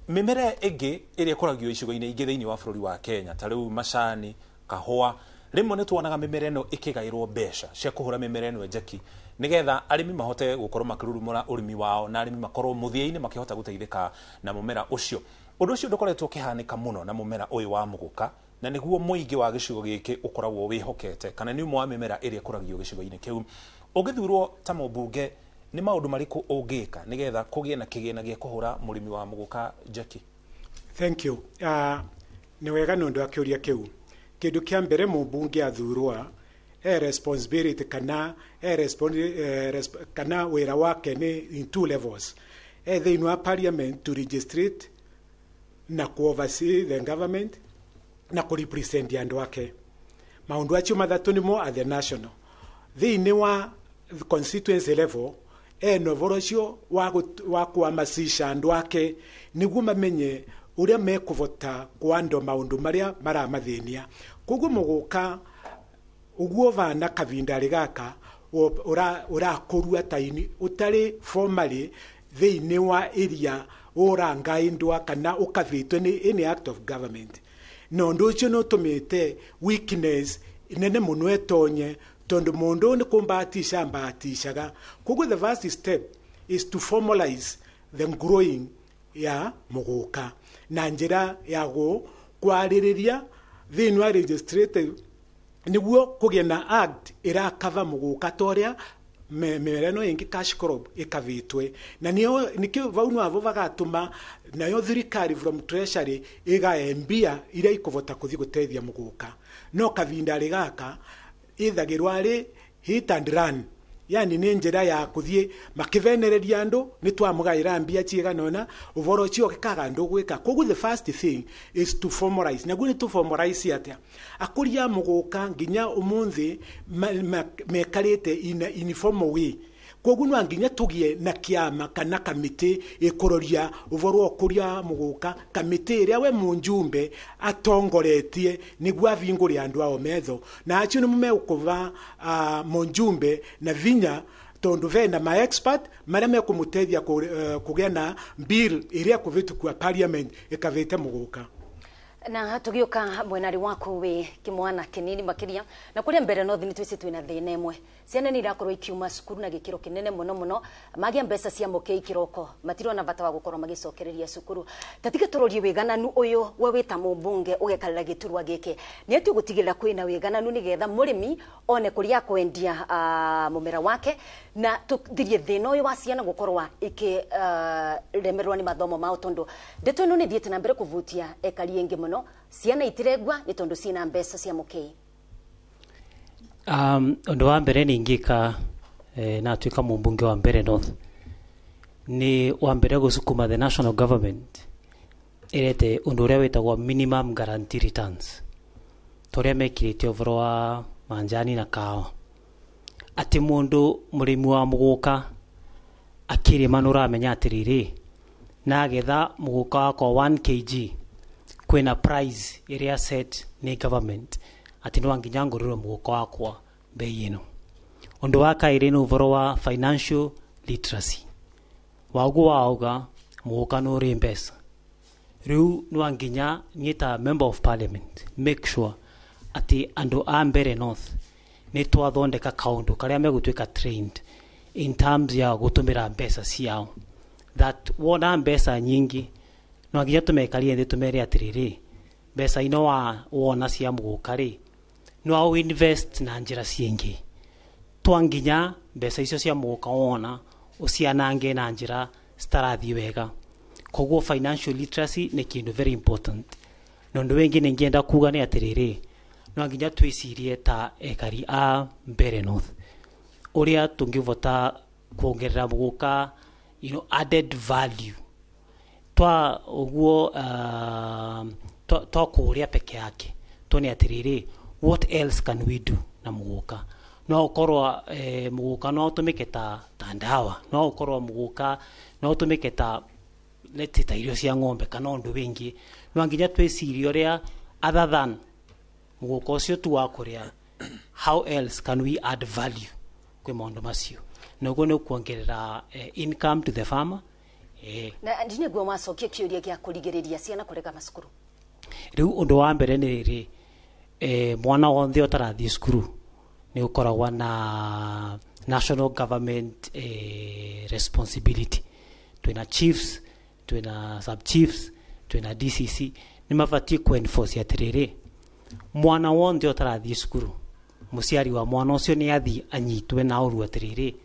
Mĩmera ĩngĩ ĩrĩa ĩkũragio icigo-inĩ ingĩ thĩinĩ wa bũrũri wa Kenya ta rĩu macani, kahũa, rĩmwe nĩ tuonaga mĩmera ĩno ĩkĩgaĩrwo mbeca cia kũhũra mĩmera ĩno njeki nĩgetha arĩmi mahote gũkorwo makĩrurumũra ũrĩmi wao na arĩmi makorwo mũthia-inĩ makĩhota gũteithĩka na mũmera ũcio. Ũndũ ũcio ndũkoretwo ũkĩhanĩka mũno na mũmera ũyũ wa mũgũka, na nĩguo mũingĩ wa gĩcigo gĩkĩ ũkoragwo wĩhokete kana nĩ ũmwe wa mĩmera ĩrĩa ĩkũragio gĩcigo-inĩ kĩu. Ũngĩthurwo ta mũmbunge, nĩ maũndũ marĩkũ ũngĩka nĩgetha kũgĩe na kĩgĩna gĩa kũhũra mũrĩmi wa mũgũka njeki? Thank you. Nĩ wega nĩ ũndũ wa kĩũria kĩu. Kĩndũ kĩa mbere mũmbunge athurwa e responsibility kana e kana wĩra wake nĩ in two levels. E thĩinĩ wa parliament to legislate na ku oversee the government na ku represent andũ ake. Maũndũ acio mathatũ nĩmo at the national. Thĩinĩ wa constituency level ena ũhoro ũcio wa kuhamasisha andũ ake nĩguo mamenye uria mekuvota kwando maundu maria maramathĩnia. Koguo mũgũka uguo vana kavinda gaka urakorua taini utari formally thĩinĩ wa area ũrangaindwa kana ũkavĩtwe nĩ any act of government, na ũndũ ũcio nĩ ũtũmĩte weakness nene mũno ĩtonye tondũ mũndũ nĩ kũmbahatisha mbahatishaga. Koguo the first step is to formalize the growing ya mũgũka na njĩra ya kwarĩrĩria thĩinĩ wa legislative nĩguo kũgĩa na act ĩrakava mũgũka ta ũrĩa mĩmera ĩno ĩngĩ cash crop ĩkavĩtwe, na nĩkĩo vau nĩwavo vagatũma nayo thirikari from treasury ĩgae mbia iria ikũvota kũthiĩ gũteithia mũgũka. No kavinda gaka ĩthagĩrwo arĩ hit and run, yani nĩ njĩra ya kũthiĩ makĩvenereria andũ nĩ twamũgaĩra mbia cigana ũna ũvoro ũcio ũgĩkaga andũ gwĩka. Koguo the first thing is to formalize. Naguo nĩ tũformalize atĩa? Akũria a mũgũka nginya ũmũthĩ mekarĩte in a informal way. Koguo no nginya tũgĩe na kĩama kana kamĩtĩ ĩkũroria ũvoro wa ũkũria mũgũka, kamĩtĩ ĩrĩa we mũnjumbe atongoretie nĩguo avingũre andũ ao metho, na acio nĩmo megũkũva mũnjumbe na vinya tondũ vena ma expert marĩa mekũmũteithia kũgĩa na bill ĩrĩa ĩkũvĩtũkua parliament ĩkavĩte mũgũka. Na tugiuka mwenari waku wi kimwana kinini makiria na kuria mbere no thini twisi twina thina imwe, ciana ni irakorwo ikiuma cukuru na gikiro kinene muno muno magia mbeca cia mũkei kiroko matirona bata wa gukorwo magicokereria cukuru. Tatige turorie wigananu uyu we wita mumbunge ugekarira giturwa giki ni ati gutigirira kwina wigananu nigetha murimi one kuria kwendia mumera wake na tuthirie thina uyu wa ciana gukorwa iki remerwo ni mathomo mao tondu ndeto ino ni thiete na mbere kuvutia ekari ingi muno ciana itiregwa ni tondu ciina mbeca cia mũkei. Undu wa mbere ningika natuika mumbunge wa Mbeere North ni wa mbere gusukuma the national government irete undu uria witagwo minimum guarantee returns toria mekirite uvoro wa manjani na kahawa, ati mundu murimi wa muguka akirima nuramenya atiriri nagetha muguka wakwa 1 kg kwina price iria set ni government ati no nginya ngurire muguka wakwa bei ino. Undu wa kairi ni uvoro wa financial literacy waguo wauga muguka no uri mbeca riu no nginya nyita member of parliament make sure ati andu a Mbeere North ni twathondeka kaundu karia megutwika trained in terms ya gutumira mbeca ciao, that wona mbeca nyingi no nginya tumekarie thi tumere atiriri mbeca ino wa wona cia muguka ri no invest na njira ciingi twanginya mbeca icio cia muguka wona ucianange na njira citarathii wega. Koguo financial literacy ni kindu very important. Na undu wingi ningienda kuga ni atiriri no nginya twicirie ta ekari a Mbeere North uria tungivota kuongerera muguka added value twa uguo twa kuria peke yake tone atiriri what else can we do na muguka. No ukorwo muguka no utumike ta ndawa, no ukorwo muguka no utumike ta let's ta irio cia ng'ombe kana undu wingi. No nginya twicirie uria other than muguka ucio tu wa kuria how else can we add value kwi maundu macio noguo ni kuongerera income to the farmer. Na ndine guo macokie kiuria gia kurigiriria ciana kurega macukuru. Riu undu wa mbere ni riri mwana wonthe utarathie cukuru ni ukoragwa na national government responsibility. Twina chiefs, twina sub chiefs, twina DCC ni mabatie ku enforce atiriri mwana wonthe utarathie cukuru muciari wa mwana ucio ni athie anyitwe na uru atiriri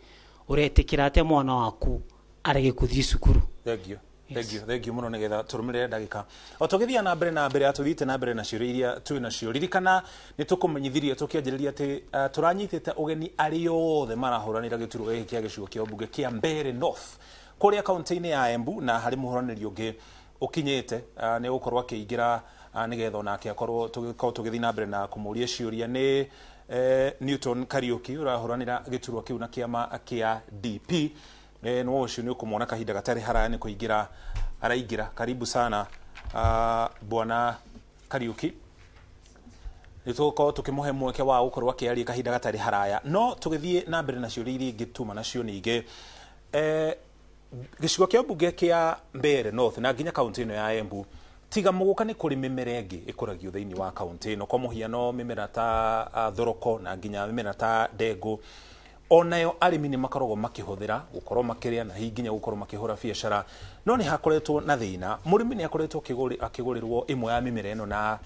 uretikira atia mwana waku arege kuthie cukuru. Thank you. Thank you, thank you muno nigetha turumirire ndagika o tugithia na mbere na mbere atuthiite na mbere na ciũria iria twĩ nacio. Ririkana nĩ tũkũmenyithirie tũkĩanjĩrĩria atĩ tũranyitĩte ũgeni arĩa othe marahũranĩra gĩturwa gĩkĩ kĩa gĩcigo kĩa ũmbunge kĩa Mbeere North kũrĩa kaunti-inĩ ya Embu, na harĩ mũhũranĩri ũngĩ ũkinyĩte nĩ gũkorwo akĩingĩra nĩgetha onake akorwo tũgĩkorwo tũgĩthiĩ na mbere na kũmũria ciũria. Nĩ Newton Kariuki ũrahũranĩra gĩturwa kĩu na kĩama kĩa DP. No ũcio nĩ ũkũmwona kahinda gatarĩ haraya nĩ kũingĩra araingĩra. Karibu sana Bwana Kariuki nä tå korwo tå kä må he mweke wa gå korwo akä aria kahinda gatarä haraya no tå gä thiä na mbere na ciå ria iria ingä tuma nacio ningä gĩcigo kĩa mbunge kĩa Mbeere North na nginya kaunti ĩno ya Embu tiga mũgũka nĩ kũrĩ mĩmera ĩngĩ ĩkũragio thĩinĩ wa kaunti ĩno kwa mũhiano mĩmera ta thoroko na nginya mĩmera ta ndengũ onayo arĩmi nĩ makoragwo makĩhũthĩra gũkorwo makĩrĩa na hihi nginya gũkorwo makĩhũra biacara no nĩ hakoretwo na thĩna mũrĩmi nĩ akoretwo akĩgũrĩrwo ĩmwe ya mĩmera ĩno na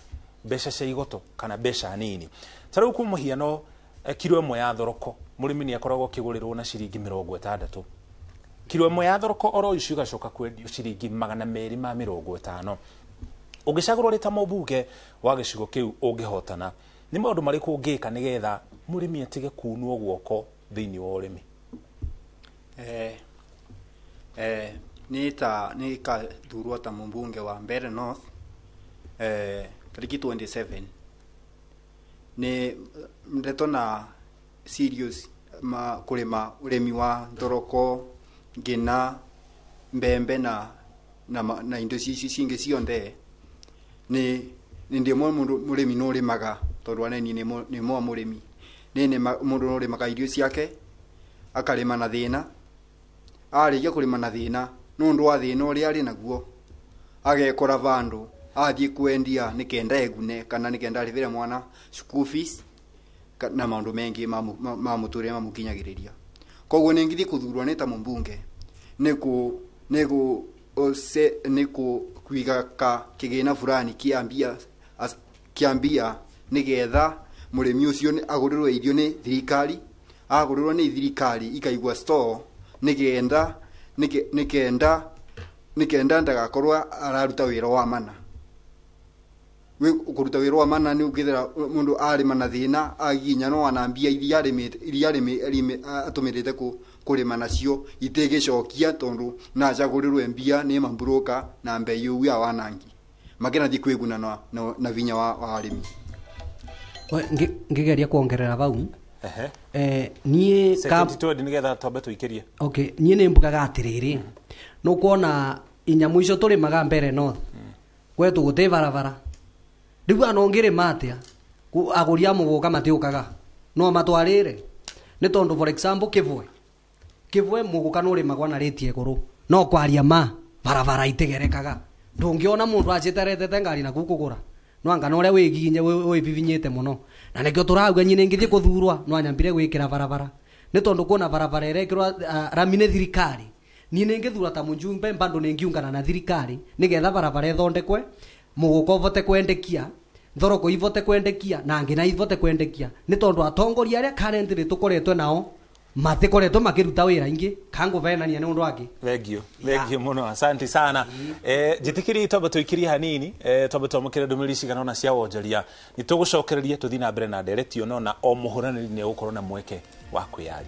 mbeca cia igoto kana mbeca nini ta rĩu kwa mũhiano kiro ĩmwe ya thoroko mũrĩmi nĩ akoragwo akĩgũrĩrwo na ciringi 60 kiro ĩmwe ya thoroko oro icio igacoka kwendio ciringi 250 ũngĩcagũrwo rĩ ta mũmbunge wa gĩcigo kĩu ũngĩhotana nĩ maũndũ marĩkũ ũngĩka nĩgetha mũrĩmi atige kunwo guoko thĩinĩ wa ũrĩmi? Nĩ kathurwo ta mũmbunge wa Mbeere North tariki 27 nĩ ndeto na serious ma kũrĩma ũrĩmi wa thoroko ngina mbembe na indo ici cingĩ cionthe nĩ ndĩ mũndũ mũrĩmi nĩ ũrĩmaga tondũ aneni nĩ mwa mũrĩmi nĩ mũndũ nĩ ũrĩmaga irio ciake akarĩma na thĩna arĩkia kũrĩma na thĩna nĩ ũndũ wa thĩna ũrĩa arĩ naguo agekora vandũ athiĩ kwendia nĩkenda egune kana nĩkenda arĩhĩre mwana school fees na maũndũ mengĩ ma mũtũrĩre mamũkinyagĩrĩria koguo nĩ ngithiĩ kũthurwo nĩ ta mũmbunge nĩ kũiga ka kĩgĩna fulani kĩa mbia nĩgetha mũrĩmi ũcio agũrĩrwo irio nĩ thirikari agũrĩrwo nĩ thirikari ikaigua store nĩkenda ndagakorwo araruta wĩra wa mana kũruta wĩra wa mana nĩ ũkĩthera mũndũ arĩma na thĩna aginya no ana mbia iria atũmĩrĩte kũrĩma nacio itigĩcokia tondũ nacagũrĩrwe mbia nĩ mamburoka na mbei ũu ya wanangi makĩrathiĩ kwĩguna na vinya wa arĩmi. Ngĩgeria kuongerera vau niĩ nĩgetha twambe tũikĩrie. Okay, niĩ nĩ mbugaga atĩrĩrĩ nũkuona inyamũ icio tũrĩmaga Mbeere North gwetũ gũtĩ barabara rĩu ana ũngĩrĩma atĩa agũri a mũgũka matiũkaga no matwarĩre nĩ tondũ for example kĩbwe mũgũka nũrĩmagwo na rĩti igũrũ no kwaria ma barabara itigerekaga ndũngĩona mũndũ aciteretete ngari na kuu kũgũra no anga na ũrĩa wĩgiginye wĩbibinyĩte mũno na nĩkĩo tũrauga nyi nĩngĩthiĩ kũthurwa no anyambire gwĩkĩra barabara nĩ tondũ kuona barabara ĩrekĩrwa rami nĩ thirikari niĩ nĩngĩthura ta mũjumbe bado nĩngiungana na thirikari nĩgetha barabara ĩthondekwe mũgũka ũvote kwendekia thoroko ivote kwendekia na ngina ivote kwendekia nĩ tondũ atongoria arĩa currently tũkoretwo nao matikoretwo makiruta wira ingi kanguvenania ni undu angi. Thengio muno, asante sana. Njitikirie twambe tuikirie hanini, twambe twamukire ndumiriri cigana ona cia wonjoria ni tugucokereria tuthii na mbere na ndereti ono na o muhuraniri ni egukorwo na mweke wa kwiyaria.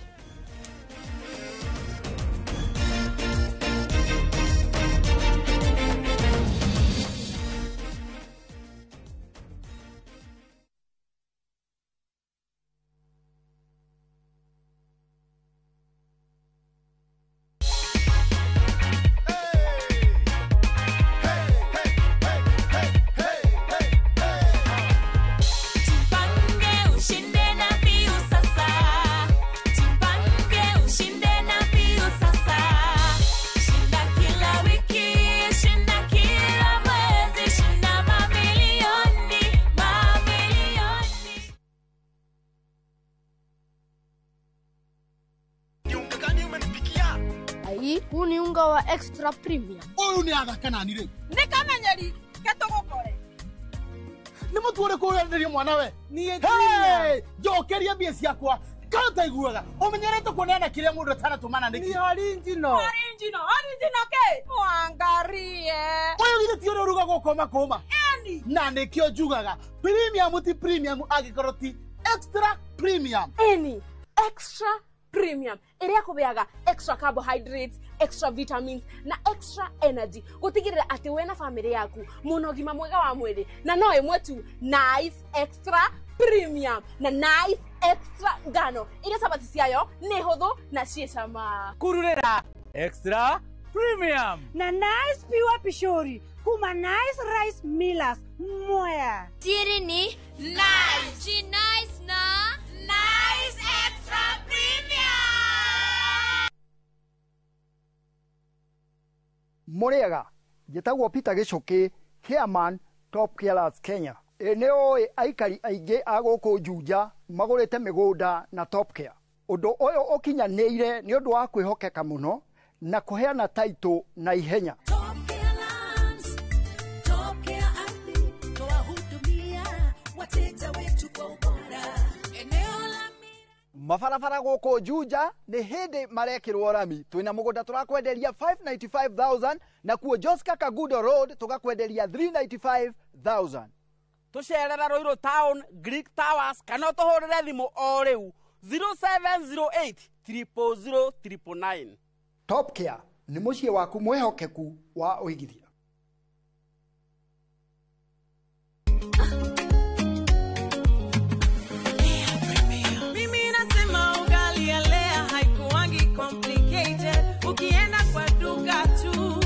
Huu ni unga wa extra premium. Uyu ni athaka nani riu? Ni kamenyeri ketugukore. Ni mutu uriku urenderio mwana we? Ni njokeria mbia ciakwa. Kana utaiguaga umenyerete kuneana kiria mundu atanatumana niki? Ni original. Original, original ke? Mwangarie. Uyu githĩ ti ũrĩa ũrugagwo kũma kũma? Eni. Na nĩkĩo njugaga premium ti premium angĩkorwo ti extra premium. Eni, extra premium iria kubeaga extra carbohydrates, extra vitamins na extra energy gutigirira ati we na family yaku muno gima mwega wa mwiri na no imwe tu Nice Extra Premium na Nice Extra ngano iria sabati ciayo ni huthu na ciĩ cama kururira extra Premium na Nice Pure Pishori kuma Nice Rice Millers Mwea. Siri ni Nice. She nice na Nice Extra Premium. Muriega njĩtagwo Peter Gĩcũkĩ, chairman Top Killers Kenya. Ĩ nĩ ũĩ aikari aingĩ a gũkũ Juja magũrĩte mĩgũnda na Top Care. Ũndũ ũyũ ũkinyanĩire nĩ ũndũ wa kwĩhokeka mũno na kũheana taitũ na ihenya. Mabarabara gũkũ Juja nĩ hĩndĩ marekĩrwo rami. Twĩna mũgũnda tũrakwenderia 595,000 na kuo Joska Kagudo Road tũgakwenderia 395,000. Tũcerera Ruiru Town, Greek Towers kana ũtũhũrĩre thimũ o rĩu 0708 000 999. Top Care nĩ mũciĩ waku mwĩhokeku wa ũigithia. Mimi nasema ugali ya Lea haikuangi complicated. Ukienda kwa duka tu,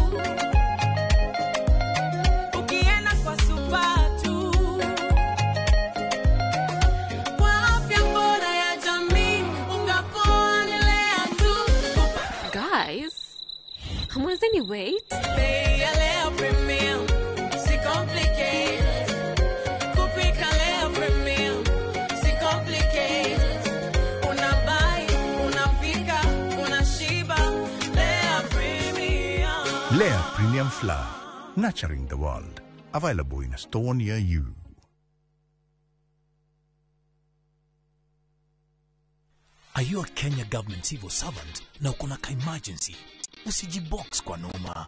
ukienda kwa super tu, kwa afya bora ya jamii, unga poa ni Lea tu. Guys, hamwezi wait? Bei ya Lea Premium, si complicated. Kupika Lea Premium, si complicated. Unabuy, unapika, unashiba. Lea Premium. Lea Premium Flour, nurturing the world. Available in a store near you. Are you a Kenya government civil servant na uko na ka emergency? Usijibox kwa noma.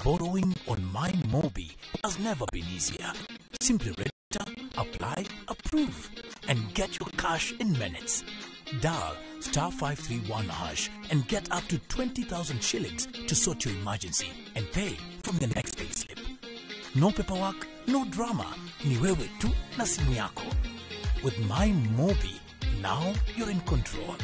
Borrowing on MyMobi has never been easier. Simply register, apply, approve, and get your cash in minutes. Dial star 531 hash and get up to 20,000 shillings to sort your emergency and pay from the next payslip. No paperwork, no drama. Ni wewe tu na simu yako. With MyMobi, now you're in control.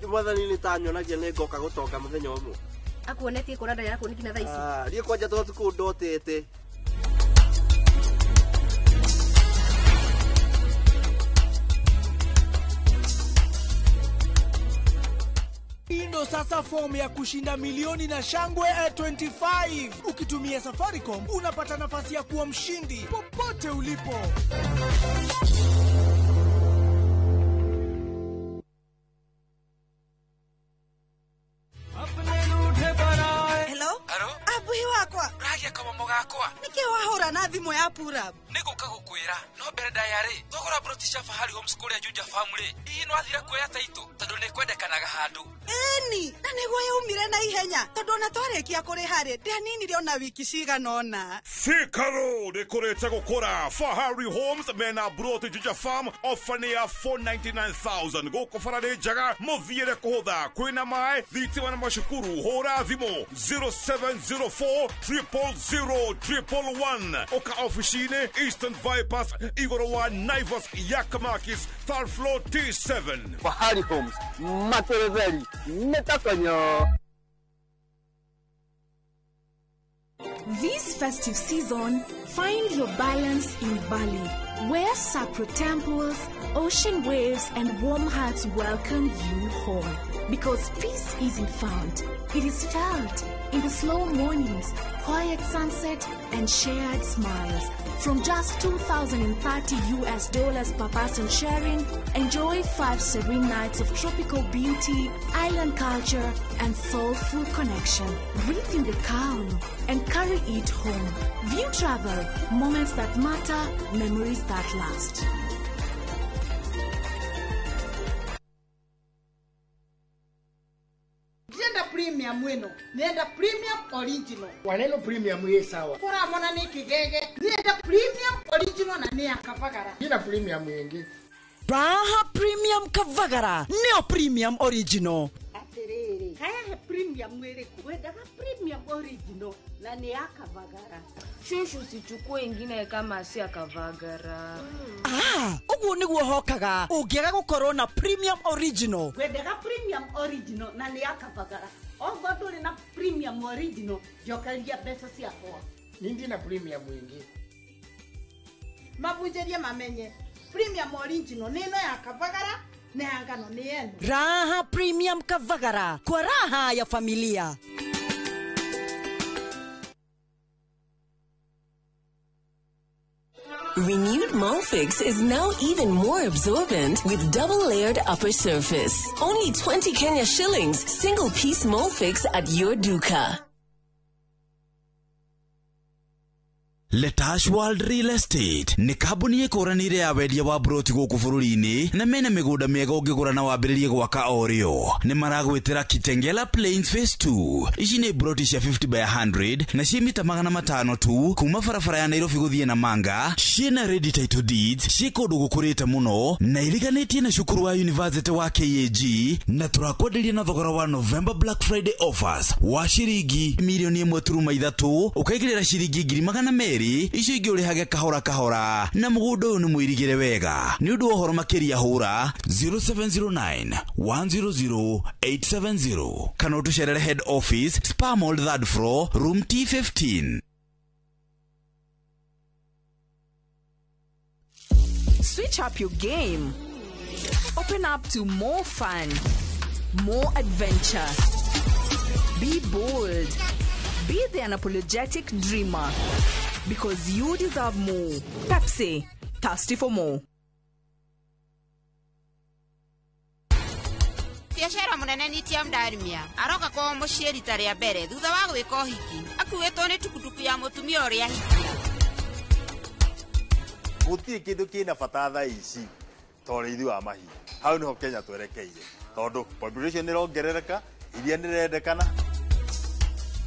Mwathani nĩ tanyonagia nĩ ngoka gũtonga mũthenya ũmwe. Akuonetie kũrĩa ndarĩ arakuonia nginya thaa ici. Ah, niĩ kwanja to tukũ ndotete. Ndo sasa fomu ya kushinda milioni na shangwe 25. Ukitumia Safaricom unapata nafasi ya kuwa mshindi popote ulipo. Hello? Abuhi wakwa. Ragia kama mugakwa. Niki wahura na thimu ya Purab. Niguka gukwira no mbere ndayari thogora broti cia Fahari Homes kuria Juja Family. Hihi no athira kuoya taito tondu ni kwendekanaga handu. Eni, na niguo yaumire na ihenya tondu ona twarikia kuriha ri ndianinire ona wiki cigana ona. Thika Road ikurite gukura. Fahari Homes mena broti Juja Farm ofa ni ya 499,000 guku bara ni njega muthiire kuhutha kwina mai thitima na macukuru. Hura thimu 0704 000 111 oka ofici-inĩ Eastern Bypass igũrũ wa Naivas Yakamakis third floor T7. Fahari Homes materetheri nĩtakonyo. This festive season, find your balance in Bali, where sacred temples, ocean waves, and warm hearts welcome you home. Because peace isn't found, it is felt in the slow mornings, quiet sunset, and shared smiles. From just $2,030 US per person sharing, enjoy 5 serene nights of tropical beauty, island culture, and soulful connection. Breathe in the calm and carry it home. View Travel, moments that matter, memories that last. Ndĩrenda premium ĩno, nĩenda premium original. Waneno premium ĩ sawa. Kũramona nĩ kĩgege, nĩenda premium original na nĩ ya Kavagara. Ina premium ĩngĩ. Raha Premium Kavagara nĩyo premium original. Atĩrĩrĩ, kayahe premium ĩrĩkũ? Wendaga premium original na nĩ ya Kavagara. Shushu, usichukue ingine kama si ya Kavagara. Ah, ũguo nĩguo hokaga ũngĩaga gũkorwo na premium original. Wendaga premium original na nĩ ya Kavagara. Okorwo ndũrĩ na premium original, njokeria mbeca ciakwa. Ni ndina premium ĩngĩ. Mabunjĩrie mamenye premium original nĩ ĩno ya Kavagara na ya ngano nĩ ĩno. Raha Premium Kavagara kwa raha ya familia. Renewed Molfix is now even more absorbent with double-layered upper surface. Only 20 Kenya shillings, single-piece Molfix at your duka. Letash World Real Estate nĩ kambuni ĩkũranĩire ya wendia wa broti gũkũ bũrũri-inĩ na mena mĩgũnda mĩega ũngĩgũra na wambĩrĩrie gwaka o rĩo. Nĩ maragwĩtĩra Kitengela Plains Phase 2. Ici nĩ broti cia 50 by 100 na ciĩ mita 500 tu kuma barabara ya Nairobi gũthiĩ Namanga. Ciĩna ready title deeds, ciĩ kũndũ gũkũrĩte mũno na iriganĩtie na cukuru wa University wa KAG, na tũrakwenderia na thogora wa November Black Friday offers wa ciringi milioni 1.3 ũkaigĩrĩra ciringi 200,000 icio ingĩ ũrĩhage kahora kahora, na mũgũnda ũyũ nĩ mũirigĩre wega. Nĩ ũndũ wa ũhoro makĩria hũra 0709 100 870 kana ũtũcerere head office Spa Mall 3rd floor room T15. Switch up your game. Open up to more fun, more adventure. Be bold. Be the unapologetic dreamer. Because you deserve more. Pepsi, thirsty for more. Biacara munene ni tia Ndarmia aroka kwao muciĩ rita rĩa mbere thutha wa gwĩka ũhiki akuĩtwo nĩ tukutuku ya mũtumia ũrĩa ahikia. Gũtirĩ kĩndũ kĩna bata thaa ici ta ũrĩithi wa mahiũ. Hau nĩho Kenya twerekeire tondũ population nĩrongerereka, iria nĩrendekana.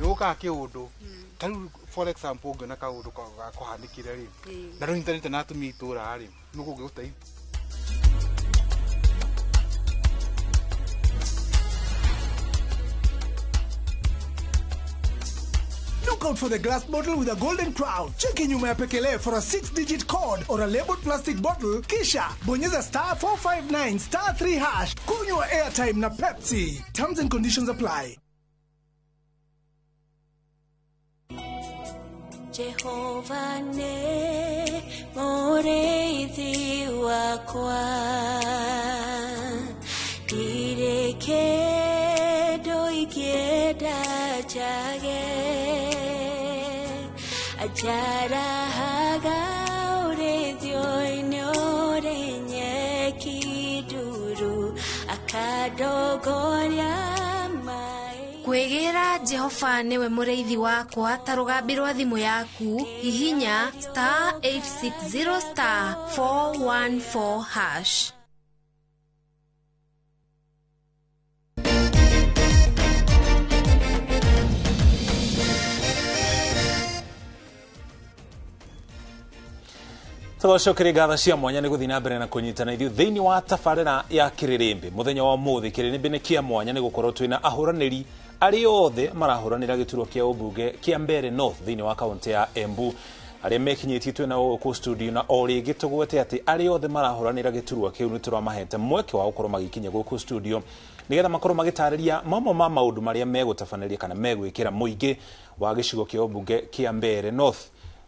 Nĩgũkaga kĩũndũ ta rĩu for example ũngĩona kaũndũ gakũhanĩkire rĩ na ndũnyitanĩte na atumia itũra rĩ nĩkũngĩgũteithia. Look out for the glass bottle with a golden crown. Cheki nyuma ya pekele for a 6-digit code or a labeled plastic bottle. Kisha bonyeza star 459 star 3 hash. Kunywa airtime na Pepsi. Terms and conditions apply. Jehova ne mũrĩithi wakwa, ndirĩ kĩndũ ingĩenda njage, anjarahaga ũrĩithio-inĩ ũrĩ nyeki nduru, akandongoria. Kwĩgĩra Jehova nĩwe mũrĩithi wakwa ta rũgambi rwa thimũ yaku, hihinya star 860 star 414 hash. Tũgacokeria ngatho cia mwanya nĩ gũthiĩ na mbere na kũnyitana ithuĩ thĩinĩ wa tabarĩra ya Kĩrĩrĩmbĩ mũthenya wa ũmũthĩ. Kĩrĩrĩmbĩ nĩ kĩa mwanya nĩ gũkorwo twĩna ahũranĩri arĩa othe marahũranĩra gĩturwa kĩa ũmbunge kĩa Mbeere North thĩinĩ wa kaũntĩ ya Embu, arĩa mekinyĩtie twĩna gũkũ studio, na o rĩngĩ tũgwete atĩ arĩa othe marahũranĩra gĩturwa kĩu nĩ tũramahete mweke wa gũkorwo magĩkinya gũkũ studio nĩgetha makorwo magĩtarĩria mamwe ma maũndũ marĩa megũtabanĩria kana megwĩkĩra mũingĩ wa gĩcigo kĩa ũmbunge kĩa Mbeere North.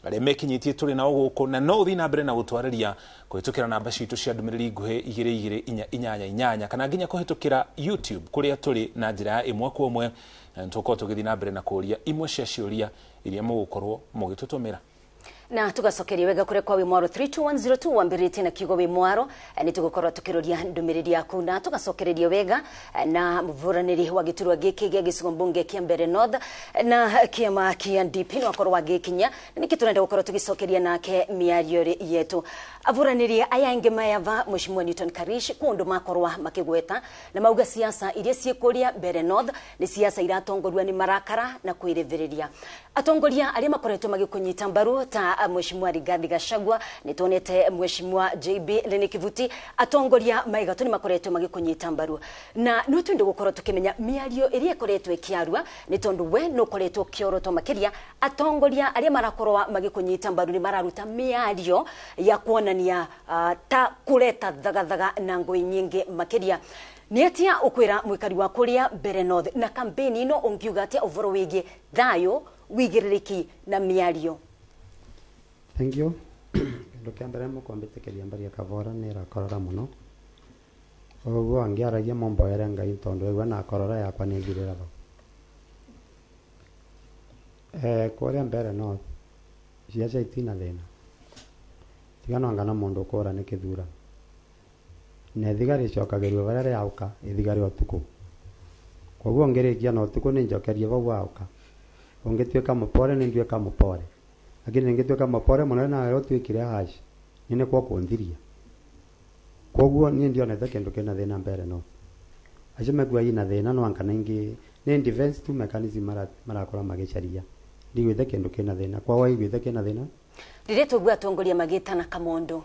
Arĩa mekinyĩtie tũrĩ nao gũkũ, na no ũthiĩ na mbere na gũtwarĩria kũhĩtũkĩra namba citũ cia ndũmĩrĩri nguhĩ 22488 kana nginya kũhĩtũkĩra YouTube kũrĩa tũrĩ na njĩra ya ĩmwe kwa ĩmwe, na nĩtũgũkorwo tũgĩthiĩ na mbere na kũũria imwe cia ciũria iria mũgũkorwo mũgĩtũtũmĩra. Na tugacokeria wega kuria kwa Wimwaro 32102 wambiritie na kiugo Wimwaro, ni tugukorwo tukiroria ndumiriri yaku na tugacokereria wega na muvuraniri wa giturwa giki gia gicigo mbunge kia Mbeere North na kiama kia DP no akorwo agikinya niki turenda gukorwo tugicokeria nake miario yetu. Avuraniri aya angi mayava Mheshimiwa Newton Karish kundu makorwa makigweta na mauga siasa iria ciikuria Mbeere North ni siasa iratongorua ni marakara na kwiriviriria. Atongoria aria makoretwo magikunyita mbaru ta Mheshimiwa Rigathi Gachagua, nituonete Mheshimiwa JB Lene Kivuti, atongoria maigatu ni makoretwo magikunyita mbaru na no twende gukorwo tukimenya miario iria ikoretwo ikiarua ni tondu we no koretwo kioroto makiria atongoria aria marakorwa magikunyita mbaru ni mararuta miario ya kuonania ta kureta thagathaga na ngui nyingi makiria. Ni atia ukwira mwikari wa kuria Mbeere North na kampeni ino ungiuga atia uvoro wigie thayo wigiriki na miario? Thank you. Kindu kia mbere mukwambitikiria mbari ya Kavora ni rakorora muno uguo angiaragia mumboere Ngai tondu igua na korora yakwa ni thirira vau. Kuria Mbeere North ciaca itina thina tigana ngana mundu ukura ni kithura na ithigari icokagĩrio varia rĩauka ithigari utuku koguo ngirikia na utuku ni njokerie vau wauka ungituika mupore ni nduika mupore lakini ngituika mupore muno na utuikire hash ni ni kwa kunthiria koguo ni ndionete kindu kina thina Mbeere North acio mekua ina thina no ankana ingi ni defense tu mechanism marakora magicaria ndigwite kindu kina thina kwa waiguite kina thina. Riria tugua atongoria magitana Kamondo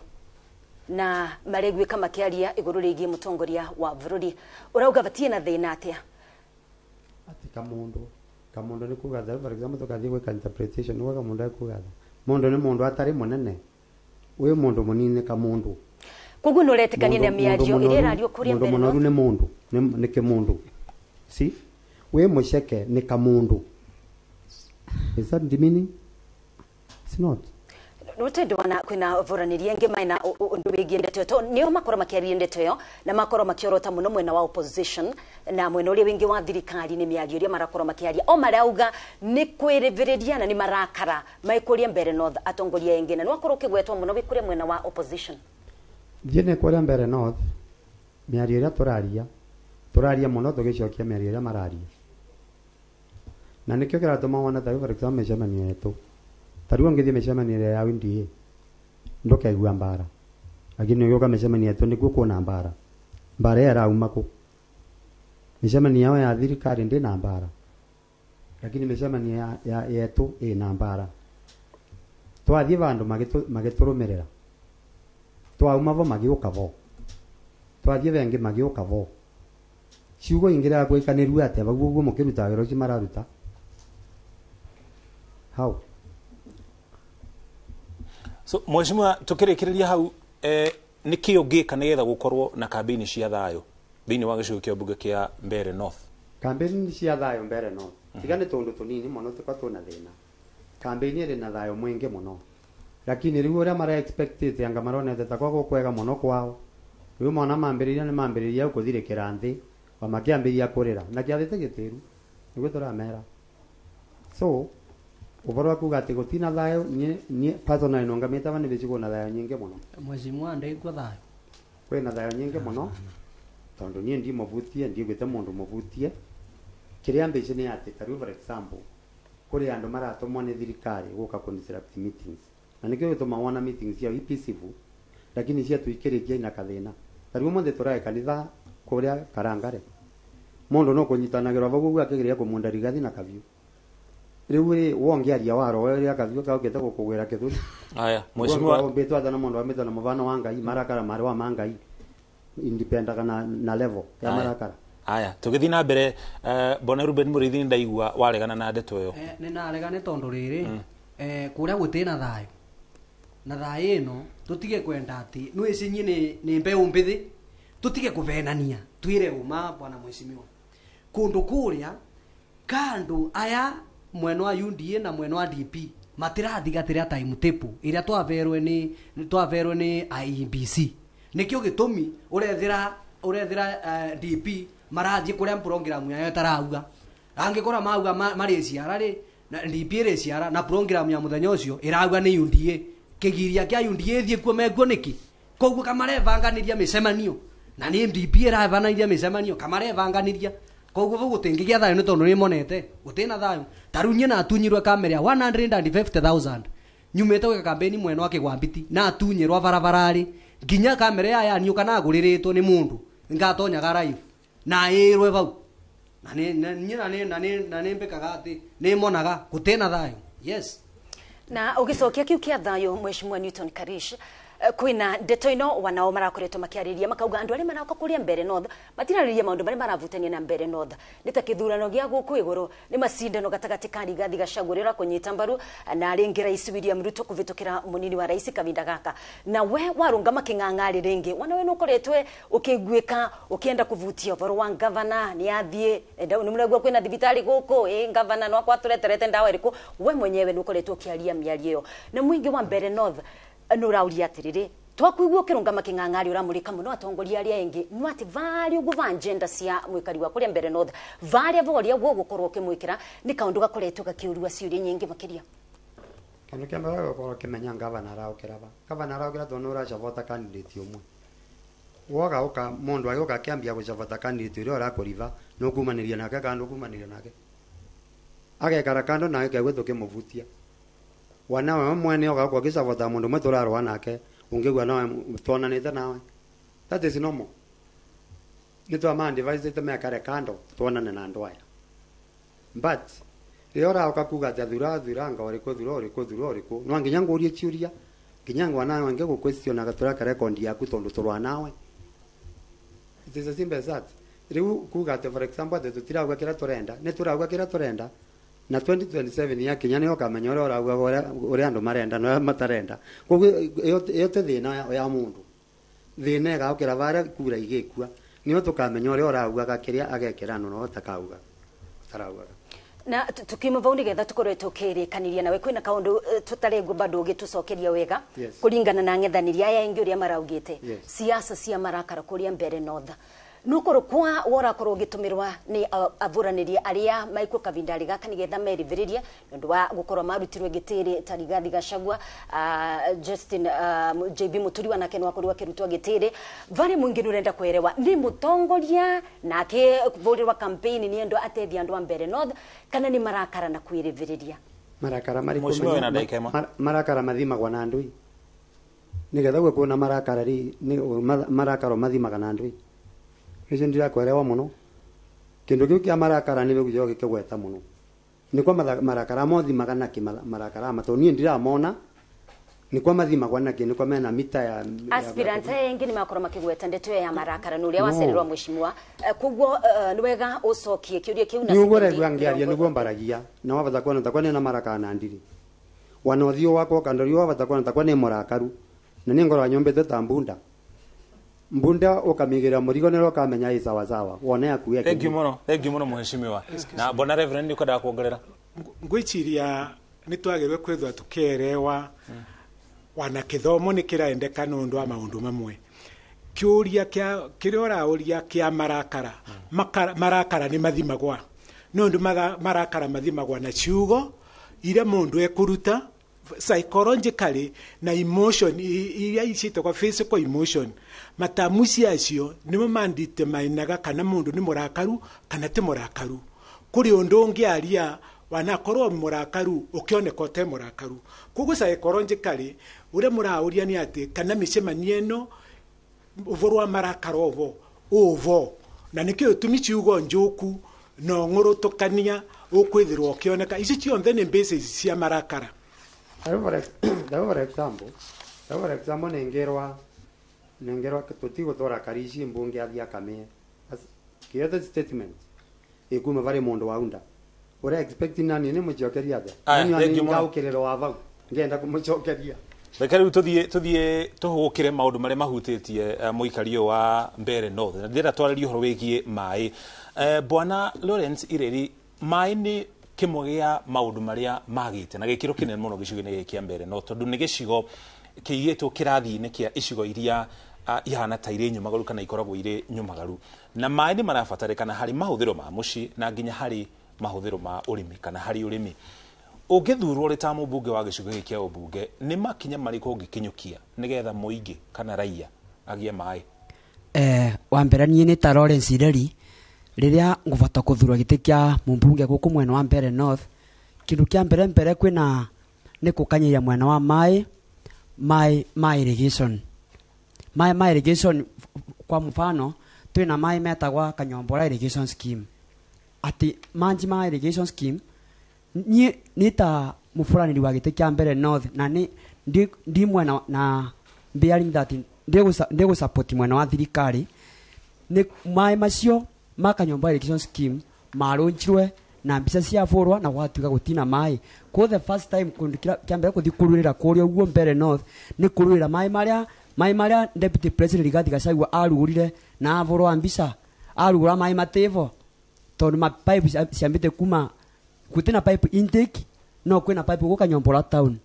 na maregwika makiaria iguru rigie mutongoria wa bururi urauga batie na thina atia? Ati Kamondo Kamondo ni kugatha, for example tukathie gwika interpretation ni Kamondo ekugatha mundu ni mundu atari munene wi mundu munini Kamondo koguo no uretikania na miario iria irario kuria Mbeere North. Mundu munoru ni mundu ni kimundu si wi muceke ni Kamondo. Is that the meaning? It's not. Nutendo wana kwina vuraniria ngi maina undu wigie ndeto to nio makorwo makiaria ndeto yo na makorwo makiorota muno mwena wa opposition na mwena uria wingi wa thirikari ni miario iria marakorwo makiaria o marauga ni kwiriviriria na ni marakara maikuria Mbeere North atongoria engi na nwakorwo kigwetwo muno wikuria mwena wa opposition. Thie ni kuria Mbeere North miario iria turaria muno tugicokia miario iria mararia na nikio kiratuma wona ta for example micemanio yetu tariu ngithie micemanio ya UDA ndukaigua mbara lakini ugiuka micemanio yetu nikuo kuona mbara mbara irauma ku micemanio yao ya thirikari ndi na mbara lakini micemanio ya yetu ina mbara twathie vandu magiturumirira twauma vo magiuka vo twathie vengi magiuka vo ciugo ingira gwikanirua atia vau uguo mukiruta wira ucio mararuta hau. So mheshimiwa tukirikiria hau niki ungika nigetha gukorwo na kambini cia thayo thiini wa gicigo kia mbunge kia Mbeere North? Kambini cia thayo Mbeere North tiga ni tundu tunini muno tukwa tuna thina kambini iri na thayo mwingi muno lakini riu uria mara expected anga maronete ta kwa gukwega muno kwao riu mona mambiriria ni mambiriria kuthirikira nthi wa makiambiria kurira na kiathite gitiru niguo turamera. So uboro wakuga ati gutina thayo nie personally nongamite ni bicigo na thayo nyingi muno. Mheshimiwa ndaigua thayo kwina thayo nyingi muno tondu nie ndi muvutie ndigwite mundu muvutie kiria mbici ni ati tariu for example kuri andu maratumwo ni thirikari guka ku disrupt meetings na nikio gituma wona meetings cia peaceful lakini cia tuikirikia ina kathina tariu munthe turae kanitha kuria Karangare mundu no kunyitanagirwa vau uguo akigiria kumunda rigathi na kaviu riu ri wongiaria waro ria kaviu kaukite gukugwira kithuri. Aya mheshimiwa umbitwo athana mundu ambitwo na muvano wa Ngai marakara mari wa mangai independent kana na level ya marakara. Aya tugithi na mbere bona Ruben Muriithi ndaigua waregana na ndeto iyo. Ni naregane tondu riri kuria gutina thayo na thayo ino tutige kwenda ati no icinyi ni mbeu mbithi tutige kuvenania twire uma bwana mheshimiwa kundu kuria kandu aya mwena wa UDA na mwena wa DP matirathigatira timetable iria twaverwe ni IEBC nikio gitumi urethira DP marathie kuria program yayo tarauga angikora mauga mariciara ri Na DP ĩrĩciara na program ya mũthenya ũcio ĩrauga nĩ UDA. Kĩgiria kĩa UDA ĩthiĩ kuo mekuo nĩkĩ? Koguo kamarebanganĩria mĩcemanio na nĩ DP ĩrabananĩria mĩcemanio kamarebanganĩria. Koguo vau gũtingĩgĩa thayũ nĩ tondũ nĩmonete gũtĩ na thayũ. Ta rĩu niĩ natunyirwe kamera ya 150,000 nyumĩte gwĩka kambĩni mwena wa Kĩgwambiti, natunyĩrwa barabararĩ nginya kamera ya yaniũka nagũrĩrĩtwo nĩ mũndũ ngatonyaga live na ĩrwe vau. Na nĩ niĩ na nĩ mbĩkaga atĩ nĩ monaga gũtĩ na thayũ. Yes. Na ũgĩcokia kĩu kĩa thayũ, Mheshimiwa Newton Karish, kwĩna ndeto ĩno wanao marakoretwo makĩarĩria makauga andũ arĩa maroka kũrĩa Mbere North matirarĩria maũndũ marĩa maravutania na Mbere North, nĩ ta kĩthurano gĩa gũkũ igũrũ, nĩ macindano gatagatĩ ka Rigathi Gachagua ũrĩa ũrakũnyita mbaru na rĩngĩ Rais William Ruto kũvĩtũkĩra mũnini wa rais kavinda gaka. Na we warũngama kĩng'ang'arĩ rĩngĩ wanawe nĩ ũkoretwe ũkĩguĩka ũkĩenda kũvutia ũhoro wa ngavana nĩ athiĩ nĩ mũraigua kwĩna thibitarĩ gũkũ ĩ ngavana no akwa tũreterete ndawa ĩrĩkũ. We mwenyewe nĩ ũkoretwo ũkĩaria mĩario ĩyo na mũingĩ wa Mbere North nĩ ũrauria atĩrĩrĩ, twakuigua ũkĩrũngama kĩng'ang'arĩ ũramũrĩka mũno atongoria arĩa angĩ, no atĩ varĩa ũguo va agenda cia mũikari wa kũrĩa Mbere North varĩa voria guo gũkorwo ũkĩmwĩkĩra nĩ kaũndũ gakoretwo gakĩũrua ciũria nyingĩ makĩria. Kĩndũ kĩa mbere gũkorwo ũkĩmenya ngavana araũkĩra va. Ngavana araũkĩra tondũ nĩ ũracabota candidate ũmwe. Woga ũka mũndũ agĩũka akĩambia gũcabota candidate ũrĩa ũrakũriva nĩũkumanĩria nake kana ndũkumanĩria nake. Agekara kando nake kegwe tũkĩmũbutia. Wanawe mwene oga ũka ũgĩcabota mũndũ ũmwe tũrarũa nake ũngĩgua nawe tuonanĩte nawe. That is normal. Nĩ twama-advise mekare kando tuonane na andũ aya. But rĩrĩa ũraũka kuga atĩ thura thura nga ũrĩkũ thura ũrĩkũ thura ũrĩkũ, no nginya ngũrie ciũria nginya ngwana ngĩ gũquestionaga tũreka record yaku tondũ tũrũa nawe. It is as simple as that. Rĩu kuga atĩ for example atĩ tũtirauga kĩrĩa tũrenda, nĩ tũrauga kĩrĩa tũrenda na 2027 yakinya nĩ ũkamenya ũrĩa ũrauga ũrĩa andũ marenda na ũrĩa matarenda. Koguo ĩyo ti thĩna ya mũndũ, thĩna ĩgaũkĩra varĩa kura igĩkua nĩyo tũkamenya ũrĩa ũraugaga kĩrĩa agekĩra na ũrĩa ũtakauga ũtaraugaga. Na tukiuma vau nigetha tukorwe tukirikanĩria nawe kwĩna kaũndũ tũtarĩguo bado ũgĩtũcokeria wega. Yes. Kũringana na ng'ethanĩri aya aingĩ ũrĩa maraugĩte. Yes. Siasa cia marakara kũrĩa Mbere North nukorwo kwa worakorwo ũgĩtũmĩrwa nĩ avũranĩri arĩa maikuo kavindarĩ gaka nĩgetha merivĩrĩrie nĩ ũndũ wa gũkorwo marutirwe gĩtĩrĩ ta Rigathi Gachagua, Justin JB Mũturi nake no akorirwo akĩrutwo gĩtĩrĩ. Varĩ mũingĩ nĩ ũrenda kwerewa nĩ mũtongoria nake kũvũrĩrwa campaign nĩ andũ ateithia andũ a Mbere North kana nĩ marakara na kwĩrĩvĩrĩria. Marakara marĩkũ? Mheshimiwa, wĩna ndagĩka ĩmwe. Marakara mathimagwa na ndũi nĩgetha ũguo kuona marakara rĩ marakara mathimaga na ndũi icio ndirakwerewa mũno. Kĩndũ kĩu kĩa marakara nĩ gĩgũcoka gĩkĩgweta mũno nĩkwa marakara mothimaga nakĩ marakara ma tondũ niĩ ndiramona nĩkwa mathimagwa nakĩ nĩkwa mena mita ya Aspirant aya aingĩ nĩ makorwo makĩgweta ndeto ĩyo ya marakara nĩ ũrĩa No. wacererwo mheshimiwa. Koguo nĩ wega ũcokie kĩũria kĩu na nĩ ũguo sekondi ũraigua ngĩaria mĩrongo. Nĩguo mbaragia na wabata kuona takwa nĩna marakara na ndiri wana ũthiũ wakwa ũkandoria wabata kuona takwa nĩ mũrakaru na nĩ ngoragwo nyũmbĩtwe ta mbunda mbunda ũkamĩigĩrĩra mũrigo nĩrĩo ũkamenya ĩ sawasawa wone akuĩ. Thank you mũno, thank you mũno mheshimiwa. Na bwana Reverend nĩ ũkwendaga kuongerera? Ngwĩciria nĩ twagĩrĩirwo kwithwa tũkĩerewa wana kĩthomo nĩ kĩraendeka nĩ ũndũ wa maũndũ mamwe. Kĩũria kĩa kĩrĩa ũraũria kĩa marakara. Marakara nĩ mathimagwa nĩ ũndũ marakara mathimagwa na ciugo iria mũndũ ekũruta psychologically na emotion iria ciĩtagwo physical emotion. Matamuci acio nĩmo manditemainaga kana mũndũ nĩ mũrakaru kana ti mũrakaru. Kũrĩ ũndũ ũngĩaria wanakorwo mũrakaru ũkĩoneka ũte mũrakaru. Koguo psychologically ũrĩa mũraũria nĩ atĩ kana mĩcemanio ĩno ũboro wa marakara ovo ũvo na nĩkĩo tũmi ciugo njũku na ng'ũrũtũkania ũkwĩthĩrwo ũkĩoneka icio cionthe nĩ basis cia marakara. For example ningirwa tũtigũtwara Karishi mbunge athiĩ akamĩe kĩothe statement ĩkuma varĩ mũndũ wa unda ũrĩa expect nani nĩ mũcokeria atĩa? Aya, Nani thank you mũno. ngaũkĩrĩrwo wa vau ngenda kũmũcokeria. Reke rĩu tũthiĩ tũhũgũkĩre maũndũ marĩa mahutĩtie mũikari ũyũ wa Mbere North na ndĩrenda twarĩrie ũhoro wĩgiĩ maĩ. Bwana Lawrence Ireri, maĩ nĩ kĩmwe gĩa maũndũ marĩa magĩte na gĩkĩro kĩnene mũno gĩcigo-inĩ gĩkĩ kĩa Mbere North tondũ nĩ gĩcigo kĩigĩtwo kĩrathi-inĩ kĩa icigo iria ihana ta irĩ nyũmagaru kana ikoragwo irĩ nyũmagaru, na maĩ nĩ marabatarĩkana harĩ mahũthĩro ma mũciĩ na nginya harĩ mahũthĩro ma ũrĩmi kana harĩ ũrĩmi. Ũngĩthurwo ũrĩ ta mũmbunge wa gĩcigo gĩkĩ kĩa ũmbunge, nĩ makinya marĩkũ ũngĩkinyũkia nĩgetha mũingĩ kana raia agĩe maĩ? Wa mbere niĩ nĩ ta Lawrence Ireri, rĩrĩa ngũbata kũthurwo gĩtĩ kĩa mũmbunge gũkũ mwena wa Mbeere North, kĩndũ kĩa mbere mbere kwĩna nĩ kũkanyĩria mwena wa maĩ maĩ ma irrigation, maĩ ma irrigation. Kwa mfano, twĩna maĩ metagwa Kanyombora Irrigation Scheme, atĩ manji ma irrigation scheme. Niĩ nĩ ta mũburanĩri wa gĩtĩ kĩa Mbeere North, na nĩ ndi mwena na bearing that ndĩgũ support mwena wa thirikari, nĩ maĩ macio ma Kanyomba Irrigation Scheme marũnjirwe na mbica ciabũrwa na gwatuĩka gũtina maĩ. Ko the first time kũndũ kĩa mbere kũthiĩ kũrũĩra kũrĩa ũguo Mbeere North nĩ kũrũĩra maĩ marĩa Deputy President Rigathi Gachagua arugũrire na abũrwa mbica, arugũra maĩ matĩvo, tondũ ma pipe ciambĩte kuma gũtirĩ pipe intake, no kwĩna pipe gũkũ Kanyombola town.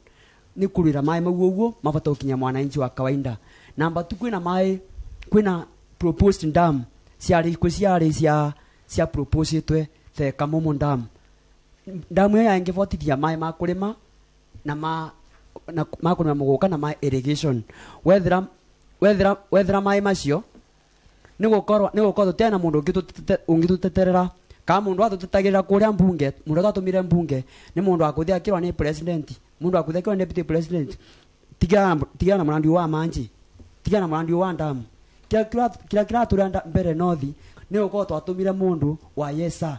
Nĩ kũrũĩra maĩ mau ũguo mabata gũkinya mwananchi wa kawaida. Namba tu, kwĩna maĩ, kwĩna proposed dam ciarĩ kwĩ ciarĩ cia proposetwe the Kamumu Dam. Damu ĩyo yangĩbotithia maĩ ma kũrĩma na ma kũrĩma mũgũka na ma irrigation. Wethera maĩ macio, nĩ gũkorwo tũtirĩ na mũndũ ũngĩtũteterera kana mũndũ watũtetagĩrĩra kũrĩa mbunge. Mũndũ ũrĩa twatũmire mbunge nĩ mũndũ wa kũthĩ akĩrwo nĩ president, mũndũ wa kũthĩ akĩrwo nĩ deputy president, tigana na mũrandi wa manji, tigana na mũrandi wa ndamu. Kĩrĩa kĩratũra Mbeere North nĩ gũkorwo twatũmire mũndũ wa yesa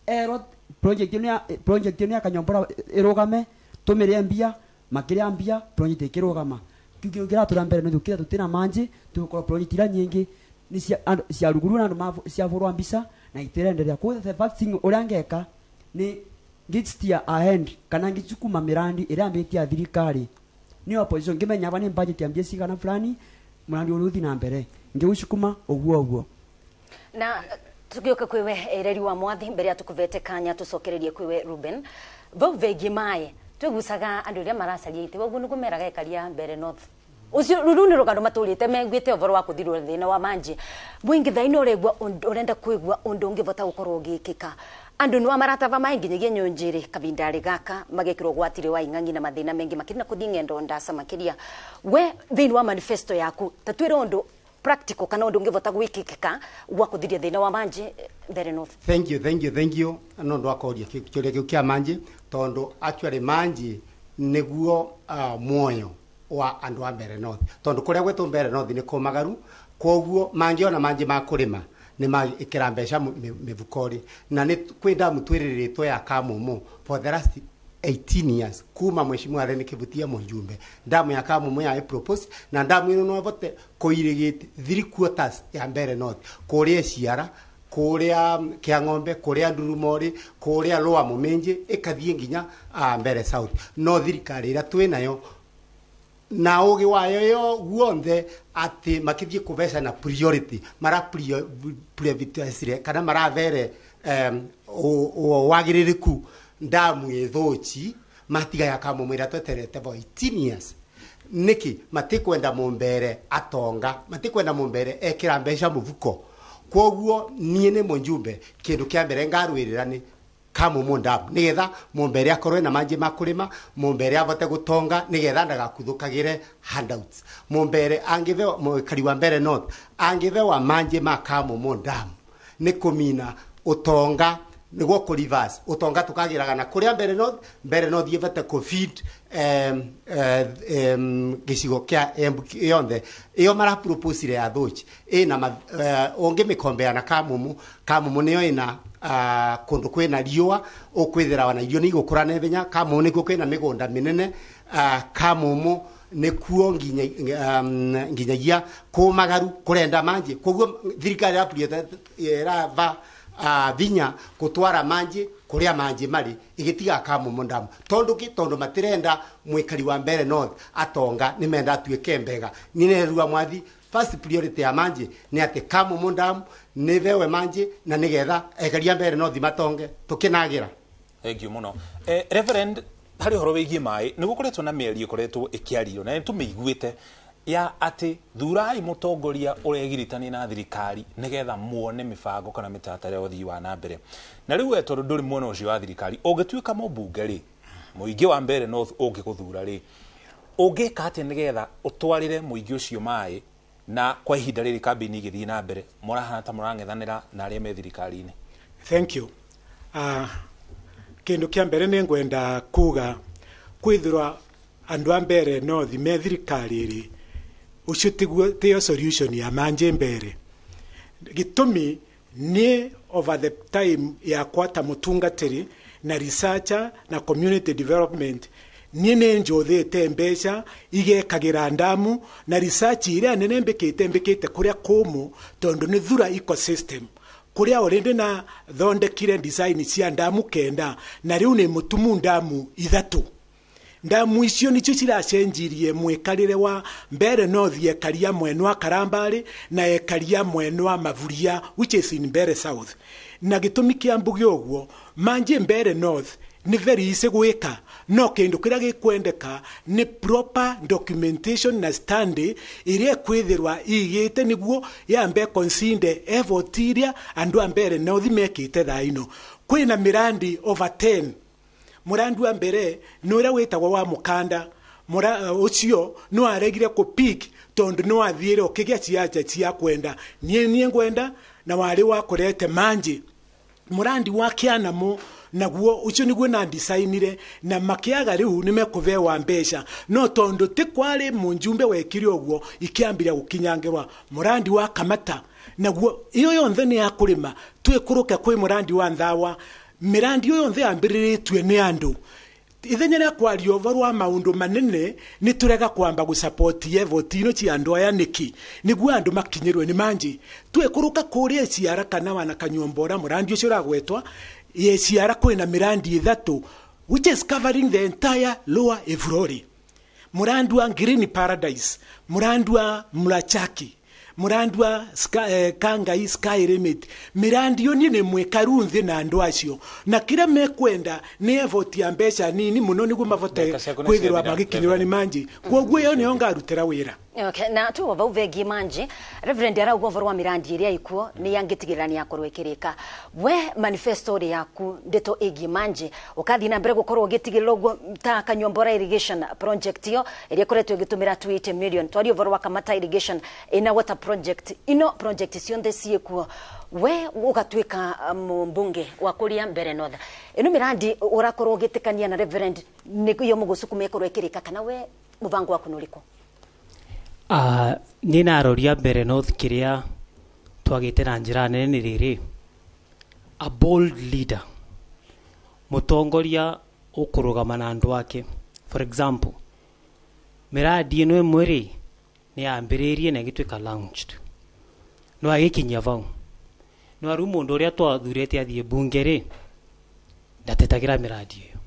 erwo project ĩno ya Kanyombora ĩrũgame, tũmĩrĩe mbia, makĩrĩa mbia, project ĩkĩrũgama. Kĩu kĩratũra Mbeere North kĩrĩa tũtirĩ manji, tũgũkorwo project iria nyingĩ nĩ cia andũ ciarugurwo na andũ ciabũrwa mbica na itirenderea. Kwa the first thing ũrĩa ngeka nĩ ngĩsteer ahead kana ngĩcukuma mĩrandi ĩrĩa ambĩtie ya thirikari nĩ opposition, ngĩmenya aba nĩ budget ya mbia cigana fulani, mũrandi ũrĩa ũthiĩ na mbere ngĩũcukuma ũguo ũguo. Na tugioka kwiwe Ireri wa Mwathi, mbere ya tukuvete kanya tucokererie kwiwe Ruben vau vengi mae twigucaga andu aria maracaria ite ũguo nĩguo meraga ekaria Mbeere North ucio ruru nĩ rũgano matũrĩte menguĩte ũhoro wa kũthirwo thĩna wa manji mũingĩ thainĩ ũraigua ũrenda kwĩgua ũndũ ũngĩbota gũkorwo ũgĩkĩka. Andũ nĩwa maratava maĩ nginyagia nyũnjĩrĩ kavindarĩ gaka magekĩrwo gwatirĩ wa ing'ang'i na mathĩna mengĩ makĩria na kũthiĩ ng'endo ndaca makĩria. We thĩinĩ wa manifesto yaku, ta twĩre ũndũ practical kana ũndũ ũngĩbota gwĩkĩkĩka wa kũthiria thĩna wa manji Mbeere North. Thank you, thank you, thank you. No ndo akoria kĩũria kĩu kĩa manji, tondũ actually manji nĩguo muoyo wa andũ a Mbeere North, tondũ kũrĩa gwĩtwo Mbeere North nĩ kũmagaru. Koguo mangĩona manji ma kũrĩma nĩ magĩkĩra mbeca mĩhuko-rĩ. Na nĩ kwĩ ndamu twĩrĩrĩtwo ya Kamumu for the last 18 years kuma mheshimiwa Rene Kivutia mũjumbe, ndamu ya Kamumu ya propose, na ndamu ĩno no ĩvote kũirigĩte 3/4 ya Mbeere North, kũrĩa Ciara, kũrĩa Kĩang'ombe, kũrĩa Ndurumori, kũrĩa Lower Mũminji, ĩkathiĩ nginya Mbeere South. No thirikari ĩrĩa twĩ nayo na ũgĩ wayo yo guonthe atĩ makĩthiĩ kũbeca na priority mara prioritize kana maravere wagĩrĩrĩku ndamu ĩthũci matiga ya Kamumu ĩrĩa tweterete for 18 years. Nĩkĩ matikwenda mũmbere atonga, matikwenda mũmbere ekĩra mbeca mũbuko? Koguo niĩ nĩ mũnjumbe, kĩndũ kĩa mbere ngarũĩrĩra nĩ Kamumu Dam, nigetha mũmbere akorwo na manji ma kũrĩma, mũmbere avote gũtonga, nigetha ndagakuthũkagĩre handouts. Mũmbere angĩthewa, mũikari wa Mbeere North angĩthewa manji ma Kamumu Dam, nĩ kũmina ũtonga nĩguo kũ reverse ũtonga tũkagĩraga na kũrĩa Mbeere North. Mbeere North ĩbate kũ feed gĩcigo kĩa Embu yonthe. Ĩyo maraproposire ya Thũci ĩna ũngĩmĩkombea na Kamumu. Kamumu nĩyo ĩna kũndũ kwĩna riũa, ũkwĩthĩra na irio nĩ igũkũra naihenya. Kamumu nĩkuo kwĩna mĩgũnda mĩnene. Kamumu nĩkuo nginya nginyagia kũmagaru kũrenda manji. Koguo thirikari ĩrava vinya gũtwara manji kũrĩa manji marĩ, ĩgĩtiga Kamumu ndamu. Tondũ kĩ? Tondũ matirenda mwĩkari wa Mbeere North atonga, nĩ menda atuĩke mbega. Niĩ nĩrua Mwathi, first priority ya manji nĩ atĩ Kamumu ndamu nĩ thewe manji, na nĩgetha ekaria Mbeere North matonge tũkĩnagĩra. Thank you mũno. Reverend, harĩ ũhoro wĩgiĩ maĩ, nĩ gũkoretwo na mĩario ĩkoretwo ĩkĩario na nĩ tũmĩiguĩte ya atĩ thurai mũtongoria ũregiritania na thirikari nĩgetha muone mĩbango kana mĩtaratara ya ũthii wa na mbere. Na rĩu we tondũ ndũrĩ mwena ũcio wa thirikari, ũngĩtuĩka mũmbunge rĩ, Mũingĩ wa Mbeere North ũngĩgũthura rĩ, ũngĩka atĩa nĩgetha ũtwarĩre mũingĩ ũcio maĩ, na kwa ihinda rĩrĩ kambĩini igĩthiĩ na mbere mũrahana ta mũrang'ethanĩra na arĩa me thirikari-inĩ? Thank you. Kindu kia mbere nĩ ngwenda kuga kwithirwa andu a Mbeere North me thirikari ri ucio tiguo tiyo solution ya manje mbere. Gitumi ni over the time yakwa ta mutungatiri na researcher na community development, niĩ nĩ njũthĩte mbeca igekagira ndamu na research iria nene mbikite kuria kũmũ, tondu nĩ thura ecosystem kuria already na thondekire design cia ndamu 9 na riu ni mutumu ndamu 3. Ndamu icio nicio ciracenjirie mwikarire wa Mbeere North, ekaria mwena wa Karambari na ekaria mwena wa Mavuria, which is in Mbeere South. Na gitumi kia mbuge uguo, manje Mbeere North ni very easy gwika, no kindu kiria gikwendeka ni proper documentation na stand iria kwithirwa igite niguo yambe consider effort iria andu a Mbeere North mekite thaino. Kwina mirandi over 10. Murandi wa mbere ni uria witagwo wa mukanda, ucio no aregire ku pick tondu no athiire ukigia ciaca cia kwenda nie ngwenda na wari wa kurete manje. Murandi wa kianamo naguo ucio niguo na designire na makiaga riu ni mekuvewa mbeca, no tondu ti kwari munjumbe wekire uguo ikiambira gukinyangirwa. Murandi wa Kamata naguo iyo yonthe ni ya kurima twikuruke kwi murandi wa Nthawa. Mirandi yo yonthe yambiriritwe ni andu. Ithenya rĩa kwaria ũhoro wa maũndũ manene nĩ tũrega kwamba gũsupport effort ino cia andũ aya nĩkĩ, nĩguo andũ makinyĩrwe nĩ manji. Twekũrũka kũrĩa ciara kana wana Kanyuombora, mũrandi ũcio ũragwetwa ye ciara kwĩna mirandi 3 which is covering the entire lower Evurore. Mũrandi wa Green Paradise, mũrandi wa Murachaki, mũrandi wa Kangai Sky Limit. Mirandi yo ni mwikaru nthi na andu acio, na kira mekwenda ni effort ya mbeca nini muno niguo mavote kwithirwa magikinyirwa ni manji. Koguo yo niyo ngarutira wira. Okay, na tu vau vegi manji Reverend arauga ũhoro wa mirandi iria ikuo ni yangitigĩrĩra ni yakorwo ĩkĩrĩka. We manifesto yaku ndeto ĩgiĩ manji ũkathi na mbere gũkorwo ũgĩtigĩrĩra ũguo ta Kanyuombora irrigation project iyo ĩrĩa ĩkoretwo ĩgĩtũmĩra 280 million, twarie ũhoro wa Kamata irrigation ina water project ino project cionthe ciĩkuo, we ũgatuĩka mbunge wa kũrĩa Mbeere North, ĩno mirandi ũrakorwo ũgĩtĩkania na Reverend nĩyo mũgũcukuma ĩkorwo ĩkĩrĩka, kana we mũbango waku nĩ ũrĩkũ? Niĩ naroria Mbeere North kĩrĩa twagĩte na njĩra nene nĩ rĩrĩ, a bold leader, mũtongoria ũkũrũgama na andũ ake. For example, mĩrandi ĩno ĩmwe rĩ nĩ yambĩrĩirie na ĩgĩtuĩka launched, no agĩkinyia vau, no rĩu mũndũ ũrĩa twathurĩte athiĩ bunge rĩ ndatetagĩra mĩrandi ĩyo.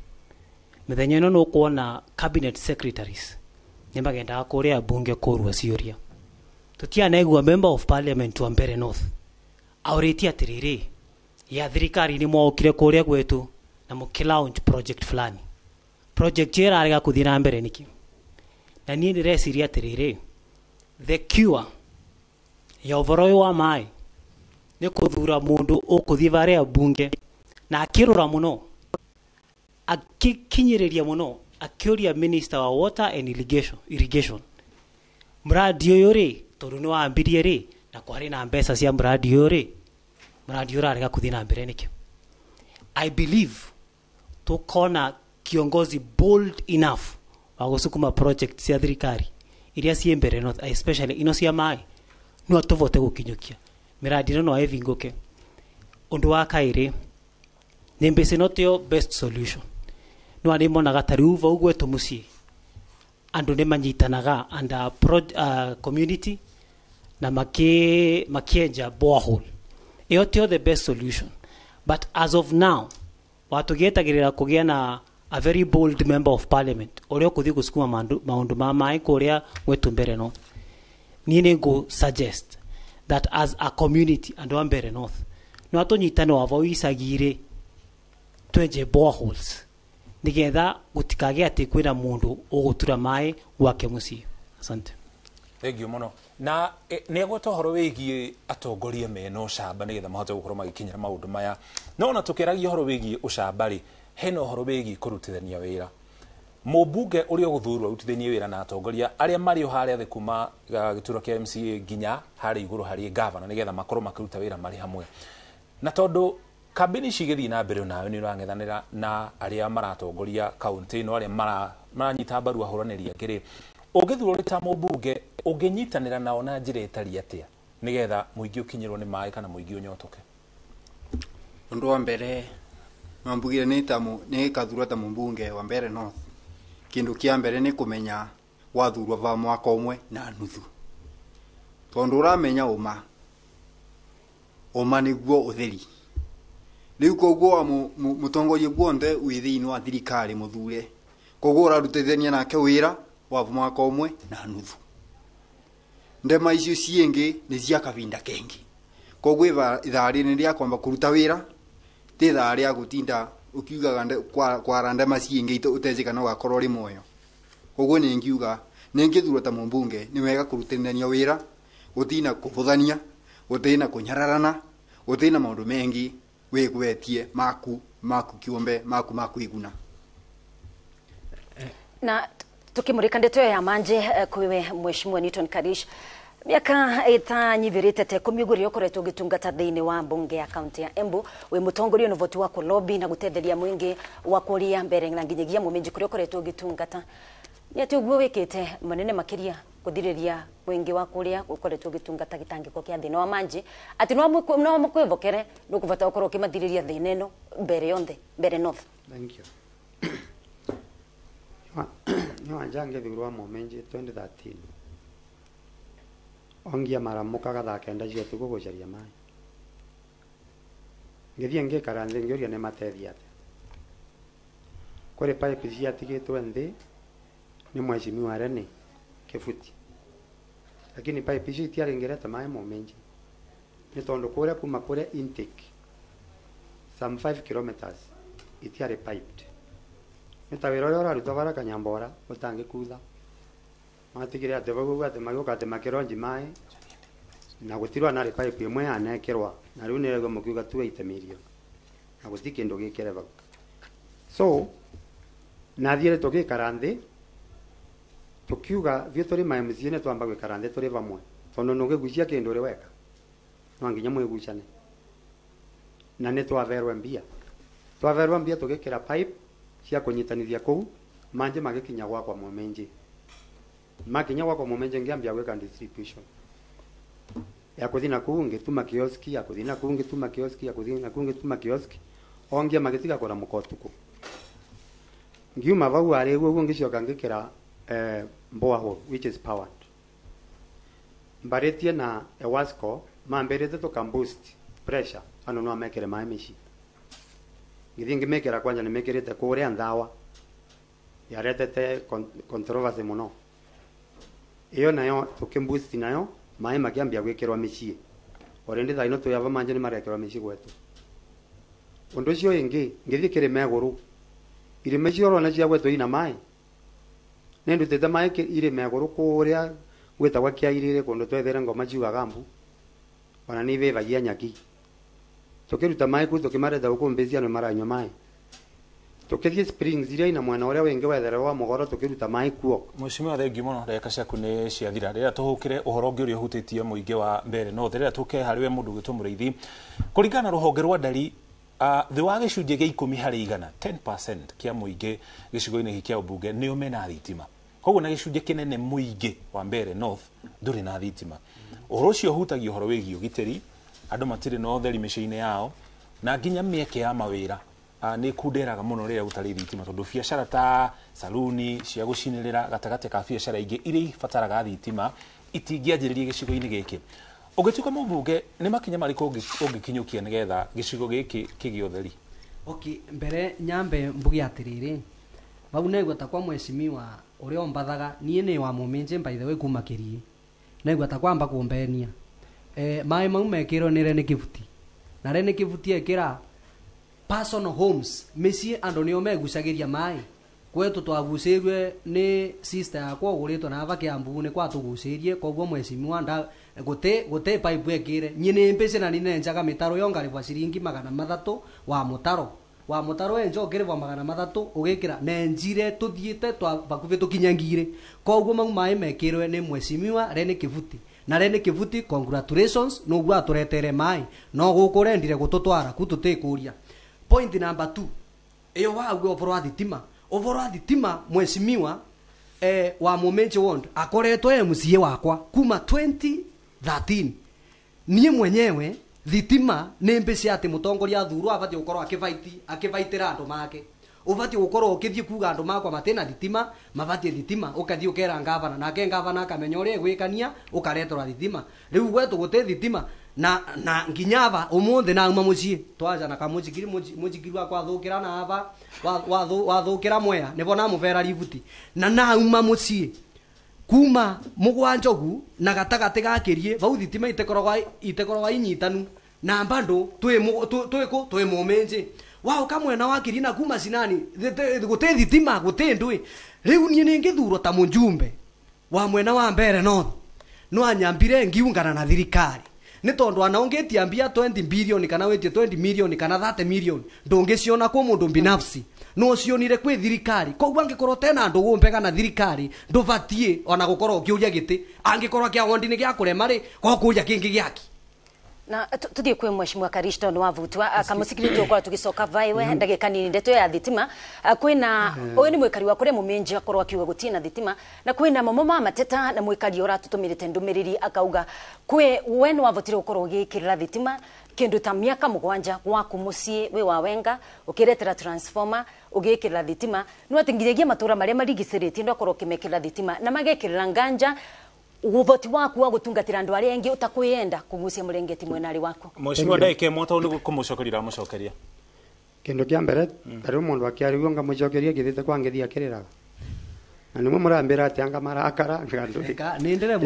Mĩthenya ĩno nĩ ũkuona cabinet secretaries nĩ magendaga kũrĩa bunge kũrua ciũria. Tũtianaigua member of parliament wa Mbeere North aũrĩtie atĩrĩrĩ, ya thirikari nĩ mwaũkire kũrĩa gwetũ na mũkĩ launch project fulani, project ĩyo ĩrarega kũthiĩ na mbere nĩkĩ? Na niĩ ndĩreciria atĩrĩrĩ, the cure ya ũhoro ũyũ wa maĩ nĩ kũthura mũndũ ũkũthiĩ varĩa bunge na akĩrora mũno, akĩkinyĩrĩria mũno, akĩũria minister wa water and irrigation mradi ũyũ rĩ, tondũ nĩ wambirie rĩ na kwarĩ na mbeca cia mradi ũyũ rĩ, mradi ũyũ ũrarega kũthiĩ na mbere nĩkĩ? I believe tukona kiongozi bold enough wa gũcukuma project cia thirikari iria ciĩ Mbeere North, especially ino cia maĩ, no tũvote gũkinyũkia miradi ĩno no ĩvingũke. Ũndũ wa kaĩrĩ nĩ mbeca ĩno tiyo best solution, no arĩ monaga ta rĩu vau gwetũ mũciĩ andũ nĩ manyitanaga under community na makĩenja borehole. Ĩyo tiyo the best solution, but as of now watũgĩetagĩrĩra kũgĩa na a very bold member of parliament ũrĩa ũkũthiĩ gũcukuma maũndũ ma maĩ kũrĩa gwetũ Mbeere North. Niĩ nĩ ngũ suggest that as a community andũ a Mbeere North no atũnyitane wa vau icagi-rĩ twenje boreholes nigetha gutikagĩa atĩ kwĩna mũndũ ũgũtura maĩ gwake mũciĩ. Asante. Thank you mũno. Na nĩ agweta ũhoro wĩgiĩ atongoria mena ũcamba nĩgetha mahote gũkorwo magĩkinyĩra maũndũ maya. No ona tũkĩaragia ũhoro wĩgiĩ ũcamba rĩ, hena ũhoro wĩgiĩ kũrutithania wĩra. Mũmbunge ũrĩa ũgũthurwo arutithanie wĩra na atongoria arĩa marĩ o harĩa thĩ kuma gĩturwa kĩa MCA nginya harĩa igũrũ harĩ gavana, nĩgetha makorwo makĩruta wĩra marĩ hamwe. Na tondũ kambĩni ici igĩthiĩ na mbere, nawe nĩ ũrang'ethanĩra na arĩa maratongoria kaũntĩ ĩno, arĩa maranyita mbaru ahũranĩri angĩ rĩ, ũngĩthurwo ũrĩ ta mũmbunge, ũngĩnyitanĩra nao na njĩra ĩtariĩ atĩa nĩgetha mũingĩ ũkinyĩrwo nĩ maĩ kana mũingĩ ũnyotoke? Ũndũ wa mbere mambugire nĩ kathurwo ta mũmbunge wa Mbeere North, kĩndũ kĩa mbere nĩ kũmenya wathurwo va mwaka ũmwe na nuthu, tondũ ũramenya ũma ũma nĩguo ũtheri. Rĩu koguo wa mũtongoria guonthe wĩ thĩinĩ wa thirikari mũthure, koguo ũrarutithania nake wĩra wa mwaka ũmwe na nuthu. Ndema icio ciĩngĩ nĩ cia kavinda kengi, koguo ithaa rĩrĩ rĩa kwamba kũruta wĩra, ti ithaa rĩa gũtinda ũkiugaga kwara ndema ciĩngĩ ũteci kana ũgakorwo ũrĩ muoyo. Koguo nĩ ngiuga nĩ ngĩthurwo ta mũmbunge, nĩ wega kũrutithania wĩra, gũtina kũbũthania, gũtina kũnyararana, gũtina maũndũ mengi wĩgwetie maku maku kĩũmbe maku makwĩguna. Na tukimurika ndeto ya manje kwiwe Mheshimiwa Newton Karish, miaka ĩtanyithĩrĩte ta 10 ũguo rĩrĩa ũkoretwo ũgĩtungata thĩinĩ wa mbunge ya kaunti ya Embu, wĩ mũtongoria na ũhoti wa kũlobby na gũtetheria mũingĩ wa kũria mbere na nginyagia mũminji kũrĩa ũkoretwo ũgĩtungata, nĩ atĩ ũguo wĩkĩte manene makĩria gũthirĩria mũingĩ wa kũrĩa ũkoretwo ũgĩtungata gĩtangĩko kĩa thĩna wa manji, atĩ no makwĩvokere nĩũkũbata ũkorwo ũkĩmathirĩria thĩna ĩno mbere yonthe Mbeere North? Thank you. Nĩ ngĩthurwo mũminji 2013, ongia maramukaga thaa 9 cia ũtukũ gũcaria maĩ. Ngĩthiĩ ngĩikara nthĩ ngĩũria nĩ mateithia atĩa. Kũrĩ pipe ciatigĩtwo nthĩ nĩ mheshimiwa Rene Kĩbuti, lakini pipe icio itiarĩngĩrete maĩ mũminji, nĩ tondũ kũrĩa kuma kũrĩa intake some 5 kilometers itiarĩ piped. Nĩ ta wĩra ũrĩa ũrarutwo bara Kanyambora ũtangĩkutha, matigire atĩ vau ũguo atĩ magĩũka atĩ makĩronji maĩ na gũtirwa narĩ pipe ĩmwe yanekĩrwa, na rĩu nĩrĩguo mũkiuga 280 million na gũti kĩndũ gĩkĩre vau. So nathiĩre tũgĩikara nthĩ tukiuga thiĩ tũrĩ ma MCA nĩ twamba gwĩkara nthĩ tũrĩ vamwe, tondũ nũngĩgucia kĩndũ ũrĩ weka no nginya mwĩgucane. Na nĩ twaverwe mbia, tũgĩkĩra pipe cia kũnyitanithia kũu, manji magĩkinya gwakwa mũminji, makinya gwakwa mũminji ngĩambia gwĩka distribution ya kũthi na kũu ngĩtuma kioski, ya kũthi na kũu ngĩtuma kioski, ya kũthi na kũu ngĩtuma kioski, ongia magĩtiga kũramũka ũtukũ. Ngiuma vau arĩ ũguo ngĩcoka ngĩkĩra borehole which is powered, mbarĩtie na EWASCO mambĩrĩte tũkamboost pressure andũ no mekĩre maĩ mĩciĩ. Ngĩthiĩ ngĩmĩkĩra kwanja nĩ mĩkĩrĩte kũrĩa Nthawa, yaretete controversy mũno ĩyo, nayo tũkĩmboost nayo maĩ makĩambia gwĩkĩrwo mĩciĩ. Already thaa ino twĩ ava manje nĩ marekĩrwo mĩciĩ gwetu. Ũndũ ũcio ĩngĩ ngĩthiĩ kĩrĩma igũrũ, irĩma icio ũrona cia gwetu ina maĩ, nĩ ndutĩte maĩ irĩma igũrũ kũrĩa gwĩtagwo Kĩairĩrĩ, kũndũ twethere ngoma ciugaga mbu, ona nĩ ivĩvagia nyaki. Tũkĩruta maĩ kũu tũkĩmareta gũkũ mbĩcia nĩ maranyua maĩ. Tũkĩthiĩ springs iria ina mwena ũrĩa wĩngĩ wethere wa mũgoro tũkĩruta maĩ kuo. Mheshimiwa, thengiũ mũno, ndagĩka ciaku nĩ ciathira. Rĩrĩa tũhũkĩre ũhoro ũngĩ ũrĩa ũhutĩtie mũingĩ wa Mbeere North, rĩrĩa tũke harĩ we mũndũ ũgwĩtwo Mũrĩithi, kũringana na rũhonge rwa ndari, thĩ wa gĩcunjĩ gĩa 10 harĩ igana, 10% kĩa mũingĩ gĩcigo-inĩ gĩkĩ kĩa ũmbunge nĩo mena thitima. Koguo na gĩcunjĩ kĩnene mũingĩ wa Mbeere North ndũrĩ na thitima. Ũhoro ũcio ũhutagia ũhoro wĩgiĩ ũgitĩri, andũ matirĩ na ũtheri mĩciĩ-inĩ yao, na nginya mĩeke ya mawĩra nĩ kunderaga mũno rĩrĩa gũtarĩ thitima, tondũ biacara ta saluni cia gũcinĩrĩra gatagatĩ ka biacara ingĩ iria ibataraga thitima itingĩanjĩrĩria gĩcigo-inĩ gĩkĩ. Ũngĩtuĩka mũmbunge, nĩ makinya marĩkũ ũngĩkinyũkia nĩgetha gĩcigo gĩkĩ kĩgĩe ũtheri? Okay, mbere nyambe mbuge atĩrĩrĩ, vau naigua ta kwa mheshimiwa ũrĩa ũmbathaga niĩ nĩ wa mũminji by the way kuma Kĩriĩ, naigua ta kwamba kũmbenia maĩ mau mekĩrwo nĩ Rene Kĩbuti, na Rene Kĩbuti ekĩra personal homes mĩciĩ andũ nĩo megucagĩria maĩ. Kwetu twagucĩirwe nĩ sister yakwa ũgũrĩtwo na ava Kĩambu nĩ kwatũgucĩirie, koguo mheshimiwa nda gũtĩ pipe ekĩre. Niĩ nĩ mbĩcĩ na nĩ nenjaga mĩtaro yo ngarĩbwa ciringi 300 wa mũtaro, Wa mutaro enjo ngiribwa 300 ugikira nenjire tuthiite twa bakuvi tukinya ngiri. Koguo mau mai mekirwe ni mheshimiwa Rene Kivuti. Na Rene Kivuti congratulations nuguo aturetere mai no guku rendire gututwara ku tutikuria. Point number 2 iyo waguo uboro wa thitima, uboro wa thitima mheshimiwa wa Muminji Ward akoretwo MCA wakwa kuma 2013. Nie mwenyewe thitima nĩ mbici atĩ mũtongoria athurwo abatiĩ gũkorwo akĩbaitĩra andũ make, ũbatiĩ gũkorwo ũkĩthiĩ kuga andũ makwa matĩna thitima, mabatiĩ thitima, ũkathiĩ ũkera ngavana nake ngavana akamenya ũrĩa egwĩkania ũkareterwa thitima. Rĩu gwetũ gũtĩ thitima na nginya aba ũmũthĩ nauma mũciĩ twaca na kamũjigiri mũjigiri wakwa athũkĩra na aba wathũkĩra Mwea nĩbo namũbera ributi na nauma mũciĩ kuma mũgwanja ũgu na gatagatĩ ga Kĩriĩ vau thitima itekoragwa inyitanu na bado twĩ twĩ Muminji waũka mwena wa Kĩriĩ na kuma cinani gũtĩ thitima gũtĩ ndũĩ. Rĩu niĩ nĩngĩthurwo ta mũjumbe wa mwena wa Mbeere North no anyambire ngiungana na thirikari nĩ tondũ ana ũngĩtia mbia 20 billion kana wĩtie 20 million kana 30 million ndũngĩciona kwĩ mũndũ binafsi no cionire kwĩ thirikari. Koguo angĩkorwo tena ndũgũ mbega na thirikari ndũbatiĩ ona gũkorwo ũkĩũria gĩtĩ, angĩkorwo kĩa wondi nĩ gĩa kũrema rĩ kokũria kĩngĩ gĩaki. Na tuthie kwi mheshimiwa Karish tondu wavutwa kamusikirite ukorwo tugicoka vaiwe ndagika nini ndeto ya thitima. Kwina uyu ni mwikari wa kuria Muminji akorwo akiuga gutie na thitima, na kwina mamo ma mateta na mwikari uratutumirite ndumiriri akauga kwi we ni wavotire gukorwo ugikirira thitima kindu ta miaka 7 gwaku mucii wi wa Wenga ukiretera transformer ugikirira thitima no ati nginyagia matura maria marigiciritie ndo akorwo ukimekirira thitima na magekirira nganja uvoti waku wa gutungatira andu aria engi utakwiyenda kugucia murengeti mwenari waku. Mheshimiwa ndaike mwata ni kumucokeria ramucokeria kindu kia mbere tari mundu akiarigwo ngamucokeria githite kwa ngithi akiriraga na nimwe murambira ati anga marakara ngandu nindire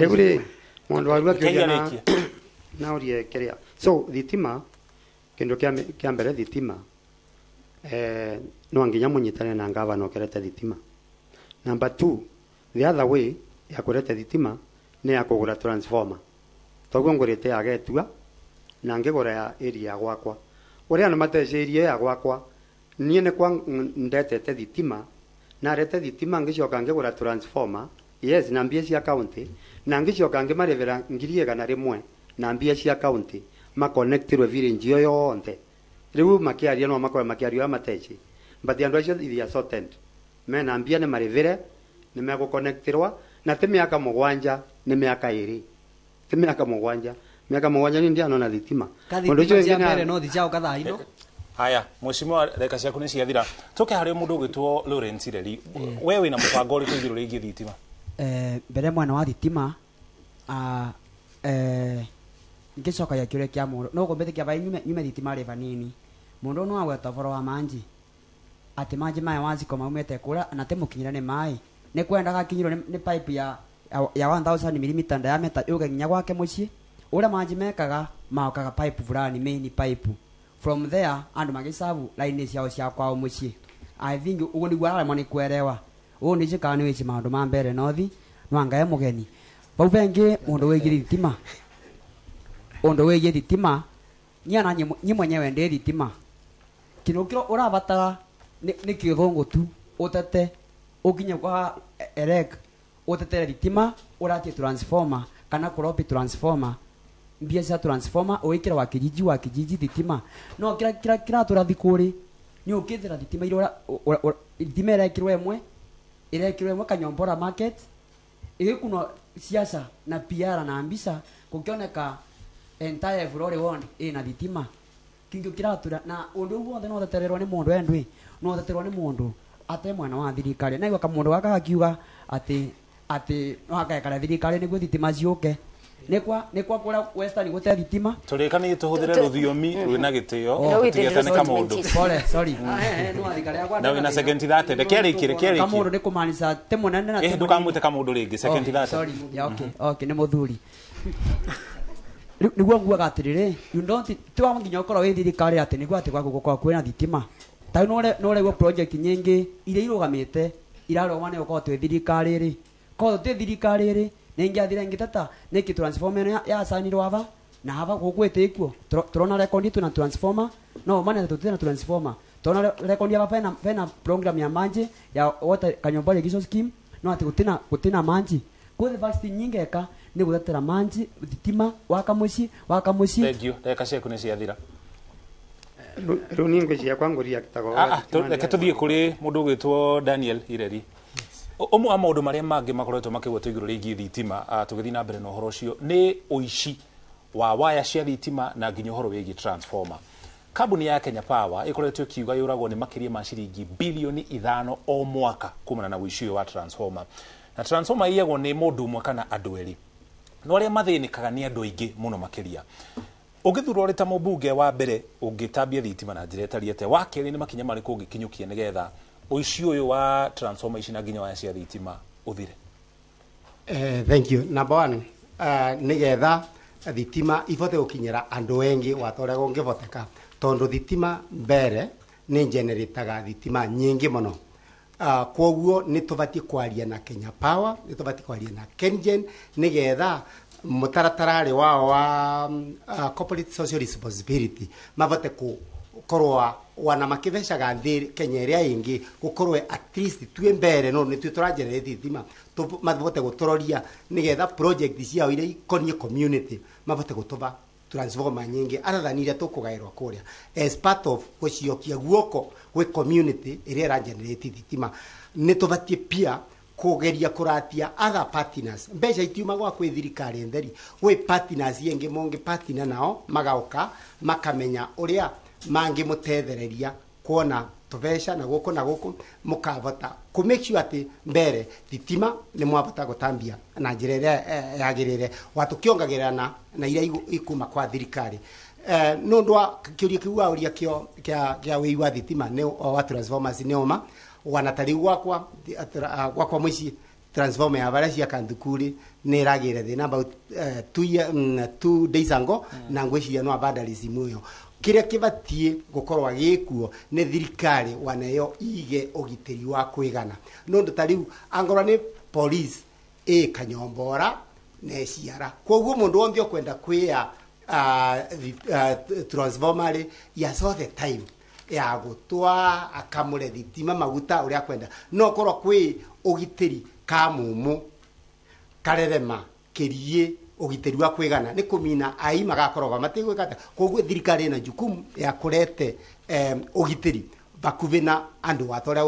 mundu warua kiuria na urie kiria. So thitima kindu kia mbere thitima no nginya munyitane na ngavana ukirete thitima. Number 2 the other way ya kurete thitima ni ya kugura transformer toguo ngurite ya Getua na ngigura ya area gwakwa uria no matecirie ya gwakwa nie ni kwa ndetete thitima na rete thitima ngicoka ngigura transformer yes na mbia cia county na ngicoka ngimarivira 1,100 na mbia cia county makonectirwe village yo yonthe. Riu makiaria no makorwo makiaria mateci but andu acio they are sorted mena mbia ni marivire ni megukonectirwa na ti miaka 7 ni miaka 2 ti miaka 7 miaka 7 ni ndiano na thitima mundu ucio cia mbere no thichao kathaa ino. Haya mheshimiwa reka ciaku ni ciathira tuke hari mundu ugitwo Lawrence Ireri we wina mubango uriku iguru rigie thitima? Mbere mwana wa thitima ngicoka ya kiuria kia mundu no kumbitikia vai nyume thitima ri vanini mundu no agweta boro wa manji ati manji maya waziko maumite kura na te mukinyira ni mai ni kwendaga kinyirwo ni pipe ya 1000 mm diameter yuke nginya gwake mucii uria manji mekaga maokaga pipe fulani main pipe from there andu magisabu line ciao cia kwao mucii. I think uguo niguo araremwo ni kwerewa uu ni njikaga ni wici maundu ma Mbeere North no angae mugeni vau vengi mundu wigie thitima undu wigie thitima nia na nyi mwenyewe ndi thitima kindu kiro urabatara ni kithungu tu utete ukinye kwa erek utetere thitima uratie transformer kana kuropi transformer mbia cia transformer uikira wa kijiji thitima no kira kira kira turathi kuri ni ukithira thitima ira thitima irekirwo imwe Kanyombora market igikuno siasa na PR na mbisa kukioneka entire Bururi ward ina thitima kingi kiratura na undu wothe no tetererwo ni mundu endwi no tetererwo ni mundu ate mwana wa thirikari na igwa mundu gaka akiuga ati no akaekara thirikari niguo thitima ciuke nikwa kura Western gute thitima turikanie tuhuthire ruthiomi rwina gitio tutigetane kamundu pole sorry na wina second 30 reke riki kamundu ni kumanisa te munene na ndukamwite kamundu ringi second 30 sorry ya okay ni muthuri niguo nguaga atiriri you don't tiwa nginya ukorwo wi thirikari ati niguo ati gwaku gukorwo kwina thitima ta no reguo project nyingi iria irugamite irarũgama ni gukorwo twi thirikari ri korwo twi thirikari ri ningiathire ngitata niki transformer ya sanirwo ava na ava gugwite ikuo turona rekondi tuna transformer no mane tutire na transformer Tona rekondi ya pena program ya manji ya water Kanyombo irrigation scheme no ati gutina manji kuthe vaccine nyingi eka ni gutetera manji thitima waka muci Thank you. Ndagĩka ciaku nĩ ciathira. Rĩu niĩ ngwĩciria kwangu reactaga Reke tũthiĩ kũrĩ mũndũ ũgwĩtwo Daniel Ireri. Ũmwe wa maũndũ marĩa mangĩ makoretwo makĩgwetwo igũrũ rĩgiĩ thitima, tũgĩthiĩ na mbere na ũhoro ũcio, nĩ ũici wa waya cia thitima na nginya ũhoro wĩgiĩ transformer. Kambuni ya Kenya Power ĩkoretwo ĩkiuga yũragwo nĩ makĩria ma ciringi bilioni 5 o mwaka kumana na ũici ũyũ wa transformer. Na transformer iyagwo nĩ mũndũ ũmwe kana andũ erĩ, no arĩa mathĩnĩkaga nĩ andũ aingĩ mũno makĩria. Ũngĩthurwo ũrĩ ta mũmbunge wa mbere ũngĩtambia thitima na njĩra ĩtariĩ atĩa? Wa kerĩ nĩ makinya marĩkũ ũngĩkinyũkia nĩgetha ũici ũyũ wa transformer ici na nginya waya cia thitima ũthire? Thank you. Number one, nigetha thitima ibote gukinyira andu engi watoria gungivoteka tondu thitima mbere ni generataga thitima nyingi muno. Koguo ni tubatie kwaria na Kenya Power, ni tubatie kwaria na KenGen nigetha mutaratara wao wa corporate social responsibility mabote gukorwa wana makibecaga nthi Kenya iria ingi gukorwe at least twi mbere no ni twi turagenerate thitima mabote gutororia nigetha project ciao iria ikonie community mabote gutuba transformer nyingi other than iria tukugairwa kuria as part of guciokia guoko gwi community iria iragenerate thitima. Ni tubatie pia kugeria kuratia other partners mbeca itiuma gwa kwi thirikari ntheri gwi partners ingi mongi partner nao magauka makamenya uria mangi mutethereria kuona tubeca na guku na guku mukavota ku make sure ati mbere thitima ni mwavota gutambia na njira iria yagirire watukiongagirira na iria ikuma kwa thirikari. Nundu wa kiuria kiu wauria kio kia wei wa thitima ni wa transformers ni oma wana tariu gwakwa mucii transformer ya varia cia kanthukuri ni iragire thina about 2 days ago na ngwiciria no vandalism iyo kiria kibatie gukorwa gikuo ni thirikari waneyo ige ugitiri wa kwigana nundu tariu angorwa ni police e Kanyombora ne ciara koguo mundu wonthe ukwenda kwia transformer ya so the time ya gutwa akamure thitima maguta uria kwenda no korwo kwi ugitiri ka mumu karerema kirie ugitiri wa kwigana ni kumina ai magakorogwa matigwika koguo thirikari na jukumu ya kurete ugitiri bakuvi na andu watoria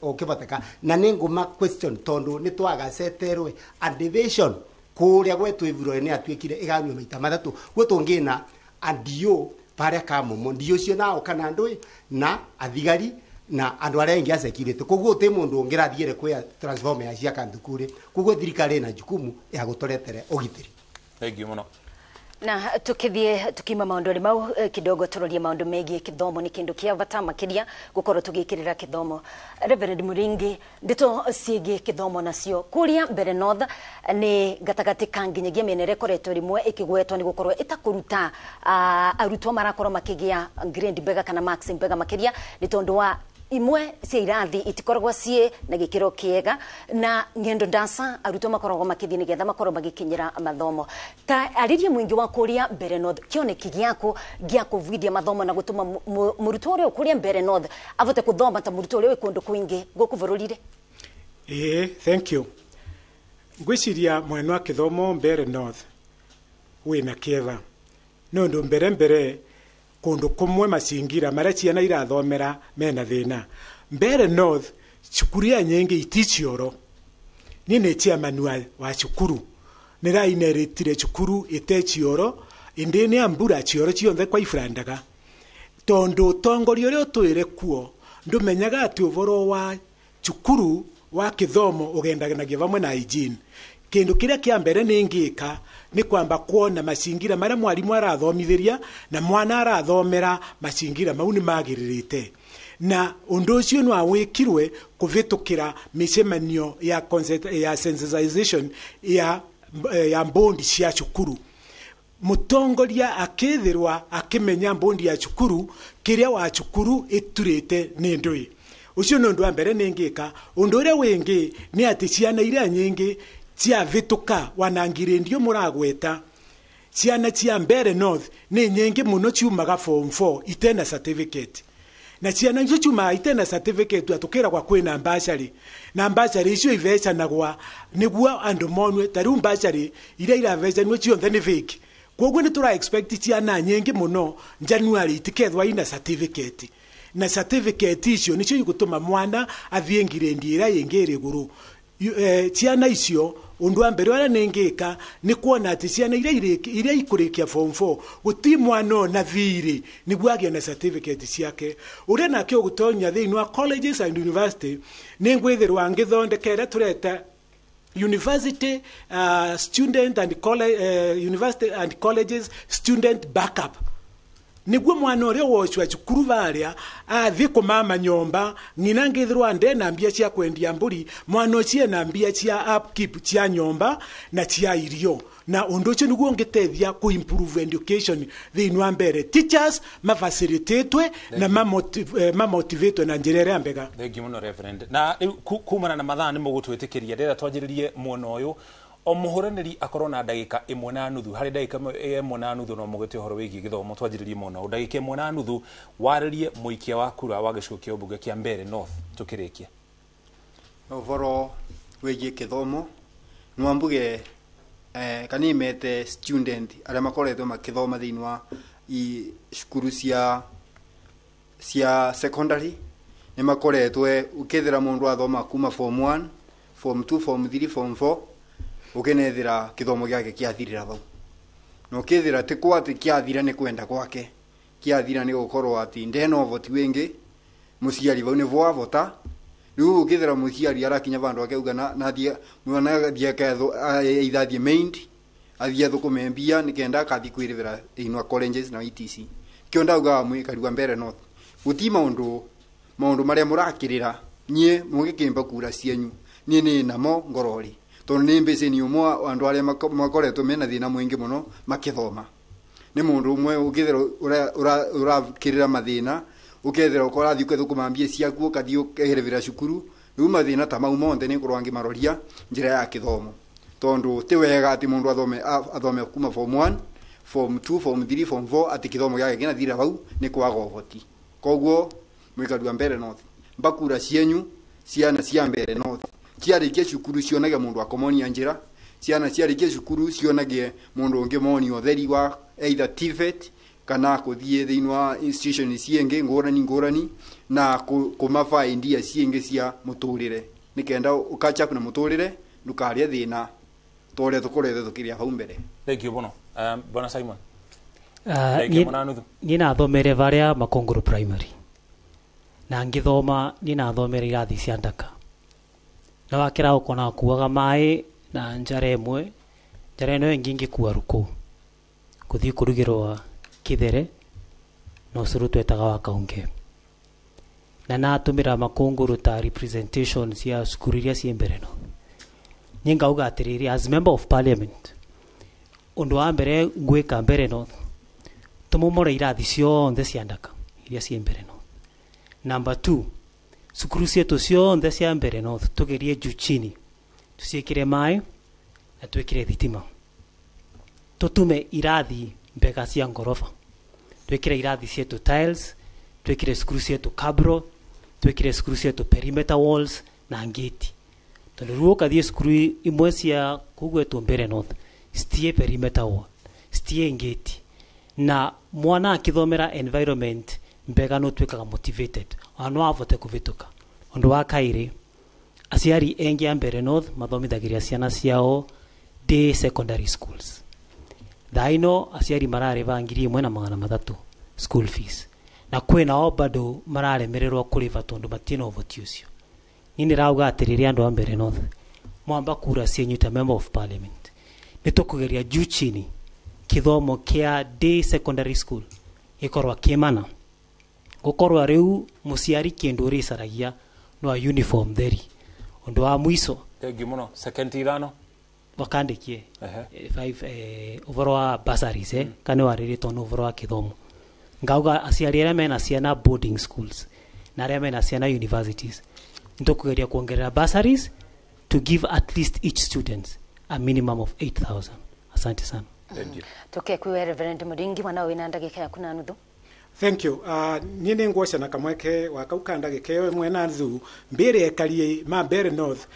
ukivoteka na ni nguma question tondu ni twagaceterwe adivation kuria gwetu ivuro ni atuikire iganywe maita mathatu gwetungina andio paria ka mumo ndio cio nao kana ndui na athigari na andu aria engi a security koguo ti mundu ungirathiire kwia transformer ya cia kanthukuri koguo thirikari na jukumu ya gutoretere ugitiri. Thank you muno. Na tukithie tukima maundu mau kidogo turorie maundu megie kithomo ni kindu kia bata makiria gukorwo tugikirira kithomo. Reverend Muringi, ndeto cigie kithomo nacio kuria Mbere North ni gatagati ka nginyagia miena ĩrĩa ĩkoretwo rimwe ikigwetwo ni gukorwo itakuruta arutwo marakorwo makigia grade mbega kana marks mbega makiria ni tondu wa imwe cia irathi itikoragwo ciĩ na gĩkĩro kĩega na ng'endo ndasa arutwo makoragwo makĩthiĩ nĩgetha makorwo magĩkinyĩra mathomo. Ta arĩria mũingĩ wa kũrĩa Mbere North, kĩoneki gĩaku gĩa kũvuithia mathomo na gũtũma mũrutwo ũrĩa ũkũrĩa Mbere North avote kũthoma ta mũrutwo ũrĩa wĩ kũndũ kũingĩ gũkũ bũrũri-rĩ? Ĩĩ, thank you. Ngwĩciria mwena wa kĩthomo Mbere North wĩna kĩeva nĩ ũndũ mbere kundu kumwe macingira maria ciana irathomera mena thina. Mbere North cukuru ya nyingi iticioro ni ni chairman wa cukuru niraineritire cukuru ite cioro indi ni ambura cioro cionthe kwa ifrandaga tondu utongoria uria utwire kuo ndumenyaga ati uvoro wa cukuru wa kithomo ugendanagia vamwe na hygiene. Kindu kiria kia mbere ni ngika ni kwamba kuona macingira maria mwarimu arathomithiria na mwana arathomera macingira mau ni magiririte na undu ucio no awikirwe kuvitukira micemanio ya ya sensitization ya mbondi cia cukuru. Mutongoria akithirwa akimenya mbondi ya cukuru kiria wa cukuru iturite ni ndui ucio ni undu wa mbere ni ngika. Undu uria wingi ni ati ciana iria nyingi cia vituka wanangire ndio muragweta ciana cia Mbere North ni nyingi muno ciumaga form 4 itena certificate Na ciana icio ciumaga itena certificate atukiragwa kwina mbacari na mbacari icio ivecanagwa niguo andu monwe. Ta riu mbacari iria iravecanwo cionthe ni fake. Koguo ni tura expect ciana nyingi muno January itikethwa ina certificate, na certificate icio nicio igutuma mwana athie ngirindi ira ingi iri iguru. Ciana icio undu wa mbere uria ningika ni kuona ati ciana iria ikurikia form 4 guti mwana ona thiri niguo agie na certificate ciake. Uria nake ugutonya thiini wa colleges and university ni ngwithirwa ngithondekera tureta university student and college, university and colleges student backup, niguo mwana uria wocwa cukuru varia athi kumama nyomba ng'ina ngithirwa ndena mbia cia kwendia mburi, mwana ucio ena mbia cia upkeep cia nyomba na cia irio. Na undu ucio niguo ungitethia ku improve education thiini wa mbere, teachers mafacilitatwe na mamotivatwe na njira iria mbega. Thengiũ mũno Reverend. Na rĩu kumana na mathaa nĩ mũgũtwĩtĩkĩria ndĩrenda twanjĩrĩrie mwena ũyũ o mũhũranĩri akorwo na ndagĩka 1.5. Harĩ ndagĩka 1.5 no mũgĩte ũhoro wĩgiĩ gĩthomo. Twanjĩrĩrie mwena ũyũ ndagĩka 1.5 warĩrie mũikia wa kura wa gĩcigo kĩa ũmbunge kĩa Mbeere North tũkĩrĩkia. Ũhoro wĩgiĩ gĩthomo no mbuge kana imete student arĩa makoretwo makĩthoma thĩinĩ wa cukuru cia secondary nĩ makoretwe ukethera mundu athoma kuma form 1 form 2 form 3 form 4 ukenethera kithomo giake kiathirira vau na ukethira ti kwa ati kiathira ni kwenda gwake kiathira ni gukorwo ati ndena uvoti wingi muciari vau ni vwavota. Riu ukethira muciari arakinya vandu akauga na thie mwana thie aketho either athie main athie thukume mbia nikenda akathi kwirivira inwa colleges na ETC. Kio ndauga mwikari wa Mbeere North guti maundu maria murakirira nie mugikimba kura cienyu nie ni namo ngorori tondu ni mbici ni umwe andu aria makoretwo mena thina mwingi muno makithoma. Ni mundu umwe ukithira urakirira mathina ukethira ukorathi ukethukuma mbia ciaku ukathi ukerevera cukuru. Riu mathina ta mau monthe ni korwo angimaroria njira ya kithomo tondu ti wega ati mundu athome kuma form 1 form 2 form 3 form 4 ati kithomo giake kinathira vau ni kwaga uvoti. Koguo mwikari wa Mbeere North mbakura cienyu ciana cia Mbeere North ciarikie cukuru cionage mundu akomonia njira, ciana ciarikie cukuru cionage mundu ungi moni utheri wa either TVET kana kuthie thiini wa institution ciingi ngurani ngurani na kumabaindia ciingi cia muturire nikenda ukacha na muturire ndukarie thina toria tukoretwe tukiria hau mbere. Thank you bono. Bwana Simon. Ni nathomere varia Makongoro Primary na ngithoma ni nathomere irathi cia ndaka na wakira ukona kuaga mai na njara imwe njara ino ingi ngikua ruku kuthii kurugirwa kithere no curu twetaga wa kaunge na natumira Makongoro ta representation cia cukuru iria ci mbere no ni ngauga atiriri as member of parliament undu wa mbere ngwika Mbeere North tumomore irathi cionthe cia ndaka iria ci mbere North. Number 2, cukuru cietu cionthe cia Mbeere North tugerie juu chini tuciikire mai na twikire thitima tutume irathi mbega cia ngoroba twikire irathi cietu tiles twikire cukuru cietu cabro twikire cukuru cietu perimeter walls na ngeti tondu riu ukathie cukuru imwe cia kugwetwo Mbeere North citie perimeter wall citie ngeti na mwana akithomera environment mbega no twikaga motivated ona no avote kuvituka. Undu wa kairi aciari engi a Mbeere North mathomithagiria ciana ciao day secondary schools. Thaa ino aciari marariva 1,300 school fees na kwina o bado mararemererwo kuriva tondu matina uvoti ucio. Ni ndirauga atiriri andu a Mbeere North mwamba kura cienyu ta member of parliament ni tukugeria juu chini kithomo kia day secondary school gikorwa kimana gukorwa riu muciari kindu uricaragia no uniform theri. Undu wa mwiso thengiũ muno second ithano wakandikie 5 uvoro wa bursaries kana wariritwo no uvoro wa kithomo ngauga aciari aria mena ciana boarding schools na aria mena ciana universities nitukugeria kuongerera bursaries to give at least each student a minimum of 8,000. Asante sana. Thank you. Tuke kwi Reverend Muringi mwana wina ndagika yaku na nuthu. Thank you. Niĩ nĩ ngwoca na kamweke wa kau ka ndagĩka ĩyo ĩmwe na nuthu mbĩre ekari ma Mbeere North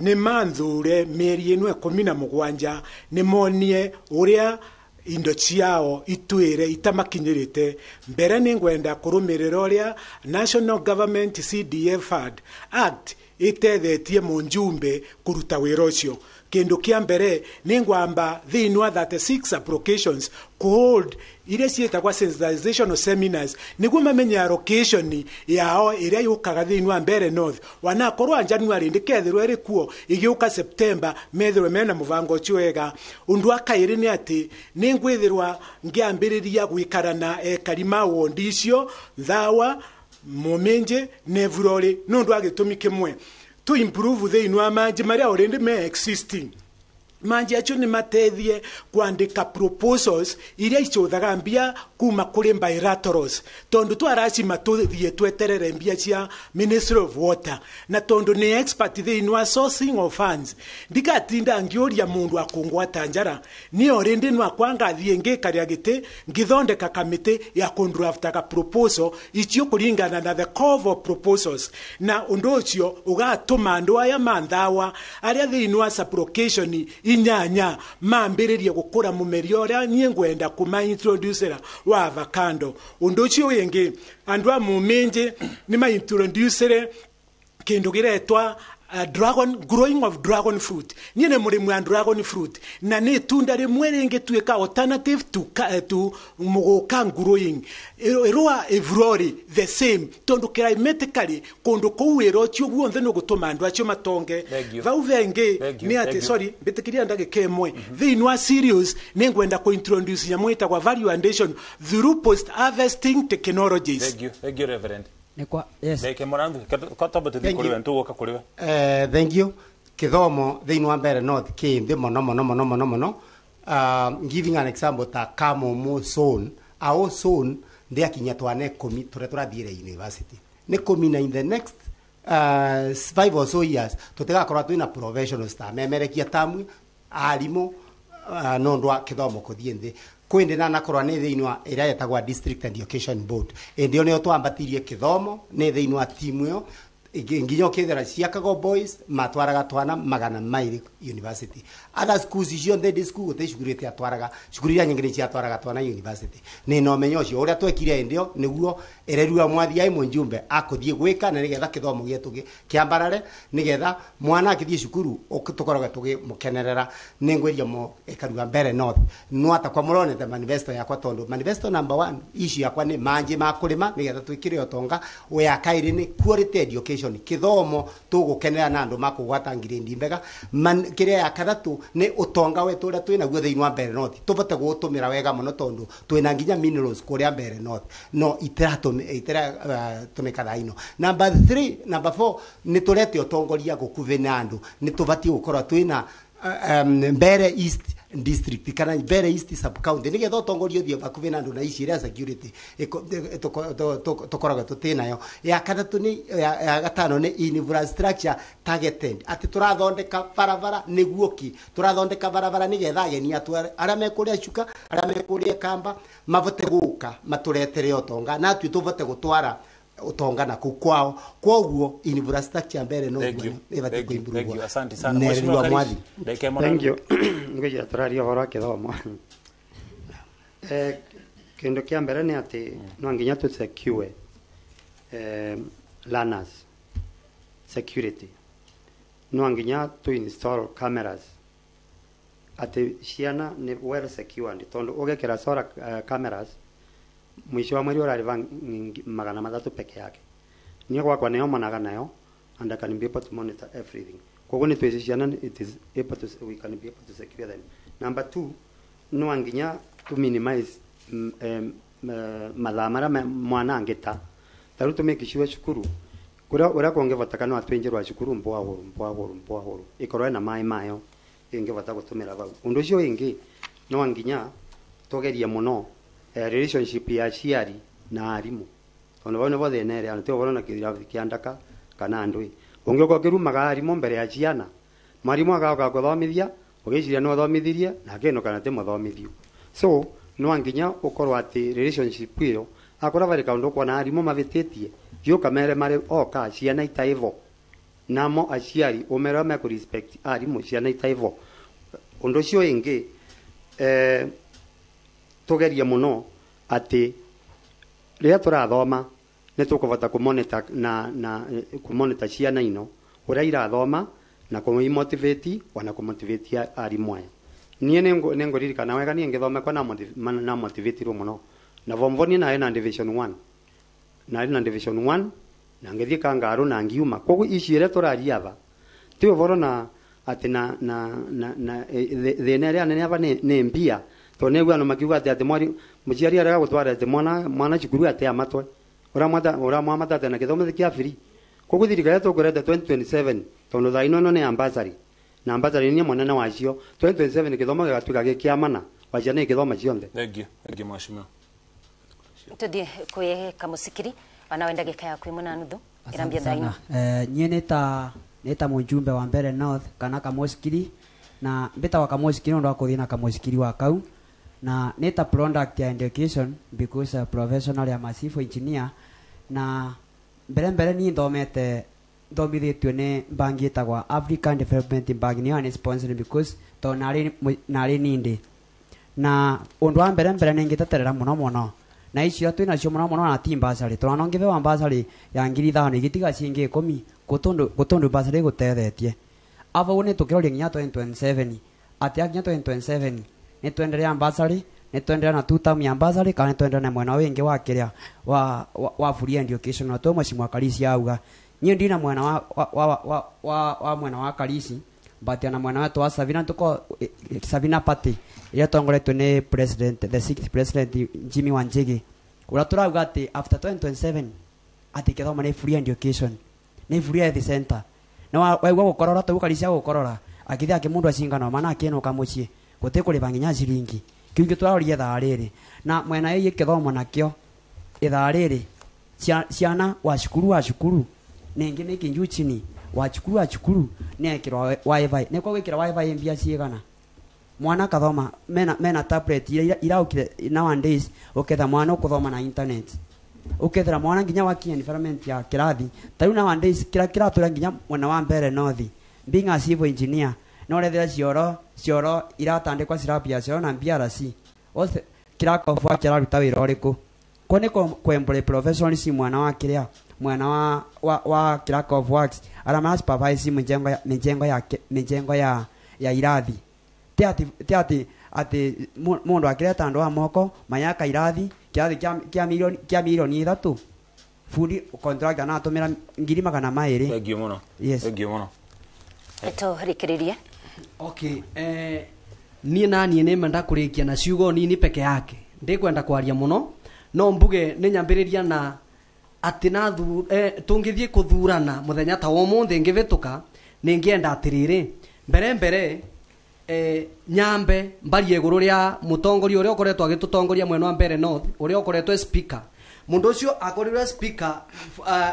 nĩ manthure mĩeri ĩno 17 nĩ monie ũrĩa indo ciao itwire itamakinyĩrĩte. Mbere nĩ ngwenda kũrũmĩrĩra ũrĩa National Government CDF Fund Act ĩtethetie mũnjumbe kũruta wĩra ũcio. Kĩndũ kĩa mbere nĩ ngwamba thĩinĩ wa 36 applications kũhold iria ciĩtagwa sensitization seminars nĩguo mamenye allocation yao ĩrĩa yũkaga thĩinĩ wa Mbeere North, wanakorwo January ndĩkethirwo ĩrĩ kuo, ĩgĩũka September methirwe mena mũbango ũcio wega. Ũndũ wa kaĩrĩ nĩ atĩ nĩ ngwĩthirwa ngĩambĩrĩria gwĩkara na ekari ma wondi icio Thawa, Mũminji na Evurore nĩ ũndũ wa gĩtũmi kĩmwe to improve thĩinĩ wa manji marĩa already me existing. Manji acio nĩ mateithie kwandĩka proposals iria icũthaga mbia kuma kũrĩ bilaterals, tondũ twaracima tũthiĩ tweterere mbia cia Ministry of Water, na tondũ nĩ expert thĩinĩ wa sourcing of funds, ndikatinda ngĩũria mũndũ akũngwata njara. Niĩ already no akwa ngathiĩ ngĩkaria gĩtĩ ngĩthondeka kamĩtĩ ya kũndraftaga proposal icio kũringana na the core of proposals, na ũndũ ũcio ũgatũma andũ aya ma Nthawa arĩa thĩinĩ wa sublocation 8 mambĩrĩrie gũkũra mũmeri ũrĩa niĩ ngwenda kũma introducera wa avocado. Ũndũ ũcio wĩngĩ, andũ a Mũminji nĩ ma introducere kĩndũ gĩretwa dragon, growing of dragon fruit. Niĩ nĩ mũrĩmi wa dragon fruit na nĩ itunda rĩmwe rĩngĩtuĩka alternative to mũgũka growing ĩrũa Evurore the same, tondũ climatically kũndũ kũu wĩra ũcio guothe nĩ ũgũtũma andũ acio matonge. Vau vengĩ nĩ atĩ, sorry, mbĩtĩkĩria ndagĩka ĩmwe, thĩinĩ wa cereals nĩ ngwenda kũ introduce nyamũ ĩtagwa value addition through post harvesting technologies. Thank you. Thank you, Reverend. Yes. Thank you. Thank you. Kithomo thĩinĩ wa Mbeere North kĩ nthĩ mũno mũno mũno mũno mũno. Giving an example ta Kamumu zone, our zone ndĩakinya twana 10 tũrĩa tũrathiĩre university nĩ 10, na in the next 5 or so years tũtigakorwo twĩna professionals ta memerekia tamwe arimũ, no ũndũ wa kĩthomo kũthiĩ nthĩ. Kwĩndĩ na nakorwo nĩ thĩinĩ wa ĩrĩa ĩtagwa District Education Board, ĩndĩ ĩyo nĩyo twambatirie kĩthomo nĩ thĩinĩ wa timu ĩyo nginya ũkĩthera ciakago boys matwaraga twana 200 university. Other schools icio nthĩ school gũtirĩ cukuru ĩtiatwaraga, cukuru iria nyingĩ nĩ ciatwaraga twana university. Nĩ na ũmenyo ũcio ũrĩa twekire hĩndĩ ĩyo nĩguo ĩrerua mwathi ai mũnjumbe akũthiĩ gwĩka, na nĩgetha kĩthomo gĩetũ kĩambarare, nĩgetha mwana akĩthiĩ cukuru tũkoragwo tũgĩmũkenerera. Nĩ ngwĩria mo ĩkarua Mbeere North no atakwa mũronete manifesto yakwa, tondũ manifesto number 1 issue yakwa nĩ manji ma kũrĩma nĩgetha twĩkĩre ũtonga. Ya kaĩrĩ nĩ quality education, kĩthomo tũgũkenera na andũ makũgwata ngirĩndi mbega. Kĩrĩa ya kathatũ nĩ ũtonga wetu ũrĩa twĩnaguo thĩinĩ wa Mbeere North tũbote gũũtũmĩra wega mũno, tondũ twĩna nginya minerals kũrĩa Mbeere North no itiratũmĩka thaa ino. Number 3, number 4 nĩ tũrete ũtongoria gũkuhĩ na andũ, nĩ tũbatiĩ gũkorwo twĩna Mbeere East District kana Mbeere East sub county nĩgetha ũtongoria ũthiĩ hakuhĩ na andũ, na ici iria security tũkoragwo tũtĩ nayo. Ya katatũ nĩ ya gatano nĩ infrastructure targeted, atĩ tũrathondeka barabara nĩguo ki tũrathondeka barabara nĩgetha ageni atũ arĩa me kũrĩa Chuka, arĩa me kũrĩa Kamba mabote gũka matũretere ũtonga, na atwĩ tũbote gũtwara ũtonga na kũu kwao. Kwoguo infrastructure Mbeere no ĩbatiĩ kũimprove. Asante sana Mheshimiwa Mwathi. Thank you. Ngwĩciria tũraria ũhoro wa kĩthomo. Kĩndũ kĩa mbere nĩ atĩ no nginya tũ secure learners security, no nginya tũ install cameras atĩ ciana nĩ well secured, tondũ ũgekĩra solar cameras mwisho wa mweri ũrarĩha 300 peke yake. Niĩ gwakwa nĩyo monaga nayo, and I can be able to monitor everything. Koguo nĩ twĩci ciana, it is able to, we can be able to secure them. Number 2, no nginya to minimize mathaa marĩa mwana angĩta. Ta rĩu tũmake sure cukuru kũrĩa ũrĩa kũngĩboteka no atwĩnjĩrwa cukuru mbwahũrũ mbwahũrũ mbwahũrũ ĩkorwo ĩna maĩ mayo ĩngĩbota gũtũmĩra vau. Ũndũ ũcio ũngĩ no nginya tũgerie mũno relationship ya aciari na arimũ, tondũ vau nĩvo thĩna ĩrĩ, ti ũhoro na kĩrathi kĩa ndaka kana ndũĩ. Ũngĩũka ũkĩrumaga arimũ mbere ya ciana, mwarimũ agoka gũthomithia ũgĩciria nĩ ũthomithirie na akĩinũka na ti mũthomithio. So no nginya ũkorwo atĩ relationship ĩyo Akora vari kaundu kuona arimu mavititie thiuka mere mari oka ciana itaivo namo aciari umere me ku respect arimu ciana itaivo undu ucio ingi tugerie muno ati riria turathoma ni tukuvota kumonitor na kumonitor ciana ino uria irathoma na kumumotivate wana kumotivate arimu aya. Nie ninguririkana wega nie ngithome kwa na motivatirwo muno na vomvoni nayo na division 1 na na division 1 na ngithie kangaru na ngiuma. Koguo ici iria turaria ava ti uvoro na ati na thina iria nene ava ni mbia to negua andu makiuga ati mwari muciari arega gutwara ati mwana cukuru ati amatwe uria mwamatate na kithomo kia free. Koguo thirikari tukureta 2027 tondu thaa ino ni ambassador na ambassador ni munene wacio 2027 kithomo gigatuika gi kia mana wa ciana ikithoma cionthe. Thank you mheshimiwa. Tuthie kwi Kamusikiri wanawe ndagika yaku imwe na nuthu irambia thaa ino. Nyie nita mujumbe wa Mbere North kana Kamusikiri na mbita wa Kamusikiri ndo akuthie na Kamusikiri wa kau na nita product ya education because a professional ya civil engineer na mbere ni nthomete nthomithitio ni bangi itagwa African Development Bank niyo ni sponsor because to nari nindi na undu wa mbere ningiteterera muno muno na icio twina nacio muno muno na ti bursary twana no ngibewa bursary ya 5,000 igitiga cingi 10 gutundu bursary gutethetie avo ni tukiroria nginya 2027 ati nginya 2027 ni twenderea bursary ni twenderea na two term ya bursary kana twenderea na mwena wingi wa kiria wa free education na to mheshimiwa Karisi auga nie ndina mwena wa mwena wa Karisi but ana mwena wetu wa Savina tuko Savina Party iria tongoretwo ni president the sixth president Jimmy Wanjigi uria turauga ati after 2027 ati kithoma ni free education ni free health center na waigua gukorora tu Karisi gukorora akithia aki mundu acingano mana akinuka mucii guti kuriba nginya ciringi kiu ngi turaroria thaa riri na mwena ii kithomo nakio ithaa riri ciana wa cukuru ningi ni kinju chini wa cukuru ni ekirwa wifi ni kwa gwikira wifi mbia cigana mwana kathoma mena tablet iraukire nowadays uketha mwana ukuthoma na internet ukethera mwana nginya wakinya environment ya kirathi tariu nowadays kira kiratura nginya mwena wa Mbere North being a civil engineer no rethera cioro iratandikwa sirapu ya cioro na BRC othe kirakofu kiraruta wira uriku ko ni kwembore professionalism mwana wa kiria mwana wa clerk of works ara ma supervise mijengo ya irathi ti ati mundu akireta andu a moko mayaka irathi kirathi kia milioni 3 fundi contractor na atumira 200,000. Thank you muno. Yes. Thank you muno. Eto rikiririe. Okay, nie na nie nimenda kurikia na ciugo nini peke yake ndikwenda kwaria muno no mbuge ni nyambiriria na ati na tungithie kuthurana muthenya ta umuthi ngivituka ningienda atiriri mbere nyambe mbarie iguru ria mutongoria uria ukoretwo agitutongoria mwena wa Mbere North uria ukoretwo speaker mundu ucio akorirwe speaker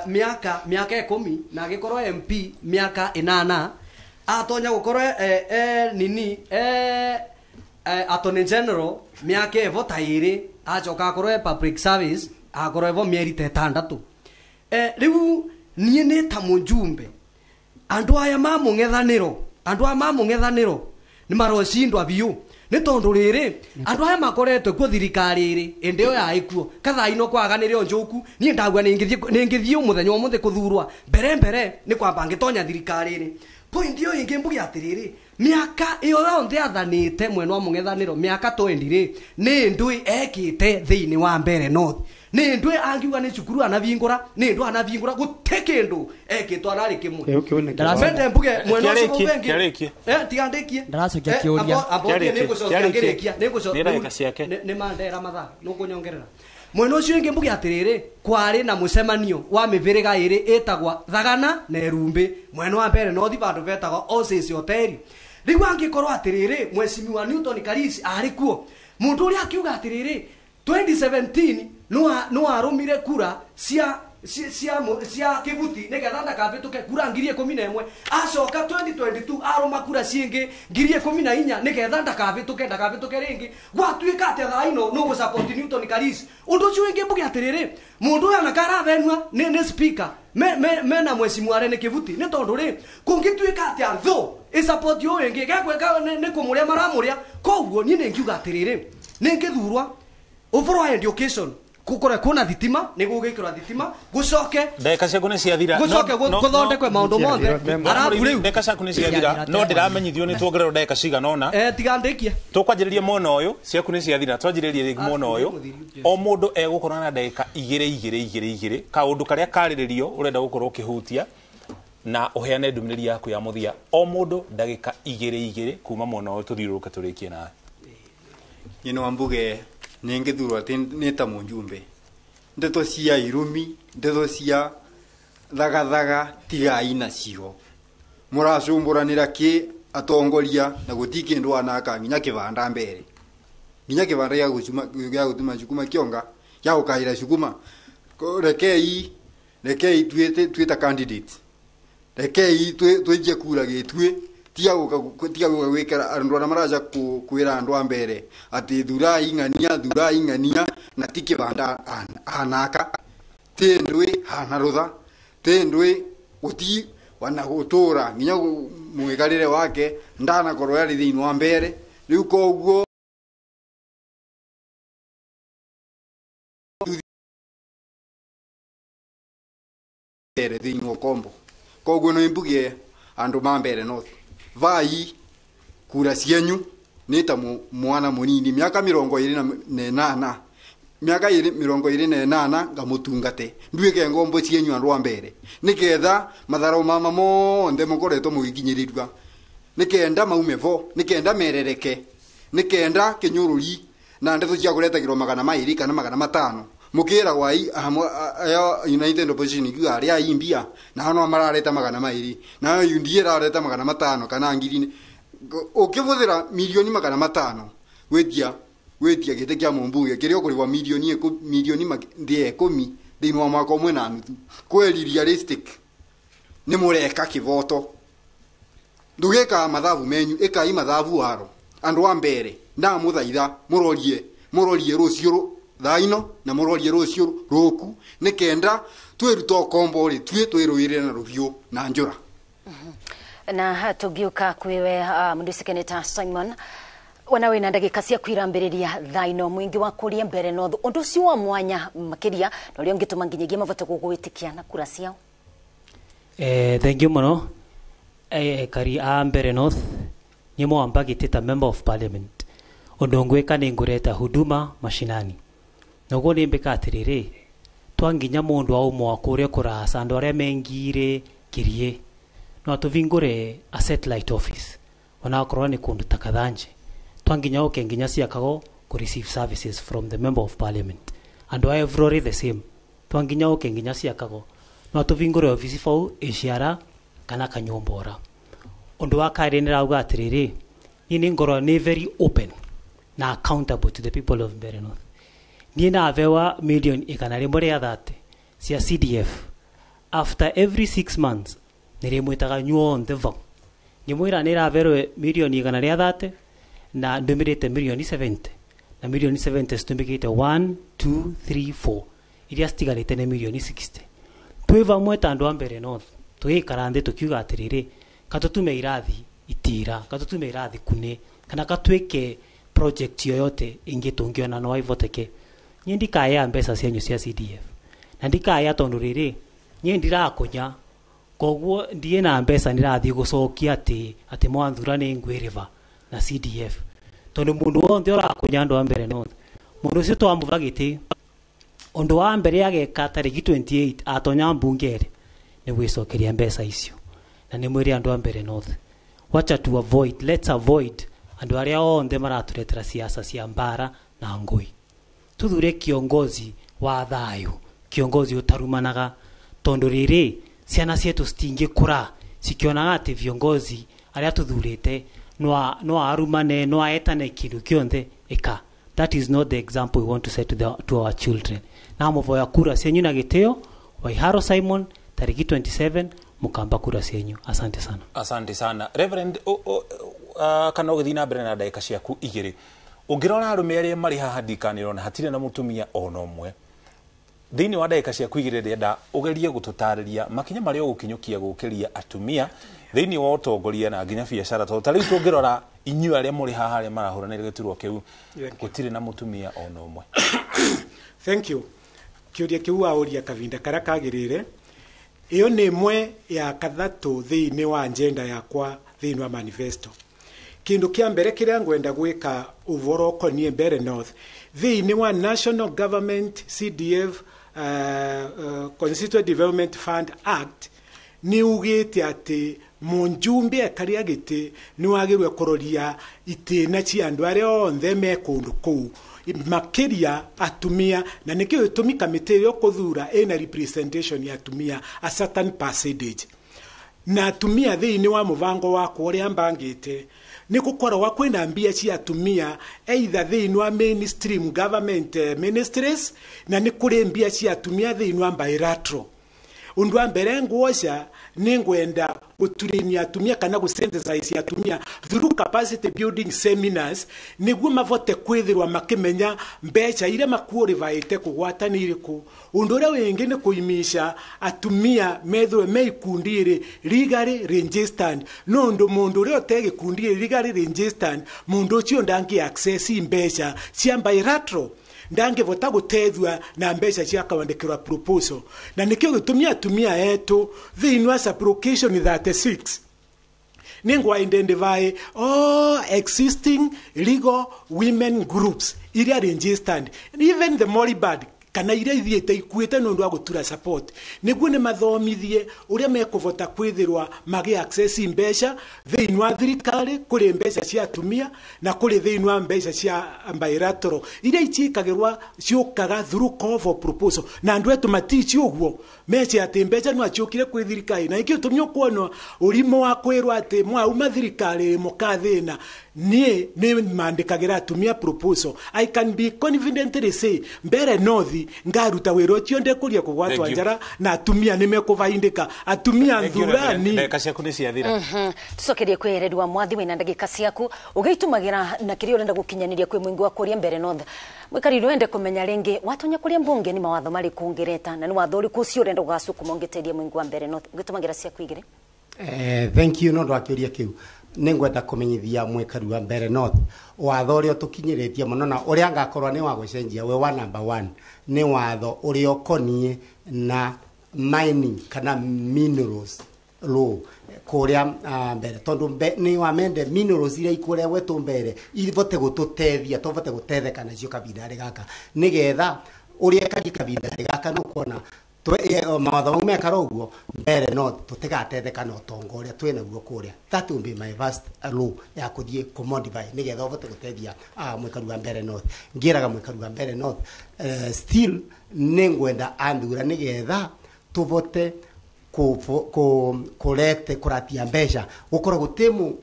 miaka 10 na agikorwo MP miaka 8 atonya gukorwo nini attorney general miaka evo ta 2 acoka akorwo public service akorwo evo mieri ta 6 riu nie ni ta mujumbe andu aya mamung'ethaniro ni marocindwa biu ni tondu riri andu aya makoretwe kuo thirikari iri indi yo yai kuo kathaa ino kwaganire njuku nie ndagua ningithie muthenya umuthi kuthurwa mbere ni kwamba ngitonya thirikari iri point iyo ingi mbuge atiriri miaka iyo yonthe athanite mwena wa mung'ethaniro miaka 20 ri ni ndui ekite thiini wa Mbere North ni ndui angiuga ni cukuru anavingura ni ndu anavingura gute kindu ekitwo arari kimwe mende mbuge mwena ucio ubengi tiga ndikie ndaracokia kiuria ni ngucokia ni mandera mathaa nukunyongerera mwena ucio ingi mbuge atiriri kwari na mucemanio wa miviriga iri itagwa Thagana na Erumbi mwena wa Mbere North vandu vetagwa Oasis Hotel riu angikorwo atiriri mweshimiwa Newton Karisi ari kuo mundu uria akiuga atiriri 2017 no arumire kura cia Cia kibuti nigetha ndakabituke kura 11,000 acoka 2022 aruma kura ciingi 14,000 nigetha ndakabituke ringi gwatuika atia thaa ino no gu support Newton Karish undu ucio wingi mbuge atiriri mundu uyu anakaravenua ni speaker mena mheshimiwa Rene Kivuti ni tondu ri kungituika atia tho i support uyu ingi gekweka ni kumuria maramuria koguo ni ngiuga atiriri ni ngithurwa uvoro wa education kukora kuna thitima ni gugikirwa thitima gucoke ndagika ciaku ni ciathira gucoke guthondekwe maundu mothe arabu riu ndagika ciaku ni ciathira no ndiramenyithio ni tuongererwo ndagika cigana ona tiga ndikie tukwanjiriria mwena uyu ciaku ni ciathira twanjiririe ringi mwena uyu o mundu egukorwo na ndagika igiri igiri igiri igiri kaundu karia kariririo urenda gukorwo ukihutia na uheane ndumiriri yaku ya muthia o mundu ndagika igiri igiri kuma mwena uyu tuthiururuke turikie nawe nyino ambuge ningithurwo ati nita munjumbe ndeto cia irumi ndeto cia thagathaga tigai nacio muracumburanira ki atongoria na guti kindu anaka nginya kivanda mbere nginya kivanda ya gucuma ya gutuma cukuma kionga ya gukaira cukuma rekei twita candidate rekei twijie kura gitue tiga guka gwikira andu aria maraja kwira andu a mbere ati thurai ng'ania na ti kivanda anaka ti ndui hana rutha ti ndui guti wana gutura nginya mwikarire wake ndanakorwo ari thiini wa mbere riu koguo mbere thiini wa kombo koguo no imbugie andu ma mbere North vai kura cienyu nita mwana munini miaka 28 miaka 28 ngamutungate nduike ngombo cienyu andu a mbere niketha matharau mama monthe mukoretwo mugikinyirirwa nikenda maume vo nikenda merereke nikenda kinyururi na ndeto cia kuretagirwo 200 kana 500 mukira wai aya United Opposition ikiuga aria imbia na hano marareta 200 na UDA irareta 500 kana ngiri ukibuthira milioni 500 gwitia gite kia mumbunge kiria ukurigwa milioni 10 thiini wa mwaka umwe na nuthu kweli realistic ni mureka kivoto ndugika mathabu menyu ikai mathabu waro andu a mbere ndamuthaitha murorie rucio thaino na murorie rucio ruku nikenda twiruta ukombo ri twi twirwirire na rubio na njura na tugiuka kwiwe mundu Senator Simon wanawe na ndagika cia kwirambiriria thaino mwingi wa kuria mbere North undu ucio wa mwanya makiria na uria ungituma nginyagia mavote gugwitikia na kura ciao. Thank you muno kari a mbere North nyimo ambagite ta member of parliament undu ngwika ni ngureta huduma mashinani noguo ni mbika atiriri twanginya mundu aumwa kuria kurasa andu aria mengire kirie no atuvingure a satellite office ona akorwo ni kundu ta Kathanje twanginya uke nginya ciakago ku receive services from the member of parliament andu a every the same twanginya uke nginya ciakago no atuvingure office fau iciara kana kanyumbora undu wa kairi ni rauga atiriri ni ni ngorwo ni very open na accountable to the people of Mbeere North. Ni navewa milioni 130 cia CDF after every 6 months nirimwitaga nyuonthe vau nyimwira niraverwe milioni 130 na ndumirite milioni 70 na milioni 70 citumikite 1 2 3 4 iria citigarite ni milioni 60 twi vamwe ta andu a Mbeere North twikara nthi tukiuga atiriri katutume irathi itira katutume irathi kune kana katwike project yoyote ingi tungiona no ivoteke nyi ndikaya mbeca cianyu cia CDF na ndikaya tondu riri nyi ndirakunya koguo ndie na mbeca ndirathie gucokia ati mwanthura ni ngwiriva na CDF tondu mundu wonthe urakunya andu a Mbeere North mundu ucio twamutha giti undu wa mbere ageka tariki 28 atonya mbunge ni gwicokeria mbeca icio na ni mwiri andu a Mbeere North wacha to avoid let's avoid andu aria onthe maraturetera siasa cia mbara na ngui tuthure kiongozi wa thayu kiongozi utarumanaga tondu riri ciana cietu citingikura cikionaga ati viongozi aria tuthurite no arumane no aetane kindu kionthe ika. That is not the example we want to set to our children. Na muvoya kura cianyu na gitio Waiharo Simon tariki 27 mukamba kura cienyu. Asante sana. Asante sana Reverend. Kana ũgĩthiĩ na mbere na ndagĩka ciaku igĩrĩ, ũngĩrora arũme arĩa marĩ haha ndikanĩrona hatirĩ na mũtumia ona ũmwe. Thĩinĩ wa ndagĩka ciaku igĩrĩ ndĩrenda ũgerie gũtũtarĩria makinya marĩa ũgũkinyũkia gũkĩria atumia thĩinĩ wa ũtongoria na nginya biacara, tondũ ta rĩu tũngĩrora inyuĩ arĩa mũrĩ haha arĩa marahũranĩra gĩturwa kĩu gũtirĩ na mũtumia ona ũmwe. Thank you. Kĩũria kĩu waũria kavinda karĩa kagĩrĩire, ĩyo nĩ ĩmwe ya kathatũ thĩinĩ wa agenda yakwa thĩinĩ wa manifesto. Kĩndũ kĩa mbere kĩrĩa ngwenda gwĩka ũhoro ũkoniĩ Mbeere North thĩinĩ wa National Government CDF Constituent Development Fund Act nĩ ugĩte atĩ mũnjumbe ekaria gĩtĩ nĩ wagĩrĩirwo kũroria itĩna cia andũ arĩa othe me kũndũ kũu, makĩria atumia, na nĩkĩo gĩtũmi kamĩtĩ ĩyo kũthura ĩna representation ya atumia a certain percentage. Na atumia thĩinĩ wa mũbango wakwa ũrĩa mbangĩte nĩ gũkoragwo kwĩna mbia cia atumia either thĩinĩ wa mainstream government ministries, na nĩ kũrĩ mbia cia atumia thĩinĩ wa bilateral. Ũndũ wa mbere ngwoca nĩ ngwenda gũturĩnia atumia kana gũ-synthesize atumia through capacity building seminars nĩguo mavote kwĩthĩrwa makĩmenya mbeca iria makuũrĩvaĩte kũgwata nĩ irĩkũ. Ũndũ ũrĩa wĩngĩ nĩ kũimisha atumia methĩrwe me ikundi ĩrĩ legally registered, no ũndũ mũndũ ũrĩa ũte gĩkundi ĩrĩ legally registered mũndũ ũcio ndangĩ access mbeca cia bilateral, ndangĩvota gũtethua na mbeca cia kawandĩkĩrwa proposal. Na nĩkĩo gĩtũmi atumia etũ thĩinĩ wa sublocation 36 nĩ ngwa identify all existing legal women groups iria registered, even the moribund kana iria ithiĩte ikuĩte nĩ ũndũ wa gũtura support, nĩguo nĩ mathomithie ũrĩa mekũvota kwĩthĩrwa magĩ access mbeca thĩinĩ wa thirikari. Kũrĩ mbeca cia atumia na kũrĩ thĩinĩ wa mbeca cia bilateral iria iciĩkagĩrwa ciũkaga through call for proposal, na andũ etu matici ũguo mece atĩ mbeca no aciũkire kwĩ thirikari, na ikĩo tũmĩ ũkuona ũrimũ wa kwĩrwo atĩ mwauma thirikari mũkathĩna. Niĩ nĩ mandĩkagĩra atumia proposal. I can be confidently say Mbeere North ngaruta wĩra ũcio ndekũria kũgwatwa njara na atumia nĩ mekũbaindĩka atumia nthurani. Ndagĩka ciaku nĩ ciathira. Tucokerie kwĩ Eredu wa Mwathi wĩna ndagĩka ciaku ũgĩitũmagĩra na kĩrĩa ũrenda gũkinyanĩria kwĩ mũingĩ wa kũrĩa Mbeere North. Mwĩkari nĩwende kũmenya rĩngĩ watonya kũrĩa mbunge nĩ mawatho marĩkũ ũngĩreta na nĩ watho ũrĩkũ ũcio ũrenda gũgacukuma ũngĩteithia mũingĩ wa Mbeere North, ũgĩtũmagĩra ciaku igĩrĩ. Thank you no ũndũ wa kĩũria kĩu. Nĩ ngwenda kũmenyithia mwĩkari wa Mbeere North watho ũrĩa tũkinyĩrĩtie mũno na ũrĩa ngakorwo nĩ wa gũcenjia we wa number 1 nĩ watho ũrĩa ũkoniĩ na mining kana minerals law kũrĩa mbere, tondũ nĩ wamende minerals iria ikũrĩa gwetũ mbere ivote gũtũteithia tũvote gũtetheka nacio kavinda gaka nĩgetha ũrĩa kari kavinda gaka nũkuona mawatho mau mekara ũguo Mbeere no tũtigatetheka na ũtonga ũrĩa twĩ naguo kũrĩa. That will be my first law ya kũthiĩ kũmodify nĩgetha ũvote gũteithia mwĩkari wa Mbeere North. Ngĩraga mwĩkari wa Mbeere North still nĩ ngwenda anthura nĩgetha tũvote kũrete kũratia mbeca gũkorwo gũtĩ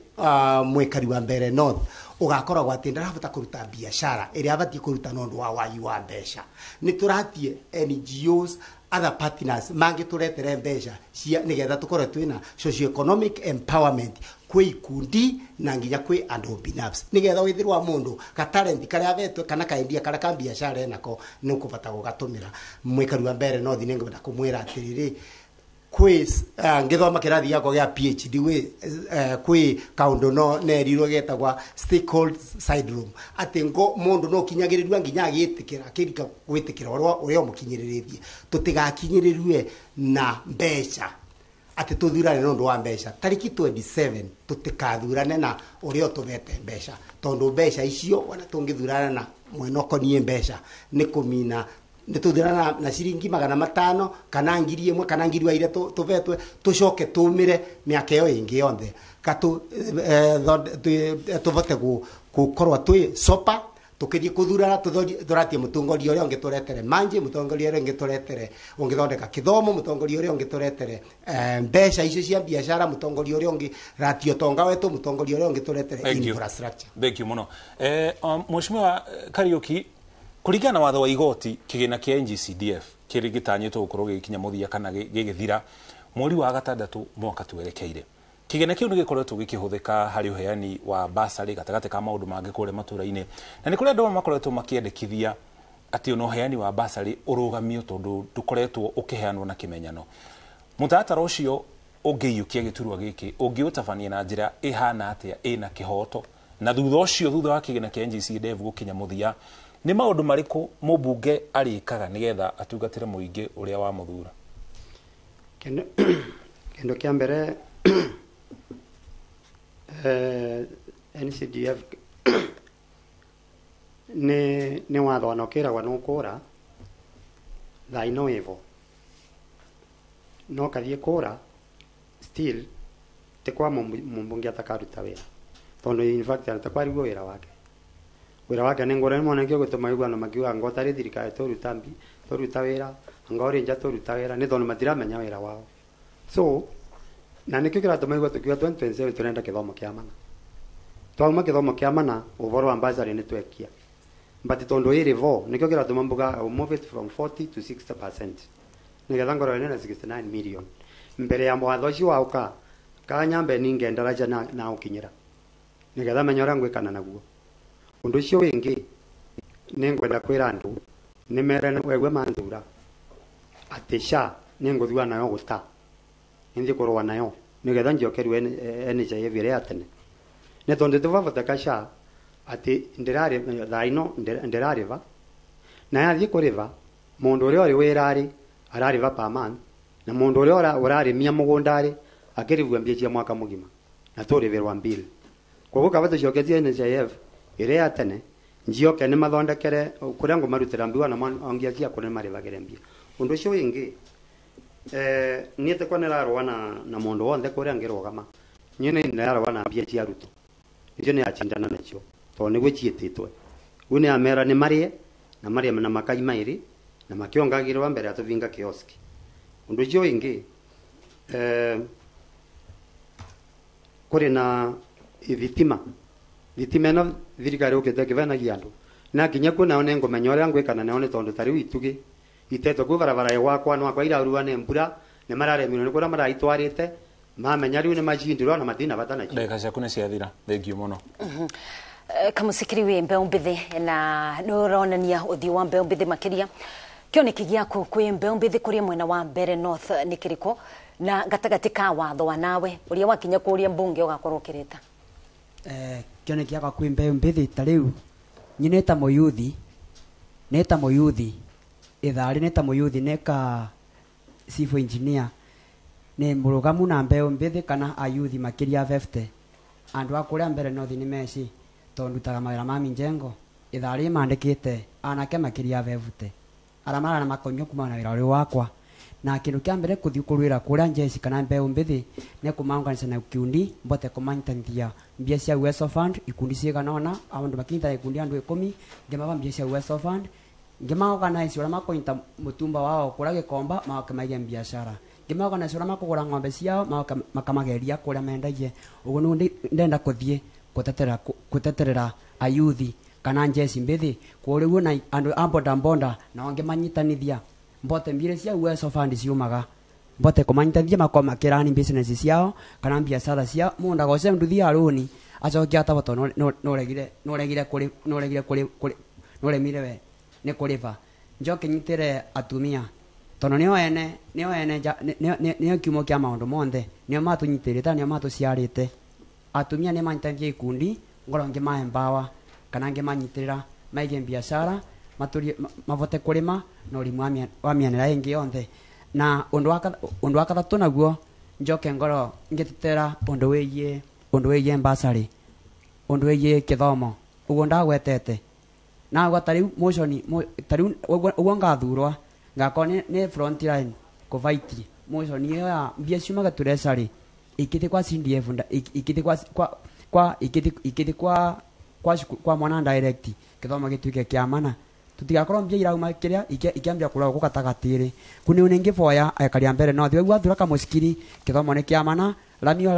mwĩkari wa Mbeere North ũgakoragwo atĩ ndarahota kũruta biacara ĩrĩa abatiĩ kũruta nĩ ũndũ wa wagi wa mbeca. Nĩ tũratie NGOs other partners mangĩtũretere mbeca cia nĩgetha tũkorwo twĩna socioeconomic empowerment kwĩ ikundi na nginya kwĩ andũ binafsi nĩgetha wĩthĩrwo wa mũndũ ka talent karĩa avetwe kana kaendia karĩa ka biacara enako nĩ ũkũbata gũgatũmĩra. Mwĩkari wa Mbeere North nĩ ngwenda kũmwĩra atĩrĩrĩ kwĩ ngĩthoma kĩrathi gĩakwa gĩa PhD kwĩ kaũndũ no nerirwo getagwa stakeholder syndrome atĩ mũndũ no kinyagĩrĩrua nginya agĩtĩkĩra akĩrika gwĩtĩkĩra ũrĩa ũmũkinyĩrĩrĩtie. Tũtigakinyĩrĩrue na mbeca atĩ tũthurane nĩ ũndũ wa mbeca. Tarĩki 27 tũtikathurane na ũrĩa ũtũvete mbeca, tondũ mbeca icio ona tũngĩthurana na mwena ũkoniĩ mbeca nĩ kũmina nĩ tũthurana na ciringi 500 kana 1000 kana 1000 iria tũvetwe tũcoke tũmĩre mĩaka ĩyo ĩngĩ yonthe tũvote gũkorwo twĩ sopa tũkĩthiĩ kũthurana tũratie mũtongoria ũrĩa ũngĩtũretere manji, mũtongoria ũrĩa ũngĩtũretere ũngĩthondeka kĩthomo, mũtongoria ũrĩa ũngĩtũretere mbeca icio cia biacara, mũtongoria ũrĩa ũngĩratia ũtonga wetu, mũtongoria ũrĩa ũngĩtũretere infrastructure. Thank you mũno. Mheshimiwa Kariuki, Kũringana na watho wa igoti, kĩgĩna kĩa NGCDF kĩrĩ gĩtanyĩtwo gũkorwo gĩgĩkinya mũthia kana gĩgĩthira mweri wa gatandatũ mwaka twerekeire. Kĩgĩna kĩu nĩ gĩkoretwo gĩkĩhũthĩka harĩ ũheani wa basarĩ gatagatĩ ka maũndũ mangĩ kũrĩa matũra-inĩ, na nĩ kũrĩ andũ amwe makoretwo makĩendekithia atĩ ona ũheani wa basarĩ ũrũgamio tondũ ndũkoretwo ũkĩheanwo na kĩmenyano. Mũtaratara ũcio ũngĩiyũkia gĩturwa gĩkĩ ũngĩũtabania na njĩra ĩhana atĩa ĩna kĩhoto, na thutha ũcio, thutha wa kĩgĩna kĩa NGCDF gũkinya mũthia, nĩ maũndũ marĩkũ mũmbunge arĩkaga nĩgetha atungatĩre mũingĩ ũrĩa wamũthura? Kĩndũ kĩa mbere, NCDF nĩ watho ona ũkĩragwo nĩ ũkũra thaa ino ĩvo no kathiĩ kũra still ti kwa mũmbunge atakaruta wĩra, tondũ in fact atakwariguo wĩra wake. Wĩra wake nĩ ngũrani mũno, nĩkĩo gĩtũma iguano makiuga ngo tarĩ thirikari tũruta mbi tũruta wĩra, anga ũrĩ nja tũruta wĩra, nĩ tondũ matiramenya wĩra wao. So na nĩkĩo kĩratũma igua tũkiuga 2027 tũrenda kĩthomo kĩa mana. Twauma kĩthomo kĩa mana, ũhoro wa bursary nĩ twekia, but tondũ ĩrĩ vo, nĩkĩo kĩratũma mbuga I will move it from 40 to 60% nĩgetha ngorwo ĩna 69 million mbere ya watho ũcio waũka kanyambe ninge ndaraja na ũkinyĩra nĩgetha menye ũrĩa ngwĩkana naguo. Ũndũ ũcio wĩngĩ nĩ ngwenda kwĩra andũ nĩ mere wegue manthura atĩ SHA nĩ ngũthua nayo gũta nĩthiĩ kũrũa nayo nĩgetha njokerwo NHIF ĩrĩa ya tene, nĩ tondũ tũbaboteka SHA atĩ ndĩrarĩ thaa ino ndĩrarĩva, na yathiĩ kũrĩva mũndũ ũrĩa ũrĩ wĩra-rĩ ararĩva per month, na mũndũ ũrĩa ũrarĩmia mũgũnda-rĩ akĩrĩvua mbia cia mwaka mũgima na tũrĩvĩrwa bill. Koguo kaba tũcoketie NHIF ĩrĩa ya tene, njioke nĩ mathondekere kũrĩa ngũmarutĩra mbia na ongia cia kũrĩa marĩvagĩre mbia. Ũndũ ũcio wĩngĩ, niĩ tikwa nĩrarũa na mũndũ wothe kũrĩa ngĩrũgama, niĩ nĩ ndĩrarũa na mbia cia arutwo, icio nĩ acindana nacio tondũ nĩguo ciĩtĩtwe. Rĩu nĩ amera nĩ marĩe na marĩe na makaima ĩrĩ na makĩongagĩrĩrwo mbere ya tũvinga kioski. Ũndũ ũcio wĩngĩ, kũrĩ na thitima. Thitima ĩno thirikari yũkĩte ĩkĩvenagia andũ na nginya kuo nao nĩ ngũmenya ũrĩa ngwĩkana nao, nĩ tondũ ta rĩu itugĩ itetwo kuu barabara ĩgwakwa nwakwa irarurwa nĩ mbura, nĩ mararemirwo nĩ kũrĩa maraitwarĩte, mamenya rĩu nĩ macindirwo na matina bata nacio. Ndagĩka ciaku nĩ ciathira, thengiũ mũno. Kamusikiri wi mbeũ mbithi na nĩ ũronania ũthiũ wa mbeũ mbithi makĩria, kĩoneki gĩaku kwĩ mbeũ mbithi kũrĩa mwena wa Mbere North nĩ kĩrĩkũ, na gatagatĩ ka watho wa nawe ũrĩa wakinya kũrĩa mbunge ũgakorwo ũkĩrĩta? Kĩoneki gĩakwa kwĩ mbeũ mbithi ta rĩu nyi nĩ ta mũyuthi, nĩ ta mũyuthi itharĩ, nĩ ta mũyuthi nĩ ka civil engineer, nĩ mũrũgamu na mbeũ mbithi kana ayuthi makĩria 50 andũ a kũrĩa Mbere North nĩ meci tondũ ndutaga mawĩra ma minjengo itharĩ mandĩkĩte anake makĩria 50 arĩa marana makonyo kumana na wĩra ũrĩa wakwa. Na kĩndũ kĩa mbere kũthiĩ kũrũĩra kũrĩa njeci kana mbeũ mbithi nĩ kũmaunganisha na ikundi mbote kũmanyitithia mbia cia Uwezo Fund ikundi cigana ũna, andũ makinyita ikundi andũ 10 ngĩmaba mbia cia Uwezo Fund, ngĩmaorganize ũrĩa makũnyita mũtumba wao kũrĩa Gĩkomba magoka maige biacara, ngĩmaorganize ũrĩa makũgũra ng'ombe ciao magoka makamageria kũrĩa mendagie. Ũguo nĩguo ndenda kũthiĩ gũteterera ayuthi kana njeci mbithi kũrĩa na andũ a boda boda nao ngĩmanyitanithia mbote mbire cia Uwezo Fund ciumaga mbote kũmanyitithia makorwo makĩrani business ciao kana biacara ciao. Mũndũ agoce nduthi ya rũni acoke ataba tondũ nũregire kũrĩ nũregire kũrĩ nũremire we nĩ kũrĩba. Njoke nyitĩre atumia tondũ nĩo ene nĩo ene nĩo kiumo kĩa maũndũ monthe, nĩo matũnyitĩrĩte nĩo matũciarĩte. Atumia nĩ manyitithia ikundi ngorwo ngĩmaembawa kana ngĩmanyitĩrĩra maige biacara matũrie mavote kũrĩma na ũrĩmi wa mĩanĩra ĩngĩ yonthe. Na ũndũ wa kathatũ naguo njoke ngorwo ngĩtetera ũndũ wĩgiĩ bursary, ũndũ wĩgiĩ kĩthomo ũguo ndagwetete na ta rĩu motion ta rĩu ũguo ngathurwa ngakorwo nĩ front line kũbaiti motion ĩyo ya mbia ciumaga treasury ikĩte kwa CDF ikĩte kwa ikĩte kwa mwana direct kĩthomo gĩtuĩke kĩa mana tutigakorwo mbia irauma kiria ikiambia kũragwo gatagatĩ-rĩ kũ nĩ ngĩboya aikari a Mbere North wewe wathura kamũcikiri kĩthomo nĩ kĩa mana lami wa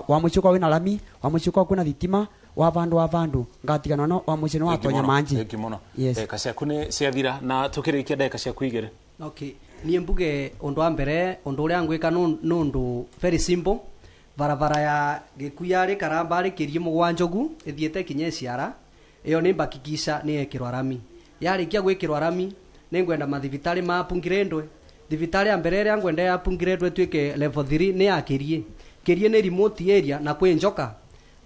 mũciĩ ũkorwo wĩna lami wa mũciĩ ũkorwo kwĩna thitima Wa vandu wa vandu ngatigana no wa mucino wa tonya manji. Thank you muno. Yes. Ndagĩka ciaku nĩ ciathira na tũkĩrĩkia ndagĩka ciaku igĩrĩ. Okay, niĩ mbuge ũndũ wa mbere ũndũ ũrĩa ngwĩka nũndũ very simple. Barabara ya Gĩkuya rĩ Karamba rĩ kĩrie mũgwanjogu ĩthiĩte kinya Iciara ĩyo nĩ mbakikisha nĩ yekĩrwo rami. Yarĩkia gwĩkĩrwo rami nĩ ngwenda mathibitarĩ ma upgrade. Thibitarĩ ya mbere ĩrĩa ngwenda ya upgrade ĩtuĩke level 3 nĩ ya Kĩrie. Kĩrie nĩ remote area na kwĩ njoka.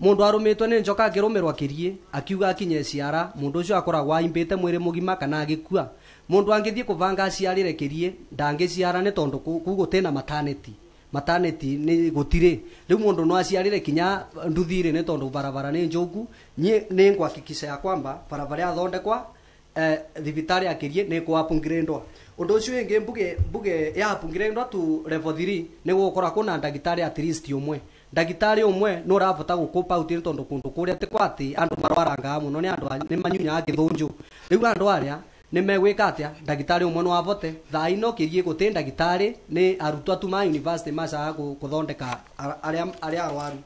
Mundu arumitwe ni njoka akirumirwa Kĩrie akiuga akinye Ciara mundu ucio akoragwo aimbite mwiri mugima kana agikua. Mundu angithie kubanga aciarire Kĩrie ndangĩciara ni tondu ku gutena maternity. Maternity ni gutire riu mundu no aciarire kinya nduthire ni tondu barabara ni njoku. Nie ni ngwahakikisha ya kwamba barabara yathondekwa thibitari ya Kĩrie ni kwa upgrade. Undu ucio wingi mbuge ya upgrade tu level 3 ni gukora kuna ndagitari at least umwe. Ndagitari umwe no urabota gukopa out ni tondu kundu kuria ti kwati andu marwaranga muno ni andu ni manyunya githunju. Riu andu aria ni megwika atia ndagitari umwe no avote thaa ino Kĩrie guti ndagitari ni arutwo tu ma university macaga kuthondeka aria arwaru.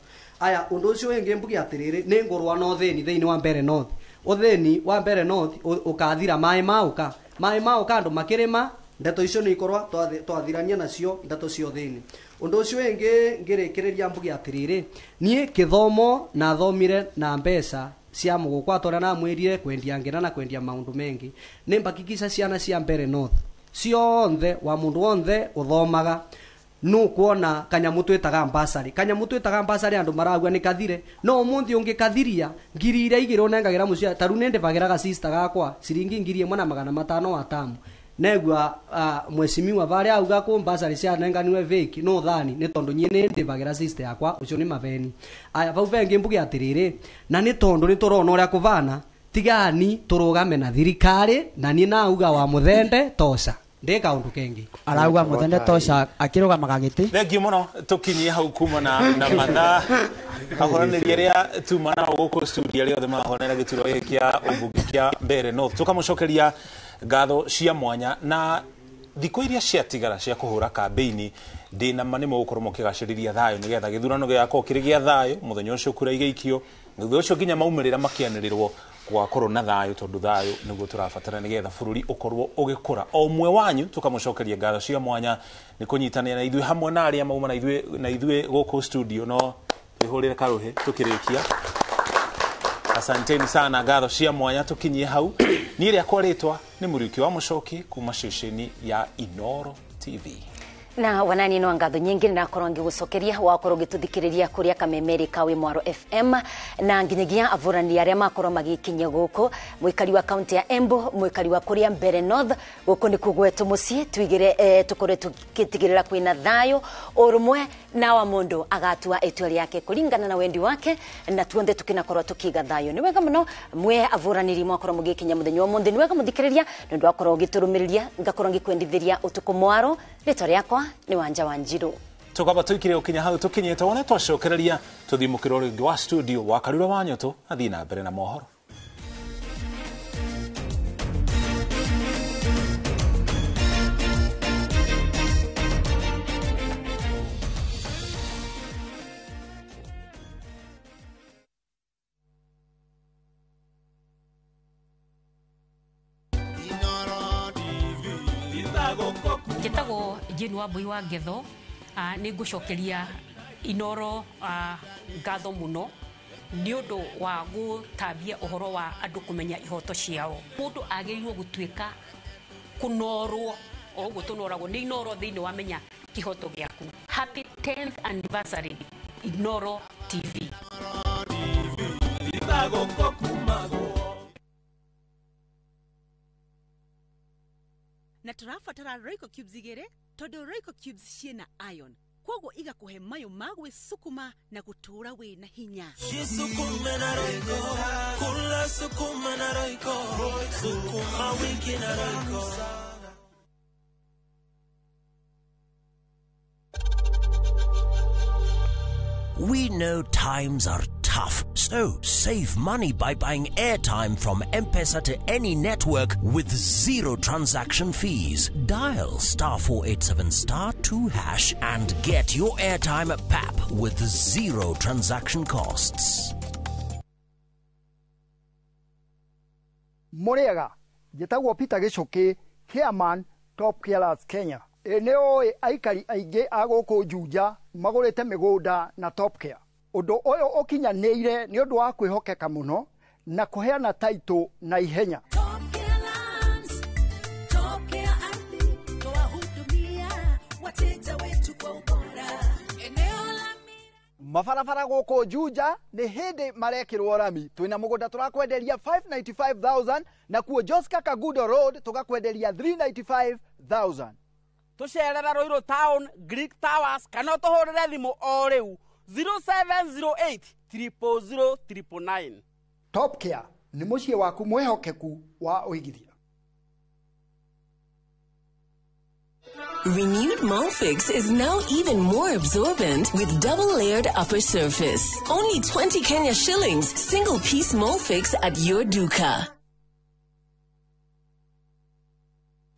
Aya undu ucio wingi mbuge atiriri ni ngurwa no thini thiini wa Mbere North. Uthini wa Mbere North ukathira mai mauka mai mauka andu makirima ndeto icio ni ikorwa twathirania nacio ndeto cio thini. Undu ucio wingi ngirikiriria mbuge atiriri nie kithomo na thomire na mbeca cia mugukwa toria namwirire kwendia ngina na kwendia maundu mengi. Ni mbakikisha ciana cia Mbere North cionthe wa mundu wonthe uthomaga nukuona kanyamu twitaga mbasari. Kanyamu twitaga mbasari andu maragua ni kathire no umuthi ungikathiria ngiri iria igiri unengagira mucia taru ni ndivagiraga sister gakwa ciringi 1500 wa tamu negua mweshimiwa varia auga ku mbasari cia nenganiwe veki no thani ni tondu nyie ni ndivagira sister yakwa ucio ni maveni. Aya vau vengi mbuge atiriri na ni tondu ni turona uria kuvana tigani turugame na thirikari na ni nauga wa muthende tosha ndi kaundu kengi arauga muthende tosha akirugamaga giti. Thank you muno tukinyie hau kuma na mathaa ahoranĩria arĩa tuma nao gũkũ studio arĩa othe marahonera gĩturwa gĩkĩ kĩa ũmbunge kĩa Mbere North. Tũkamũcokeria ngatho cia mwanya na thikũ iria ciatigara cia kũhũra kambĩini ndĩna ma nĩ mũgũkorwo mũkĩgacĩrithia thayũ nĩgetha gĩthurano gĩgakorwo kĩrĩ gĩa thayũ mũthenya ũcio kura igĩikio thutha ũcio nginya maumĩrĩra makĩanĩrĩrwo gwakorwo na thayũ tondu thayũ nĩguo tũrabatara nĩgetha bũrũri ũkorwo ũgĩkũra. O ũmwe wanyu tũkamũcokeria ngatho cia mwanya nĩ kũnyitanĩra na ithuĩ hamwe na arĩa mauma na ithuĩ gũkũ studio no twĩhũrĩre karũhĩ tũkĩrĩkia. Asanteni sana ngatho cia mwanya tũkinyie hau. Niĩ rĩakwa rĩtwa nĩ Mũriũki wa Mũcoki kuma ceceni ya Inoro TV. Na wanani no ngatho nyingi ninakorwo ngigucokeria wakorwo ngituthikiriria kuria Kamemeri kawi Mwaro FM na nginyagia avurani aria makorwo magikinya guku mwikari wa kaunti ya Embu mwikari wa kuria Mbere North guku ni kugwetu mucii tuigire tukore tukitigirira kwina thayo urumwe na wa mundu agatua itua riake kuringana na wendi wake na tuonthe tukinakorwo tukiga thayo. Ni wega muno mwe avuraniri mwakorwo mugikinya muthenya wa munthi. Ni wega muthikiriria ni ndu wakorwo ugiturumiria ngakorwo ngikwendithiria utuku mwaro. Ritwa riakwa ni Wanja Wanjiru. Tukaba tuikire ukinya hau tukinyite wone twacokereria tuthie mukiro ringi wa studio wa Karura wa Nyoto athie na mbere na mohoro. Njĩtagwo Jane Wambui wa Ngetho. Nĩ ngũcokeria Inoro ngatho mũno nĩ ũndũ wa gũtambia ũhoro wa andũ kũmenya ihoto ciao. Mũndũ agĩrĩirwo gũtuĩka kũnorwo o ũguo tũnoragwo nĩ Inoro thĩinĩ wa menya kĩhoto gĩaku. Happy 10th anniversary Inoro TV. Na tũrabatara Royco cubes igĩrĩ tondũ Royco cubes ciĩna iron koguo igakuhe mayo ma gwĩsukuma na gũtũũra wĩna hinya. Jisukume na Royco, kula sukuma na Royco, sukuma wiki na Royco. We know times are tough, so save money by buying airtime from M-Pesa to any network with zero transaction fees. Dial *487*2# and get your airtime at PAP with zero transaction costs. Mũrĩega, njĩtagwo Peter Gĩcũkĩ, chairman Top Carers Kenya. Ĩ nĩ ũĩ aikari aingĩ a gũkũ Juja magũrĩte mĩgũnda na Top Care. Ũndũ ũyũ ũkinyanĩire nĩ ũndũ wa kwĩhokeka mũno na kũheana taitũ na ihenya. Tokea ardhi twawahudumia wateja wetu kwa ubora. Eneo la Mabarabara gũkũ Juja nĩ hĩndĩ marekĩrwo rami. Twĩna mũgũnda tũrakwenderia 595,000 na kuo Joska Kagudo Road tũgakwenderia 395,000. Tũcerere Ruiru Town, Greek Towers kana ũtũhũrĩre thimũ o rĩu 0708 000 999. Top Care nĩ mũciĩ waku mwĩhokeku wa ũigithia. Renewed Molfix is now even more absorbent with double-layered upper surface. Only 20 Kenya shillings, single-piece Molfix at your duka.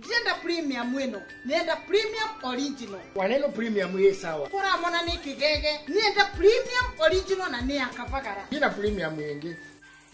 Ndienda premium ĩno, nenda premium original. Waneno premium ĩ sawa. Kũramona nĩ kĩgege, nenda premium original na nĩ ya Kavagara. Ina premium ĩngĩ.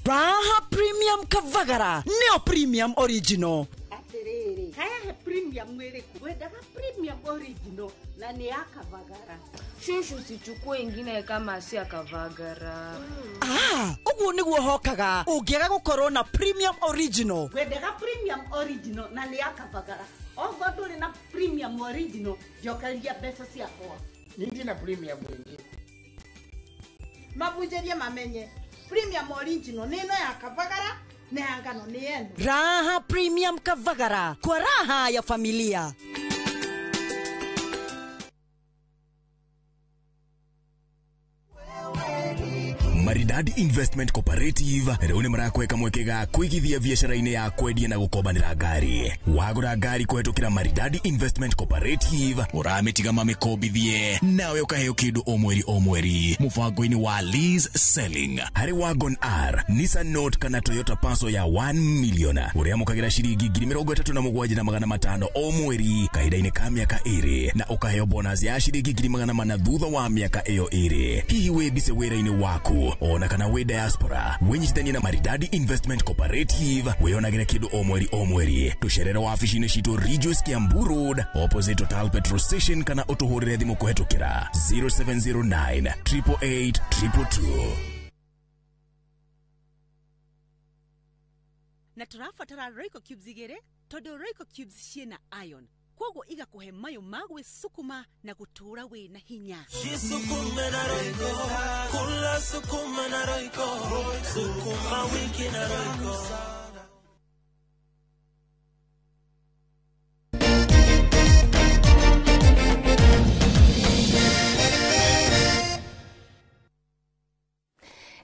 Raha Premium Kavagara nĩyo premium original. Atĩrĩrĩ, kayahe premium ĩrĩkũ? Wendaga premium original na nĩ ya Kavagara. Shushu, usichukue ingine kama si ya Kavagara. Ah, ũguo nĩguo hokaga ũngĩaga gũkorwo na premium original. Wendaga premium original na nĩ ya Kavagara. Okorwo ndũrĩ na premium original, njokeria mbeca ciakwa. Ningĩ na premium ĩngĩ. Mabunjĩrie mamenye premium original nĩ ĩno ya Kavagara na ya ngano nĩ ĩno. Raha Premium Kavagara kwa raha ya familia. Maridadi Investment Cooperative rĩu nĩ marakweka mweke ga kũigithia biacara-inĩ ya kwendia na gũkombanĩra ngari. Wagũra ngari kũhetũkĩra Maridadi Investment Cooperative ũramĩtiga mamĩkombithie nawe ũkaheo kĩndũ o mweri o mweri mũbango-inĩ wa lease selling. Harĩ Wagon R, Nissan Note kana Toyota Passo ya 1 million ũrĩamũkagĩra ciringi 37,500 o mweri kahinda-inĩ ka mĩaka ĩrĩ na ũkaheo bonus ya ciringi 400 thutha wa mĩaka ĩyo ĩrĩ. Hihi wĩ mbise wĩra-inĩ waku ona kana wĩ diaspora, wĩnyitithanie na Maridadi Investment Cooperative wĩyonagĩre kĩndũ o mweri o mweri. Tũcerere wabici-inĩ citũ Ridgeways Kiambu Road opposite Total Petrol Station kana ũtũhũrĩre thimũ kũhetũkĩra 0709 888 222. Na tũrabatara Royco cubes igĩrĩ tondũ Royco cubes ciĩna iron, koguo igakũhe mayũ ma gwĩcukuma na gũtũũra wĩna hinya. Jisukume na Royco, kula sukuma na Royco, sukuma wiki na Royco.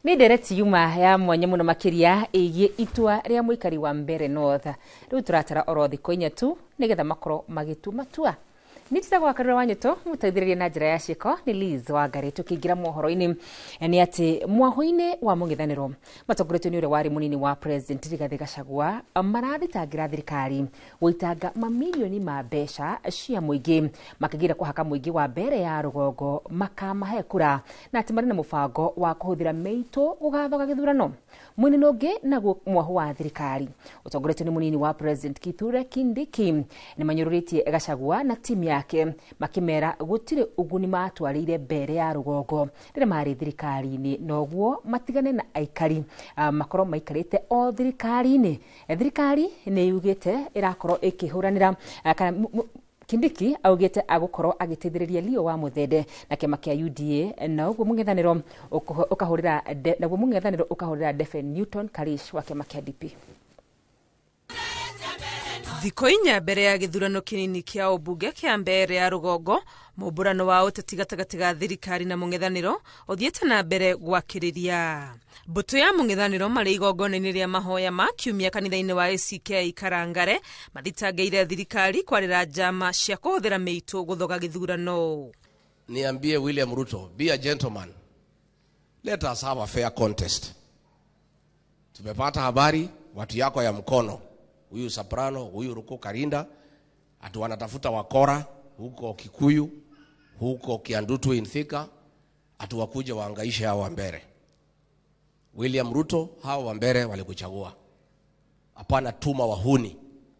Nĩ ndereti yuma ya mwanya mũno makĩria ĩgiĩ itua rĩa mũikari wa Mbeere North. Rĩu tũratara oro thikũ inya tu nĩgetha makorwo magĩtua matua. Nĩ njĩtagwo Wakarura wa Nyoto, mũteithĩrĩria na njĩra ya ciĩko nĩ Liz Wangari. Tũkĩingĩra mohoro-inĩ nĩ atĩ mwahũ-inĩ wa mũng'ethanĩro matongoretio nĩ ũrĩa warĩ mũnini wa President Rigathĩ Gachagua marathitangĩra thirikari gũitanga mamirioni ma mbeca cia mũingĩ makĩgira kũhaka mũingĩ wa Mbeere ya rũgongo makamahe kura na atĩ marĩ na mũbango wa kũhũthĩra mĩitũ gũgathoga gĩthurano. Mwena ũngĩ naguo mwahũ wa thirikari ũtongoretio nĩ mũnini wa President Kithure Kindiki nĩ manyũrũrĩtie Gachagua na timu yake makĩmera gũtirĩ ũguni matwarĩire Mbeere ya rũgongo rĩrĩa marĩ thirikari-inĩ, noguo matigane na aikari makorwo maikarĩte o thirikari-inĩ. Thirikari nĩ yugĩte ĩrakorwo ĩkĩhũranĩra kana Kindiki augĩte agũkorwo agĩteithĩrĩria Leo wa Muthende na kĩama kĩa UDA na ũguo mũng'ethanĩro ũkahũrĩra naguo mũng'ethanĩro ũkahũrĩra Ndefe Newton Karish wa kĩama kĩa DP. Thikũ inya mbere ya gĩthurano kĩnini kĩa ũmbunge kĩa Mbeere ya rũgongo, mũmbũrano wa ũteti gatagatĩ ga thirikari na mũng'ethanĩro ũthiĩte na mbere gwakĩrĩria. Mbũtũ ya mũng'ethanĩro marĩ igongona-inĩ rĩa mahoya ma kiumia kanitha-inĩ wa ACK Karangare mathitangĩire thirikari kwarĩra njama cia kũhũthĩra mĩitũ gũthoga gĩthurano. Niambie William Ruto, be a gentleman. Let us have a fair contest. Tumepata habari watu yako ya mkono, huyu Soprano, huyu Ruko Karinda, atu wanatafuta wakora huko Kikuyu, huko Kiandutu in Thika, atu wakuje waangaishe hao wa Mbeere. William Ruto, hao wa Mbeere walikuchagua. Hapana tuma wahuni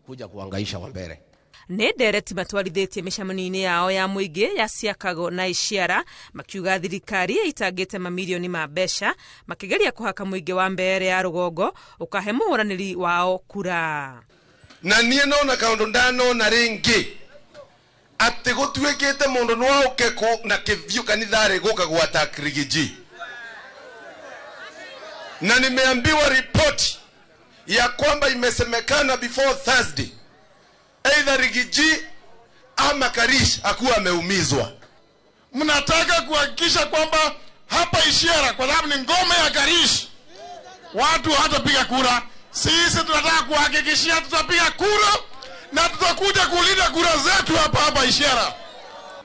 kuja kuhangaisha Wambere. Nĩ ndereti matwarithĩtie mĩcemanio-inĩ yao ya mũingĩ ya Ciakago na Iciara, makiuga thirikari ĩitangĩte mamirioni ma mbeca makĩgeria kũhaka mũingĩ wa Mbeere ya rũgongo ũkahe mũhũranĩri wao kura. Na niĩ nona kaũndũ ndanona rĩngĩ atĩ gũtuĩkĩte mũndũ no oke na kĩthiũ kanitharĩ gũka gwata Rigiji, na nimeambiwa ripoti ya kwamba imesemekana before Thursday either Rigiji ama Karish akuwa ameumizwa. Mnataka kuhakikisha kwamba hapa Ishiara, kwa sababu ni ngome ya Karish, watu hatapiga kura. Sisi tunataka kuhakikishia tutapiga kura na tutakuja kulinda kura zetu hapa hapa Ishiara.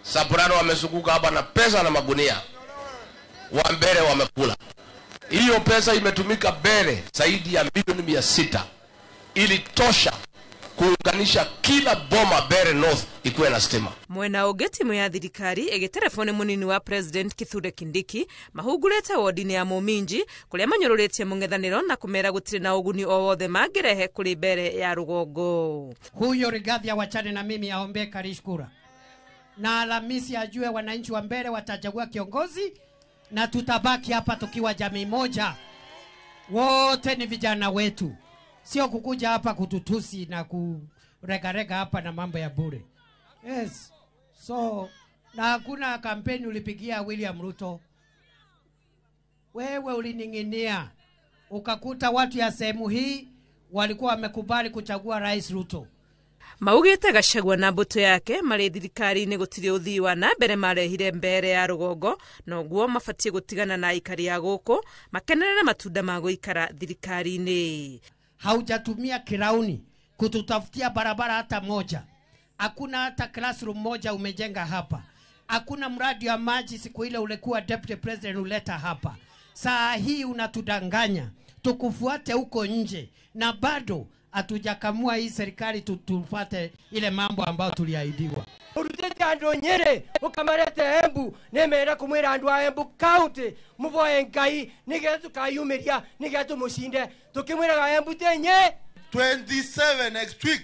Soprano wamezunguka hapa na pesa na magunia, Wambere wamekula. Hiyo pesa imetumika Mbere zaidi ya milioni 600, ilitosha kuunganisha kila boma Mbeere North ikuwe na stima. Mwena ũngĩ timu ya thirikari ĩgĩterefoni mũnini wa President Kithure Kindiki mahungurĩte wodi-inĩ ya Mũminji kũrĩa manyũrũrĩtie mũng'ethanĩro na kũmera gũtirĩ na ũguni o wothe mangĩrehe kũrĩ Mbeere ya rũgongo. Huyo Rigathi awachane na mimi, aombee Karish kura, na Alhamisi ajue wananchi wa Mbeere watachagua kiongozi na tutabaki hapa tukiwa jamii moja. Wote ni vijana wetu, sio kukuja hapa kututusi na kuregarega hapa na mambo ya bure. Yes. So, na hakuna kampeni ulipigia William Ruto. Wewe ulining'inia, ukakuta watu ya sehemu hii walikuwa wamekubali kuchagua Rais Ruto. Maugĩte Gachagua na mbũtũ yake marĩ thirikari-inĩ gũtirĩ ũthii wa na mbere marehire Mbeere ya rũgongo, noguo mabatiĩ gũtigana na aikari a gũkũ makenerere matunda ma gũikara thirikari-inĩ. Haujatumia kirauni kututafutia barabara hata moja. Hakuna hata classroom moja umejenga hapa. Hakuna mradi wa maji siku ile ulikuwa deputy president uleta hapa. Saa hii unatudanganya tukufuate huko nje, na bado hatujakamua hii serikali tupate ile mambo ambayo tuliahidiwa. Urutete andu Nyeri ukamarete Embu, nemera kumwira andu a Embu County muvoe Ngai nigetha tukayumiria nigetha tumucinde tukimwiraga Embu tenye 27 next week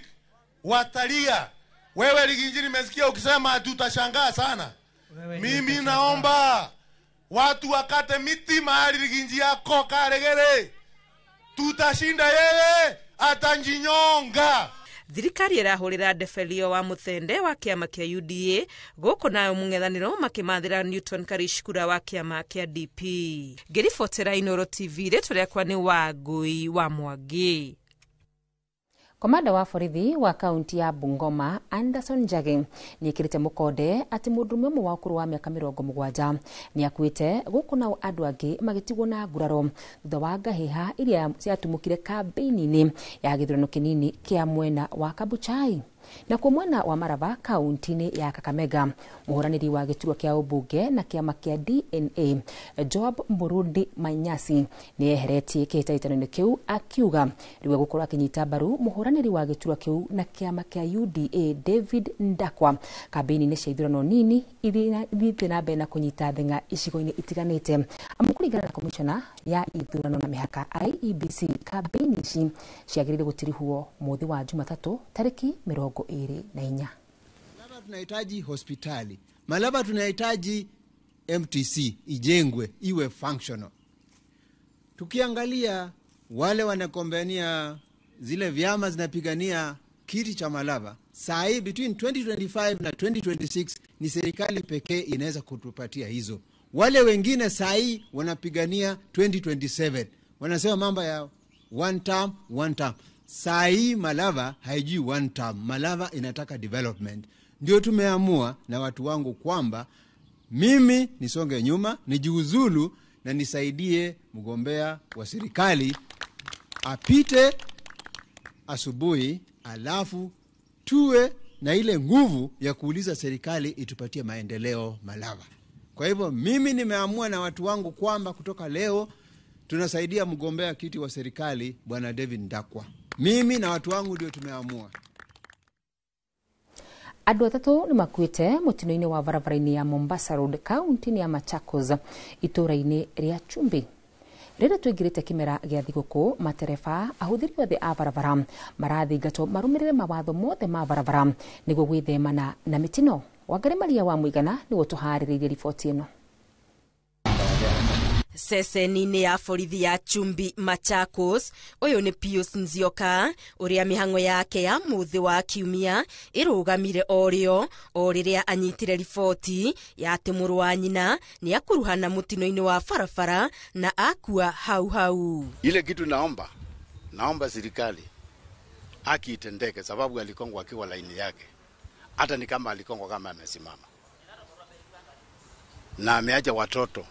watalia. Wewe Rigiji, nimesikia ukisema tutashangaa sana. Mimi naomba watu wakate miti mahali Rigiji yako Karegere, tutashinda yeye atanjinyonga. Thirikari ĩrahũrĩra Ndeberio wa Mũthende wa kĩama kĩa UDA gũkũ nayo mũng'ethanĩro makĩmathĩra Newton Karish kura wa kĩama kĩa DP. Ngĩribotera Inooro TV, rĩtwa rĩakwa nĩ Wangũi wa Mwangi. Komanda wa borithi wa kaunti ya Bungoma Anderson Njagi nĩekĩrĩte mũkonde atĩ mũndũrũme ũmwe wa ũkũrũ wa mĩaka 70 nĩakuĩte gũkũ nao andũ angĩ magĩtigwo na nguraro thutha wa ngahĩha iria ciatumũkire kambĩini-inĩ ya gĩthurano kĩnini kĩa mwena wa Kabuchai. Na kwa mwena wa Maraba kaunti-inĩ ya Kakamega, mũhũranĩri wa gĩturwa kĩa ũmbunge na kĩama kĩa DNA Job Burundi Manyasi nĩeheretie kĩhĩtahĩtano-inĩ kĩu akiuga rĩu egũkorwo akĩnyita mbaru mũhũranĩri wa gĩturwa kĩu na kĩama kĩa UDA David Ndakwa kambĩini-inĩ cia ithurano nini iria ithiĩte na mbere na kũnyita thing'a icigo-inĩ itiganĩte. Amu kũringana na komishona ya ithurano na mĩhaka IEBC, kambĩini ici ciagĩrĩire gũtirihwo mũthĩ wa Jumatatũ tarĩki 24. Malaba tunahitaji hospitali, Malaba tunahitaji MTC ijengwe iwe functional. Tukiangalia wale wanakombania zile vyama zinapigania kiti cha Malaba, saa hii between 2025 na 2026 ni serikali pekee inaweza kutupatia hizo. Wale wengine saa hii wanapigania 2027, wanasema mambo ya one term, one term. Saa hii Malava haijui one term. Malava inataka development. Ndio tumeamua na watu wangu kwamba mimi nisonge nyuma, nijiuzulu na nisaidie mgombea wa serikali apite asubuhi, alafu tuwe na ile nguvu ya kuuliza serikali itupatie maendeleo Malava. Kwa hivyo mimi nimeamua na watu wangu kwamba kutoka leo tunasaidia mgombea kiti wa serikali Bwana David Ndakwa. Mimi na watu wangu ndio tumeamua. Andũ atatũ nĩ makuĩte mũtino-inĩ wa barabara-inĩ ya Mombasa Road kaunti-inĩ ya Machakos itũũra-inĩ rĩa Chumbi. Rĩrĩa tũingĩrĩte kĩmera gĩa thigũkũ, matereba ahũthĩri othe a barabara marathingatwo marũmĩrĩre mawatho mothe ma barabara nĩguo gwĩthemana na mĩtino. Wangari Maria wa Mũigana nĩwe ũtũharĩrĩirie riboti ĩno. Ceceni-inĩ ya borithi ya Chumbi Machakos, ũyũ nĩ Pius Nzioka ũrĩa mĩhang'o yake ya mũthĩ wa kiumia ĩrũgamire o rĩo o rĩrĩa anyitire riboti ya atĩ mũrũ wa nyina nĩ akuruhana mũtino-inĩ wa barabara na akua hau hau. Ile kitu naomba serikali haki itendeke, sababu alikongwa akiwa laini yake, hata ni kama alikongwa kama amesimama na ameacha watoto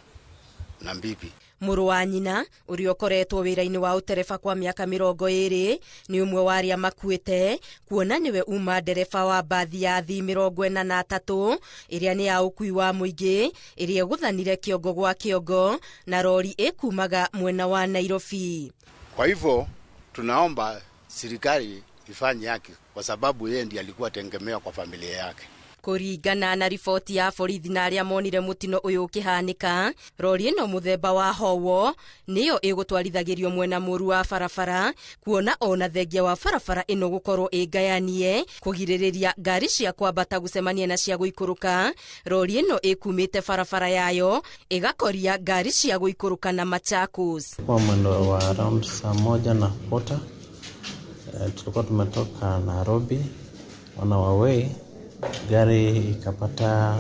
na mbibi. Mũrũ wa nyina ũrĩa ũkoretwo wĩra-inĩ wa ũtereba kwa mĩaka 20 nĩ ũmwe wa arĩa makuĩte, kuona nĩwe uma ndereba wa mbathi ya athii 43 ĩrĩa nĩ ya ũkui wa mũingĩ ĩrĩa ĩgũthanire kĩongo gwa kĩongo na rori ĩkumaga mwena wa Nairobi. Kwa hivyo tunaomba serikali ifanye haki, kwa sababu yeye ndiye alikuwa tegemeo kwa familia yake. Kũringana na riboti ya borithi na arĩa monire mũtino ũyũ ũkĩhanĩka, rori ĩno mũthemba wa Howo nĩyo ĩgũtwarithagĩrio mwena mũru wa barabara, kuona ona thengia wa barabara ĩno gũkorwo ĩngayanie kũgirĩrĩria ngari cia kwambata gũcemania na cia gũikũrũka. Rori ĩno ĩkumĩte barabara yayo ĩgakoria ngari cia gũikũrũka na Machakos. Kwa mwendo wa around saa 1:15 tulikuwa tumetoka Nairobi on our way, gari ikapata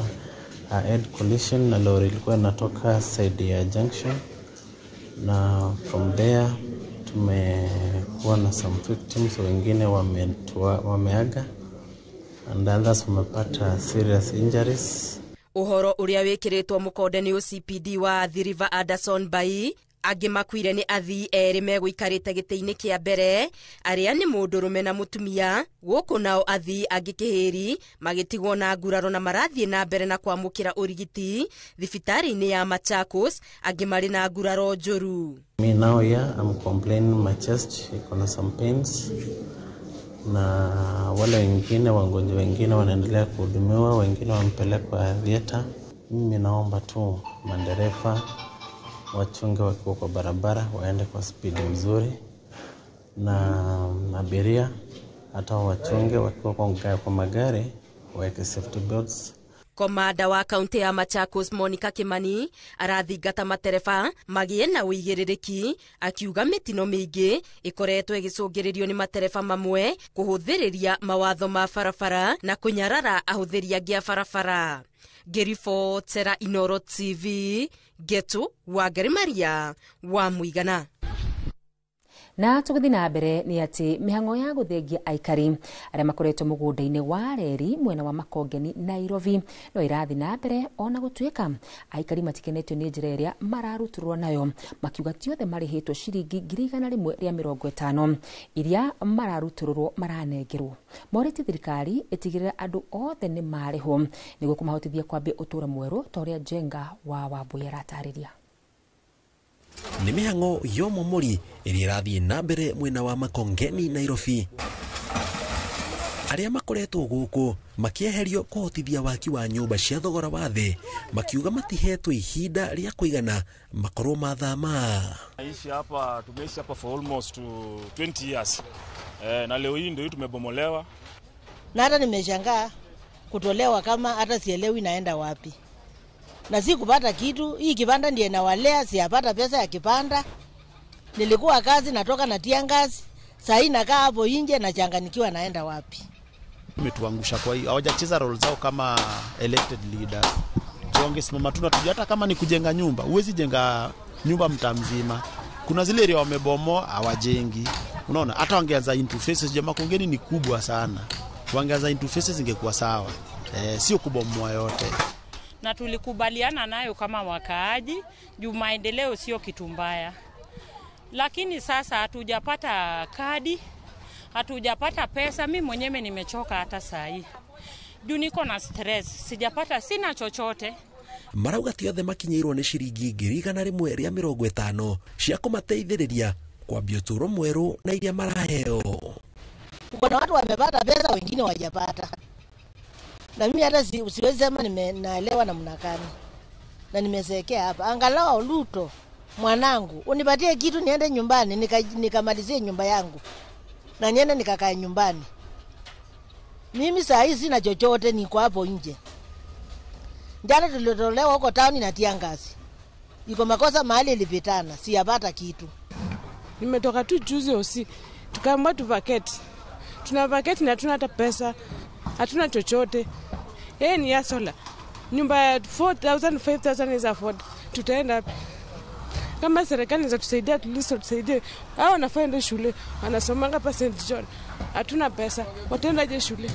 head collision na lori ilikuwa inatoka side ya junction, na from there tumekuwa na some victims, wengine wameaga and others wamepata serious injuries. Ũhoro ũrĩa wĩkĩrĩtwo mũkonde nĩ OCPD wa Athi River Anderson Bai, angĩ makuire nĩ athii erĩ megũikarĩte gĩtĩ-inĩ kĩa mbere arĩa nĩ mũndũrũme na mũtumia, gũkũ nao athii angĩ kĩhĩri magĩtigwo na nguraro na marathiĩ na mbere na kwamũkĩra ũrigiti thibitarĩ-inĩ ya Machakos, angĩ marĩ na nguraro njũru. Me now here I'm complaining my chest iko na some pains, na wale wengine wagonjwa wengine wanaendelea kuhudumiwa, wengine wamepelekwa theater. Mimi naomba tu madereva wachunge wakiwa kwa barabara, waende kwa speed mzuri, na abiria hata wachunge wakiwa kwa magari waweke safety belts. Komanda wa kaunti ya Machakos Monica Kimani arathingata matereba magĩe na ũigĩrĩrĩki, akiuga mĩtino mĩingĩ ĩkoretwo ĩgĩcũngĩrĩrio nĩ matereba mamwe kũhũthĩrĩria mawatho ma barabara na kũnyarara ahũthĩri angĩ a barabara. Ngĩribotera Inoro TV, Getu Wangari Maria wa Mũigana. Na tũgĩthiĩ na mbere nĩ atĩ mĩhang'o ya gũthengia aikari arĩa makoretwo mũgũnda-inĩ wa reri mwena wa Makongeni Nairobi no ĩrathiĩ na mbere ona gũtuĩka aikari matikenetio nĩ njĩra ĩrĩa mararutũrwo nayo, makiuga ti othe marĩhĩtwo ciringi 150,000 iria mararutũrũrwo maranengerwo. Morĩtie thirikari ĩtigĩrĩre andũ othe nĩ marĩhwo nĩguo kũmahotithia kwambia ũtũũro mwerũ ta ũrĩa Njenga wa Wambui aratarĩria. Nĩ mĩhang'o ya ũmomori ĩrĩa ĩrathiĩ na mbere mwena wa Makongeni Nairobi. Arĩa makoretwo gũkũ makĩeherio kũhotithia waki wa nyũmba cia thogora wa thĩ, makiuga matihetwo ihinda rĩa kũigana makorwo mathama. Naishi hapa, tumeishi hapa for almost 20 years. Na leo hii ndio tumebomolewa. Na hata nimeshangaa kutolewa kama hata sielewi naenda wapi. Na si kupata kitu, hii kibanda ndiye nawalea, siyapata pesa ya kibanda. Nilikuwa kazi natoka natia ngazi, saa hii nakaa hapo nje nachanganyikiwa naenda wapi. Umetuangusha kwa hiyo, hawajacheza role zao kama elected leaders. Wangesimama tu na hata kama ni kujenga nyumba, huwezi jenga nyumba mtaa mzima. Kuna zile area wamebomoa hawajengi. Unaona, hata wangeanza into faces, jamaa Makongeni ni kubwa sana. Wangeanza into faces ingekuwa sawa. Sio kubomoa yote. Na tulikubaliana nayo kama wakaaji juu maendeleo sio kitu mbaya. Lakini sasa hatujapata kadi, hatujapata pesa. Mimi mwenyewe nimechoka hata saa hii. Juu niko na stress, sijapata, sina chochote. Marauga ti othe makinyĩirwo nĩ ciringi 150,000 cia kũmateithĩrĩria kwambia ũtũũro mwerũ na iria maraheo. Kuna watu wamepata pesa, wengine hawajapata. Na mimi hata siwezi sema nimeelewa namna gani. Na nimezeekea hapa. Angalau Ruto Mwanangu, unipatie kitu niende nyumbani nikamalizie nyumba yangu na niende nikakae nyumbani. Mimi saa hii sina chochote, niko hapo nje. Jana tulitolewa huko town na tiangasi. Iko makosa mahali ilipitana, siyapata kitu. Nimetoka tu juzi usi, tukaambiwa tuvaketi. Tuna vacate na hatuna hata pesa, hatuna chochote. Yeye ni yasola. Nyumba ya 4,000, 5,000 is afford. Tutaenda wapi? Kama serikali inaweza tusaidia, at least tusaidie. Hao wanafaa ende shule, wanasomanga pa St John. Hatuna pesa, wataendaje shule?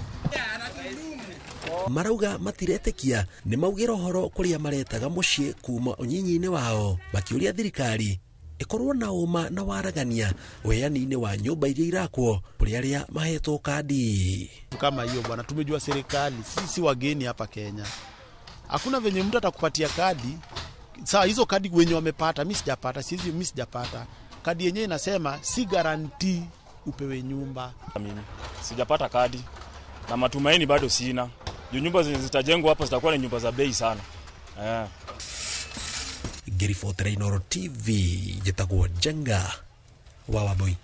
Marauga matiretekia nĩ maugĩra ũhoro kũrĩa maretaga mũciĩ kuma ũnyinyi-inĩ wao, makĩũria thirikari ĩkorwo na ũma na waragania ũheani-inĩ wa nyũmba iria irakwo kũrĩ arĩa mahetwo kadi. Kama hiyo bwana, tumejua serikali sisi wageni hapa Kenya. Hakuna venye mtu atakupatia kadi. Saa hizo kadi wenye wamepata, mimi sijapata, sizi mimi sijapata. Kadi yenyewe inasema si guarantee upewe nyumba. Mimi sijapata kadi na matumaini bado sina. Juu nyumba zitajengwa hapa zitakuwa ni nyumba za bei sana. Ngĩribotera Inooro TV, njĩtagwo Njenga wa Wambui.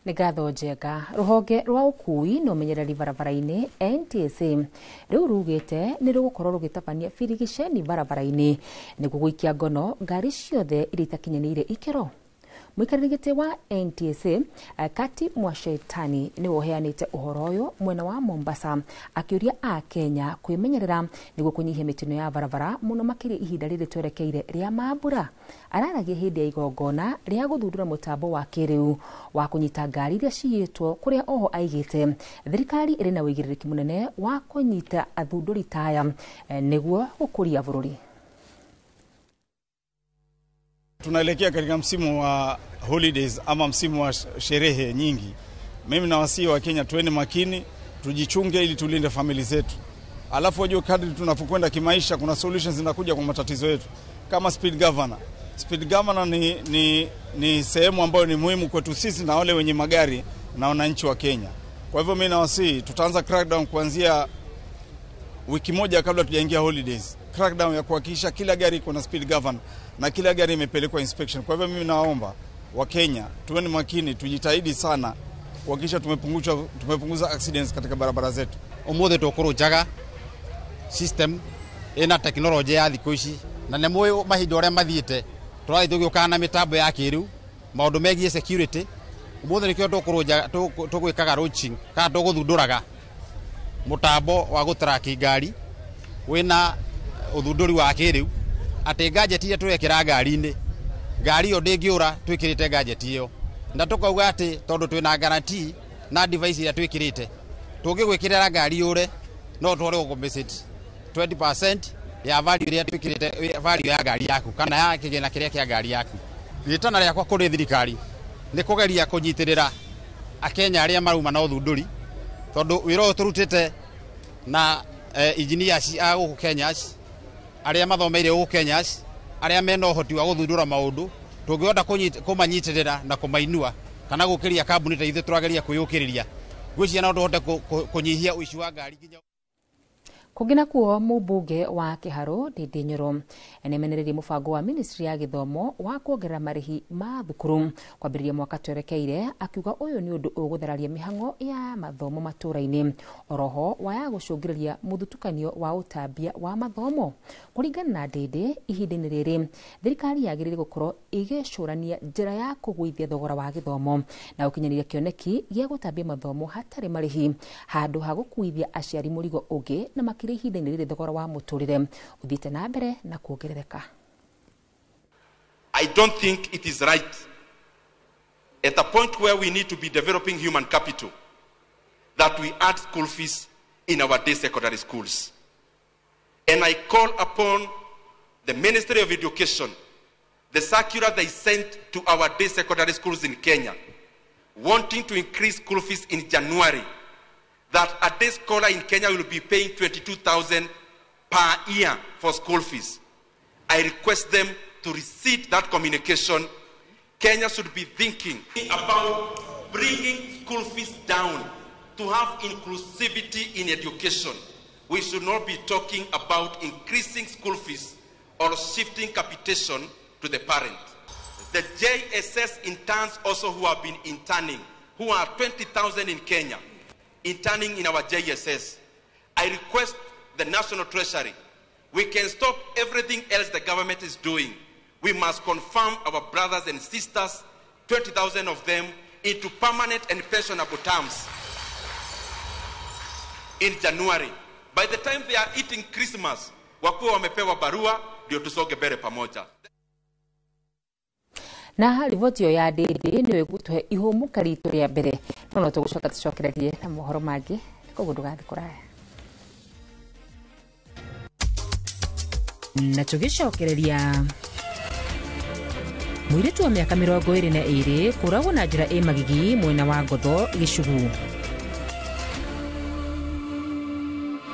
Nĩ ngatho Njenga. Rũhonge rwa ũkui na ũmenyereri barabara-inĩ NTSA rĩu rugĩte nĩ rũgũkorwo rũgĩtabania birigiceni barabara-inĩ nĩguo gũikia ngono ngari ciothe iria itakinyanĩire ikĩro. Mũikarĩri gĩtĩ wa NTSA Kati Mwashetani nĩwe ũheanĩte ũhoro ũyũ mwena wa Mombasa, akĩũria a Kenya kwĩmenyerera nĩguo kũnyihia mĩtino ya barabara mũno makĩria ihinda rĩrĩ twerekeire rĩa mambura. Araragia hĩndĩ ya igongona rĩa gũthundũra mũtambo wa kĩrĩu wa kũnyita ngari iria ciyĩtwo, kũrĩa oho aigĩte thirikari ĩrĩ na ũigĩrĩrĩki mũnene wa kũnyita athundũri taya nĩguo gũkũria bũrũri. Tunaelekea katika msimu wa holidays ama msimu wa sherehe nyingi. Mimi nawasihi wa Kenya tuende makini, tujichunge ili tulinde famili zetu. Alafu wajue kadri tunapokwenda kimaisha kuna solutions zinakuja kwa matatizo yetu kama speed governor. Speed governor ni sehemu ambayo ni muhimu kwetu sisi na wale wenye magari na wananchi wa Kenya. Kwa hivyo mimi nawasihi tutaanza crackdown kuanzia wiki moja kabla tujaingia holidays. Crackdown ya kuhakikisha kila gari iko na speed governor na kila gari imepelekwa inspection. Kwa hivyo mimi naomba wa Kenya tuwe ni makini, tujitahidi sana kuhakikisha tumepunguza accidents katika barabara zetu. Umuthi tukurunjaga system ina teknolojia ya thiku ici na nĩ mũĩ mahinda ũrĩa mathiĩte tũrathiĩ tũgĩũkaga na mĩtambo ya kĩrĩu maũndũ megiĩ security. Umuthi nĩkĩo tũkũrũnja tũgwĩkaga launching kana tũgũthundũraga mũtambo wa gũtraki ngari wĩna ũthundũri wa kĩrĩu atĩ gadget iria tũrekĩra ngari-inĩ, ngari ĩyo ndĩngĩũra twĩkĩrĩte gadget ĩyo, na tũkauga atĩ tondũ twĩna guarantee na device iria twĩkĩrĩte tũngĩgwĩkĩrĩra ngari yũre no tũhore gũcompensate 20% ya value iria twĩkĩrĩte, value ya ngari yaku kana ya kĩgĩna kĩrĩa kĩa ngari yaku. Rĩtana rĩakwa kũrĩ thirikari nĩ kũgeria kũnyitĩrĩra akenya arĩa marauma na ũthundũri, tondũ wĩra ũyũ tũrutĩte na engineers a gũkũ Kenya, arĩa mathomeire gũkũ Kenya, arĩa mena ũhoti wa gũthundũra maũndũ, tũngĩhota kũmanyitĩrĩra na kũmainua kana gũkĩria kambuni ta ithuĩ tũrageria kwĩyũkĩrĩria, ngwĩciria no tũhote kũnyihia ũici wa ngari nginya. Kũngĩ nakuo, mũmbunge wa Kĩharũ Ndindi Nyoro nĩamenereirie mũbango wa ministry ya gĩthomo wa kuongerera marĩhi ma thukuru kwambĩrĩria mwaka twerekeire, akiuga ũyũ nĩ ũndũ ũgũthararia mĩhang'o ya mathomo matũra-inĩ, oroho waya gũcũngĩrĩria mũthutũkanio wa ũtambia wa mathomo. Kũringana na Ndindi, ihinda-inĩ rĩrĩ thirikari yagĩrĩire gũkorwo ĩgĩcũrania njĩra ya kũgũithia thogora wa gĩthomo na gũkinyanĩria kĩoneki gĩa gũtambia mathomo hatarĩ marĩhi, handũ ha gũkuithia aciari mũrigo ũngĩ, na makĩria ihinda-inĩ rĩrĩ thogora wa mũtũrĩre ũthiĩte na mbere na kuongerereka. I don't think it is right at a point where we need to be developing human capital that we add school fees in our day secondary schools. And I call upon the Ministry of Education, the circular they sent to our day secondary schools in Kenya, wanting to increase school fees in January, that a day scholar in Kenya will be paying 22,000 per year for school fees. I request them to receive that communication. Kenya should be thinking about bringing school fees down to have inclusivity in education. We should not be talking about increasing school fees or shifting capitation to the parent. The JSS interns also who have been interning, who are 20,000 in Kenya, interning in our JSS. I request the National Treasury, we can stop everything else the government is doing. We must confirm our brothers and sisters, 20,000 of them, into permanent and pensionable terms in January. By the time they are eating Christmas, wakuwa wamepewa barua, ndio tusoge mbele pamoja. Na riboti ĩyo ya Ndĩndĩ nĩyo ĩgũtũhe ihũmũka ritũ rĩa mbere no no tũgũcoka tũcokererie na mohoro mangĩ koguo ndũgathiĩ kũraya. Na tũgĩcokereria mũirĩtu wa mĩaka 22 kũragwo na njĩra ĩ magigi mwena wa Ngotho Gĩcugu.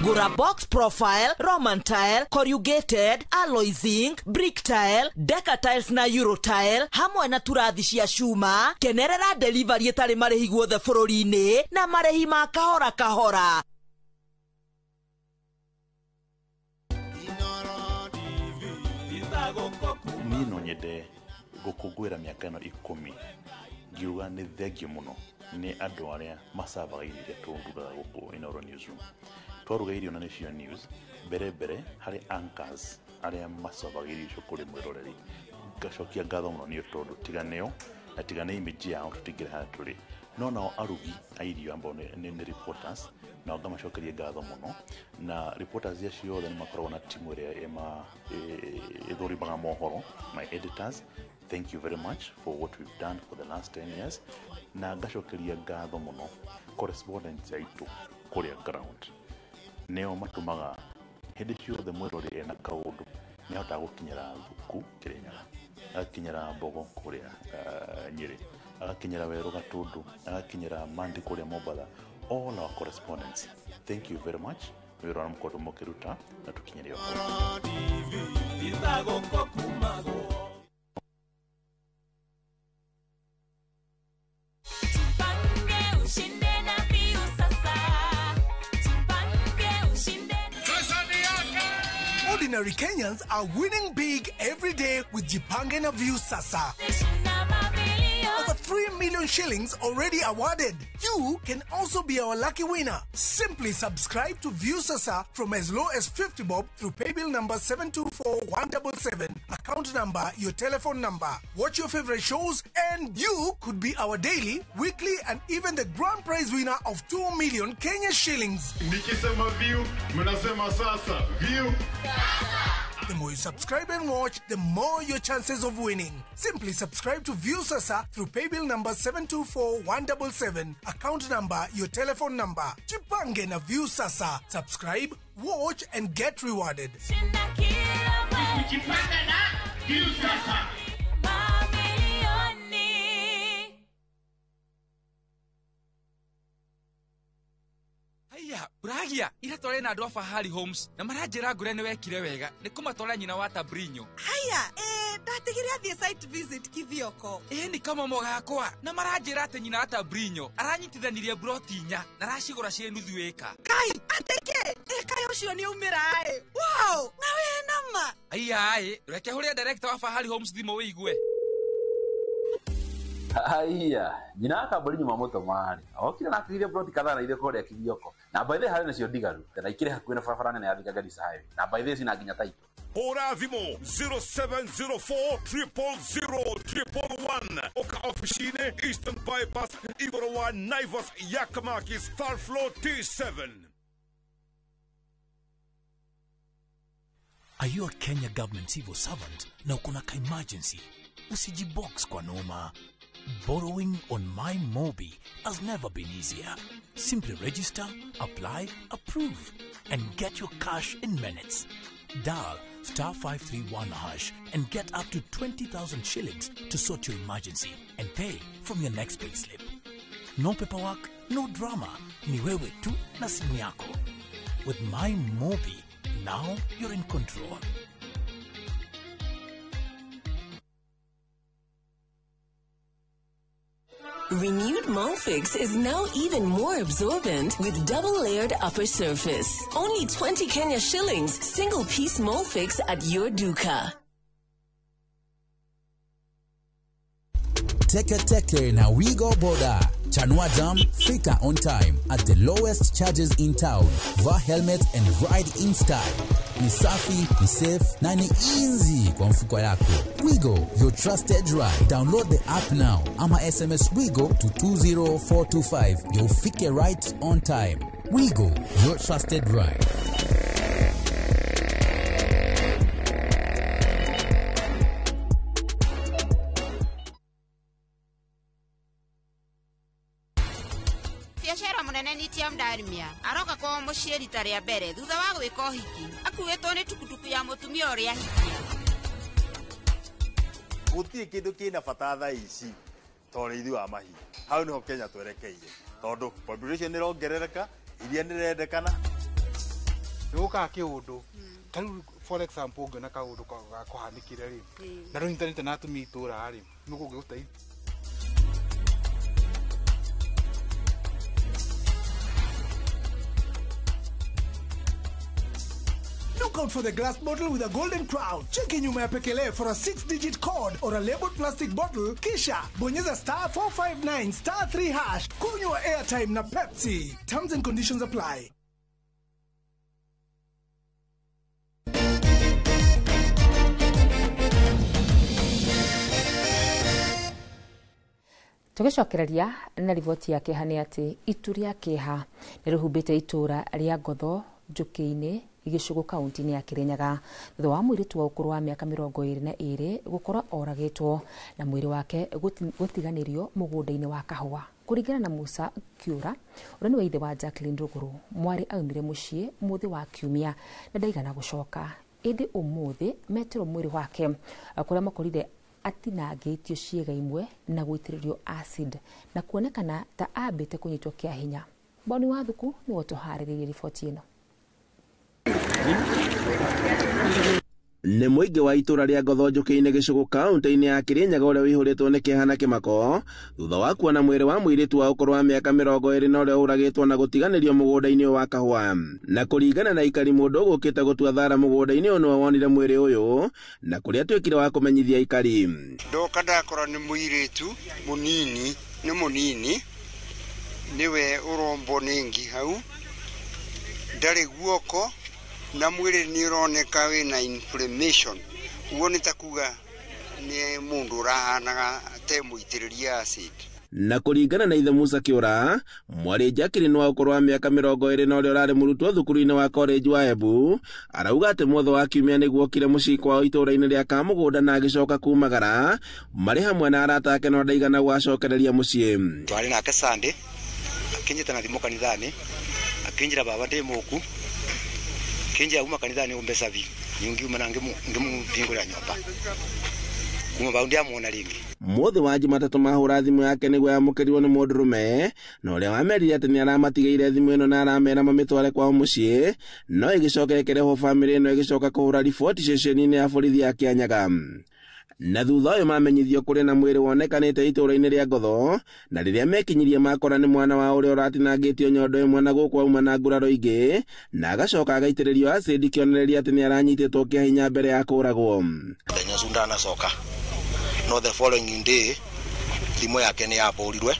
Gura box profile, Roman tile, corrugated, alloy zinc, brick tile, deca tiles na euro tile, hamwe na turathi cia cuma, kenerera delivery ĩtarĩ marĩhi guothe bũrũri-inĩ na marĩhi ma kahora kahora. Niĩ no nyende gũkũngũĩra mĩaka ĩno 10 ngiuga nĩ thengio mũno nĩ andũ arĩa macavaga irio iria tũrugaga gũkũ Inooro Newsroom. Twaruga irio na nĩcio news mbere mbere harĩ anchors arĩa macavaga irio icio kũrĩ mwĩroreri. Ngacokia ngatho mũno nĩ tondũ tiga nĩo na tiga nĩ image yao tũtingĩrĩ harĩa tũrĩ. No nao arugi a irio ambao nĩ reporters nao ngamacokeria ngatho mũno, na reporters acio othe nĩ makoragwo na timu ĩrĩa ĩthũrimaga mohoro, my editors, thank you very much for what we've done for the last 10 years. Na ngacokeria ngatho mũno correspondents aitũ kũrĩa ground, nĩo matũmaga hĩndĩ ciothe mwĩrori ena kaũndũ nĩahotaga gũkinyĩra Thuku Kĩrĩnyaga, agakinyĩra Mbogo kũrĩa Nyĩrĩ, agakinyĩra Werũ Gatũndũ, agakinyĩra Mandi kũrĩa Mombatha. All our correspondents, thank you very much nĩ wĩra ũrĩa mũkoretwo mũkĩruta na tũkinyĩre Ordinary Kenyans are winning big every day with Jipange na Viusasa. Over 3 million shillings already awarded. You can also be our lucky winner. Simply subscribe to Viusasa from as low as 50 bob through paybill number 724177, account number, your telephone number. Watch your favorite shows and you could be our daily, weekly and even the grand prize winner of 2 million Kenya shillings. Nikisema view, mnasema sasa. View. The more you subscribe and watch, the more your chances of winning. Simply subscribe to Viusasa through paybill number 724177, account number, your telephone number. Jipange na Viusasa. Subscribe, watch and get rewarded. Jipange na Viusasa. Haya, Buragia, ira tware na andu a Fahari Homes na maranjira ngure ni wekire wega ni kumatwara nyina wa Tabrinyo. Haya, ndatigire athie site visit Kithioko. Ni kama mogakwa na maranjira ati nyina wa Tabrinyo aranyitithanirie broti 4 na aracigura cie nuthu eka. Kai, ateke, kai ucio ni umira ai. Wow, na we nama. Aya ai, reke huria director wa Fahari Homes thimo wigue. Haya, nyina akambori nyuma moto mari. Okire na akigire plot kadhaa na itheko ria Kithioko. Na by the harĩ nacio ndigaru, na ikire hakuhĩ na barabara nene ya Thika Garissa Highway. Na by the cina nginya taito. Hũra thimũ 0704 000 111. Oka ofici-inĩ Eastern Bypass igũrũ wa Naivas Yakamakis third floor T7. Are you a Kenya government civil servant na uko na ka emergency? Usijibox kwa noma. Borrowing on My Mobi has never been easier. Simply register, apply, approve, and get your cash in minutes. Dial *531# and get up to 20,000 shillings to sort your emergency and pay from your next payslip. No paperwork, no drama. Ni wewe tu na simu yako. With My Mobi, now you're in control. Renewed Molfix is now even more absorbent with double-layered upper surface. Only 20 Kenya shillings, single piece Molfix at your duka. Teke Teke na Wigo Boda. Chanua Jam, fika on time at the lowest charges in town. Vaa helmet and ride in style. Ni safi, ni safe na ni easy kwa mfuko yako. Wigo, your trusted ride. Download the app now ama SMS Wigo to 20425. You'll fike right on time. Wigo, your trusted ride. Biacara munene ni tia Ndarmia aroka kwao muciĩ rita rĩa mbere thutha wa gwĩka ũhiki akuĩtwo nĩ tukutuku ya mũtumia ũrĩa ahikia. Gũtirĩ kĩndũ kĩna bata thaa ici ta ũrĩithi wa mahiũ. Hau nĩho Kenya twerekeire tondũ population nĩrongerereka, iria nĩrendekana. Nĩgũkaga kĩũndũ ta rĩu for example ũngĩona kaũndũ gakũhanĩkire rĩ na rũnyitanĩte na atumia itũra rĩ nĩkũngĩgũteithia. Look out for the glass bottle with a golden crown. Cheki nyuma ya pekele for a 6-digit code or a labeled plastic bottle. Kisha bonyeza star 459 star 3 hash. Kunywa airtime na Pepsi. Terms and conditions apply. Tugicokereria na riboti ya kĩeha nĩ atĩ itu rĩa kĩeha nĩ rĩhumbĩte itũũra rĩa Ngotho Njũkĩ-inĩ Gĩcũgũ kaunti-inĩ ya Kĩrĩnyaga thutha wa mũirĩtu wa ũkũrũ wa mĩaka 22 gũkorwo oragĩtwo na mwĩrĩ wake gũtiganĩrio mũgũnda-inĩ wa kahũa. Kũringana na Musa Kiura ũrĩa nĩwe ithe wa Jacqueline Rũgũrũ, mwarĩ aumire mũciĩ mũthĩ wa kiumia na ndaigana gũcoka, ĩndĩ ũmũthĩ meterwo mwĩrĩ wake kũrĩa makorire atinangĩtio ciĩga imwe na gũitĩrĩrio acid na kuonekana ta ambĩte kũnyitwo kĩa hinya. Boni wa Thuku nĩwe ũtũharĩrĩirie riboti ĩno. Nĩ mũingĩ wa itũra rĩa Ngotho Njũkĩ-inĩ Gĩcũgũ kaunti-inĩ ya Kĩrĩnyaga ũrĩa ũihũrĩtwo nĩ kĩeha na kĩmako thutha wa kuona mwĩrĩ wa mũirĩtu wa ũkũrũ wa mĩaka 20 na ũrĩa ũragĩtwo na gũtiganĩrio mũgũnda-inĩ wa kahũa. Na kũringana na aikari, mũndũ ũgũkĩte gũtua thara mũgũnda-inĩ ũyũ nĩwe wonire mwĩrĩ ũyũ na kũrĩa atuĩkire wa kũmenyithia aikari. Ndoka ndakora nĩ mũirĩtu mũnini, nĩ mũnini nĩwe ũrombwo nĩ ngi hau, ndarĩ guoko na mwĩrĩ nĩ ũroneka wĩna inflammation, ũguo nĩ ta kuga nĩ mũndũ ũrahanaga te mũitĩrĩrie acid. Na kũringana na ithe Musa Kiura, mwarĩ Jacqueline wa ũkũrũ wa mĩaka 20 na ũrĩa ũrarĩ mũrutwo thukuru-inĩ wa college wa Embu arauga atĩ mwothe wa kiumia nĩguo okire mũciĩ kwao itũũra-inĩ rĩa Kamũgũnda na agĩcoka kumagara marĩ hamwe na arata ake no ndaigana gwacokereria mũciĩ. Twarĩ nake Sunday akinyita na thimũ kanitha-inĩ akinjira baba ndĩ mũku kinjira uma kanitha-inĩ umbeca vi nyungiuma na ngĩmũhingũrĩra nyũmba kuma bau ndiamuona rĩngĩ. Mũthĩ wa Jumatatũ mahũra thimũ yake nĩguo yamũkĩrirwo nĩ mũndũrũme na ũrĩa wamerire atĩ nĩaramatigĩire thimũ ĩno na aramera mamĩtware kwao mũciĩ, no ĩgĩcoka ĩkĩrehwo bamĩrĩ ĩno ĩgĩcoka kũhũra riboti ceceni-inĩ ya borithi ya Kĩanyaga. Na thutha ũyũ mamenyithio kũrĩ na mwĩrĩ wonekanĩte itũũra-inĩ rĩa Ngotho na rĩrĩa mekinyirie makora nĩ mwana wa ũrĩa ũratinangĩtio nyondo ĩmwe na gũkũ auma na nguraro ingĩ na agacoka agaitĩrĩrio acid kĩonereria atĩ nĩaranyitĩtwo kĩa hinya mbere ya kũragwo. Mũthenya ũcio ndanacoka, no the following day thimũ yake nĩ yabũrirwe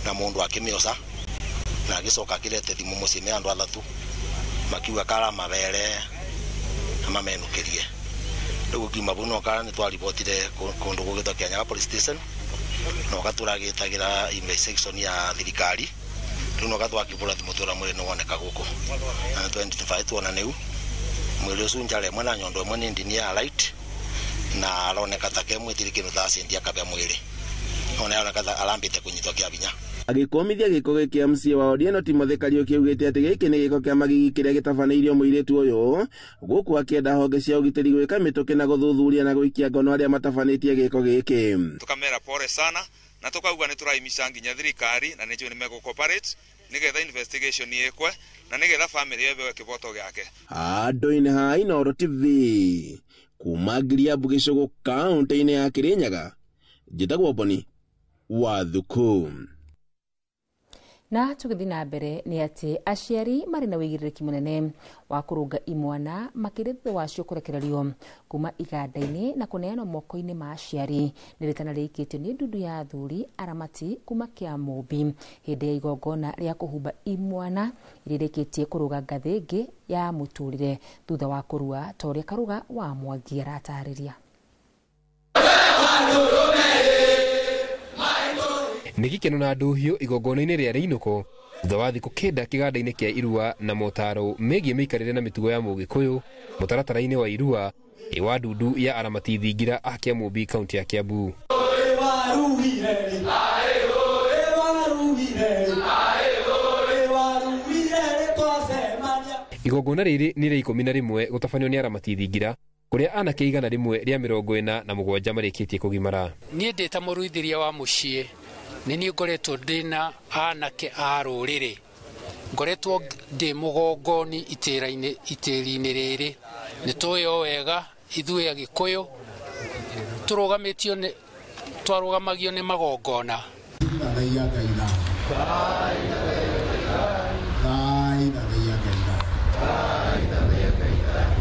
na mũndũ akĩmĩoca na agĩcoka akĩrete thimũ mũciĩ nĩ andũ athatũ makiuga kara mabere na mamenũkĩrie. Rĩu ngiuma bau no kara nĩtwaribotire kũndũ gũgĩtwo Kĩanyaga police station no gatũragĩtagĩra investigation ya thirikari rĩu no gatwakĩbũra thimũ twĩra mwĩrĩ nĩwoneka gũkũ na nĩtwa tuona nĩu mwĩrĩ ũcio njara ĩmwe na nyondo ĩmwe nĩ ndini ya light na aroneka ta ke mwĩtiri kĩndũ ta acid akabĩa mwĩrĩ no nĩaroneka ta arambĩte kũnyitwo kĩa hinya. Agĩkũmithia gĩko gĩkĩ MCA wa Odieno Timothy Kariũki augĩte atĩ gĩkĩ nĩ gĩko kĩa magigi kĩrĩa gĩtabanĩirio mũirĩtu ũyũ gũkũ akĩenda honge cia ũgitĩri gwĩka mĩtũkĩ na gũthuthuria na gũikia ngono arĩa matabanĩtie gĩko gĩkĩ. Tukamera pore sana na tukauga nĩtũraimica nginya thirikari na nĩnjũĩ nĩmegũ-cooperate nĩgetha investigation ĩkwe na nĩgetha family ĩheo kĩboto gĩake. Andũ-inĩ ha Inooro TV kuma Ngiriambu Gĩcũgũ kaũntĩ-inĩ ya Kĩrĩnyaga, njĩtagwo Boni. Wathuku. Na tũgĩthiĩ na mbere nĩ atĩ aciari marĩ na wĩigĩrĩrĩki mũnene wa kũrũnga imwana makĩria thutha wacio kũrekererio kuma iganda-inĩ na kũneanwo moko-inĩ ma aciari. Nĩ rĩtana rĩikĩtio nĩ ndundu ya athuri aramati kuma Kĩamũmbi hĩndĩ ya igongona rĩa kũhumba imwana iria irĩkĩtie kũrũga ngathĩ ĩngĩ ya mũtũrĩre thutha wa kũrua, ta ũrĩa Karuga wa Mwangi aratarĩria. Nĩ gĩkeno na ndũhiũ igongona-inĩ rĩa rĩinũko thutha wa thikũ 9 kĩganda-inĩ kĩa irua na motaro megiĩ mĩikarĩre na mĩtugo ya mũgĩkũyũ mũtaratara-inĩ wa irua wa ndundu ya aramati thingira a Kĩamũmbi kaunti ya Kiambu. Igongona rĩrĩ nĩ rĩa 11 gũtabanio nĩ aramati thingira kũrĩa anake 147 marĩkĩtie kũgimara. Niĩ ndĩ ta mũruithĩria wa mũciĩ nĩ niĩ ngoretwo ndĩna anake a rũrĩrĩ, ngoretwo ndĩ mũgongoni itĩri-inĩ rĩrĩ. Nĩ tũĩ o wega ithuĩ Agĩkũyũ twarũgamagio nĩ magongona.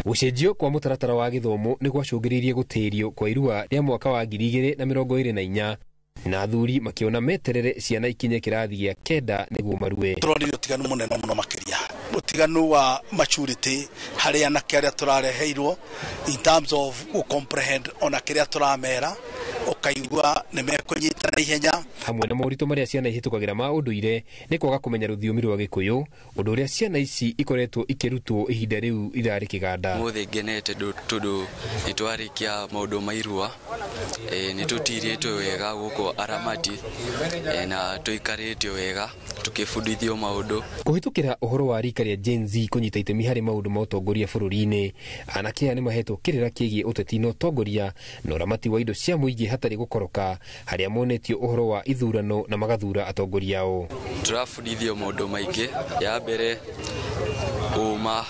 Gũcenjio kwa mũtaratara wa gĩthomo nĩ gwacũngĩrĩirie gũtĩrio kwa irua rĩa mwaka wa 2024 na athuri makĩona meterere ciana ikinye kĩrathi gĩa 9 nĩguo marue. Tũronire ũtiganu mũnene mũno makĩria, ũtiganu wa maturity harĩ anake arĩa tũrareheirwo in terms of comprehend ona kĩrĩa tũramera, ũkaigua nĩ mekũnyita na ihenya. Hamwe na moritũ marĩa ciana ihĩtũkagĩra ma ũndũire nĩ kwaga kũmenya rũthiomi rwa Gĩkũyũ, ũndũ ũrĩa ciana ici ikoretwo ikĩrutwo ihinda rĩu irarĩ kĩganda. Mũthĩ ngenete tondũ nĩ twarĩkia maũndũ ma irua, nĩ tũtirĩtwo wega gũkũ aramati na tũikarĩtio wega tũkĩbundithio maũndũ. Kũhĩtũkĩra ũhoro wa rika rĩa Gen Z kũnyita itemi harĩ maũndũ ma ũtongoria bũrũri-inĩ, anake aya nĩ mahetwo kĩrĩra kĩgiĩ ũteti na ũtongoria na ũramati wa indo cia mũingĩ hatarĩ gũkoroka, harĩa monetio ũhoro wa ithurano na magathura atongoria ao. Tũrabundithio maũndũ maingĩ. Ya mbere, ũma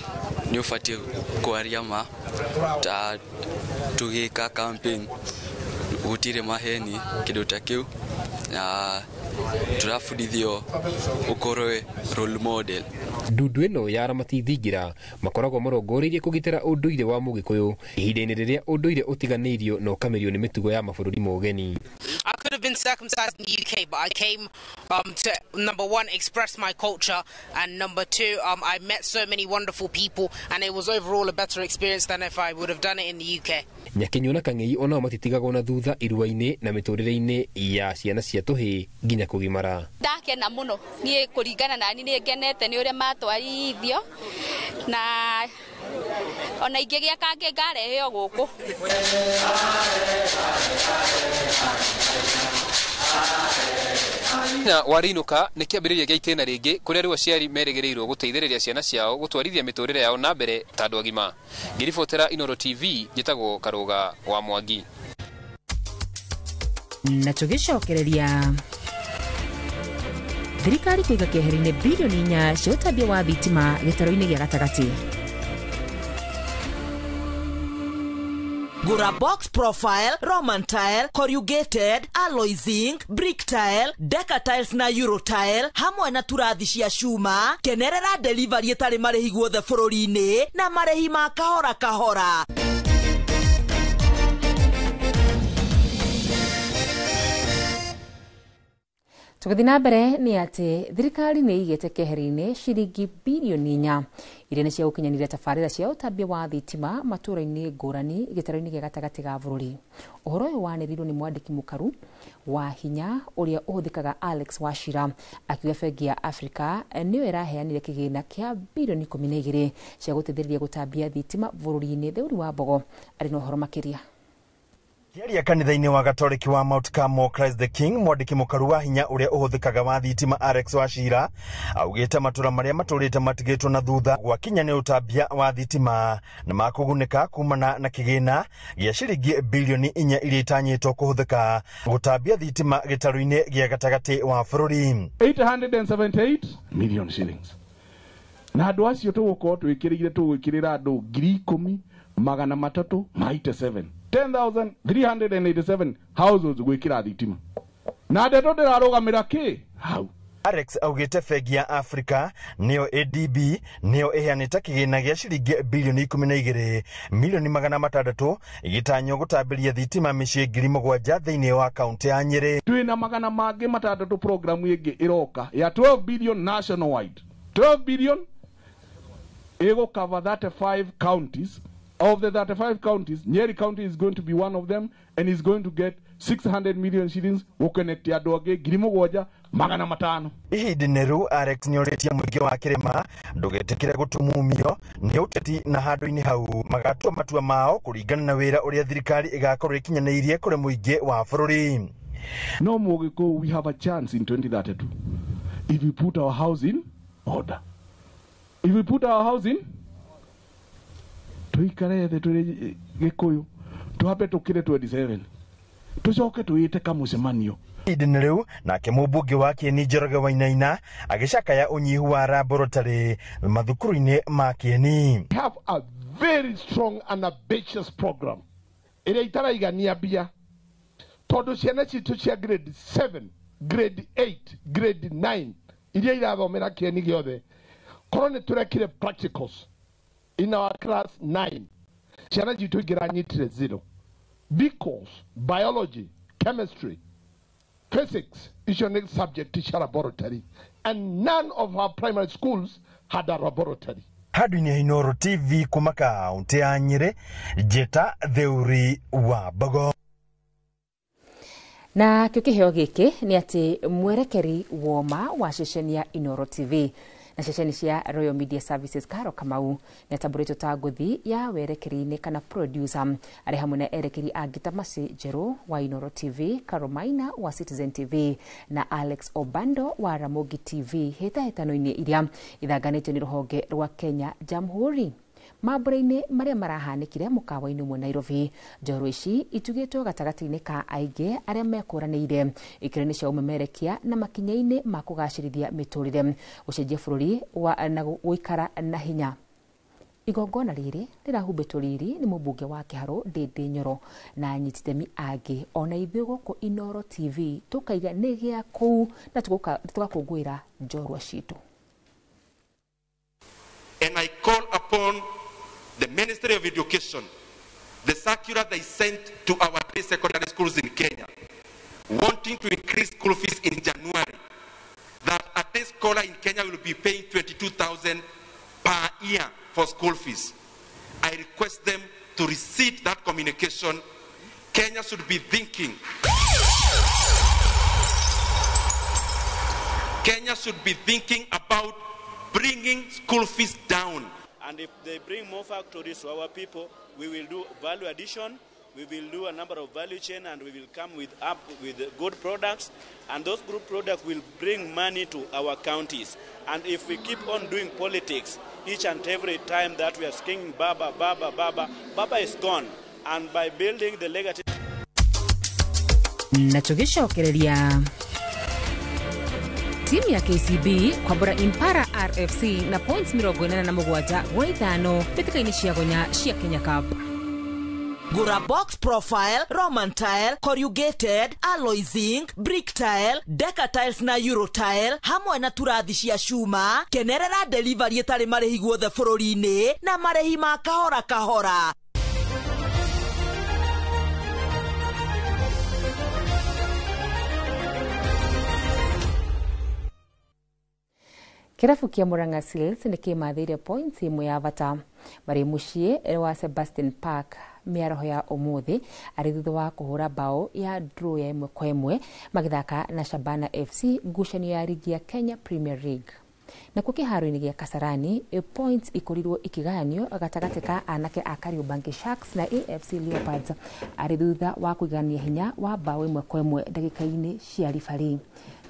nĩ ũbatiĩ kwaria ma, ta tũgĩka campaign gũtirĩ maheni kĩndũ ta kĩu, na tũrabundithio ũkorwe role model. Ndundu ĩno ya aramati thingira makoragwo marongoreirie kũgitĩra ũndũire wa mũgĩkũyũ ihinda-inĩ rĩrĩa ũndũire ũtiganĩirio na ũkamĩrio nĩ mĩtugo ya mabũrũri ma ũgeni. I could have been circumcised in the UK, but I came to, number one, express my culture, and number two, I met so many wonderful people, and it was overall a better experience than if I would have done it in the UK. Nyakinyua na Kang'ei onao matitigagwo na thutha irua-inĩ na mĩtũrĩre-inĩ ya ciana cia tũhĩĩ nginya kũgimara. Ndakena mũno niĩ kũringana nani nĩ ngenete nĩ ũrĩa matwarithio na ona ingĩgĩa kangĩ ngareheo gũkũ. Na warinũka nĩ kĩambĩrĩria gĩa itĩna rĩngĩ kũrĩa rĩu aciari merĩgĩrĩirwo gũteithĩrĩria ciana ciao gũtwarithia mĩtũrĩre yao na mbere ta andũ agima. Ngĩribotera Inooro TV, njĩtagwo Karuga wa Mwangi. Na tũgĩcokereria thirikari kũiga keheri-inĩ bilioni 4 cia ũtambia wa thitima gĩtarũ-inĩ gĩa gatagatĩ. Gura box profile, Roman tile, corrugated, alloy zinc, brick tile, deca tiles na euro tile, hamwe na turathi cia cuma. Kenerera delivery ĩtarĩ marĩhi guothe bũrũri-inĩ na marĩhi ma kahora kahora. Tũgĩthiĩ na mbere nĩ atĩ thirikari nĩ ĩigĩte keheri-inĩ ciringi bilioni 4 iria nĩ cia gũkinyanĩria tabarĩra cia ũtambia wa thitima matũũra-inĩ ngũrani gĩtarũ-inĩ gĩa gatagatĩ ga bũrũri. Ũhoro ũyũ wanĩrĩirwo nĩ mwandĩki mũkaru wa hinya ũrĩa ũhũthĩkaga Alex Wachira akiuga bengi ya Africa nĩyo ĩraheanire kĩgĩna kĩa bilioni 12 cia gũteithĩrĩria gũtambia thitima bũrũri-inĩ. Theuri wa Mbogo arĩ na ũhoro makĩria. Kĩaria kanitha-inĩ wa Gatoriki wa Mount Carmel Christ the King, mwandĩki mũkaru wa hinya ũrĩa ũhũthĩkaga wa thitima Alex Wachira augĩte matũra marĩa matũrĩte matigĩtwo na thutha gwakinya nĩ ũtambia wa thitima na makũgunĩka kumana na kĩgĩna gĩa ciringi bilioni 4 iria itanyĩtwo kũhũthĩka gũtambia thitima gĩtarũ-inĩ gĩa gatagatĩ wa bũrũri. 878 million shillings na andũ acio tũgũkorwo twĩkĩrĩire tũgwĩkĩrĩra andũ 10,387 10,387 households gwikira thitima. Na ndeto ndĩrarũgamĩra kĩ hau. Alex augĩte bengi ya Africa nĩyo ADB nĩyo ĩheanĩte kĩgĩna gĩa ciringi bilioni 12 milioni 600 ĩgĩtanywo gũtambĩria thitima mĩciĩ 7,000 thĩinĩ wa kaunti ya Nyĩrĩ. Twĩna 600 programu ĩngĩ ĩroka ya 12 billion nationwide. 12 billion ĩgũ cover 35 counties. Of the 35 counties, Nyeri County is going to be one of them and is going to get 600 million shillings gũconnect andũ angĩ 7,500. Ihinda-inĩ rĩu Alex nĩorĩtie mũingĩ wa kĩrĩma ndũgetĩkĩre gũtumumio nĩ ũteti na handũ-inĩ hau magatua matua mao kũringana na wĩra ũrĩa thirikari ĩgakorwo ĩkinyanĩirie kũrĩ mũingĩ wa bũrũri. No Mũgĩkũyũ, we have a chance in 2032 if we put our house in order. If we put our house in tuikare thĩ twĩ Gĩkũyũ twambe tũkĩre 27 tũcoke twĩte kamũcemanio. Ihinda-inĩ rĩu nake mũmbunge wa Kĩeni Njoroge Wainaina agĩcakaya ũnyihu wa laboratory mathukuru-inĩ ma Kĩeni. We have a very strong and ambitious program ĩrĩa itaraigania mbia tondũ ciana citũ cia grade 7, grade 8, grade 9 iria irathomera Kĩeni gĩothe korwo nĩ tũrekire practicals in our class 9 ciana citũ ingĩranyitire 0 because biology, chemistry, physics icio nĩ subject cia laboratory and none of our primary schools had a laboratory. Handũ-inĩ Inooro TV kuma kaunti ya Nyĩrĩ, Njĩta Theuri wa Mbogo. Na kĩo kĩheo gĩkĩ nĩ atĩ mwerekeri woma wa ceceni ya Inooro TV na ceceni cia Royal Media Services Karo Kamau nĩatambũrĩtwo ta ngũthi ya werekeri-inĩ kana producer arĩ hamwe na erekeri angĩ ta Mercy Njerũ wa Inooro TV, Carol Maina wa Citizen TV na Alex Obando wa Ramogi TV hĩtahĩtano-inĩ iria ithanganĩtio nĩ rũhonge rwa Kenya Jamhuri. Mambura-inĩ marĩa marahanĩkire mũkawa-inĩ ũmwe Nairobi, njorua ici itugĩtwo gatagatĩ-inĩ ka aingĩ arĩa mekũranĩire ikĩro-inĩ cia ũmemerekia na makinya-inĩ ma kũgacĩrithia mĩtũrĩre, gũcenjia bũrũri na gũikara na hinya. Igongona rĩrĩ rĩrahumbĩtwo riri nĩ mũmbunge wa Kĩharũ Ndĩndĩ Nyoro na anyiti itemi angĩ. Ona ithuĩ gũkũ Inooro TV tũkaiga nĩ gĩa kũu na tũgakũngũĩra njorua citũ. And I call upon the Ministry of Education, the circular they sent to our day secondary schools in Kenya, wanting to increase school fees in January, that a day scholar in Kenya will be paying 22,000 per year for school fees. I request them to receive that communication. Kenya should be thinking. Kenya should be thinking about bringing school fees down. And if they bring more factories to our people, we will do value addition, we will do a number of value chain, and we will come up with good products, and those good products will bring money to our counties. And if we keep on doing politics each and every time that we are singing Baba, Baba, Baba, Baba is gone. And by building the legacy. Na tũgĩcokereria timu ya KCB kwambũra Impala RFC na points 87 gwa 5 mbĩtĩka-inĩ cia gonya cia Kenya Cup. Gura box profile, Roman tile, corrugated, alloy zinc, brick tile, deca tiles na euro tile hamwe na turathi cia cuma. Kenerera delivery ĩtarĩ marĩhi guothe bũrũri-inĩ na marĩhi ma kahora kahora. Kĩrabu kĩa Murang'a Seals nĩ kĩmathĩire points ĩmwe ya bata marĩ mũciĩ wa Sebastian Park mĩaraho ya ũmũthĩ arĩ thutha wa kũhũra bao ya draw ya 1-1 magĩthaka na Shabana FC ngucanio ya rigi ya Kenya Premier League. Nakuo kĩharo-inĩ gĩa Kasarani points ikorirwo ikigayanio gatagatĩ ka anake a Kariobangi Sharks na AFC Leopards arĩ thutha wa kũigania hinya wa bao 1-1 ndagĩka-inĩ cia ribari.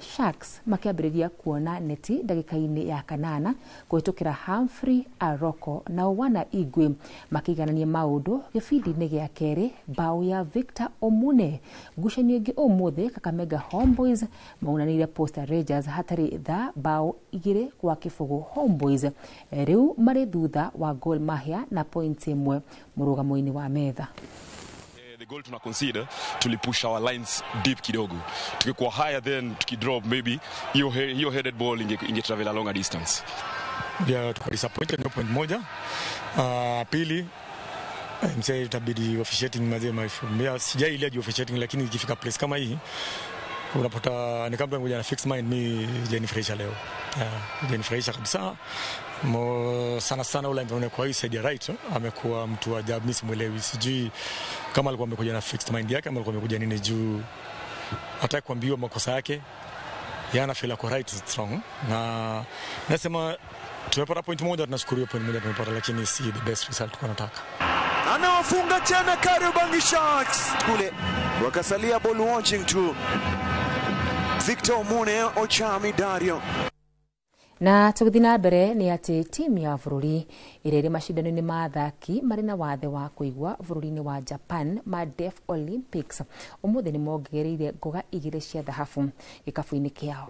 Sharks makĩambĩrĩria kuona neti ndagĩka-inĩ ya 8 kũhĩtũkĩra Humphrey Aroko nao wana Igwe makĩiganania maũndũ gĩbindi-inĩ gĩa kerĩ bao ya Victor Omune. Ngucanio ĩngĩ ũmũthĩ Kakamega Homeboys maunanĩire Posta Rangers hatarĩ tha bao 2-0. Homeboys rĩu marĩ thutha wa Gor Mahia na point 1 mũrũgamo-inĩ wa metha. The goal tuna concede, tulipush our lines deep kidogo. Tukikuwa higher then tukidrop maybe hiyo headed ball inge travel a longer distance. Yeah, tuko disappointed no point moja. Pili msee itabidi officiating mazee mimi sijailia juu officiating, lakini ikifika place kama hii unapata ni kama ngoja na fix mind. Mimi haijanifurahisha leo. Haijanifurahisha kabisa. Sana sana ule ambaye kwa hii side ya right amekuwa mtu ajabu, mimi simuelewi. Sijui kama alikuwa amekuja na fixed mind yake ama alikuwa amekuja nini juu hataki kuambiwa makosa yake. Yana feel ako right strong. Na nasema tumepata point moja, tunashukuru hiyo point moja tumepata, lakini si the best result tulikuwa tunataka. Anawafunga tena Kariobangi Sharks kule, wakasalia ball watching tu. Victor Mune Ochami Dario. Na tũgĩthiĩ na mbere nĩ atĩ timu ya bũrũri ĩrĩa ĩrĩ macindano-inĩ ma athaki marĩ na wathe wa kũigua bũrũri-inĩ wa Japan ma Deaf Olympics ũmũthĩ nĩ mongereire ngoga 2 cia thahabu gĩkabu-inĩ kĩao.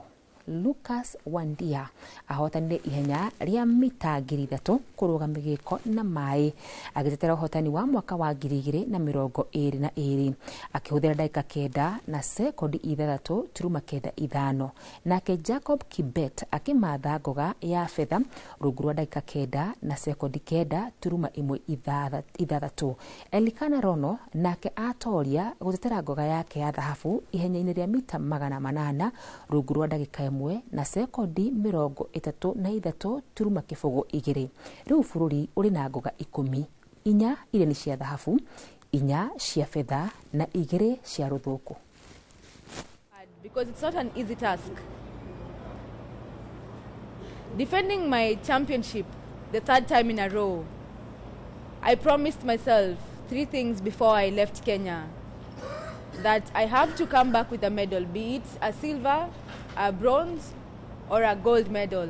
Lucas Wandia ahotanire ihenya rĩa mita 3,000 kũrũga mĩgĩko na maĩ agĩtetera ũhotani wa mwaka wa 2022 akĩhũthĩra ndagĩka 9 na sekondi 6.95. Nake Jacob Kibet akĩmatha ngoga ya betha rungu rwa ndagĩka 9 na sekondi 9.16. Elikana Rono nake atoria gũtetera ngoga yake ya thahabu ihenya-inĩ rĩa mita 800 rungu rwa ndagĩka 1 na sekondi 33.02. Rĩu bũrũri ũrĩ na ngoga 10, 4 iria nĩ cia thahabu, 4 cia betha na 2 cia rũthuku. Because it's not an easy task. Defending my championship the third time in a row, I promised myself 3 things before I left Kenya. That I have to come back with a medal, be it a silver, a bronze, or a gold medal.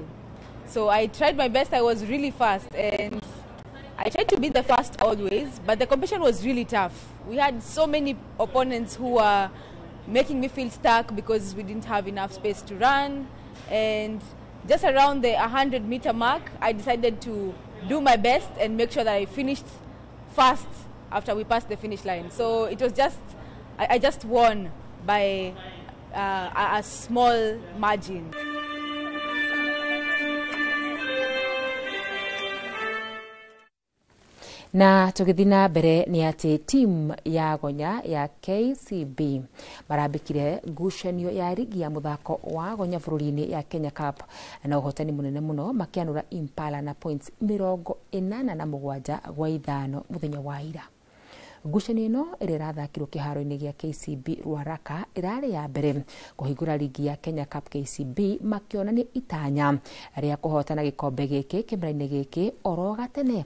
So I tried my best. I was really fast, and I tried to be the first always, but the competition was really tough. We had so many opponents who were making me feel stuck because we didn't have enough space to run. And just around the 100-meter mark, I decided to do my best and make sure that I finished fast after we passed the finish line. So it was just, I just won by a small margin. Na tũgĩthiĩ na mbere nĩ atĩ timu ya gonya ya KCB marambĩkire ngucanio ya rigi ya mũthako wa gonya bũrũri-inĩ ya Kenya Cup na ũhotani mũnene mũno makĩanũra Impala na points 87-5 mũthenya wa ira. Ngucanio ĩno ĩrĩa ĩrathakirwo kĩharo-inĩ gĩa KCB Ruaraka ĩrarĩ ya mbere kũhingũra rigi ya Kenya Cup KCB makĩonania itanya rĩa kũhotana gĩkombe gĩkĩ kĩmera-inĩ gĩkĩ oro gatene.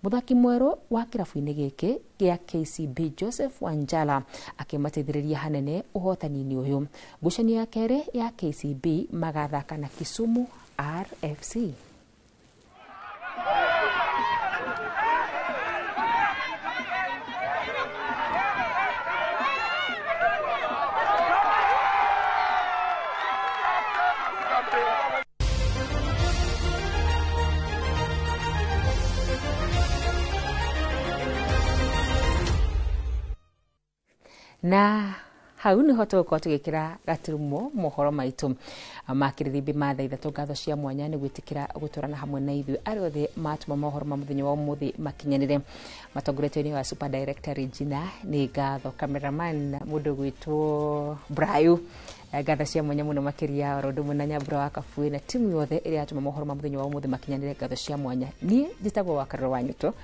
Mũthaki mwerũ wa kĩrabu-inĩ gĩkĩ gĩa KCB Joseph Wanjala akĩmateithĩrĩria hanene ũhotani-inĩ ũyũ. Ngucanio ya kerĩ ya KCB magathaka na Kisumu RFC. Na hau niho tũgũkorwo tũgĩkĩra gaturumo mohoro maitũ ma kĩrĩrĩmbĩ ma thaa 3. Ngatho cia mwanya nĩ gwĩtĩkĩra gũtwarana hamwe na ithuĩ arĩa othe matũma mohoro ma mũthenya wa ũmũthĩ makinyanĩre. Matongoretio nĩ wa super director Regina, nĩ ngatho cameraman mũndũ gwĩtwo Brayo, ngatho cia mwanya mũno makĩria oro ũndũ ũmwe na Nyambura wa Kabui na timu yothe ĩrĩa yatũma mohoro ma mũthenya wa ũmũthĩ makinyanĩre. Ngatho cia mwanya. Niĩ njĩtagwo wa Karũrũ wa Nyuto,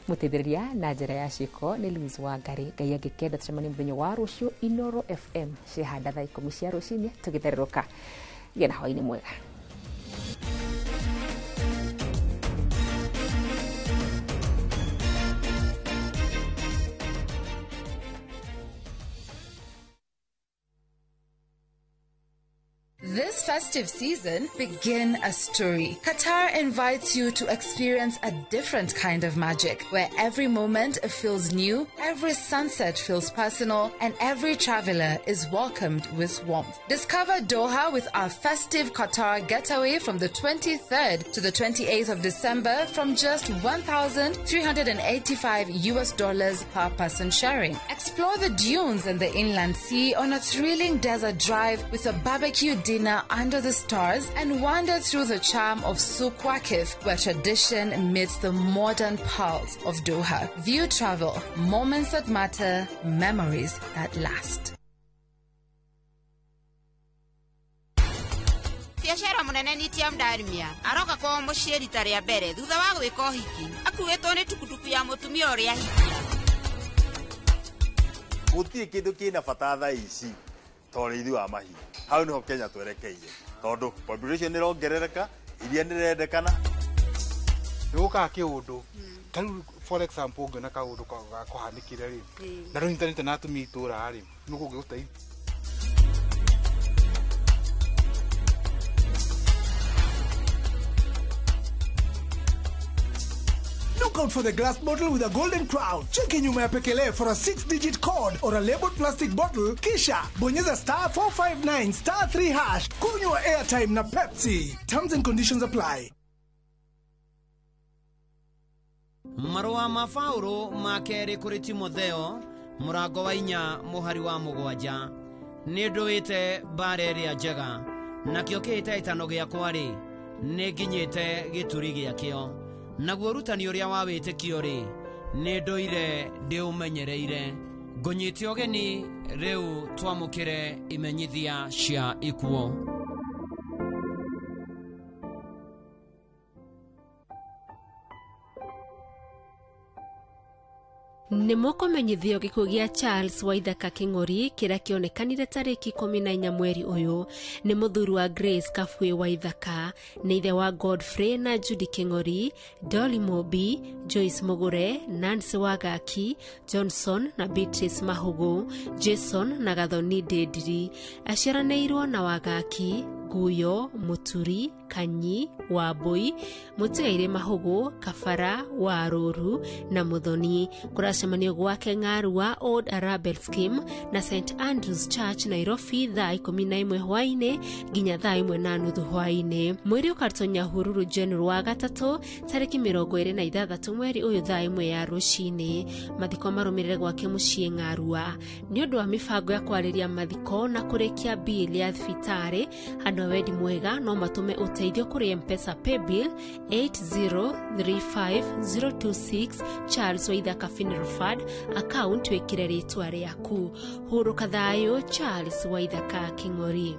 mũteithĩrĩria na njĩra ya ciĩko nĩ Louise Wangari. Ngai angĩkenda tũcemanie mũthenya wa rũciũ Inoro FM cihanda thaa 10 cia rũcinĩ tũgĩthererũka. Gĩa na hwaĩ-inĩ mwega. This This festive season, begin a story. Qatar invites you to experience a different kind of magic, where every moment feels new, every sunset feels personal, and every traveler is welcomed with warmth. Discover Doha with our festive Qatar getaway from the 23rd to the 28th of December from just $1,385 per person sharing. Explore the dunes and the inland sea on a thrilling desert drive with a barbecue dinner under the stars, and wander through the charm of Souq Waqif, where tradition meets the modern pulse of Doha. View Travel, moments that matter, memories that last. Biacara munene ni tia Mdarimia aroka kwao muciĩ rita rĩa mbere thutha wa gwĩka ũhiki akuĩtwo nĩ tukutuku ya mũtumia ũrĩa ahikia. Gũtirĩ kĩndũ kĩna bata thaa ici ta ũrĩithi wa mahiũ. Hau nĩho Kenya twerekeire, tondũ population nĩrongerereka, iria nĩrendekana. Nĩgũkaga kĩũndũ ta rĩu, for example, ũngĩona kaũndũ gakũhanĩkire rĩ, na rũnyitanĩte na atumia itũra rĩ, nĩ kũngĩgũteithia. Look out for the glass bottle with a golden crown. Cheki nyuma ya pekele for a 6-digit code or a labeled plastic bottle. Kisha bonyeza star 459 star 3 hash. Kunywa airtime na Pepsi. Terms and conditions apply. Marũa ma Paũlũ ma kerĩ kũrĩ Timotheo mũrango wa 4 mũhari wa 7. Nĩ ndũĩte mbara ĩrĩa njega, nakĩo kĩhĩtahĩtano gĩakwa rĩ, nĩ nginyĩte gĩturi gĩakĩo. Naguo ũrutani ũrĩa wa wĩtĩkio rĩ, nĩ ndũire ndĩũmenyereire. Ngũnyite ũgeni rĩu twamũkĩre imenyithia cia ikuũ. Nĩ mũkũmenyithio gĩkuũ gĩa Charles Waithaka Kĩng'ori kĩrĩa kĩonekanire tarĩki 14 mweri ũyũ. Nĩ mũthuri wa Grace Kabwe Waithaka, nĩ ithe wa Godfrey na Judy Kĩng'ori, Dolly Mobi, Joyce Mugure, Nancy Wagaki, Johnson na Beatrice Mahugu, Jason na Gathoni Ndĩndiri. Aciaranĩirwo na Wagaki, Guyo, Muturi, Kanyi, Wambui, Mũtigairĩ Mahugu, Kabara, Warũru na Muthoni. Kũracemanio gwake Ng'arua Old Arabel Scheme na St Andrews Church Nairobi thaa 11 hwaĩ-inĩ nginya thaa 1:30 hwaĩ-inĩ. Mwĩrĩ ũkarutwo Nyahururu General wa gatatũ tarĩki 26 mweri ũyũ thaa 1 ya rũcinĩ. Mathiko marũmĩrĩre gwake mũciĩ Ng'arua. Nĩ ũndũ wa mĩbango ya kwarĩria mathiko na kũrĩkia bill ya thibitarĩ, andũ a wendi mwega no matũme ũteithio kũrĩ M-Pesa paybill 8035026 Charles Waithaka Funeral Fund account, wĩkĩre rĩtwa rĩaku. Hurũka thayũ, Charles Waithaka Kĩng'ori.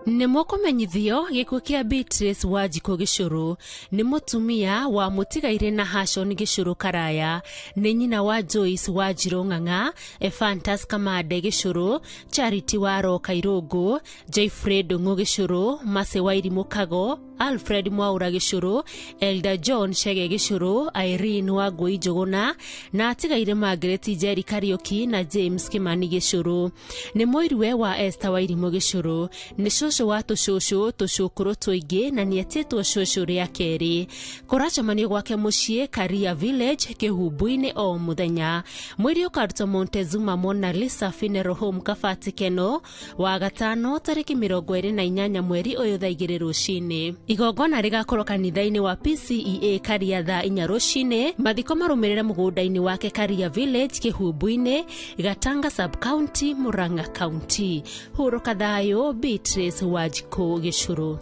Nĩ mũkũmenyithio gĩkuũ kĩa Beatrice Wanjikũ Gĩcũrũ. Nĩ mũtumia wa mũtigairĩ na Hashon Gĩcũrũ Karaya, nĩ nyina wa Joyce Wanjirũ Ng'ang'a, Ephantus Kamande Gĩcũrũ, Charity Waroka Irũngũ, Jeffrey Ndung'u Gĩcũrũ, Mercy Wairimũ Kago, Alfred Mwaura Gĩcũrũ, Elder John Chege Gĩcũrũ, Irene Wangũi Njũgũna na atigairĩ Margaret Njeri Kariũki na James Kimani Gĩcũrũ. Nĩ mũiruwe wa Esther Wairimũ Gĩcũrũ, nĩ cũcũ wa tũcũcũ tũcũkũrũ tũingĩ na nĩetĩtwo cũcũ rĩa kerĩ. Kũracemanio gwake mũciĩ Karia Village Kĩhumbu-inĩ o mũthenya. Mwĩrĩ ũkarutwo Montezuma Mona Lisa Funeral Home Kabati Keno wa gatano tarĩki 28 mweri ũyũ thaa 2 rũcinĩ. Igongona rĩgakorwo kanitha-inĩ wa PCEA Karia thaa 4 rũcinĩ. Mathiko marũmĩrĩre mũgũnda-inĩ wake Karia Village Kĩhumbu-inĩ, Gatanga Sub-County, Murang'a County. Hurũka thayũ, Beatrice Wanjikũ Gĩcũrũ.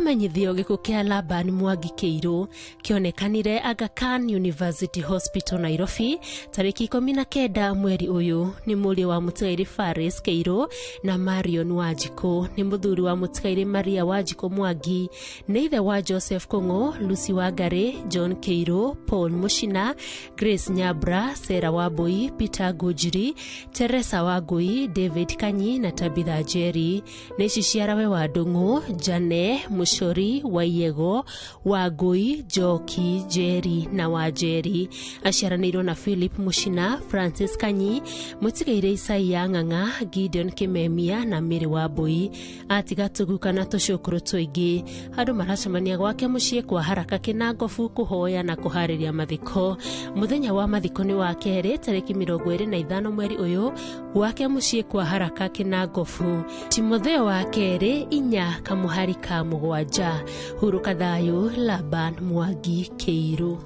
Nĩmũkũmenyithio gĩkuũ kĩa Laban Mwangi Kĩirũ kĩonekanire Aga Khan University Hospital Nairobi tarĩki 19 mweri ũyũ. Nĩ mũriũ wa mũtigairĩ Faris Kĩirũ na Marion Wanjikũ. Nĩ mũthuri wa mũtigairĩ Maria Wanjikũ Mwangi. Nĩ ithe wa Joseph Kũng'ũ, Lucy Wangari, John Kĩirũ, Paul Mushina, Grace Nyabra, Sarah Wambui, Peter Ngũnjiri, Teresa Wangui, David Kanyi na Tabitha Njeri. Nĩ ici ciarawe wa Ndũng'ũ, Jane, Mucori, Waiyego, Wangui, Njoki, Njeri na Wanjeri. Aciaranĩirwo na Philip Mushina, Francis Kanyi, mũtigairĩ Isaia Ng'ang'a, Gideon Kimemia na Mary Wambui. Atiga tũguka na tũcũkũrũ tũingĩ. Andũ maracemania gwake mũciĩ kwa Haraka Kĩnangobu kũhoya na kũharĩria mathiko. Mũthenya wa mathiko nĩ wa kerĩ tarĩki 25 mweri ũyũ gwake mũciĩ kwa Haraka Kĩnangobu. Timotheo wa kerĩ 4 kamũhari ka 7. Hurũka thayũ Laban Mwangi Kĩirũ.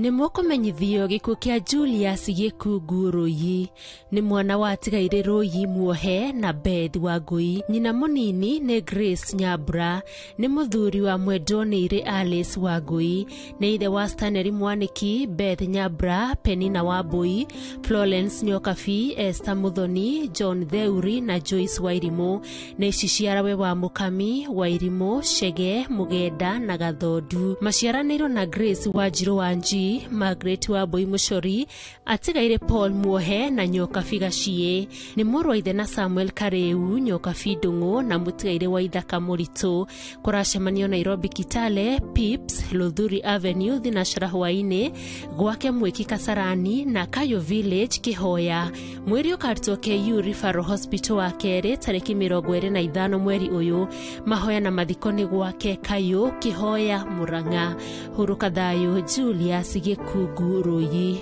Nĩ mũkũmenyithio gĩkuũ kĩa Julius Gĩkungu Rũiyi. Nĩ mwana wa atigairĩ Rũiyi Muohe na Beth Wangui. Nyina mũnini nĩ Grace Nyambura. Nĩ mũthuri wa mwendwo-nĩirĩ Alice Wangui. Nĩ ithe wa Stanley Mwanĩki, Beth Nyambura, Penina Wambui, Florence Nyokabi, Esther Muthoni, John Theuri na Joyce Wairimũ. Nĩ ici ciarawe wa Mũkami, Wairimũ, Chege, Mũgenda na Gathondu. Maciaranĩirwo na Grace Wanjirũ Wanji, Margaret Wambui Mucori, atigaire Paul Muohe na Nyokabi Gaciĩ. Nĩ mũrũ wa ithe na Samuel Karĩu, Nyokabi Ndũng'ũ na mũtigaire wa Ithaka Mũritũ. Kũracemanio Nairobi Kitale, Pips, Luthuri Avenue, Thinashara hwaĩ-inĩ, gwake Mwĩki Kasarani na Kayo Village Kĩhoya. Mwĩrĩ ũkarutwo KU Referral Hospital wa kerĩ tarĩki 25 mweri ũyũ. Mahoya na mathiko nĩ gwake Kayo Kĩhoya Murang'a. Hurũka thayũ Julius Gĩkungu Rũiyi.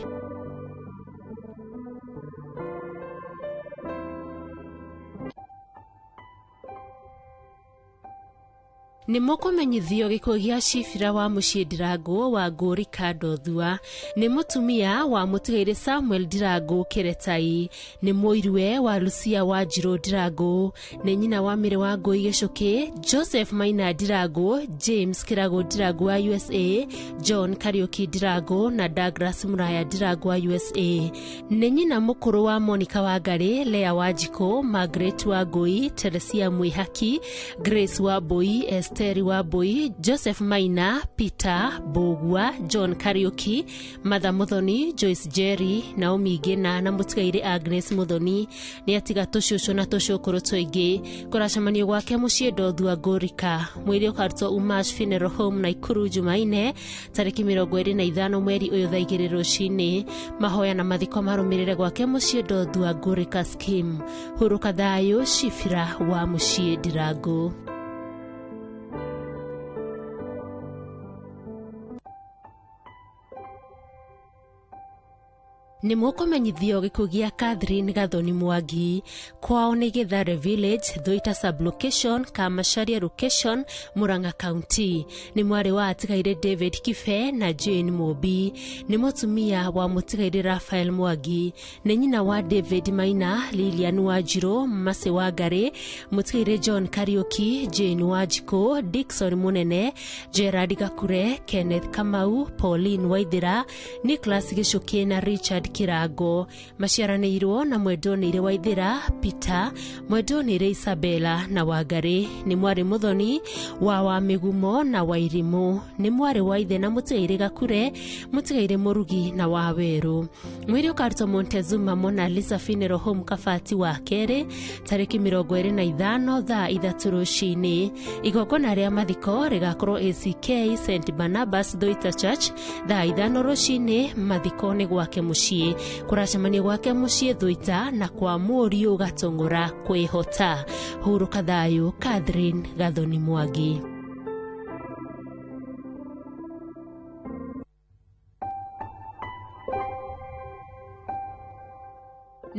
Nĩ mũkũmenyithio gĩkuũ gĩa Shifira wa mũciĩ Ndirangũ wa Ngũrika Ndothua. Nĩ mũtumia wa mũtigairĩ Samuel Ndirangũ Kĩretai. Nĩ mũirue wa Lucia Wanjirũ Ndirangũ. Nĩ nyina wa Mĩrĩ wa Ngũi Gĩcũkĩ, Joseph Maina Ndirangũ, James Kĩragũ Ndirangũ wa USA, John Kariũki Ndirangũ na Douglas Muraya Ndirangũ wa USA. Nĩ nyina mũkũrũ wa Monica Wangari, Lea Wanjikũ, Margaret Wangũi, Teresia Mwĩhaki, Grace Wambui, Esther Wambui, Joseph Maina, Peter Mbũgua, John Kariũki, Martha Muthoni, Joyce Jerry, Naomi Ngina na mũtigairĩ Agnes Muthoni. Nĩ atiga tũcũcũ na tũcũkũrũ tũingĩ. Kũracemanio gwake mũciĩ Ndothua Ngũrika. Mwĩrĩ ũkarutwo Umash Funeral Home Naikuru Jumaine tarĩki 25 mweri ũyũ thaa 2 rũcinĩ. Mahoya na mathiko marũmĩrĩre gwake mũciĩ Ndothua Ngũrika Scheme. Hurũka thayũ Shifira wa mũciĩ Ndirangũ. Nĩ mũkũmenyithio gĩkuũ gĩa Catherine Gathoni Mwangi. Kwao nĩ Gĩthare Village, Thũita Sublocation, Kamacharia Location, Murang'a County. Nĩ mwarĩ wa atigairĩ David Kibe na Jane Mũmbi. Nĩ mũtumia wa mũtigairĩ Raphael Mwangi. Nĩ nyina wa David Maina, Lilian Wanjirũ, Mercy Wangari, mũtigairĩ John Kariũki, Jane Wanjikũ, Dickson Mũnene, Gerard Gakure, Kenneth Kamau, Pauline Waithera, Nicholas Gĩcũkĩ na Richard Kĩrango. Maciaranĩirwo na mwendwo-nĩirĩ Waithera, Peter, mwendwo-nĩirĩ Isabella na Wangari. Nĩ mwarĩ Mũthoni wa Mĩgumo na Wairimũ. Nĩ mwarĩ wa ithe na mũtigairĩ Gakure, mũtigairĩ Mũrugi na Wawerũ. Mwĩrĩ ũkarutwo Montezuma Mona Lisa Funeral Home Kabati wa kerĩ tarĩki 25 thaa 3 rũcinĩ. Igongona rĩa mathiko rĩgakorwo ACK St Barnabas Thũita Church thaa 5 rũcinĩ. Mathiko nĩ gwake mũciĩ. Kũracemanio gwake mũciĩ Thũita na kwa mũriũ Gatũng'ũra kwĩhota. Hurũka thayũ Catherine Gathoni Mwangi.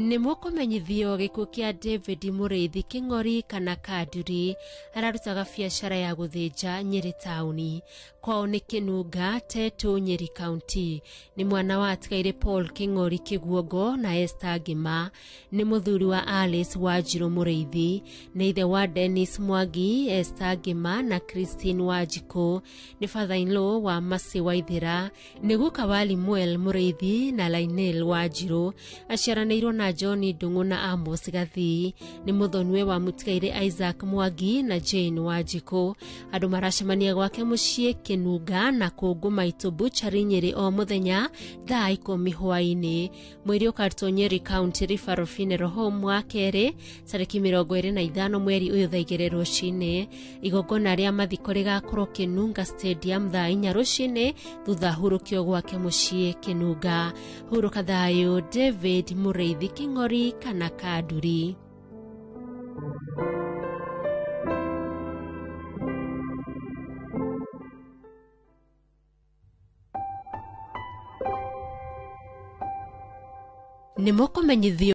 Nĩ mũkũmenyithio gĩkuũ kĩa David Mũrĩithi Kĩng'ori kana Kanduri, ararutaga biacara ya gũthĩnja Nyĩrĩ taũni. Kwao nĩ Kĩnunga, Tetũ, Nyĩrĩ County. Nĩ mwana wa atigaire Paul Kĩng'ori Kĩguongo na Esther Ngĩma. Nĩ mũthuri wa Alice Wanjirũ Mũrĩithi. Nĩ ithe wa Dennis Mwangi, Esther Ngĩma na Christine Wanjikũ. Nĩ father-in-law wa Mercy Waithera. Nĩ guka wa Limuel Mũrĩithi na Lainel Wanjirũ. Aciaranĩirwo na John Ndung'u na Amos Gathii. Nĩ mũthoniwe wa mũtigaire Isaac Mwangi na Jane Wanjikũ. Andũ maracemania gwake mũciĩ Kĩnunga na Kũngũmaitũ Butchery Nyĩrĩ o mũthenya thaa 10 hwaĩ-inĩ. Mwĩrĩ ũkarutwo Nyeri County Referral Funeral Home wa kerĩ tarĩki 25 mweri ũyũ thaa 2 rũcinĩ. Igongona rĩa mathiko rĩgakorwo Kĩnunga Stadium thaa 4 rũcinĩ thutha hurũkio gwake mũciĩ Kĩnunga. Hurũka thayũ David Mũrĩithi Kĩng'ori kana Kanduri. Nĩ mũkũmenyithio.